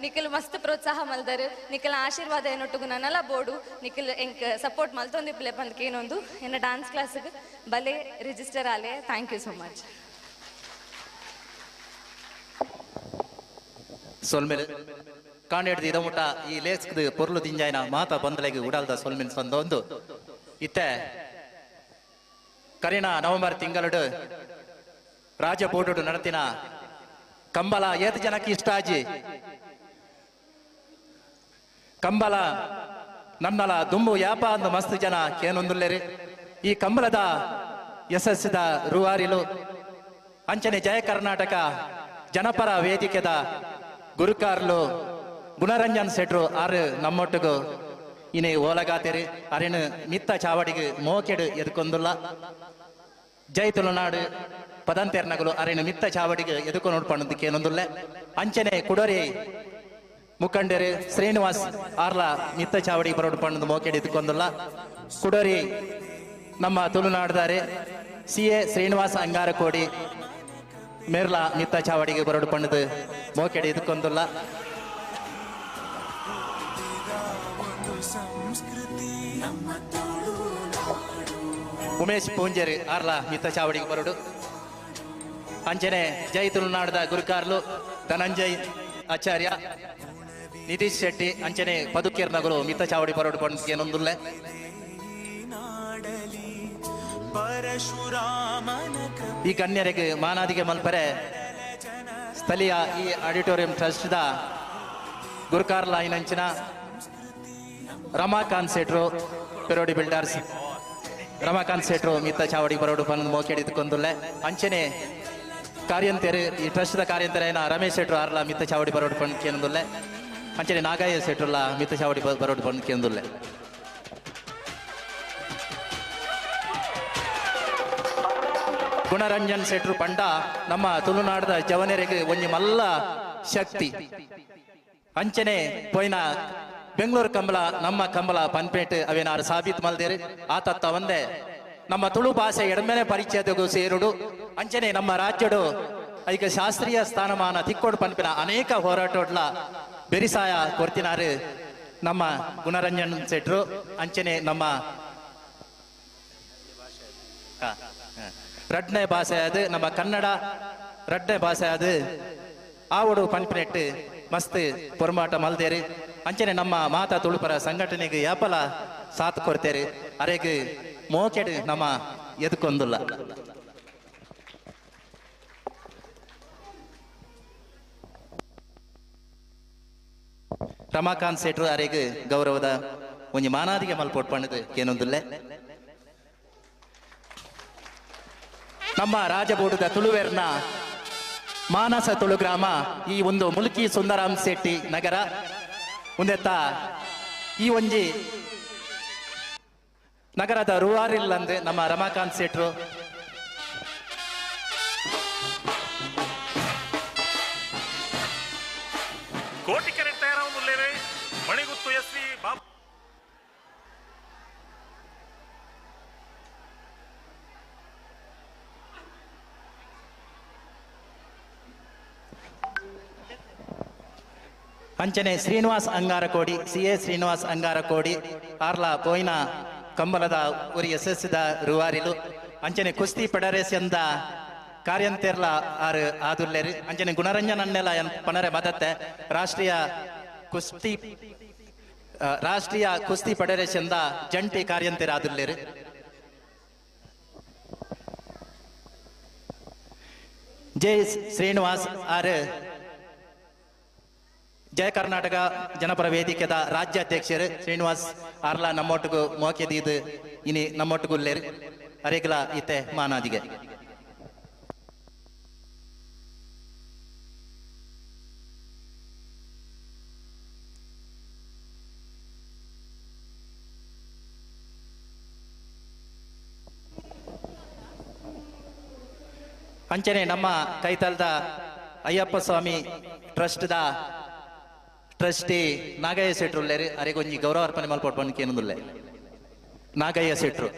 M: ನಿಖಿಲ್ ಮಸ್ತ್ ಪ್ರೋತ್ಸಾಹ ಮಲ್ದರು ನಿಖಿಲ್ ಆಶೀರ್ವಾದ ಏನೊಟ್ಟುಗು ನನ್ನಲ್ಲ ಬೋರ್ಡು ನಿಖಿಲ್ ಎಂಕ್ ಸಪೋರ್ಟ್ ಮಲ್ತೊಂದಿಪ್ಲೆ ಬಂದಕ್ಕೆ ಏನೊಂದು ಎನ್ನ ಡಾನ್ಸ್ ಕ್ಲಾಸ್ಗೆ ಬಲೆ register Aale. Thank you so much.
C: ಸೊಲ್ಮೆಲ್ ಕಾಂಡೆಡ್ದು ಇದಮುಟ ಈ ಲೇಸ್ಕ್ದು ಪೊರ್ಲು ದಿಂಜಾಯಿನ ಮಾತ ಬಂದಲೆಗ್ ಉಡಲ್ದ ಸೊಲ್ಮೆಲ್ ಸಂದೊಂದು ಇತ್ತೆ ಕರಿನ ನವೆಂಬರ್ ತಿಂಗಳು ರಾಜಬೋಡು ನಡತಿನ ಕಂಬಳ ಏತ್ ಜನಕ್ಕೆ ಇಷ್ಟ ಆಜಿ ಕಂಬಳ ನನ್ನಲ ದುಂಬು ಯಾಪ ಅಂದು ಮಸ್ತ್ ಜನ ಕೇನೊಂದುಲ್ಲೇರಿ. ಈ ಕಂಬಳದ ಯಶಸ್ಸಿದ ರೂವಾರಿಲು ಅಂಚನೆ ಜಯ ಕರ್ನಾಟಕ ಜನಪರ ವೇದಿಕೆದ ಗುರುಕಾರ್ಲು ಗುಣರಂಜನ್ ಸೆಟ್ರು ಆರು ನಮ್ಮೊಟ್ಟಿಗೂ ಇನಿ ಓಲಗಾತಿರಿ ಅರಿಣು ಮಿತ್ತ ಚಾವಡಿಗೆ ಮೋಕೆಡು ಎದುಕೊಂದುಲ್ಲ. ಜೈ ತುಳುನಾಡು ಪದಂತೆರ್ನಗಲು ಅರಿಣು ಮಿತ್ತ ಚಾವಡಿಗೆ ಎದುಕೊಂಡು ನೋಡ್ಪಣ್ಣದಕ್ಕೇನೊಂದುಲ್ಲೆ. ಅಂಚನೆ ಕುಡೋರಿ ಮುಖಂಡರು ಶ್ರೀನಿವಾಸ್ ಆರ್ಲ ಮಿತ್ತ ಚಾವಡಿ ಬರೋಡು ಪಣ್ಣದ ಮೋಕೆಡು ಎದುಕೊಂದುಲ್ಲ. ಕುಡೋರಿ ನಮ್ಮ ತುಳುನಾಡ್ದಾರೆ ಸಿ ಎ ಶ್ರೀನಿವಾಸ್ ಅಂಗಾರಕೋಡಿ ಮೇರ್ಲಾ ಮಿತ್ತ ಚಾವಡಿಗೆ ಬರೋಡು ಪಣ್ಣದು ಮೋಕೆಡು ಎದುಕೊಂದುಲ್ಲ. ಉಮೇಶ್ ಪೂಂಜೇರಿ ಆರ್ಲ ಮಿತ್ತ ಚಾವಡಿಗೆ ಬರೋಡು. ಅಂಚನೆ ಜೈ ತುಳುನಾಡದ ಗುರುಕಾರ್ಲು ಧನಂಜಯ್ ಆಚಾರ್ಯ ನಿತೀಶ್ ಶೆಟ್ಟಿ ಅಂಚನೆ ಪದುಕೇರ್ನಗರು ಮಿತ್ತ ಚಾವಡಿ ಬರೋಡು ಪಣ್ಣದಕ್ಕೇನೊಂದುಲ್ಲೆ. ಈ ಗಣ್ಯರಿಗೆ ಮಾನಾದಿಗೆ ಮಲ್ಪರೆ ಸ್ಥಳೀಯ ಈ ಆಡಿಟೋರಿಯಂ ಟ್ರಸ್ಟ್ the ಗುರುಕಾರ್ಲ ಐನಂಚಿನ ರಮಾಕಾಂತ್ ಶೆಟ್ರು ಪೆರೋಡಿ ಬಿಲ್ಡರ್ಸ್ ರಮಾಕಾಂತ್ ಶೆಟ್ರು ಮಿತ್ತ ಚಾವಡಿ ಬರೋಡು ಬಂದು ಮೋಕೆಡಿ ಕೊಂದುಲ್ಲೆ. ಅಂಚನೆ ಕಾರ್ಯಂತೆರು ಈ ಟ್ರಸ್ಟ್ the ಕಾರ್ಯಂತೆರೇನ ರಮೇಶ್ ಶೆಟ್ರು ಆರ್ಲ ಮಿತ್ತ ಚಾವಡಿ ಬರೋಡು ಬಂದು ಕೇಂದುಲ್ಲೆ. ಅಂಚನೆ ನಾಗಯ್ಯ ಶೆಟ್ರುಲ ಮಿತ್ತ ಚಾವಡಿ ಬರೋಡು ಬಂದು ಕೇಂದುಲ್ಲೆ. ಗುಣರಂಜನ್ ಶೆಟ್ರು ಪಂಡ ನಮ್ಮ ತುಳುನಾಡದ ಜವನರಿಗೆ ಒಂಜಿ ಮಲ್ಲ ಶಕ್ತಿ. ಅಂಚನೆ ಪೋಯಿನ ಬೆಂಗಳೂರು ಕಂಬಳ ನಮ್ಮ ಕಂಬಳ ಪನ್ಪೇಟೆ ಅವೇನಾರು ಸಾಬೀತ್ ಮಲ್ದೇರಿ ಆ ತತ್ತ ಒಂದೇ ನಮ್ಮ ತುಳು ಭಾಷೆ ಎಡಮೇನೆ ಪರಿಚಯದಗೂ ಸೇರುಡು. ಅಂಚನೆ ನಮ್ಮ ರಾಜ್ಯಡು ಐಕ ಶಾಸ್ತ್ರೀಯ ಸ್ಥಾನಮಾನ ತಿಕ್ಕೋಡು ಪನ್ಪಿನ ಅನೇಕ ಹೋರಾಟೋಡ್ಲ ಬೆರಿಸಾಯ ಕೊರ್ತಿನಾರು ನಮ್ಮ ಗುಣರಂಜನ್ ಶೆಟ್ರು. ಅಂಚನೆ ನಮ್ಮ ರಡ್ನೇ ಭಾಷೆ ಅದು ನಮ್ಮ ಕನ್ನಡ ರಡ್ನೇ ಭಾಷೆ ಅದು ಆವಡು ಪನ್ಪಿನೆಟ್ಟು ಮಸ್ತ್ ಪೊರ್ಮಾಟ ಮಲ್ದೇರಿ. ಅಂಚನೆ ನಮ್ಮ ಮಾತಾ ತುಳುಪರ ಸಂಘಟನೆಗೆ ಯಾಪಲ ಸಾಥ್ ಕೊಡ್ತೇರಿ ಅರೆಗೆ ಮೋಕೆಡು ನಮ್ಮ ಎದುಕೊಂದುಲ್ಲ. ರಮಾಕಾಂತ್ ಶೆಟ್ರು ಅರೆಗೆ ಗೌರವದ ಒಂಜಿ ಮಾನಾದಿಗೆ ಮಲ್ಪೋಟ್ ಪಣ್ಣದು ಏನೊಂದುಲ್ಲೆ. ನಮ್ಮ ರಾಜಬೂಡದ ತುಳುವೆರ್ನ ಮಾನಸ ತುಳು ಗ್ರಾಮ ಈ ಒಂದು ಮುಲ್ಕಿ ಸುಂದರಾಮ್ ಶೆಟ್ಟಿ ನಗರ ಒಂದೆತ್ತ ಈ ಒಂಜಿ ನಗರದ ರೂವಾರಿಲ್ಲಂದ್ರೆ ನಮ್ಮ ರಮಾಕಾಂತ್ ಶೆಟ್ರು
G: ಕೋಟಿಕೆರೆ ತಯಾರಾವೊಂದುಲ್ಲೇರೆ ಮಣಿಗುತ್ತು ಎಸ್ ವಿ ಬಾಬು
C: ಅಂಚನೆ ಶ್ರೀನಿವಾಸ್ ಅಂಗಾರಕೋಡಿ ಸಿ ಎ ಶ್ರೀನಿವಾಸ್ ಅಂಗಾರಕೋಡಿ ಆರ್ಲ ಪೋಯಿನ ಕಂಬಲದ ಉರಿ ಯಶಸ್ಸಿದ ರುವಾರಿಲು ಅಂಚನೆ ಕುಸ್ತಿ ಫೆಡರೇಷನ್ದ ಕಾರ್ಯಂತೆರ್ಲ ಆರು ಆದುಲ್ಲೇರು. ಅಂಚನೆ ಗುಣರಂಜನ್ ಅನ್ನೆಲ್ಲ ಪನರೆ ಮದತ್ತೆ ರಾಷ್ಟ್ರೀಯ ಕುಸ್ತಿ ಫೆಡರೇಷನ್ದ ಜಂಟಿ ಕಾರ್ಯಂತೆರ ಆದುಲ್ಲೇರು. ಜೆ ಶ್ರೀನಿವಾಸ್ ಆರು ಜಯ ಕರ್ನಾಟಕ ಜನಪರ ವೇದಿಕೆದ ರಾಜ್ಯಾಧ್ಯಕ್ಷರು ಶ್ರೀನಿವಾಸ್ ಆರ್ಲ ನಮ್ಮೊಟ್ಟಿಗೂ ಮೋಕೆದೀದು ಇನಿ ನಮ್ಮೊಟ್ಟಿಗುಲ್ಲೇರು ಅರೆಗ್ಲ ಇತ್ತೆ ಮಾನಾದಿಗೆ. ಅಂಚನೆ ನಮ್ಮ ಕೈತಲ್ದ ಅಯ್ಯಪ್ಪ ಸ್ವಾಮಿ ಟ್ರಸ್ಟ್ದ ಟ್ರಸ್ಟಿ ನಾಗಯ್ಯ ಶೆಟ್ರು ಉಲ್ಲೇರು ಅರೆಗೊಂಜಿ ಗೌರವ ಅರ್ಪಣೆ ಮಲ್ಪೊಟ್ಟು ಪಂದ್ ನಾಗಯ್ಯ ಶೆಟ್ರು.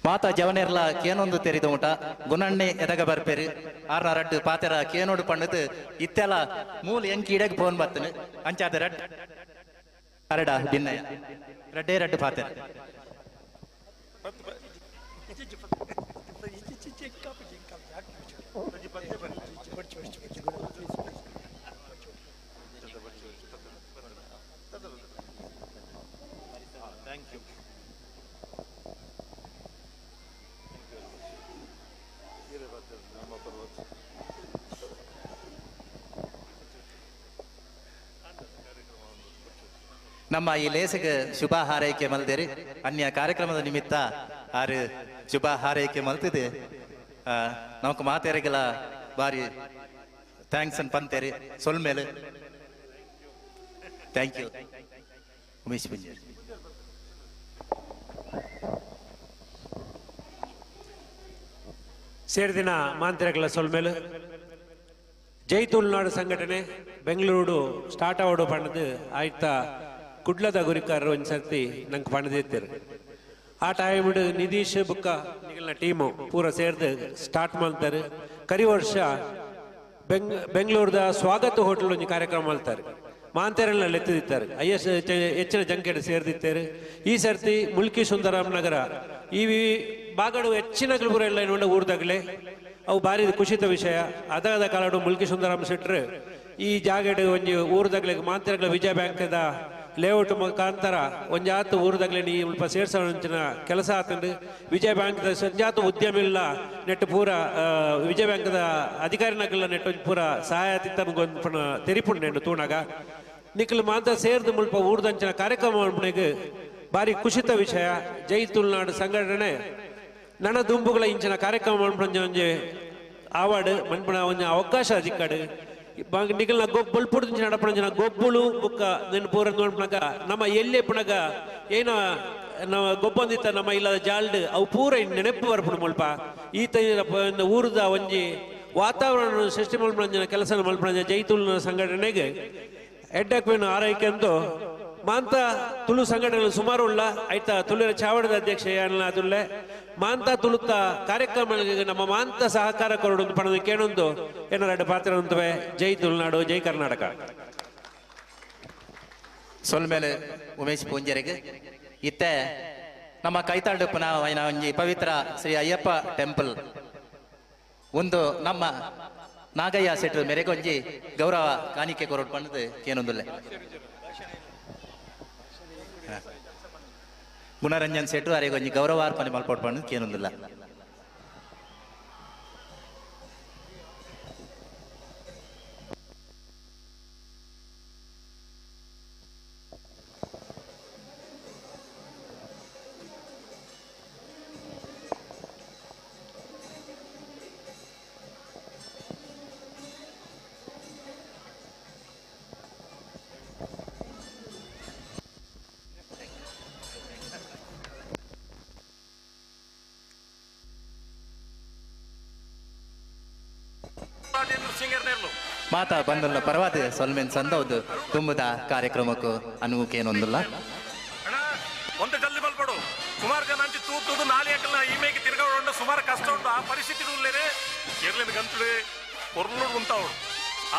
C: ಮಾತಾ ಜವನೆರ್ಲ ಕೇನೊಂದು ತೆರಿದ ಮುಟ ಗುಣಣ್ಣೆ ಎದಗ ಬರ್ಪೇರಿ ಆರ್ನ ರಡ್ಡು ಪಾತೆರ ಕೇನೋಡು ಪಣ್ಣದು ಇತ್ತೆಲ್ಲ ಮೂಲ ಎಂಕಿ ಇಡಗ್ ಫೋನ್ ಬರ್ತನೆ ಅಂಚಾದ ರಡ್ ಅರಡ ಭಿನ್ನಯ ರಡ್ಡೇ ರಡ್ಡು ಪಾತೆರ.
W: Thank you.
C: ನಮ್ಮ ಈ ಲೇಸಗೆ ಶುಭ ಹಾರೈಕೆ ಮಲ್ದೇರಿ ಅನ್ಯ ಕಾರ್ಯಕ್ರಮದ ನಿಮಿತ್ತ ಆರು ಶುಭ ಹಾರೈಕೆ ಮಲ್ತಿದೆ. ನಮಕ್ ಮಾತೇರಿಗೆಲ್ಲ ಬಾರಿ thanks an ಪಂತೇರಿ ಸೊಲ್ಮೇಲೆ. Thank you Umesh Punjeri.
I: ಸೇರಿದಿನ ಮಾಂತ್ರಿಕಲ ಸೊಲ್ಮೇಲು. ಜೈ ತುಳುನಾಡು ಸಂಘಟನೆ ಬೆಂಗಳೂರು ಸ್ಟಾರ್ಟ್ ಆವಡು ಪಣ್ಣದು ಆಯ್ತಾ ಕುಡ್ಲದ ಗುರಿಕಾರರು ಒಂದು ಸರ್ತಿ ನಂಗೆ ಪಣದಿತ್ತಾರೆ. ಆ ಟೈಮ್ ನಿಧೀಶ್ ಬುಕ್ಕ ನಿಗಲ್ನ ಟೀಮು ಪೂರ ಸೇರ್ದು ಸ್ಟಾರ್ಟ್ ಮಾಡ್ತಾರೆ. ಕರಿ ವರ್ಷ ಬೆಂಗಳೂರದ ಸ್ವಾಗತ ಹೋಟೆಲ್ ಒಂದು ಕಾರ್ಯಕ್ರಮ ಮಾಡ್ತಾರೆ. ಮಾಂತೇರನ್ನ ಎತ್ತಿದಿತ್ತಾರೆ, IS ಹೆಚ್ಚಿನ ಜಂಕೆಡ್ ಸೇರ್ದಿತ್ತಾರೆ. ಈ ಸರ್ತಿ ಮುಲ್ಕಿ ಸುಂದರಾಮ್ ನಗರ ಈ ಬಾಗಡು ಹೆಚ್ಚಿನ ಗುಲ್ಬುರ ಎಲ್ಲ ಏನು ಊರ್ದಾಗಲೇ ಅವು ಭಾರಿ ಖುಷಿತ ವಿಷಯ. ಅದಾದ ಕಾಲಡು ಮುಲ್ಕಿ ಸುಂದರಾಮ್ ಶೆಟ್ರು ಈ ಜಾಗಡ್ ಒಂಜಿ ಊರ್ದಾಗಲೇ ಮಾಂತೇರಗಳ ವಿಜಯ ಬ್ಯಾಂಕ್ದ ಲೇಔಟ್ ಮುಖಾಂತರ ಒಂಜಾತು ಊರ್ದಾಗಲೇ ನೀ ಮುಲ್ಪ ಸೇರ್ಸೋಂಚಿನ ಕೆಲಸ ಆತಂದು ವಿಜಯ ಬ್ಯಾಂಕ್ದ ಸಂಜಾತು ಉದ್ಯಮ ಇಲ್ಲ ನೆಟ್ ಪೂರ ವಿಜಯ ಬ್ಯಾಂಕ್ದ ಅಧಿಕಾರಿನಗಲ್ಲ ನೆಟ್ ಒಂಜಿ ಪೂರ ಸಹಾಯ ತಿತ್ತ ತೆರಿಪುಂಡು ತೂಣಾಗ ನಿಖಲ್ ಮಾಂತ ಸೇರ್ದು ಮುಲ್ಪ ಊರ್ದಂಚಿನ ಕಾರ್ಯಕ್ರಮ ಮಲ್ಪನೆಗ್ ಭಾರಿ ಖುಷಿತ ವಿಷಯ. ಜೈ ತುಳುನಾಡು ಸಂಘಟನೆ ನನ್ನ ದುಂಬುಗಳ ಇಂಚಿನ ಕಾರ್ಯಕ್ರಮ ಮನ್ಪುನ ಒಂಜಿ ಆವಾಡು ಮನ್ಪುನ ಒಂಜಿ ಅವಕಾಶ ಅಧಿಕಾಡು ನಿಗಲ್ನ ಗೊಬ್ಬುಲ್ ನಡಪಣಂಚಿನ ಗೊಬ್ಬುಳು ಬುಕ್ಕ ನಿನ್ನ ಪೂರ ನೋಡ್ಪಣಗ ನಮ್ಮ ಎಲ್ಲೆ ಪುಣಗ ಏನ ನಮ್ಮ ಗೊಬ್ಬೊಂದಿತ್ತ ನಮ್ಮ ಇಲ್ಲದ ಜಾಲ್ಡ್ ಅವು ಪೂರ ನೆನಪು ಬರ್ಪುಡು ಮುಲ್ಪ ಈತ ಊರದ ಒಂಜಿ ವಾತಾವರಣ ಸೃಷ್ಟಿ ಮಲ್ಪಣಂಚಿನ ಕೆಲಸ ಮಲ್ಪಣಂಚಿನ ಜೈ ತುಳುನಾಡು ಸಂಘಟನೆಗೆ ಎಡ್ಡಕ್ವೇನು ಆರೈಕೆ ಅಂತೂ ಮಾಂತ ತುಳು ಸಂಘಟನೆಗಳು ಸುಮಾರು ಉಳ್ಳ ಆಯ್ತಾ. ತುಳುವಿನ ಚಾವಡದ ಅಧ್ಯಕ್ಷ ತುಳ್ಳೆ ಮಾಂತ ತುಳುತ್ತ ಕಾರ್ಯಕ್ರಮಗಳಿಗೆ ನಮ್ಮ ಮಾಂತ ಸಹಕಾರ ಕೊರಡು ಪಣದ ಕೇಣೊಂದು ಏನಾರ ಪಾತ್ರ ಅಂತವೆ. ಜೈ ತುಳುನಾಡು, ಜೈ ಕರ್ನಾಟಕ.
C: ಸೊಲ್ಮೇಲೆ ಉಮೇಶ್ ಪೂಂಜರಿಗೆ. ಇತ್ತೆ ನಮ್ಮ ಕೈತಾಳು ಪುನಃ ಒಂಜಿ ಪವಿತ್ರ ಶ್ರೀ ಅಯ್ಯಪ್ಪ ಟೆಂಪಲ್ ಒಂದು ನಮ್ಮ ನಾಗಯ್ಯ ಸೆಟ್ರು ಮೇರೆಗೊಂಜಿ ಗೌರವ ಕಾಣಿಕೆ ಕೊರಡು ಪಣ್ಣದು ಕೇನೊಂದುಲ್ಲೆ. ಗುಣರಂಜನ್ ಸೆಟ್ರು ಅರೆಗೊಂಜಿ ಗೌರವಾರ್ಪಣೆ ಮಲ್ಪೊಡು ಪಣ್ಣದು ಕೇನೊಂದುಲ್ಲ. ಮಾತಾ ಬಂದಲ್ಲ ಪರವಾದ ಸೊಲ್ಮೆನ್ ಸಂದೌದು ತುಂಬುದ ಕಾರ್ಯಕ್ರಮಕ್ಕೂ ಅನುಕೇನೊಂದಿಲ್ಲ.
G: ಒಂದೇ ಜಲ್ದಿ ಬಲ್ಪಡು ಸುಮಾರು ಜನ ಅಂಚಿ ತೂತುದು ನಾಲಿ ಹಾಕಲ್ಲ ಈ ಮೇಗೆ ತಿರ್ಗಾಡ ಸುಮಾರು ಕಷ್ಟ ಉಂಟು. ಆ ಪರಿಸ್ಥಿತಿ ಉಲ್ಲೇನೆ ಎರ್ಲಿನ ಗಂತುಳು ಪೊರ್ಲು ಉಂಟಾವಳು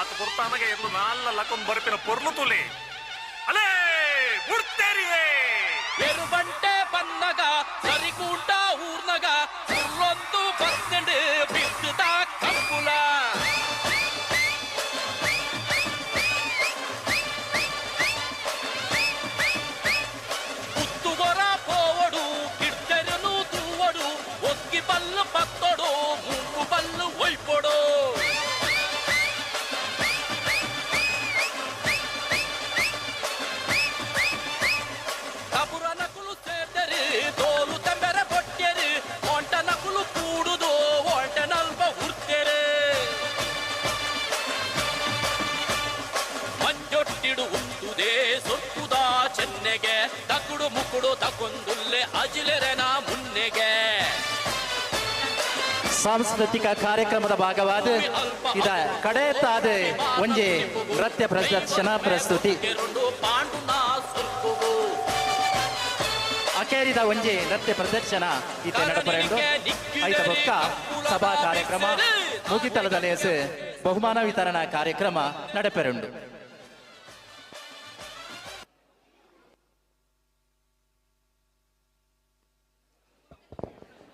G: ಆತ ಪೊರ್ತಾನಗೆ ಎರ್ಲು ನಾಲ್ಲ ಲಕ್ಕೊಂದು ಬರ್ಪಿನ ಪೊರ್ಲು ತುಲಿ ಅಲೇ ಬುಡ್ತೇರಿಯೇ
F: ಎರುಬಂಟೆ ಬನ್ನಗ ಸರಿಕೂಟ ಊರ್ನಗ ಪುರ್ಲೊಂದು ಬತ್ತಂಡು ಬಿದ್ದುದ ಕಂಬುಲ ಪುತ್ತುವರ ಪೋವಡು ಕಿಡ್ತೆರನು ತೂವಡು ಒಕ್ಕಿ ಬಲ್ಲು ಪತ್ತೊಡು ಮೂಗು ಬಲ್ಲು ಒಯ್ಪೊಡು ಕಬುರನಕುಲು ಸೇರ್ದರು ತೋಲು ತಂಬೆರ ಬೊಟ್ಟೆರು ಒಂಟನಕುಲು ಕೂಡುದು ಒಂಟನಲ್ಪ ಉರ್ತೆರು ಮಂಜೊಟ್ಟಿಡು ಉಂಟುದೇ ಸೊಟ್ಟುದ ಚೆನ್ನೆಗೆ ತಕುಡು ಮುಕುಡು ತಕೊಂದುಲ್ಲೆ ಅಜಿಲೆರೆನ ಮುನ್ನೆಗೆ.
C: ಸಾಂಸ್ಕೃತಿಕ ಕಾರ್ಯಕ್ರಮದ ಭಾಗವಾದ ಇದ ಕಡೆತಾದ ಒಂಜಿ ನೃತ್ಯ ಪ್ರದರ್ಶನ ಪ್ರಸ್ತುತಿ ಅಕೇರಿದ ಒಂಜಿ ನೃತ್ಯ ಪ್ರದರ್ಶನ ಈತ ನಡಪರೆಂಡು. ಐತ ಬೊಕ್ಕ ಸಭಾ ಕಾರ್ಯಕ್ರಮ ಮುಗಿತಲದ ಲೇಸ್ ಬಹುಮಾನ ವಿತರಣಾ ಕಾರ್ಯಕ್ರಮ ನಡೆಪೆರುಂಡು.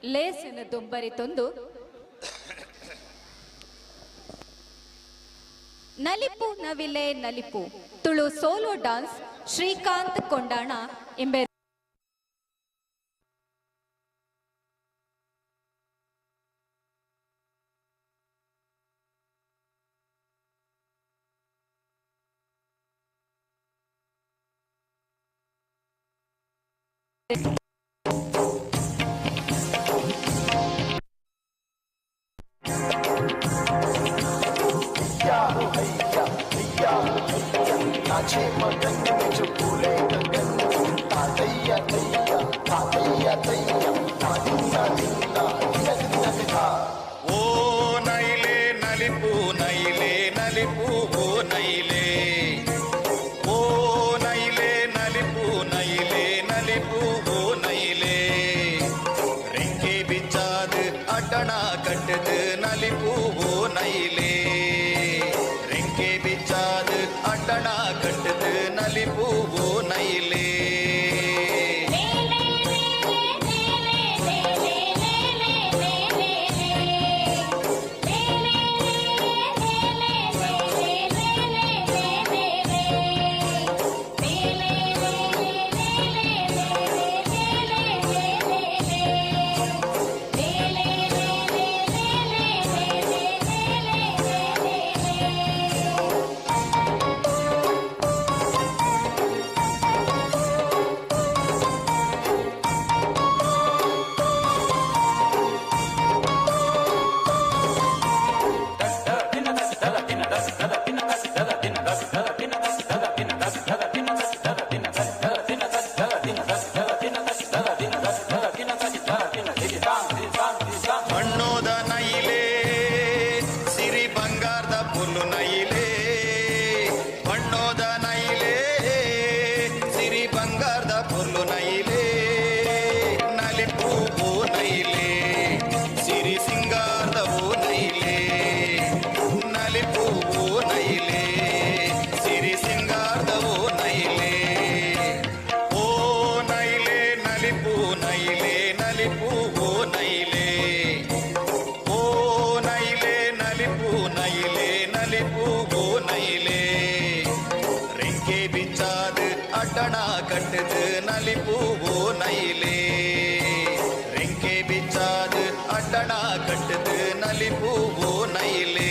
R: ಲೇಸಿನ ದುಂಬರಿ ತಂದು ನಲಿಪು ನವಿಲೆ ನಲಿಪು ತುಳು ಸೋಲೋ ಡಾನ್ಸ್ ಶ್ರೀಕಾಂತ್ ಕೊಂಡಾಣ ಎಂಬೆ
L: नाचे मगन में जो फूले गगन तातैया तैया तातैया तैया तादिन्ना दिन्ना दिनक दिनक था
O: ಓ ನೈಲೆ ನಲಿಪು ನೈಲೆ ನಲಿಪು ಓ ನೈಲೆ ಓ ನೈಲೆ ನಲಿಪು ನೈಲೆ ನಲಿಪು ಓ ನೈಲೆ ರೆಂಕೆ ಬಿಚ್ಚಾದು ಅಡ್ಡಣ ಕಟ್ಟದು ನಲಿಪು ಓ ನೈಲೆ ರೆಂಕೆ ಬಿಚ್ಚಾದು ಅಡ್ಡಣ ಕಟ್ಟದು ನಲಿಪು ಓ ನೈಲೆ ಮಣ್ಣೋದ ನೈಲೆ ಸಿರಿ ಬಂಗಾರದ ಪುಲ್ಲು ನೈಲೆ ಮಣ್ಣೋದ ನೈಲೆ ಸಿರಿ ಬಂಗಾರದ ಪುಲ್ಲು ನೈಲೆ ನಲಿಪು ಓ ನೈಲೆ ಸಿರಿ ಸಿಂಗಾರದ ಓ ನೈಲೆ ನಲಿಪು ಓ ನೈಲೆ ಸಿರಿ ಸಿಂಗಾರದ ಓ ನೈಲೆ ಓ ನೈಲೆ ನಲಿಪು ನೈಲೆ ನಲಿಪು ಓ ನೈಲೆ ಓ ನೈಲೆ ನಲಿಪು ನೈಲೆ ನಲಿಪು ಓ ನೈಲೆ ರೆಂಕೆ ಬಿಚ್ಚಾದು ಅಡ್ಡಣ ಕಟ್ಟದು ನಲಿಪು ಓ ನೈಲೆ ರೆಂಕೆ ಬಿಚ್ಚಾದು ಅಡ್ಡಣ ಕಟ್ಟದು ನಲಿಪು ಓ ನೈಲೆ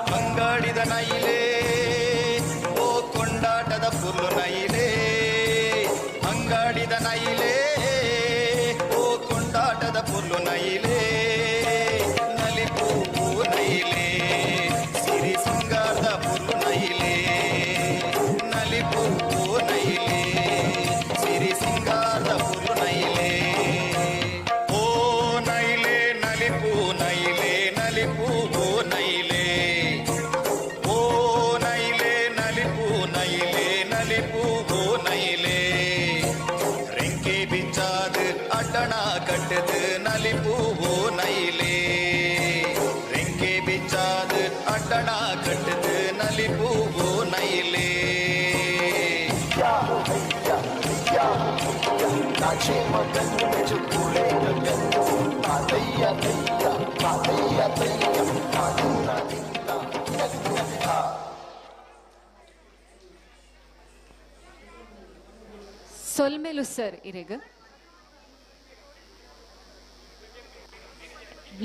O: ಬಂಗಾಡಿದ ನೈಲೆ ಓ ಕೊಂಡಾಟದ ಪುಲ್ಲು ನೈಲೆ ಅಂಗಾಡಿದ ನೈಲೆ ಓ ಕೊಂಡಾಟದ ಪುಲ್ಲು ನೈಲೆ ನಲಿಪು ನೈಲೆ ಸಿರಿ ಸಿಂಗಾರದ ಪುಲ್ಲು ನೈಲೆ ನಲಿಪು ನೈಲೆ ಸಿರಿ ಸಿಂಗಾರದ ಪುಲ್ಲು ನೈಲೆ ಓ ನೈಲೆ ನಲಿಪು ನೈಲೆ ನಲಿಪು ಓ ನೈಲೆ ಓ ನೈಲೆ ನಲಿಪು ನೈಲೆ ನಲಿಪು ಓ ನೈಲೆ ರೆಂಕೆ ಬಿಚ್ಚಾದು ಅಡ್ಡಣ ಕಟ್ಟದು ನಲಿಪು ಓ ನೈಲೆ ರೆಂಕೆ ಬಿಚ್ಚಾದು ಅಡ್ಡಣ ಕಟ್ಟದು ನಲಿಪು ಓ ನೈಲೆ
L: नाचे मगन में जो फूले गगन तातैया तैया तातैया तैया तादिन्ना दिन्ना दिनक दिनक था
R: ಸೊಲ್ಮೆಲು ಸರ್ ಇರೆಗ್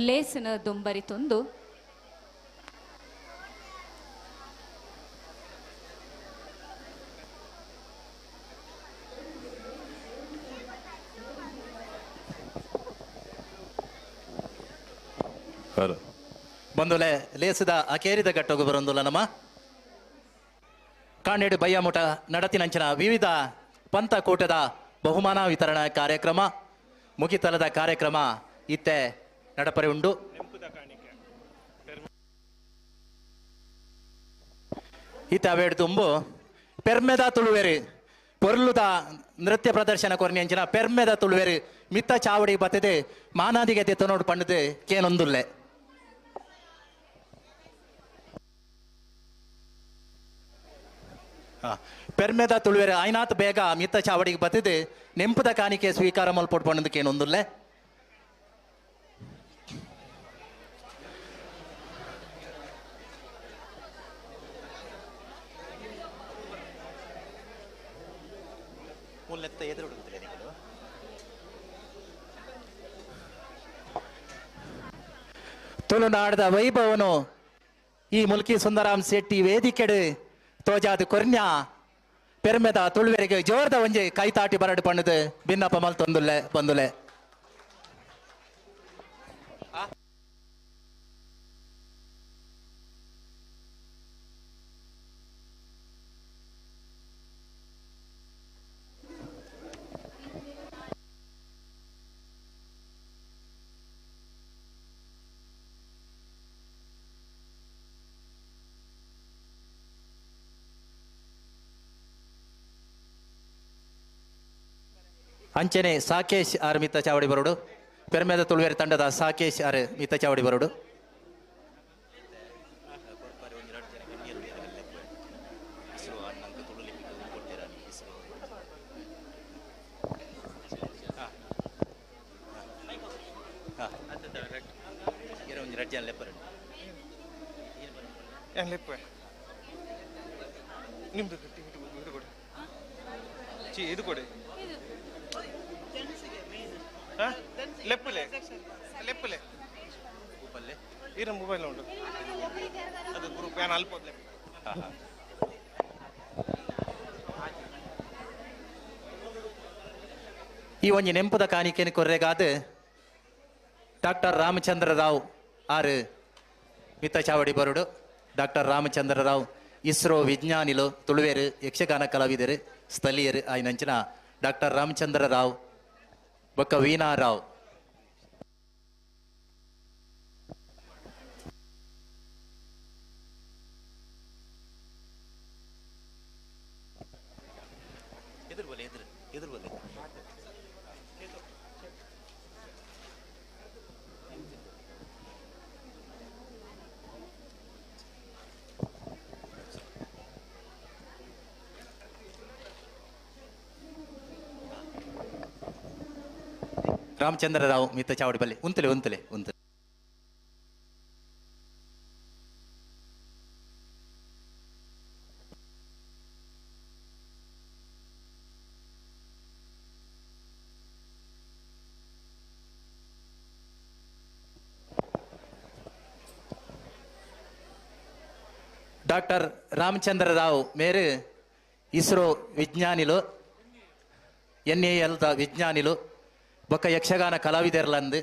R: ಲೇಸಿನ ದುಂಬರಿ ತಂದು
C: ನಮಸ್ಕಾರ. ಬಂದುಲೆ ಲೇಸದ ಅಕೇರಿದ ಘಟ್ಟೋಗು ಬರೊಂದುಲ್ಲ ನಮ್ಮ ಕಾಂಡೇಡು ಬಯ್ಯಮುಟ ನಡತಿನಂಚಿನ ವಿವಿಧ ಪಂಥಕೂಟದ ಬಹುಮಾನ ವಿತರಣಾ ಕಾರ್ಯಕ್ರಮ ಮುಗಿತಲದ ಕಾರ್ಯಕ್ರಮ ಇತ್ತೆ ನಡಪರೆ ಉಂಡು. ಇತ್ತ ಅವೇಡು ತುಂಬು ಪೆರ್ಮೆದ ತುಳುವೆರು ಪೊರ್ಲುದ ನೃತ್ಯ ಪ್ರದರ್ಶನ ಕೊರ್ನಿ ಅಂಚಿನ ಪೆರ್ಮೆದ ತುಳುವೆರು ಮಿತ್ತ ಚಾವಡಿ ಬತ್ತದೆ ಮಾನಾದಿಗೆ ತೆತ್ತನೋಡು ಪಂಡದು ಕೇನೊಂದುಲ್ಲೆ. ಪೆರ್ಮೆದ ತುಳುವೆರು ಐನಾತ್ ಬೇಗ ಮಿತ್ತ ಚಾವಡಿಗೆ ಬತ್ತದೆ ನೆಂಪುದ ಕಾಣಿಕೆ ಸ್ವೀಕಾರ ಮಲ್ಪೊಡು ಪಂಡದು ಕೇನೊಂದುಲ್ಲೆ. ತುಳುನಾಡದ ವೈಭವನು ಈ ಮುಲ್ಕಿ ಸುಂದರಾಮ್ ಶೆಟ್ಟಿ ವೇದಿಕೆಡು ತೋಜಾದ ಕೊರ್ನ್ಯ ಪೆರ್ಮೆದ ತುಳುವೆರಿಗೆ ಜೋರದ ಒಂಜಿ ಕೈತಾಟಿ ಬರಡು ಪಣ್ಣದು ಭಿನ್ನಪ್ಪ ಮಲ್ತೊಂದುಲ್ಲೆ ಬಂದುಲೆ. ಅಂಚನೆ ಸಾಕೇಶ್ ಆರ್ ಮಿತ್ತ ಚಾವಡಿ ಬರೋಡು, ಪೆರ್ಮೆದ ತುಳುವೆರೆ ತಂಡದ ಸಾಕೇಶ್ ಆರ್ ಮಿತ್ತ ಚಾವಡಿ ಬರೋಡು.
D: ಇದು ಕೊಡಿ ಲೆಪ್ಪುಲೆ ಲೆಪ್ಪುಲೆ ಈರ ಮೊಬೈಲ್ ಉಂಟು ಅದು ಗ್ರೂಪ್ ಏನು ಅಲ್ಪ
C: ಈ ಒಂಜಿ ನೆಂಪುದ ಕಾಣಿಕೆನ ಕೊರ್ರೆಗಾದ ಡಾಕ್ಟರ್ ರಾಮಚಂದ್ರ ರಾವ್ ಆರು ಮಿತ್ತ ಚಾವಡಿ ಬರುಡು. ಡಾಕ್ಟರ್ ರಾಮಚಂದ್ರ ರಾವ್ ಇಸ್ರೋ ವಿಜ್ಞಾನಿಲು ತುಳುವೇರು ಯಕ್ಷಗಾನ ಕಲಾವಿದರು ಸ್ಥಳೀಯರು ಆಯ್ನಂಚಿನ ಡಾಕ್ಟರ್ ರಾಮಚಂದ್ರ ರಾವ್ ಬೊಕ್ಕ ವೀಣಾ ರಾವ್. ರಾಮಚಂದ್ರ ರಾವ್ ಮಿತ್ತ ಚಾವಡಿ ಬಲ್ಲಿ ಉಂತಲೆ ಉಂತಲೆ ಉಂತಲೆ. ಡಾಕ್ಟರ್ ರಾಮಚಂದ್ರ ರಾವ್ ಮೇರು ಇಸ್ರೋ ವಿಜ್ಞಾನಿಲು ಎನ್ ಎ ಎಲ್ the ವಿಜ್ಞಾನಿಲು ಬೊಕ್ಕ ಯಕ್ಷಗಾನ ಕಲಾವಿದರ್ಲಂದು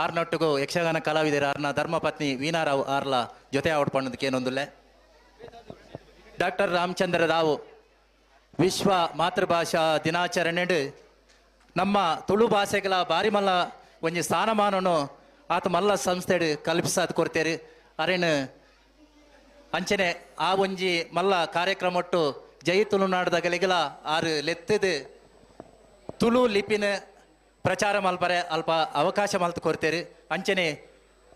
C: ಆರ್ನೊಟ್ಟಿಗೂ ಯಕ್ಷಗಾನ ಕಲಾವಿದರ ಆರ್ನ ಧರ್ಮಪತ್ನಿ ವೀಣಾರಾವ್ ಆರ್ಲ ಜೊತೆ ಆವಡ್ ಪಣ್ಣದಕ್ಕೆ. ಡಾಕ್ಟರ್ ರಾಮಚಂದ್ರ ರಾವ್ ವಿಶ್ವ ಮಾತೃಭಾಷಾ ದಿನಾಚರಣೆ ನಮ್ಮ ತುಳು ಭಾಷೆಗಳ ಬಾರಿ ಮಲ್ಲ ಒಂಜಿ ಸ್ಥಾನಮಾನನು ಆತ ಮಲ್ಲ ಸಂಸ್ಥೆಡ್ ಕಲ್ಪಿಸಾದ್ ಕೊಡ್ತೇರಿ. ಅರೇನು ಅಂಚನೆ ಆ ಒಂಜಿ ಮಲ್ಲ ಕಾರ್ಯಕ್ರಮ ಒಟ್ಟು ಜೈ ತುಳುನಾಡದಗಲಿಗಲ ಆರು ಲೆತ್ತದು ತುಳು ಲಿಪಿನ ಪ್ರಚಾರ ಮಲ್ಪರೆ ಅಲ್ಪ ಅವಕಾಶ ಮಲ್ತು ಕೊಡ್ತೇರಿ. ಅಂಚನೆ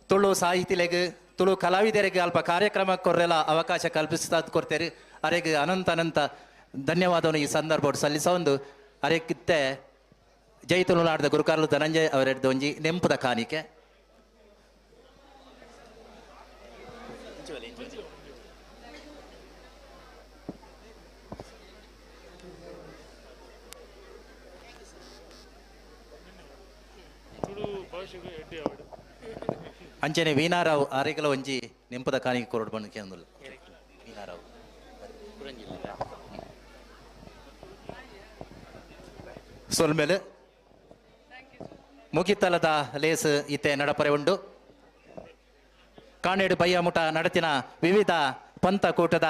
C: ತುಳು ಸಾಹಿತಿಲೆಗ್ ತುಳು ಕಲಾವಿದರಿಗೆ ಅಲ್ಪ ಕಾರ್ಯಕ್ರಮ ಕೊರ್ರೆಲ ಅವಕಾಶ ಕಲ್ಪಿಸ್ತಾ ಕೊಡ್ತೇರಿ. ಅರೆಗ್ ಅನಂತ ಅನಂತ ಧನ್ಯವಾದವನ್ನು ಈ ಸಂದರ್ಭ ಸಲ್ಲಿಸ ಒಂದು ಅರೆಕ್ಕಿತ್ತೆ ಜೈ ತುಳುನಾಡದ ಗುರುಕಾರ್ಲು ಧನಂಜಯ್ ಅವರೆಡ್ದು ಒಂಜಿ ನೆಂಪುದ ಕಾಣಿಕೆ. ಅಂಚನೆ ವೀಣಾರಾವ್ ಆರೆಗಲ ಒಂಜಿ ನೆಂಪುದ ಕಾಣಿಕೆ ಕೊರಡು ಬಂದು ಕೇಂದ್ರ ವೀಣಾರಾವ್ ಸೊಲ್ಮೇಲೆ ಮುಗಿತಲದ ಲೇಸ್ ಇತ್ತೆ ನಡಪರೆ ಉಂಡು. ಕಾಣೇಡು ಬಯ್ಯಮುಟ ನಡತಿನ ವಿವಿಧ ಪಂಥಕೂಟದ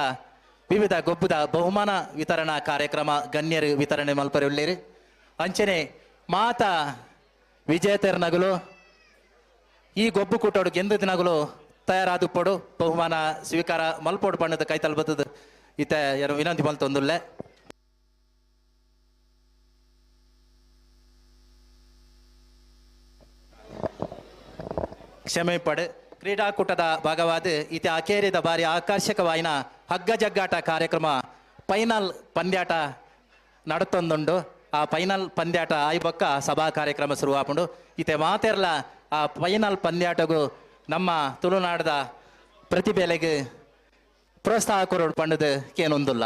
C: ವಿವಿಧ ಗೊಬ್ಬುದ ಬಹುಮಾನ ವಿತರಣಾ ಕಾರ್ಯಕ್ರಮ ಗಣ್ಯರು ವಿತರಣೆ ಮಲ್ಪರೆ ಉಳ್ಳೇರು. ಅಂಚನೆ ಮಾತ ವಿಜೇತರ್ ನಗುಲು ಈ ಗೊಬ್ಬು ಕೂಟೋಡು ಗೆಂದು ದಿನಗಳು ತಯಾರಾದುಪ್ಪಡು ಬಹುಮಾನ ಸ್ವೀಕಾರ ಮಲ್ಪೋಡು ಬಣ್ಣದ ಕೈತಲ್ ಬತ್ತದ ಇತ್ತ ಯಾರು ವಿನಂತಿ ಮಲ್ತೊಂದುಲ್ಲೆ. ಕ್ಷಮೆ ಪಡು. ಕ್ರೀಡಾಕೂಟದ ಭಾಗವಾದ ಇತ ಅಕೇರಿದ ಬಾರಿ ಆಕರ್ಷಕವಾಯಿನ ಹಗ್ಗ ಜಗ್ಗಾಟ ಕಾರ್ಯಕ್ರಮ ಫೈನಲ್ ಪಂದ್ಯಾಟ ನಡತೊಂದುಂಡು. ಆ ಫೈನಲ್ ಪಂದ್ಯಾಟ ಆಯ್ಬೊಕ್ಕ ಸಭಾ ಕಾರ್ಯಕ್ರಮ ಶುರುವಾಪುಂಡು. ಇತೆ ಮಾತೆರ್ಲ ಆ ಫೈನಲ್ ಪಂದ್ಯಾಟಗೂ ನಮ್ಮ ತುಳುನಾಡದ ಪ್ರತಿಭೆಲೆಗೆ ಪ್ರೋತ್ಸಾಹ ಕೊರೋಡು ಪಂಡದು ಕೇನೊಂದುಲ್ಲ.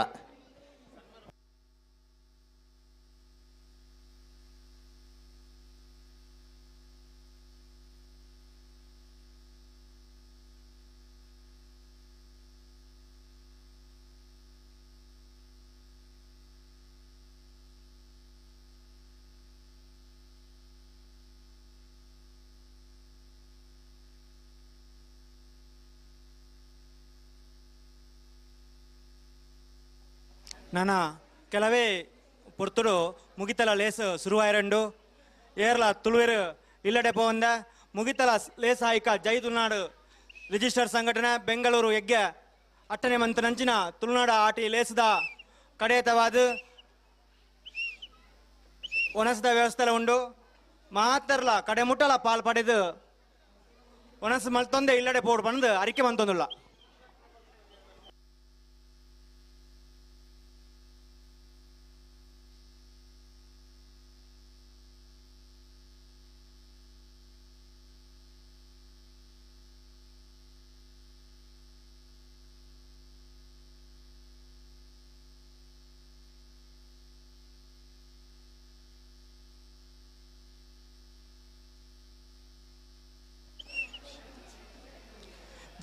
W: ನಾನ ಕೆಲವೇ ಪೊರ್ತುಡು ಮುಗಿತಲ ಲೇಸ್ ಶುರುವಾಯರಂಡು ಏರ್ಲ ತುಳುವೆರು ಇಲ್ಲಡೆ ಪೋವಂದ ಮುಗಿತಲ ಲೇಸ್ ಹಾಯ್ಕ ಜೈ ತುಳುನಾಡು ರಿಜಿಸ್ಟರ್ ಸಂಘಟನೆ ಬೆಂಗಳೂರು ಯಜ್ಞ ಅಟ್ಟನೆ ಮಂತನಂಚಿನ ತುಳುನಾಡು ಆಟಿ ಲೇಸ್ದ ಕಡೇತವಾದ ಒಣಸದ ವ್ಯವಸ್ಥೆ ಉಂಡು. ಮಾತ್ರಲ ಕಡೆ ಮುಟ್ಟಲ ಪಾಲ್ ಪಡೆದು ಒಣಸು ಮಲ್ತೊಂದೆ ಇಲ್ಲಡೆ ಪೋಡು ಬಂದು ಅರಿಕೆ ಮಂತೊಂದುಲ್ಲ.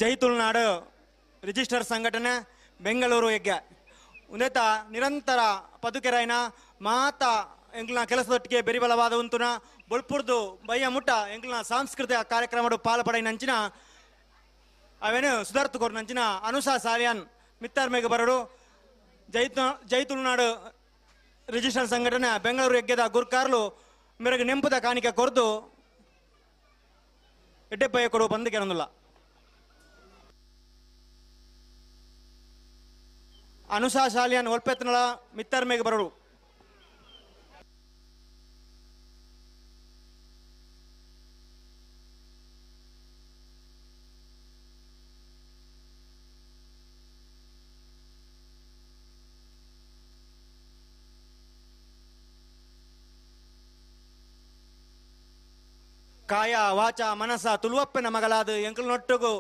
W: ಜೈ ತುಳುನಾಡು ರಿಜಿಸ್ಟರ್ ಸಂಘಟನೆ ಬೆಂಗಳೂರು ಯಜ್ಞ ಉಂದೇತ ನಿರಂತರ ಪದುಕೆರಾಯ್ನ ಮಾತ ಎಂಕ್ಲನ ಕೆಲಸದೊಟ್ಟಿಗೆ ಬೆರಿಬಲವಾದ ಉಂತುನ ಬೊಳ್ಪುರ್ದು ಬಯ್ಯ ಮುಟ್ಟ ಎಂಕ್ಲನ ಸಾಂಸ್ಕೃತಿಕ ಕಾರ್ಯಕ್ರಮಡು ಪಾಲ್ಪಡೈನಂಚಿನ ಅವೇನು ಸುಧಾರ್ತು ಕೊರ್ನಂಚಿನ ಅನುಷಾ ಸಾಲಿಯಾನ್ ಮಿತ್ತಾರ್ ಮೇಗ ಬರಡು. ಜೈ ತುಳುನಾಡು ರಿಜಿಸ್ಟರ್ ಸಂಘಟನೆ ಬೆಂಗಳೂರು ಯಜ್ಞದ ಗುರ್ಕಾರ್ಲು ಮೇರೆಗೆ ನೆಂಪುದ ಕಾಣಿಕೆ ಕೊರ್ದು ಎಡ್ಡೆಪ್ಪಯ್ಯ ಕೊಡುವ ಬಂದು ಕೆರಂದುಲ್ಲ. ಅನುಷಾ ಶಾಲಿಯನ್ ಒಲ್ಪೆತ್ನಳ ಮಿತ್ತರ್ ಮೇಗ ಬರಡು. ಕಾಯ ವಾಚ ಮನಸ ತುಳುವಪ್ಪನ ಮಗಲಾದ ಎಂಕಲ್ ನೊಟ್ಟುಗು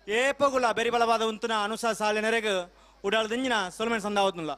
W: ಏಪಗುಲ ಬೆರಿಬಲವಾದ ಉಂತುನ ಅನುಷಾ ಸಾಲಿನರೆಗು ಉಡಾಳದಿಂಜಿನ ಸೊಲ್ಮೆನ್ ಸಂದಾವತ್ನುಲ್ಲ.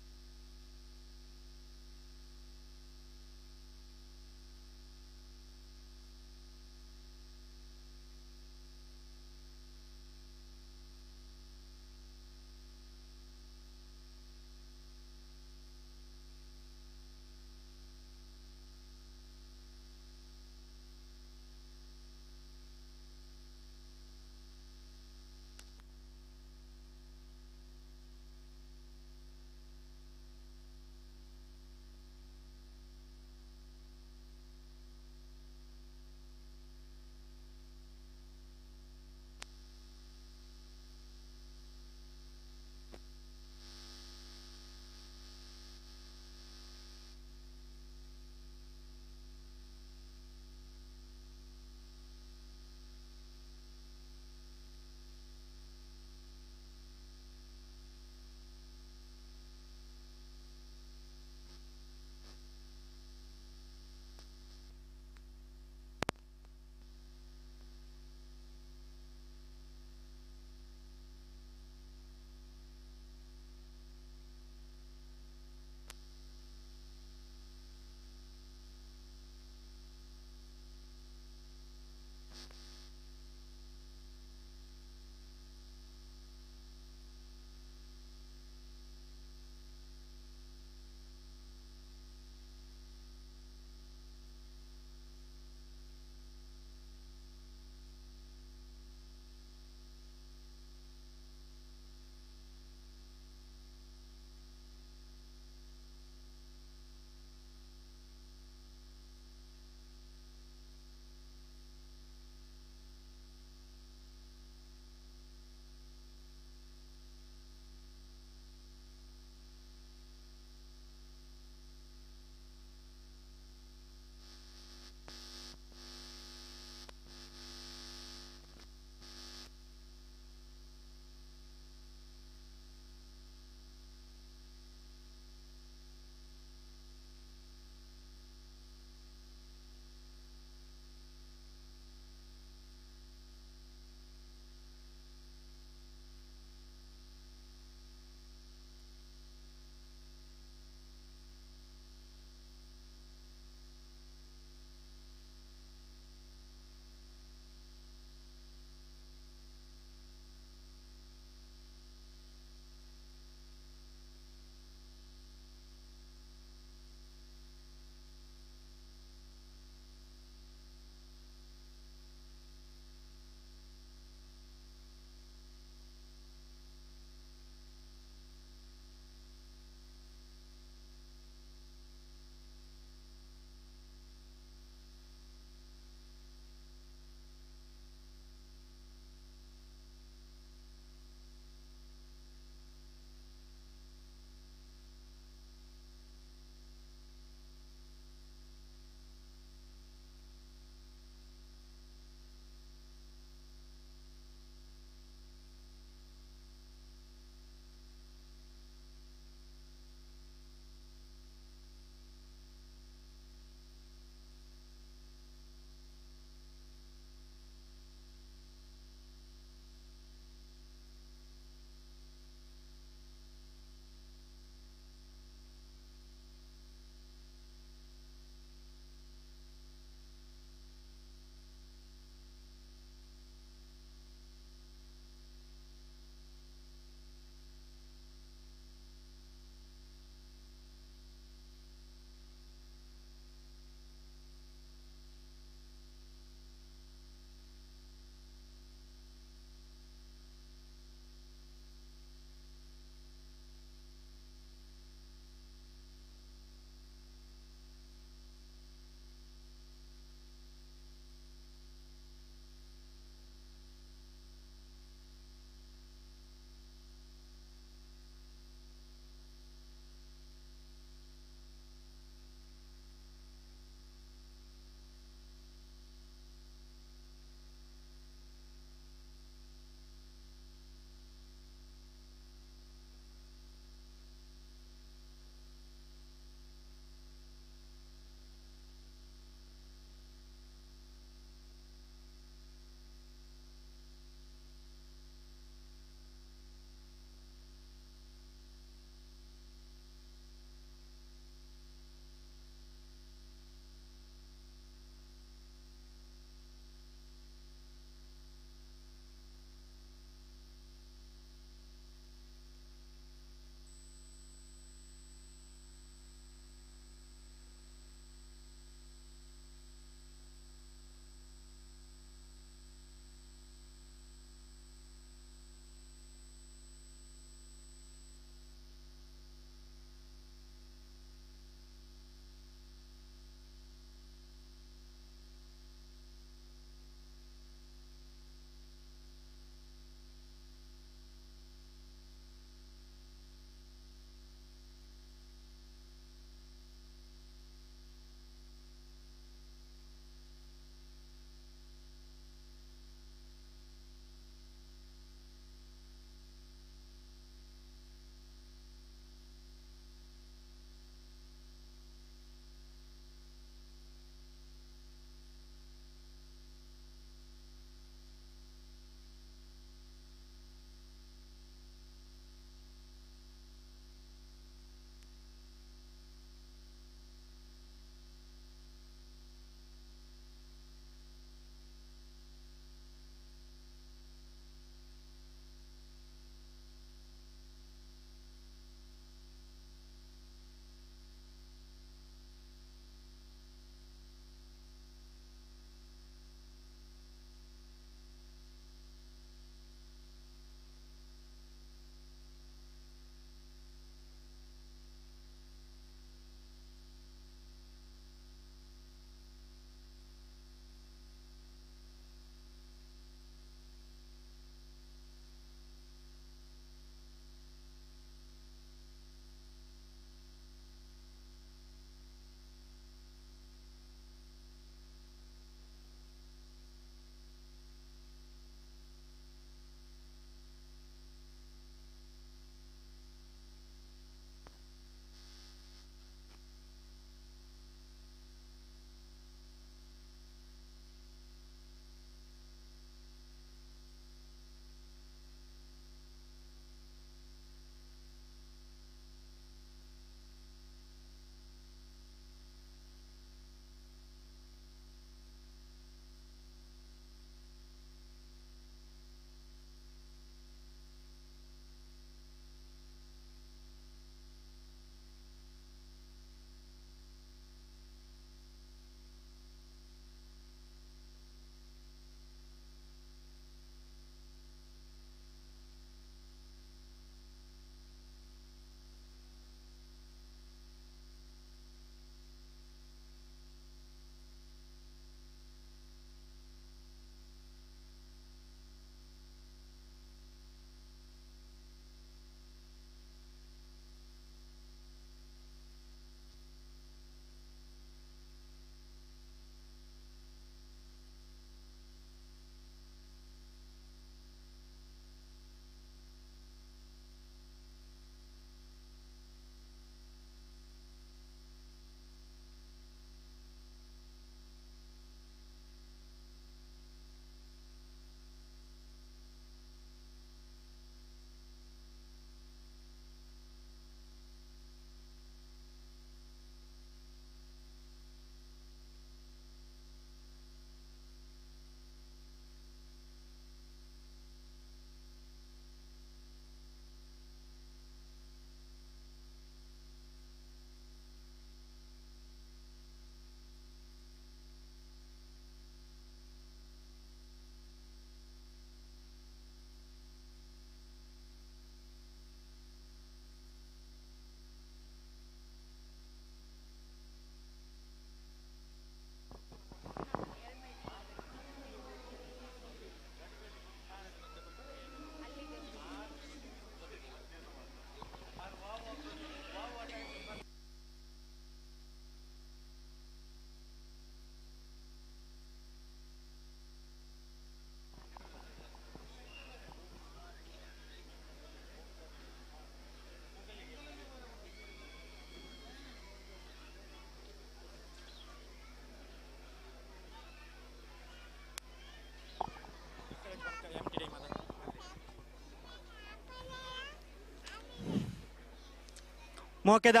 W: ಮೋಕೆದ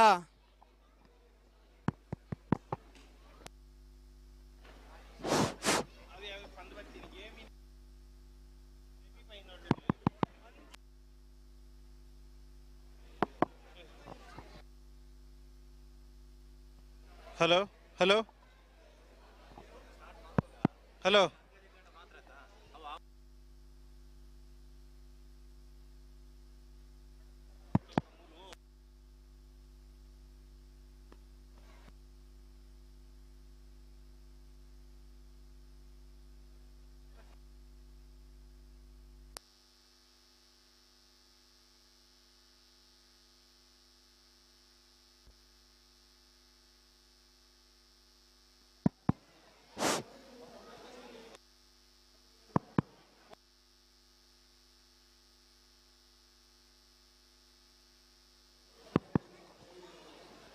D: ಹಲೋ ಹಲೋ ಹಲೋ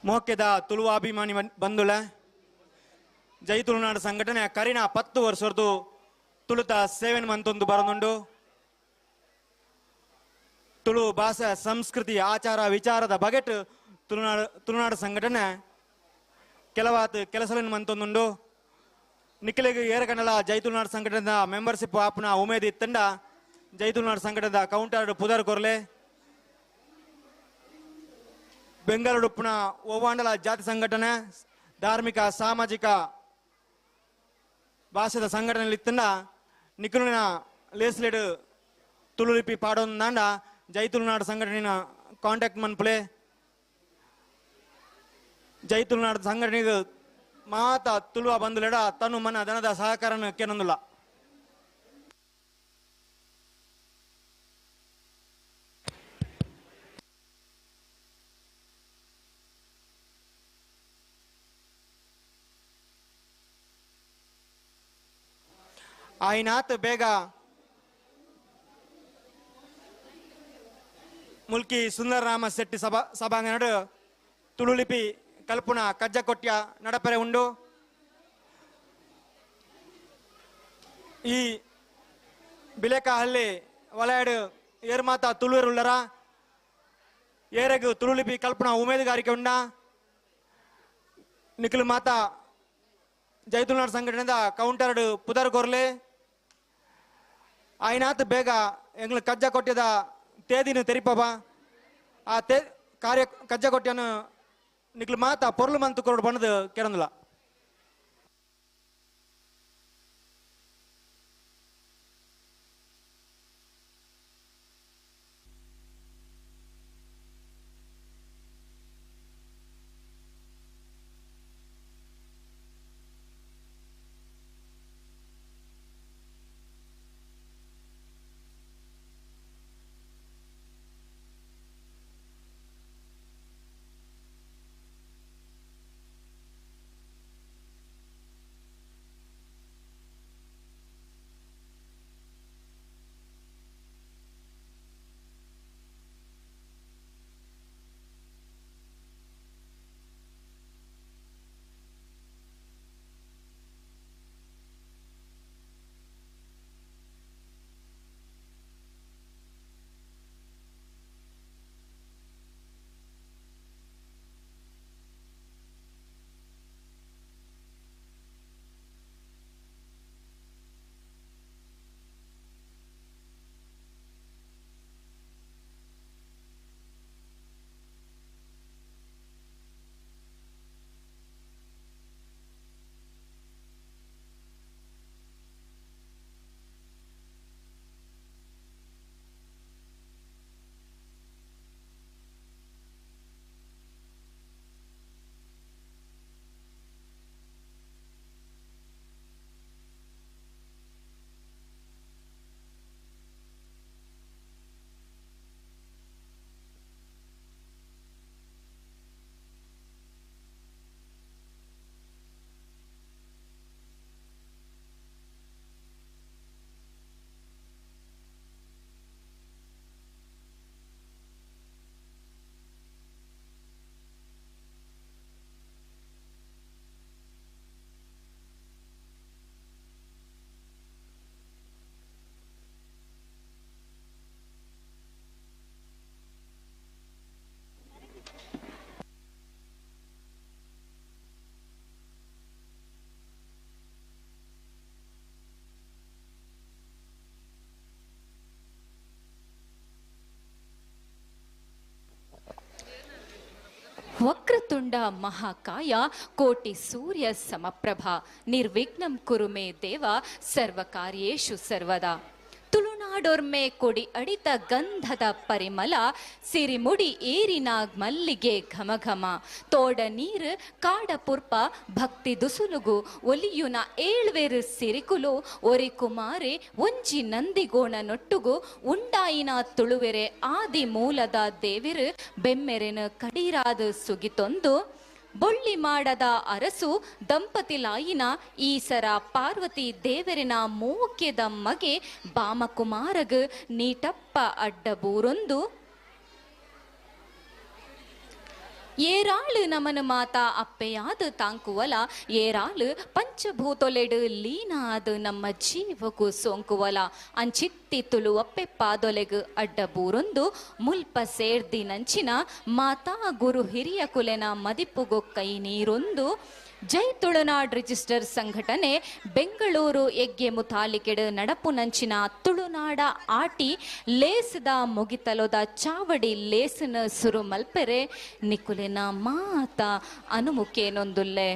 W: ಮೋಕೆದ ತುಳುವ ಅಭಿಮಾನಿ ಬಂಧುಲ ಜೈ ತುಳುನಾಡು ಸಂಘಟನೆ ಕರಿನ 10 ವರ್ಷದ್ದು ತುಳುತ ಸೇವೆನ್ ಮಂತೊಂದು ಬರನುಂಡು. ತುಳು ಭಾಷೆ ಸಂಸ್ಕೃತಿ ಆಚಾರ ವಿಚಾರದ ಬಗೆಟ್ ತುಳುನಾಡು ಸಂಘಟನೆ ಕೆಲವಾತ್ ಕೆಲಸలను ಮಂತೊಂದುಂಡು. ನಿಖಿಲಿಗೆ ಏರಕಂಡಲ ಜೈ ತುಳುನಾಡು ಸಂಘಟನೆದ ಮೆಂಬರ್ಶಿಪ್ ಆಪುನ ಉಮೇದ್ ಇತ್ತಂಡ ಜೈ ತುಳುನಾಡು ಸಂಘಟನೆದ ಕೌಂಟರ್ ಪುದರ್ ಕೊರ್ಲೆ. ಬೆಂಗಳೂರುಪ್ಪುನ ಒವ್ವಾಂಡಲ ಜಾತಿ ಸಂಘಟನೆ ಧಾರ್ಮಿಕ ಸಾಮಾಜಿಕ ಭಾಷೆದ ಸಂಘಟನೆ ಇತ್ತಂಡ ನಿಖಿಲಿನ ಲೇಸ್ಲೇಡ್ ತುಳು ಲಿಪಿ ಪಾಡೊಂದಾಂಡ ಜೈ ತುಳುನಾಡು ಸಂಘಟನೆಯ ಕಾಂಟ್ಯಾಕ್ಟ್ ಮನ್ಪುಲೆ. ಜೈ ತುಳುನಾಡು ಸಂಘಟನೆಗೆ ಮಾತ ತುಳುವ ಬಂಧುಲೆಡ ತನು ಮನ ದನದ ಸಹಕಾರನ ಕೇನೊಂದುಲ್ಲ. ಆಯ್ನಾತ್ ಬೇಗ ಮುಲ್ಕಿ ಸುಂದರರಾಮ ಶೆಟ್ಟಿ ಸಭಾಂಗಣಡು ತುಳುಲಿಪಿ ಕಲ್ಪುನ ಕಜ್ಜಕೊಟ್ಯ ನಡಪರೆ ಉಂಡು. ಈ ಬಿಲೇಕಹಳ್ಳಿ ವಲಯಡು ಏರ್ಮಾತ ತುಳುವರುಳ್ಳರ ಏರೆಗು ತುಳುಲಿಪಿ ಕಲ್ಪುನ ಉಮೇದುಗಾರಿಕೆ ಉಂಡ. ನಿಖಿಲ್ ಮಾತಾ ಜೈ ತುಳುನಾಡು ಸಂಘಟನೆದ ಕೌಂಟರ್ಡ್ ಪುದರ್ ಕೊರ್ಲೆ. ಆಯ್ನಾತ್ ಬೇಗ ಎಂಗ್ಲ ಕಜ್ಜಕೊಟ್ಯದ ತೇದಿನ ತೆರಿಪಬ ಆ ತೇ ಕಾರ್ಯ ಕಜ್ಜಕೊಟ್ಯನು ನಿಕ್ಲು ಮಾತಾ ಪೊರ್ಲು ಮಂತು ಕೊರಡು ಬಣ್ಣದ ಕೆರಂದುಲ.
R: ವಕ್ರತುಂಡ ಮಹಾಕಾಯ ಕೋಟಿ ಸೂರ್ಯ ಸಮಪ್ರಭಾ ನಿರ್ವಿಘ್ನಂ ಕುರು ಮೇ ದೇವ ಸರ್ವಕಾರ್ಯೇಷು ಸರ್ವದಾ. ತುಳುನಾಡೊರ್ಮೆ ಕೊಡಿ ಅಡಿತ ಗಂಧದ ಪರಿಮಳ ಸಿರಿಮುಡಿ ಏರಿನಾಗ್ ಮಲ್ಲಿಗೆ ಘಮ ಘಮ ತೋಡ ನೀರು ಕಾಡ ಪುರ್ಪ ಭಕ್ತಿ ದುಸುಲುಗು ಒಲಿಯುನ ಏಳ್ವೇರು ಸಿರಿಕುಲು ಒರಿ ಕುಮಾರೆ ಒಂಜಿ ನಂದಿಗೋಣ ನೊಟ್ಟುಗು ಉಂಡಾಯಿನ ತುಳುವೆರೆ ಆದಿ ಮೂಲದ ದೇವಿರು ಬೆಮ್ಮೆರೆನ ಕಡೀರಾದ ಸುಗಿತೊಂದು ಬೊಳ್ಳಿ ಮಾಡದ ಅರಸು ದಂಪತಿಲಾಯಿನ ಈಸರ ಪಾರ್ವತಿ ದೇವರಿನ ಮೋಕ್ಯದ ಮಗೆ ಬಾಮಕುಮಾರಗ್ ನೀಟಪ್ಪ ಅಡ್ಡಬೂರೊಂದು ಏರಾಳು ನಮನ ಮಾತಾ ಅಪ್ಪೆಯಾದ ತಾಂಕುವಲ ಏರಾಳು ಪಂಚಭೂತೊಲೆಡು ಲೀನಾದ ನಮ್ಮ ಜೀವಕ್ಕೂ ಸೋಂಕುವಲ ಅಂಚಿತ್ತಿ ತುಳು ಅಪ್ಪೆ ಪಾದೊಲೆಗು ಅಡ್ಡಬೂರೊಂದು ಮುಲ್ಪ ಸೇರ್ದಿ ನಂಚಿನ ಮಾತಾ ಗುರು ಹಿರಿಯ ಕುಲೆನ ಮದಿಪುಗು ಕೈ ನೀರೊಂದು ಜೈ ತುಳುನಾಡ್ ರಿಜಿಸ್ಟರ್ ಸಂಘಟನೆ ಬೆಂಗಳೂರು ಎಗ್ಗೆ ಮುತಾಲಿಕೆಡು ನಡಪು ನಂಚಿನ ತುಳುನಾಡ ಆಟಿ ಲೇಸದ ಮುಗಿತಲೋದ ಚಾವಡಿ ಲೇಸನ ಸುರು ಮಲ್ಪೆರೆ ನಿಕುಲಿನ ಮಾತ ಅನುಮುಖೇನೊಂದುಲ್ಲೆ.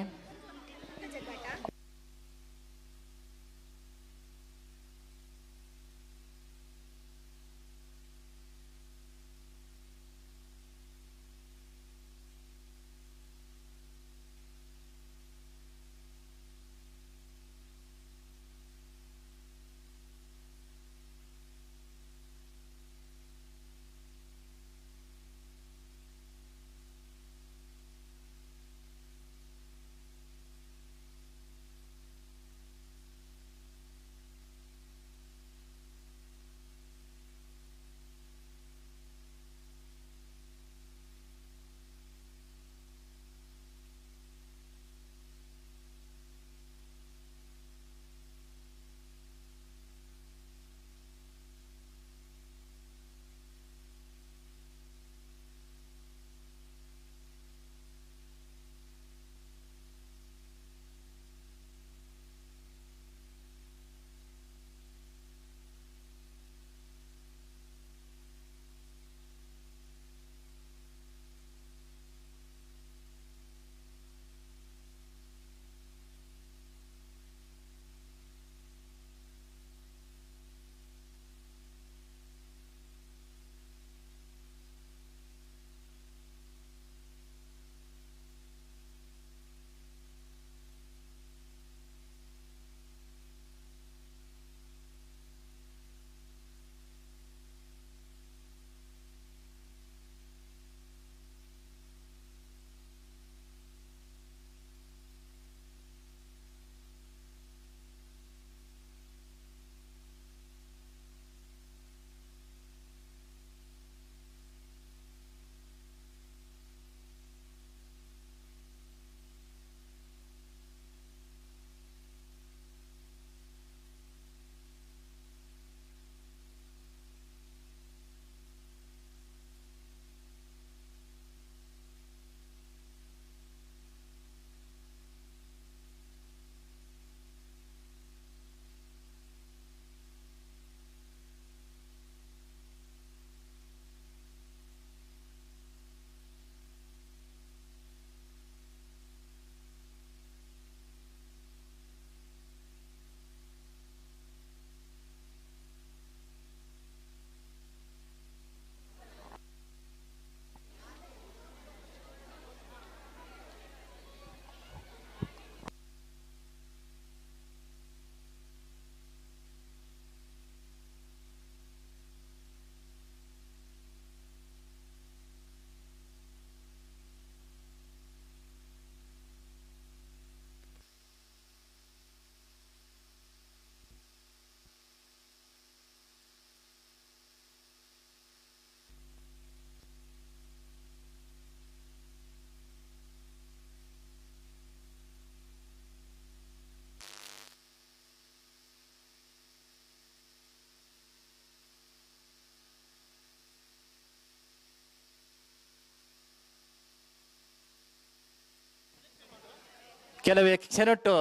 C: ಕೆಲವೇ ಕ್ಷಣಟ್ಟು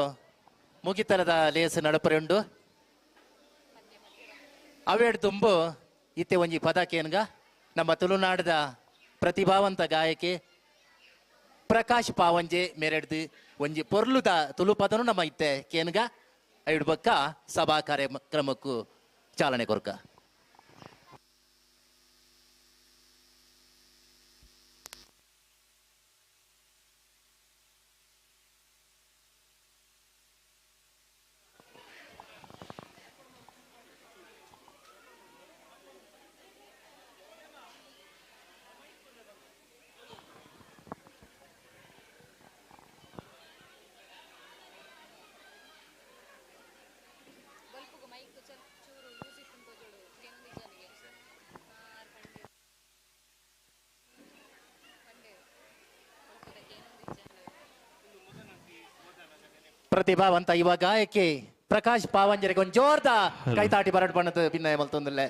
C: ಮುಗಿತಲದ ಲೇಸ್ ನಡಪರೆಂಡು ಅವೇಡ್ ತುಂಬು ಇತ್ತೆ ಒಂಜಿ ಪದಕೇನ್ಗ ನಮ್ಮ ತುಳುನಾಡದ ಪ್ರತಿಭಾವಂತ ಗಾಯಕಿ ಪ್ರಕಾಶ್ ಪಾವಂಜೆ ಮೇರೆಡ್ದು ಒಂಜಿ ಪೊರ್ಲುದ ತುಳು ಪದನು ನಮ್ಮ ಇತ್ತೆ ಕೇನ್ಗ ಐಡ್ ಬೊಕ್ಕ ಸಭಾ ಕಾರ್ಯಕ್ರಮಕ್ಕೂ ಚಾಲನೆ ಕೊರ್ಕ. ಪ್ರತಿಭಾವಂತ ಯುವ ಗಾಯಕಿ ಪ್ರಕಾಶ್ ಪಾವಂಜರಿಗೆ ಒಂದು ಜೋರ್ದ ಕೈತಾಟಿ ಬರಡ್ ಬಣ್ಣದ ಭಿನ್ನಯ ಮಲ್ತೊಂದಿಲ್ಲ.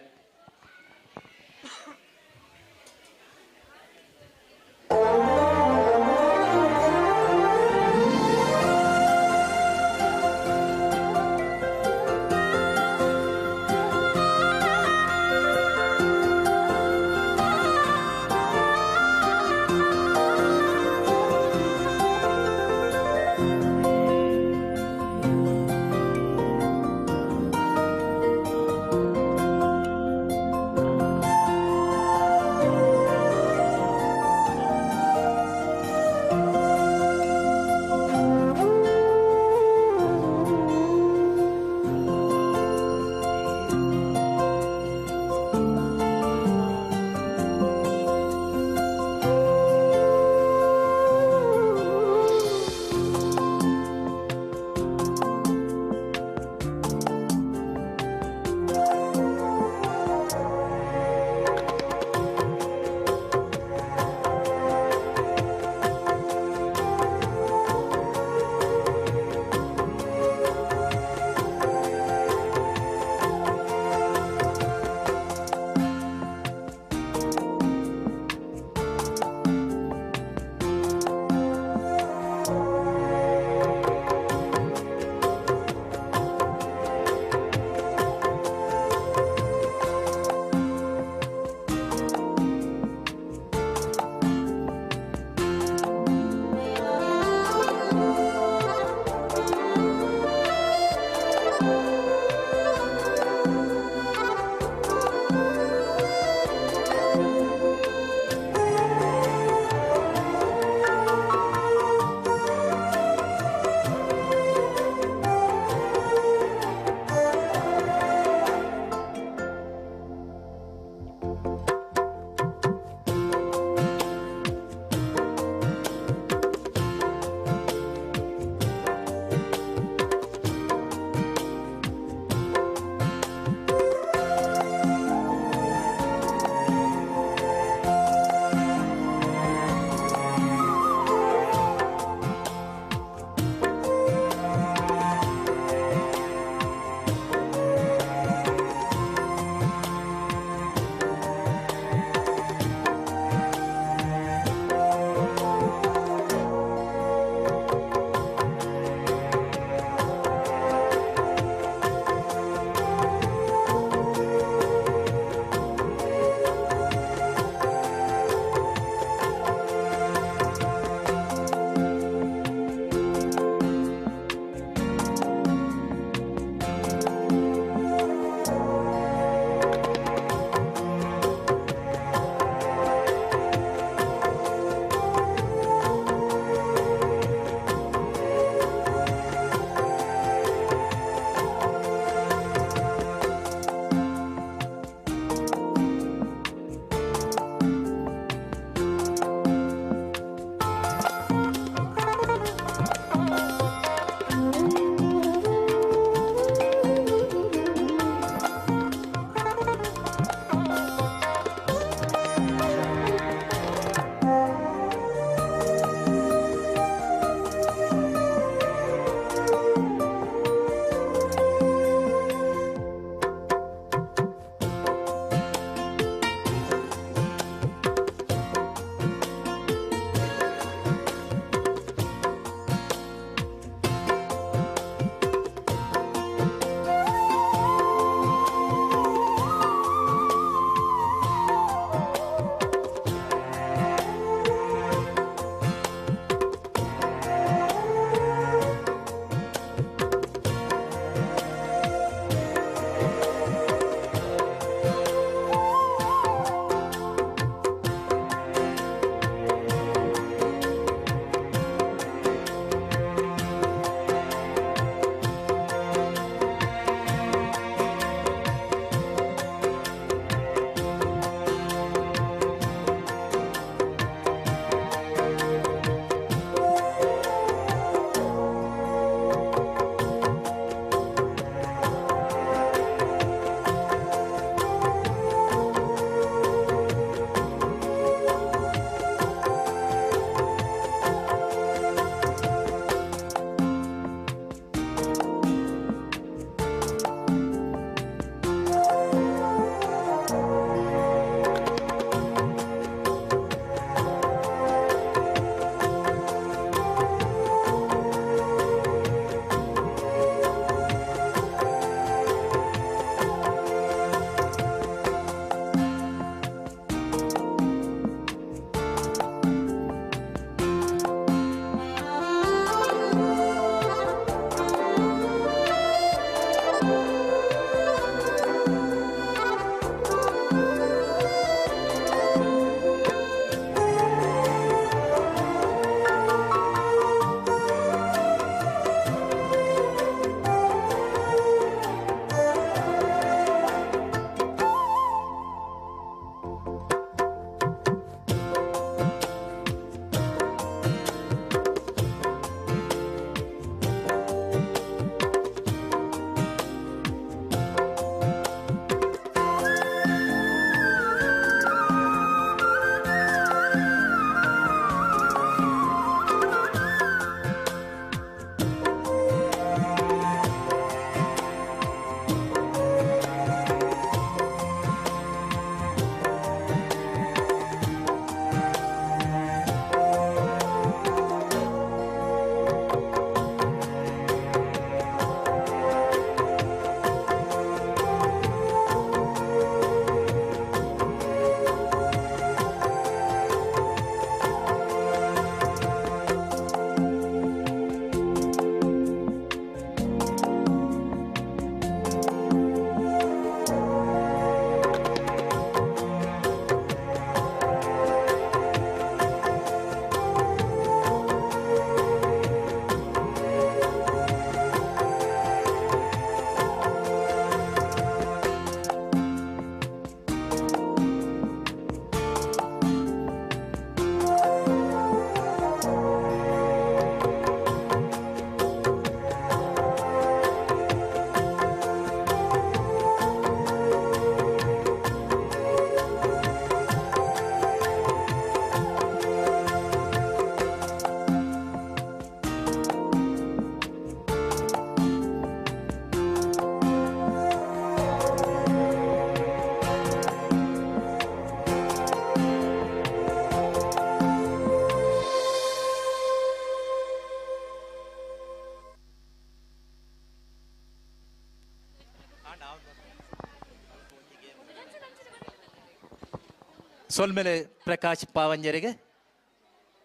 C: ಸೊಲ್ಮೆಲೆ ಪ್ರಕಾಶ್ ಪಾವಂಜರಿಗೆ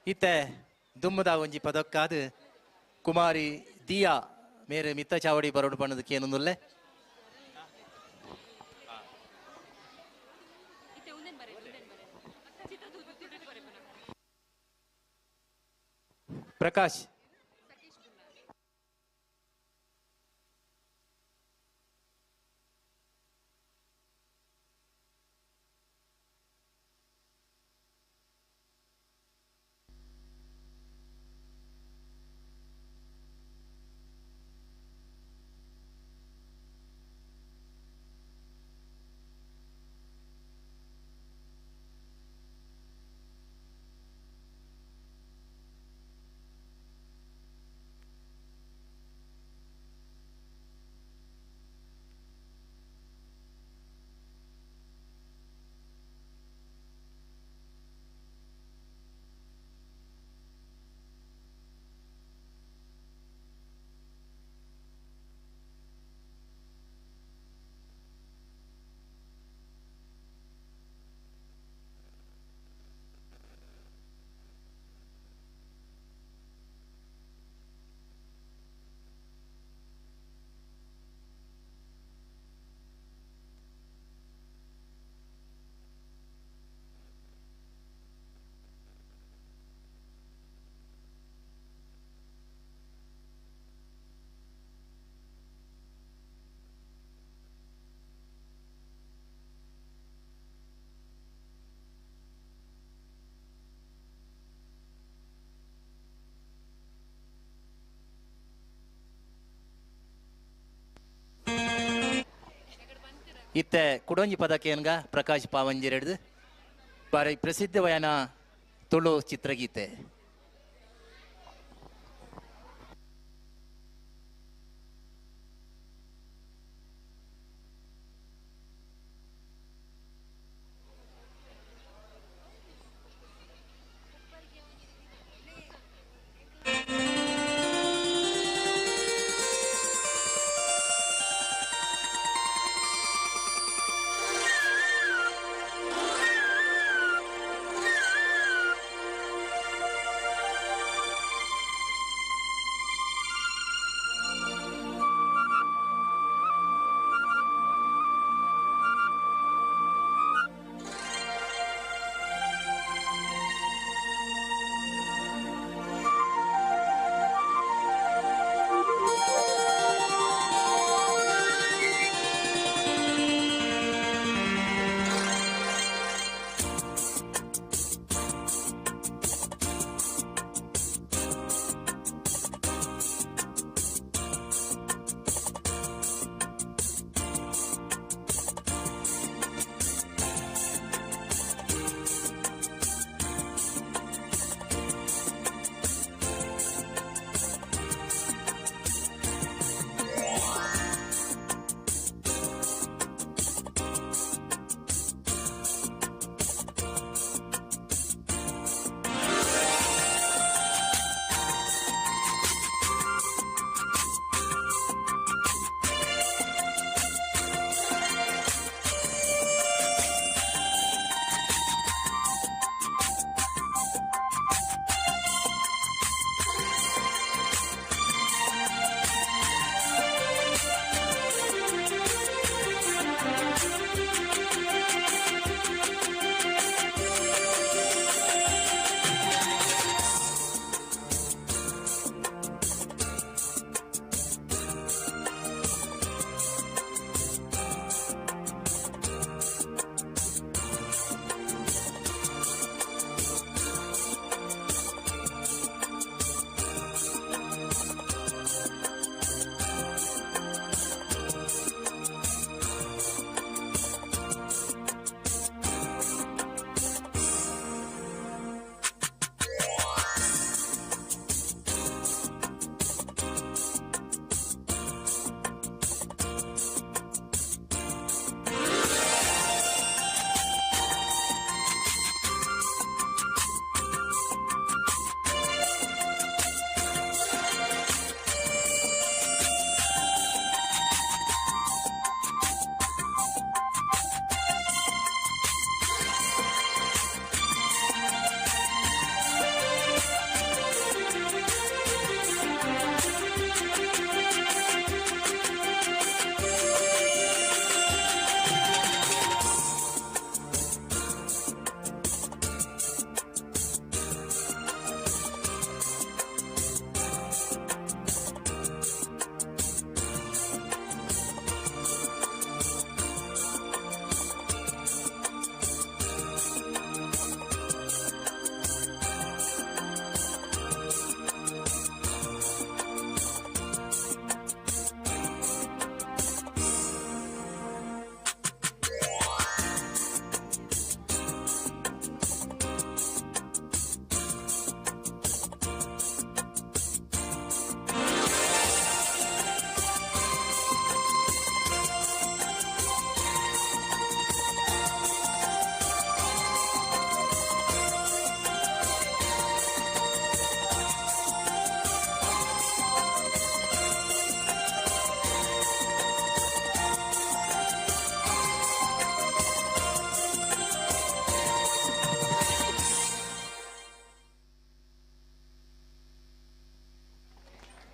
C: ಇತ್ತೆ ದುಮ್ಮದ ಒಂಜಿ ಪದಕ್ಕಾದ ಕುಮಾರಿ ದಿಯಾ ಮೇರೆ ಮಿತ್ತ ಚಾವಡಿ ಬರೋಡು ಬಣ್ಣದಕ್ಕೆ ಏನೊಂದುಲ್ಲೆ ಪ್ರಕಾಶ್ ಇತ್ತೆ ಕುಡೊಂಜಿ ಪದಕೇನ್ಗ ಪ್ರಕಾಶ್ ಪಾವಂಜಿರೆಡ್ದು ಬಾರಿ ಪ್ರಸಿದ್ಧವಯನ ತುಳು ಚಿತ್ರಗೀತೆ.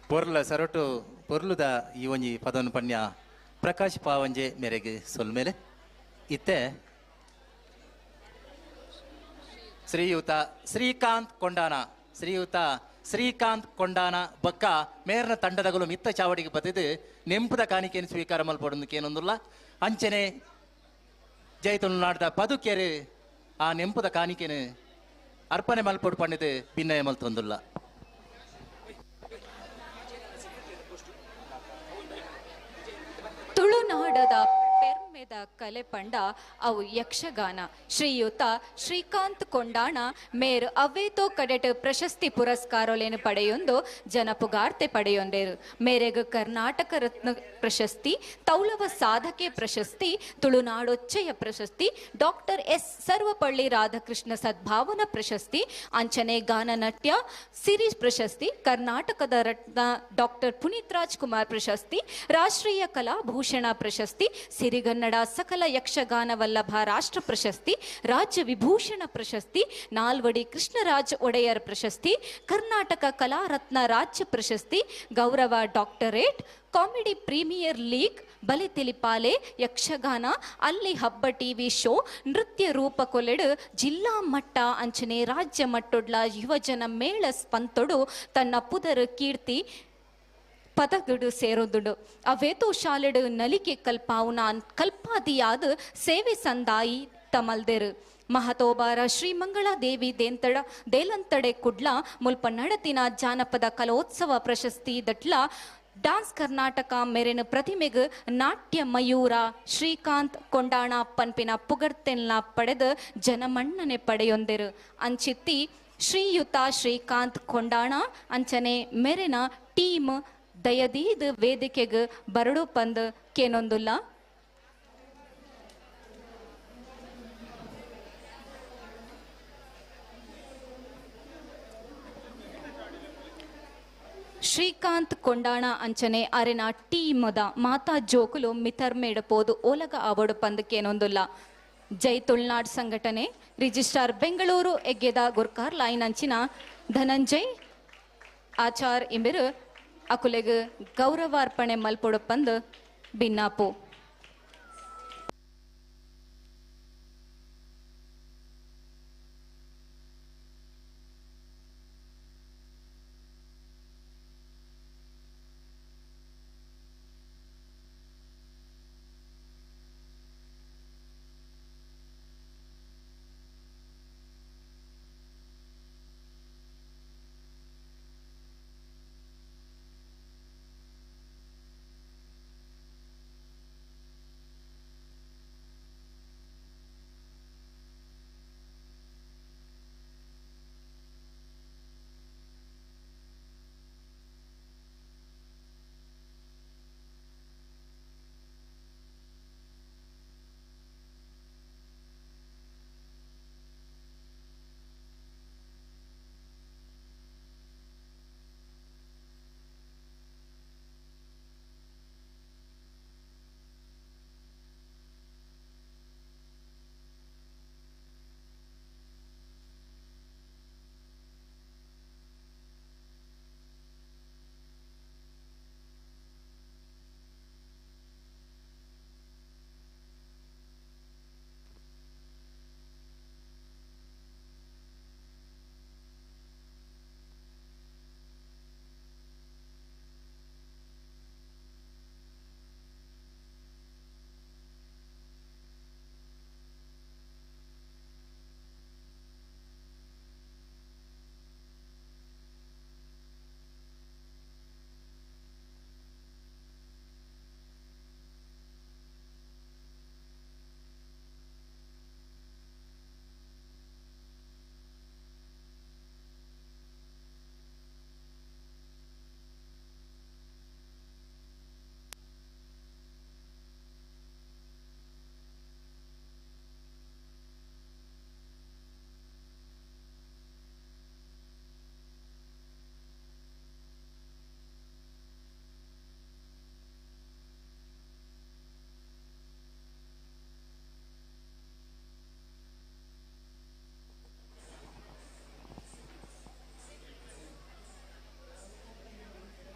C: ಪೊರ್ಲ ಸರಟು ಪೊರ್ಲುದ ಈ ಒಂಜಿ ಪದವನ್ನು ಪನ್ಯ ಪ್ರಕಾಶ್ ಪಾವಂಜೆ ಮೇರೆಗೆ ಸೊಲ್ಮೇಲೆ ಇತ್ತೆ ಶ್ರೀಯುತ ಶ್ರೀಕಾಂತ್ ಕೊಂಡಾನ, ಶ್ರೀಯುತ ಶ್ರೀಕಾಂತ್ ಕೊಂಡಾನ ಬೊಕ್ಕ ಮೇರ್ನ ತಂಡದಗಳು ಮಿತ್ತ ಚಾವಡಿಗೆ ಬತ್ತಿದ್ದು ನೆಂಪುದ ಕಾಣಿಕೆಯನ್ನು ಸ್ವೀಕಾರ ಮಲ್ಪೊಡೊಂದು ಅಂಚನೆ ಜೈ ತುಳುನಾಡ್ದ ಪದುಕೆರೆ ಆ ನೆಂಪುದ ಕಾಣಿಕೆನು ಅರ್ಪಣೆ ಮಲ್ಪೊಡು ಪಂಡಿತು ಭಿನ್ನಯ ಮಲ್ತೊಂದುಲ್ಲ.
R: ತುಳುನಾಡದ ಪೆರ್ಮೆದ ಕಲೆ ಪಂಡ ಅವು ಯಕ್ಷಗಾನ. ಶ್ರೀಯುತ ಶ್ರೀಕಾಂತ್ ಕೊಂಡಾಣ ಮೇರ್ ಅವೇತೋ ಕಡೆಟ್ ಪ್ರಶಸ್ತಿ ಪುರಸ್ಕಾರೊಲೇನು ಪಡೆಯೊಂದು ಜನಪುಗಾರ್ತೆ ಪಡೆಯೊಂದೇರು. ಮೇರೆಗ್ ಕರ್ನಾಟಕ ರತ್ನ ಪ್ರಶಸ್ತಿ, ತೌಳವ ಸಾಧಕೆ ಪ್ರಶಸ್ತಿ, ತುಳುನಾಡೊಚ್ಚೆಯ ಪ್ರಶಸ್ತಿ, ಡಾಕ್ಟರ್ ಎಸ್ ಸರ್ವಪಳ್ಳಿ ರಾಧಾಕೃಷ್ಣ ಸದ್ಭಾವನ ಪ್ರಶಸ್ತಿ, ಅಂಚನೆ ಗಾನನಟ್ಯ ಸಿರೀಸ್ ಪ್ರಶಸ್ತಿ, ಕರ್ನಾಟಕದ ರತ್ನ ಡಾಕ್ಟರ್ ಪುನೀತ್ ರಾಜ್ಕುಮಾರ್ ಪ್ರಶಸ್ತಿ, ರಾಷ್ಟ್ರೀಯ ಕಲಾಭೂಷಣ ಪ್ರಶಸ್ತಿ, ಸಿರಿಗನ್ನಡ ಸಕಲ ಯಕ್ಷಗಾನ ವಲ್ಲಭ ರಾಷ್ಟ್ರ ಪ್ರಶಸ್ತಿ, ರಾಜ್ಯ ವಿಭೂಷಣ ಪ್ರಶಸ್ತಿ, ನಾಲ್ವಡಿ ಕೃಷ್ಣರಾಜ್ ಒಡೆಯರ್ ಪ್ರಶಸ್ತಿ, ಕರ್ನಾಟಕ ಕಲಾರತ್ನ ರಾಜ್ಯ ಪ್ರಶಸ್ತಿ, ಗೌರವ ಡಾಕ್ಟರೇಟ್, ಕಾಮಿಡಿ ಪ್ರೀಮಿಯರ್ ಲೀಗ್, ಬಲೆ ತಿಳಿಪಾಲೆ ಯಕ್ಷಗಾನ, ಅಲ್ಲಿ ಹಬ್ಬ ಟಿವಿ ಶೋ, ನೃತ್ಯ ರೂಪ ಕೊಲೆಡು ಜಿಲ್ಲಾ ಮಟ್ಟ ಅಂಚನೆ ರಾಜ್ಯ ಮಟ್ಟೊಡ್ಲ ಯುವಜನ ಮೇಳ ಸ್ಪಂತೊಡು ತನ್ನ ಪುದರ್ ಕೀರ್ತಿ ಪದಗಡು ಸೇರೊಂದುಂಡು. ಅವೇತೋ ಶಾಲೆಡು ನಲಿಕೆ ಕಲ್ಪಾವುನ ಕಲ್ಪಾದಿಯಾದ ಸೇವೆ ಸಂದಾಯಿ ತಮಲ್ದೆರು. ಮಹತೋಬಾರ ಶ್ರೀಮಂಗಳ ದೇವಿ ದೇಂತಡ ದೇಲಂತಡೆ ಕುಡ್ಲ ಮುಲ್ಪ ನಡತಿನ ಜಾನಪದ ಕಲೋತ್ಸವ ಪ್ರಶಸ್ತಿ ದಟ್ಲ ಡಾನ್ಸ್ ಕರ್ನಾಟಕ ಮೆರೆನ ಪ್ರತಿಮೆಗ್ ನಾಟ್ಯ ಮಯೂರ ಶ್ರೀಕಾಂತ್ ಕೊಂಡಾಣ ಪನ್ಪಿನ ಪುಗರ್ತೆನ್ಲ ಪಡೆದು ಜನಮನ್ನಣೆ ಪಡೆಯೊಂದೆರು. ಅಂಚಿತ್ತಿ ಶ್ರೀಯುತ ಶ್ರೀಕಾಂತ್ ಕೊಂಡಾಣ ಅಂಚನೆ ಮೆರೆನ ಟೀಮ್ ದಯದೀದ್ ವೇದಿಕೆಗ್ ಬರಡು ಪಂದ್ ಕೇನೊಂದುಲ್ಲ. ಶ್ರೀಕಾಂತ್ ಕೊಂಡಾಣ ಅಂಚನೆ ಅರೆನ ಟೀಮದ ಮಾತಾ ಜೋಕುಲು ಮಿತರ್ಮೇಡ ಪೋದು ಓಲಗ ಆವಡು ಪಂದ್ ಕೇನೊಂದುಲ್ಲ. ಜೈ ತುಳುನಾಡ್ ಸಂಘಟನೆ ರಿಜಿಸ್ಟ್ರಾರ್ ಬೆಂಗಳೂರು ಎಗ್ಗೆದ ಗುರ್ಕಾರ್ ಲೈನ್ ಅಂಚಿನ ಧನಂಜಯ್ ಆಚಾರ್ ಇಂಬೆರು ಅಕುಲೆಗ್ ಗೌರವಾರ್ಪಣೆ ಮಲ್ಪೊಡು ಪಂದ್ ಬಿನ್ನಾಪು.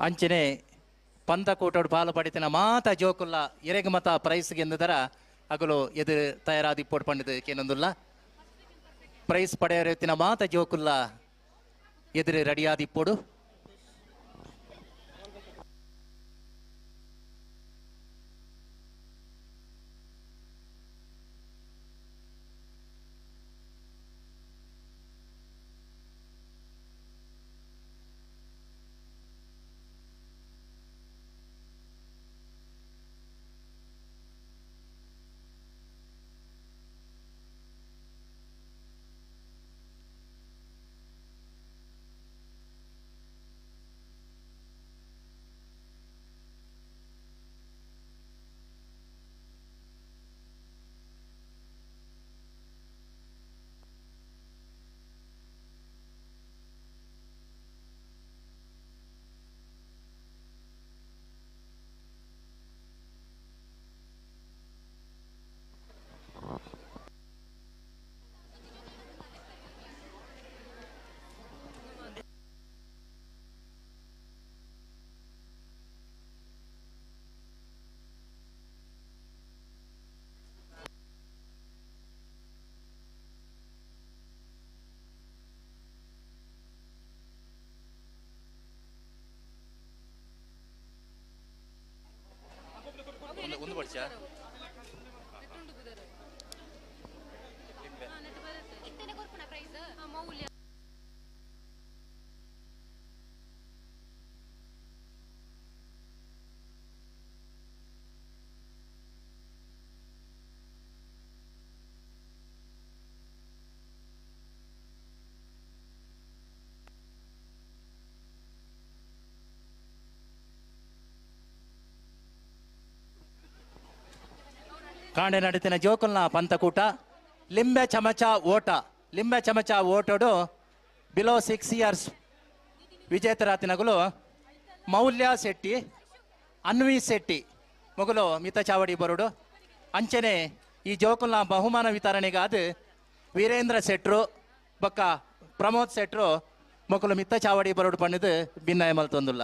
C: ಅಂಚನೆ ಪಂತಕೂಟೋಡು ಪಾಲು ಪಡಿತಿನ ಮಾತ ಜೋಕುಲ್ಲ ಎರೆಗ್ ಮತ ಪ್ರೈಸ್ ಗೆಂದದರ ಅಗಲು ಎದುರು ತಯಾರಾದ ಇಪ್ಪೋಡು ಪಂಡದು ಕೇನೊಂದುಲ್ಲ. ಪ್ರೈಸ್ ಪಡೆಯರೆತ್ತಿನ ಮಾತ ಜೋಕುಲ್ಲ ಎದುರು ರೆಡಿಯಾದ ಇಪ್ಪೋಡು. ಒಂದು ವರ್ಷ ಕಾಂಡೆ ನಡತಿನ ಜೋಕುಲ್ನ ಪಂತಕೂಟ ಲಿಂಬೆ ಚಮಚ ಓಟ. ಲಿಂಬೆ ಚಮಚ ಓಟೋಡು ಬಿಲೋ 6 ಇಯರ್ಸ್ ವಿಜೇತರಾತಿನಗುಲು ಮೌಲ್ಯ ಶೆಟ್ಟಿ, ಅನ್ವಿ ಶೆಟ್ಟಿ ಮೊಗಲು ಮಿತ ಚಾವಡಿ ಬರುಡು. ಅಂಚನೆ ಈ ಜೋಕುಲ್ನ ಬಹುಮಾನ ವಿತರಣೆಗಾದ ವೀರೇಂದ್ರ ಶೆಟ್ರು ಬೊಕ್ಕ ಪ್ರಮೋದ್ ಶೆಟ್ರು ಮೊಗಲು ಮಿತ್ತ ಚಾವಡಿ ಬರುಡು ಪಣ್ಣದು ಭಿನ್ನಯ ಮಲ್ತೊಂದುಲ್ಲ.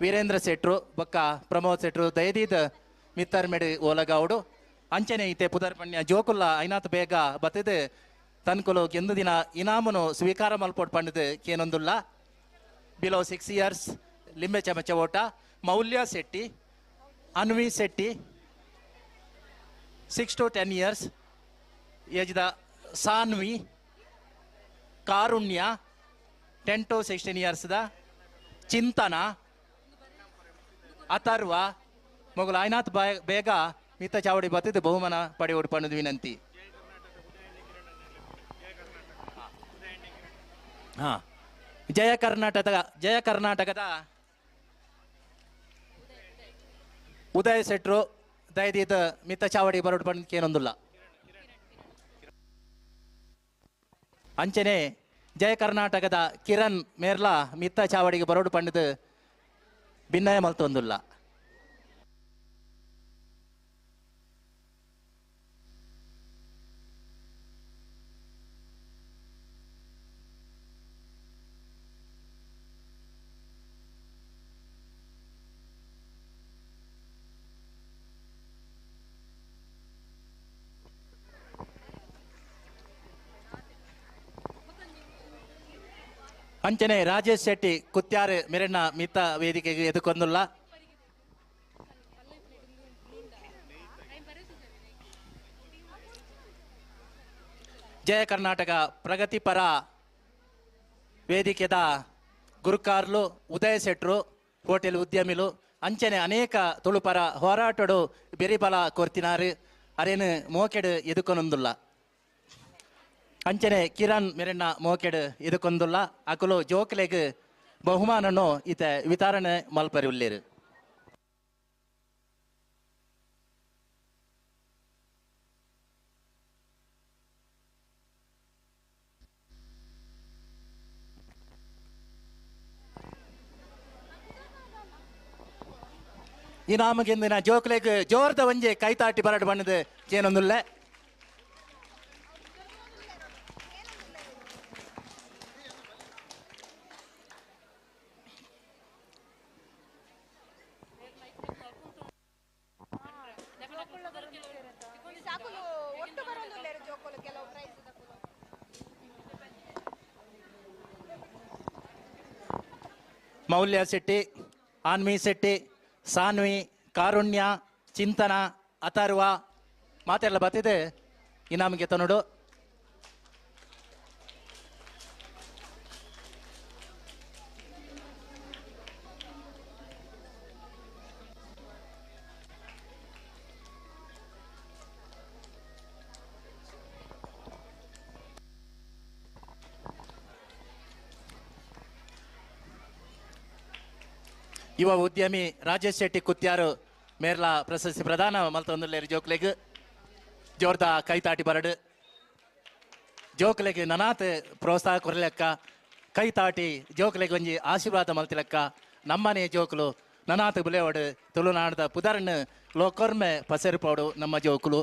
C: ವೀರೇಂದ್ರ ಶೆಟ್ರು ಬೊಕ್ಕ ಪ್ರಮೋದ್ ಶೆಟ್ರು ದಯದೀದ ಮಿತ್ತರ್ಮೆಡು ಓಲಗೌಡು. ಅಂಚನೆ ಇತೆ ಪುದರ್ಪಣ್ಯ ಜೋಕುಲ್ಲ ಐನಾತ್ ಬೇಗ ಬತ್ತದು ತನ್ಕುಲು ಗೆಂದು ದಿನ ಇನಾಮನು ಸ್ವೀಕಾರ ಮಲ್ಪೋಟ್ ಪಂಡದು ಕೇನೊಂದುಲ್ಲ. ಬಿಲೋ 6 ಇಯರ್ಸ್ ಲಿಂಬೆ ಚಮಚ ಓಟ Moulya Shetty, Anvi Shetty. 6 to 10 years ಏಜ್ದ Saanvi Karunya, 10 to 16 ಇಯರ್ಸ್ದ ಚಿಂತನ ಅಥರ್ವ ಮೊಗಲು ಐನಾಥ್ ಬೇಗ ಮಿತ್ತ ಚಾವಡಿ ಬತ್ತಿದ್ದು ಬಹುಮಾನ ಪಡೆಯೋಡು ಪಣ್ಣದು ವಿನಂತಿ. ಹಾ, ಜಯ ಕರ್ನಾಟಕದ ಉದಯ ಶೆಟ್ರು ದಯದೀತ ಮಿತ್ತ ಚಾವಡಿ ಬರೋಡು ಪಣ್ಣಕ್ಕೇನೊಂದುಲ್ಲ. ಅಂಚನೆ ಜಯ ಕರ್ನಾಟಕದ ಕಿರಣ್ ಮೇರ್ಲಾ ಮಿತ್ತ ಚಾವಡಿಗೆ ಬರೋಡು ಪಣ್ಣದು ಭಿನ್ನಯ ಮಲ್ತೊಂದುಲ್ಲ. ಅಂಚನೆ ರಾಜೇಶ್ ಶೆಟ್ಟಿ ಕುತ್ಯಾರು ಮೆರಣ್ಣ ಮಿತ್ತ ವೇದಿಕೆಗೆ ಎದುಕೊಂದುಲ್ಲ. ಜಯ ಕರ್ನಾಟಕ ಪ್ರಗತಿಪರ ವೇದಿಕೆದ ಗುರುಕಾರ್ಲು ಉದಯ ಶೆಟ್ರು ಹೋಟೆಲ್ ಉದ್ಯಮಿಲು ಅಂಚನೆ ಅನೇಕ ತುಳುಪರ ಹೋರಾಟಡು ಬೆರಿಬಲ ಕೊರ್ತಿನಾರು ಅರೇನು ಮೋಕೆಡು ಎದುಕೊನೊಂದುಲ್ಲ. ಅಂಚನೆ ಕಿರಣ್ ಮೆರಣ್ಣ ಮೋಕೆಡು ಎದುಕೊಂದುಲ್ಲ. ಅಕುಲು ಜೋಕ್ಲೆಗ್ ಬಹುಮಾನನು ಇತ ವಿತರಣೆ ಮಲ್ಪರಿ ಉಲ್ಲೇರು. ಇನಾಮಗೆಂದಿನ ಜೋಕ್ಲೆಗ್ ಜೋರ್ದ ಒಂಜೆ ಕೈತಾಟಿ ಬರಡು ಬಣ್ಣದ ಏನೊಂದುಲ್ಲ. ಮೌಲ್ಯ ಶೆಟ್ಟಿ, ಆನ್ವಿ ಶೆಟ್ಟಿ, ಸಾನ್ವಿ, ಕಾರುಣ್ಯ, ಚಿಂತನ, ಅಥರ್ವ ಮಾತೆಲ್ಲ ಬತ್ತಿದೆ ಇನಾಮಿಗೆ ತನುಡು. ಯುವ ಉದ್ಯಮಿ ರಾಜೇಶ್ ಶೆಟ್ಟಿ ಕುತ್ಯಾರು ಮೇರ್ಲಾ ಪ್ರಶಸ್ತಿ ಪ್ರದಾನ ಮಲ್ತೊಂದುಲ್ಲೇರು ಜೋಕ್ಲೆಗ್ ಜೋರ್ದ ಕೈತಾಟಿ ಬರಡು. ಜೋಕ್ಲೆಗ್ ನನಾತ್ ಪ್ರೋತ್ಸಾಹ ಕೊರಲೆಕ್ಕ ಕೈತಾಟಿ ಜೋಕ್ಲೆಗ್ ಒಂಜಿ ಆಶೀರ್ವಾದ ಮಲ್ತಿಲೆಕ್ಕ ನಮ್ಮನೆ ಜೋಕುಲು ನನಾತ್ ಬುಲೆವಡು ತುಳುನಾಡದ ಪುದರ್ನ್ ಲೋಕೊರ್ಮೆ ಪಸೆರುಪೋಡು ನಮ್ಮ ಜೋಕುಲು.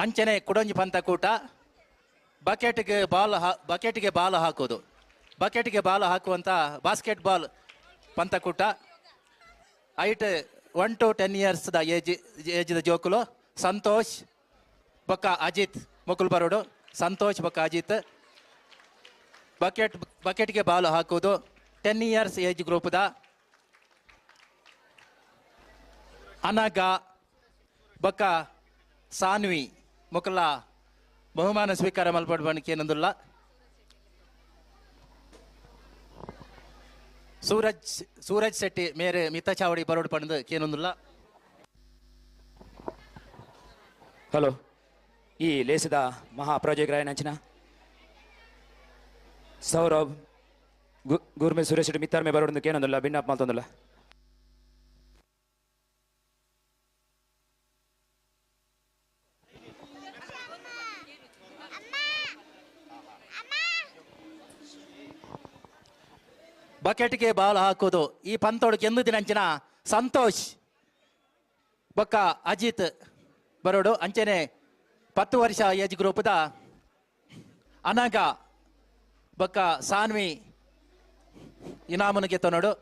C: ಅಂಚನೆ ಕುಡೊಂಜಿ ಪಂತಕೂಟ ಬಕೆಟ್ಗೆ ಬಾಲ್ ಬಕೆಟ್ಗೆ ಬಾಲ್ ಹಾಕೋದು, ಬಕೆಟ್ಗೆ ಬಾಲ್ ಹಾಕುವಂಥ ಬಾಸ್ಕೆಟ್ ಬಾಲ್ ಪಂತಕೂಟ. ಐಟ್ 1 to 10 years the ಏಜ್ದ ಜೋಕುಲು ಸಂತೋಷ್ ಬೊಕ್ಕ ಅಜಿತ್ ಮುಕುಲ್ ಬರೋಡು. ಸಂತೋಷ್ ಬೊಕ್ಕ ಅಜಿತ್ ಬಕೆಟ್ಗೆ ಬಾಲ್ ಹಾಕೋದು 10 ಇಯರ್ಸ್ ಏಜ್ ಗ್ರೂಪ್ದ. ಅನಗ ಬೊಕ್ಕ ಸಾನ್ವಿ ಮುಕುಲ ಬಹುಮಾನ ಸ್ವೀಕಾರ ಮಲ್ಪಡ್ಬಣಿಕೆ ಏನಂದುಲ್ಲ. ಸೂರಜ್ ಶೆಟ್ಟಿ ಮೇರೆ ಮಿತ್ತ ಚಾವಡಿ ಬರೋಡ್ ಪಂಡು ಕೇನೊಂದುಲ್ಲ.
S: ಹಲೋ, ಈ ಲೇಸದ ಮಹಾ ಪ್ರಾಯೋಜಕರಾಯನಂಚಿನ ಸೌರಭ್ ಗುರ್ಮೆ ಸುರೇಶ್ ಶೆಟ್ಟಿ ಮಿತ್ತಾರ್ಮೆ ಬರೋಡ್ ಕೇನೊಂದುಲ್ಲ ಭಿನ್ನಾಪ್ ಮಲ್ತೊಂದುಲ್ಲ.
C: ಬಕೆಟ್ಗೆ ಬಾಲ್ ಹಾಕೋದು ಈ ಪಂತೋಡು ಕೆಂದು ದಿನಂಚಿನ ಸಂತೋಷ್ ಬೊಕ್ಕ ಅಜಿತ್ ಬರೋಡು. ಅಂಚನೆ 10 ವರ್ಷ ಏಜ್ ಗ್ರೂಪ್ದ ಅನಗ ಬೊಕ್ಕ ಸಾನ್ವಿ ಇನಾಮುನಿಗೆ ತನೋಡು.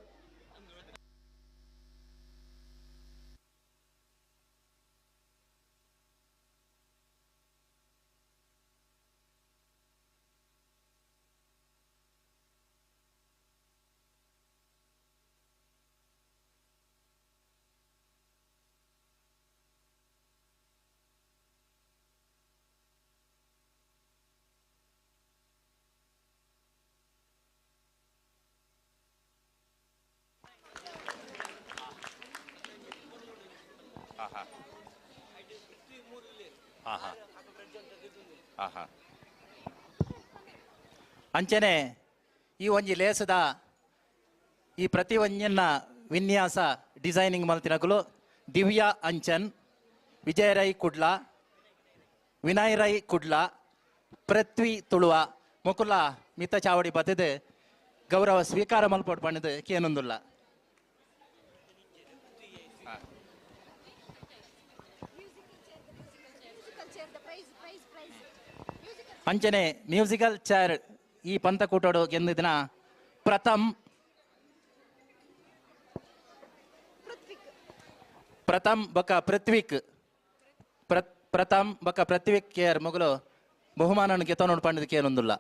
C: ಅಂಚನೆ ಈ ಒಂಜಿ ಲೇಸದ ಈ ಪ್ರತಿ ಒಂಜನ್ನ ವಿನ್ಯಾಸ ಡಿಸೈನಿಂಗ್ ಮಲ್ತಿನಕುಲು ದಿವ್ಯಾ ಅಂಚನ್, ವಿಜಯ ರೈ ಕುಡ್ಲ, ವಿನಯ್ ರೈ ಕುಡ್ಲ, ಪೃಥ್ವಿ ತುಳುವ ಮುಕುಲ ಮಿತ್ತ ಚಾವಡಿ ಬತ್ತದು ಗೌರವ ಸ್ವೀಕಾರ ಮಲ್ಪೋಟ್ ಪಂಡದು ಕೇನೊಂದುಲ್ಲ. ಅಂಚನೆ ಮ್ಯೂಸಿಕಲ್ ಚೇರ್ ಈ ಪಂತಕೂಟೋಡು ಗೆಂದಿನ ಪ್ರಥಮ್ ಪ್ರಥಮ್ ಬೊಕ್ಕ ಪೃಥ್ವಿಕ್ ಪ್ರಥಮ್ ಬೊಕ್ಕ ಪೃಥ್ವಿಕ್ ಕೇರ್ ಮೊಗಲು ಬಹುಮಾನ ಗೆತ್ತೋನು ಪಂಡದ ಕೇನೊಂದುಲ್ಲ.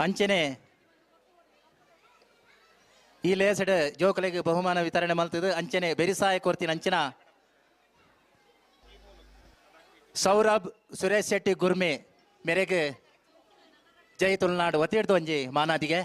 C: ಅಂಚನೆ ಈ ಲೇಸಡ್ ಜೋಕುಲೆಗ್ ಬಹುಮಾನ ವಿತರಣೆ ಮಲ್ತದು ಅಂಚನೆ ಬೆರಿಸಾಯ ಕೊರ್ತಿನ ಅಂಚಿನ ಸೌರಭ್ ಸುರೇಶ್ ಶೆಟ್ಟಿ ಗುರ್ಮೆ ಮೇರೆಗೆ ಜೈ ತುಳುನಾಡು ಒತ್ತಿಡ್ದು ಒಂಜಿ ಮಾನಾದಿಗೆ.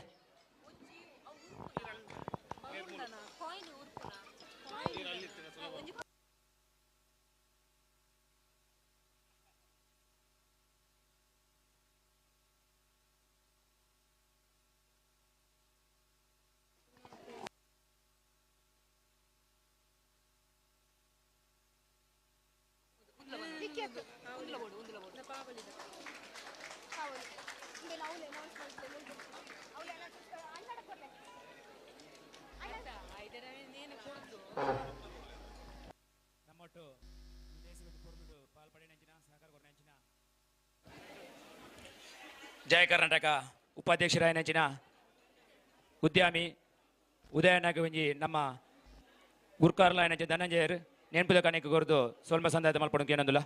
S: ಜಯ ಕರ್ನಾಟಕ ಉಪಾಧ್ಯಕ್ಷರಾಯನಂಚಿನ ಉದ್ಯಮಿ ಉದಯನಾಗವಂಜಿ ನಮ್ಮ ಗುರ್ಕಾರ್ಲಾಯನಂಚ ಧನಂಜಯರು ನೆನಪುದ ಕಣಕ್ಕೆ ಕೊರದು ಸ್ವಲ್ಪ ಸಂದಾಯ ಮಲ್ಪಡೋಕೆ ಏನಂದಿಲ್ಲ.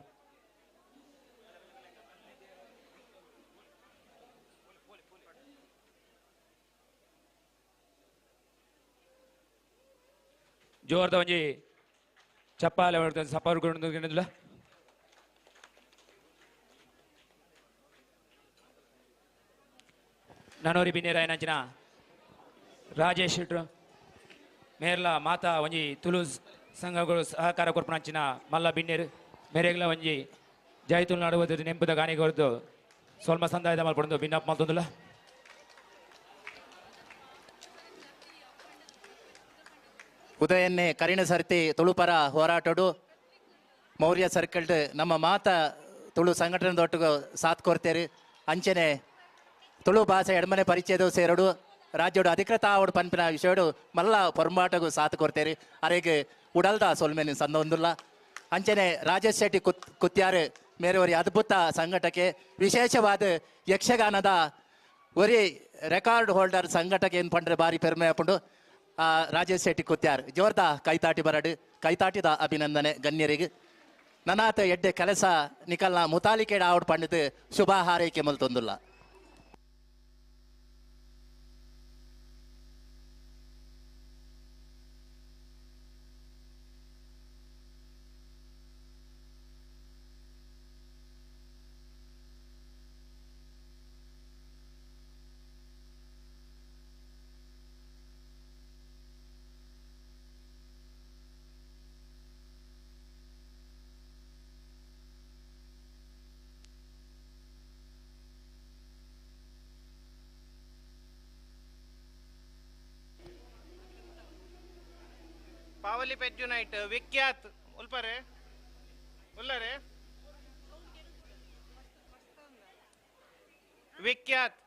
S: ಜೋರ್ದ ಒಂಜಿ ಚಪ್ಪಾಲೆ ಸಪಾರು ಏನಂದಿಲ್ಲ. ನನೋರಿ ಬಿನ್ನೇರಾಯನಂಚಿನ ರಾಜೇಶ್ ಶೆಟ್ರು ಮೇರ್ಲ ಮಾತಾ ಒಂಜಿ ತುಳು ಸಂಘಗಳು ಸಹಕಾರ ಕೊರ್ಪುನಂಚಿನ ಮಲ್ಲ ಬಿನ್ನೇರು ಮೇರೆಗ್ಲ ಒಂಜಿ ಜೈ ತುಳುನಾಡು ಒದ್ದು ನೆಂಪುದ ಗಾನಿಗೆ ಹೊರದು ಸ್ವಲ್ಪ ಸಂದಾಯದ ಮಲ್ಪಡೊಂದು ಬಿನ್ನಪ್ಪ ಮಲ್ತೊಂದುಲ್ಲ.
C: ಉದಯನ್ನೇ ಕರಿಣ ಸರ್ತಿ ತುಳುಪರ ಹೋರಾಟಡು ಮೌರ್ಯ ಸರ್ಕಲ್ಡ್ ನಮ್ಮ ಮಾತ ತುಳು ಸಂಘಟನೆ ದೊಟ್ಟಿಗೆ ಸಾಥ್ ಕೊರ್ತೇರು. ಅಂಚನೆ ತುಳು ಭಾಷೆ ಎಡ್ಮನೆ ಪರಿಚಯದ ಸೇರಡು ರಾಜ್ಯಡು ಅಧಿಕೃತ ಆವಡು ಪನ್ಪಿನ ವಿಷಯಡು ಮಲ್ಲ ಪೊರ್ಮಾಟಗು ಸಾಥ್ ಕೊರ್ತೇರು. ಅರೆಗೆ ಉಡಲ್ದ ಸೊಲ್ಮೆನ್ ಸಂದೊಂದುಲ್ಲ. ಅಂಚನೆ ರಾಜೇಶ್ ಶೆಟ್ಟಿ ಕುತ್ಯಾರು ಮೇರೆ ಒರಿ ಅದ್ಭುತ ಸಂಘಟಕೆ, ವಿಶೇಷವಾದ ಯಕ್ಷಗಾನದ ಒರಿ ರೆಕಾರ್ಡ್ ಹೋಲ್ಡರ್ ಸಂಘಟಕೆ ಏನು ಪಂಡ್ರೆ ಬಾರಿ ಪೆರ್ಮೆ ಆಪುಂಡು. ರಾಜೇಶ್ ಶೆಟ್ಟಿ ಕುತ್ಯಾರ್ ಜೋರ್ದ ಕೈತಾಟಿ ಬರಡು ಕೈತಾಟಿದ ಅಭಿನಂದನೆ ಗಣ್ಯರಿಗೆ. ನನಾತ ಎಡ್ಡೆ ಕೆಲಸ ನಿಕಲ್ನ ಮುತಾಲಿಕೇಡ ಆವಡ್ ಪಂಡಿತು ಶುಭ ಹಾರೈಕೆ ಮಲ್ತೊಂದುಲ್ಲ.
D: ಪಾವಲಿ ಪೆಜ್ಜು ನೈಟ್ ವಿಖ್ಯಾತ್ ಉಲ್ಪರೆ ಉಲ್ಲರೆ ವಿಖ್ಯಾತ್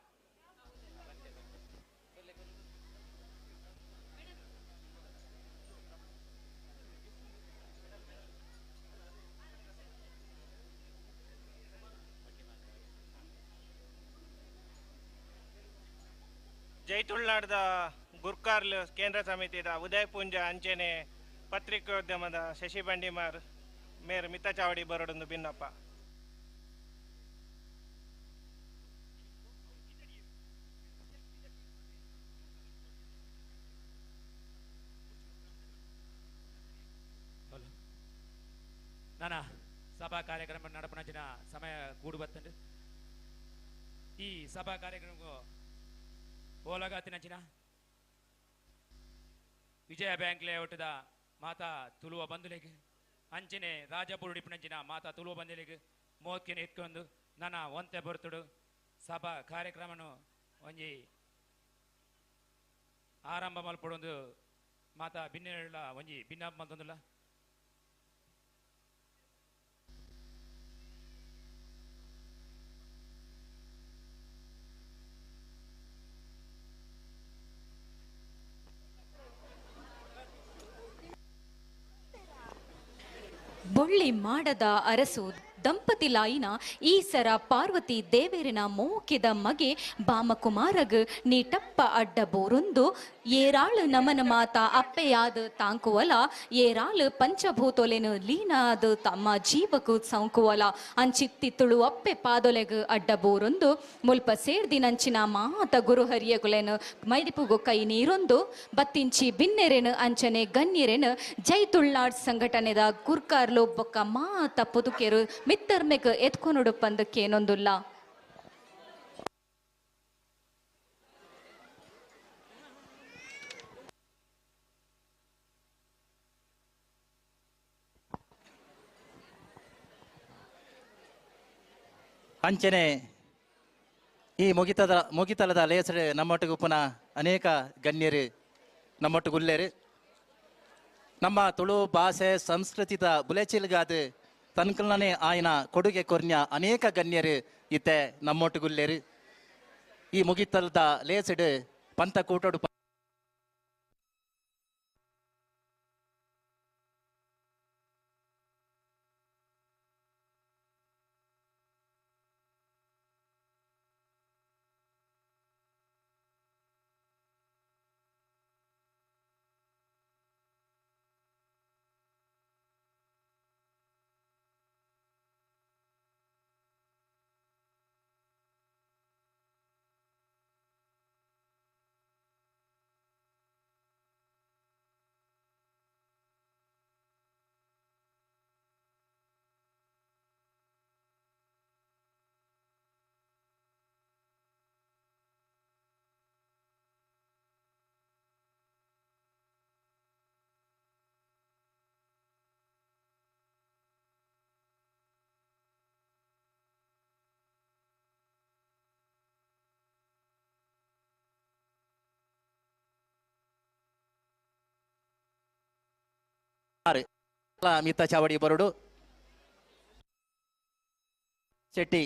D: ಜೈ ತುಳುನಾಡ್ದ ಗುರ್ಕಾರ್ಲ್ ಕೇಂದ್ರ ಸಮಿತಿದ ಉದಯ ಪೂಂಜ ಅಂಚೆನೆ ಪತ್ರಿಕೋದ್ಯಮದ ಶಶಿ ಬಂಡಿಮಾರ್ ಮೇರ್ ಮಿತ್ತಚಾವಡಿ ಬರೋಡೊಂದು ಬಿನ್ನಪ್ಪ.
S: ನಾನಾ ಸಭಾ ಕಾರ್ಯಕ್ರಮ ನಡಪನಂಚಿನ ಸಮಯ ಕೂಡು ಬತ್ತಂಡು. ಈ ಸಭಾ ಕಾರ್ಯಕ್ರಮ ಓಲಗಾತಿನಂಚಿನ ವಿಜಯ ಬ್ಯಾಂಕ್ ಲೇಔಟ್ದ ಮಾತಾ ತುಳುವ ಬಂಧುಲೆಗ್ ಅಂಚನೆ ರಾಜಪುರುಡಿಪುನಂಚಿನ ಮಾತಾ ತುಳುವ ಬಂಧುಲೆಗ್ ಮೋದ್ಕಿನ ಎತ್ಕೊಂಡು ನನ್ನ ಒಂತೆ ಬರ್ತುಡು ಸಭಾ ಕಾರ್ಯಕ್ರಮನು ಒಂಜಿ ಆರಂಭ ಮಲ್ಪಡೊಂದು ಮಾತಾ ಬಿನ್ನೆಲ್ಲ ಒಂಜಿ ಭಿನ್ನ ಮಲ್ತೊಂದುಲ್ಲ.
R: ಬೊಳ್ಳಿ ಮಾಡದ ಅರಸು ದಂಪತಿಲಾಯಿನ ಈಸರ ಪಾರ್ವತಿ ದೇವೇರಿನ ಮೋಕೆದ ಮಗೆ ಬಾಮಕುಮಾರಗ್ ನೀಟಪ್ಪ ಅಡ್ಡ ಬೋರೊಂದು ಏರಾಳು ನಮನ ಮಾತ ಅಪ್ಪೆಯಾದ ತಾಂಕುವಲ ಏರಾಳು ಪಂಚಭೂತೊಲೆನು ಲೀನಾದ ತಮ್ಮ ಜೀವಕು ಸೌಂಕುವಲ ಅಂಚಿತ್ತಿ ತುಳು ಅಪ್ಪೆ ಪಾದೊಲೆಗ್ ಅಡ್ಡ ಬೋರೊಂದು ಮುಲ್ಪ ಸೇರ್ದಿನಂಚಿನ ಮಾತ ಗುರುಹರಿಯಗುಲೆನು ಮೈದಿಪುಗು ಕೈ ನೀರೊಂದು ಬತ್ತಿಂಚಿ ಬಿನ್ನೆರೆನು ಅಂಚನೆ ಗಣ್ಯರೆನು ಜೈ ತುಳ್ನಾಡ್ ಸಂಘಟನೆದ ಗುರ್ಕಾರ್ಲು ಬೊಕ್ಕ ಮಾತ ಪುದುಕೆರು ಮಿತ್ತರ್ಮೆಗ್ ಎತ್ಕೊನುಡು ಪಂದಕ್ಕೇನೊಂದುಲ್ಲ.
C: ಅಂಚನೆ ಈ ಮುಗಿತಲದ ಲೇಸರೆ ನಮ್ಮೊಟ್ಟಿಗೆ ಉಪ್ಪುನ ಅನೇಕ ಗಣ್ಯರು ನಮ್ಮೊಟ್ಟಿಗೆ ಉಲ್ಲೇರು. ನಮ್ಮ ತುಳು ಭಾಷೆ ಸಂಸ್ಕೃತಿದ ಬುಲೆಚಿಲ್ಗಾದ ತನ್ಕಲ್ನೇ ಆಯನ ಕೊಡುಗೆ ಕೊರ್ನ್ಯ ಅನೇಕ ಗಣ್ಯರು ಇತ್ತೆ ನಮ್ಮೊಟ್ಟಿಗೆ ಉಲ್ಲೇರು. ಈ ಮುಗಿತಲದ ಲೇಸಡು ಪಂತ ಕೂಟೋಡು ಮಿತ್ತ ಚಾವಡಿ ಬರುಡು ಶೆಟ್ಟಿ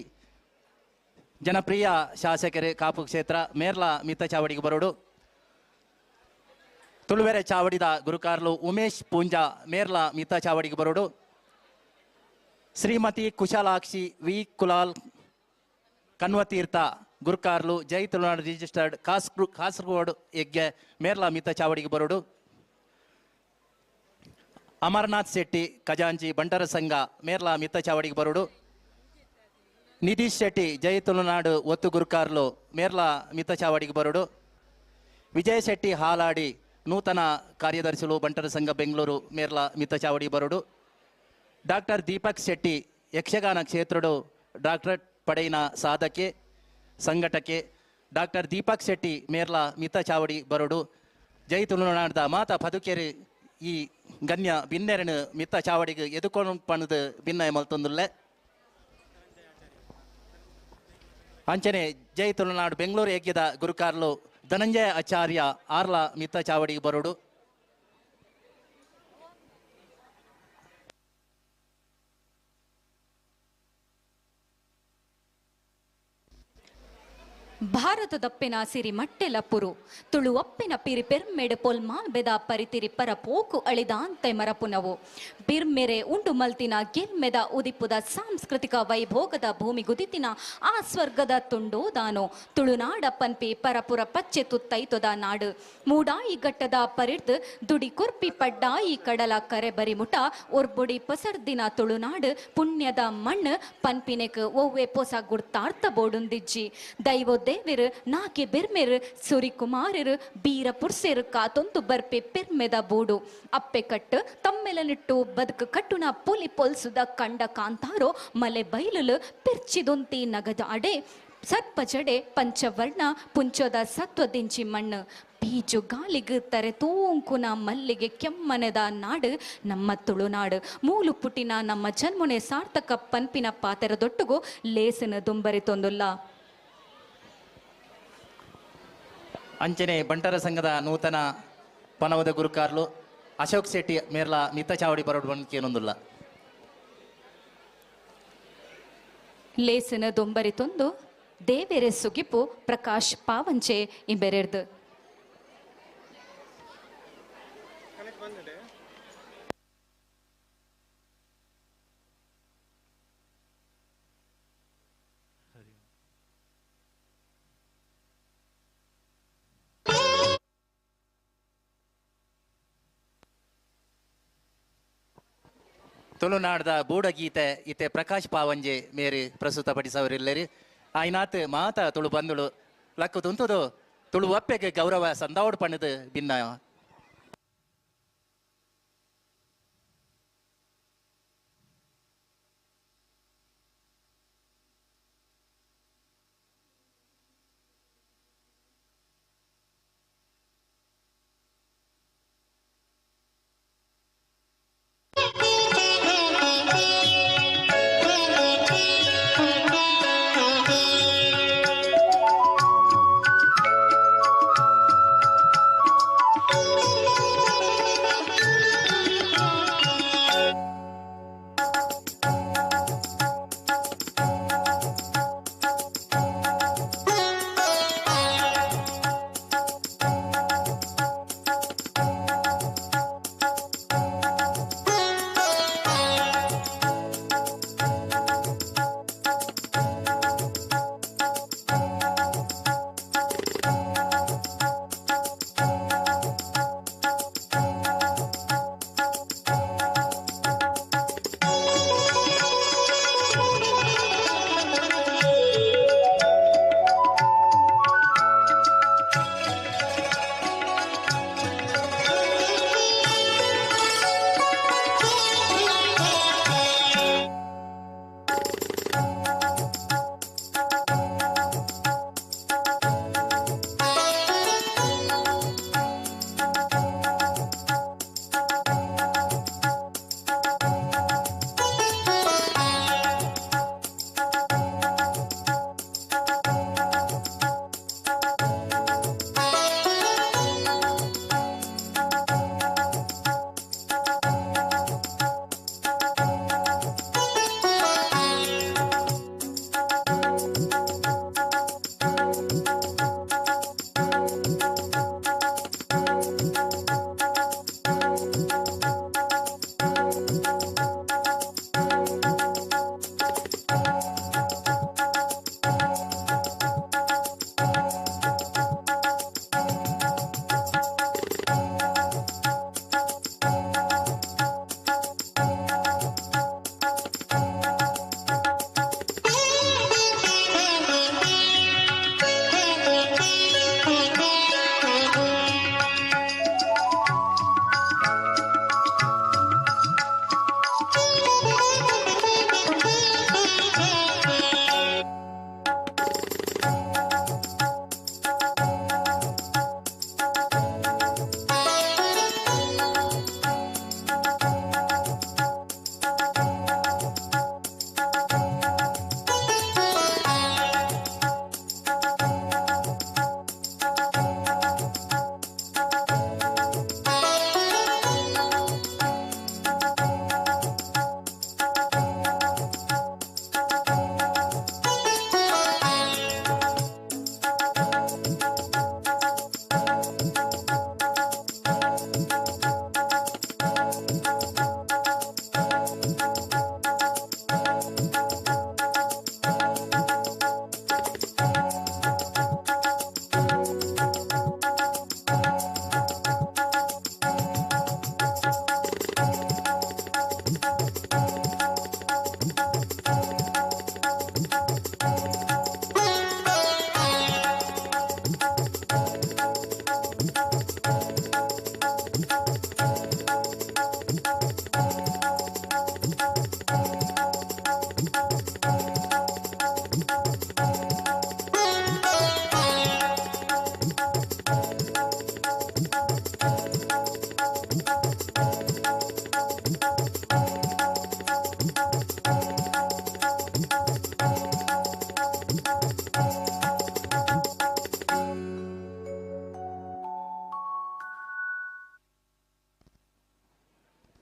C: ಜನಪ್ರಿಯ ಶಾಸಕರು ಕಾಪು ಕ್ಷೇತ್ರ ಮೇರ್ಲಾ ಮಿತ್ತ ಚಾವಡಿಗೆ ಬರುಡು. ತುಳುವೆರೆ ಚಾವಡಿದ ಗುರುಕಾರ್ಲು ಉಮೇಶ್ ಪೂಂಜಾ ಮೇರ್ಲಾ ಮಿತ್ತ ಚಾವಡಿಗೆ ಬರುಡು. ಶ್ರೀಮತಿ ಕುಶಲಾಕ್ಷಿ ವಿ ಕುಲಾಲ್ ಕನ್ವತೀರ್ಥ ಗುರುಕಾರ್ಲು ಜೈ ತುಳುನಾಡು ರಿಜಿಸ್ಟರ್ಡ್ ಕಾಸರಗೋಡು ಯಜ್ಞ ಮೇರ್ಲಾ ಮಿತ್ತ ಚಾವಡಿಗೆ ಬರುಡು. ಅಮರನಾಥ್ ಶೆಟ್ಟಿ ಖಜಾಂಚಿ ಬಂಟರ ಸಂಘ ಮೇರ್ಲಾ ಮಿತ್ತ ಚಾವಡಿಗೆ ಬರುಡು. ನಿಧೀಶ್ ಶೆಟ್ಟಿ ಜೈ ತುಳುನಾಡು ಒತ್ತು ಗುರುಕಾರ್ಲು ಮೇರ್ಲಾ ಮಿತ್ತ ಚಾವಡಿಗೆ ಬರುಡು. ವಿಜಯ್ ಶೆಟ್ಟಿ ಹಾಲಾಡಿ ನೂತನ ಕಾರ್ಯದರ್ಶಿಗಳು ಬಂಟರ ಸಂಘ ಬೆಂಗಳೂರು ಮೇರ್ಲಾ ಮಿತ್ತ ಚಾವಡಿ ಬರುಡು. ಡಾಕ್ಟರ್ ದೀಪಕ್ ಶೆಟ್ಟಿ ಯಕ್ಷಗಾನ ಕ್ಷೇತ್ರಡು ಡಾಕ್ಟರೇಟ್ ಪಡೆಯಿನ ಸಾಧಕೆ ಸಂಘಟಕೆ ಡಾಕ್ಟರ್ ದೀಪಕ್ ಶೆಟ್ಟಿ ಮೇರ್ಲಾ ಮಿತ್ತ ಚಾವಡಿ ಬರುಡು. ಜೈ ತುಳುನಾಡದ ಮಾತಾ ಪದುಕೆರೆ ಈ ಗಣ್ಯ ಬಿನ್ನೆರನು ಮಿತ್ತ ಚಾವಡಿಗೆ ಎದುಕೊಂಡು ಪಣದು ಭಿನ್ನ ಮಲ್ತೊಂದುಲ್ಲೆ. ಅಂಚನೆ ಜೈ ತುಳುನಾಡು ಬೆಂಗಳೂರು ಯಜ್ಞದ ಗುರುಕಾರ್ಲು ಧನಂಜಯ ಆಚಾರ್ಯ ಆರ್ಲ ಮಿತ್ತ ಚಾವಡಿಗೆ ಬರುಡು.
R: ಭಾರತದಪ್ಪಿನ ಸಿರಿ ಮಟ್ಟೆಲ ಪುರು ತುಳುವಪ್ಪಿನ ಪಿರಿ ಪೆರ್ಮೆಡ್ ಪೊಲ್ಮಾಲ್ಬೆದ ಪರಿತಿರಿ ಪರ ಪೋಕು ಅಳಿದಾಂತೆ ಮರಪುನವು ಬಿರ್ಮೆರೆ ಉಂಡು ಮಲ್ತಿನ ಗೆಲ್ಮೆದ ಉದಿಪುದ ಸಾಂಸ್ಕೃತಿಕ ವೈಭೋಗದ ಭೂಮಿ ಗುದಿತಿನ ಆ ಸ್ವರ್ಗದ ತುಂಡೋದಾನೋ ತುಳುನಾಡ ಪನ್ಪಿ ಪರಪುರ ಪಚ್ಚೆ ತುತ್ತೈತೊದ ನಾಡು ಮೂಡಾಯಿ ಘಟ್ಟದ ಪರಿರ್ದು ದುಡಿ ಕೊರ್ಪಿ ಪಡ್ಡಾಯಿ ಕಡಲ ಕರೆ ಬರಿಮುಟ ಒರ್ಬುಡಿ ಪಸರ್ದಿನ ತುಳುನಾಡು ಪುಣ್ಯದ ಮಣ್ಣು ಪನ್ಪಿನೆಕ್ ಒವ್ವೆ ಪೊಸ ಗುರ್ತಾರ್ಥ ಬೋಡುಂದಿಜ್ಜಿ ದೈವ ದೇವಿರು ನಾಕೆ ಬೆರ್ಮೆರು ಸುರಿಕುಮಾರರು ಬೀರ ಪುರ್ಸೆರು ಕಾತೊಂದು ಬರ್ಪೆ ಪೆರ್ಮೆದ ಬೋಡು ಅಪ್ಪೆ ಕಟ್ಟು ತಮ್ಮೆಲನಿಟ್ಟು ಬದುಕು ಕಟ್ಟುನ ಪೊಲಿ ಪೊಲ್ಸುದ ಕಂಡ ಕಾಂತಾರೋ ಮಲೆ ಬೈಲುಲು ಪೆರ್ಚಿದೊಂತಿ ನಗದ ಅಡೆ ಸರ್ಪ ಜಡೆ ಪಂಚವರ್ಣ ಪುಂಚದ ಸತ್ವದಿಂಚಿ ಮಣ್ಣು ಬೀಜು ಗಾಲಿಗೆ ತರೆ ತೂಂಕುನ ಮಲ್ಲಿಗೆ ಕೆಮ್ಮನೆದ ನಾಡು ನಮ್ಮ ತುಳುನಾಡು ಮೂಲು ಪುಟಿನ ನಮ್ಮ ಜನ್ಮನೆ ಸಾರ್ಥಕ ಪನ್ಪಿನ ಪಾತೆರದೊಟ್ಟುಗು ಲೇಸನ ದುಂಬರಿ ತೊಂದುಲ್ಲ.
C: ಅಂಚನೆ ಬಂಟರ ಸಂಘದ ನೂತನ ಪನವದ ಗುರುಕಾರ್ಲು ಅಶೋಕ್ ಶೆಟ್ಟಿ ಮೇರ್ಲಾ ಮಿತ್ತ ಚಾವಡಿ ಬರೋಡು ಬಂದ್ಕೇನೊಂದುಲ್ಲ.
R: ಲೇಸನ ದೊಂಬರಿ ತೊಂದು ದೇವೆರೆ ಸುಗಿಪು ಪ್ರಕಾಶ್ ಪಾವಂಚೆ ಇಂಬೆರೆರ್ದು.
C: ತುಳುನಾಡ್ದ ಬೂಡಗೀತೆ ಇತ್ತೆ ಪ್ರಕಾಶ್ ಪಾವಂಜೆ ಮೇರು ಪ್ರಸ್ತುತಪಡಿಸವರಿಲ್ಲರು ಆಯ್ನಾತ್ ಮಾತ ತುಳು ಬಂದುಳು ಲಕ್ಕು ತುಂತುದು ತುಳು ಅಪ್ಪೆಗೆ ಗೌರವ ಸಂದಾವಡ್ ಪಣ್ಣದು ಭಿನ್ನ.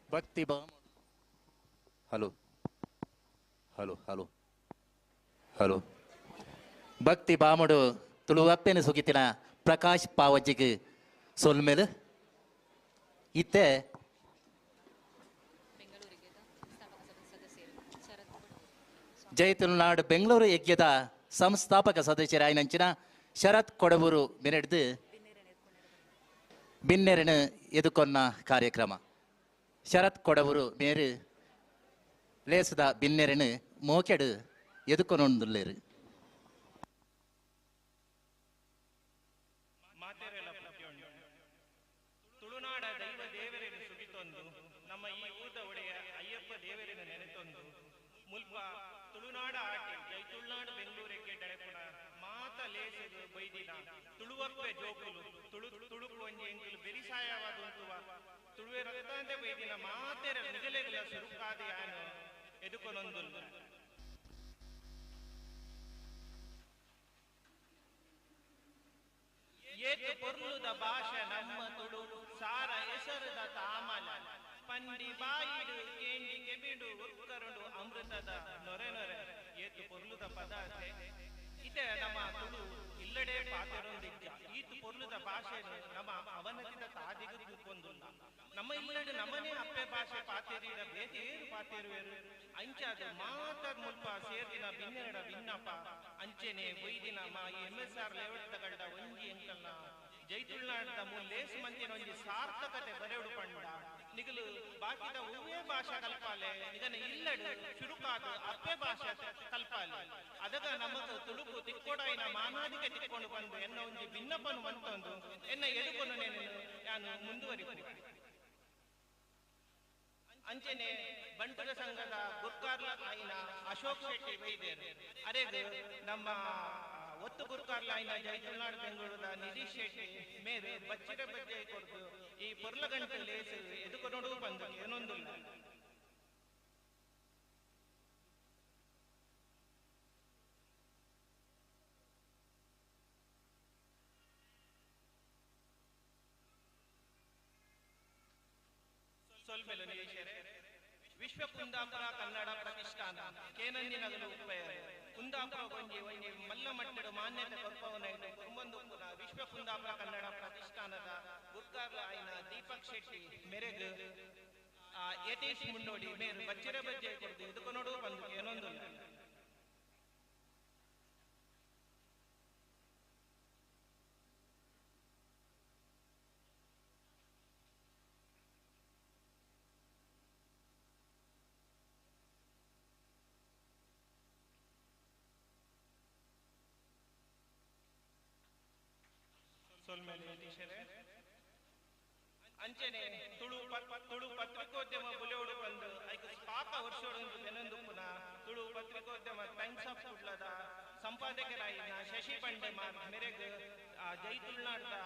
C: ಭಕ್ತಿ ಬಾ ಹಲೋ ಹಲೋ ಹಲೋ ಹಲೋ ಭಕ್ತಿ ಬಾಮುಡು ತುಳುವಪ್ಪೆನ ಸುಗಿತಿನ ಪ್ರಕಾಶ್ ಪಾವಜ್ಜಿಗೆ ಸೊಲ್ಮೇಲೆ ಇತ್ತೆ ಜೈ ತುಳುನಾಡು ಬೆಂಗಳೂರು ಯಜ್ಞದ ಸಂಸ್ಥಾಪಕ ಸದಸ್ಯರಾಯಿನಂಚಿನ ಶರತ್ ಕೊಡವೂರು ಮೆರೆಡ್ದು ಬಿನ್ನೆರನು ಎದುಕೊನ್ನ ಕಾರ್ಯಕ್ರಮ. ಶರತ್ ಕೊಡವೂರು ಮೇರು ಲೇಸದ ಬಿನ್ನೆರೆನು ಮೋಕೆಡು ಎದುಕೊನೊಂದುಲ್ಲೇರು.
D: ಮಾತೆರೆಲ ಪುಟ್ಯೊಂಡು ತುಳುನಾಡ ದೈವ ದೇವರೆನು ಸುಗಿತೊಂದು ನಮ್ಮ ಈ ಊದ ಒಡೆಯ ಅಯ್ಯಪ್ಪ ದೇವರೆನು ನೆನೆತೊಂದು ಮುಲ್ಪ ತುಳುನಾಡ ಆಟಿ ಜೈ ತುಳುನಾಡು ಬೆಂಗಳೂರಿಗೆ ಡಳೆಪುನ ಮಾತ ಲೇಸದು ಬೈದಿನ ತುಳುವಪ್ಪೆ ಜೋಕುಲು ತುಳು ತುಳುಕು ಒಂಜಿ ಎಂಕುಲು ಬೆರಿಸಾಯವಾದುಂತುವ ತುಳುವೆ ರಕ್ತಾಂತೆ ಬೈದಿನ ಮಾತೆರ ನಿಗಲೆಗಳ ಸುರುಕಾದ ಯಾನು ಎದುಕೊನೊಂದುಲ್ಲ. ಏತು ಪೊರ್ಲುದ ಭಾಷೆ ನಮ್ಮ ತುಳು ಸಾರ ಹೆಸರುದ ತಾಮಲ ಪಂಡಿ ಬಾಯಿಡು ಕೇಂಡಿ ಕೆಬಿಡು ಉತ್ಕರುಂಡು ಅಮೃತದ ನೊರೆ ನೊರೆ ಏತು ಪೊರ್ಲುದ ಪದ ಇತೆ ನಮ್ಮ ತುಳು ಇಲ್ಲಡೆ ಪಾತೆರೊಂದಿಜ್ಜ. ಈತು ಪೊರ್ಲುದ ಭಾಷೆ ನಮ್ಮ ಅವನತಿದ ತಾದಿಗು ತೂಕೊಂದುಲ್ಲ. ನಮ್ಮ ಇಲ್ಲಡೆ ನಮ್ಮನೆ ಅಪ್ಪೆ ಭಾಷೆ ಪಾತೆರಿಡ ಬೇತೇರು ಪಾತೆರುವೆರು ಅಂಚಾದ ಮಾತ ಮುಲ್ಪ ಸೇರ್ದಿನ ಬಿನ್ನೆರಡ ಬಿನ್ನಪ ಅಂಚೆನೆ ಬೊಯ್ದಿನ ಮಾ ಎಂ ಎಸ್ ಆರ್ ಲೇವಟ್ಟಗಳ್ಡ ಒಂಜಿ ಎಂಕಲ್ನ ಜೈ ತುಳುನಾಡದ ಲೇಸ್ ಮಂದಿನ ಒಂಜಿ ಸಾರ್ಥಕತೆ ಬರೆಯುಡು ಪಂಡ ನಿಗಲು ಬಾಕಿದ ಒವ್ವೇ ಭಾಷೆ ಕಲ್ಪಾಲೆ ನಿಗನ ಇಲ್ಲಡು ಚುರುಕಾದ ಅಪ್ಪೆ ಭಾಷೆ ಕಲ್ಪಾಲೆ ಅದಗ ನಮಗ ತುಳುಕು ತಿಕ್ಕೋಡಾಯಿನ ಮಾನಾದಿಗೆ ತಿಕ್ಕೊಂಡು ಬಂದು ಎನ್ನ ಒಂಜಿ ಭಿನ್ನಪನು ಮಂತೊಂದು ಎನ್ನ ಎದುಕೊಂಡು ನೇನು ನಾನು ಮುಂದುವರಿಪು. ಅಂಚೆನೆ ಬಂಟರ ಸಂಘದ ಗುರ್ಕಾರ್ಲ ಆಯಿನ ಅಶೋಕ್ ಶೆಟ್ಟಿ ಬೈದೇರು ಅರೆಗ್ ನಮ್ಮ ಒತ್ತು ಗುರ್ಕಾರ್ಲ ಆಯಿನ ಜೈ ತುಳುನಾಡು ಬೆಂಗಳೂರದ ನಿಧೀಶ್ ಶೆಟ್ಟಿ ಮೇರು ಬಚ್ಚಿರ ಬಜ್ಜೆ ಕೊರ್ದು ಈ ಪೊರ್ಲಗಂಟು ಲೇಸು ಎದುಕೊನೋಡು ಬಂದು ಏನೊಂದುಲ್ಲ. ಸೊಲ್ಮೆಲು ನಿರೀಶರೇ ವಿಶ್ವ ಕುಂದಾಪುರ ಕನ್ನಡ ಪ್ರತಿಷ್ಠಾನ ಕೇನಂದಿನಗಲು ಉಪ್ಪೆಯರು ಕುಂದಾಪುರ ಒಂಜಿ ಒಂಜಿ ಮಲ್ಲ ಮಟ್ಟದ ಮಾನ್ಯತೆ ಕೊರ್ಪವನೈದು ಕುರುಂಬಂದುಪ್ಪುನ ವಿಶ್ವ ಕುಂದಾಪುರ ಕನ್ನಡ ಪ್ರತಿಷ್ಠಾನದ ಗುರ್ಕಾರ್ಲ ಆಯಿನ ದೀಪಕ್ ಶೆಟ್ಟಿ ಮೆರೆಗ್ ಯತೀಶ್ ಮುಂಡೋಡಿ ಮೇರು ಬಚ್ಚಿರ ಬಜ್ಜೆ ಕೊರ್ದು ಎದುಕೊನೋಡು ಬಂದು ಏನೊಂದುಲ್ಲ. ಸೊಲ್ಮೆಲೆ ಯತೀಶರೇ ಅಂಚೆನೆ ತುಳು ತುಳು ಪತ್ರಿಕೋದ್ಯಮ ಬುಲೆಯೋಡು ಬಂದು ಐಕ್ ಪಾಕ ವರ್ಷೋಡು ಬೆನೊಂದುಪ್ಪುನ ತುಳು ಪತ್ರಿಕೋದ್ಯಮ ಟೈಮ್ಸ್ ಆಫ್ ಕುಡ್ಲದ ಸಂಪಾದಕರಾಯಿನ ಶಶಿ ಬಂಡೆಮಾರ್ ಮೆರೆಗ್ ಜೈ ತುಳುನಾಡದ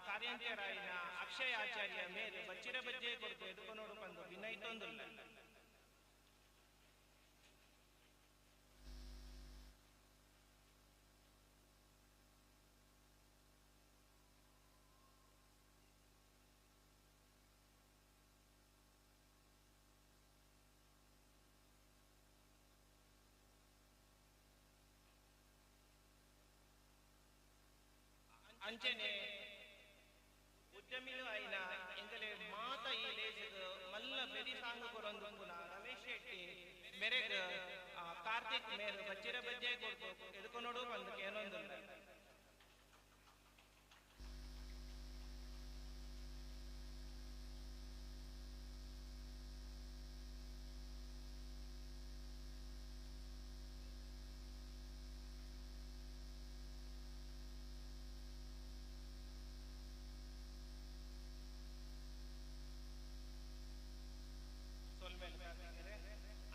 D: ಕಾರ್ಯಾಂತ್ಯರಾಯಿನ ಅಕ್ಷಯ್ ಆಚಾರ್ಯ ಮೇರು ಬಚ್ಚಿರ ಬಜ್ಜೆ ಕೊರ್ದು ಎದುಕೊನೋಡು ಬಂದು ವಿನಯ್ತೊಂದುಲ್ಲ. ಅಂಚೆನೆ ಉದ್ಯಮಿಲು ಆಯಿನ ಎಂಗಲೆ ಮಾತ ಈ ಲೇಸಗ್ ಮಲ್ಲ ಬೆರಿ ಸಾಂಗ್ ಕೊರೊಂದುಪ್ಪುನ ರಮೇಶ್ ಶೆಟ್ಟಿ ಮೆರೆಗ್ ಕಾರ್ತಿಕ್ ಮೇರು ಬಚ್ಚಿರ ಬಜ್ಜೆ ಕೊರ್ದು ಎದುಕೊನೋಡು ಬಂದು ಏನೊಂದುಲ್ಲ.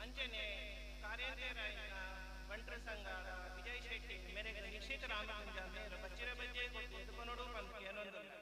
D: ಅಂಚೆನೆ ಕಾರ್ಯಾಂತ್ಯರಾಯಿನ ಬಂಟರ ಸಂಘ ವಿಜಯ್ ಶೆಟ್ಟಿ ಮೇರೆಗೆ ನಿಕ್ಷಿತ ರಾಮಕುಂಜ ಮೇರು ಬಚ್ಚಿರ ಬಜ್ಜೆ ಕೊರ್ದು ಎದುಕೊನೋಡು ಬಂದು ಏನೊಂದುಲ್ಲ.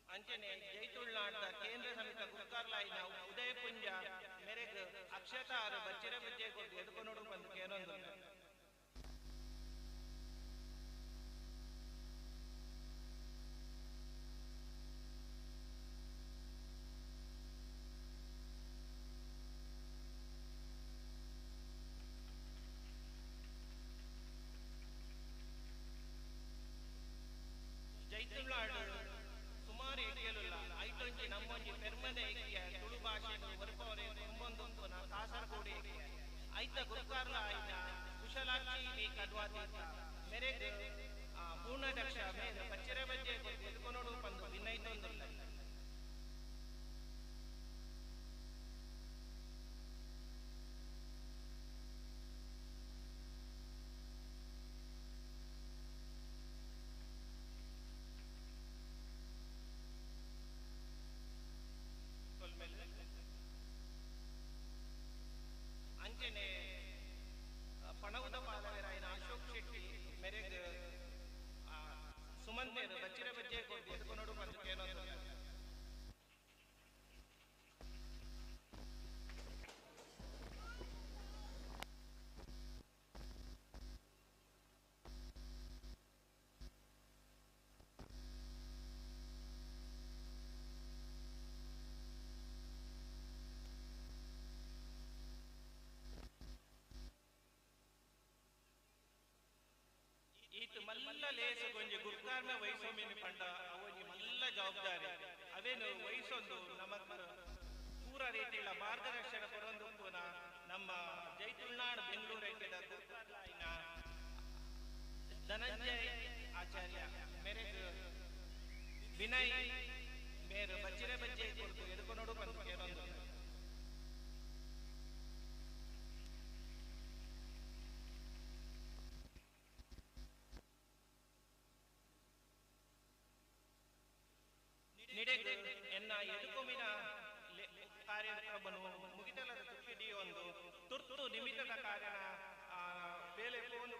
D: ಅಂಚನೆ ಜೈ ತುಳುನಾಡದ ಕೇಂದ್ರ ಸಮಿತಿ ಗುರ್ಕಾರ್ಲಾಯಿನ ಉದಯ ಪುಂಜ ಮೆರೆಗ್ ಅಕ್ಷತಾರು ಬಚ್ಚಿರ ಬಜ್ಜೆ ಕೊರ್ದು ಎದುಕೊನೋಡು ಬಂದು ಕೇನೊಂದುಲ್ಲ. ಲೇಸ್ ಒಂಜಿ ಗುರ್ಕಾರ್ಮೆ ವಹಿಸೋಮಿನಿ ಪಂಡ ಅವೊಂಜಿ ಮಲ್ಲ ಜವಾಬ್ದಾರಿ. ಅವೇನು ವಹಿಸೊಂದು ನಮಕ್ ಪೂರ ರೀತಿಯ ಮಾರ್ಗದರ್ಶನ ಕೊರೊಂದುಪ್ಪುನ ನಮ್ಮ ಜೈ ತುಳುನಾಡು ಬೆಂಗಳೂರು ಐಕ್ಯದ ಗುರ್ಕಾರ್ಲಾಯಿನ ಧನಂಜಯ್ ಆಚಾರ್ಯ ಮೇರೆಗ್ ವಿನಯ್ ಮೇರು ಬಚ್ಚಿರೆ ಬಜ್ಜೆ ಕೊರ್ದು ಎದುಕೊನೋಡು ಪಂದ್ ಕೇನೊಂದು. ನಿಡೆಗ್ ಎನ್ನ ಎದುಕೊಮಿನ ಕಾರ್ಯಕ್ರಮನು ಮುಗಿತಲದ ತುಪ್ಪಿಡಿಯೊಂದು ತುರ್ತು ನಿಮಿತ್ತದ ಕಾರ್ಯನ ಬೇಲೆ ಫೋನ್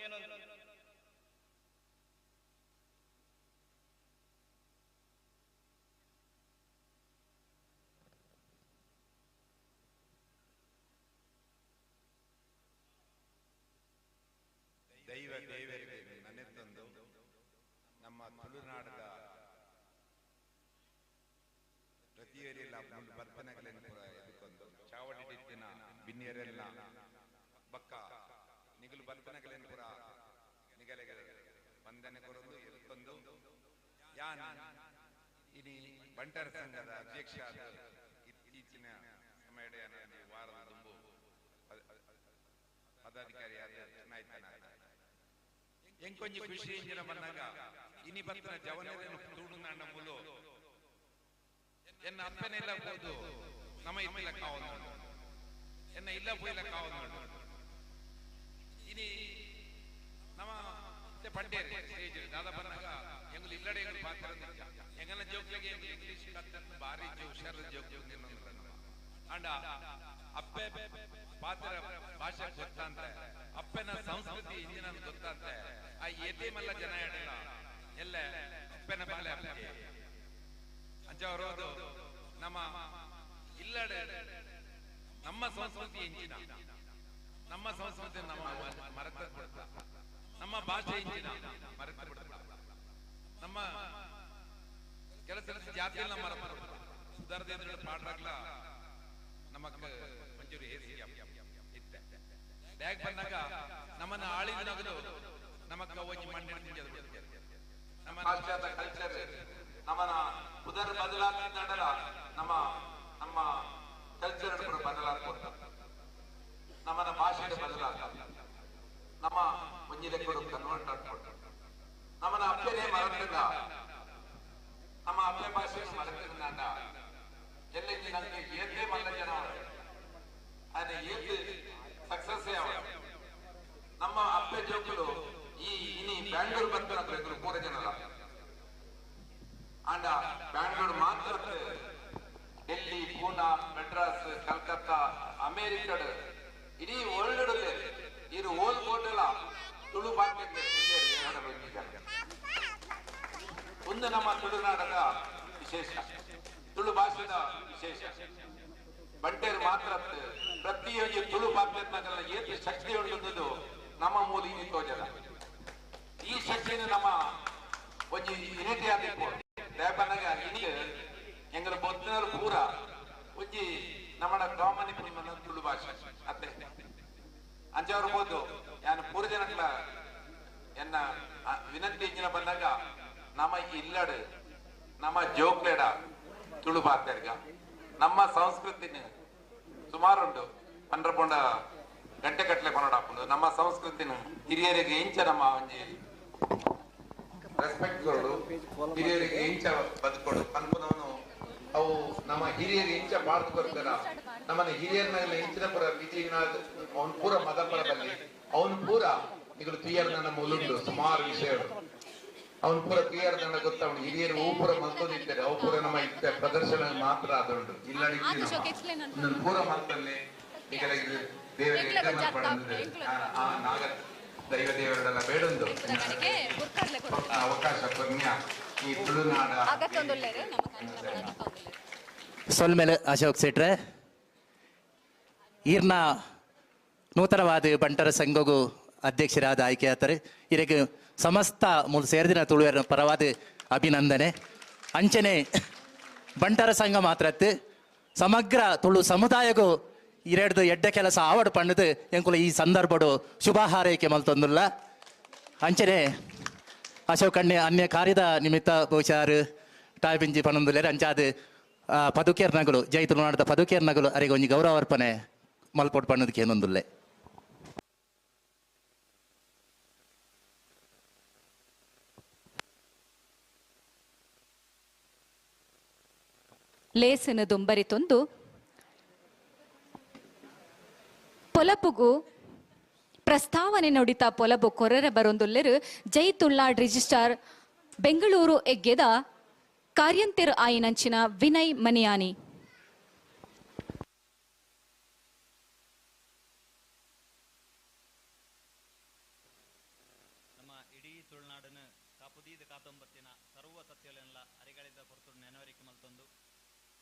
D: ಏನೊಂದು.
K: ದೈವ ದೇವರಿಗೆ ನನೆತ್ತೊಂದು ನಮ್ಮ ತುಳುನಾಡದ ಪ್ರತಿಯೊರಿಲ್ಲ ಬರ್ತನಗಲೇನು ಪೂರ ಎದುಕೊಂದು ಚಾವಡಿಟ್ಟಿನ ಬಿನ್ನಿಯರೆಲ್ಲ ಬಕ್ಕ ನಿಗಲು ಬರ್ತನಗಲೇನು ಪೂರ ನಿಗಲೆಗೆ ವಂದನೆ ಕೊರೊಂದು ಎದುಕೊಂದು ಯಾನ್ ಇನಿ ಬಂಟರ ಸಂಘದ ಅಧ್ಯಕ್ಷ ಆದ ಇತ್ತೀಚಿನ ಸಮಯದ ವಾರದ ದುಂಬು ಪದಾಧಿಕಾರಿಯಾದ ಚುನಾಯಿತನಾದ ಎಂಕೊಂಜಿ ಖುಷಿ ಇಂಜಿನ ಬಂದಾಗ ಇನಿ ಬರ್ತನ ಜವನರೇನು ತುಳುನಾಡ ಮೂಲು ಎನ್ನ ಅಪ್ಪನೆಲ್ಲ ಹೋದು ನಮ್ಮ ಇತ್ತಿಲ್ಲ ಕಾವನು ಎನ್ನ ಇಲ್ಲ ಪೋಯಿಲ್ಲ ಕಾವನು ಇನಿ ನಮ್ಮ ಪಂಡೇರಿ ಸ್ಟೇಜ್ ದಾದ ಬಂದಾಗ ಎಂಗುಲು ಇಲ್ಲಡೆ ಎಂಗುಲು ಪಾತ್ರ ಎಂಗನ ಜೋಕ್ಲಿಗೆ ಎಂಗುಲು ಇಂಗ್ಲಿಷ್ ಕತ್ತನ್ನು ಭಾರಿ ಜೋ ಹುಷಾರ ಜೋಕ್ ಅಂಡ ಅಪ್ಪೆ ಪಾತ್ರ ಭಾಷೆ ಗೊತ್ತಂತೆ, ಅಪ್ಪನ ಸಂಸ್ಕೃತಿ ಇಂಜಿನ ಗೊತ್ತಂತೆ. ಆ ಎದೆ ಮಲ್ಲ ಜನ ಎಡಲ್ಲ ಎಲ್ಲ ಅಪ್ಪನ ಬಾಲೆ ಅಪ್ಪೆ ಅಂಚವರೋದು ನಮ್ಮ ಇಲ್ಲಡೆ ನಮ್ಮ ಸಂಸ್ಕೃತಿ ಇಂಜಿನ, ನಮ್ಮ ಸಂಸ್ಕೃತಿ ನಮ್ಮ ಮರೆತ ಬಿಡ್ತ, ನಮ್ಮ ಭಾಷೆ ಇಂಜಿನ ಮರೆತ ಬಿಡ್ತ, ನಮ್ಮ ಕೆಲಸ ಜಾತಿಯೆಲ್ಲ ಮರೆತ ಬಿಡ್ತ. ಸುಧಾರದೇಂದ್ರ ಪಾಡ್ರಾಗ್ಲ ನಮಕ್ ಮಂಜೂರು ಹೇಸಿ ಇತ್ತೆ ಬ್ಯಾಗ್ ಬಂದಾಗ ನಮ್ಮನ್ನ ಆಳಿದ ನಗದು ನಮಕ್ಕ ಒಂಜಿ ಮಂಡಿ ನಮ್ಮ
Q: ಪಾಶ್ಚಾತ್ಯ ಕಲ್ಚರ್ ನಮ್ಮನ ಉದರ ಬದಲಾಗ್ತಿದ್ದಲ್ಲ, ನಮ್ಮ ನಮ್ಮ ಕಲ್ಚರ್ ಕೂಡ ಬದಲಾಗ್ಬೋದು, ನಮ್ಮನ ಭಾಷೆ ಬದಲಾಗ, ನಮ್ಮ ಒಂಜಿಲೆ ಕೂಡ ಕನ್ವರ್ಟ್ ಆಗ್ಬೋದು. ನಮ್ಮನ ಅಪ್ಪನೇ ಮರೆತಿಲ್ಲ, ನಮ್ಮ ಅಪ್ಪೆ ಭಾಷೆ ಮರೆತಿಲ್ಲ. ಎಲ್ಲ ನಮ್ಗೆ ಏತೇ ಮಲ್ಲ ಜನ ಅದೇ ಏತ್ ಸಕ್ಸಸ್ ಯಾವ ನಮ್ಮ ಅಪ್ಪೆ ಜೋಕುಲು ಈ ಇನಿ ಬ್ಯಾಂಗ್ಳೂರ್ ಬರ್ತಾರೆ ಪೂರ ಜನರ ಅಂಡ ಬ್ಯಾಂಗ್ಳೂರ್ ಮಾತ್ರ ಡೆಲ್ಲಿ, ಪೂನಾ, ಮೆಡ್ರಾಸ್, ಕಲ್ಕತ್ತಾ, ಅಮೇರಿಕಡ್ ಇಡೀ ವರ್ಲ್ಡ್ ಇರು ಓಲ್ ಕೋಟೆಲ ತುಳು ಭಾಷೆ. ಒಂದು ನಮ್ಮ ತುಳುನಾಡದ ವಿಶೇಷ, ತುಳು ಭಾಷೆದ ವಿಶೇಷ. ಬಂಟೇರು ಮಾತ್ರ ಪ್ರತಿಯೊಂದು ತುಳು ಭಾಷೆ ಏತು ಶಕ್ತಿ ಉಂಟು ನಮ್ಮ ಮೂಲ ಇನಿ ತೋಜದ. ಈ ಶಕ್ತಿನ ನಮ್ಮ ಒಂಜಿ ಯುನಿಟಿ ಆದಿಪ್ಪು ದೇಪನಾಗ ಇನಿ ಎಂಗಲ ಬೊತ್ತಿನರು ಪೂರ ಒಂಜಿ ನಮ್ಮಡ ಕಾಮನ್ ನಿಮ್ಮ ತುಳು ಭಾಷೆ ಅತ್ತೆ ಅಂಚವರು ಬೋದು. ಯಾನು ಪೂರ ಜನಕ್ಲ ಎನ್ನ ವಿನಂತಿ ಇಂಜಿನ ಬಂದಾಗ ನಮ್ಮ ಇಲ್ಲಡು ನಮ್ಮ ಜೋಕ್ಲೆಡ ತುಳು ಪಾತೆರ್ಗ ನಮ್ಮ ಸಂಸ್ಕೃತಿನ ಸುಮಾರುಂಟು ಪಂಡ್ರ ಪೊಂಡ ಗಂಟೆ ಕಟ್ಲೆ ಪನೋಡಾಪುಂಡು. ನಮ್ಮ ಸಂಸ್ಕೃತಿನ ಹಿರಿಯರಿಗೆ ಇಂಚ ನಮ್ಮ ಒಂಜಿ ರೆಸ್ಪೆಕ್ಟ್ ಕೊಡು, ಹಿರಿಯರಿಗೆ ಇಂಚ ಬದುಕೊಡು ಅನ್ಪುನವನು ಅವು ನಮ್ಮ ಹಿರಿಯರು ಇಂಚ ಬಾಳ್ದು ಕೊರ್ತಾರ. ನಮ್ಮನ್ನ ಹಿರಿಯರ್ನಾಗೆಲ್ಲ ಇಂಚಿನ ಪುರ ವಿಧಿನ ಅವನು ಪೂರ ಮದಪರ ಬಲ್ಲಿ ಅವನು ಪೂರ ಈಗ ತುಯ್ಯರ್ನ ಮುಲುಂಡು ಸುಮಾರು ವಿಷಯಗಳು ಅವನು ಪೂರ ತುಯ್ಯರ್ನ ಗೊತ್ತ. ಅವನು ಹಿರಿಯರು ಅವು ಪೂರ ಮಲ್ತೊಂದಿದ್ದಾರೆ, ಅವು ಪೂರ ನಮ್ಮ ಇತ್ತ ಪ್ರದರ್ಶನ ಮಾತ್ರ ಅದುಂಟು. ಇಲ್ಲ ಪೂರ ಮಲ್ತಲ್ಲಿ ಈಗ ದೇವರ ಆ ನಾಗ ದೈವ ದೇವರೆಲ್ಲ ಬೇಡೊಂದು ಅವಕಾಶ ಪುಣ್ಯ ಈ ತುಳುನಾಡ.
C: ಸೊಲ್ಮೇಲೆ ಅಶೋಕ್ ಸೆಟ್ರೆ ಈರ್ನ ನೂತನವಾದ ಬಂಟರ ಸಂಘಗೂ ಅಧ್ಯಕ್ಷರಾದ ಆಯ್ಕೆಯಾತಾರೆ. ಇರಗೆ ಸಮಸ್ತ ಮೂಲ ಸೇರಿದಿನ ತುಳುವರ ಪರವಾದ ಅಭಿನಂದನೆ. ಅಂಚನೆ ಬಂಟರ ಸಂಘ ಮಾತ್ರತ್ತು ಸಮಗ್ರ ತುಳು ಸಮುದಾಯಗೂ ಇರೆಡ್ದು ಎಡ್ಡೆ ಕೆಲಸ ಆವಡ್ ಪಂಡದು ಎಂಕುಲು ಈ ಸಂದರ್ಭಡು ಶುಭ ಹಾರೈಕೆ ಮಲ್ತೊಂದುಲ್ಲ. ಅಂಚನೆ ಅಶೋಕ್ ಅಣ್ಣೆ ಅನ್ಯ ಕಾರ್ಯದ ನಿಮಿತ್ತ ಬಹುಶಃ ಟಾಯ್ಬಿಂಜಿ ಪನೊಂದುಲ್ಲೆರ್. ಅಂಚಾದ್ ಪದುಕೇರ್ ನಗಲು ಜೈ ತುಳುನಾಡದ ಪದುಕೇರ್ ನಗಲು ಅರೆಗೆ ಒಂಜಿ ಗೌರವಾರ್ಪಣೆ ಮಲ್ಪೊಡು ಪಣ್ಣದಕ್ಕೆ ಏನೊಂದುಲ್ಲೆ.
R: ಲೇಸನ ದುಂಬರಿತೊಂದು ಪೊಲಬುಗು ಪ್ರಸ್ತಾವನೆ ನುಡಿತ ಪೊಲಬು ಕೊರರ ಬರೊಂದುಲ್ಲೆರು ಜೈ ತುಳ್ನಾಡ್ ರಿಜಿಸ್ಟ್ರಾರ್ ಬೆಂಗಳೂರು ಎಗ್ಗೆದ ಕಾರ್ಯಂತೆರು ಆಯಿನಂಚಿನ ವಿನಯ್ ಮನಿಯಾನಿ.
A: ನಮ್ಮ ಇಡೀ ತುಳುನಾಡನ್ನು ಕಾಪುದೀದ ಕಾತೊಂಬತ್ತಿನ ಸರ್ವ ಸತ್ಯಲೆಲ್ಲ ಅರಿಗಳಿದ ಪೊರ್ತುಡು ನೆನವರಿಕೆ ಮಲ್ತೊಂದು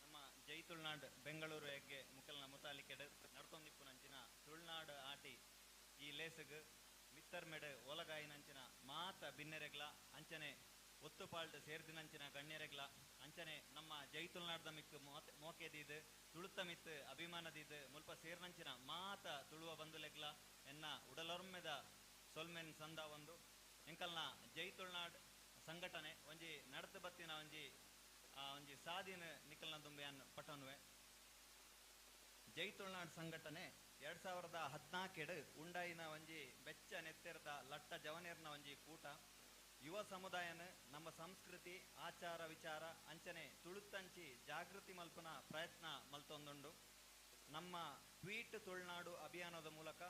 A: ನಮ್ಮ ಜೈ ತುಳುನಾಡ್ ಬೆಂಗಳೂರು ಎಗ್ಗೆ ಮುಕಲ್ನ ಮುತಾಲಿಕೆಡ್ ನಡ್ತೊಂದಿಪ್ಪುನಂಚಿನ ತುಳುನಾಡು ಆಟಿ ಈ ಲೇಸಗ್ ಮಿತ್ತರ್ಮೆಡ್ ಓಲಗಾಯಿನಂಚಿನ ಮಾತ ಬಿನ್ನೆರೆಗ್ಲ ಅಂಚನೆ ಒತ್ತುಪಾಲ್ಡ್ ಸೇರ್ದಿನಂಚಿನ ಗಣ್ಯರೆಗ್ಲ ಅಂಚನೆ ನಮ್ಮ ಜೈ ತುಳುನಾಡ್ದ ಮಿಕ್ ಮೋಕೆದೀದ್ ತುಳುತ್ತ ಮಿತ್ ಅಭಿಮಾನದೀದ್ ಮುಲ್ಪ ಸೇರ್ನಂಚಿನ ಮಾತ ತುಳುವ ಬಂಧುಲೆಗ್ಲ ಎನ್ನ ಉಡಲೊರ್ಮೆದ ಸೊಲ್ಮೆನ್ ಸಂದ ಒಂದು ಎಂಕಲ್ನ ಜೈ ತುಳುನಾಡ್ ಸಂಘಟನೆ ಒಂಜಿ ನಡತು ಬತ್ತಿನ ಒಂಜಿ ಒಂಜಿ ಸಾದಿನ ನಿಕಲ್ನ ದುಂಬೆಯನ್ ಪಟನ್ವೆ. ಜೈ ತುಳುನಾಡ್ ಸಂಘಟನೆ 2014 ಉಂಡಾಯಿನ ಒಂಜಿ ಬೆಚ್ಚ ನೆತ್ತೆರ್ದ ಲಟ್ಟ ಜವನೇರ್ನ ಒಂಜಿ ಕೂಟ. ಯುವ ಸಮುದಾಯನ ನಮ್ಮ ಸಂಸ್ಕೃತಿ ಆಚಾರ ವಿಚಾರ ಅಂಚನೆ ತುಳುತ್ತಂಚಿ ಜಾಗೃತಿ ಮಲ್ಪನ ಪ್ರಯತ್ನ ಮಲ್ತೊಂದುಂಡು. ನಮ್ಮ ಟ್ವೀಟ್ ತುಳುನಾಡು ಅಭಿಯಾನದ ಮೂಲಕ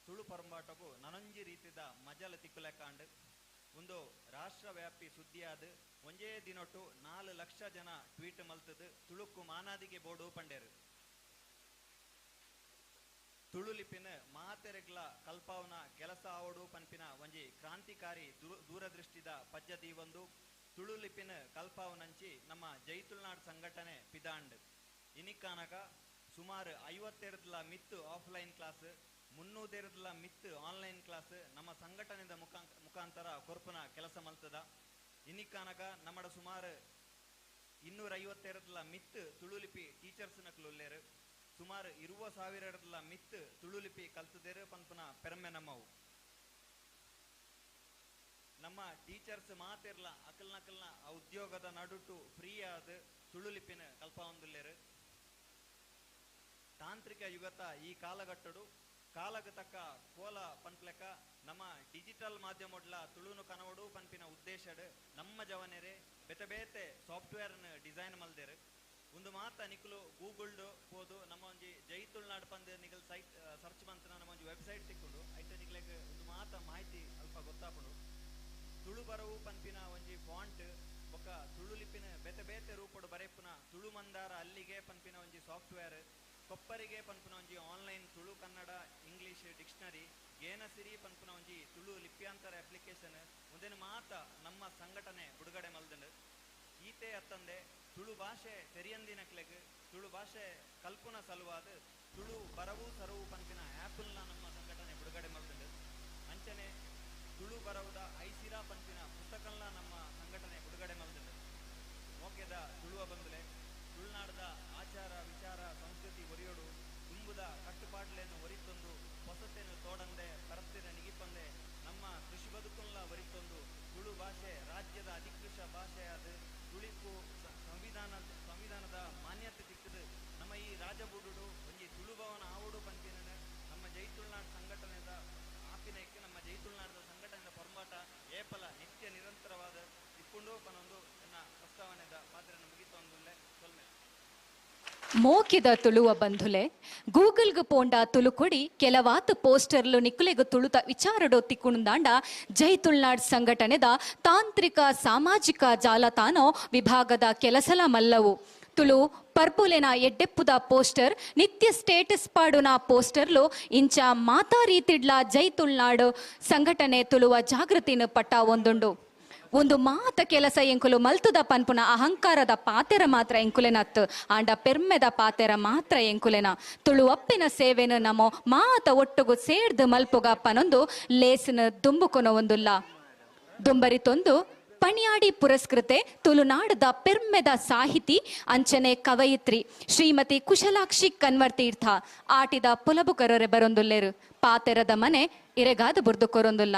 A: ತುಳು ಪರಂಬಾಟಕ್ಕೂ ನನೊಂಜಿ ರೀತಿದ ಮಜಲ ತಿಕ್ಕುಲೆಕಾಂಡ್ ಒಂದು ರಾಷ್ಟ್ರವ್ಯಾಪಿ ಸುದ್ದಿಯಾದ ಒಂಜೇ ದಿನೊಟ್ಟು 4 ಲಕ್ಷ ಜನ ಟ್ವೀಟ್ ಮಲ್ತದು ತುಳುಕು ಮಾನಾದಿಗೆ ಬೋಡು ಪಂಡೇರು. ತುಳು ಲಿಪಿನ ಮಾತೆರೆಗ್ಲ ಕಲ್ಪಾವನ ಕೆಲಸ ಆವಡು ಪನ್ಪಿನ ಒಂಜಿ ಕ್ರಾಂತಿಕಾರಿ ದೂರದೃಷ್ಟಿದ ಪದ್ಧತಿ ಒಂದು ತುಳು ಲಿಪಿನ ಕಲ್ಪಾವನಂಚಿ ನಮ್ಮ ಜೈ ತುಳುನಾಡ್ ಸಂಘಟನೆ ಪಿದಾಂಡ್. ಇನಿಕಾನಕ ಸುಮಾರು 50 ಮಿತ್ತು ಆಫ್ಲೈನ್ ಕ್ಲಾಸ್, 300 ಮಿತ್ತು ಆನ್ಲೈನ್ ಕ್ಲಾಸ್ ನಮ್ಮ ಸಂಘಟನೆದ ಮುಖಾಂತರ ಕೊರ್ಪುನ ಕೆಲಸ ಮಲ್ತದ. ಇನಿಕಾನಕ ನಮ್ಮಡ ಸುಮಾರು 252 ಮಿತ್ತು ತುಳು ಲಿಪಿ ಟೀಚರ್ಸ್ ನಕಲುಲ್ಲೇರು. ಸುಮಾರು 20,000 ಮಿತ್ತು ತುಳು ಲಿಪಿ ಕಲ್ತದೇರು ಪನ್ಪುನ ಪೆರ್ಮೆ ನಮ್ಮವು. ನಮ್ಮ ಟೀಚರ್ಸ್ ಮಾತಿರ್ಲ ಅಕಲ್ ನಕಲ್ನ ಆ ಉದ್ಯೋಗದ ನಡುಟು ಫ್ರೀ ಆದ ತುಳು ಲಿಪಿನ ಕಲ್ಪಾವೊಂದುಲ್ಲೇರು. ತಾಂತ್ರಿಕ ಯುಗತ ಈ ಕಾಲಘಟ್ಟಡು ಕಾಲಗ ತಕ್ಕ ಕೋಲ ಪನ್ಪ್ಲೆಕ ನಮ್ಮ ಡಿಜಿಟಲ್ ಮಾಧ್ಯಮಡ್ಲ ತುಳುನು ಕನವಡು ಪನ್ಪಿನ ಉದ್ದೇಶಡ್ ನಮ್ಮ ಜವನೆರೆ ಬೇತೆ ಬೇತೆ ಸಾಫ್ಟ್ವೇರ್ನ ಡಿಸೈನ್ ಮಲ್ದೇರು. ಒಂದು ಮಾತ ನಿಕುಲು ಗೂಗಲ್ಡ್ ಪೋದು ನಮ್ಮ ಒಂಜಿ ಜೈ ತುಳುನಾಡ್ ಪಂದ್ ನಿಗಲ್ ಸೈಟ್ ಸರ್ಚ್ ಮಂತನ ನಮ್ಮ ಒಂಜಿ ವೆಬ್ಸೈಟ್ ತಿಕ್ಕುಂಡು. ಐತ ನಿಕ್ಲೆಗ್ ಒಂದು ಮಾತ ಮಾಹಿತಿ ಅಲ್ಪ ಗೊತ್ತಾಪುಂಡು. ತುಳು ಬರವು ಪನ್ಪಿನ ಒಂಜಿ ಫಾಂಟ್ ಬೊಕ್ಕ ತುಳು ಲಿಪಿನ ಬೇತೆ ಬೇತೆ ರೂಪಡು ಬರೆಪುನ ತುಳು ಮಂದಾರ ಅಲ್ಲಿಗೆ ಪನ್ಪಿನ ಒಂಜಿ ಸಾಫ್ಟ್ವೇರ್, ಕೊಪ್ಪರಿಗೆ ಪನ್ಪುನ ಒಂಜಿ online Tulu Kannada English dictionary, ಗೇನಸಿರಿ ಪನ್ಪುನ ಒಂಜಿ ತುಳು ಲಿಪ್ಯಾಂತರ ಅಪ್ಲಿಕೇಶನ್ ಒಂದೇನು ಮಾತ ನಮ್ಮ ಸಂಘಟನೆ ಬಿಡುಗಡೆ ಮಲ್ದಂಡು. ಈತೆ ಅತ್ತಂದೆ ತುಳು ಭಾಷೆ ತೆರಿಯಂದಿನಕ್ಲೆಗ್ ತುಳು ಭಾಷೆ ಕಲ್ಪುನ ಸಲುವಾದ ತುಳು ಬರವು ಸರವು ಪನ್ಪಿನ ಆ್ಯಪ್ನ ನಮ್ಮ ಸಂಘಟನೆ ಬಿಡುಗಡೆ ಮಲ್ದಂಡು. ಅಂಚನೆ ತುಳು ಬರವುದ ಐಸಿರಾ ಪನ್ಪಿನ ಪುಸ್ತಕನ ನಮ್ಮ ಸಂಘಟನೆ ಬಿಡುಗಡೆ ಮಲ್ದಂಡು. ಮೋಕೆದ ತುಳುವ ಬಂಧುಲೆ ತುಳುನಾಡದ ಆಚಾರ ವಿಚಾರ ಸಂಸ್ಕೃತಿ ಒರಿಯೋಡು ತುಂಬುದ ಕಟ್ಟುಪಾಟ್ಲೆಯನ್ನು ಒರಿತೊಂದು ಹೊಸತೆಯನ್ನು ತೋಡಂದೆ ಪರತ್ತಿನ ನಿಗಿಪಂದೆ ನಮ್ಮ ಕೃಷಿ ಬದುಕುಲ್ಲ ಒರಿತೊಂದು ತುಳು ಭಾಷೆ ರಾಜ್ಯದ ಅಧಿಕೃತ ಭಾಷೆಯಾದ ತುಳಿಕು ಸಂವಿಧಾನದ ಮಾನ್ಯತೆ ಸಿಕ್ಕದು ನಮ್ಮ ಈ ರಾಜಬೂಡು ಒಂಜಿ ತುಳು ಭವನ ಆವಡು ಪನ್ಪಿನ ನಮ್ಮ ಜೈ ತುಳುನಾಡು ಸಂಘಟನೆದ ಆಪಿನಕ್ಕೆ ನಮ್ಮ ಜೈ ತುಳುನಾಡದ ಸಂಘಟನೆದ ಪೊರ್ಂಬಾಟ ಏಪಲ ನಿತ್ಯ ನಿರಂತರವಾದ ಇಪ್ಪುಂಡು ಪನೊಂದು ಎನ್ನ ಪ್ರಸ್ತಾವನೆದ ಪಾತ್ರನ ಮುಗಿತೊಂದುಲ್ಲೆ ಸೊಲ್ಮೆ.
R: ಮೋಕಿದ ತುಳುವ ಬಂಧುಲೆ ಗೂಗಲ್ಗ್ ಪೋಂಡ ತುಳುಕೊಡಿ ಕೆಲವಾತು ಪೋಸ್ಟರ್ಲು ನಿಕ್ಕುಲೆಗು ತುಳುತ ವಿಚಾರಡೋ ತಿಕ್ಕುಣುಂದಾಂಡ ಜೈ ತುಳುನಾಡ್ ಸಂಘಟನೆದ ತಾಂತ್ರಿಕ ಸಾಮಾಜಿಕ ಜಾಲತಾಣೋ ವಿಭಾಗದ ಕೆಲಸಲ ಮಲ್ಲವು. ತುಳು ಪರ್ಪುಲೆನ ಎಡ್ಡೆಪ್ಪುದ ಪೋಸ್ಟರ್ ನಿತ್ಯ ಸ್ಟೇಟಸ್ ಪಾಡುನ ಪೋಸ್ಟರ್ಲು ಇಂಚ ಮಾತಾ ರೀತಿಡ್ಲ ಜೈ ತುಳುನಾಡು ಸಂಘಟನೆ ತುಳುವ ಜಾಗೃತಿನ ಪಟ್ಟ ಒಂದುಂಡು. ಒಂದು ಮಾತ ಕೆಲಸ ಎಂಕುಲು ಮಲ್ತುದ ಪನ್ಪುನ ಅಹಂಕಾರದ ಪಾತೆರ ಮಾತ್ರ ಎಂಕುಲೆನತ್ತು ಆಂಡ ಪೆರ್ಮೆದ ಪಾತೆರ ಮಾತ್ರ ಎಂಕುಲೆನ ತುಳುವಪ್ಪಿನ ಸೇವೆನು ನಮೋ ಮಾತ ಒಟ್ಟುಗು ಸೇರ್ದು ಮಲ್ಪುಗ ಪನೊಂದು ಲೇಸಿನ ದುಂಬುಕೊನ ಒಂದುಲ್ಲ ದುಂಬರಿ ತೊಂದು ಪಣಿಯಾಡಿ ಪುರಸ್ಕೃತೆ ತುಳುನಾಡದ ಪೆರ್ಮೆದ ಸಾಹಿತಿ ಅಂಚನೆ ಕವಯಿತ್ರಿ ಶ್ರೀಮತಿ ಕುಶಲಾಕ್ಷಿ ಕನ್ವರ್ ತೀರ್ಥ ಆಟಿದ ಪೊಲಬು ಕರೊರೆ ಬರೊಂದುಲ್ಲೇರು. ಪಾತೆರದ ಮನೆ ಇರೆಗಾದ ಬುರ್ದು ಕೊರೊಂದುಲ್ಲ.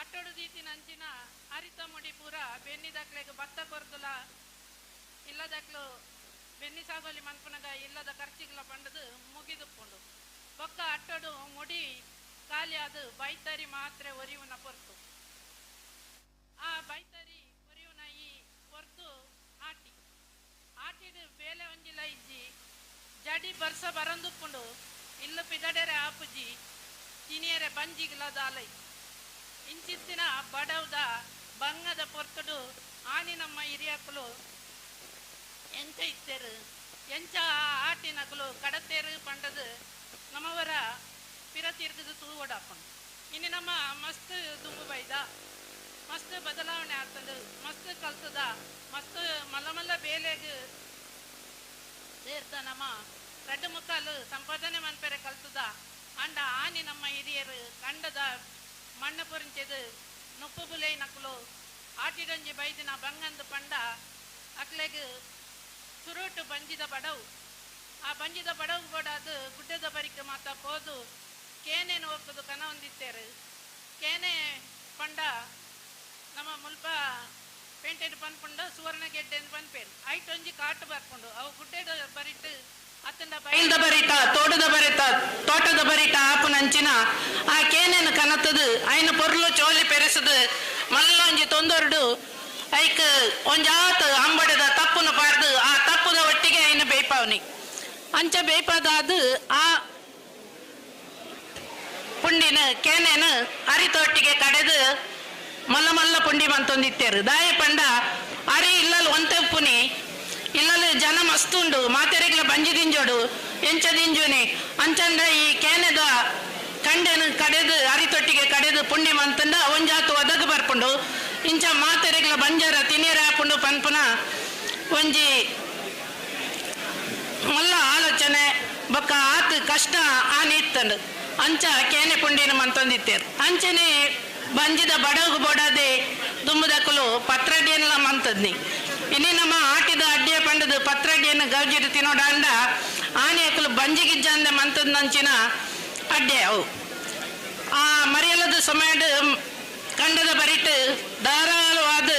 J: ಅಟ್ಟೊಡು ದೀತಿನಂಚಿನ ಅರಿತ ಮುಡಿ ಪೂರ ಬೆನ್ನಿದಕ್ಲೆಗ್ ಭತ್ತ ಕೊರ್ದುಲ ಇಲ್ಲದಕ್ಲು ಬೆನ್ನಿ ಸಾಗೋಲಿ ಮನ್ಪುನಗ ಇಲ್ಲದ ಖರ್ಚಿಗ್ಲ ಪಂಡದು ಮುಗಿದುಪ್ಪುಂಡು. ಬೊಕ್ಕ ಅಟ್ಟೊಡು ಮುಡಿ ಖಾಲಿಯಾದ ಬೈತರಿ ಮಾತ್ರ ಒರಿಯುನ ಪೊರ್ತು. ಆ ಬೈತರಿ ಒರಿಯುನ ಈ ಪೊರ್ತು ಆಟಿ ಆಟಿಡು ಬೇಲೆ ಒಂಜಿಲ ಇಜ್ಜಿ ಜಡಿ ಬರ್ಸ ಬರಂದುಪ್ಪುಂಡು ಇಲ್ಲು ಪಿದಡೆರೆ ಆಪುಜಿ ತಿನಿಯರೆ ಬಂಜಿಗ್ಲ ದಾಲೈ ಇಂಚಿತ್ತಿನ ಬಡವದ ಬಂಗದ ಪೊರ್ತುಡು ಆನಿ ನಮ್ಮ ಹಿರಿಯಕ್ಕಲು ಎಂಚ ಇತ್ತೇರು ಎಂಚ ಆಟಿನಕಲು ಕಡತೇರು ಪಂಡದು ನಮ್ಮವರ ಪಿರ ತೀರ್ಗದು ತೂವಡಾಪಂಡು. ಇನ್ನು ನಮ್ಮ ಮಸ್ತ್ ದುಂಬು ಬೈದ ಮಸ್ತ್ ಬದಲಾವಣೆ ಆಗ್ತದೆ ಮಸ್ತ್ ಕಲ್ತದ ಮಸ್ತ್ ಮಲ್ಲ ಮಲ್ಲ ಬೇಲೆಗ್ ಸೇರ್ತ ನಮ್ಮ ರಡ್ಡು ಮುಕ್ಕಾಲು ಸಂಪಾದನೆ ಮನ್ಪೆರೆ ಕಲ್ತದ. ಅಂಡ ಆನಿ ನಮ್ಮ ಹಿರಿಯರು ಕಂಡದ ಮಣ್ಣು ಪೊರಿಂಚೆದು ನುಪ್ಪು ಬುಲೆ ನಕಲು ಆಟಿಡೊಂಜಿ ಬೈದಿನ ಬಂಗಂದು ಪಂಡ ಅಕ್ಲೆಗ್ ಸುರುಟು ಬಂಜಿದ ಬಡವು. ಆ ಬಂಜಿದ ಬಡವು ಬೋಡಾದು ಗುಡ್ಡದ ಬರಿಕೆ ಮಾತ ಪೋದು ಕೇನೇನು ಒಪ್ಪದು ಕನ ಹೊಂದಿತ್ತೇರು. ಕೇನೆ ಪಂಡ ನಮ್ಮ ಮುಲ್ಪ ಪೇಂಟೆಡ್ ಪನ್ಪುಂಡು ಸುವರ್ಣ ಗೆಡ್ಡೆ ಅಂತ ಪನ್ಪೇರು. ಐಟೊಂಜಿ ಕಾಟು ಬರ್ಪುಂಡು ಅವು ಗುಡ್ಡೆದ ಬರಿಟ್ಟು ಅತ್ತಂಡ ಬೈಲ್ದ ಬರಿತ ತೋಟದ ಬರಿತ ತೋಟದ ಬರಿತ ಆಪುನಂಚಿನ ಆ ಕೇನೇನು ಕನತದು ಐನ ಪೊರ್ಲು ಚೋಲಿ ಪೆರೆಸದು ಮಲ್ಲೊಂಜಿ ತೊಂದೊರಡು ಐಕ್ ಒಂಜಾತ ಅಂಬಡದ ತಪ್ಪುನ ಪಾರ್ದು ಆ ತಪ್ಪುದ ಒಟ್ಟಿಗೆ ಐನ ಬೇಯ್ಪಾವನಿ ಅಂಚ ಬೇಯ್ಪಾದಾದು ಆ ಪುಂಡಿನ ಕೇನೇನು ಅರಿತೊಟ್ಟಿಗೆ ಕಡೆದು ಮಲ್ಲ ಮಲ್ಲ ಪುಂಡಿ ಮಂತೊಂದಿತ್ತೇರು. ದಾಯ ಪಂಡ ಅರಿ ಇಲ್ಲಲ್ ಒಂತೆ ಪುನಿ ಇಲ್ಲಲ್ಲಿ ಜನ ಮಸ್ತುಂಡು ಮಾತೆರೆಗ್ಲ ಬಂಜಿ ದಿಂಜೋಡು ಎಂಚ ದಿಂಜುನಿ ಅಂಚಂಡ ಈ ಕೇನೆದ ಕಂಡೆನು ಕಡೆದು ಅರಿತೊಟ್ಟಿಗೆ ಕಡೆದು ಪುಂಡಿ ಮಂತಂಡ ಒಂಜಾತು ಒದಗು ಬರ್ಪುಂಡು ಇಂಚ ಮಾತೆರೆಗ್ಲ ಬಂಜಾರ ತಿನಿಯರ ಹಾಪುಂಡು ಪನ್ಪುನ ಒಂಜಿ ಮಲ್ಲ ಆಲೋಚನೆ ಬೊಕ್ಕ ಆತು ಕಷ್ಟ ಆನಿ ಇತ್ತಂಡು ಅಂಚ ಕೇನೆ ಪುಂಡಿನ ಮಂತೊಂದಿತ್ತೇರು. ಅಂಚನೆ ಬಂಜಿದ ಬಡಗು ಬೋಡಾದೆ ದುಂಬುದಕ್ಕಲು ಪತ್ರಡ್ಡಿಯನ್ನೆಲ್ಲ ಮಂತದ್ನಿ. ಇನ್ನು ನಮ್ಮ ಆಟಿದ ಅಡ್ಡಿಯ ಪಂಡದು ಪತ್ರಡ್ಡಿಯನ್ನು ಗೌಜಿಡು ತಿನ್ನೋಡಂಡ ಆನೆ ಅಕ್ಕಲು ಬಂಜಿಗಿಜ್ಜಂದೆ ಮಂತದ ನಂಚಿನ ಅಡ್ಡೆ ಅವು. ಆ ಮರಿಯಲ್ಲದ ಸಮಯ ಕಂಡದ ಬರಿಟ್ಟು ಧಾರಾಳವಾದ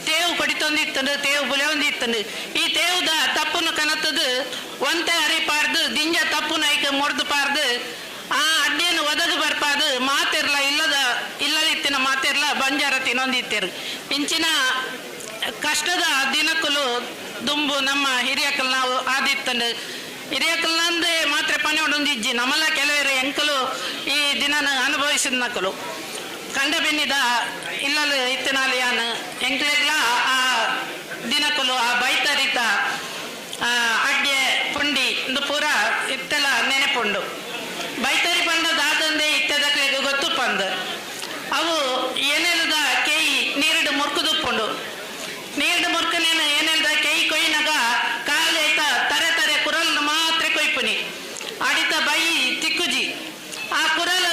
J: ತೇವು ಕೊಡಿತೊಂದಿತ್ತಂಡು ತೇವು ಬುಲೆ ಹೊಂದಿತ್ತಂಡು. ಈ ತೇವುದ ತಪ್ಪುನು ಕನತದು ಒಂತೆ ಅರಿಪಾರ್ದು ದಿಂಜ ತಪ್ಪುನ ಐಕ ಮುರಿದು ಪಾರ್ದು ಆ ಅಡ್ಡಿಯನ್ನು ಒದಗು ಬರ್ಪಾದು ಮಾತಿರ್ಲ ಇಲ್ಲದ ಇಲ್ಲದಿತ್ತಿನ ಮಾತಿರ್ಲ ಬಂಜಾರ ತಿನ್ನೊಂದಿತ್ತೇರು. ಇಂಚಿನ ಕಷ್ಟದ ದಿನಕ್ಕಲು ದುಂಬು ನಮ್ಮ ಹಿರಿಯಕಲ್ ನಾವು ಆದಿತ್ತಂಡು ಹಿರಿಯಕಲ್ನಂದೇ ಮಾತ್ರ ಪಣೆ ಇಜ್ಜಿ ನಮ್ಮಲ ಕೆಲವರು ಎಂಕಲು ಈ ದಿನನ ಅನುಭವಿಸಿದ ನಕಲು ಕಂಡ ಬೆನ್ನಿದ ಇಲ್ಲಲು ಇತ್ತನಾಲಿ ಯಾನ್ ಎಂಕ್ಲೆಗ್ಲ ಆ ದಿನಕ್ಕಲು ಆ ಬೈತರಿತ ಅಡ್ಡೆ ಪುಂಡಿ ಇಂದು ಪೂರ ಇತ್ತೆಲ್ಲ ನೆನೆಪುಂಡು. ಬೈತರಿ ಪಂಡ ದಾದಂದೆ ಇತ್ತದಕ್ಲೆಗ್ ಗೊತ್ತು ಪಂದ್ ಅವು ಏನೆಲ್ಲದ ಕೇಯಿ ನೀರುಡು ಮುರ್ಕುದುಪ್ಪುಂಡು. ನೀರುಡು ಮುರ್ಕನೇನು ಏನೆಲ್ಲದ ಕೇಯಿ ಕೊಯ್ನಾಗ ಕಾಲು ಐತ ತರೆ ತರೆ ಕುರಲ್ ಮಾತ್ರ ಕೊಯ್ಪುನಿ ಅಡಿತ ಬೈ ತಿಕ್ಕುಜಿ. ಆ ಕುರಲ್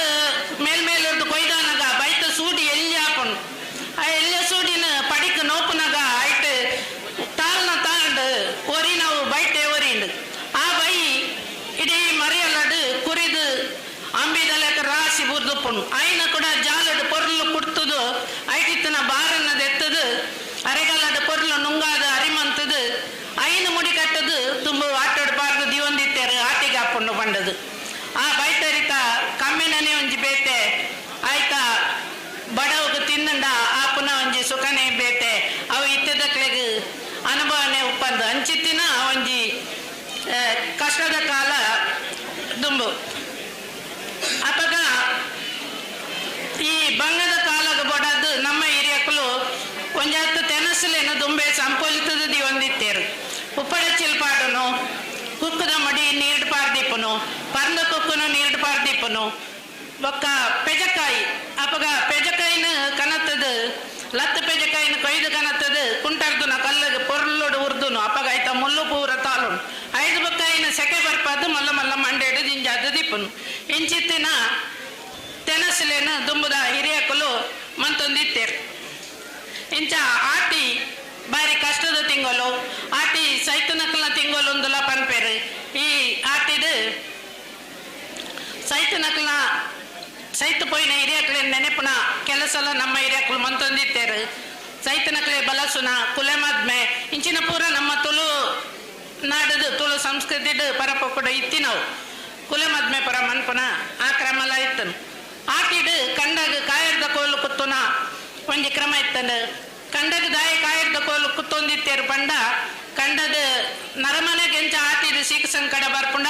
J: ಮೇಲ್ಮೇಲಿರ್ದು ಕೊಯ್ದಾನಾಗ ಬೈತ ಸೂಡಿ ಎಲ್ಲಿ ಹಾಪುಂಡು. ಆ ಎಲ್ಲಿ ಸೂಡಿನ ಪಡಿಕ್ ನೋಪುನಾಗ ಐಟ್ ತಾಳ್ನ ತಾಂಡು ಒರಿ ನಾವು ಬೈಟೆ ಒರಿಂಡು. ಆ ಬೈ ಇಡೀ ಮರಿಯಲ್ಲಡು ಕುರಿದು ಅಂಬಿದಲೆಕ್ಕ ರಾಶಿ ಬುರ್ದುಪ್ಪುಂಡು. ಐನ ಕೂಡ ಜಾಲಡು ಪೊರ್ಲು ಕುಡ್ತದು ಐಟಿತ್ತನ ಬಾರನ್ನದೆತ್ತದು ಅರೆಗಾಲದ ಪೊರ್ಲು ನುಂಗಾದ ಅರಿಮಂತದು ಐನು ಮುಡಿ ಕಟ್ಟದು ತುಂಬ ಆಟೋಡು ಪಾರ್ದು ದಿವಂದಿತ್ತೇರು ಆಟಿಗೆ ಹಾಕೊಂಡು ಬಂಡದು. ಆ ಬೈತರಿತ ಕಮ್ಮಿನನೇ ಒಂಜಿ ಬೇತೆ ಆಯ್ತಾ ಬಡವಗ ತಿನ್ನಂಡ ಆ ಪುನಃ ಒಂಜಿ ಸುಖನೇ ಬೇತೆ ಅವು ಇತ್ತದಕ್ಲೆಗ್ ಅನುಭವನೆ ಉಪ್ಪಂದು ಅಂಚಿತ್ತಿನ ಒಂಜಿ ಕಷ್ಟದ ಕಾಲ ದುಂಬು. ಅಪಗ ಈ ಬಂಗದ ಕಾಲಗ ಬಡದು ನಮ್ಮ ಹಿರಿಯಕಲು ಒಂಜಾತ್ ತೆನಸುಲೇನು ದುಂಬೆ ಸಂಪೊಲಿತದ ದಿವಂದಿತ್ತೇರು. ಉಪ್ಪಡ ಚಿಲ್ಪಾಡನು ಕುಕ್ಕದ ಮಡಿ ನೀರು ಪಾರ್ದಿಪ್ಪನು ಪರ್ದ ಕುಕ್ಕನು ನೀರು ಪಾರ್ದಿಪ್ಪನು ಬೊಕ್ಕ ಪೆಜಕಾಯಿ ಅಪಗ ಪೆಜಕಾಯಿನ ಕನತ್ತದು ಲತ್ತ ಪೆಜಕಾಯಿನ ಕೊಯ್ದು ಕನತ್ತದು ಕುಂಟರ್ದುನ ಕಲ್ಲಗ ಪೊರ್ಲೊಡು ಉರ್ದುನು ಅಪಗ ಆಯ್ತ ಮುಲ್ಲು ಪೂರ ತಾಲುನು ಐದು ಬೊಕ್ಕಾಯಿನ ಸೆಕೆ ಬರ್ಪಾದು ಮಲ್ಲ ಮಲ್ಲ ಮಂಡೇಡು ಜಿಂಜಾದು ದಿಪ್ಪನು. ಇಂಚಿತ್ತಿನ ತೆನಸುಲೇನು ದುಂಬುದ ಹಿರಿಯಕಲು ಮಂತೊಂದಿತ್ತೇರು. ಇಂಚ ಆಟಿ ಬಾರಿ ಕಷ್ಟದ ತಿಂಗಳು ಆಟಿ ಸೈತನಕಲ್ನ ತಿಂಗಳು ಒಂದುಲ ಪನ್ಪೇರು. ಈ ಆಟಿದು ಸೈತನಕಲ್ನ ಸೈತು ಪೋಯಿನ ಹಿರಿಯಕ್ಲೆ ನೆನಪುನ ಕೆಲಸಲ ನಮ್ಮ ಹಿರಿಯಕ್ಲು ಮಂತೊಂದಿತ್ತೇರು. ಸೈತನಕ್ಲೆ ಬಲಸುನ ಕುಲೆ ಮದ್ಮೆ ಇಂಚಿನ ಪೂರ ನಮ್ಮ ತುಳು ನಾಡದು ತುಳು ಸಂಸ್ಕೃತಿಡು ಪರಪ ಕೂಡ ಇತ್ತಿನವು ಕುಲೆ ಮದ್ಮೆ ಪರ ಮನ್ಪುನ ಆ ಕ್ರಮಲ ಇತ್ತನು. ಆಟಿಡು ಕಂಡಗ ಕಾಯರ್ದ ಕೋಲು ಕುತ್ತುನ ಒಂಜಿ ಕ್ರಮ ಇತ್ತಂಡು. ಕಂಡದ ದಾಯ ಕಾಯರ್ದ ಕೋಲು ಕುತ್ತೊಂದಿತ್ತೇರು ಪಂಡ ಕಂಡದ ನರಮನೆಗೆ ಎಂಚ ಆಟಿದು ಸೀಕ ಸಂಕಟ ಬರ್ಪುಂಡ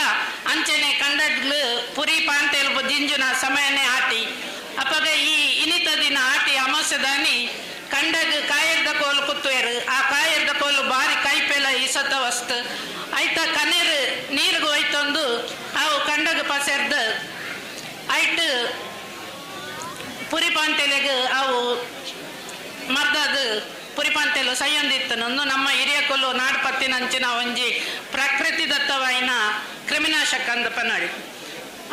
J: ಅಂಚನೆ ಕಂಡಡ್ಲು ಪುರಿ ಪಾಂತೇಲು ಜಿಂಜುನ ಸಮಯನೇ ಆಟಿ. ಅಪಗ ಈ ಇನಿತ ದಿನ ಆಟಿ ಅಮಾಸದಾನಿ ಕಂಡಗ ಕಾಯರ್ದ ಕೋಲು ಕುತ್ತುವೇರು. ಆ ಕಾಯರ್ದ ಕೋಲು ಬಾರಿ ಕೈಪೆಲ ಇಸತ ವಸ್ತು ಆಯ್ತ ಕನೇರು ನೀರಿಗೆ ಹೋಯ್ತೊಂದು ಅವು ಕಂಡಗ ಪಸೆರ್ದು ಐಟ್ ಪುರಿ ಪಾಂತೆಲೆಗ್ ಅವು ಮರ್ದದು ಪುರಿಪಾಂತೆಲು ಸೈಯೊಂದಿತ್ತನು. ನಮ್ಮ ಹಿರಿಯಕೊಲ್ಲು ನಾಡುಪತ್ತಿನಂಚಿನ ಒಂಜಿ ಪ್ರಕೃತಿ ದತ್ತವಾಯಿನ ಕ್ರಿಮಿನಾಶಕ ಅಂದ ಪನಾಡಿ.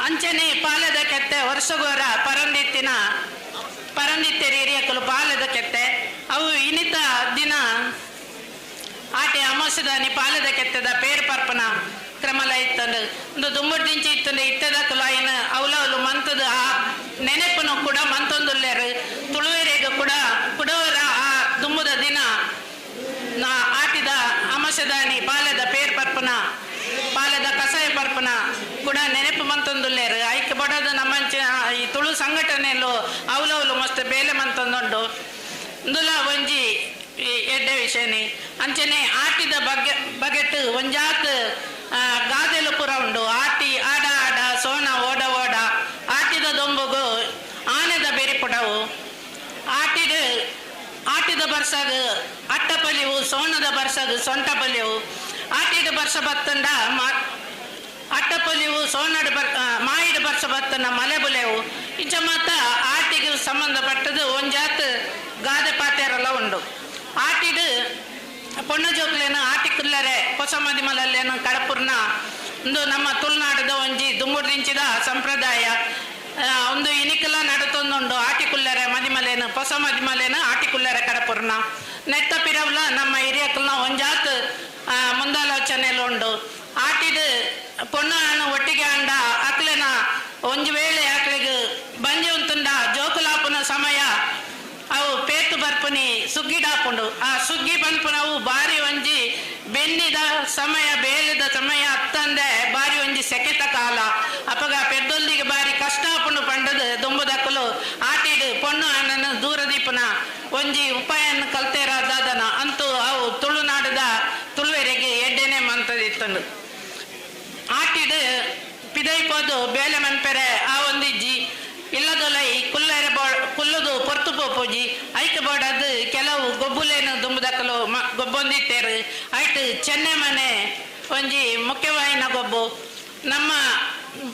J: ಅಂಚನೆ ಪಾಲದ ಕೆತ್ತೆ ವರ್ಷಗೋರ ಪರಂದಿತ್ತಿನ ಪರಂದಿತ್ತೆರಿ ಹಿರಿಯಕಲು ಪಾಲದ ಕೆತ್ತೆ ಅವು ಇನಿತ ದಿನ ಆಟೆ ಅಮಾಸದಾನಿ ಪಾಲದ ಕೆತ್ತದ ಪೇರು ಪರ್ಪನ ಕ್ರಮಲ ಇತ್ತಂದು ಒಂದು ದುಂಬುಡ್ ದಿಂಚಿ ಇತ್ತಂದು ಇತ್ತದ ಕುಲಾಯಿನ ಅವಲವಲು ಮಂತದ ಆ ನೆನಪನು ಕೂಡ ಮಂತೊಂದುಲ್ಲೇರು ತುಳುವೆರೆಗೂ ಕೂಡ ಕುಡವರ ಆ ದುಂಬುದ ದಿನ ನಾ ಆಟಿದ ಅಮಾಸದಾನಿ ಪಾಲದ ಪೇರ್ ಪರ್ಪನ ಪಾಲದ ಕಸಾಯ ಪರ್ಪನ ಕೂಡ ನೆನಪು ಮಂತೊಂದುಲ್ಲೇರು. ಐಕೆ ಬಡದ ನಮ್ಮಂಚಿನ ಈ ತುಳು ಸಂಘಟನೆಯಲ್ಲೂ ಅವಲವಲು ಮಸ್ತ್ ಬೇಲೆ ಮಂತೊಂದುಂಡು. ಇಂದುಲ ಒಂಜಿ ಎಡ್ಡೆ ವಿಷಯನಿ. ಅಂಚನೆ ಆಟಿದ ಬಗ್ಗೆ ಬಗೆಟ್ ಒಂಜಾತ್ ಗಾದೆಲು ಪೂರ ಉಂಡು. ಆಟಿ ಆಡ ಆಡ ಸೋಣ ಓಡ ಓಡ ಆಟಿದ ದೊಂಬುಗು ಆನೆದ ಬೆರಿಪುಡವು ಆಟಿದ ಆಟಿದ ಬರ್ಸಾಗ ಅಟ್ಟ ಪಲಿವು ಸೋಣದ ಬರ್ಸಾಗ ಸೊಂಟ ಪಲಿವು ಆಟಿದ ಬರ್ಸ ಬತ್ತಂಡ ಮಾ ಅಟ್ಟ ಪಲಿವು ಸೋಣದ ಬರ್ ಮಾಯಿದ ಬರ್ಸ ಬತ್ತಂಡ ಮಲೆ ಬುಲೆವು ಇಂಚ ಮಾತ ಆಟಿಗೆ ಸಂಬಂಧಪಟ್ಟದು ಒಂಜಾತ್ ಗಾದೆ ಪಾತೆರೆಲ್ಲ ಉಂಡು. ಆಟಿಡು ಪೊಣ್ಣ ಜೋಕ್ಲೇನು ಆಟಿ ಕುಲ್ಲರೆ ಹೊಸ ಮದಿಮಲಲ್ಲೇನು ಕಡಪುರ್ನ ಒಂದು ನಮ್ಮ ತುಳುನಾಡದ ಒಂಜಿ ದುಂಬುಡ್ದಿಂಚಿದ ಸಂಪ್ರದಾಯ ಒಂದು ಇನಿಕಲ ನಡತೊಂದುಂಡು. ಆಟಿ ಕುಲ್ಲರೆ ಮದಿಮಲೇನು ಹೊಸ ಮದಿಮಲೇನು ಆಟಿ ಕುಲ್ಲರೆ ಕಡಪುರ್ನ ನೆತ್ತ ಪಿರವ್ಲ ನಮ್ಮ ಹಿರಿಯಕಲ್ನ ಒಂಜಾತ್ ಮುಂದಾಲೋಚನೆಲ್ಲ ಉಂಡು. ಆಟಿಡು ಪೊಣ್ಣ ಹಣ್ಣು ಒಟ್ಟಿಗೆ ಅಂಡ ಅಕ್ಲೆನ ಒಂಜಿ ವೇಳೆ ಅಕ್ಲೆಗ್ ಬಂಜಿ ಉಂತುಂಡ ಜೋಕುಲಾಪುನ ಸಮಯ ಅವು ಪೇತು ಬರ್ಪುನಿ ಸುಗ್ಗಿ ಡಾಪುಂಡು. ಆ ಸುಗ್ಗಿ ಪನ್ಪುನವು ಬಾರಿ ಒಂಜಿ ಬೆನ್ನಿದ ಸಮಯ ಬೇಲೆದ ಸಮಯ ಅತ್ತಂದೆ ಬಾರಿ ಒಂಜಿ ಸೆಕೆತ ಕಾಲ. ಅಪಗ ಪೆದ್ದೊಂದಿಗೆ ಬಾರಿ ಕಷ್ಟ ಆಪುಂಡು ಪಂಡದು ದುಂಬುದಕ್ಕಲು ಆಟಿಡು ಪೊಣ್ಣು ಅಣ್ಣನ ದೂರದಿ ದೀಪನ ಒಂಜಿ ಉಪಾಯನ ಕಲ್ತೇರ ದಾದನ ಅಂತೂ ಅವು ತುಳುನಾಡದ ತುಳುವೆರೆಗೆ ಎಡ್ಡೆನೆ ಮಂತದಿತ್ತಂಡು. ಆಟಿಡ್ ಪಿದೈಪೋದು ಬೇಲೆ ಮನ್ಪೆರೆ ಆ ಒಂದಿಜ್ಜಿ ಇಲ್ಲದೊಲೈ ಕುಲ್ಲೆರೆ ಬೋ ಕುಲ್ಲುದು ಪೊರ್ತು ಪೋಪುಜಿ ಐಕ್ ಬೋಡದು ಕೆಲವು ಗೊಬ್ಬುಲೇನು ದುಂಬುದಕಲು ಗೊಬ್ಬೊಂದಿತ್ತೇರು. ಐಟ್ ಚೆನ್ನೆ ಮನೆ ಒಂಜಿ ಮುಖ್ಯವಾಯಿನ ಗೊಬ್ಬು. ನಮ್ಮ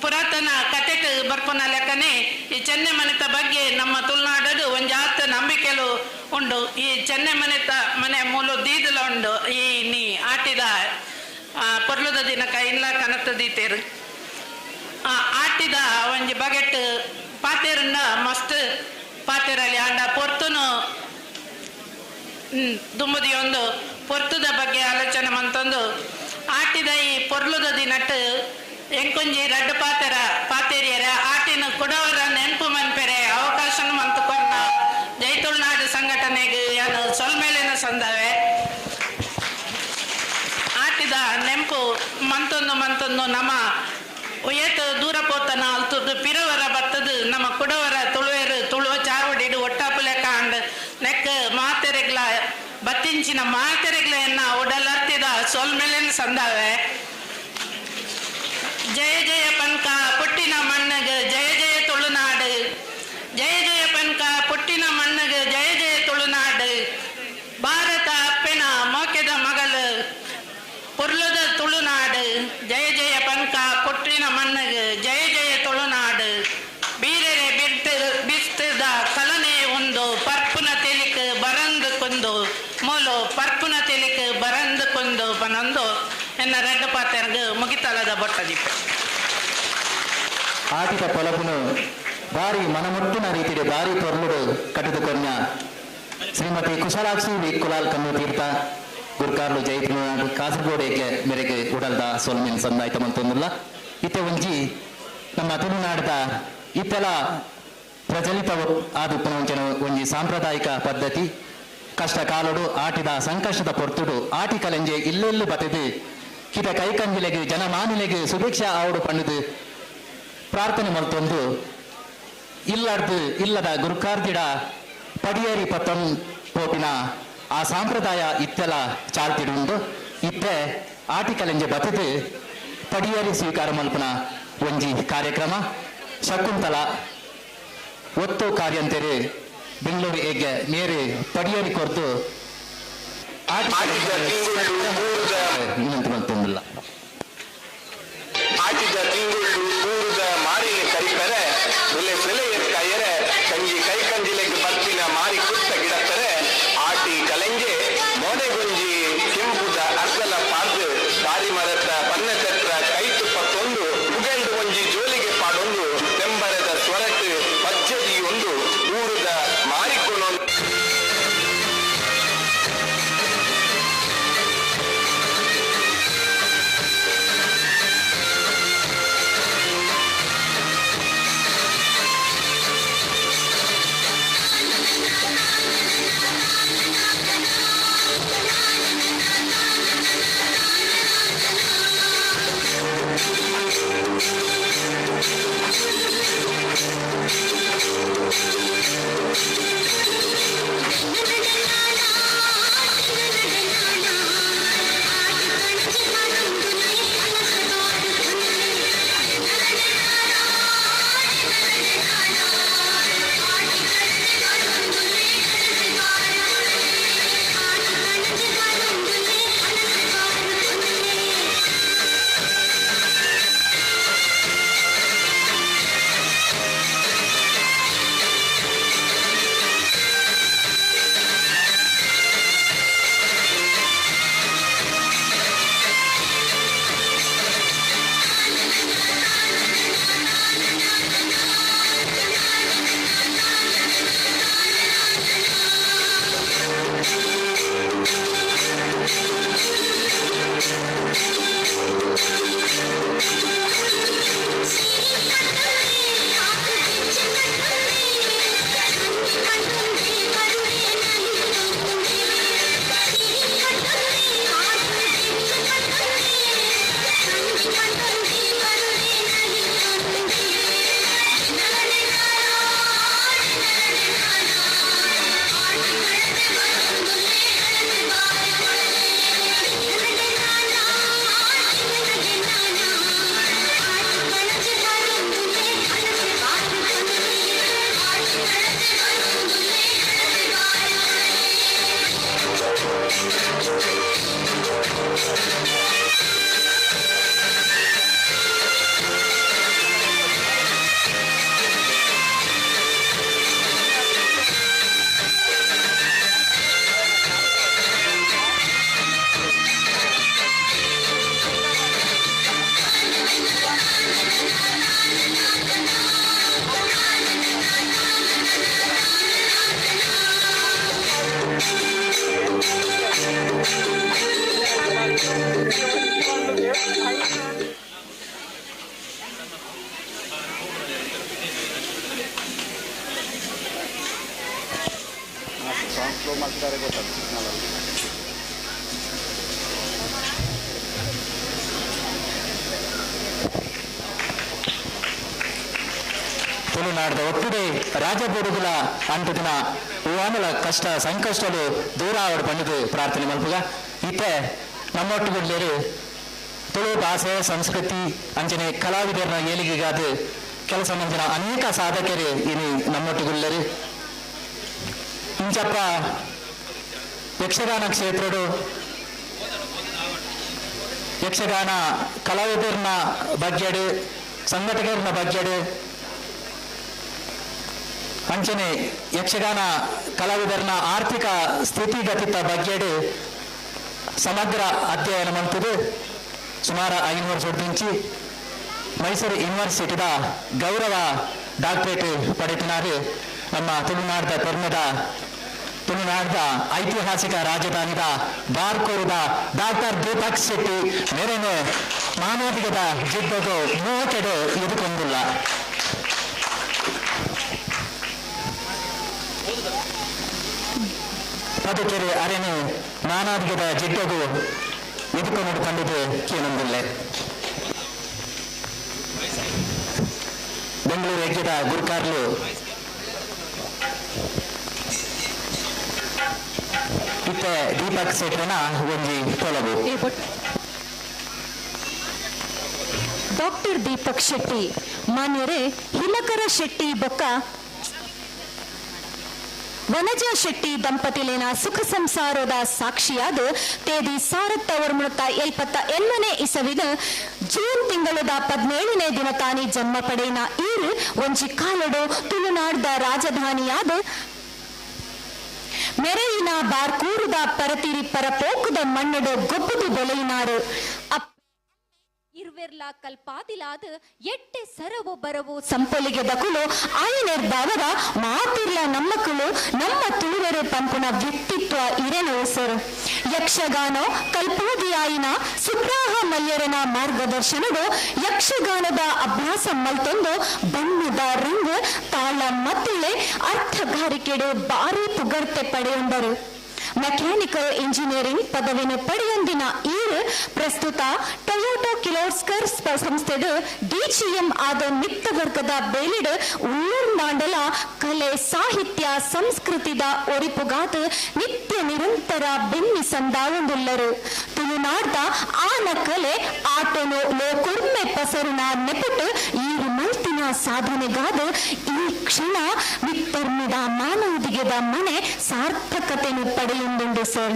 J: ಪುರಾತನ ಕತೆಟ್ ಬರ್ಪುನ ಲೆಕ್ಕನೆ ಈ ಚೆನ್ನೆ ಮನೆತ ಬಗ್ಗೆ ನಮ್ಮ ತುಳುನಾಡದು ಒಂಜಾತ ನಂಬಿಕೆಲು ಉಂಡು. ಈ ಚೆನ್ನೆ ಮನೆತ ಮನೆ ಮೂಲು ದೀದಲ ಉಂಡು. ಈ ನೀ ಆಟಿದ ಪೊರ್ಲುದ ದಿನಕ ಇಲ್ಲ ಕನತ ದೀತೇರು. ಆಟಿದ ಒಂಜಿ ಬಗೆಟ್ ಪಾತೆರನ್ನ ಮಸ್ತ್ ಪಾತೆರಲ್ಲಿ ಆಂಡ ಪೊರ್ತುನು ದುಂಬುದಿ ಒಂದು ಪೊರ್ತುದ ಬಗ್ಗೆ ಆಲೋಚನೆ ಮಂತೊಂದು ಆಟಿದ ಈ ಪೊರ್ಲುದ ದಿನಟ್ ಎಂಕೊಂಜಿ ರಡ್ಡು ಪಾತೆರ ಪಾತೆರಿಯರ ಆಟಿನ ಕೊಡವರ ನೆನಪು ಮನ್ಪೆರೆ ಅವಕಾಶನ ಮಂತುಕೊಂಡ ಜೈ ತುಳುನಾಡು ಸಂಘಟನೆಗೆ ಏನು ಸೊಲ್ಮೇಲಿನ ಸಂದವೆ. ಆಟಿದ ನೆಂಪು ಮಂತೊಂದು ಮಂತೊಂದು ನಮ್ಮ ಏತು ದೂರ ಪೋತನ ಅಲ್ತದ್ದು ಪಿರವರ ಬತ್ತದು ನಮ್ಮ ಕುಡವರ ತುಳುವೆರು ತುಳುವ ಚಾವಡಿಡು ಒಟ್ಟಾಪುಲೆ ಕಾಂಡ್ ನೆಕ್ ಮಾತೆರೆಗ್ಲ ಬತ್ತಿಂಚಿನ ಮಾತೆರೆಗ್ಲ ಎನ್ನ ಉಡಲರ್ತಿದ ಸೊಲ್ಮೇಲಿನ ಸಂದಾವೆ. ಜಯ ಜಯ ಪನ್ಕ ಪುಟ್ಟಿನ ಮಣ್ಣಗೆ ಜಯ ಜಯ ತುಳುನಾಡು, ಜಯ ಜಯ ಪನ್ಕ ಪುಟ್ಟಿನ ಮಣ್ಣಗೆ ಜಯ ಜಯ ತುಳುನಾಡು, ಭಾರತ ಅಪ್ಪೆನ ಮೋಕೆದ ಮಗಳು ಪೊರ್ಲುದ ತುಳುನಾಡು, ಜಯ ಜಯ ಪನ್ಕ ಪುಟ್ಟಿನ ಮಣ್ಣಗೆ ಜಯ ಜಯ ತುಳುನಾಡು, ಬೀರೆರೆ ಬಿರ್ತ ಬಿಸ್ತದ ಕಲನೆ ಒಂದು ಪರ್ಪುನ ತೆಲಿಕ್ ಬರಂದು ಕೊಂದು ಮೂಲು ಪರ್ಪುನ ತೆಲಿಕ್ ಬರಂದು ಕೊಂದು ಪನೊಂದು ಎನ್ನ ರಡ್ಡು ಪಾತೆರ್ಗ್ ಮುಗಿತಲದ ಬೊಟ್ಟದಿಪ್ಪ.
C: ಆಟಿದ ಪೊಲಬುನು ಬಾರಿ ಮನಮುಟ್ಟಿನ ರೀತಿಡೆ ಬಾರಿ ಪೊರ್ಲುಡು ಕಟ್ಟಿದುಕೊನ್ಯ ಶ್ರೀಮತಿ ಕುಶಲಾಕ್ಷಿ ವಿ ಕುಲಾಲ್ ಕಣ್ಣು ತೀರ್ಥ ಗುರ್ಕಾರ್ಲು ಜೈ ತುಳುನಾಡು ಕಾಸರಗೋಡು ಏಕೆ ಮೇರೆಗೆ ಉಡಲ್ದ ಸೊಲ್ಮೆನ್ ಸಂದಾಯ್ತ ಮಂತೊಂದುಲ್ಲ. ಇತ್ತೆ ಒಂಜಿ ನಮ್ಮ ತುಳುನಾಡದ ಇತ್ತೆಲ ಪ್ರಚಲಿತ ಆದುಪ್ಪುನ ಒಂಜಿ ಸಾಂಪ್ರದಾಯಿಕ ಪದ್ಧತಿ. ಕಷ್ಟ ಕಾಲೋಡು ಆಟಿದ ಸಂಕಷ್ಟದ ಪೊರ್ತುಡು ಆಟಿ ಕಲೆಂಜೆ ಇಲ್ಲೆಲ್ಲು ಬತೆದು ಕಿತ ಕೈಕಂಜಿಲೆಗೆ ಜನಮಾನಿಲೆಗೆ ಸುಭಿಕ್ಷಾ ಆವಡು ಪಣ್ಣದು ಪ್ರಾರ್ಥನೆ ಮಲ್ತೊಂದು ಇಲ್ಲಡ್ದು ಇಲ್ಲದ ಗುರುಕಾರ್ದಿಡ ಪಡಿಯೇರಿ ಪತ್ತೊನ್ ಪೋಪಿನ ಆ ಸಾಂಪ್ರದಾಯ ಇತ್ತೆಲ ಚಾಲ್ತಿಡುಂಡು. ಇತ್ತೆ ಆಟಿ ಕಲೆಂಜೆ ಬತೆದು ಪಡಿಯೇರಿ ಸ್ವೀಕಾರ ಮಲ್ಪನ ಒಂಜಿ ಕಾರ್ಯಕ್ರಮ. ಶಕುಂತಲ ಒತ್ತು ಕಾರ್ಯಂತೆರೆ ಬೆಂಗಳೂರು ಏಗೆ ನೇರು ಪಡಿಯೇರಿ ಕೊರ್ದು ವಿನಂತಿ ಮಲ್ತೊಂದಿಲ್ಲ.
N: ಆಟಿದ ತಿಂಗುಳ್ಳು ಊರುದ ಮಾರಿನ ಕರಿಪೆರೆ ಬೆಲೆ ಬೆಲೆ ಎತ್ತಾಯರೆ ಕಂಜಿ ಕೈ ಕಂಜಿಲೆಗ್ ಬರ್ಪಿನ ಮಾರಿ ಕುತ್ತ ಗಿಡತ್ತರೆ ಆಟಿ ಕಲೆಂಜೆ ಮೋನೆಗುಂಜಿ ಕೆಂಪುದ ಅರ್ಗಲ ಪಾರ್ದು ಬಾರಿ ಮರತ್ತ ಪನ್ನ ಚತ್ರ ಕೈ ತುಪ್ಪ ತೊಂದು ಉಗೆಂಡು ಒಂಜಿ ಜೋಲಿಗೆ ಪಾಡೊಂದು ತೆಂಬರದ ಸ್ವರಟ್ ಪಜ್ಜದಿಯೊಂದು ಊರುದ ಮಾರಿಕೊನೊಂದು.
L: Thank you.
B: ಸಾಂಗ್ ಫ್ಲೋ ಮಾಡ್ತಾರೆ ಗೊತ್ತಾಗ್ತದೆ ಸಿಗ್ನಲ್.
C: ತುಳುನಾಡದ ಒಟ್ಟುಡೆ ರಾಜಬೂಡುಗುಲ ಅಂಟುದಿನ ಹೂವಾನಲ ಕಷ್ಟ ಸಂಕಷ್ಟಲು ದೂರ ಆವಡ್ ಪಂಡಿದು ಪ್ರಾರ್ಥನೆ ಮಲ್ಪುಗ. ಇತ್ತೆ ನಮ್ಮೊಟ್ಟುಗುಡ್ಲೇರು ತುಳು ಭಾಷೆ ಸಂಸ್ಕೃತಿ ಅಂಚನೆ ಕಲಾವಿದರನ್ನ ಏಳಿಗೆಗಾದ ಕೆಲಸ ಮಂದಿನ ಅನೇಕ ಸಾಧಕರು ಇನಿ ನಮ್ಮೊಟ್ಟುಗುಳ್ಳರು. ಇಂಚಪ್ಪ ಯಕ್ಷಗಾನ ಕ್ಷೇತ್ರಡು ಯಕ್ಷಗಾನ ಕಲಾವಿದರನ್ನ ಬಗ್ಗೆಡು ಸಂಘಟಕರನ್ನ ಬಗ್ಗೆಡು ಅಂಚನೆ ಯಕ್ಷಗಾನ ಕಲಾವಿದರನ್ನ ಆರ್ಥಿಕ ಸ್ಥಿತಿಗತಿತ ಬಗ್ಗೆಡು ಸಮಗ್ರ ಅಧ್ಯಯನ ಮಂತದು ಸುಮಾರು 5 ವರ್ಷ ಮೈಸೂರು ಯೂನಿವರ್ಸಿಟಿದ ಗೌರವ ಡಾಕ್ಟರೇಟ್ ಪಡೆದಿನಾರು ನಮ್ಮ ತುಳುನಾಡದ ಪೆರ್ಮೆದ ತುಳುನಾಡದ ಐತಿಹಾಸಿಕ ರಾಜಧಾನಿದ ಬಾರ್ಕೂರದ ಡಾಕ್ಟರ್ ದೀಪಕ್ ಶೆಟ್ಟಿ ಮೇರೇನು ಮಾನವಿಕದ ಜಿದ್ದಗು ಮೋಕೆಡು ಎದುಕೊಂದಿಲ್ಲ. ಪದಕೆರೆ ಅರೆನು ಮಾನವಿಕದ ಜಿದ್ದಗು ಎದುಕೊಂಡು ಕಂಡಿದ್ದು ಕೇನೊಂದಿಲ್ಲ. ಬೆಂಗಳೂರು ಯಜ್ಞದ ಗುರುಕಾರ್ಲು ಇತ್ತೆ ದೀಪಕ್ ಶೆಟ್ಟರನ ಒಂಜಿ ಪೊಲಬು.
T: ಡಾಕ್ಟರ್ ದೀಪಕ್ ಶೆಟ್ಟಿ ಮಾನ್ಯರೇ ಹಿಮಕರ ಶೆಟ್ಟಿ ಬೊಕ್ಕ ವನಜಾ ಶೆಟ್ಟಿ ದಂಪತಿಲೇನ ಸುಖ ಸಂಸಾರದ ಸಾಕ್ಷಿಯಾದ ತೇದಿ 1978ನೇ ಇಸವಿನ ಜೂನ್ ತಿಂಗಳದ 17ನೇ ದಿನ ತಾನಿ ಜನ್ಮ ಪಡೆಯಿನ ಈರು ಒಂಜಿ ಕಾಲಡು ತುಳುನಾಡ್ದ ರಾಜಧಾನಿಯಾದ ಮೆರೆಯಿನ ಬಾರ್ಕೂರುದ ಪರತಿರಿ ಪರಪೋಕುದ ಮಣ್ಣಡು ಗೊಬ್ಬುದು ಬೊಲೆಯಿನಾರು. ಇರ್ವೆರ್ಲ ಕಲ್ಪಾದಿಲಾದ ಎಟ್ಟೆ ಸರವು ಬರವು ಸಂಪೊಲಿಗೆ ದಕುಲು ಆಯನೆರ್ದಾವರ ಮಾತಿರ್ಲ ನಮ್ಮಕುಲು ನಮ್ಮ ತುಳುವೆರು ಪಂಪುನ ವ್ಯಕ್ತಿತ್ವ ಇರೆನ ಉಸರು. ಯಕ್ಷಗಾನ ಕಲ್ಪಾದಿಯಾಯಿನ ಸುಬ್ರಾಹ ಮಲ್ಯರನ ಮಾರ್ಗದರ್ಶನಡು ಯಕ್ಷಗಾನದ ಅಭ್ಯಾಸ ಮಲ್ತೊಂದು ಬಣ್ಣದ ರಂಗ ತಾಳ ಮತ್ತಿಳೆ ಅರ್ಥಗಾರಿಕೆಡು ಬಾರಿ ಪುಗರ್ತೆ ಪಡೆಯೊಂದರು. ಮೆಕ್ಯಾನಿಕಲ್ ಇಂಜಿನಿಯರಿಂಗ್ ಪದವಿನ ಪಡೆಯೊಂದಿನ ಈರು ಪ್ರಸ್ತುತ ಟೊಯೋಟಾ ಕಿಲೋಸ್ಕರ್ ಸಂಸ್ಥೆಡು ಡಿಜಿಎಂ ಆದ ಮಿತ್ತ ವರ್ಗದ ಬೇಲಿಡು ಉಳ್ಳೂರ್ನಾಂಡಲ ಕಲೆ ಸಾಹಿತ್ಯ ಸಂಸ್ಕೃತಿದ ಒರಿಪುಗಾದ ನಿತ್ಯ ನಿರಂತರ ಬೆನ್ನಿ ಸಂದಾವೊಂದುಲ್ಲರು. ತುಳುನಾಡ್ದ ಆನ ಕಲೆ ಆಟನು ಲೋಕುರ್ಮೆ ಪಸರುನ ನೆಪುಟು ಈರು ಮಲ್ತಿನ ಸಾಧನೆಗಾದ ಈ ಕ್ಷಣ ವಿತ್ತರ್ಮಿದ ಮಾನವದಿಗೆದ ಮನೆ ಸಾರ್ಥಕತೆಯನ್ನು ಪಡೆಯುಂದುಂಡು ಸರ್.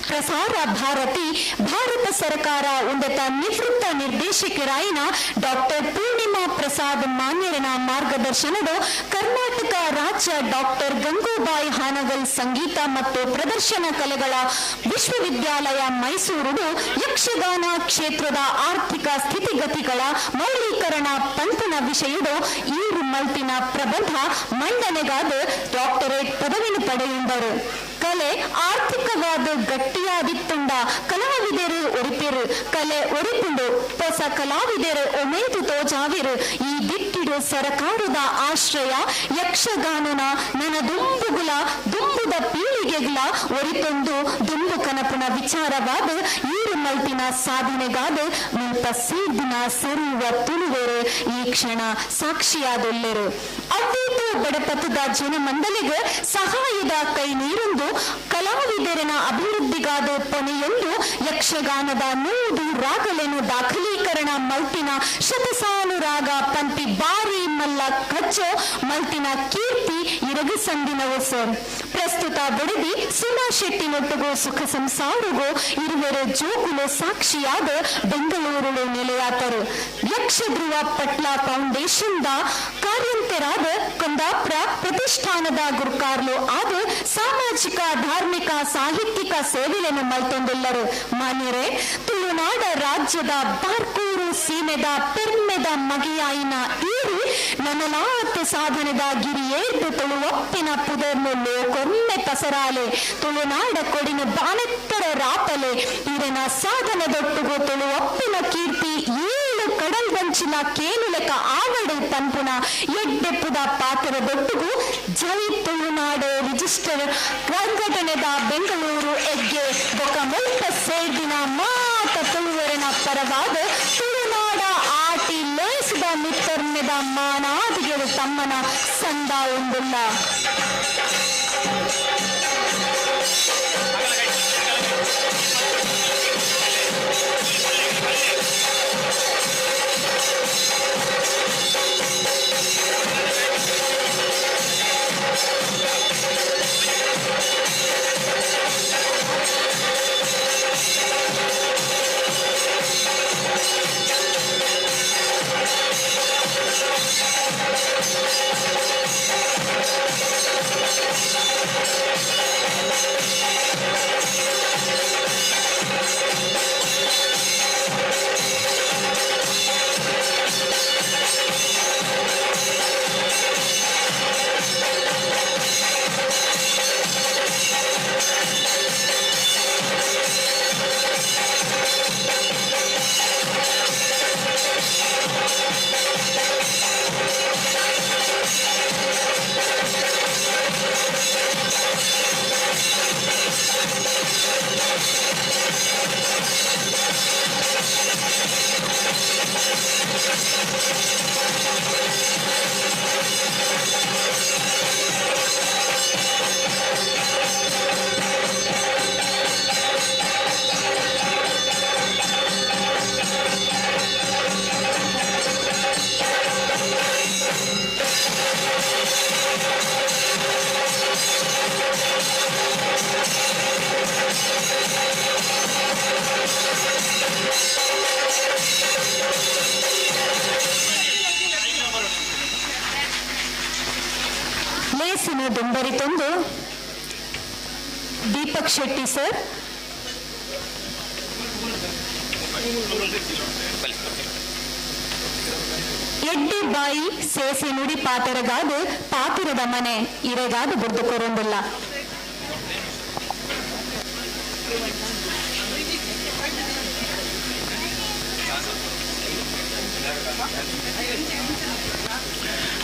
T: ಪ್ರಸಾರ ಭಾರತಿ ಭಾರತ ಸರ್ಕಾರ ಉನ್ನತ ನಿವೃತ್ತ ನಿರ್ದೇಶಕರಾಯಿನ ಡಾಕ್ಟರ್ ಪೂರ್ಣಿಮಾ ಪ್ರಸಾದ್ ಮಾನ್ಯರನ ಮಾರ್ಗದರ್ಶನದ ಕರ್ನಾಟಕ ರಾಜ್ಯ ಡಾಕ್ಟರ್ ಗಂಗೂಬಾಯಿ ಹಾನಗಲ್ ಸಂಗೀತ ಮತ್ತು ಪ್ರದರ್ಶನ ಕಲೆಗಳ ವಿಶ್ವವಿದ್ಯಾಲಯ ಮೈಸೂರು ಯಕ್ಷಗಾನ ಕ್ಷೇತ್ರದ ಆರ್ಥಿಕ ಸ್ಥಿತಿಗತಿಗಳ ಮೌಲ್ಯೀಕರಣ ಪಂಪನ ವಿಷಯದ ಈರು ಮಲ್ತಿನ ಪ್ರಬಂಧ ಮಂಡನೆಗಾದ ಡಾಕ್ಟರೇಟ್ ಪದವಿಯನ್ನು ಪಡೆಯುಂಡರು. ಕಲೆ ಆರ್ಥಿಕವಾದ ಗಟ್ಟಿಯಾದಿತ್ತುಂಡ ಕಲಾವಿದರು ಒರಿಪಿರು ಕಲೆ ಒರಿಪುಂಡು ಹೊಸ ಕಲಾವಿದರು ಒಮೇದು ತೋಜಾವಿರು. ಈ ದಿಟ್ಟಿಡು ಸರಕಾರದ ಆಶ್ರಯ ಯಕ್ಷಗಾನನ ನನ ದುಂಬುಗುಲ ದುಂಬುದ ಪೀಳಿಗೆಗಳ ಒರಿತೊಂದು ದುಂಬು ಕನಪುನ ವಿಚಾರವಾದ ಈರು ಮಲ್ತಿನ ಸಾಧನೆಗಾದ ಮುಲ್ಪ ಸೇರ್ದಿನ ಸರಿಯುವ ತುಳುವೆರು ಈ ಕ್ಷಣ ಸಾಕ್ಷಿಯಾದೊಲ್ಲೆರು. ಅವ್ವೇತು ಬಡಪತದ ಜನಮಂಡಲಿಗೆ ಸಹಾಯದ ಕೈ ನೀರೊಂದು ಕಲಾವಿದರನ ಅಭಿವೃದ್ಧಿಗಾದ ಪೊನೆಯೊಂದು ಯಕ್ಷಗಾನದ 100 ರಾಗಲೆನು ದಾಖಲೀಕರಣ ಮಲ್ತಿನ ಶತಸಾಲು ರಾಗ ಪಂಪಿ ಬಾರಿ ಮಲ್ಲ ಕಚ್ಚೋ ಮಲ್ತಿನ ಕೀರ್ತಿ ಇರಗು ಸಂದಿನವು ಸರ್. ಪ್ರಸ್ತುತ ಬಡದಿ ಸುಮಾ ಶೆಟ್ಟಿನೊಟ್ಟಿಗೂ ಸುಖ ಸಂಸಾರಗೂ ಇರುವರು ಜೋಕುಲು ಸಾಕ್ಷಿಯಾದ ಬೆಂಗಳೂರು ನೆಲೆಯಾತರು. ಯಕ್ಷಧ್ರುವ ಪಟ್ಲ ಫೌಂಡೇಶನ್ the ಕಾರ್ಯಂತರಾದ ಕುಂದಾಪುರ ಪ್ರತಿಷ್ಠಾನದ ಗುರುಕಾರ್ಲು ಆದ ಸಾಮಾಜಿಕ ಧಾರ್ಮಿಕ ಸಾಹಿತ್ಯಿಕ ಸೇವೆಯನ್ನು ಮಲ್ತೊಂದುಲ್ಲರು. ಮಾನ್ಯರೇ, ತುಳುನಾಡ ರಾಜ್ಯದ ಬಾರ್ಕೂರು ಸೀಮೆದ ಪೆರ್ಮೆದ ಮಗೆಯಾಯಿನ ಈರು ನನಲಾತ್ ಸಾಧನದ ಗಿರಿಯೇರ್ದು ತುಳುವಪ್ಪಿನ ಪುದರ್ನು ಲೋಕೊಮ್ಮೆ ಪಸರಾಲೆ ತುಳುನಾಡ ಕೊಡಿನ ಬಾನೆತ್ತರ ರಾಪಲೆ ಈರನ ಸಾಧನದೊಟ್ಟುಗು ತುಳುವಪ್ಪಿನ ಕೀರ್ತಿ ಏಳು ಕಡಲ್ ವಂಚಿನ ಕೇನುಲೆಕ ಆವಡು ಪಂಪುನ ಎಡ್ಡೆಪ್ಪುದ ಪಾತ್ರದೊಟ್ಟುಗು ಜೈ ತುಳುನಾಡು ರಿಜಿಸ್ಟರ್ ರಿಜಿಸ್ಟರ್ ಸಂಘಟನೆದ ಬೆಂಗಳೂರು ಎಗ್ಗೆ ಬೊಕ ಮುಲ್ಪ ಸೇರ್ದಿನ ಮಾತ ತುಳುವರೆನ ಪರವಾದ ತುಳುನಾಡ ಆಟಿ ಲೇಸದ ಮಿತ್ತರ್ಮೆದ ಮಾನಾದಿಗೆ ತಮ್ಮನ ಸಂದ ಉಂಡುಲ್ಲ. ಲೇಸಿನ ದುಂಬರಿತೊಂದು ದೀಪಕ್ ಶೆಟ್ಟಿ ಸರ್, ಎಡ್ಡಿ ಬಾಯಿ ಸೇಸೆ ನುಡಿ ಪಾತೆರಗಾದು ಪಾತಿರದ ಮನೆ ಇರೆಗಾದು ಬುರ್ದು ಕೊರೊಂದಿಲ್ಲ.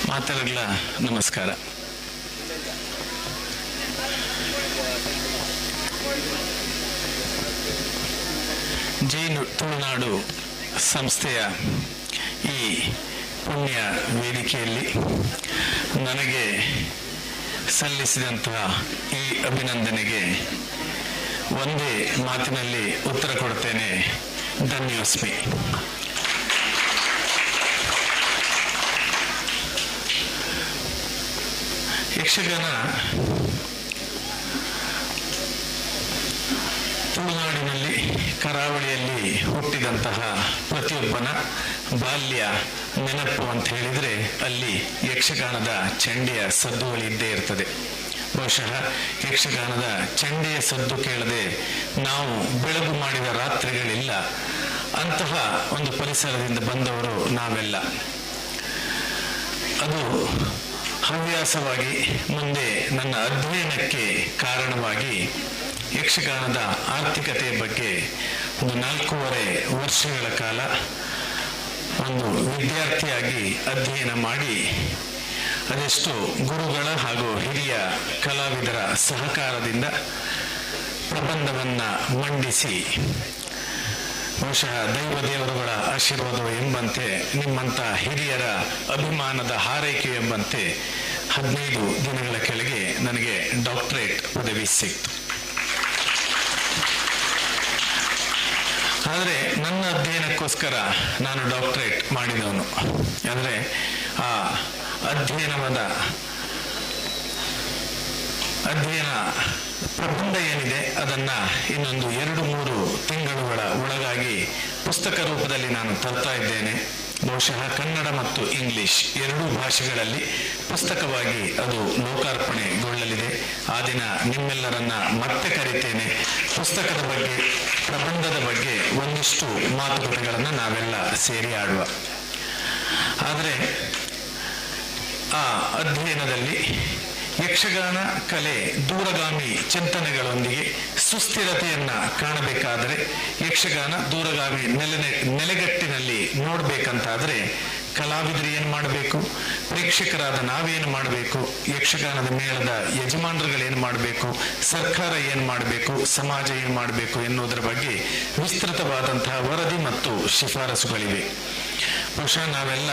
P: ಮಾತಾಡಲ ನಮಸ್ಕಾರ. ಜೈ ತುಳುನಾಡು ಸಂಸ್ಥೆಯ ಈ ಪುಣ್ಯ ವೇದಿಕೆಯಲ್ಲಿ ನನಗೆ ಸಲ್ಲಿಸಿದಂತಹ ಈ ಅಭಿನಂದನೆಗೆ ಒಂದೇ ಮಾತಿನಲ್ಲಿ ಉತ್ತರ ಕೊಡ್ತೇನೆ, ಧನ್ಯೋಸ್ಮಿ. ಯಕ್ಷಗಾನ ತುಳುನಾಡಿನಲ್ಲಿ ಕರಾವಳಿಯಲ್ಲಿ ಹುಟ್ಟಿದಂತಹ ಪ್ರತಿಯೊಬ್ಬನ ಬಾಲ್ಯ ನೆನಪು ಅಂತ ಹೇಳಿದರೆ ಅಲ್ಲಿ ಯಕ್ಷಗಾನದ ಚಂಡಿಯ ಸದ್ದುಗಳು ಇದ್ದೇ ಇರ್ತದೆ. ಬಹುಶಃ ಯಕ್ಷಗಾನದ ಚಂಡಿಯ ಸದ್ದು ಕೇಳದೆ ನಾವು ಬೆಳಗು ಮಾಡಿದ ರಾತ್ರಿಗಳಿಲ್ಲ. ಅಂತಹ ಒಂದು ಪರಿಸರದಿಂದ ಬಂದವರು ನಾವೆಲ್ಲ. ಅದು ಹವ್ಯಾಸವಾಗಿ ಮುಂದೆ ನನ್ನ ಅಧ್ಯಯನಕ್ಕೆ ಕಾರಣವಾಗಿ ಯಕ್ಷಗಾನದ ಆರ್ಥಿಕತೆಯ ಬಗ್ಗೆ ಒಂದು 4.5 ವರ್ಷಗಳ ಕಾಲ ಒಂದು ವಿದ್ಯಾರ್ಥಿಯಾಗಿ ಅಧ್ಯಯನ ಮಾಡಿ ಅದೆಷ್ಟು ಗುರುಗಳ ಹಾಗೂ ಹಿರಿಯ ಕಲಾವಿದರ ಸಹಕಾರದಿಂದ ಪ್ರಬಂಧವನ್ನು ಮಂಡಿಸಿ ಬಹುಶಃ ದೈವ ದೇವರುಗಳ ಆಶೀರ್ವಾದವು ಎಂಬಂತೆ, ನಿಮ್ಮಂಥ ಹಿರಿಯರ ಅಭಿಮಾನದ ಹಾರೈಕೆ ಎಂಬಂತೆ 15 ದಿನಗಳ ಕೆಳಗೆ ನನಗೆ ಡಾಕ್ಟರೇಟ್ ಪದವಿ ಸಿಕ್ತು. ಆದರೆ ನನ್ನ ಅಧ್ಯಯನಕ್ಕೋಸ್ಕರ ನಾನು ಡಾಕ್ಟರೇಟ್ ಮಾಡಿದವನು. ಅಂದರೆ ಆ ಅಧ್ಯಯನ ಪ್ರಬಂಧ ಏನಿದೆ ಅದನ್ನು ಇನ್ನೊಂದು 2-3 ತಿಂಗಳುಗಳ ಒಳಗಾಗಿ ಪುಸ್ತಕ ರೂಪದಲ್ಲಿ ನಾನು ತರ್ತಾ ಇದ್ದೇನೆ. ಬಹುಶಃ ಕನ್ನಡ ಮತ್ತು ಇಂಗ್ಲಿಷ್ ಎರಡೂ ಭಾಷೆಗಳಲ್ಲಿ ಪುಸ್ತಕವಾಗಿ ಅದು ಲೋಕಾರ್ಪಣೆಗೊಳ್ಳಲಿದೆ. ಆ ದಿನ ನಿಮ್ಮೆಲ್ಲರನ್ನ ಮತ್ತೆ ಕರೀತೇನೆ. ಪುಸ್ತಕದ ಬಗ್ಗೆ, ಪ್ರಬಂಧದ ಬಗ್ಗೆ ಒಂದಿಷ್ಟು ಮಾತುಕತೆಗಳನ್ನು ನಾವೆಲ್ಲ ಸೇರಿ ಆಡುವ. ಆದರೆ ಆ ಅಧ್ಯಯನದಲ್ಲಿ ಯಕ್ಷಗಾನ ಕಲೆ ದೂರಗಾಮಿ ಚಿಂತನೆಗಳೊಂದಿಗೆ ಸುಸ್ಥಿರತೆಯನ್ನು ಕಾಣಬೇಕಾದರೆ, ಯಕ್ಷಗಾನ ದೂರಗಾಮಿ ನೆಲೆಗಟ್ಟಿನಲ್ಲಿ ನೋಡಬೇಕಂತಾದರೆ ಕಲಾವಿದರು ಏನು ಮಾಡಬೇಕು, ಪ್ರೇಕ್ಷಕರಾದ ನಾವೇನು ಮಾಡಬೇಕು, ಯಕ್ಷಗಾನದ ಮೇಳದ ಯಜಮಾನರುಗಳೇನು ಮಾಡಬೇಕು, ಸರ್ಕಾರ ಏನು ಮಾಡಬೇಕು, ಸಮಾಜ ಏನು ಮಾಡಬೇಕು ಎನ್ನುವುದರ ಬಗ್ಗೆ ವಿಸ್ತೃತವಾದಂತಹ ವರದಿ ಮತ್ತು ಶಿಫಾರಸುಗಳಿವೆ. ಬಹುಶಃ ನಾವೆಲ್ಲ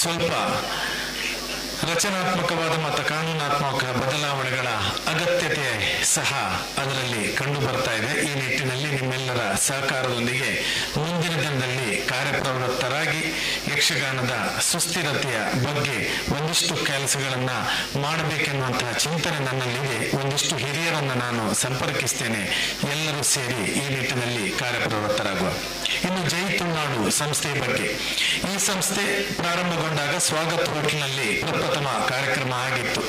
P: ಸ್ವಲ್ಪ ರಚನಾತ್ಮಕವಾದ ಮತ್ತು ಕಾನೂನಾತ್ಮಕ ಬದಲಾವಣೆಗಳ ಅಗತ್ಯತೆ ಸಹ ಅದರಲ್ಲಿ ಕಂಡು ಬರ್ತಾ ಇದೆ. ಈ ನಿಟ್ಟಿನಲ್ಲಿ ನಿಮ್ಮೆಲ್ಲರ ಸಹಕಾರದೊಂದಿಗೆ ಮುಂದಿನ ದಿನದಲ್ಲಿ ಕಾರ್ಯಪ್ರವೃತ್ತರಾಗಿ ಯಕ್ಷಗಾನದ ಸುಸ್ಥಿರತೆಯ ಬಗ್ಗೆ ಒಂದಿಷ್ಟು ಕೆಲಸಗಳನ್ನು ಮಾಡಬೇಕೆನ್ನುವಂತಹ ಚಿಂತನೆ ನನ್ನಲ್ಲಿದೆ. ಒಂದಿಷ್ಟು ಹಿರಿಯರನ್ನು ನಾನು ಸಂಪರ್ಕಿಸ್ತೇನೆ. ಎಲ್ಲರೂ ಸೇರಿ ಈ ನಿಟ್ಟಿನಲ್ಲಿ ಕಾರ್ಯಪ್ರವೃತ್ತರಾಗುವ. ಇನ್ನು ಜೈ ತುಳುನಾಡು ಸಂಸ್ಥೆಯ ಬಗ್ಗೆ, ಈ ಸಂಸ್ಥೆ ಪ್ರಾರಂಭಗೊಂಡಾಗ ಸ್ವಾಗತ್ ಹೋಟೆಲ್ನಲ್ಲಿ ಪ್ರಪ್ರಥಮ ಕಾರ್ಯಕ್ರಮ ಆಗಿತ್ತು.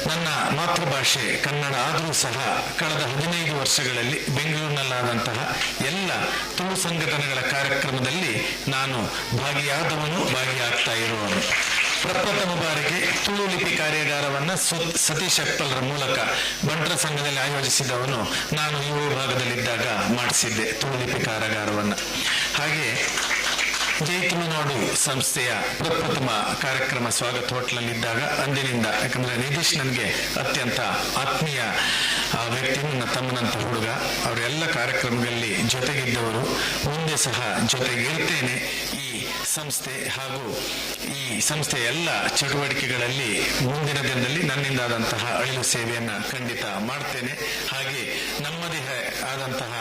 P: ನನ್ನ ಮಾತೃಭಾಷೆ ಕನ್ನಡ ಆದರೂ ಸಹ ಕಳೆದ 15 ವರ್ಷಗಳಲ್ಲಿ ಬೆಂಗಳೂರಿನಲ್ಲಾದಂತಹ ಎಲ್ಲ ತುಳು ಸಂಘಟನೆಗಳ ಕಾರ್ಯಕ್ರಮದಲ್ಲಿ ನಾನು ಭಾಗಿಯಾದವನು, ಭಾಗಿಯಾಗ್ತಾ ಇರುವವನು. ಪ್ರಪ್ರಥಮ ಬಾರಿಗೆ ತುಳು ಲಿಪಿ ಕಾರ್ಯಾಗಾರವನ್ನು ಸತೀಶ್ ಅಕ್ಪಲ್ರ ಮೂಲಕ ಬಂಟರ ಸಂಘದಲ್ಲಿ ಆಯೋಜಿಸಿದವನು ನಾನು. ಯುವ ವಿಭಾಗದಲ್ಲಿದ್ದಾಗ ಮಾಡಿಸಿದ್ದೆ ತುಳು ಲಿಪಿ ಕಾರ್ಯಾಗಾರವನ್ನು. ಹಾಗೆ ಜೈ ತುಳುನಾಡು ಸಂಸ್ಥೆಯ ಪ್ರಪ್ರಥಮ ಕಾರ್ಯಕ್ರಮ ಸ್ವಾಗತ್ ಹೋಟ್ಲಲ್ಲಿದ್ದಾಗ ಅಂದಿನಿಂದ, ಯಾಕಂದರೆ ನಿಧೀಶ್ ನನಗೆ ಅತ್ಯಂತ ಆತ್ಮೀಯ ವ್ಯಕ್ತಿ, ನನ್ನ ತಮ್ಮನಂತ ಹುಡುಗ, ಅವರೆಲ್ಲ ಕಾರ್ಯಕ್ರಮಗಳಲ್ಲಿ ಜೊತೆಗಿದ್ದವರು, ಮುಂದೆ ಸಹ ಜೊತೆಗಿರ್ತೇನೆ. ಈ ಸಂಸ್ಥೆ ಹಾಗೂ ಈ ಸಂಸ್ಥೆಯ ಎಲ್ಲ ಚಟುವಟಿಕೆಗಳಲ್ಲಿ ಮುಂದಿನ ದಿನದಲ್ಲಿ ನನ್ನಿಂದಾದಂತಹ ಅಳಿಲು ಸೇವೆಯನ್ನು ಖಂಡಿತ ಮಾಡ್ತೇನೆ. ಹಾಗೆ ನಮ್ಮದೇ ಆದಂತಹ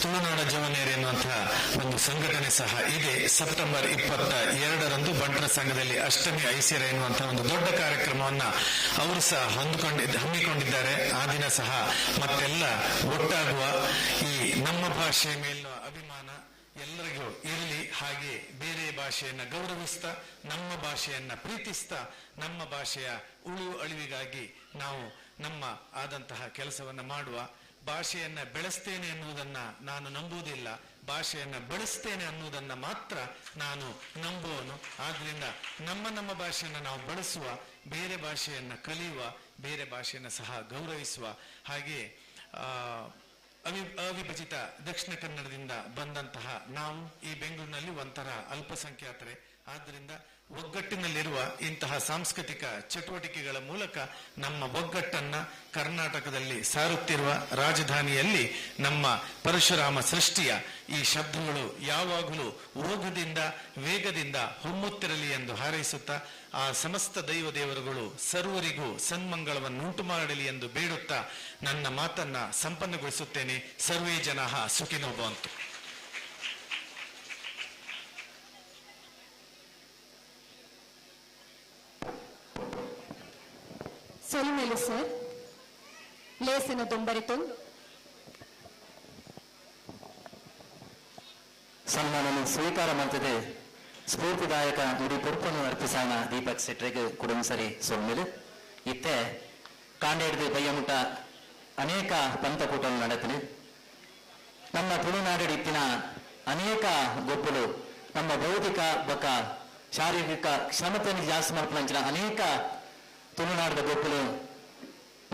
P: ತುಳುನಾಡ ಜವನೇರ್ ಎನ್ನುವಂತಹ ಒಂದು ಸಂಘಟನೆ ಸಹ ಇದೆ. ಸೆಪ್ಟೆಂಬರ್ 22ರಂದು ಬಂಟರ ಸಂಘದಲ್ಲಿ ಅಷ್ಟಮಿ ಐಸಿರ ಎನ್ನುವಂತಹ ಒಂದು ದೊಡ್ಡ ಕಾರ್ಯಕ್ರಮವನ್ನ ಅವರು ಸಹ ಹಮ್ಮಿಕೊಂಡಿದ್ದಾರೆ. ಆ ದಿನ ಸಹ ಮತ್ತೆಲ್ಲ ಒಟ್ಟಾಗುವ ಈ ನಮ್ಮ ಭಾಷೆಯ ಮೇಲಿನ ಅಭಿಮಾನ ಎಲ್ಲರಿಗೂ ಇರಲಿ. ಹಾಗೆ ಬೇರೆ ಭಾಷೆಯನ್ನು ಗೌರವಿಸ್ತಾ, ನಮ್ಮ ಭಾಷೆಯನ್ನ ಪ್ರೀತಿಸ್ತಾ, ನಮ್ಮ ಭಾಷೆಯ ಉಳಿವು ಅಳಿವಿಗಾಗಿ ನಾವು ನಮ್ಮ ಆದಂತಹ ಕೆಲಸವನ್ನು ಮಾಡುವ. ಭಾಷೆಯನ್ನ ಬೆಳೆಸ್ತೇನೆ ಅನ್ನುವುದನ್ನ ನಾನು ನಂಬುವುದಿಲ್ಲ, ಭಾಷೆಯನ್ನ ಬಳಸ್ತೇನೆ ಅನ್ನುವುದನ್ನ ಮಾತ್ರ ನಾನು ನಂಬುವನು. ಆದ್ರಿಂದ ನಮ್ಮ ನಮ್ಮ ಭಾಷೆಯನ್ನು ನಾವು ಬಳಸುವ, ಬೇರೆ ಭಾಷೆಯನ್ನ ಕಲಿಯುವ, ಬೇರೆ ಭಾಷೆಯನ್ನು ಸಹ ಗೌರವಿಸುವ. ಹಾಗೆ ಅವಿಭಜಿತ ದಕ್ಷಿಣ ಕನ್ನಡದಿಂದ ಬಂದಂತಹ ನಾವು ಈ ಬೆಂಗಳೂರಿನಲ್ಲಿ ಒಂಥರ ಅಲ್ಪಸಂಖ್ಯಾತರೇ. ಆದ್ದರಿಂದ ಒಗ್ಗಟ್ಟಿನಲ್ಲಿರುವ ಇಂತಹ ಸಾಂಸ್ಕೃತಿಕ ಚಟುವಟಿಕೆಗಳ ಮೂಲಕ ನಮ್ಮ ಒಗ್ಗಟ್ಟನ್ನ ಕರ್ನಾಟಕದಲ್ಲಿ ಸಾರುತ್ತಿರುವ ರಾಜಧಾನಿಯಲ್ಲಿ ನಮ್ಮ ಪರಶುರಾಮ ಸೃಷ್ಟಿಯ ಈ ಶಬ್ದಗಳು ಯಾವಾಗಲೂ ಓಘದಿಂದ ವೇಗದಿಂದ ಹೊಮ್ಮುತ್ತಿರಲಿ ಎಂದು ಹಾರೈಸುತ್ತಾ, ಆ ಸಮಸ್ತ ದೈವ ದೇವರುಗಳು ಸರ್ವರಿಗೂ ಸನ್ಮಂಗಳವನ್ನುಂಟು ಮಾಡಲಿ ಎಂದು ಬೇಡುತ್ತಾ ನನ್ನ ಮಾತನ್ನ ಸಂಪನ್ನಗೊಳಿಸುತ್ತೇನೆ. ಸರ್ವೇ ಜನಃ ಸುಖಿನೋ ಭವಂತು.
T: ಸೊಲ್ಮೆಲು ಸರ್ ಲೇಸನ ದುಂಬರಿತು
H: ಸನ್ಮಾನವನ್ನು ಸ್ವೀಕಾರ ಮಾಡ್ತದೆ ಸ್ಫೂರ್ತಿದಾಯಕ ನುಡಿ ಪುರ್ಪನ್ನು ಅರ್ಪಿಸಾನ ದೀಪಕ್ ಸೆಟ್ರಿಗೆ ಕುಡುಂಸರಿ ಸೊಲ್ಮೆಲು. ಇತ್ತೆ ಕಾಂಡೇಡ್ದು ಬಯ್ಯಮುಟ್ಟ ಅನೇಕ ಪಂಥಕೂಟಗಳು ನಡೆತನೆ. ನಮ್ಮ ತುಳುನಾಡು ಇತ್ತಿನ ಅನೇಕ ಗೊಬ್ಬಲು ನಮ್ಮ ಬೌದ್ಧಿಕ ಬಕ ಶಾರೀರಿಕ ಕ್ಷಮತೆಯನ್ನು ಜಾಸ್ತಿ ಮಾಡ್ಕೊಂಡ ಅನೇಕ ತುಳುನಾಡದ ಗೊಬ್ಬಲು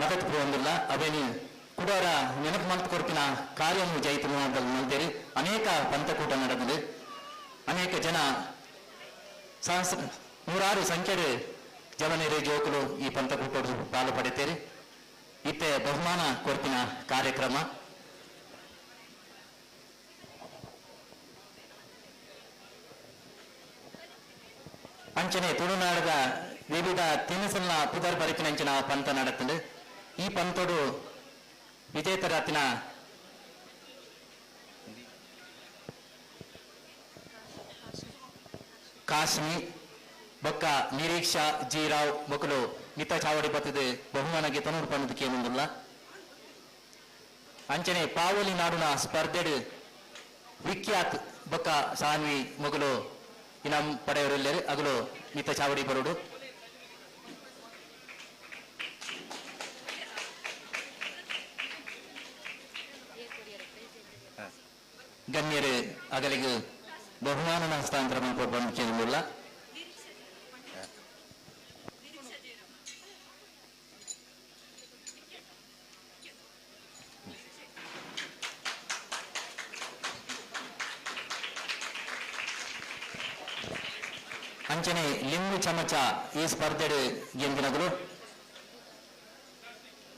H: ಮದತ್ ಹೊಂದಿಲ್ಲ. ಅವೇನು ಕುಡೋರ ನೆನಪು ಮಂತ್ ಕೊರ್ಪಿನ ಕಾರ್ಯವನ್ನು ಜೈ ತುಳುನಾಡದಲ್ಲಿ ನಡೆದೇರಿ. ಅನೇಕ ಪಂಥಕೂಟ ನಡೆದಿದೆ. ಅನೇಕ ಜನ ನೂರಾರು ಸಂಖ್ಯೆಡು ಜವನೇರು ಜೋಕುಲು ಈ ಪಂಥಕೂಟದ ಪಾಲು ಪಡೆತೇರಿ. ಇತ್ತೆ ಬಹುಮಾನ ಕೊರ್ಪಿನ ಕಾರ್ಯಕ್ರಮ. ಅಂಚನೆ ತುಳುನಾಡದ ವಿವಿಧ ತಿನಿಸನ್ನ ಪುದರ್ ಬರಿಪಿನಂಚಿನ ಪಂಥ ನಡತ್ತಂಡು. ಈ ಪಂಥೋಡು ವಿಜೇತರಾತಿನ ಕಾಶ್ಮಿ ಬೊಕ್ಕ ನಿರೀಕ್ಷಾ ಜಿ ರಾವ್ ಮೊಕಲು ಮಿತ ಚಾವಡಿ ಬತ್ತದೆ ಬಹುಮಾನಗೆ ತನೂರು ಪಣ್ಣದಕ್ಕೆ ಏನುಂದಿಲ್ಲ. ಅಂಚನೆ ಪಾವಲಿ ನಾಡುನ ಸ್ಪರ್ಧೆಡು ವಿಖ್ಯಾತ್ ಬೊಕ್ಕ ಸಾನ್ವಿ ಮೊಗಲು ಇನಾಮ್ ಪಡೆಯವರೆಲ್ಲರೂ ಅಗಲು ಮಿತ ಚಾವಡಿ ಬರೋಡು. ಗಣ್ಯರು ಅಗಲಿಗೆ ಬಹುಮಾನನ ಹಸ್ತಾಂತರ ಬಂದಿಲ್ಲ. ಅಂಚನೆ ಲಿಂಬು ಚಮಚ ಈ ಸ್ಪರ್ಧೆಡ್ ಗೆಂದಿನಗುಲು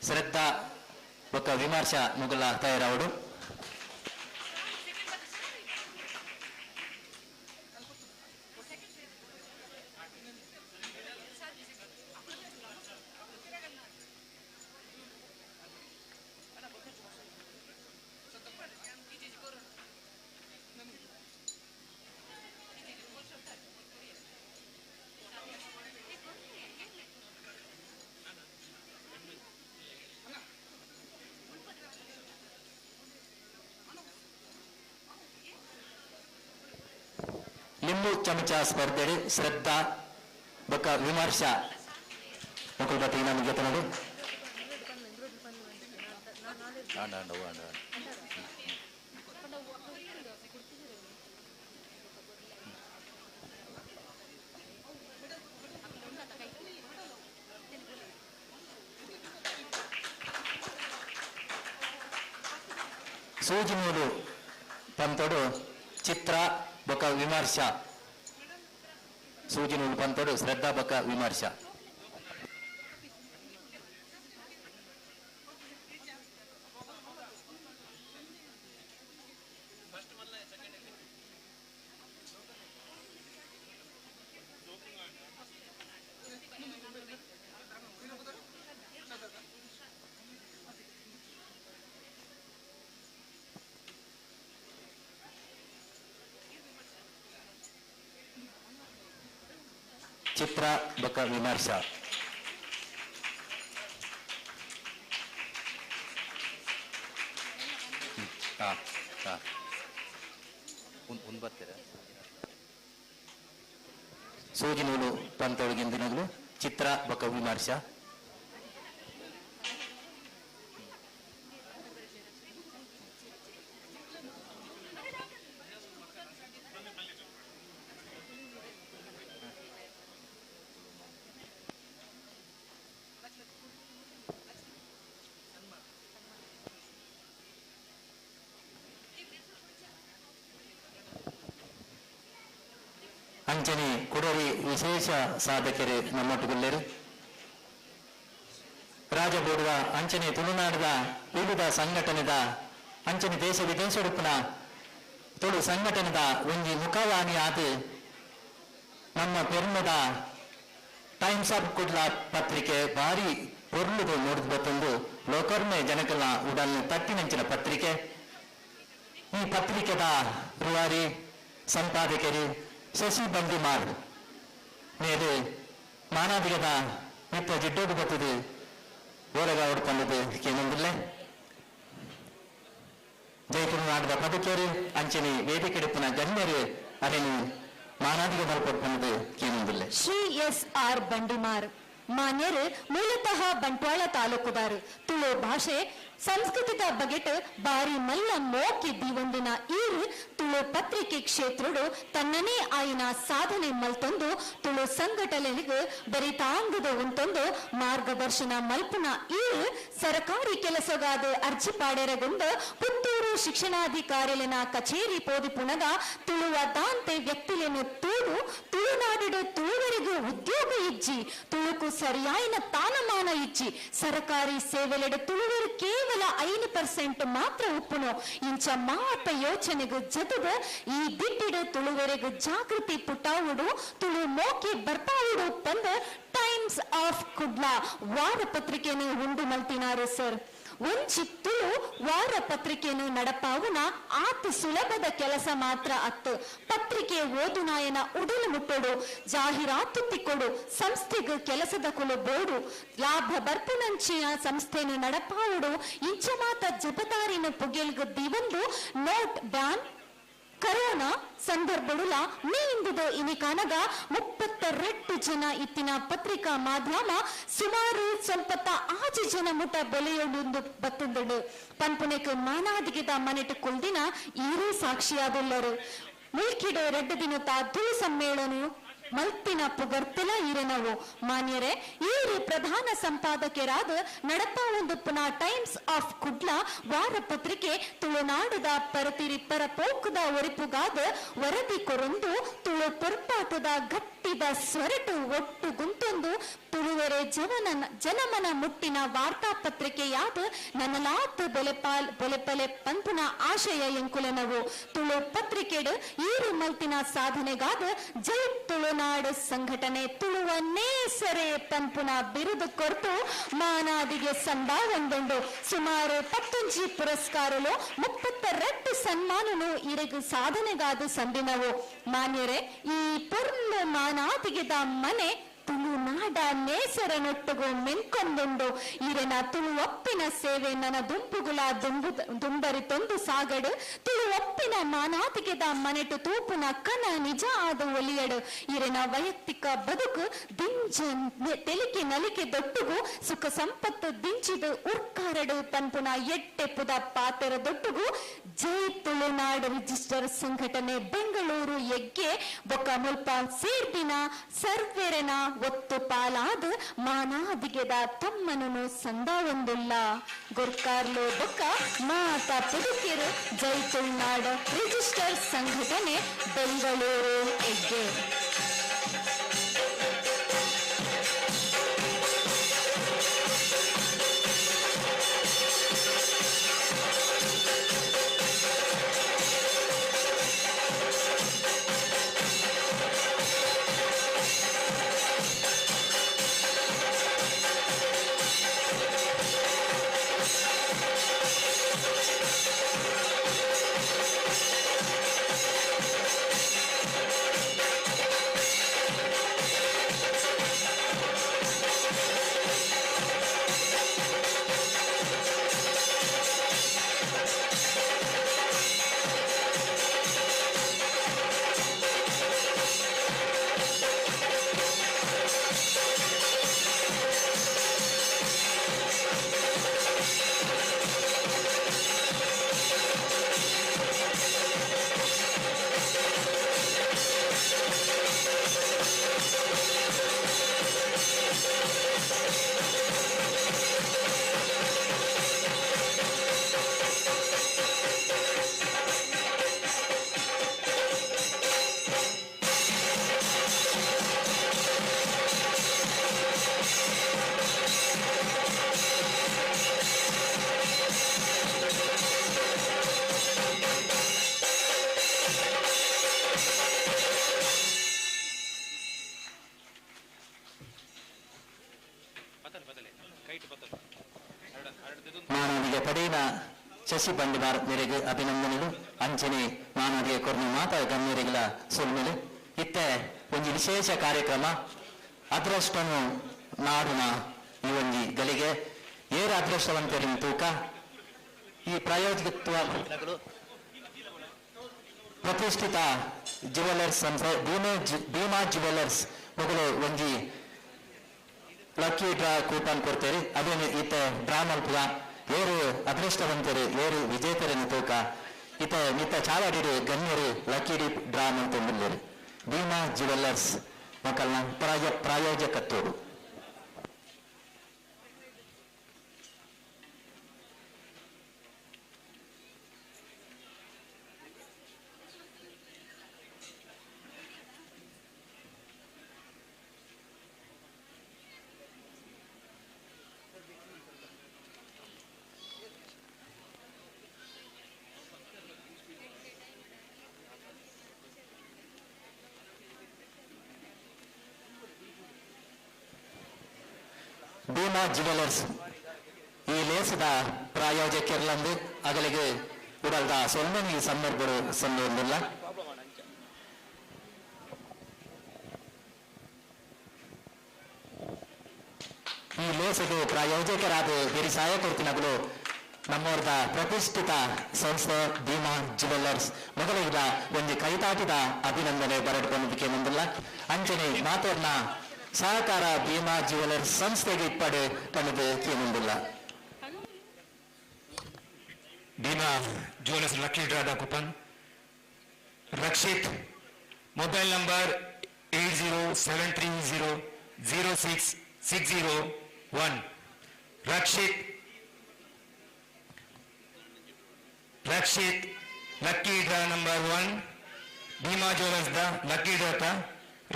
H: ಶ್ರದ್ಧಾ ಬೊಕ್ಕ ವಿಮರ್ಶ ಮುಗುಲ ತಯಾರಾವಡು. ಲಿಂಬು ಚಮಚ ಸ್ಪರ್ಧೆಡ್ ಶ್ರದ್ಧಾ ಬೊಕ್ಕ ವಿಮರ್ಶ ಮುಕುಲ್ ಬತ್ತಿ ನಮಗೆ ಗೆತನಡು. ಸೂಜಿನೂಲು ಪಂತೋಡು ಚಿತ್ರ ಬೊಕ್ಕ ವಿಮರ್ಶ. ಸೂಜಿನೂಲು ಪಂತೋಡು ಶ್ರದ್ಧಾ ಬೊಕ್ಕ ವಿಮರ್ಶ. ಚಿತ್ರ ಬೊಕ್ಕ ವಿಮರ್ಶ. ಸೂಜಿನೂಲು ಪಂತೊಳಗಿಂದಿನಗಳು ಚಿತ್ರ ಬೊಕ್ಕ ವಿಮರ್ಶ. ಅಂಚನೆ ಕುಡರಿ ವಿಶೇಷ ಸಾಧಕರು ನಮ್ಮೊಟ್ಟುಗುಲ್ಲೇರು ರಾಜಬೋಡುವ ಅಂಚನೆ ತುಳುನಾಡದ ವಿವಿಧ ಸಂಘಟನೆದ ಅಂಚನೆ ದೇಶ ವಿದೇಶಡುಪ್ಪುನ ತುಳು ಸಂಘಟನೆದ ಒಂಜಿ ಮುಖವಾಣಿ ಆದ ನಮ್ಮ ಪೆರ್ಮದ ಟೈಮ್ಸ್ ಆಫ್ ಕುಡ್ಲ ಪತ್ರಿಕೆ ಭಾರಿ ಪೊರ್ಲುದು ನೋಡಿದ್ ಬತ್ತೊಂದು ಲೋಕರ್ಮೆ ಜನಕಲ ಉಡಲ್ ತಟ್ಟಿನಂಚಿನ ಪತ್ರಿಕೆ. ಈ ಪತ್ರಿಕೆದ ರೂವಾರಿ ಸಂಪಾದಕರು ಶಶಿ ಬಂಡಿಮಾರ್ ಮೇಲು ಮಾನಾದಿಗದ ಮಿತ್ತ ಜಿಡ್ಡೋದು ಬತ್ತದು ಓಲಗಾವಡು ಪಂಡದು ಕೇನೊಂದಿಲ್ಲ. ಜೈ ತುಳುನಾಡದ ಪದಕೇರು ಅಂಚನೆ ವೇದಿಕೆಡುಪ್ಪುನ ಗಣ್ಯರು ಅರೆನು ಮಾನಾದಿಗ ಮಲ್ಪೊಡು ಪಂಡದು ಕೇನೊಂದಿಲ್ಲ.
T: ಶ್ರೀ ಎಸ್ ಆರ್ ಬಂಡಿಮಾರ್ ಮಾನ್ಯರು ಮೂಲತಃ ಬಂಟ್ವಾಳ ತಾಲೂಕುದಾರು. ತುಳು ಭಾಷೆ ಸಂಸ್ಕೃತದ ಬಗೆಟ್ ಬಾರಿ ಮಲ್ಲ ಮೋಕಿ ದೀವಂದಿನ ಈರು ತುಳು ಪತ್ರಿಕೆ ಕ್ಷೇತ್ರಡು ತನ್ನನೇ ಆಯಿನ ಸಾಧನೆ ಮಲ್ತೊಂದು ತುಳು ಸಂಘಟನೆಗೆ ಬರಿತಾಂಗದ ಉಂಟೊಂದು ಮಾರ್ಗದರ್ಶನ ಮಲ್ಪುನ ಈರು ಸರಕಾರಿ ಕೆಲಸಗಾದ ಅರ್ಜಿ ಪಾಡೆರಗೊಂದು ಪುತ್ತೂರು ಶಿಕ್ಷಣಾಧಿಕಾರಿಲಿನ ಕಚೇರಿ ಪೋದಿ ಪುನಗ ತುಳುವ ದಾಂತೆ ವ್ಯಕ್ತಿಲೇನು ತೂಡು ತುಳುನಾಡಿಡು ತುಳುವರಿಗೂ ಉದ್ಯೋಗ ಇಜ್ಜಿ, ತುಳುಕು ಸರಿಯಾಯಿನ ತಾನಮಾನ ಇಜ್ಜಿ, ಸರಕಾರಿ ಸೇವೆಲೆಡು ತುಳುವರು ಕೇವಲ 5% ಮಾತ್ರ ಉಪ್ಪುನು ಇಂಚ ಮಾತ ಯೋಚನೆಗೂ ಜತದ ಈ ದಿಟ್ಟಿಡು ತುಳುವರೆಗೂ ಜಾಗೃತಿ ಪುಟಾವುಡು ತುಳು ಮೋಕಿ ಬರ್ಪಾವುಡು ತಂದ ಟೈಮ್ಸ್ ಆಫ್ ಕುಡ್ಲ ವಾರ ಪತ್ರಿಕೆಯನ್ನು ಉಂಡು ಮಲ್ತಿನಾರು ಸರ್. ಒಂಜಿ ತುಳು ವಾರ ಪತ್ರಿಕೆಯನ್ನು ನಡಪಾವುನ ಆತ ಸುಲಭದ ಕೆಲಸ ಮಾತ್ರ ಅತ್ತು. ಪತ್ರಿಕೆ ಓದುನಾಯನ ಉಡಲು ಮುಟ್ಟೋಡು, ಜಾಹೀರಾತು ತಿಕ್ಕೊಡು, ಸಂಸ್ಥೆಗೆ ಕೆಲಸದ ಕುಲು ಬೋಡು, ಲಾಭ ಬರ್ಪುನಂಚಿನ ಸಂಸ್ಥೆಯನ್ನು ನಡಪಾವುಡು ಇಂಚ ಮಾತ ಜಬದಾರಿನ ಪುಗೆಲ್ಗ ದಿವಂದು ನೋಟ್ ಬ್ಯಾನ್ ಕರೋನಾ ಸಂದರ್ಭಡುಲ ಮೀಂದುದು ಇನಿ ಕಾನಗ 32 ಜನ ಇತ್ತಿನ ಪತ್ರಿಕಾ ಮಾಧ್ಯಮ ಸುಮಾರು ಸ್ವಲ್ಪತ್ತ 6 ಜನ ಮುಟ ಬೆಲೆಯೊಂದು ಬತ್ತಂದಡು ಪನ್ಪುನೆಕ್ ಮಾನಾದಿಗೆದ ಮನೆಟ್ ಕುಲ್ದಿನ ಈರೇ ಸಾಕ್ಷಿಯಾದುಲ್ಲರು. ಮುಲ್ಕಿಡು 2 ದಿನದ ತುಳು ಸಮ್ಮೇಳನ ಮಲ್ತಿನ ಪುಗರ್ತೆಲ ಈರೆನವು. ಮಾನ್ಯರೇ, ಈರು ಪ್ರಧಾನ ಸಂಪಾದಕರಾದ ನಡಪ ಒಂದು ಪುನಃ ಟೈಮ್ಸ್ ಆಫ್ ಕುಡ್ಲ ವಾರ ಪತ್ರಿಕೆ ತುಳುನಾಡದ ಪರತಿರಿ ಪರಪೋಕದ ಒರಿಪುಗಾದ ವರದಿ ಕೊರೊಂದು ತುಳು ಪೊರ್ಪಾಟದ ಗಟ್ಟಿ ಗಟ್ಟಿದ ಸ್ವರಟು ಒಟ್ಟು ಗುಂತೊಂದು ತುಳುವೆರೆ ಜನಮನ ಮುಟ್ಟಿನ ವಾರ್ತಾಪತ್ರಿಕೆಯಾದ ನನಲಾತ್ ಬೊಲೆಪಾಲ್ ಬೊಲೆಪಲೆ ಪಂಪುನ ಆಶಯ ಎಂಕುಲೆನವು. ತುಳು ಪತ್ರಿಕೆಡು ಈರು ಮಲ್ತಿನ ಸಾಧನೆಗಾದ ಜೈ ತುಳುನಾಡು ಸಂಘಟನೆ ತುಳುವ ನೇಸರೆ ಪಂಪುನ ಬಿರುದು ಕೊರ್ತು ಮಾನಾದಿಗೆ ಸಂದಾವೊಂದುಂಡು. ಸುಮಾರು 11 ಪುರಸ್ಕಾರಲು 32 ಸನ್ಮಾನನು ಇರೆಗ್ ಸಾಧನೆಗಾದ ಸಂದಿನವು. ಮಾನ್ಯರೇ, ಈ ಪೊರ್ಲು ಮಾನಾದಿಗೆದ ಮನೆ ತುಳುನಾಡ ನೇಸರನೊಟ್ಟುಗು ಮೆನ್ಕೊಂದುಂಡು. ಈರೆನ ತುಳುವಪ್ಪಿನ ಸೇವೆ ನನ್ನ ದುಂಪುಗುಲ ದುಂಬರಿ ತೊಂದು ಸಾಗಡು. ತುಳುವಪ್ಪಿನ ಮಾನಾದಿಗೆದ ಮನೆಟು ತೂಪುನ ಕನ ನಿಜ ಆದ ಒಲಿಯಡು. ಈರೆನ ವೈಯಕ್ತಿಕ ಬದುಕು ದಿಂಜ ತೆಲಿಕೆ ನಲಿಕೆ ದೊಟ್ಟುಗು ಸುಖ ಸಂಪತ್ತು ದಿಂಚಿದು ಉರ್ಕಾರಡು ಪನ್ಪುನ ಎಟ್ಟೆ ಪುದ ಪಾತೆರ ದೊಟ್ಟುಗು ಜೈ ತುಳುನಾಡು ರಿಜಿಸ್ಟರ್ ಸಂಘಟನೆ ಬೆಂಗಳೂರು ಎಗ್ಗೆ ಬೊಕ್ಕ ಮುಲ್ಪ ಸೇರ್ದಿನ ಸರ್ವೆರೆನ ಒತ್ತು ಪಾಲಾದ ಮಾನಾದಿಗೆದ ತಮ್ಮನನು ಸಂದಾವೊಂದುಲ್ಲ. ಗುರ್ಕಾರ್ಲು ಬೊಕ್ಕ ಮಾತಾ ಪುದುಕಿರು ಜೈ ತುಳುನಾಡು ರಿಜಿಸ್ಟರ್ ಸಂಘಟನೆ ಬೆಂಗಳೂರು ಎಗ್ಗೆ.
H: ಮಾನವಿಗೆ ಪಡೆಯಿನ ಶಶಿ ಬಂಡಿಮಾರ್ ಮೇರೆಗೆ ಅಭಿನಂದನೆಗಳು. ಅಂಚನೆ ಮಾನವಿಗೆ ಕೊರ್ನ ಮಾತ ಗಣ್ಯರಿಗಳ ಸೊಲ್ಮೆಲು. ಇತ್ತೆ ಒಂಜಿ ವಿಶೇಷ ಕಾರ್ಯಕ್ರಮ ಅದೃಷ್ಟನು ನಾಡುನ ಈ ಒಂಜಿ ಗಲಿಗೆ ಏರು ಅದೃಷ್ಟವಂತರಿನ ತೂಕ ಈ ಪ್ರಾಯೋಜಕತ್ವ ಪ್ರತಿಷ್ಠಿತ ಜ್ಯುವೆಲರ್ಸ್ ಸಂಸ್ಥೆ ಭೀಮಾ ಜ್ಯುವೆಲರ್ಸ್ ಮೊದಲು ಒಂಜಿ ಲಕ್ಕಿ ಡ್ರಾ ಕೂಪನ್ ಕೊಡ್ತೇರಿ. ಅದೇನು ಈತ ಡ್ರಾ ಮಲ್ಪುಗ ಏರು ಅದೃಷ್ಟವಂತರು ಏರು ವಿಜೇತರನ್ನು ತೂಕ ಈತ ಮಿತ್ತ ಚಾವಡಿರು ಗಣ್ಯರು ಲಕ್ಕಿ ಡಿಪ್ ಡ್ರಾ ಮಲ್ತೊಂದುಲ್ಲೆರ್. ಭೀಮಾ ಜ್ಯುವೆಲ್ಲರ್ಸ್ ಮೊಕಲ್ನ ಪ್ರಾಯೋಜಕತ್ವಡು. ಭೀಮಾ ಜ್ಯುವೆಲ್ಲರ್ಸ್ ಈ ಲೇಸದ ಪ್ರಾಯೋಜಕರ್ಲಂದು ಅಗಲಿಗೆ ಉಡಲ್ದ ಸೊಲ್ಮೆನ್ ಈ ಸಂದರ್ಭಡು ಸೊಲ್ಲೊಂದಿಲ್ಲ. ಈ ಲೇಸದ ಪ್ರಾಯೋಜಕರಾದ ಬೆರಿಸಾಯ ಕೊಡ್ತಿನಗಳು ನಮ್ಮವರದ ಪ್ರತಿಷ್ಠಿತ ಸಂಸ್ಥೆ ಭೀಮಾ ಜ್ಯುವೆಲ್ಲರ್ಸ್ ಮೊದಲಿಗಿದ ಒಂದು ಕೈತಾಟಿದ ಅಭಿನಂದನೆ ಬರಡ್ಕೊಂಡಿದ್ದಕ್ಕೆ ಮುಂದಿಲ್ಲ. ಅಂಚನೆ ಮಾತೋರ್ನ ಸಹಕಾರ ಭೀಮಾ ಜ್ಯುವೆಲ್ಲರ್ಸ್ ಸಂಸ್ಥೆಗೆ ಇಪ್ಪಡೆ ತನ್ನದು ಕೇನುಂದಿಲ್ಲ.
E: Bhima jewellers lucky draw coupon. Rakshit mobile number 8073006601. Rakshit Rakshit lucky draw number 1 Bhima jewellers the lucky ಡ್ರಾತ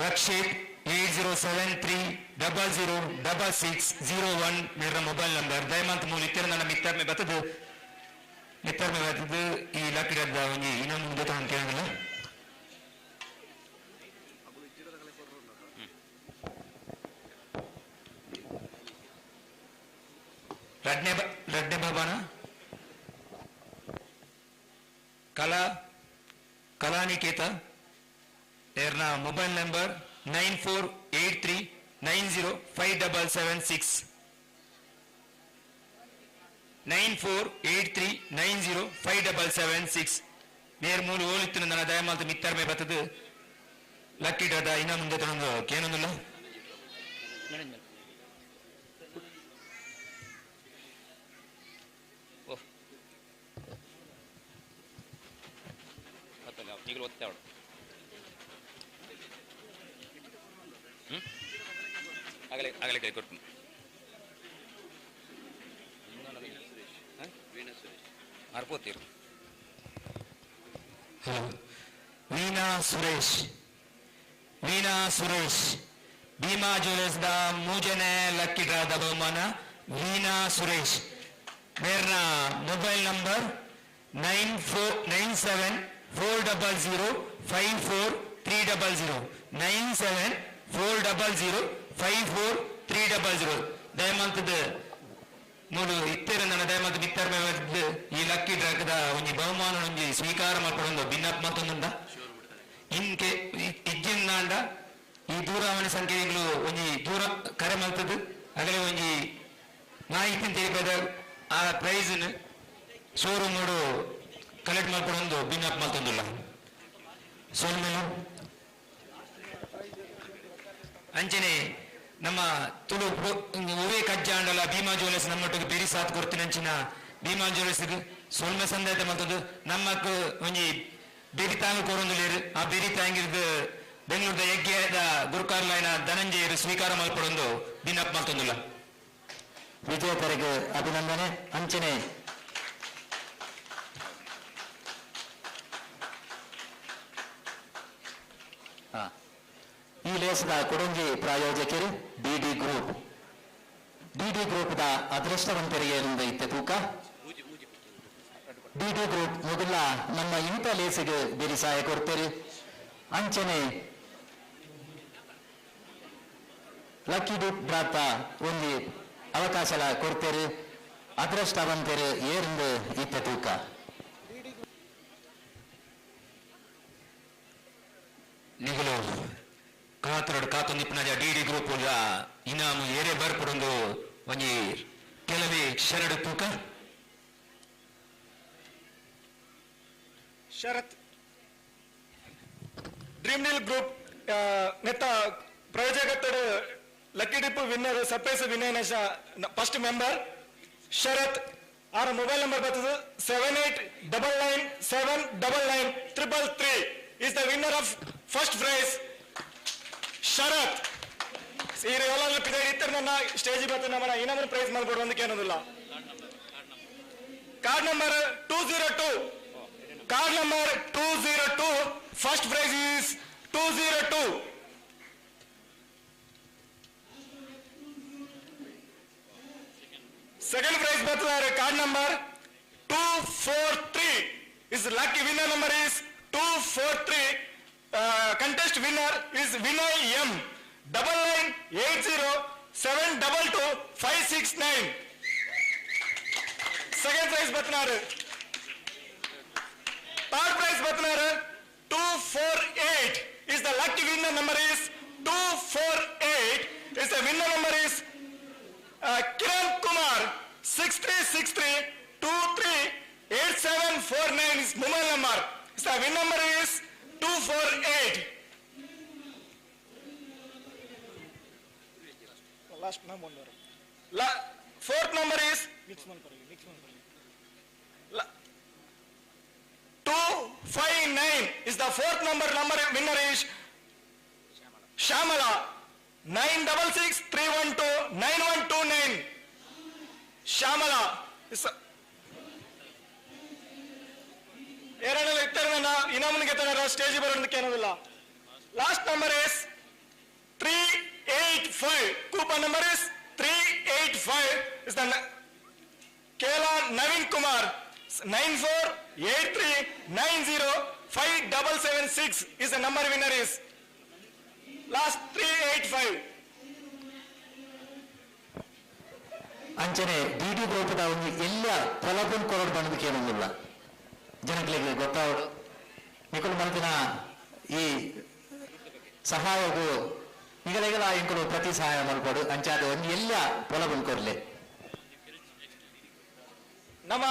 E: Rakshit 8073 00 66 01 ಮೇರ ಮೊಬೈಲ್ ನಂಬರ್. ದಯಮಾಂತ ಮೂಲ ಇತ್ತರ ನನ್ನ ಮಿತ್ತರ್ಮೆ ಬತ್ತದು ಮಿತ್ತರ್ಮೆ ಬತ್ತದು ಈ ಲಕ್ಕಿಡದ ಒಂಜಿ ಇನ್ನೊಂದು ಜೊತೆ ಅಂತ ಕೇಳಿಲ್ಲ. ರಡ್ನೆ ರಡ್ನೆ ಬಾಬಾನ ಕಲಾ ಕಲಾನಿಕೇತ ಏರ್ನ ಮೊಬೈಲ್ ನಂಬರ್ 9483 90 5776 9483 90 5776. ನೇರ್ ಮೂಲು ಓಲಿತ್ತು ನನ್ನ ದಯಮಾಲ್ತ ಮಿತ್ತರ್ಮೆ ಬತ್ತದು ಲಕ್ಕಿಡದ ಇನ್ನ ಮುಂದೆ ತಗೊಂಡು ಕೇನೊಂದಿಲ್ಲ.
B: ಈಗಲೂ ಓದ್ತಾ ಅವಳು ಆಗಲೇ ಆಗಲೇ ಕೈ ಕೊಟ್ಟು ಮರ್ಪೋತೀರು.
E: Hello Veena Suresh, Veena Suresh Bhima jewellers the ಮೂಜನೆ ಲಕ್ಕಿ ಡ್ರಾದ ಬಹುಮಾನ ವೀಣಾ ಸುರೇಶ್. ಮೇರ್ನ ಮೊಬೈಲ್ ನಂಬರ್ 9497 400 54 300 97 400 54 300. ದಯಮಾಂತದ ಮೂಲು ಇತ್ತೆರ ನನ್ನ ದಯಮಾಂತ ಬಿತ್ತರ್ಮೆ ಈ ಲಕ್ಕಿ ಡ್ರಾಕದ ಒಂಜಿ ಬಹುಮಾನ ಒಂಜಿ ಸ್ವೀಕಾರ ಮಾಡ್ಕೊಂಡು ಭಿನ್ನಪ್ ಮತ್ತೊಂದುಂಡ ಇನ್ಕೆ ಇಜ್ಜಿಂದಾಂಡ ಈ ದೂರವಾಣಿ ಸಂಖ್ಯೆಗಳು ಒಂಜಿ ದೂರ ಕರೆ ಮಲ್ತದ್ದು ಆಗಲೇ ಒಂಜಿ ಮಾಹಿತಿ ತಿಳಿಪದ ಆ ಪ್ರೈಸ್ ಶೋರೂಮ್ ಕಲೆಕ್ಟ್ ಮಾಡ್ಕೊಂಡು ಭಿನ್ನಪ್ ಮಲ್ತೊಂದಿಲ್ಲ. ಸೋಲ್ಮೇಲು ಅಂಚನೆ ನಮ್ಮ ತುಳು ಒವೇ ಕಜ್ಜಾಂಡಲ ಭೀಮಾ ಜ್ಯುವೆಲ್ಲರ್ಸ್ ನಮ್ಮೊಟ್ಟಿಗೆ ಬೇರಿ ಸಾಥ್ ಕೊಡ್ತಿನಂಚಿನ ಭೀಮಾ ಜ್ಯುವೆಲ್ಲರ್ಸ್ ಸೊಲ್ಮೆ ಸಂದಾಯತೆ ಮಲ್ತೊಂದು ನಮ್ಮಕ್ ಒಂಜಿ ಬೇರಿ ತಾಂಗ್ ಕೋರೊಂದುಲೇರು. ಆ ಬೇರಿ ತಾಂಗಿರ್ದು ಬೆಂಗಳೂರದ ಯಜ್ಞದ ಗುರುಕಾರ್ಲಾಯನ ಧನಂಜಯರು ಸ್ವೀಕಾರ ಮಲ್ಪಡೊಂದು ಭಿನ್ನಪ್ ಮಲ್ತೊಂದುಲ್ಲ.
H: ವಿಜೇತರಿಗೆ ಅಭಿನಂದನೆ. ಅಂಚನೆ ಈ ಲೇಸದ ಕೊಡಂಜಿ ಪ್ರಾಯೋಜಕರು ಡಿಡಿ ಗ್ರೂಪ್. ಡಿಡಿ ಗ್ರೂಪ್ದ ಅದೃಷ್ಟವಂತರಿಗೆ ಇತ್ತೆ ತೂಕ ಡಿಡಿ ಗ್ರೂಪ್ ಮೊದಲ ನಮ್ಮ ಇಂಥ ಲೇಸಿಗೆ ಬೇರೆ ಸಹಾಯ ಕೊಡ್ತೇವೆ. ಅಂಚನೆ ಲಕ್ಕಿ ಡಿಪ್ ಡ್ರಾತ ಒಂದು ಅವಕಾಶ ಕೊಡ್ತೇವೆ. ಅದೃಷ್ಟವಂತರು ಏರಿಂದು ಇತ್ತೆ ತೂಕ.
E: ನಿಗಲು ಕಾತರಡು ಕಾತೊಂದಿಪ್ಪನಾಜ ಡಿ ಡಿ ಗ್ರೂಪ್ ಇನಾಮು ಏರೆ ಬರ್ಪಡೊಂದು ಒಂಜಿ ಕೆಲವೇ ಕ್ಷಣಡು ತೂಕ.
M: ಶರತ್ ಡ್ರೀಮ್ ನೀಲ್ ಗ್ರೂಪ್ ನೆತ್ತ ಪ್ರಾಯೋಜಕತ್ತಡು ಲಕ್ಕಿ ಡಿಪ್ ವಿನ್ನರ್ ಸರ್ಪ್ರೈಸ್ ವಿನಯನೇಶ ಫಸ್ಟ್ ಮೆಂಬರ್ ಶರತ್ ಆರ ಮೊಬೈಲ್ ನಂಬರ್ ಬರ್ತದೆ 78 99 7 99 333 is the winner of first prize Sharath. ಈ ಎಲ್ಲ ಇತ್ತರ ನನ್ನ ಸ್ಟೇಜ್ ಬರ್ತದೆ ನಮ್ಮ ಇನ್ನೊಂದು ಪ್ರೈಸ್ ಮಾಡ್ಕೊಡು ಒಂದಕ್ಕೆ ಏನೋದಿಲ್ಲ. Card number 202, card number 202, first prize is 202. Second prize ಬರ್ತಿದ್ದಾರೆ card number 243 is lucky winner number is 243. Contest winner is Vinay M 99 80 7 22 5 6 9. Second prize ಬರ್ತಿದ್ದಾರೆ. Third prize ಬರ್ತಿದ್ದಾರೆ 248 is the lucky winner number is 248 is the winner number is Kiran Kumar 63 63 23 87 49 is mobile number. Is the win number is 248. Last number. Fourth number is 259 is the fourth number. Number winner is Shamala 966 312 9129. Shamala is ಎರಡರಲ್ಲಿ ಇತ್ತರ ಇನಾಮನಿಗೆ ತನರ stage ಬರೋದಕ್ಕೆ ಏನೋದಿಲ್ಲ. Last number is 385. Coupon number is 385 is the Kela Naveen Kumar 9483905776 is the number winner is last 385.
H: ಅಂಚನೆ D D ಗ್ರೂಪ್ದ ಒಂಜಿ ಎಲ್ಲ ಪೊಲಬುನ್ ಕೊರಡ್ ಬಂದಕ್ಕೆ ಏನೊಂದಿಲ್ಲ ಜನಗಳಿಗೆ ಗೊತ್ತಾವಡು ನಿಕುಲು ಮಲ್ತಿನ ಈ ಸಹಾಯಗು ನಿಗಲೆಗಲ ಎಂಕುಲು ಪ್ರತಿ ಸಹಾಯ ಮಲ್ಪಡು ಅಂಚಾದ ಒಂಜಿ ಎಲ್ಲ ಪೊಲಬುನ್ ಕೊರ್ಲೆ.
M: ನಮ್ಮ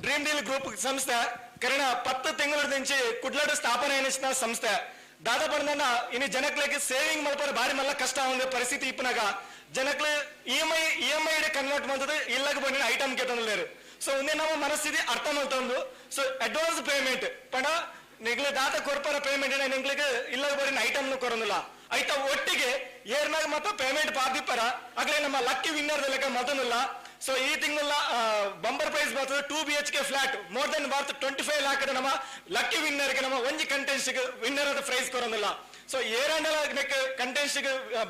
M: ಡ್ರೀಮ್ ಡೀಲ್ ಗ್ರೂಪ್ ಸಂಸ್ಥೆ ಕರಿನ 10 ತಿಂಗಳ నుంచి ಕುಡ್ಲಡು ಸ್ಥಾಪನೆ అయిన ಸಂಸ್ಥೆ. దాదాపు ఇన్ని జనకులకి సేవింగ్ మల్పర భారీ మళ్ళీ కష్టం ఉంది పరిస్థితి ఇప్పునగా ಜನಕ್ಲು ಇಎಂಐ ಕನ್ವರ್ಟ್ ಮಾಡ್ತದೆ ಇಲ್ಲಗ ಬಂದಿನ ಐಟಮ್ ಕೇತಂದ್ರೆ. ಸೊ ಒಂದೇ ನಮ್ಮ ಮನಸ್ಥಿತಿ ಅರ್ಥ ಮಾಡ್ತಂದು. ಸೊ ಅಡ್ವಾನ್ಸ್ ಪೇಮೆಂಟ್ ಪಣ ನಿಗ್ಲು ದಾತ ಕೊರ್ಪರ ಪೇಮೆಂಟ್ ನಿಂಗ್ಲಿಗೆ ಇಲ್ಲಗ ಬರಿನ ಐಟಮ್ ಕೊರಂದಿಲ್ಲ ಐತ ಒಟ್ಟಿಗೆ ಏರ್ನಾಗ ಮಾತ್ರ ಪೇಮೆಂಟ್ ಪಾದಿಪ್ಪರ ಆಗ್ಲೇ ನಮ್ಮ ಲಕ್ಕಿ ವಿನ್ನರ್ ಲೆಕ್ಕ ಮತನಿಲ್ಲ. ಸೊ ಈ ತಿಂಗಳ ಬಂಪರ್ ಪ್ರೈಸ್ ಬರ್ತದೆ 2 BHK flat more than worth 25 lakh ನಮ್ಮ ಲಕ್ಕಿ ವಿನ್ನರ್ಗೆ ನಮ್ಮ ಒಂಜಿ ಕಂಟೆಂಟ್ಸ್ ವಿನ್ನರ್ ಆದ ಪ್ರೈಸ್ ಕೊರಂದಿಲ್ಲ. ಸೊ ಏರಂಡಲ ಕಂಟೆಂಟ್ಸ್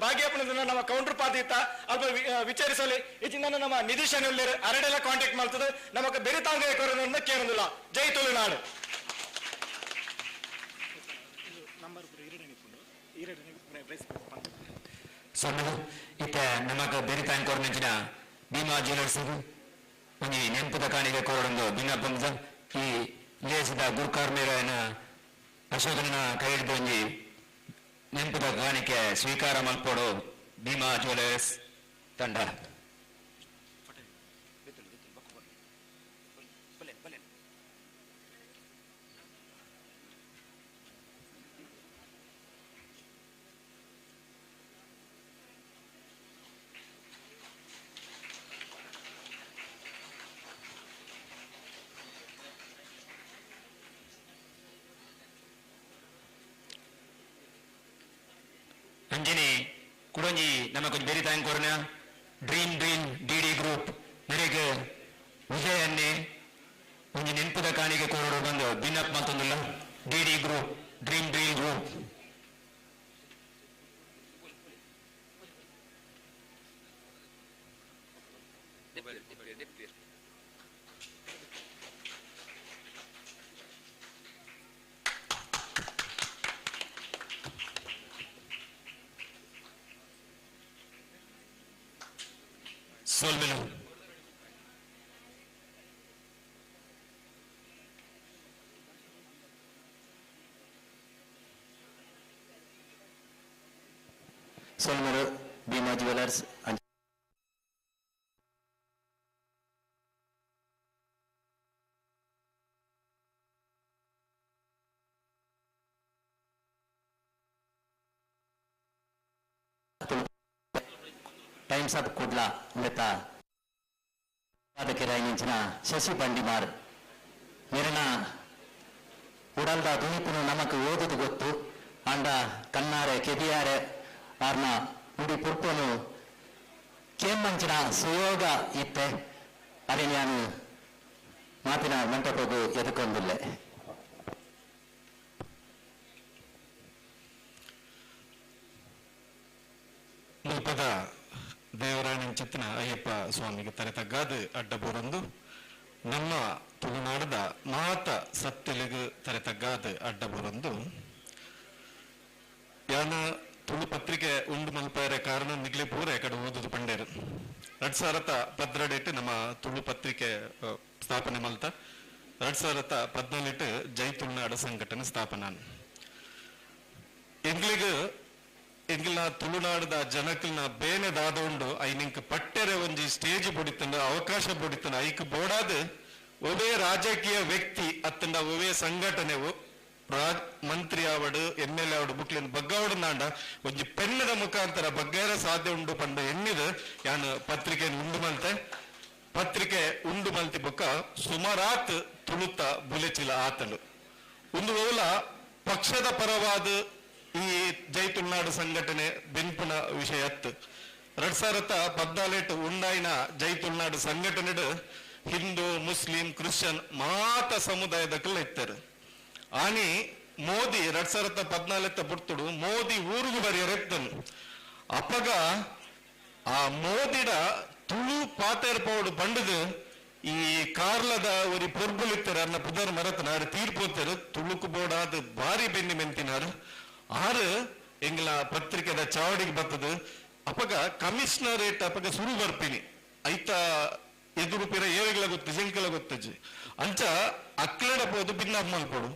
M: ಭಾಗ್ಯಪನ ನಮ್ಮ ಕೌಂಟರ್ ಪಾದಿತ್ತ ಅಲ್ಪ ವಿಚಾರಿಸಲಿ ಇಚಿಂದ ನಮ್ಮ ನಿಧೀಶ್ ಅನುಲ್ಲೇರು ಅರಡೆಲ್ಲ ಕಾಂಟ್ಯಾಕ್ಟ್ ಮಾಡ್ತದೆ ನಮಕ್ ಬೆರಿತಾಂಗ ಕೊರೋದನ್ನ ಕೇಳೋದಿಲ್ಲ. ಜೈ ತುಳುನಾಡು.
E: ಸೊನ್ನೆ ಇತ್ತೆ ನಮಕ್ ಬೆರಿತಾಂಗ್ ಕೊರನಂಚಿನ ಭೀಮಾ ಜ್ಯುವೆಲ್ಲರ್ಸ್ ಒಂಜಿ ನೆಂಪುದ ಕಾಣಿಕೆ ಕೋರಡೊಂದು ಬಿನ್ನಪಂದ ಈ ಲೇಸದ ಗುರುಕಾರ್ಮೇರನ ಅಶೋಕನ ಕೈ ಹಿಡಿದು ಒಂಜಿ ನೆಂಪುದ ಕಾಣಿಕೆ ಸ್ವೀಕಾರ ಮಲ್ಪೋಡು ಭೀಮಾ ಜ್ಯುವೆಲ್ಲರ್ಸ್ ತಂಡ. ಅಂಜನಿ ಕುಡೊಂಜಿ ನಮಕೊಂಜಿ ಬೇರೆ time ಕೊರನ dream dream D D group ಮೇರೆಗೆ ವಿಜಯ್ ಅನ್ನೆ ಒಂಜಿ ನೆನಪುದ ಕಾಣಿಕೆ ಕೋರಡು ಬಂದು ಬಿನ್ನಪ್ ಮಲ್ತೊಂದುಲ್ಲ D D group dream dream group. ಸೋಲ್ಮೆಲು
H: ಸೋಲ್ಮೆಲು Bhima jewellers times of Kudla ಮೃತ ಕಿರಾಯಿನಿಂಚಿನ ಶಶಿ ಬಂಡಿಮಾರ್ ಮೇರನ ಉಡಲ್ದ ದುನಿಪುನು ನಮಕ್ ಓದುದು ಗೊತ್ತು ಅಂಡ ಕನ್ನಾರೆ ಕೆಬಿಯಾರೆ ಆರ್ನ ನುಡಿ ಪುರ್ಪನು ಕೇಂಬಂಚಿನ ಸುಯೋಗ ಇತ್ತೆ ಅರೆ ನಾನು ಮಾತಿನ ಮಂಟಪಗೂ ಎದುಕೊಂದಿಲ್ಲೆ.
P: ಮುಲ್ಪದ ದೇವರಾಣಿಂಚಿತ್ತಿನ ಅಯ್ಯಪ್ಪ ಸ್ವಾಮಿಗೆ ತಲೆ ತಗ್ಗಾದ ಅಡ್ಡಬೂರೊಂದು ನಮ್ಮ ತುಳುನಾಡದ ಮಾತ ಸತ್ಯಲಿಗೆ ತಲೆ ತಗ್ಗಾದ ಅಡ್ಡಬೂರೊಂದು ಯಾನ ತುಳು ಪತ್ರಿಕೆ ಉಂಡು ಮಲ್ಪಾರೆ ಕಾರಣ ನಿಗ್ಲಿ ಪೂರ ಕಡೆ ಓದುದು ಪಂಡೇರು 2012 ನಮ್ಮ ತುಳು ಪತ್ರಿಕೆ ಸ್ಥಾಪನೆ ಮಲ್ತ 2014 ಜೈ ತುಳುನಾಡ ಸಂಘಟನೆ ಸ್ಥಾಪನೆ. ಎಂಗ್ಲಿಗೆ ಎಂಗ್ಲ ತುಳುನಾಡದ ಜನಕಲ್ನ ಬೇನೆ ದಾದ ಉಂಡು ಐನಿಂಕ್ ಪಟ್ಟೆರೆ ಒಂಜಿ ಸ್ಟೇಜ್ ಬೊಡಿತಂಡ ಅವಕಾಶ ಬೊಡಿತಂಡ ಐಕ್ ಬೋಡಾದ ಒವೇ ರಾಜಕೀಯ ವ್ಯಕ್ತಿ ಅತ್ತಂಡ ಒವೇ ಸಂಘಟನೆ ಮಂತ್ರಿ ಆವಡು ಎಂ ಎಲ್ ಎ ಆವಡು ಬುಕ್ಲಿನ ಬಗ್ಗಾವಡು ನಾಂಡ ಒಂಜಿ ಪೆನ್ನದ ಮುಖಾಂತರ ಬಗ್ಗೇರ ಸಾಧ್ಯ ಉಂಡು ಪಂಡ ಎಣ್ಣಿದ ಯಾನು ಪತ್ರಿಕೆಯನ್ನು ಉಂಡು ಮಲ್ತೆ ಪತ್ರಿಕೆ ಉಂಡು ಮಲ್ತಿ ಬೊಕ್ಕ ಸುಮಾರಾತ್ ತುಳುತ ಬುಲೆಚಿಲ ಆತಂಡು ಒಂದು ಓಲ ಪಕ್ಷದ ಪರವಾದ ಈ ಜೈ ತುಳುನಾಡು ಸಂಘಟನೆ ಬೆನ್ಪುನ ವಿಷಯ ಅತ್ತು 2014 ಉಂಡಾಯಿನ ಜೈ ತುಳುನಾಡು ಸಂಘಟನೆ ಹಿಂದೂ ಮುಸ್ಲಿಂ ಕ್ರಿಶ್ಚಿಯನ್ ಮಾತ ಸಮುದಾಯದ ಕಲ್ಲ ಇತ್ತಾರೆ. ಆನಿ ಮೋದಿ 2014 ಪುರ್ತುಡು ಮೋದಿ ಊರುಗು ಬರಿಯರೆತ್ತನು
I: ಅಪಗ ಆ ಮೋದಿಡ ತುಳು ಪಾತೆರ್ ಪೌಡು ಬಂಡದು ಈ ಕಾರ್ಲದ ಒರಿ ಪೊರ್ಬುಲಿತ್ತಾರೆ ಅನ್ನ ಪುದರ್ ಮರತನಾರು ತೀರ್ಪೋತಾರೆ ತುಳುಕು ಬೋಡಾದ ಭಾರಿ ಬೆನ್ನಿ ಮೆಂತಿನಾರು ಆರು ಎಂಗ್ಲ ಪತ್ರಿಕೆದ ಚಾವಡಿಗೆ ಬರ್ತದೆ. ಅಪಗ ಕಮಿಷನರೇಟ್ ಅಪಗ ಸುರು ಬರ್ಪಿನಿ ಐತ ಎದುರು ಪಿರ ಏರೆಗಳ ಗೊತ್ತು ಜಂಕಲ ಗೊತ್ತಜ್ಜಿ ಅಂಚ ಅಕ್ಲಡ ಪೋದು ಭಿನ್ನ ಮಲ್ಪಡು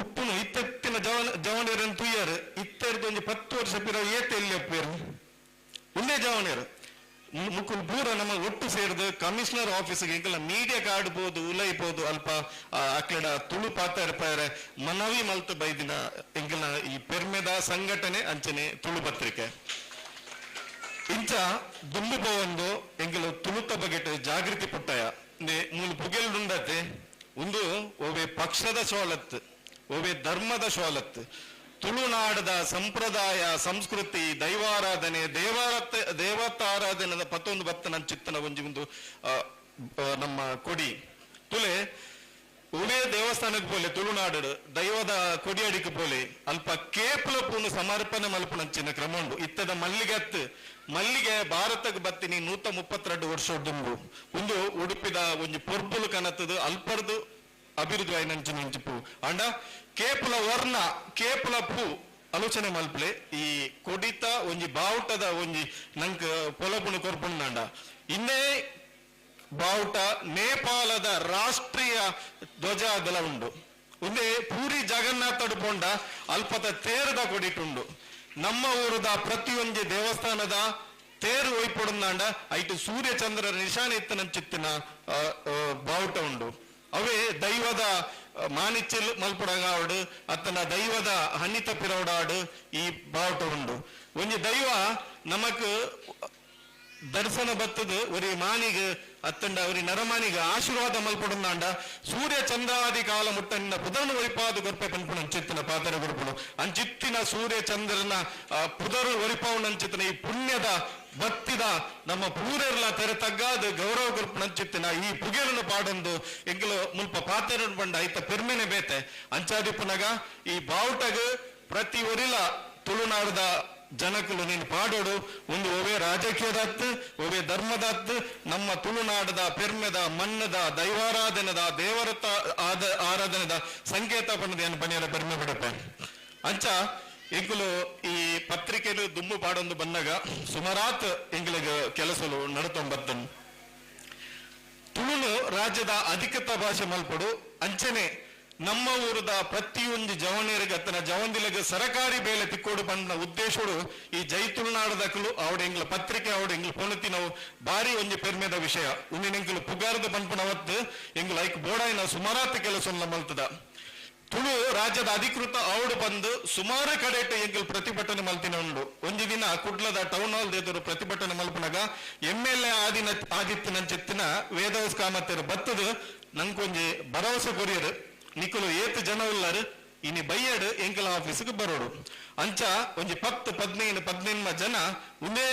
I: ಉಪ್ಪುನು ಇತ್ತೆತ್ತಿನ ಜವನೇರನ್ನು ತುಯ್ಯಾರು ಇತ್ತೆರ್ದು ಒಂಜಿ 10 ವರ್ಷ ಪಿರ ಏತೆ ಎಲ್ಲಿ ಅಪ್ಪೇರು ಒಂದೇ ಜವನೇರು ಮುಕುಲ್ ಪೂರ ನಮ್ಮ ಒಟ್ಟು ಸೇರಿದು ಕಮಿಷನರ್ ಆಫೀಸ್ಗೆ ಎಂಕಲ ಮೀಡಿಯಾ ಕಾರ್ಡ್ ಪೋದು ಉಲೈಪೋದು ಅಲ್ಪ ಅಕ್ಲಡ ತುಳು ಪಾತಾರ ಪಾಯರೆ ಮನವಿ ಮಲ್ತು ಬೈದಿನ ಎಂಕಲ್ನ ಈ ಪೆರ್ಮೆದ ಸಂಘಟನೆ ಅಂಚನೆ ತುಳು ಪತ್ರಿಕೆ ಇಂಚ ದುಂಬು ಪೋವೊಂದು ಎಂಕಲು ತುಳುತ ಬಗೆಟ್ ಜಾಗೃತಿ ಪುಟ್ಟಯ ಮೂಲು ಪುಗೆಲ್ಡುಂಡತೆ ಒಂದು ಒವೆ ಪಕ್ಷದ ಸೋಲತ್ತು ಒವೆ ಧರ್ಮದ ಸೋಲತ್ತು ತುಳುನಾಡದ ಸಂಪ್ರದಾಯ ಸಂಸ್ಕೃತಿ ದೈವಾರಾಧನೆ ದೇವತಾರಾಧನೆ ಪತ್ತೊಂದು ಬತ್ತನ ಚಿತ್ತನ ಒಂಜಿ ಒಂದು ನಮ್ಮ ಕೊಡಿ ತುಲೆ ಉವೇ ದೇವಸ್ಥಾನಕ್ಕೆ ಪೋಲೆ ತುಳುನಾಡು ದೈವದ ಕೊಡಿಯಡಿக்கு ಪೋಲೆ ಅಲ್ಪ ಕೇಪಲ ಪೂನು ಸಮರ್ಪಣೆ ಮಲ್ಪುನಂಚಿನ ಕ್ರಮ ಉಂಡು. ಇತ್ತದ ಮಲ್ಲಿಗೆ ಮಲ್ಲಿಗೆ ಭಾರತಕ್ಕೆ ಬತ್ತಿನಿ 132 ವರ್ಷ ದುಂಬು ಒಂದು ಉಡುಪಿದ ಒಂಜಿ ಪೊರ್ಪುಲು ಕನತದು ಅಲ್ಪರ್ದು ಅಭಿವೃದ್ಧಿ ಆಯ್ನಂಚಿನ ಒಂಜಿ ಪೂ ಅಂಡ ಕೇಪಲ ವರ್ಣ ಕೇಪಲ ಪೂ ಆಲೋಚನೆ ಮಲ್ಪಲೆ ಈ ಕೊಡಿತ ಒಂಜಿ ಬಾವುಟದ ಒಂಜಿ ನಂಕ್ ಪೊಲಬುಣು ಕೊರ್ಪುಂಡಾಂಡ ಇನ್ನೇ ಬಾವುಟ ನೇಪಾಳದ ರಾಷ್ಟ್ರೀಯ ಧ್ವಜ ಅದೆಲ್ಲ ಉಂಡು. ಒಂದೇ ಪೂರಿ ಜಗನ್ನಾಥಡು ಪೋಂಡ ಅಲ್ಪದ ತೇರದ ಕೊಡಿಟುಂಡು. ನಮ್ಮ ಊರದ ಪ್ರತಿಯೊಂದು ದೇವಸ್ಥಾನದ ತೇರು ಒಯ್ಪೊಡುಂದಾಂಡ ಐಟು ಸೂರ್ಯಚಂದ್ರರ ನಿಶಾನೆ ಇತ್ತನಂಚಿತ್ತಿನ ಬಾವುಟ ಉಂಡು. ಅವೇ ದೈವದ ಮಾನಿಚ್ಚಲ್ ಮಲ್ಪುಡಗಾವಡು ಅತ್ತನ ದೈವದ ಹನ್ನಿತ ಪಿರವಡಾಡು ಈ ಬಾವುಟ ಉಂಡು. ಒಂಜಿ ದೈವ ನಮಕ್ ದರ್ಶನ ಬತ್ತದು ಒರಿ ಮಾನಿಗ್ ಅತ್ತಂಡ ಒರಿ ನರಮಾನಿಗ ಆಶೀರ್ವಾದ ಮಲ್ಪಡುಂದಾಂಡ ಸೂರ್ಯ ಚಂದ್ರಾದಿ ಕಾಲ ಮುಟ್ಟನ್ನ ಪುದರ್ನು ಒರಿಪಾದು ಗೊರ್ಪೆ ಪನ್ಪುಣ ಅಂಚಿತ್ತಿನ ಪಾತರ ಗುರುಪುಣು ಅಂಚಿತ್ತಿನ ಸೂರ್ಯ ಚಂದ್ರನ ಪುದರು ಒರಿಪಾವುನ ಅಂಚಿತ್ತಿನ ಈ ಪುಣ್ಯದ ಭಕ್ತಿದ ನಮ್ಮ ಪೂರೆರ್ಲ ತೆರೆ ತಗ್ಗಾದ ಗೌರವ ಗುರುಪುಣ ಅಂಚಿತ್ತಿನ ಈ ಪುಗೆರನ್ನು ಪಾಡೊಂದು ಎಂಕಲು ಮುಲ್ಪ ಪಾತೆರ ಬಂಡ ಐತ ಪೆರ್ಮೆನೆ ಬೇತೆ ಅಂಚಾದಿಪ್ಪುನಗ ಈ ಬಾವುಟಗ್ ಪ್ರತಿ ಒರಿಲ ತುಳುನಾಡದ ಜನಕುಲು ನೀನು ಪಾಡೋಡು ಒಂದು ಒವೇ ರಾಜಕೀಯದಾತ್ ಒವೇ ಧರ್ಮದಾತ್ ನಮ್ಮ ತುಳುನಾಡದ ಪೆರ್ಮೆದ ಮಣ್ಣದ ದೈವಾರಾಧನದ ದೇವರತ ಆದ ಆರಾಧನದ ಸಂಕೇತ ಪಣ್ಣದ ಏನು ಪಣಿಯರ ಪೆರ್ಮೆ ಪಡಪೆ ಅಂಚ ಎಂಕುಲು ಈ ಪತ್ರಿಕೆಲು ದುಂಬು ಪಾಡೊಂದು ಬಂದಾಗ ಸುಮಾರಾತ್ ಎಂಗ್ಲಿಗೆ ಕೆಲಸಲು ನಡತೊಂಬತ್ತನು ತುಳುನು ರಾಜ್ಯದ ಅಧಿಕೃತ ಭಾಷೆ ಮಲ್ಪಡು ಅಂಚನೆ ನಮ್ಮ ಊರದ ಪ್ರತಿಯೊಂದು ಜವನಿಯರಿಗೆ ಅತ್ತನ ಜವಂದಿಲಗ ಸರಕಾರಿ ಬೇಲೆ ತಿಕ್ಕೋಡು ಪಂಡ ಉದ್ದೇಶಡು ಈ ಜೈ ತುಳುನಾಡದಕಲು ಅವಡ ಎಂಗ್ಲ ಪತ್ರಿಕೆ ಅವಡ ಎಂಗ್ಲ ಪೊಣತಿ ನಾವು ಭಾರಿ ಒಂಜಿ ಪೆರ್ಮೆದ ವಿಷಯ ಉನ್ನಿನ ಎಂಕಲು ಪುಗಾರದ ಪನ್ಪುನವತ್ತು ಎಂಗ್ಲ ಐಕ್ ಬೋಡಾಯಿನ ಸುಮಾರಾತ್ ಕೆಲಸ ಮಲ್ತದ ತುಳು ರಾಜ್ಯದ ಅಧಿಕೃತ ಔಡು ಬಂದು ಸುಮಾರು ಕಡೆಟ್ ಎಂಕಲ್ ಪ್ರತಿಭಟನೆ ಮಲ್ತಿನ ಉಂಡು. ಒಂಜಿ ದಿನ ಕುಡ್ಲದ ಟೌನ್ ಹಾಲ್ ಎದುರು ಪ್ರತಿಭಟನೆ ಮಲ್ಪುನಗ ಎಂ.ಎಲ್.ಎ ಆದಿನ ಆದಿತ್ಯನಂಚಿತ್ತಿನ ವೇದವಸ್ ಕಾಮತ್ತರು ಬತ್ತದು ನಂಕೊಂಜಿ ಭರವಸೆ ಕೊರಿಯರು ನಿಕುಲು ಏತ್ ಜನ ಉಲ್ಲಾರು ಇನಿ ಬೈಯಡ್ ಎಂಕಲ ಆಫೀಸ್ಗೆ ಬರೋಡು ಅಂಚ ಒಂಜಿ 10 15 15 ಜನ ಉಂದೇ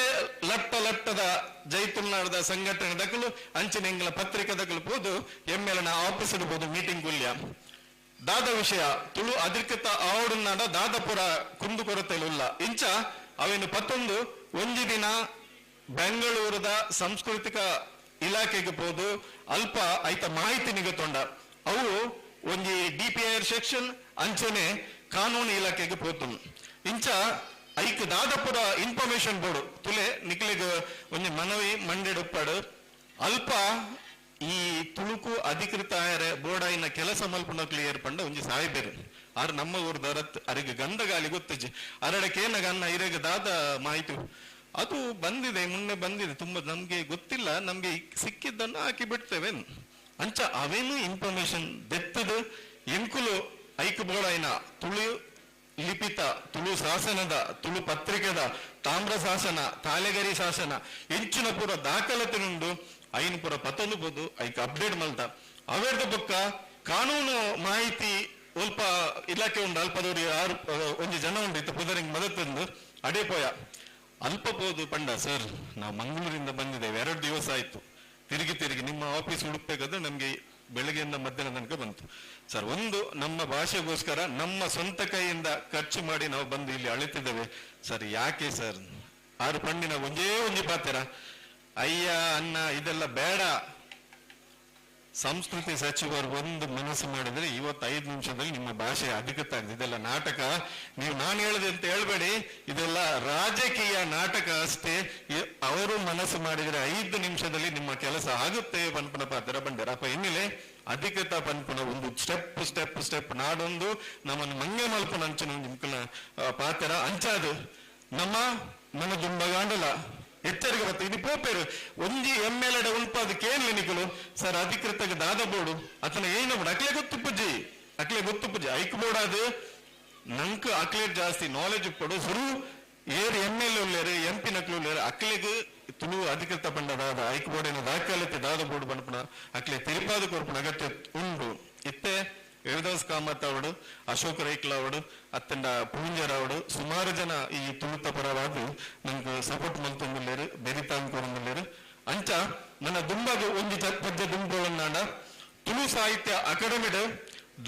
I: ಲಟ್ಟ ಲಟ್ಟದ ಜೈ ತುಳುನಾಡದ ಸಂಘಟನೆ ದಕಲು ಅಂಚಿನ ಎಂಕಲ ಪತ್ರಿಕೆ ದಕಲು ಪೋದು ಎಂ.ಎಲ್.ಎ ಆಫೀಸ್ ಪೋದು ಮೀಟಿಂಗ್ ಗುಲ್ಯ ದಾದ ವಿಷಯ ತುಳು ಅಧಿಕೃತ ಆವಡುನಾಡ ದಾದಪುರ ಕುಂದು ಕೊರತೆ ಉಲ್ಲ ಇಂಚ ಅವೇನು ಪತ್ತೊಂದು ಒಂಜಿ ದಿನ ಬೆಂಗಳೂರದ ಸಾಂಸ್ಕೃತಿಕ ಇಲಾಖೆಗೆ ಪೋದು ಅಲ್ಪ ಐತ ಮಾಹಿತಿ ನಿಗತೊಂಡ ಅವು ಒಂಜಿ ಡಿಪಿಐಆರ್ ಸೆಕ್ಷನ್ ಅಂಚನೆ ಕಾನೂನು ಇಲಾಖೆಗೆ ಪೋತು ಇಂಚ ಐಕ್ ದಾದಪುರ ಇನ್ಫಾರ್ಮೇಶನ್ ಬೋರ್ಡ್ ತುಲೆ ನಿಕ್ಲೆಗ್ ಒಂಜಿ ಮನವಿ ಮಂಡೆಡುಪ್ಪಾಡು ಅಲ್ಪ ಈ ತುಳುಕು ಅಧಿಕೃತ ಆಯರೆ ಬೋರ್ಡಾಯಿನ ಕೆಲಸ ಮಲ್ಪುನ ಕ್ಲಿಯರ್ ಪಂಡ ಒಂಜಿ ಸಾಯಿಬೇರು ಆರ್ ನಮ್ಮ ಊರ್ದ ರತ್ ಅರಿಗೆ ಗಂಧಗಾಲಿ ಗೊತ್ತಜ್ಜಿ ಅರಡಕ್ಕೆ ಗನ್ನ ಇರೆಗ್ ದಾದ ಮಾಹಿತಿ ಅದು ಬಂದಿದೆ ಮುನ್ನೆ ಬಂದಿದೆ ತುಂಬಾ ನಮ್ಗೆ ಗೊತ್ತಿಲ್ಲ ನಮ್ಗೆ ಸಿಕ್ಕಿದ್ದನ್ನು ಹಾಕಿ ಬಿಡ್ತೇವೆ ಅಂಚ ಅವೇನು ಇನ್ಫಾರ್ಮೇಶನ್ ದೆತ್ತದು ಎಂಕುಲು ಐಕ್ ಬೋಡಾಯಿನ ತುಳು ಲಿಪಿತ ತುಳು ಶಾಸನದ ತುಳು ಪತ್ರಿಕೆದ ತಾಮ್ರ ಶಾಸನ ತಾಲೆಗರಿ ಶಾಸನ ಎಂಚಿನ ಪೂರ ದಾಖಲಾತಿ ಉಂಡು ಐನ್ ಪೂರ ಪತ್ತೊಂದು ಬೋದು ಐಕ್ ಅಪ್ಡೇಟ್ ಮಲ್ತ ಅವೇರ್ದ ಬೊಕ್ಕ ಕಾನೂನು ಮಾಹಿತಿ ಒಲ್ಪ ಇಲಾಖೆ ಉಂಡು ಅಲ್ಪದವ್ರಿ ಆರು ಒಂಜಿ ಜನ ಉಂಡು ಇತ್ತ ಪುದರಿಂಗ್ ಮದತ್ತಂದು ಅಡೇ ಪೋಯ ಅಲ್ಪ ಪೋದು ಪಂಡ ಸರ್ ನಾವು ಮಂಗಳೂರಿಂದ ಬಂದಿದ್ದೇವೆ 2 ದಿವಸ ಆಯ್ತು ತಿರುಗಿ ತಿರುಗಿ ನಿಮ್ಮ ಆಫೀಸ್ ಹುಡುಕ್ಬೇಕಾದ್ರೆ ನಮ್ಗೆ ಬೆಳಗ್ಗೆಯಿಂದ ಮಧ್ಯಾಹ್ನ ತನಕ ಬಂತು ಸರ್. ಒಂದು ನಮ್ಮ ಭಾಷೆಗೋಸ್ಕರ ನಮ್ಮ ಸ್ವಂತ ಕೈಯಿಂದ ಖರ್ಚು ಮಾಡಿ ನಾವು ಬಂದು ಇಲ್ಲಿ ಅಳಿತಿದ್ದೇವೆ ಸರ್. ಯಾಕೆ ಸರ್ ಆರು ಪಂಡಿನ ಒಂಜೇ ಒಂಜಿ ಪಾತೆರ ಅಯ್ಯ ಅನ್ನ ಇದೆಲ್ಲ ಬೇಡ. ಸಂಸ್ಕೃತಿ ಸಚಿವರು ಒಂದು ಮನಸ್ಸು ಮಾಡಿದ್ರೆ ಇವತ್ತು 5 ನಿಮಿಷದಲ್ಲಿ ನಿಮ್ಮ ಭಾಷೆ ಅಧಿಕೃತ ಆಗಿದೆ. ಇದೆಲ್ಲ ನಾಟಕ, ನೀವು ನಾನು ಹೇಳಿದೆ ಅಂತ ಹೇಳ್ಬೇಡಿ, ಇದೆಲ್ಲ ರಾಜಕೀಯ ನಾಟಕ ಅಷ್ಟೇ. ಅವರು ಮನಸ್ಸು ಮಾಡಿದ್ರೆ 5 ನಿಮಿಷದಲ್ಲಿ ನಿಮ್ಮ ಕೆಲಸ ಆಗುತ್ತೆ ಪನ್ಪನ ಪಾತ್ರ ಬಂಡೇರ. ಅಪ್ಪ ಹಿನ್ನೆಲೆ ಅಧಿಕೃತ ಪನ್ಪನ ಒಂದು ಸ್ಟೆಪ್ ಸ್ಟೆಪ್ ಸ್ಟೆಪ್ ನಾಡೊಂದು ನಮ್ಮನ್ನು ಮಂಗೆ ಮಲ್ಪನ ಅಂಚಿನ ನಿಮ್ಕನ ಪಾತ್ರ ಅಂಚಾದು ನಮ್ಮ ನನ್ನ ದುಂಬಗಾಂಡಲ ಎಚ್ಚರಿಕೆ ಬರ್ತದೆ. ಇದು ಪೋಪೇರು ಒಂಜಿ ಎಮ್ ಎಲ್ ಎಡೆ ಉಲ್ಪಾದ ಕೇನ್ಲೆ ನಿಕಲು ಸರ್ ಅಧಿಕೃತ ದಾದ ಬೋರ್ಡು ಅತನ ಏನು ಬೋರ್ಡು ಅಕ್ಲೆ ಗೊತ್ತುಪ್ಪುಜಿ, ಅಕ್ಲೆ ಗೊತ್ತುಪ್ಪುಜಿ ಐಕ್ ಬೋರ್ಡ್ ಅದು ನಂಕ್ ಅಕ್ಲೇಟ್ ಜಾಸ್ತಿ ನಾಲೆಜ್ ಉಪ್ಪಡು ಸುರು ಏರ್ ಎಮ್ ಎಲ್ ಉಲ್ಲೇರು ಎಂ ಪಿ ನಕ್ಲು ಉಲ್ಲೇರು ಅಕ್ಲೆಗ್ ತುಳು ಅಧಿಕೃತ ಪಂಡ ದಾದ ಐಕ್ ಬೋರ್ಡಿನ ದಾಖಲಾತಿ ದಾದ ಬೋರ್ಡ್ ಬಂಡ್ಪಣ ಅಕ್ಲೆ ತಿರುಪಾದ ಕೊರ್ಪಣ ಅಗತ್ಯ ಉಂಡು. ಇತ್ತೆ ರವಿದಾಸ್ ಕಾಮತ್ ಅವಡು, ಅಶೋಕ್ ರೈಕ್ಲ ಅವಡು, ಅತ್ತಂಡ ಪೂಂಜರ್ ಅವಡು, ಸುಮಾರು ಜನ ಈ ತುಳುತ ಪರವಾದ ನಂಗೆ ಸಪೋರ್ಟ್ ಮಲ್ತೊಂದುಲ್ಲೇರು, ಬೆರಿತಾಂಗ್ ಕೊರೊಂದುಲ್ಲೇರು. ಅಂಚ ನನ್ನ ದುಂಬಾಗ ಒಂಜಿ ಪದ್ಯ ದುಂಬೋಳನ್ನಾಂಡ ತುಳು ಸಾಹಿತ್ಯ ಅಕಾಡೆಮಿಡ್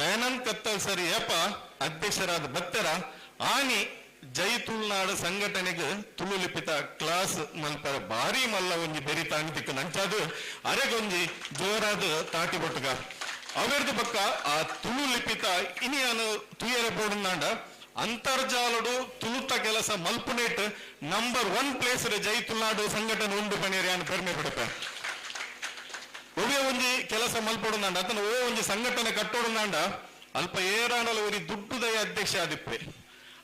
I: ದಯಾನಂದ್ ಕತ್ತಲ್ ಸರ್ ಏಪ ಅಧ್ಯಕ್ಷರಾದ ಬತ್ತರ ಆನಿ ಜೈ ತುಳುನಾಡು ಸಂಘಟನೆಗೆ ತುಳು ಲಿಪಿತ ಕ್ಲಾಸ್ ಮಲ್ಪರ ಭಾರಿ ಮಲ್ಲ ಒಂಜಿ ಬೆರಿತಾಂಗ್ ತಿಕ್ಕ ಅಂಚಾದು ಅರೆಗೊಂಜಿ ಜೋರಾದ ತಾಟಿ ಬೊಟ್ಟುಗ ಅವೆರ್ದು ಪಕ್ಕ ಆ ತುಳು ಲಿಪಿತ ಇನಿಯಾನು ತುಯರ ಬೋಡುನಾಂಡ ಅಂತರ್ಜಾಲಡು ತುಳುತ ಕೆಲಸ ಮಲ್ಪುನೇಟ್ ನಂಬರ್ 1 ಪ್ಲೇಸ್ ಜೈ ತುಳುನಾಡು ಸಂಘಟನೆ ಉಂಡು ಪಣೇರಿ ಅನ್ ಪೆರ್ಮೆ ಪಡಪೆ. ಒವ್ವೇ ಒಂಜಿ ಕೆಲಸ ಮಲ್ಪೊಡುನಾಂಡ ಅತನ ಒವ್ವೇ ಒಂಜಿ ಸಂಘಟನೆ ಕಟ್ಟೋಡುನಾಂಡ ಅಲ್ಪ ಏರಾಂಡಲ ಒರಿ ದುಡ್ಡುದಯ ಅಧ್ಯಕ್ಷ ಆದಿಪ್ಪೆ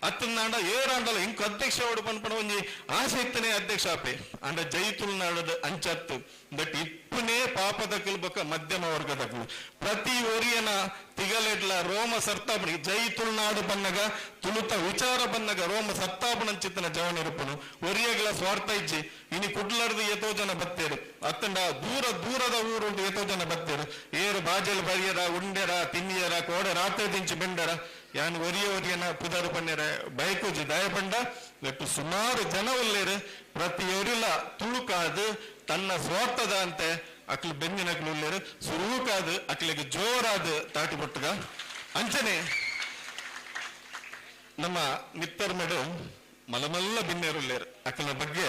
I: ಅತ್ತನಾಂಡ ಏರಾಂಡಲ ಇಂಕ ಅಧ್ಯಕ್ಷ ಓಡು ಪನ್ಪಣ ಒಂಜಿ ಆಸೆ ಇತ್ತನೇ ಅಧ್ಯಕ್ಷ ಆಪೆ ಅಂಡ ಜೈ ತುಳುನಾಡದ ಅಂಚತ್ತು ಬಟ್ ಇಪ್ಪನೇ ಪಾಪದಕಲು ಬೊಕ್ಕ ಮಧ್ಯಮ ವರ್ಗದಕಲು ಪ್ರತಿ ಒರಿಯನ ತಿಗಲೆಡ್ಲ ರೋಮ ಸರ್ತಾಪಣಿ ಜೈ ತುಳುನಾಡು ಬನ್ನಗ ತುಳುತ ವಿಚಾರ ಬನ್ನಗ ರೋಮ ಸತ್ತಾಪಣಂಚಿತ್ತನ ಜವನಿರುಪನು ಒರಿಯಗಳ ಸ್ವಾರ್ಥ ಇಜ್ಜಿ ಇನಿ ಕುಡ್ಲರ್ದು ಏತೋ ಜನ ಬತ್ತೇರು ಅತ್ತಂಡ ದೂರ ದೂರದ ಊರುಂಡು ಏತೋ ಜನ ಬತ್ತೇರು ಏರು ಬಾಜಲ್ ಬರಿಯರ ಉಂಡೆರ ತಿನ್ನಿಯರ ಕೋಡೆ ರಾತ್ರಿ ದಿಂಚಿ ಬೆಂಡರ ಯಾನ್ ಒರಿಯ ಒರಿಯನ ಪುದರು ಪನ್ನೆರ ಬಯಕುಜಿ ದಯಪಂಡ ಒಟ್ಟು ಸುಮಾರು ಜನ ಉಲ್ಲೇರು ಪ್ರತಿಯೊರಿಲ ತುಳುಕಾದು ತನ್ನ ಸ್ವಾರ್ಥದ ಅಂತೆ ಅಕ್ಲು ಬೆಂದಿನಕ್ಲು ಉಲ್ಲೇರು ಸುರುಕಾದು ಅಕ್ಲಿಗೆ ಜೋರಾದ ತಾಟಿ ಬೊಟ್ಟುಗ. ಅಂಚನೆ ನಮ್ಮ ಮಿತ್ತರ್ಮೆಡು ಮಲಮಲ್ಲ ಬಿನ್ನೇರುಲ್ಲೇರು ಅಕ್ಲ ಬಗ್ಗೆ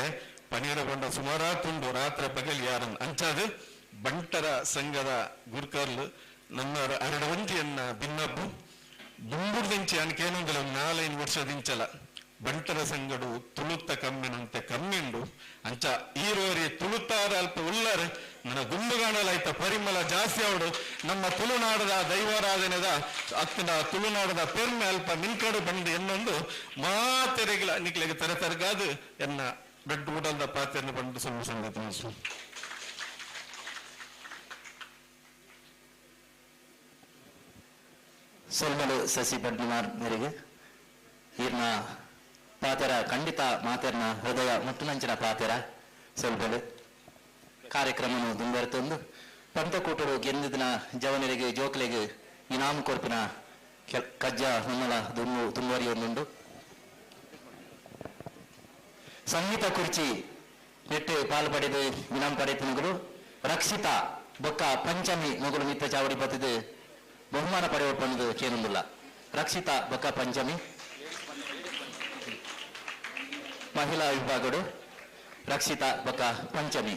I: ಪನೀರ ಬಂಡ ಸುಮಾರಾ ತುಂಡು ರಾತ್ರಿ ಪಗಲ್ ಯಾರನ್ ಅಂಚಾದು ಬಂಟರ ಸಂಘದ ಗುರ್ಕರ್ಲು ನಮ್ಮ ಅರಡ ಒಂಜಿಯನ್ನ ಬಿನ್ನಬ್ಬು ದುಂಬುಡ್ದಿಂಚಿ ಅನ್ಕೇನೊಂದಿಲ್ಲ 4-5 ವರ್ಷದಿಂಚಲ ಬಂಟರ ಸಂಗಡು ತುಳುತ್ತ ಕಮ್ಮಿನಂತೆ ಕಮ್ಮಿಂಡು ಅಂಚ ಈರೋರಿ ತುಳುತ್ತಾರ ಅಲ್ಪ ಉಲ್ಲರ್ ನನ್ನ ಗುಂಬುಗಾಣಲಾಯ್ತ ಪರಿಮಳ ಜಾಸ್ತಿ ಅವಡು ನಮ್ಮ ತುಳುನಾಡದ ದೈವಾರಾಧನೆದ ಅತ್ತಿನ ತುಳುನಾಡದ ಪೆರ್ಮೆ ಅಲ್ಪ ಮಿನ್ಕಡು ಬಂದು ಎನ್ನೊಂದು ಮಾತೆರೆಗಿಲ ನಿಕ್ಲೆಗೆ ತರತರಗಾದು ಎನ್ನ ದೊಡ್ಡ ಉಡಲ್ದ ಪಾತೆಯನ್ನು ಬಂದು ಸುಮ್ಮ ಸಂಗತಿ.
H: ಸೊಲ್ಮಲು ಸಸಿ ಬಂಟಿಮಾರ್ ಮೇರೆಗೆ ಈರ್ನ ಪಾತೆರ ಖಂಡಿತ ಮಾತೆರ್ನ ಹೃದಯ ಮುಟ್ಟುನಂಚಿನ ಪಾತೆರ ಸೊಲ್ಬಲು ಕಾರ್ಯಕ್ರಮನು ದುಂಬೆರ್ತೊಂದು ಪಂತಕೂಟರು ಗೆಂದಿನ ಜವನರಿಗೆ ಜೋಕ್ಲೆಗೆ ಇನಾಮ್ ಕೊರ್ಪಿನ ಕಜ್ಜ ಹೊನ್ನಲ ದುಂಬು ದುಂಬರಿಯೊಂದುಂಡು. ಸಂಗೀತ ಕುರ್ಚಿ ನೆಟ್ಟು ಪಾಲು ಪಡೆದು ಇನಾಮ್ ಪಡೆತನಗಳು ರಕ್ಷಿತಾ ಬೊಕ್ಕ ಪಂಚಮಿ ಮೊಗಲು ಮಿತ್ತ ಚಾವಡಿ ಬತ್ತಿದು ಬಹುಮಾನ ಪಡೆಯುವ ಪಂದು ಕೇನೊಂದುಲ್ಲ. ರಕ್ಷಿತಾ ಬೊಕ್ಕ ಪಂಚಮಿ ಮಹಿಳಾ ವಿಭಾಗಡು ರಕ್ಷಿತಾ ಬೊಕ್ಕ ಪಂಚಮಿ.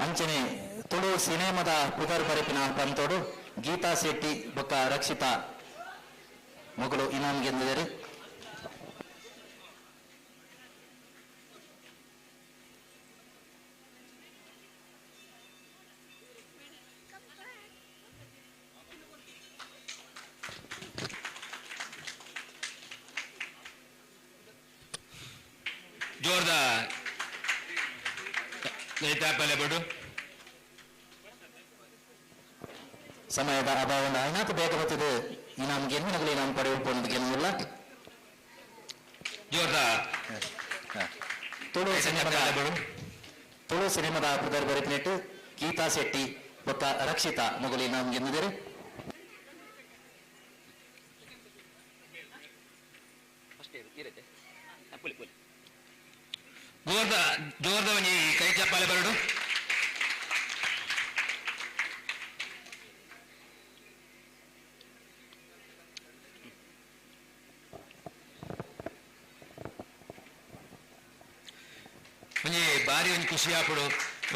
H: ಅಂಚನೆ ತುಳು ಸಿನಿಮಾದ ಪುದರ್ ಬರೆಪಿನ ಪಂತೋಡು ಗೀತಾ ಶೆಟ್ಟಿ ಬೊಕ್ಕ ರಕ್ಷಿತಾ ಮಗಳು ಇನಾಮ್ ಗೆದ್ದಿದ್ದಾರೆ.
E: ಜೋರ್ದ ಬಿಡು.
H: ಸಮಯದ ಅಭಾವದ ಐನಾತು ಬೇಗ ಬರ್ತದೆ ಇನಾಮ್ ಗೆನ್ನಿನಗಳು ಇನಾಮ್ ಪಡೆಯುವ ಗೆನ್ನಿಲ್ಲ.
E: ಜೋರ್ದ
H: ತುಳು ಸಿನಿಮಾದ ತುಳು ಸಿನಿಮಾದ ಪುದರ್ ಬರೆಪಿನೆಟ್ಟು ಗೀತಾ ಶೆಟ್ಟಿ ಬೊಕ್ಕ ರಕ್ಷಿತಾ ಮೊಗಲು ಇನಾಮ್ ಗೆಂದಿದ್ದಾರೆ.
E: ಜೋರ್ದ ಒಂಜಿ ಕೈ ಚಪ್ಪಾಳೆ ಬರಡು. ಒಂಜಿ ಬಾರಿ ಒಂಜಿ ಖುಷಿ ಆಪುಡು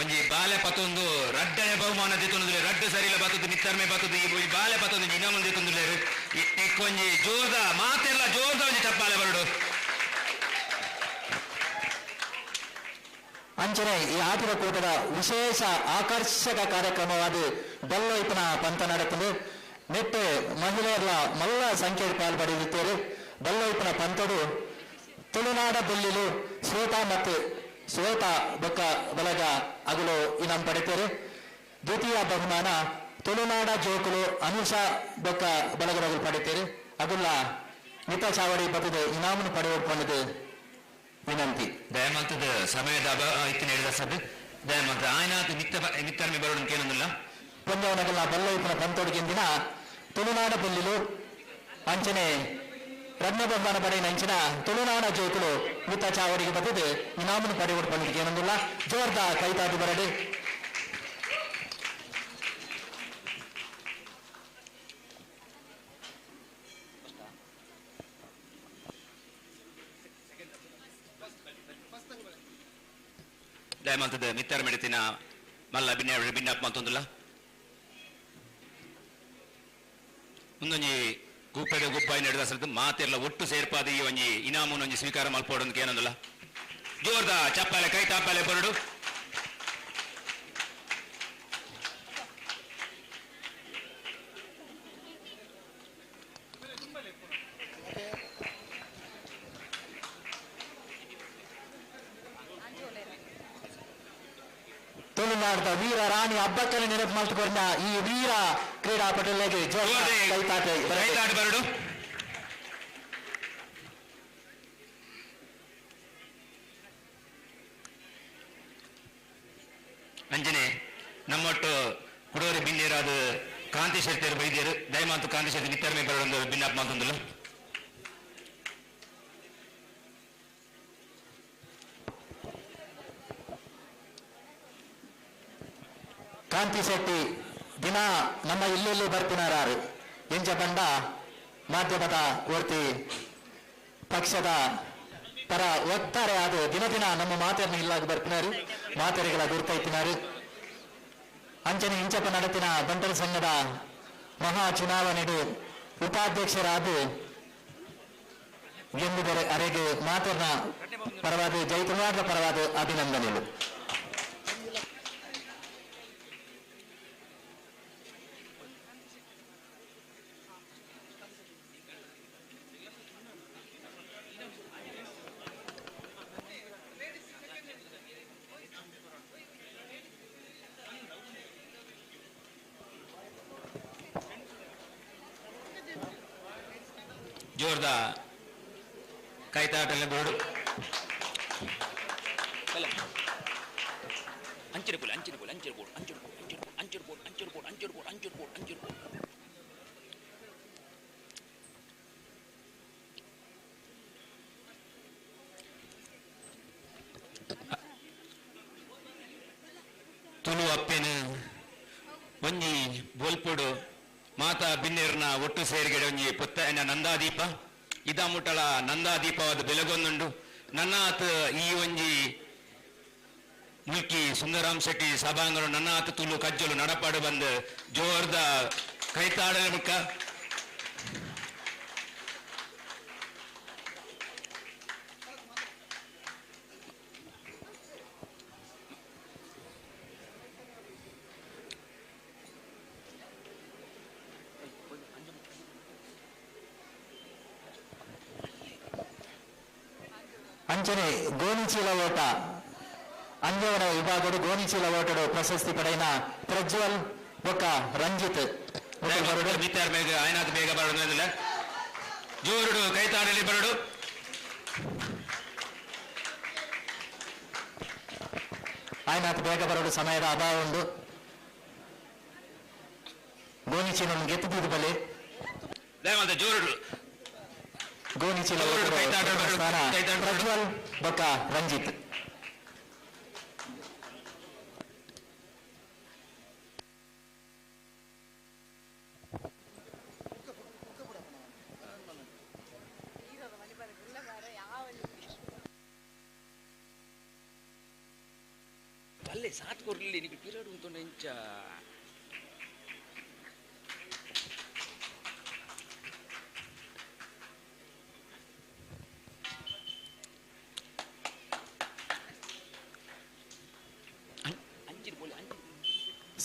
E: ಒಂಜಿ ಬಾಲೆ ಪತ್ತೊಂದು ರಡ್ಡನೆ ಬಹುಮಾನ ದಿತ್ತೊಂದು ರಡ್ಡು ಸರಿಲ ಬತ್ತದು ಮಿತ್ತರ್ಮೆ ಬತ್ತದು ಈ ಒಂಜಿ ಬಾಲೆ ಪತ್ತೊಂದು ಇನಾಮನ್ ದಿತ್ತೊಂದುಲ್ಲೇರು. ಒಂಜಿ ಜೋರ್ದ ಮಾತೆಲ್ಲ ಜೋರ್ದ ಒಂಜಿ ಚಪ್ಪಾಳೆ ಬರಡು.
H: ಅಂಚನೆ ಈ ಆಟದ ಕೂಟದ ವಿಶೇಷ ಆಕರ್ಷಕ ಕಾರ್ಯಕ್ರಮವಾದ ಬಲ್ಲೊಯ್ಪನ ಪಂಥ ನಡೆತುಂಡು. ನೆಟ್ಟು ಮಹಿಳೆಯರ ಮಲ್ಲ ಸಂಖ್ಯೆ ಪಾಲ್ ಪಡೆಯುತ್ತಾರೆ. ಬಲ್ಲೊಯ್ಪನ ಪಂಥಡು ತುಳುನಾಡ ಬೆಲ್ಲಿಲು ಶ್ವೇತಾ ಮತ್ತು ಶ್ವೇತಾ ಬೊಕ್ಕ ಬಲಗ ಅಗಲು ಇನಾಮ್ ಪಡೆಯುತ್ತಾರೆ. ದ್ವಿತೀಯ ಬಹುಮಾನ ತುಳುನಾಡ ಜೋಕುಲು ಅನುಷಾ ಬೊಕ್ಕ ಬಲಗರಗಳು ಪಡೆಯುತ್ತಾರೆ. ಅಗುಲ್ಲ ಮಿತ ಚಾವಡಿ ಬತ್ತದೆ ಇನಾಮನ್ನು ಪಡೆಯುವುದು ವಿನಂತಿ.
E: ದಯಮಂತದ ಸಮಯದ ಇತ್ತಿನ ಹೇಳಿದ ಸಬ್ ದಯಮಂತ ಆಯ್ನಾತ್ ನಿತ್ತ ನಿತ್ತರ್ಮೆ ಬರೋಣ ಕೇನೊಂದಿಲ್ಲ.
H: ಪಂಜವನಗಲ್ಲ ಬಲ್ಲೈಪನ ಪಂತೊಡಿಗೆಂದಿನ ತುಳುನಾಡ ಬೆಲ್ಲಿಲು ಅಂಚನೆ ರತ್ನ ಬಹುಮಾನ ಪಡೆಯಿನ ಅಂಚಿನ ತುಳುನಾಡ ಜೋಕುಲು ಮಿತ್ತ ಚಾವಡಿಗೆ ಬತ್ತದೆ ಇನಾಮನ್ನು ಪಡೆಯುವುದು ಪಂಡಿಗೆ ಏನೊಂದಿಲ್ಲ. ಜೋರ್ದ ಕೈತಾಟಿ ಬರಡಿ.
E: ದಯಮಂತದ ಮಿತ್ತರ್ ಮೆಡಿತಿನ ಮಲ್ಲ ಬಿನ್ನ ಬಿನ್ನಪ್ಪ ಅಂತೊಂದಿಲ್ಲ. ಒಂದೊಂಜಿ ಗುಪ್ಪೆದ ಗುಬ್ಬಾಯಿ ನಡೆದ ಸಲದ ಮಾತೆಲ್ಲ ಒಟ್ಟು ಸೇರ್ಪಾದ ಈ ಒಂಜಿ ಇನಾಮುನ ಒಂಜಿ ಸ್ವೀಕಾರ ಮಲ್ಪೋಡೊಂದು ಏನೊಂದಿಲ್ಲ. ಜೋರ್ದ ಚಪ್ಪಾಲೆ ಕೈ ತಾಪಾಲೆ ಬರಡು.
H: ತುಳುನಾಡದ ವೀರ ರಾಣಿ ಹಬ್ಬಕ್ಕಲ್ಲಿ ನೆನಪು ಮಾಡ್ಕೊಂಡ ಈ ವೀರ ಕ್ರೀಡಾಪಟುಗಳಿಗೆ ಕೈತಾಟ
E: ಬರಡು. ಅಂಜನೆ ನಮ್ಮೊಟ್ಟು ಕುಡೋರಿ ಬಿನ್ನೇರಾದ ಕಾಂತಿ ಶೆಟ್ಟಿಯರು ಬೈದ್ಯರು ದಯಮಾಂತು ಕಾಂತಿ ಶೆಟ್ಟಿ ನಿತ್ತರ್ಮೆ ಬರಡೊಂದು ಬಿನ್ನಪ್ಪ ಅಂತಂದಿಲ್ಲ.
H: ಕಾಂತಿ ಶೆಟ್ಟಿ ದಿನ ನಮ್ಮ ಇಲ್ಲೆಲ್ಲೂ ಬರ್ತಿನಾರಾರು ಎಂಚ ಬಂಡ ಮಾಧ್ಯಮದ ವರ್ತಿ ಪಕ್ಷದ ಪರ ಒತ್ತಾರೆ ಅದು ದಿನ ದಿನ ನಮ್ಮ ಮಾತೆಯನ್ನು ಇಲ್ಲಾಗ ಬರ್ತಿನಾರು ಮಾತೆರೆಗಳ ಗುರ್ತೈತಿನಾರು. ಅಂಚನೆ ಇಂಚಪ್ಪ ನಡತಿನ ಬಂಟರ ಸಂಘದ ಮಹಾ ಚುನಾವಣೆಡು ಉಪಾಧ್ಯಕ್ಷರಾದ ಎಂಬುದರ ಅರೆಗೆ ಮಾತನ್ನ ಪರವಾದ ಜೈತುನಾಡ ಪರವಾದ ಅಭಿನಂದನೆಗಳು.
E: ಜೋರ್ದ ಕೈತಾಟಲ್ಲ ಬೋರ್ಡು ಅಂಚಿನ ಪುಲ್ ಅಂಚಿನ ಪುಲ್ ಅಂಚಿನ ಬೋರ್ಡ್ ಅಂಚಿನ ಬೋರ್ಡ್ ಅಂಚಿನ ಬೋರ್ಡ್ ಅಂಚಿನ ಬೋರ್ಡ್ ಅಂಚಿನ ಬೋರ್ಡ್ ಅಂಚಿನ ಬೋರ್ಡ್ ಅಂಚಿನ ಬೋರ್ಡ್. ತುಳು ಅಪ್ಪೆನ ಒಂಜಿ ಬೋಲ್ಪುಡು ಮಾತಾ ಬಿನ್ನೇರ್ನ ಒಟ್ಟು ಸೇರಿಗೆಡೆ ಒಂಜಿ ಪುತ್ತ ನಂದಾದೀಪ ಇದ ಮುಟ್ಟಳ ನಂದಾದೀಪವಾದ ಬೆಲಗೊಂದುಂಡು. ನನ್ನಾತ್ ಈ ಒಂಜಿ ಮುಲ್ಕಿ ಸುಂದರಾಮ್ ಶೆಟ್ಟಿ ಸಭಾಂಗಣ ನನ್ನಾತ್ ತುಳು ಕಜ್ಜಲು ನಡಪಾಡು ಬಂದು ಜೋರ್ದ ಕೈತಾಡಲ ಮುಕ್ಕ
H: ಅಂಚನೆ ಗೋಣಿಚೀಲ ಓಟ ಅಂಜವನ ವಿಭಾಗಡು ಗೋಣಿಚೀಲ ಓಟಡು ಪ್ರಶಸ್ತಿ ಪಡೆಯಿನ ಪ್ರಜ್ವಲ್ ಬೊಕ್ಕ ರಂಜಿತ್
E: ಬೇಗ ಆಯ್ನಾಥ್ ಬೇಗ ಬರೋದು ಜೋರುಡು ಕೈತಾಡಲಿ ಬರಡು.
H: ಆಯ್ನಾತ್ ಬೇಗ ಬರೋಡು ಸಮಯದ ಅಭಾವ ಉಂಡು. ಗೋಣಿಚೀಲ ಗೆತ್ತು ಬಲೆ
E: ಜೋರು
H: ಗೋಣಿಚೀಲ ಸ್ಥಾನ ಪ್ರಜ್ವಲ್ ಬೊಕ್ಕ ರಂಜಿತ್.
B: ಅಲ್ಲೇ ಸಾತ್ ಕೊರ್ಲಿ ನಿಮಗೆ ಪೀರಿಯಡ್ ಉಂಟು ಇಂಚ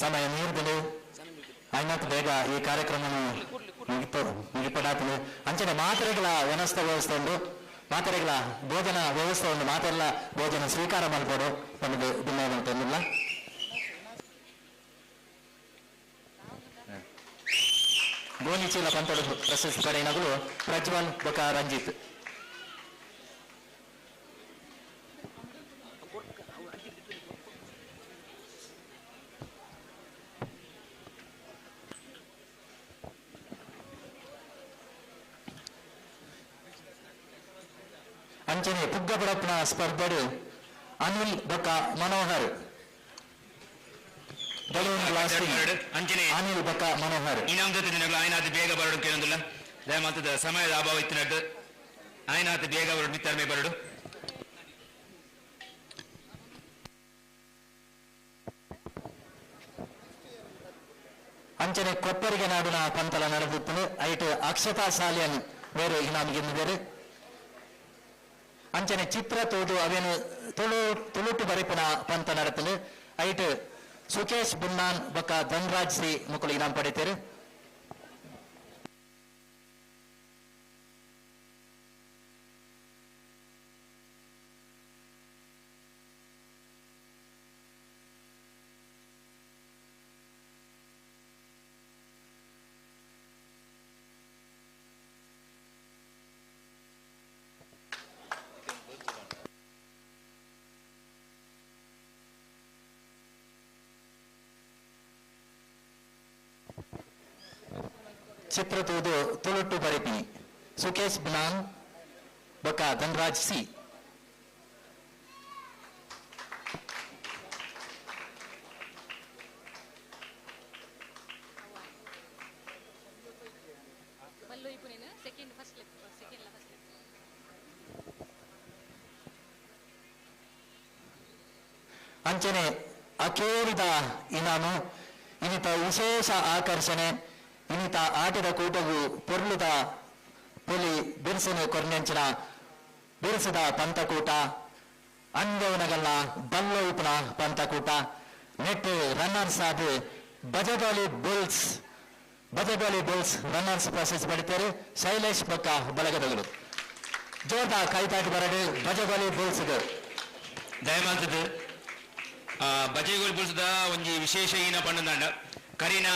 H: ಸಮಯ ನೀರ್ದಲು ಆಯ್ನಾತ್ ಬೇಗ ಈ ಕಾರ್ಯಕ್ರಮ ಮುಗಿಪಡಾತಲು. ಅಂಚನೆ ಮಾತ್ರೆಗಳ ವ್ಯವಸ್ಥೆ ವ್ಯವಸ್ಥೆ ಉಂಡು, ಮಾತ್ರೆಗಳ ಭೋಜನ ವ್ಯವಸ್ಥೆ ಉಂಡು, ಮಾತೆಲ್ಲ ಭೋಜನ ಸ್ವೀಕಾರ ಮಲ್ಪಡು ಪಂಡುದು ಬಿನ್ನಯ ಮಲ್ತೊಂದುಲ್ಲ. ಗೋಣಿಚೀಲ ಪಂತಡು ಪ್ರಶಸ್ತಿ ಪಡೆಯಿನಗಳು ಪ್ರಜ್ವಲ್ ಬೊಕ ರಂಜಿತ್. ಅಂಚನೆ ಪುಗ್ಗಪಡಪ್ಪನ ಸ್ಪರ್ಧೆಡು ಅನಿಲ್ ಬೊಕ್ಕ ಮನೋಹರ್. ಬಲೂನ್ ಬ್ಲಾಸ್ಟಿಂಗ್
E: ಅಂಚನೆ
H: ಅನಿಲ್ ಬೊಕ್ಕ ಮನೋಹರ್.
E: ಇನಾಮದ ದಿನಗಳು ಆಯ್ನಾತ್ ಬೇಗ ಬರಡು ಕೇಳೊಂದಿಲ್ಲ. ದಯಮಾಲ್ತದ ಸಮಯದ ಅಭಾವ ಇತ್ತಿನಡ್ಡು ಆಯ್ನಾತ್ ಬೇಗ ಬರಡು ಮಿತ್ತರ್ಮೆ ಬರಡು.
H: ಅಂಚನೆ ಕೊಪ್ಪರಿಗೆ ನಾಡಿನ ಪಂತಲ ನಡೆದಿತ್ತು. ಐಟ್ ಅಕ್ಷತಾ ಸಾಲಿಯನ್ ಬೇರೆ ಇನಾಮ್ ಗೆದ್ದಿದ್ದಾರೆ. ಅಂಚನೆ ಚಿತ್ರ ತೋದು ಅವೇನು ತುಳು ತುಳುಟು ಬರಿಪುನ ಪಂತ ನಡತಲು. ಐಟ್ ಸುಕೇಶ್ ಬುನ್ನಾನ್ ಬೊಕ್ಕ ಧನ್ರಾಜ್ ಸಿ ಮುಕುಲು ಇನಾಮ್ ಪಡೆತೇರು. ಚಿತ್ರ ತೂದು ತುಳುಟು ಬರಿಪಿನಿ ಸುಕೇಶ್ ಬುನಾನ್ ಬೊಕ್ಕ ಧನ್ರಾಜ್ ಸಿ. ಅಂಚನೆ ಅಕೇರಿದ ಇನಾಮು ಇನ್ನಿತ ವಿಶೇಷ ಆಕರ್ಷಣೆ ಇನ್ನಿತ ಆಟದ ಕೂಟವು ಪೊರ್ಲುದ ಪೊಲಿ ಬಿರುಸನು ಕೊರ್ನೆಂಚಿನ ಬಿರುಸದ ಪಂತಕೂಟ ಅಂಗವನಗಲ್ಲ ಬಲ್ಲೋಪನ ಪಂತಕೂಟ ನೆಟ್ ರನ್ನರ್ಸ್ ಆದ Bajagoli bulls Bajagoli bulls runners ಪ್ರಶಸ್ತಿ ಪಡಿತಾರೆ ಶೈಲೇಶ್ ಬೊಕ್ಕ ಬಲಗದಗಳು. ಜೋರ್ದ ಕೈತಾಟಿ ಬರಡು ಬಜಗೋಲಿ ಬುಲ್ಸ್.
E: ದಯಮಾಲ್ತದ ಬಜೆಗೋಲಿ ಬುಲ್ಸ್ದ ಒಂಜಿ ವಿಶೇಷ ಈನ ಪಣ್ಣದಾಂಡ ಕರಿನ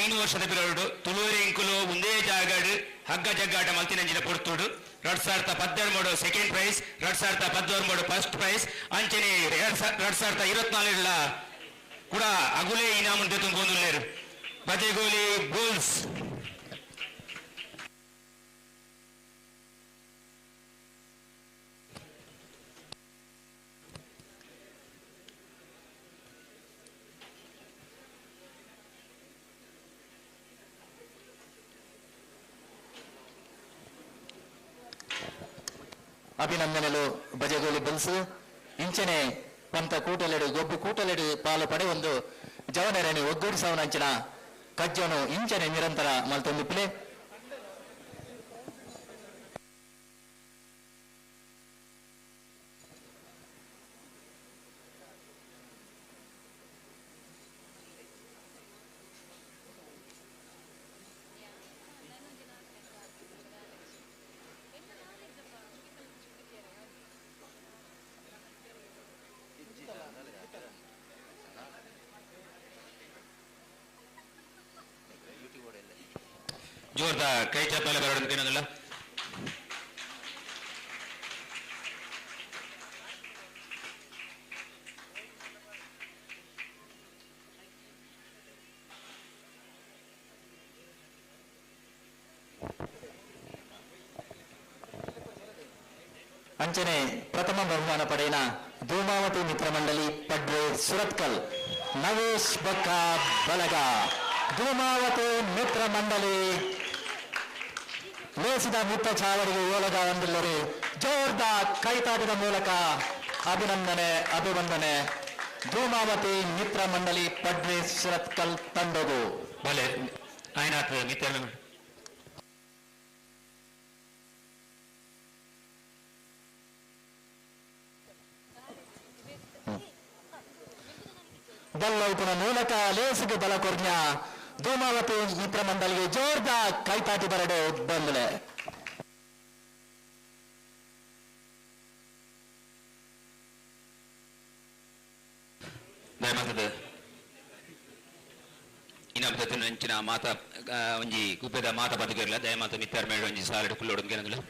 E: 5 ವರ್ಷದ ಪಿರಡು ತುಳುವರೆ ಇಂಕುಲು ಒಂದೇ ಜಾಗಡ್ ಹಗ್ಗ ಜಗ್ಗಾಟ ಮಲ್ತಿನಂಜಿನ ಪೊರ್ತುಡು 2012 ಸೆಕೆಂಡ್ ಪ್ರೈಸ್, 2014 ಫಸ್ಟ್ ಪ್ರೈಸ್, ಅಂಚನೆ 2024 ಕೂಡ ಅಗುಲೇ ಇನಾಮು ತುಂಬೋಂದುಲ್ಲೇರು ಬಜೆಗೋಲಿ ಬುಲ್ಸ್.
H: ಅಭಿನಂದನೆಲು ಬಜಗೋಲಿ ಬಲ್ಸು. ಇಂಚನೆ ಪಂತ ಕೂಟಲೆಡು ಗೊಬ್ಬು ಕೂಟಲೆಡು ಪಾಲು ಪಡೆ ಒಂದು ಜವನರಣಿ ಒಗ್ಗೂಡಿಸವನಂಚಿನ ಕಜ್ಜನು ಇಂಚನೆ ನಿರಂತರ ಮಲ್ತೊಂದು ಪ್ಲೇ.
E: ಜೋರ್ದ ಕೈ ಚಪ್ಪಾಳೆ ಬರೋದು ಏನದಲ್ಲ.
H: ಅಂಚನೆ ಪ್ರಥಮ ಬಹುಮಾನ ಪಡೆಯಿನ ಧೂಮಾವತಿ ಮಿತ್ರ ಮಂಡಳಿ ಪಡ್ರೆ ಸುರತ್ಕಲ್ ನವೇಶ್ ಬೊಕ್ಕ ಬಲಗ. ಧೂಮಾವತಿ ಮಿತ್ರ ಮಂಡಳಿ ಲೇಸಿದ ಮಿತ್ರ ಚಾವಡಿಗೆ ಓಲಗ ಒಂದಿಲ್ಲರಿ ಜೋರ್ದ ಕೈತಾಟದ ಮೂಲಕ ಅಭಿನಂದನೆ ಅಭಿವಂದನೆ ಧೂಮಾವತಿ ಮಿತ್ರ ಮಂಡಳಿ ಪಡ್ರೆ ಸುರತ್ಕಲ್ ತಂಡಗು.
E: ಭಲೆ ಆಯ್ನಾಥ್ ಮಿತ್ರ.
H: ಬಲ್ಲೌಪುನ ಮೂಲಕ ಲೇಸಿಗೆ ಬಲ ಕೊರ್ನ್ಯ ಧೂಮಾವತಿ ಮಿತ್ರ ಮಂಡಳಿಗೆ ಜೋರ್ದ ಕೈತಾಟಿ ಬರಡು ಬಂದಲೆ.
E: ದಯಮಾತದ ಇನಾಮದ ನಂಚಿನ ಮಾತಾ ಒಂಜಿ ಕುಪ್ಪೆದ ಮಾತಾ ಬದುಕಿರಲ್ಲ ದಯಮಾತ ಮಿತ್ತಾರ ಮೇಡ ಒಂಜಿ ಸಾಲಡು ಕುಲ್ಲೋಡು ಕೇನಂದಿಲ್ಲ.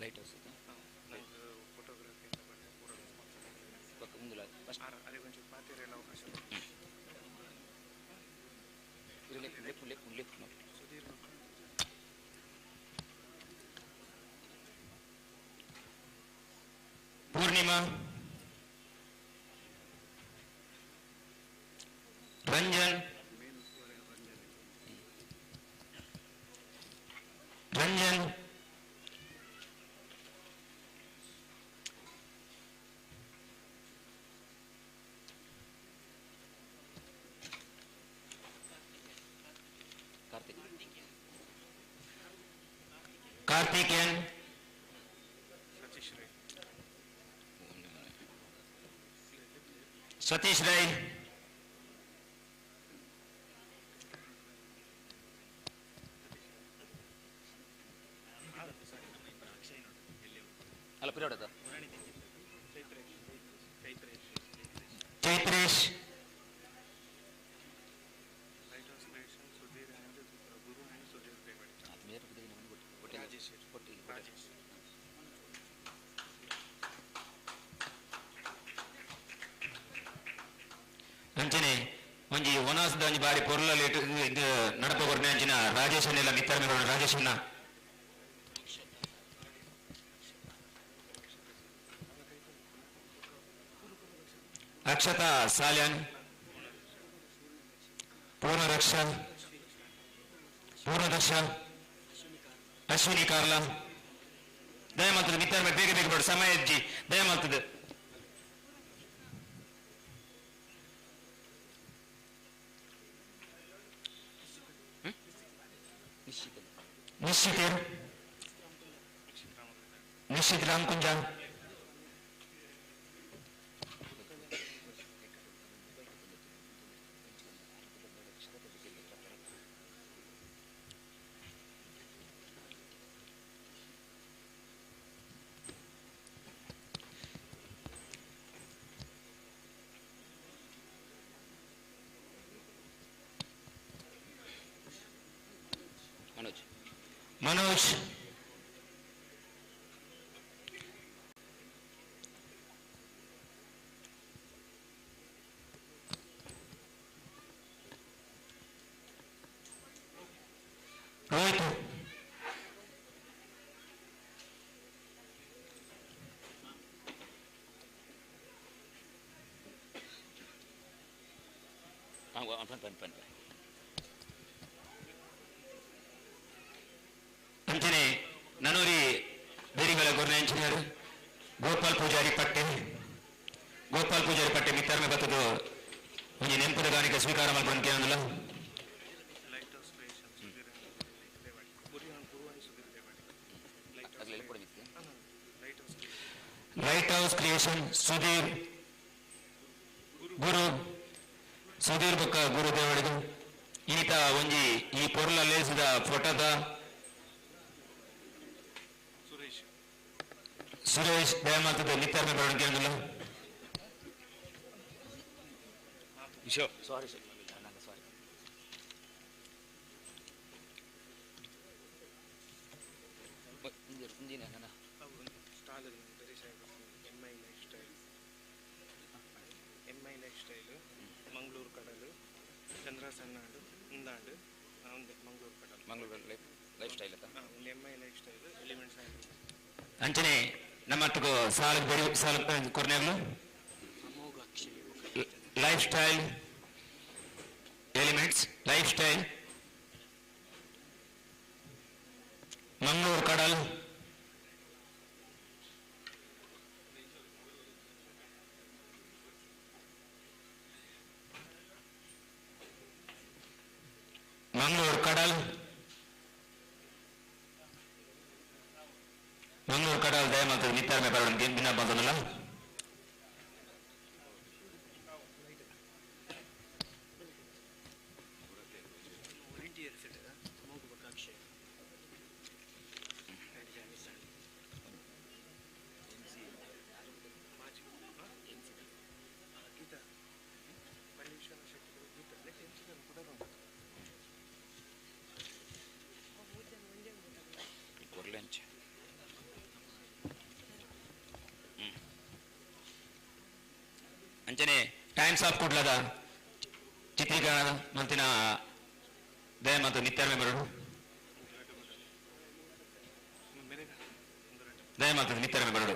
B: ಲೈಟ್ ಹೌಸ್
E: ಪೂರ್ಣಿಮಾ, ರಂಜನ್, ರಂಜನ್, ಕಾರ್ತಿಕ್ ಎನ್, ಸತೀಶ್ ರೈ,
B: ಅಲ್ಲ ಪಿರಿಯಡ್ ಅದ.
E: ಚೈತ್ರೇಶ್, ಅಂಚನೆ ಒಂಜಿ ಒನಾಸ್ದ ಒಂಜಿ ಬಾರಿ ಪೊರ್ಲ ಲೇಟ್ ಇದು ನಡಪ ಕೊರ್ನೆ ಅಂಚಿನ ರಾಜೇಶ್ ಅನ್ನೆಲ್ಲ ಮಿತ್ತರ್ಮೆ ರಾಜೇಶ್ ಅನ್ನ. ಅಕ್ಷತಾ ಸಾಲ್ಯಾನ್, ಪೂರ್ಣರಕ್ಷ, ಪೂರ್ಣದರ್ಶ, ಅಶ್ವಿನಿ ಕಾರ್ಲ. ದಯ ಮಾಡ್ತದೆ ಮಿತ್ತರ್ಮೆ ಬೇಗ ಬೇಗ ಬೇಡ, ಸಮಯ ಅಜ್ಜಿ ದಯ ಮಾಡ್ತದೆ. ನಿಶ್ಚಿತ, ನಿಶ್ಚಿತ್ ರಾಮಕುಂಜ,
B: ಮನೋಜ್,
E: ಮನೋಜ್, ರೋಹಿತ್, ಅಂಚನೆ ನನೂರಿ ಬೇರಿಗಲ ಗೊರ್ನ ಇಂಜಿನಿಯರ್ ಗೋಪಾಲ್ ಪೂಜಾರಿ ಪಟ್ಟೆ, ಗೋಪಾಲ್ ಪೂಜಾರಿ ಪಟ್ಟೆ ಮಿತ್ತರ್ಮೆ ಬತ್ತದು ಒಂಜಿ ನೆಂಪುದ ಗಾನಿಕ ಸ್ವೀಕಾರ ಮಲ್ಪೊಂದು ಕೇಂದ್ರ. ಲೈಟ್ ಹೌಸ್ ಕ್ರಿಯೇಷನ್ ಸುಧೀರ್ ಗುರು, ಸುಧೀರ್ ಬೊಕ್ಕ ಗುರು ದೇವಡಿದು ಈತ ಒಂಜಿ ಈ ಪೊರ್ಲ ಲೇಸಿದ ಫೋಟೋದ ಸುರೇಶ್ ದಯಮಾಲ್ತದ ಮಿತ್ತರ್ಮೆ ಬರೋಣ ಕೇಂದ್ರ.
B: Sorry sir, sorry.
D: M I life style, Mangaluru ಕಡಲು, ಚಂದ್ರ ಸನ್ನಾಡು ಇಂದಾಡು ಒಂದು ಮಂಗಳೂರು ಕಡಲು,
B: ಮಂಗಳೂರು ಲೈಫ್ ಸ್ಟೈಲ್ ಅತ್ತ.
D: ಒಂದು M I life style elements.
E: ಅಂಚನೆ ನಮ್ಮಟ್ಟುಗು ಸಾಲ ಬೆರಿ ಸಾಲ ಕೊರ್ನೆಗ್ಲು life style elements, life style Mangaluru Kadal, Mangaluru Kadal, Mangaluru Kadal ದಯಮಾಲ್ತದೆ ಮಿತ್ತರ್ಮೆ ಬರೋಣ ದಿನ ಬಂದನಲ್ಲ.
B: ಕೊರ್ಲೆಂಚ್.
E: ಅಂಚನೆ ಟೈಮ್ಸ್ ಆಫ್ ಕುಡ್ಲದ ಚಿತ್ರೀಕರಣ ಮಂತಿನ ದಯ ಮತ್ತು ನಿತ್ಯರ್ಮೆ ಬರಡು ದಯ ಮತ್ತು ನಿತ್ಯರ್ಮೆ ಬರಡು.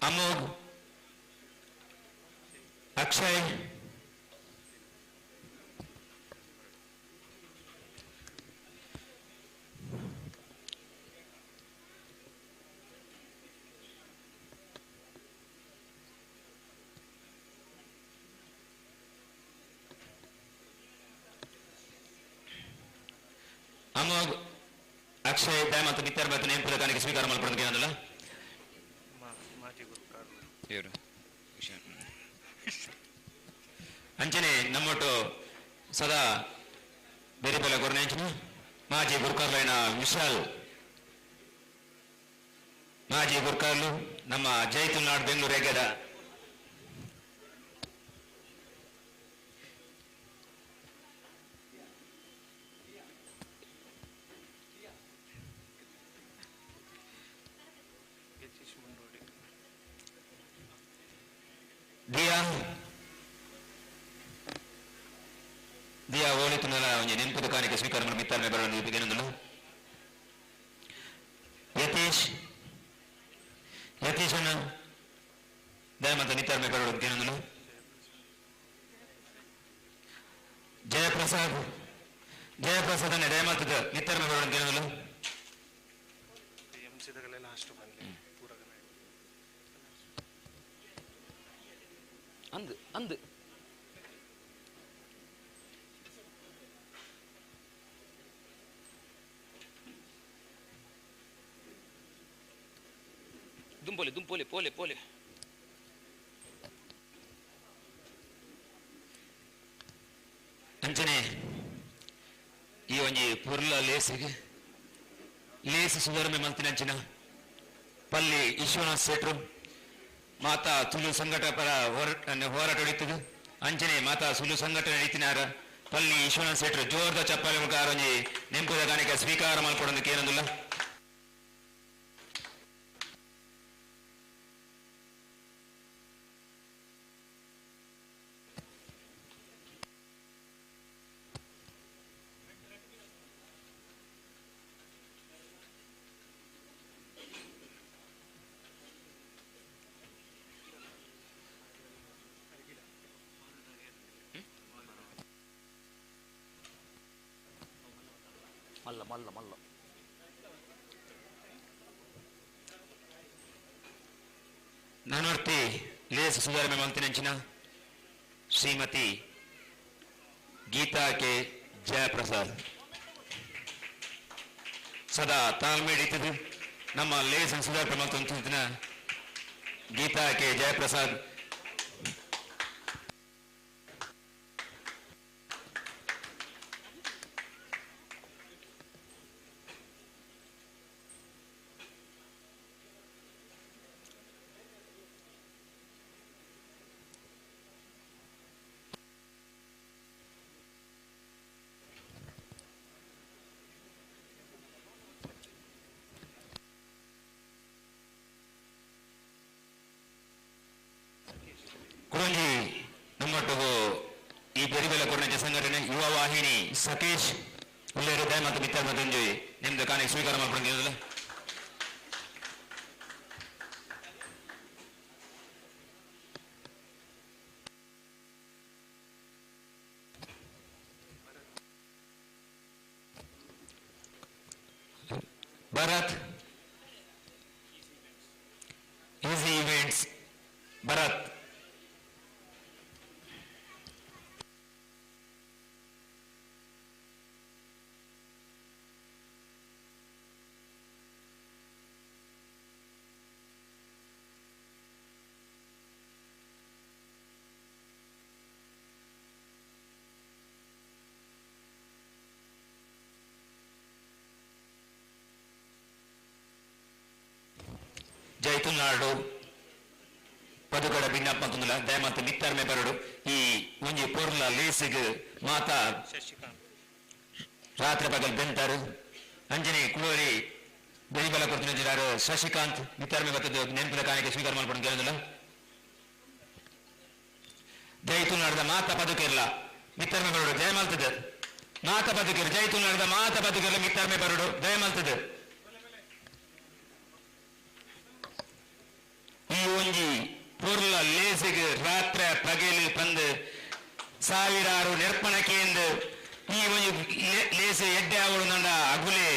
E: ಅಮೋಘ್, ಅಕ್ಷಯ್, ಅಮೋಘ್, ಅಕ್ಷಯ್ ದಯ ಮತ್ತು ನಿತ್ಯರ್ ಮತ್ತು ನೇಮಕದ ಕಾಣಿಕೆ ಸ್ವೀಕಾರ ಮಲ್ಪಡೋದಕ್ಕೆ ಏನಲ್ಲ ಇವರು ಅಂಚನೆ ನಮ್ಮೊಟ್ಟು ಸದಾ ಬೇರೆ ಬೇರೆ ಕೊರನೆಂಚಿನ ಮಾಜಿ ಗುರ್ಕಾರ್ಲೈನ ವಿಶಾಲ್, ಮಾಜಿ ಗುರ್ಕಾರ್ಲು ನಮ್ಮ ಜೈ ತುಳುನಾಡು ಬೆಂಗಳೂರು ಏಗ್ಯದ ದಿಯಾ ದಿಯಾ ಓಲಿ ತುನಲ ಒಂಜಿ ನೆನಪು ಕಾಣಿಕೆ ಸ್ವೀಕಾರ ಮಾಡಿ ಮಿತ್ತಾರ್ಮೆ ಬರೋಣ ಏನಂದಳು. ಯತೀಶ್, ಯತೀಶನ ದಯ ಮತ್ತು ನಿತ್ತಾರ್ಮೆ ಬರೋಣ ಏನಂದಳು. ಜಯಪ್ರಸಾದ್, ಜಯಪ್ರಸಾದ್ ಅನ್ನ ದಯ ಮತ್ತು ನಿತ್ತಾರ್ಮೆ ಬರೋಣ ಏನಂದಳು.
B: ಅಂದು ಅಂದು ದುಂಪೋಲೆ ದುಂಪೋಲೆ ಪೋಲೆ ಪೋಲೆ.
E: ಅಂಚನೆ ಈ ಒಂಜಿ ಪುರ್ಲ ಲೇಸಿಗೆ ಲೇಸ್ ಸುಧಾರಣೆ ಮಲ್ತಿನ ಅಂಚಿನ ಪಲ್ಲಿ ವಿಶ್ವನಾಥ್ ಶೆಟ್ರು ಮಾತಾ ತುಳು ಸಂಘಟ ಪರ ಹೋರಾಟ ನಡೀತದೆ. ಅಂಚನೆ ಮಾತಾ ಸುಲು ಸಂಘಟನೆ ನಡೀತಿನಾರ ಪಲ್ಲಿ ವಿಶ್ವನಾಥ್ ಶೆಟ್ರು ಜೋರ್ದ ಚಪ್ಪಾಳೆ ಮುಖಾರ ಒಂಜಿ ನೆಂಪುದ ಕಾಣಿಕೆ ಸ್ವೀಕಾರ ಮಲ್ಪಡೋದಕ್ಕೆ ಏನಂದಿಲ್ಲ.
B: ಮಲ್ಲ ಮಲ್ಲ ಮಲ್ಲ
E: ನಾನೋರ್ತಿ ಲೇಸ್ ಸುಧಾರಣೆ ಮಲ್ತಿನಂಚಿನ ಶ್ರೀಮತಿ ಗೀತಾ ಕೆ ಜಯಪ್ರಸಾದ್ ಸದಾ ತಾಳ್ಮೆ ಹಿಡಿತದೆ ನಮ್ಮ ಲೇಸ್ ಸುಧಾರಣೆ ಮಲ್ತಂತಿನ ಗೀತಾ ಕೆ ಜಯಪ್ರಸಾದ್. ಕುಡೊಂಜಿ ನಮ್ಮೊಟ್ಟಿಗೂ ಈ ಬೆರಿಬೆಲ ಕೊರ್ನಂಚ ಸಂಘಟನೆ ಯುವ ವಾಹಿನಿ ಸತೀಶ್ ಉಲ್ಲೇರು ದಯ ಮತ್ತು ಮಿತ್ರ ಮತ್ತೊಂಜಿ ನಿಮ್ದು ಕಾಣಿಕೆ ಸ್ವೀಕಾರ ಮಾಡ್ಕೊಂಡಿದ್ದಲ್ಲ. Bharath easy events Bharath. ಜೈ ತುಳುನಾಡು ಪದುಕಡ ಬಿನ್ನಪ್ಪ ಅಂತಂದಿಲ್ಲ ದಯಮಾತ ಮಿತ್ತರ್ಮೆ ಬರಡು ಈ ಒಂಜಿ ಪೊರ್ಲ ಲೇಸಿಗ್ ಮಾತಾ ರಾತ್ರಿ ಪಗಲ್ ಬೆಂತಾರು ಅಂಜನೆ ಕುಳೋರಿ ಬೆರಿಬಲ ಕೊಡ್ತಿನ ಶಶಿಕಾಂತ್ ಮಿತ್ತರ್ಮೆ ಬತ್ತದ ನೆನಪಿನ ಕಾಣಿಕೆ ಸ್ವೀಕಾರ ಮಾಡ್ಕೊಂಡು ಕೇಳಿದಿಲ್ಲ. ಜೈ ತುಳುನಾಡದ ಮಾತ ಪದುಕಿರ್ಲ ಮಿತ್ತರ್ಮೆ ಬರಡು ಜಯ ಮಲ್ತದ ಮಾತ ಪದುಕಿರು ಜೈ ತುಳುನಾಡದ ಮಾತ ಪದುಕಿರ್ಲ ಮಿತ್ತರ್ಮೆ ಬರಡು ಜಯ ಮಲ್ತದ. ಈ ಒಂಜಿ ಪೊರ್ಲ ಲೇಸಿಗ್ ರಾತ್ರೆ ಪಗೆಲು ಪಂದ್ ಸಾವಿರಾರು ನಿರ್ಪಣಕೆಂದು ಈ ಒಂಜಿ ಲೇಸ್ ಎಡ್ಡೆ ಆವಡು ನಂಡ ಅಗುಲೆ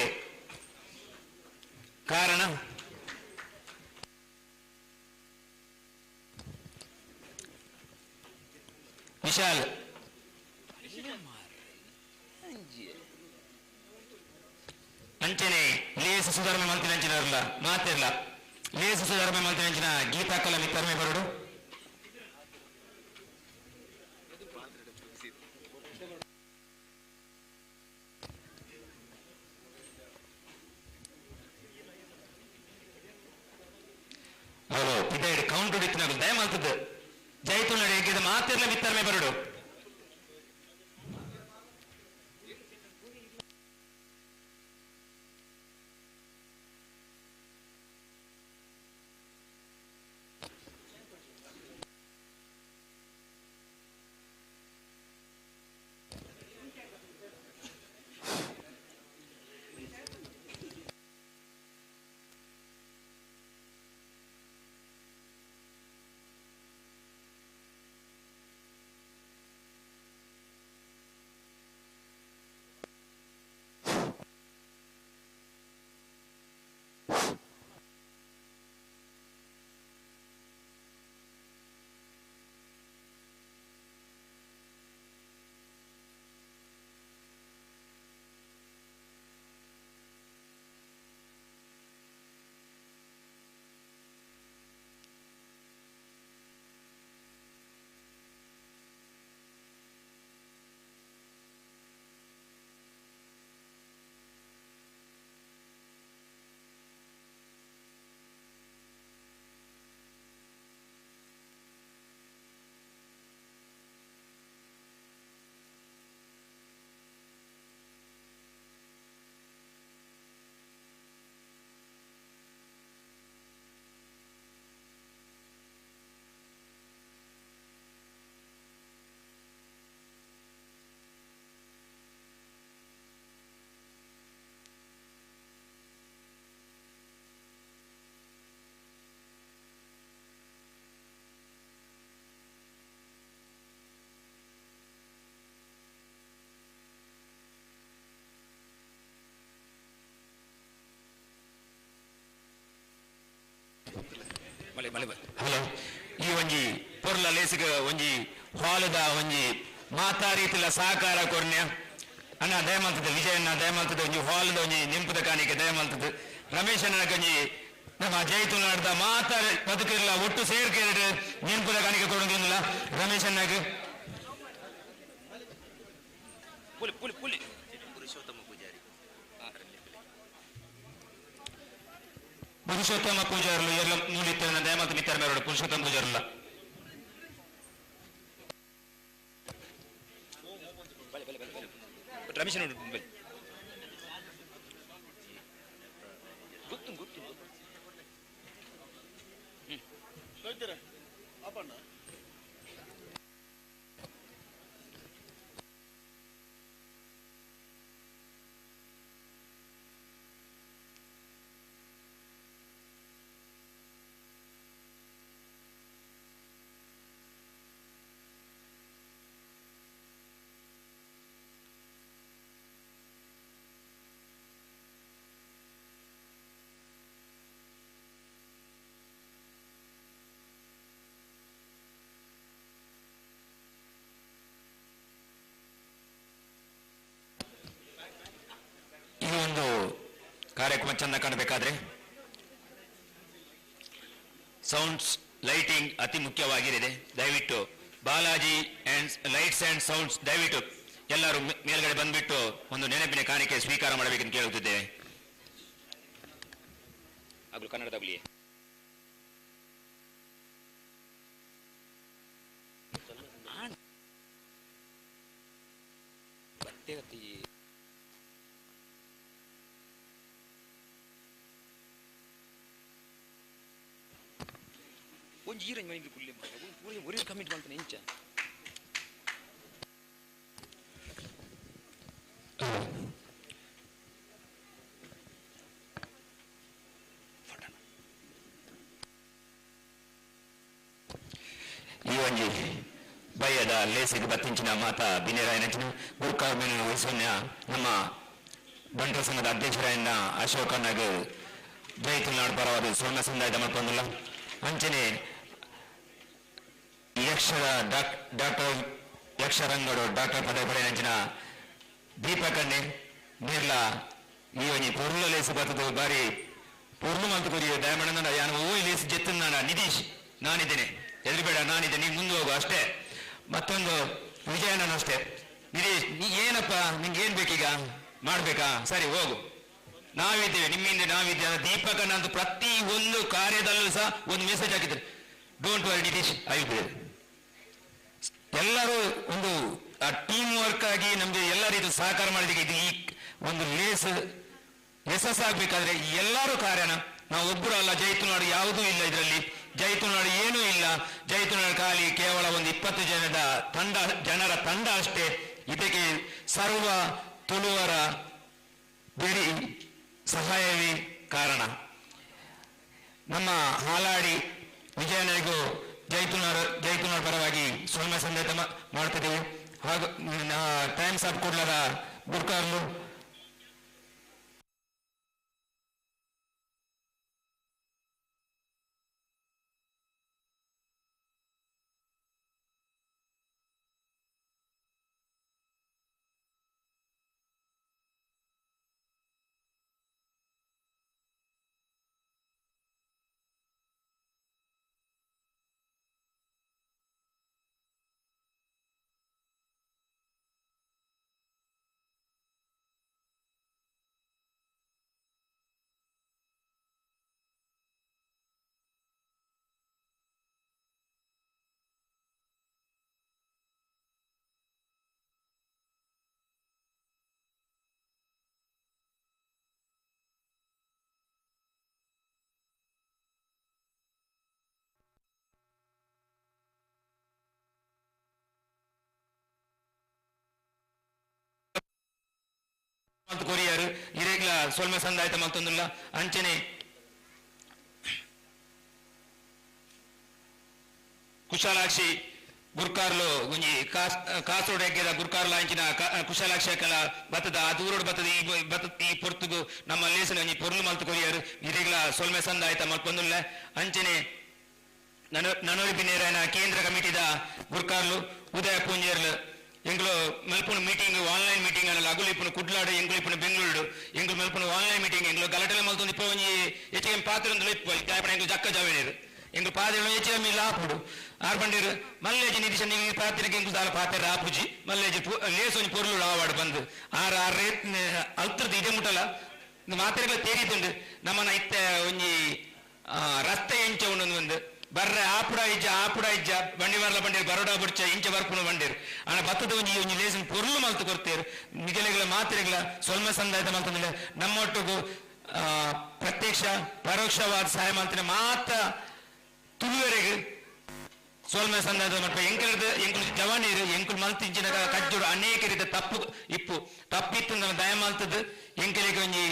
E: ಕಾರಣ. ವಿಶಾಲ್ ಅಂಚನೆ ಲೇಸ್ ಸುಧರ್ಮ ಮಂತ್ರಿ ಅಂಚಿನರ್ಲ ಮಾತಿರ್ಲ ಲೇಸ್ ಸುಧರ್ಮ ಮಂತ್ರಿ ಅಂಚಿನ ಗೀತಾ ಕಲ ಮಿತ್ತರ್ಮೆ ಬರಡು. ಹಲೋ ಇದೇ ಕೌಂಟ್ ಹೊಡಿತಿನ ದಯ ಮಾಡ್ತದೆ ಜೈತುಲ್ನಾಡು ಹೇಗಿದ ಮಾತಿರ್ಲ ಮಿತ್ತರ್ಮೆ ಬರಡು. ಹಲೋ ಈ ಒಂಜಿ ಪೊರ್ಲ ಲೇಸಿಗ ಒಂಜಿ ಹಾಲದ ಒಂಜಿ ಮಾತಾ ರೀತಿಲ ಸಹಕಾರ ಕೊರ್ನ್ಯ ಅಣ್ಣ ದಯಮಲ್ತದ ವಿಜಯಣ್ಣ ದಯಮಲ್ತದ ಒಂಜಿ ಹಾಲದ ಒಂಜಿ ನಿಂಪುದ ಕಾಣಿಕೆ ದಯಮಲ್ತದ ರಮೇಶ್ ಅಣ್ಣನ ಒಂಜಿ ನಮ್ಮ ಜೈ ತುಳುನಾಡ್ದ ಮಾತಾ ಬದುಕಿರ್ಲ ಒಟ್ಟು ಸೇರ್ಕೆ ನೆನಪುದ ಕಾಣಿಕೆ ಕೊಡೋದಿಲ್ಲ ರಮೇಶ್ ಅಣ್ಣಗ್. ಪುಲಿ ಪುಲಿ ಪುಲಿ
H: ಪುರುಷೋತ್ತಮ ಪೂಜಾರಿ
E: ಪುರುಷೋತ್ತಮ ಪೂಜಾರಲು ಎಲ್ಲ ಮೂಲಿತ್ತ ದಯಮಲ್ತ ಮಿತ್ತರ ಮೇರೋಡು ಪುರುಷೋತ್ತಮ ಪೂಜಾರಲ್ಲ. ರಮೇಶ್ ನೋಡಿ ಬನ್ನಿ. ಗೊತ್ತು ಗೊತ್ತು ಈ ಒಂದು ಕಾರ್ಯಕ್ರಮ ಚಂದ ಕಾಣಬೇಕಾದ್ರೆ ಸೌಂಡ್ಸ್ ಲೈಟಿಂಗ್ ಅತಿ ಮುಖ್ಯವಾಗಿರಿದೆ. ದಯವಿಟ್ಟು Balaji and lights and sounds ದಯವಿಟ್ಟು ಎಲ್ಲರೂ ಮೇಲ್ಗಡೆ ಬಂದ್ಬಿಟ್ಟು ಒಂದು ನೆನಪಿನ ಕಾಣಿಕೆ ಸ್ವೀಕಾರ ಮಾಡಬೇಕೆಂದು ಕೇಳುತ್ತಿದ್ದೇವೆ. ಆಗಲು ಕನ್ನಡದಾಗಲಿ.
B: ಒಂಜಿ ಈರಂಜಿ ಮೈಂಡ್ ಕುಲ್ಲೆ ಪೂರ ಒರೇ ಕಮಿಟ್ ಮಾಡ್ತಾನೆ ಇಂಚ
E: ಈ ಒಂಜಿ ಬಯ್ಯದ ಲೇಸಿಗೆ ಬತ್ತಿಂಚಿನ ಮಾತಾ ಬಿನೇರಾಯನಂಚಿನ ಗುರ್ಕಾರ್ ಮೇನ ವಹಿಸೋನ್ಯ ನಮ್ಮ ಬಂಟರ ಸಂಘದ ಅಧ್ಯಕ್ಷರಾಯನ ಅಶೋಕ್ ಅಣ್ಣಗ್ ಜೈ ತುಳುನಾಡು ಪರವಾದ ಸುವರ್ಣ ಸಂದಾಯದ ಮಲ್ಪೊಂದುಲ್ಲ. ಅಂಚನೆ ಯಕ್ಷರ ಡಾಕ್ಟರ್ ಯಕ್ಷರಂಗಡು ಡಾಕ್ಟರ್ ಪದವಿ ಪಡೆಯನಂಚಿನ ದೀಪಕಣ್ಣೆ ನೀರ್ಲ ಈ ಒಂಜಿ ಪೊರ್ಲು ಲೇಸು ಬತ್ತದು ಬಾರಿ ಪೊರ್ಲು ಮಲ್ತು ಕೊರಿಯೋ ದಯಮಣ್ಣ ಯಾನು ಓ ಲೇಸು ಜೆತ್ತುನ್ನಾಡ ನಿಧೀಶ್ ನಾನಿದ್ದೇನೆ ಎದುರುಬೇಡ ನಾನಿದ್ದೇನೆ ನೀನು ಮುಂದೆ ಹೋಗು ಅಷ್ಟೇ. ಮತ್ತೊಂದು ವಿಜಯಣ್ಣನ ಅಷ್ಟೇ, ನಿಧೀಶ್ ನೀ ಏನಪ್ಪ ನಿಂಗೆ ಏನ್ ಬೇಕೀಗ ಮಾಡ್ಬೇಕಾ ಸರಿ ಹೋಗು ನಾವಿದ್ದೇವೆ ನಿಮ್ಮ ಹಿಂದೆ ನಾವಿದ್ದೇವೆ. ದೀಪಕಣ್ಣ ಅಂತೂ ಪ್ರತಿ ಒಂದು ಕಾರ್ಯದಲ್ಲೂ ಸಹ ಒಂದು ಮೆಸೇಜ್ ಹಾಕಿದ್ರು, don't worry Nitish I will be. ಎಲ್ಲರೂ ಒಂದು ಟೀಮ್ ವರ್ಕ್ ಆಗಿ ನಮ್ಗೆ ಎಲ್ಲ ರೀತಿ ಸಹಕಾರ ಮಾಡಿದಕ್ಕೆ ಇದು ಈ ಒಂದು ಲೇಸ್ ಯಶಸ್ಸಾಗಬೇಕಾದ್ರೆ ಎಲ್ಲರೂ ಕಾರ್ಯನ ನಾವು ಒಬ್ಬರು ಅಲ್ಲ. ಜೈ ತುಳುನಾಡು ಯಾವುದೂ ಇಲ್ಲ ಇದರಲ್ಲಿ, ಜೈ ತುಳುನಾಡು ಏನೂ ಇಲ್ಲ. ಜೈ ತುಳುನಾಡು ಖಾಲಿ ಕೇವಲ ಒಂದು 20 ಜನದ ತಂಡ, ಜನರ ತಂಡ ಅಷ್ಟೇ. ಇದಕ್ಕೆ ಸರ್ವ ತುಳುವರ ಬಿಡಿ ಸಹಾಯವೇ ಕಾರಣ. ನಮ್ಮ ಹಾಲಾಡಿ ವಿಜಯನಗರಿಗೂ ಜೈ ತುಳುನಾಡು ಪರವಾಗಿ ಸೋಮ ಸಂದೇಶ ಮಾಡ್ತಿದ್ದೇವೆ. ಹಾಗೂ ಟೈಮ್ಸ್ ಆಫ್ ಕುಡ್ಲದ ಗುರ್ಕಾರ್ಲು ಕೊರಿಯರು ಇರೇಗ್ಲ ಸೊಲ್ಮೆ ಸಂದಾಯ್ತ ಮತ್ತೊಂದುಲ್ಲ. ಅಂಚನೆ ಕುಶಾಲಾಕ್ಷಿ ಗುರ್ಕಾರ್ಲು ಒಂಜಿ ಕಾಸರೋಡ್ ಎಗ್ಗೆದ ಗುರ್ಕಾರ್ಲು ಅಂಚಿನ ಕುಶಾಲಾಕ್ಷಿ ಅಕಲ ಬತ್ತದ ಆ ದೂರೋಡು ಬತ್ತದ ಈ ಬತ್ತ ಈ ಪೊರ್ತುಗು ನಮ್ಮ ಲೇಸನ ಒಂಜಿ ಪೊರ್ಲು ಮಲ್ತು ಕೊರಿಯರು ಇರೇಗ್ಲ ಸೊಲ್ಮೆ ಸಂದಾಯ್ತ ಮಲ್ಪೊಂದುಲ್ಲ. ಅಂಚನೆ ನನೋರಿ ಬಿನೇರನ ಕೇಂದ್ರ ಕಮಿಟಿದ ಗುರ್ಕಾರ್ಲು ಉದಯ ಪೂಂಜೇರ್ಲು ಎಂಗ್ಲು ಮಲ್ಪುನ ಮೀಟಿಂಗ್ ಆನ್ಲೈನ್ ಮೀಟಿಂಗ್ ಅಲ್ಲ ಅಗುಲು ಇಪ್ಪುನ ಕುಡ್ಲಾಡು ಎಂಗ್ಲು ಇಪ್ಪುನ ಬೆಂಗಳೂರು ಎಂಗ್ಲು ಮಲ್ಪುನ ಆನ್ಲೈನ್ ಮೀಟಿಂಗ್ ಎಂಗ್ಲು ಗಲಾಟೆಲ್ಲ ಮಲ್ತೊಂದು ಇಪ್ಪ ಒಂಜಿ ಹೆಚ್ಚಿಗೆ ಪಾತ್ರ ಒಂದು ಇಪ್ಪ ದಾಯಪಣ ಎಂಗ್ಲು ಜಕ್ಕ ಜಾವೇನೇರು ಎಂಗ್ಲು ಪಾತ್ರ ಹೆಚ್ಚಿಗೆ ಮೇಲೆ ಆಪುಡು ಆರ್ ಬಂಡೇರು ಮಲ್ಲೇಜಿ ನಿಧಿಶ ನೀವು ಪಾತ್ರಕ್ಕೆ ಎಂಗ್ಲು ದಾಲ ಪಾತ್ರ ಆಪುಜಿ ಮಲ್ಲೇಜಿ ಲೇಸ್ ಒಂಜಿ ಪೊರ್ಲು ಆವಾಡು ಬಂದು ಆರ್ ಆರ್ ರೇಟ್ ಅಲ್ತ್ರದ್ದು ಇದೆ ಮುಟ್ಟಲ್ಲ ಮಾತ್ರೆಗಳ ತೇರಿದ್ದುಂಡು ನಮ್ಮನ ಇತ್ತ ಒಂಜಿ ರಸ್ತೆ ಎಂಚ ಉಂಡೊಂದು ಒಂದು ಬರ್ರೆ ಆಪುಡ ಇಜ್ಜ ಆಪುಡ ಇಜ್ಜ ಬಂಡಿ ಬರ್ಲ ಬಂಡೇರು ಬರೋಡ ಬುಡ್ಚ ಇಂಚ ಬರ್ಪುನ ಬಂಡೇರು ಆಣ ಬತ್ತದ ಒಂಜಿ ಒಂಜಿ ಲೇಸನ್ ಪೊರ್ಲು ಮಲ್ತು ಕೊರ್ತೇರು ನಿಗಲೆಗಳ ಮಾತ್ರೆಗಳ ಸೊಲ್ಮ ಸಂದಾಯದ ಮಲ್ತಂದ್ರೆ ನಮ್ಮೊಟ್ಟಿಗೂ ಪ್ರತ್ಯಕ್ಷ ಪರೋಕ್ಷವಾದ ಸಹಾಯ ಮಲ್ತಿನ ಮಾತ್ರ ತುಳುವರೆಗೆ ಸೊಲ್ಮೆ ಸಂದಾಯದ ಮಲ್ಪ ಎಂಕಲದ ಎಂಕುಲು ಜವಾನೀರು ಎಂಕುಲು ಮಲ್ತಿಂಚಿನ ಕಜ್ಜೋಡು ಅನೇಕ ರೀತಿಯ ತಪ್ಪು ಇಪ್ಪು ತಪ್ಪಿತ್ತು ನಮ್ಮ ದಯ ಮಲ್ತದ್ದು ಎಂಕಲಿಗೆ ಒಂಜಿ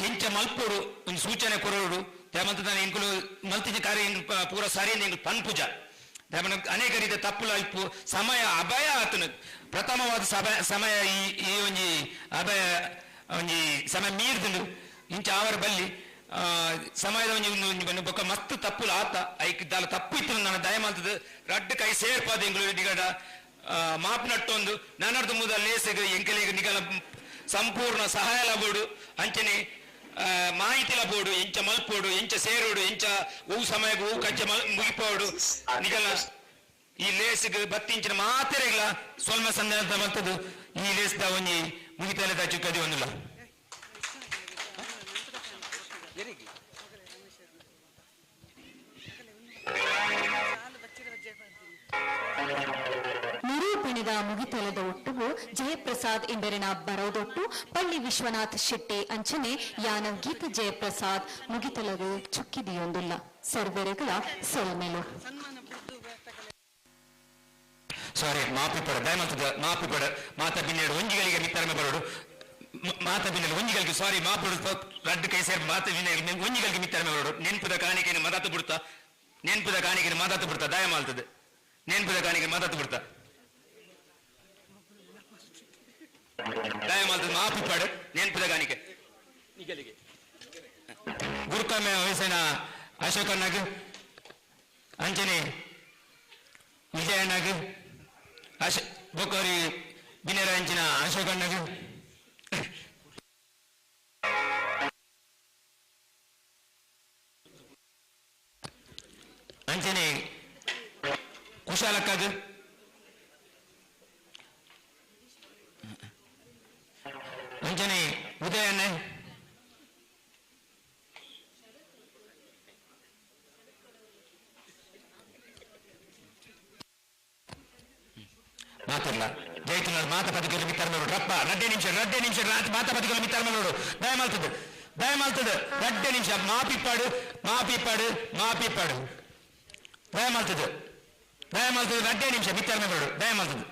E: ಎಂಚ ಮಲ್ಪೋಡು ಒಂಜಿ ಸೂಚನೆ ಕೊರೋಡು ದಯಮಂತ ಎಂಕುಲು ಮಲ್ತಿನ ಕಾರ್ಯ ಎಂಕುಲು ಪೂರ ಸರಿ ಎಂಕುಲು ಪನ್ಪುಜ ದಯಮನ ಅನೇಕ ರೀತಿಯ ತಪ್ಪುಲ ಇಪ್ಪು ಸಮಯ ಅಭಯ ಆತನು ಪ್ರಥಮವಾದ ಸಮಯ ಈ ಈ ಒಂಜಿ ಅಭಯ ಒಂಜಿ ಸಮಯ ಮೀರ್ದುಂಡು ಇಂಚ ಆವರ ಬಲ್ಲಿ ಸಮಯದ ಒಂಜಿ ಒಂದು ಒಂದು ಬೊಕ್ಕ ಮಸ್ತ್ ತಪ್ಪುಲ ಆತ ಐಕ್ ದಾಲ ತಪ್ಪು ಇತ್ತು ನಾನು ದಯ ಮಲ್ತದ್ದು ರಡ್ಡು ಕೈ ಸೇರ್ಪಾದ ಎಂಕುಲು ನಿಗಡ ಮಾಪ್ ನಟ್ಟೊಂದು ನಾನರ್ದು ಮುದ ಲೇಸೆಗ್ ಎಂಕಲೆಗ್ ನಿಗಲ ಸಂಪೂರ್ಣ ಸಹಾಯ ಲಬೋಡು ಅಂಚನೆ ಮಾಹಿತಿ ಲಬೋಡು ಎಂಚ ಮಲ್ಪೋಡು ಎಂಚ ಸೇರೋಡು ಎಂಚ ಹೂ ಸಮಯಕ್ಕೆ ಹೂ ಕಚ್ಚ ಮುಗಿಪೋಡು ನಿಗಲ ಈ ಲೇಸ್ಗ್ ಬತ್ತಿಂಚಿನ ಮಾತೆರೆಗ್ಲ ಸೊಲ್ಮ ಸಂಧಾನ ಮಲ್ತದ್ದು ಈ ಲೇಸ್ದ ಒಂಜಿ ಮುಗಿತಲೆದ ಚುಕ್ಕದಿ ಒಂದುಲ್ಲ.
T: ನಿರೂಪಣೆದ ಮುಗಿತಲದ ಒಟ್ಟುಗು ಜಯಪ್ರಸಾದ್ ಇಂಬೆರೆನ ಬರೌದೊಟ್ಟು ಪಳ್ಳಿ ವಿಶ್ವನಾಥ್ ಶೆಟ್ಟಿ ಅಂಚನೆ ಯಾನ ಗೀತ ಜಯಪ್ರಸಾದ್ ಮುಗಿತಲಗು ಚುಕ್ಕಿದಿಯೊಂದುಲ್ಲ ಸರ್ವೆರೆಗಳ ಸೊಲ್ಮೆಲು.
E: ಸಾರಿ ಮಾಪಿ ಪಡ ದಯಮಲ್ತದ ಮಾಪಿ ಪಡ ಮಾತ ಬಿನ್ನೆಡು ಒಂಜಿಗಳಿಗೆ ಮಿತ್ತರಮೆ ಬರೋಡು ಮಾತ ಬಿನ್ನೆಡು ಒಂಜಿಗಳಿಗೆ ಸಾರಿ ಮಾಪು ರಡ್ಡು ಕೈ ಸೇರ್ ಮಾತ ಬಿನ್ನೆಡು ಒಂಜಿಗಳಿಗೆ ಮಿತ್ತರಮೆ ಬರೋಡು ನೆನ್ಪುದ ಕಾಣಿಕೆಯನ್ನು ಮದತು ಬಿಡ್ತಾ ನೆನ್ಪುದ ಕಾಣಿಕೆಯನ್ನು ಮದತು ಬಿಡ್ತಾ ದಯ ಮಾಲ್ತದೆ ನೆನ್ಪುದ ಕಾಣಿಕೆ ಮದತು ಬಿಡ್ತಾ ದಯ ಮಾಲ್ತದೆ ಮಾಪಿ ಪಡ ನೆನ್ಪುದ ಕಾಣಿಕೆ ನಿಗಲಿಗೆ ಗುರುಕಮ್ಮೆ ವಯಸ್ಸಿನ ಅಶೋಕಣ್ಣಗ್ ಅಂಜನೆ ವಿಜಯಣ್ಣಗ್ ಅಶ ಬೊಕ್ಕರಿ ಬಿನೆರ ಅಂಚಿನ ಅಶೋಕಣ್ಣಗ್ ಅಂಚನೆ ಕುಶಾಲಕ್ಕಾಗ ಅಂಚನೆ ಉದಯಣ್ಣ ಮಾತಿಲ್ಲ ಜೈತುನಾಡ್ ಮಾತ ಪದಿಕಲು ಮಿತ್ತಾರ ರಪ್ಪ ರಡ್ಡೆ ನಿಮಿಷ ರಡ್ಡೆ ನಿಮಿಷ ಮಾತ ಪದಿಕಲು ಮಿತ್ತಾರ ನೋಡು ದಯಮಾಲ್ತದೆ ದಯಮಾಲ್ತದೆ ರಡ್ಡೆ ನಿಮಿಷ ಮಾಪಿಪ್ಪಾಡು ಮಾಪಿಪ್ಪಾಡು ಮಾಪಿಪ್ಪಾಡು ದಯಮಾಲ್ತದೆ ದಯಮಾಲ್ತದೆ ರಡ್ಡೆ ನಿಮಿಷ ಮಿತ್ತಾರ ನೋಡು ದಯಮಾಲ್ತದೆ.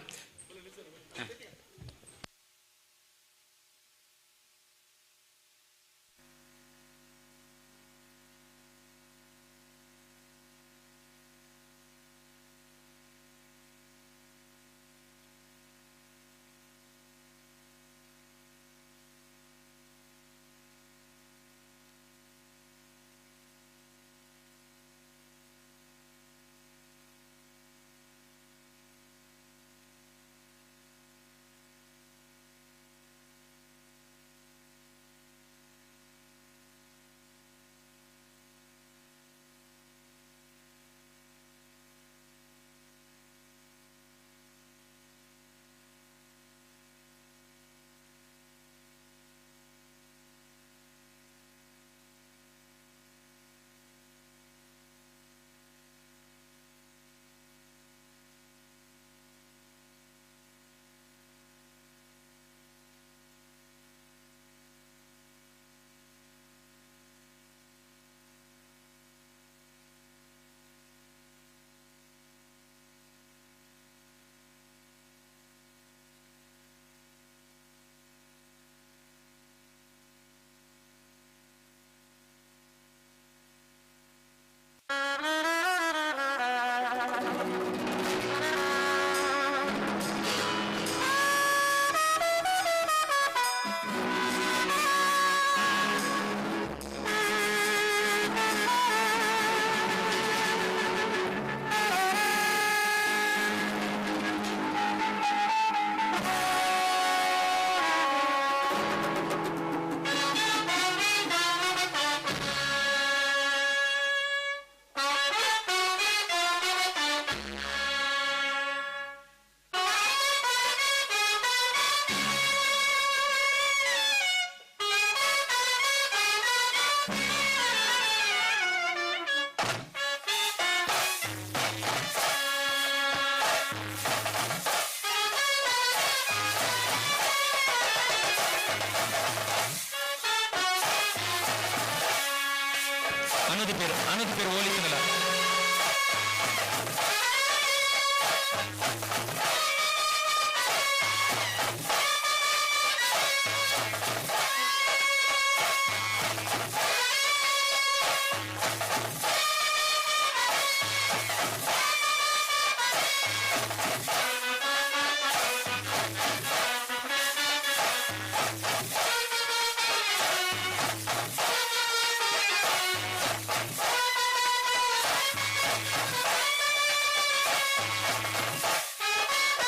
E: ಅನ್ನದ ಪೇರು ಹೋಲಿತನಲ್ಲ.
L: Thank you.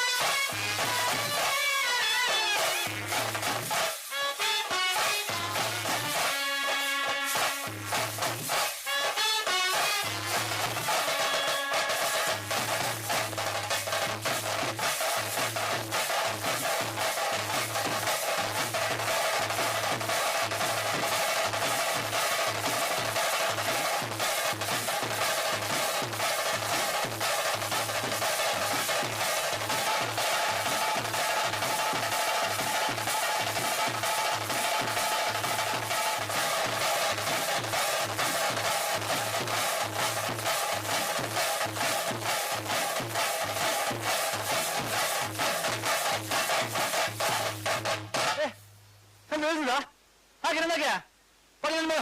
H: ಹಾಗೆ ಪಡೆದ.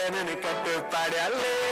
N: ಪಾಡನನ ಕಟ್ಟು ಪಾಡ್ಯಲ್ಲೇ.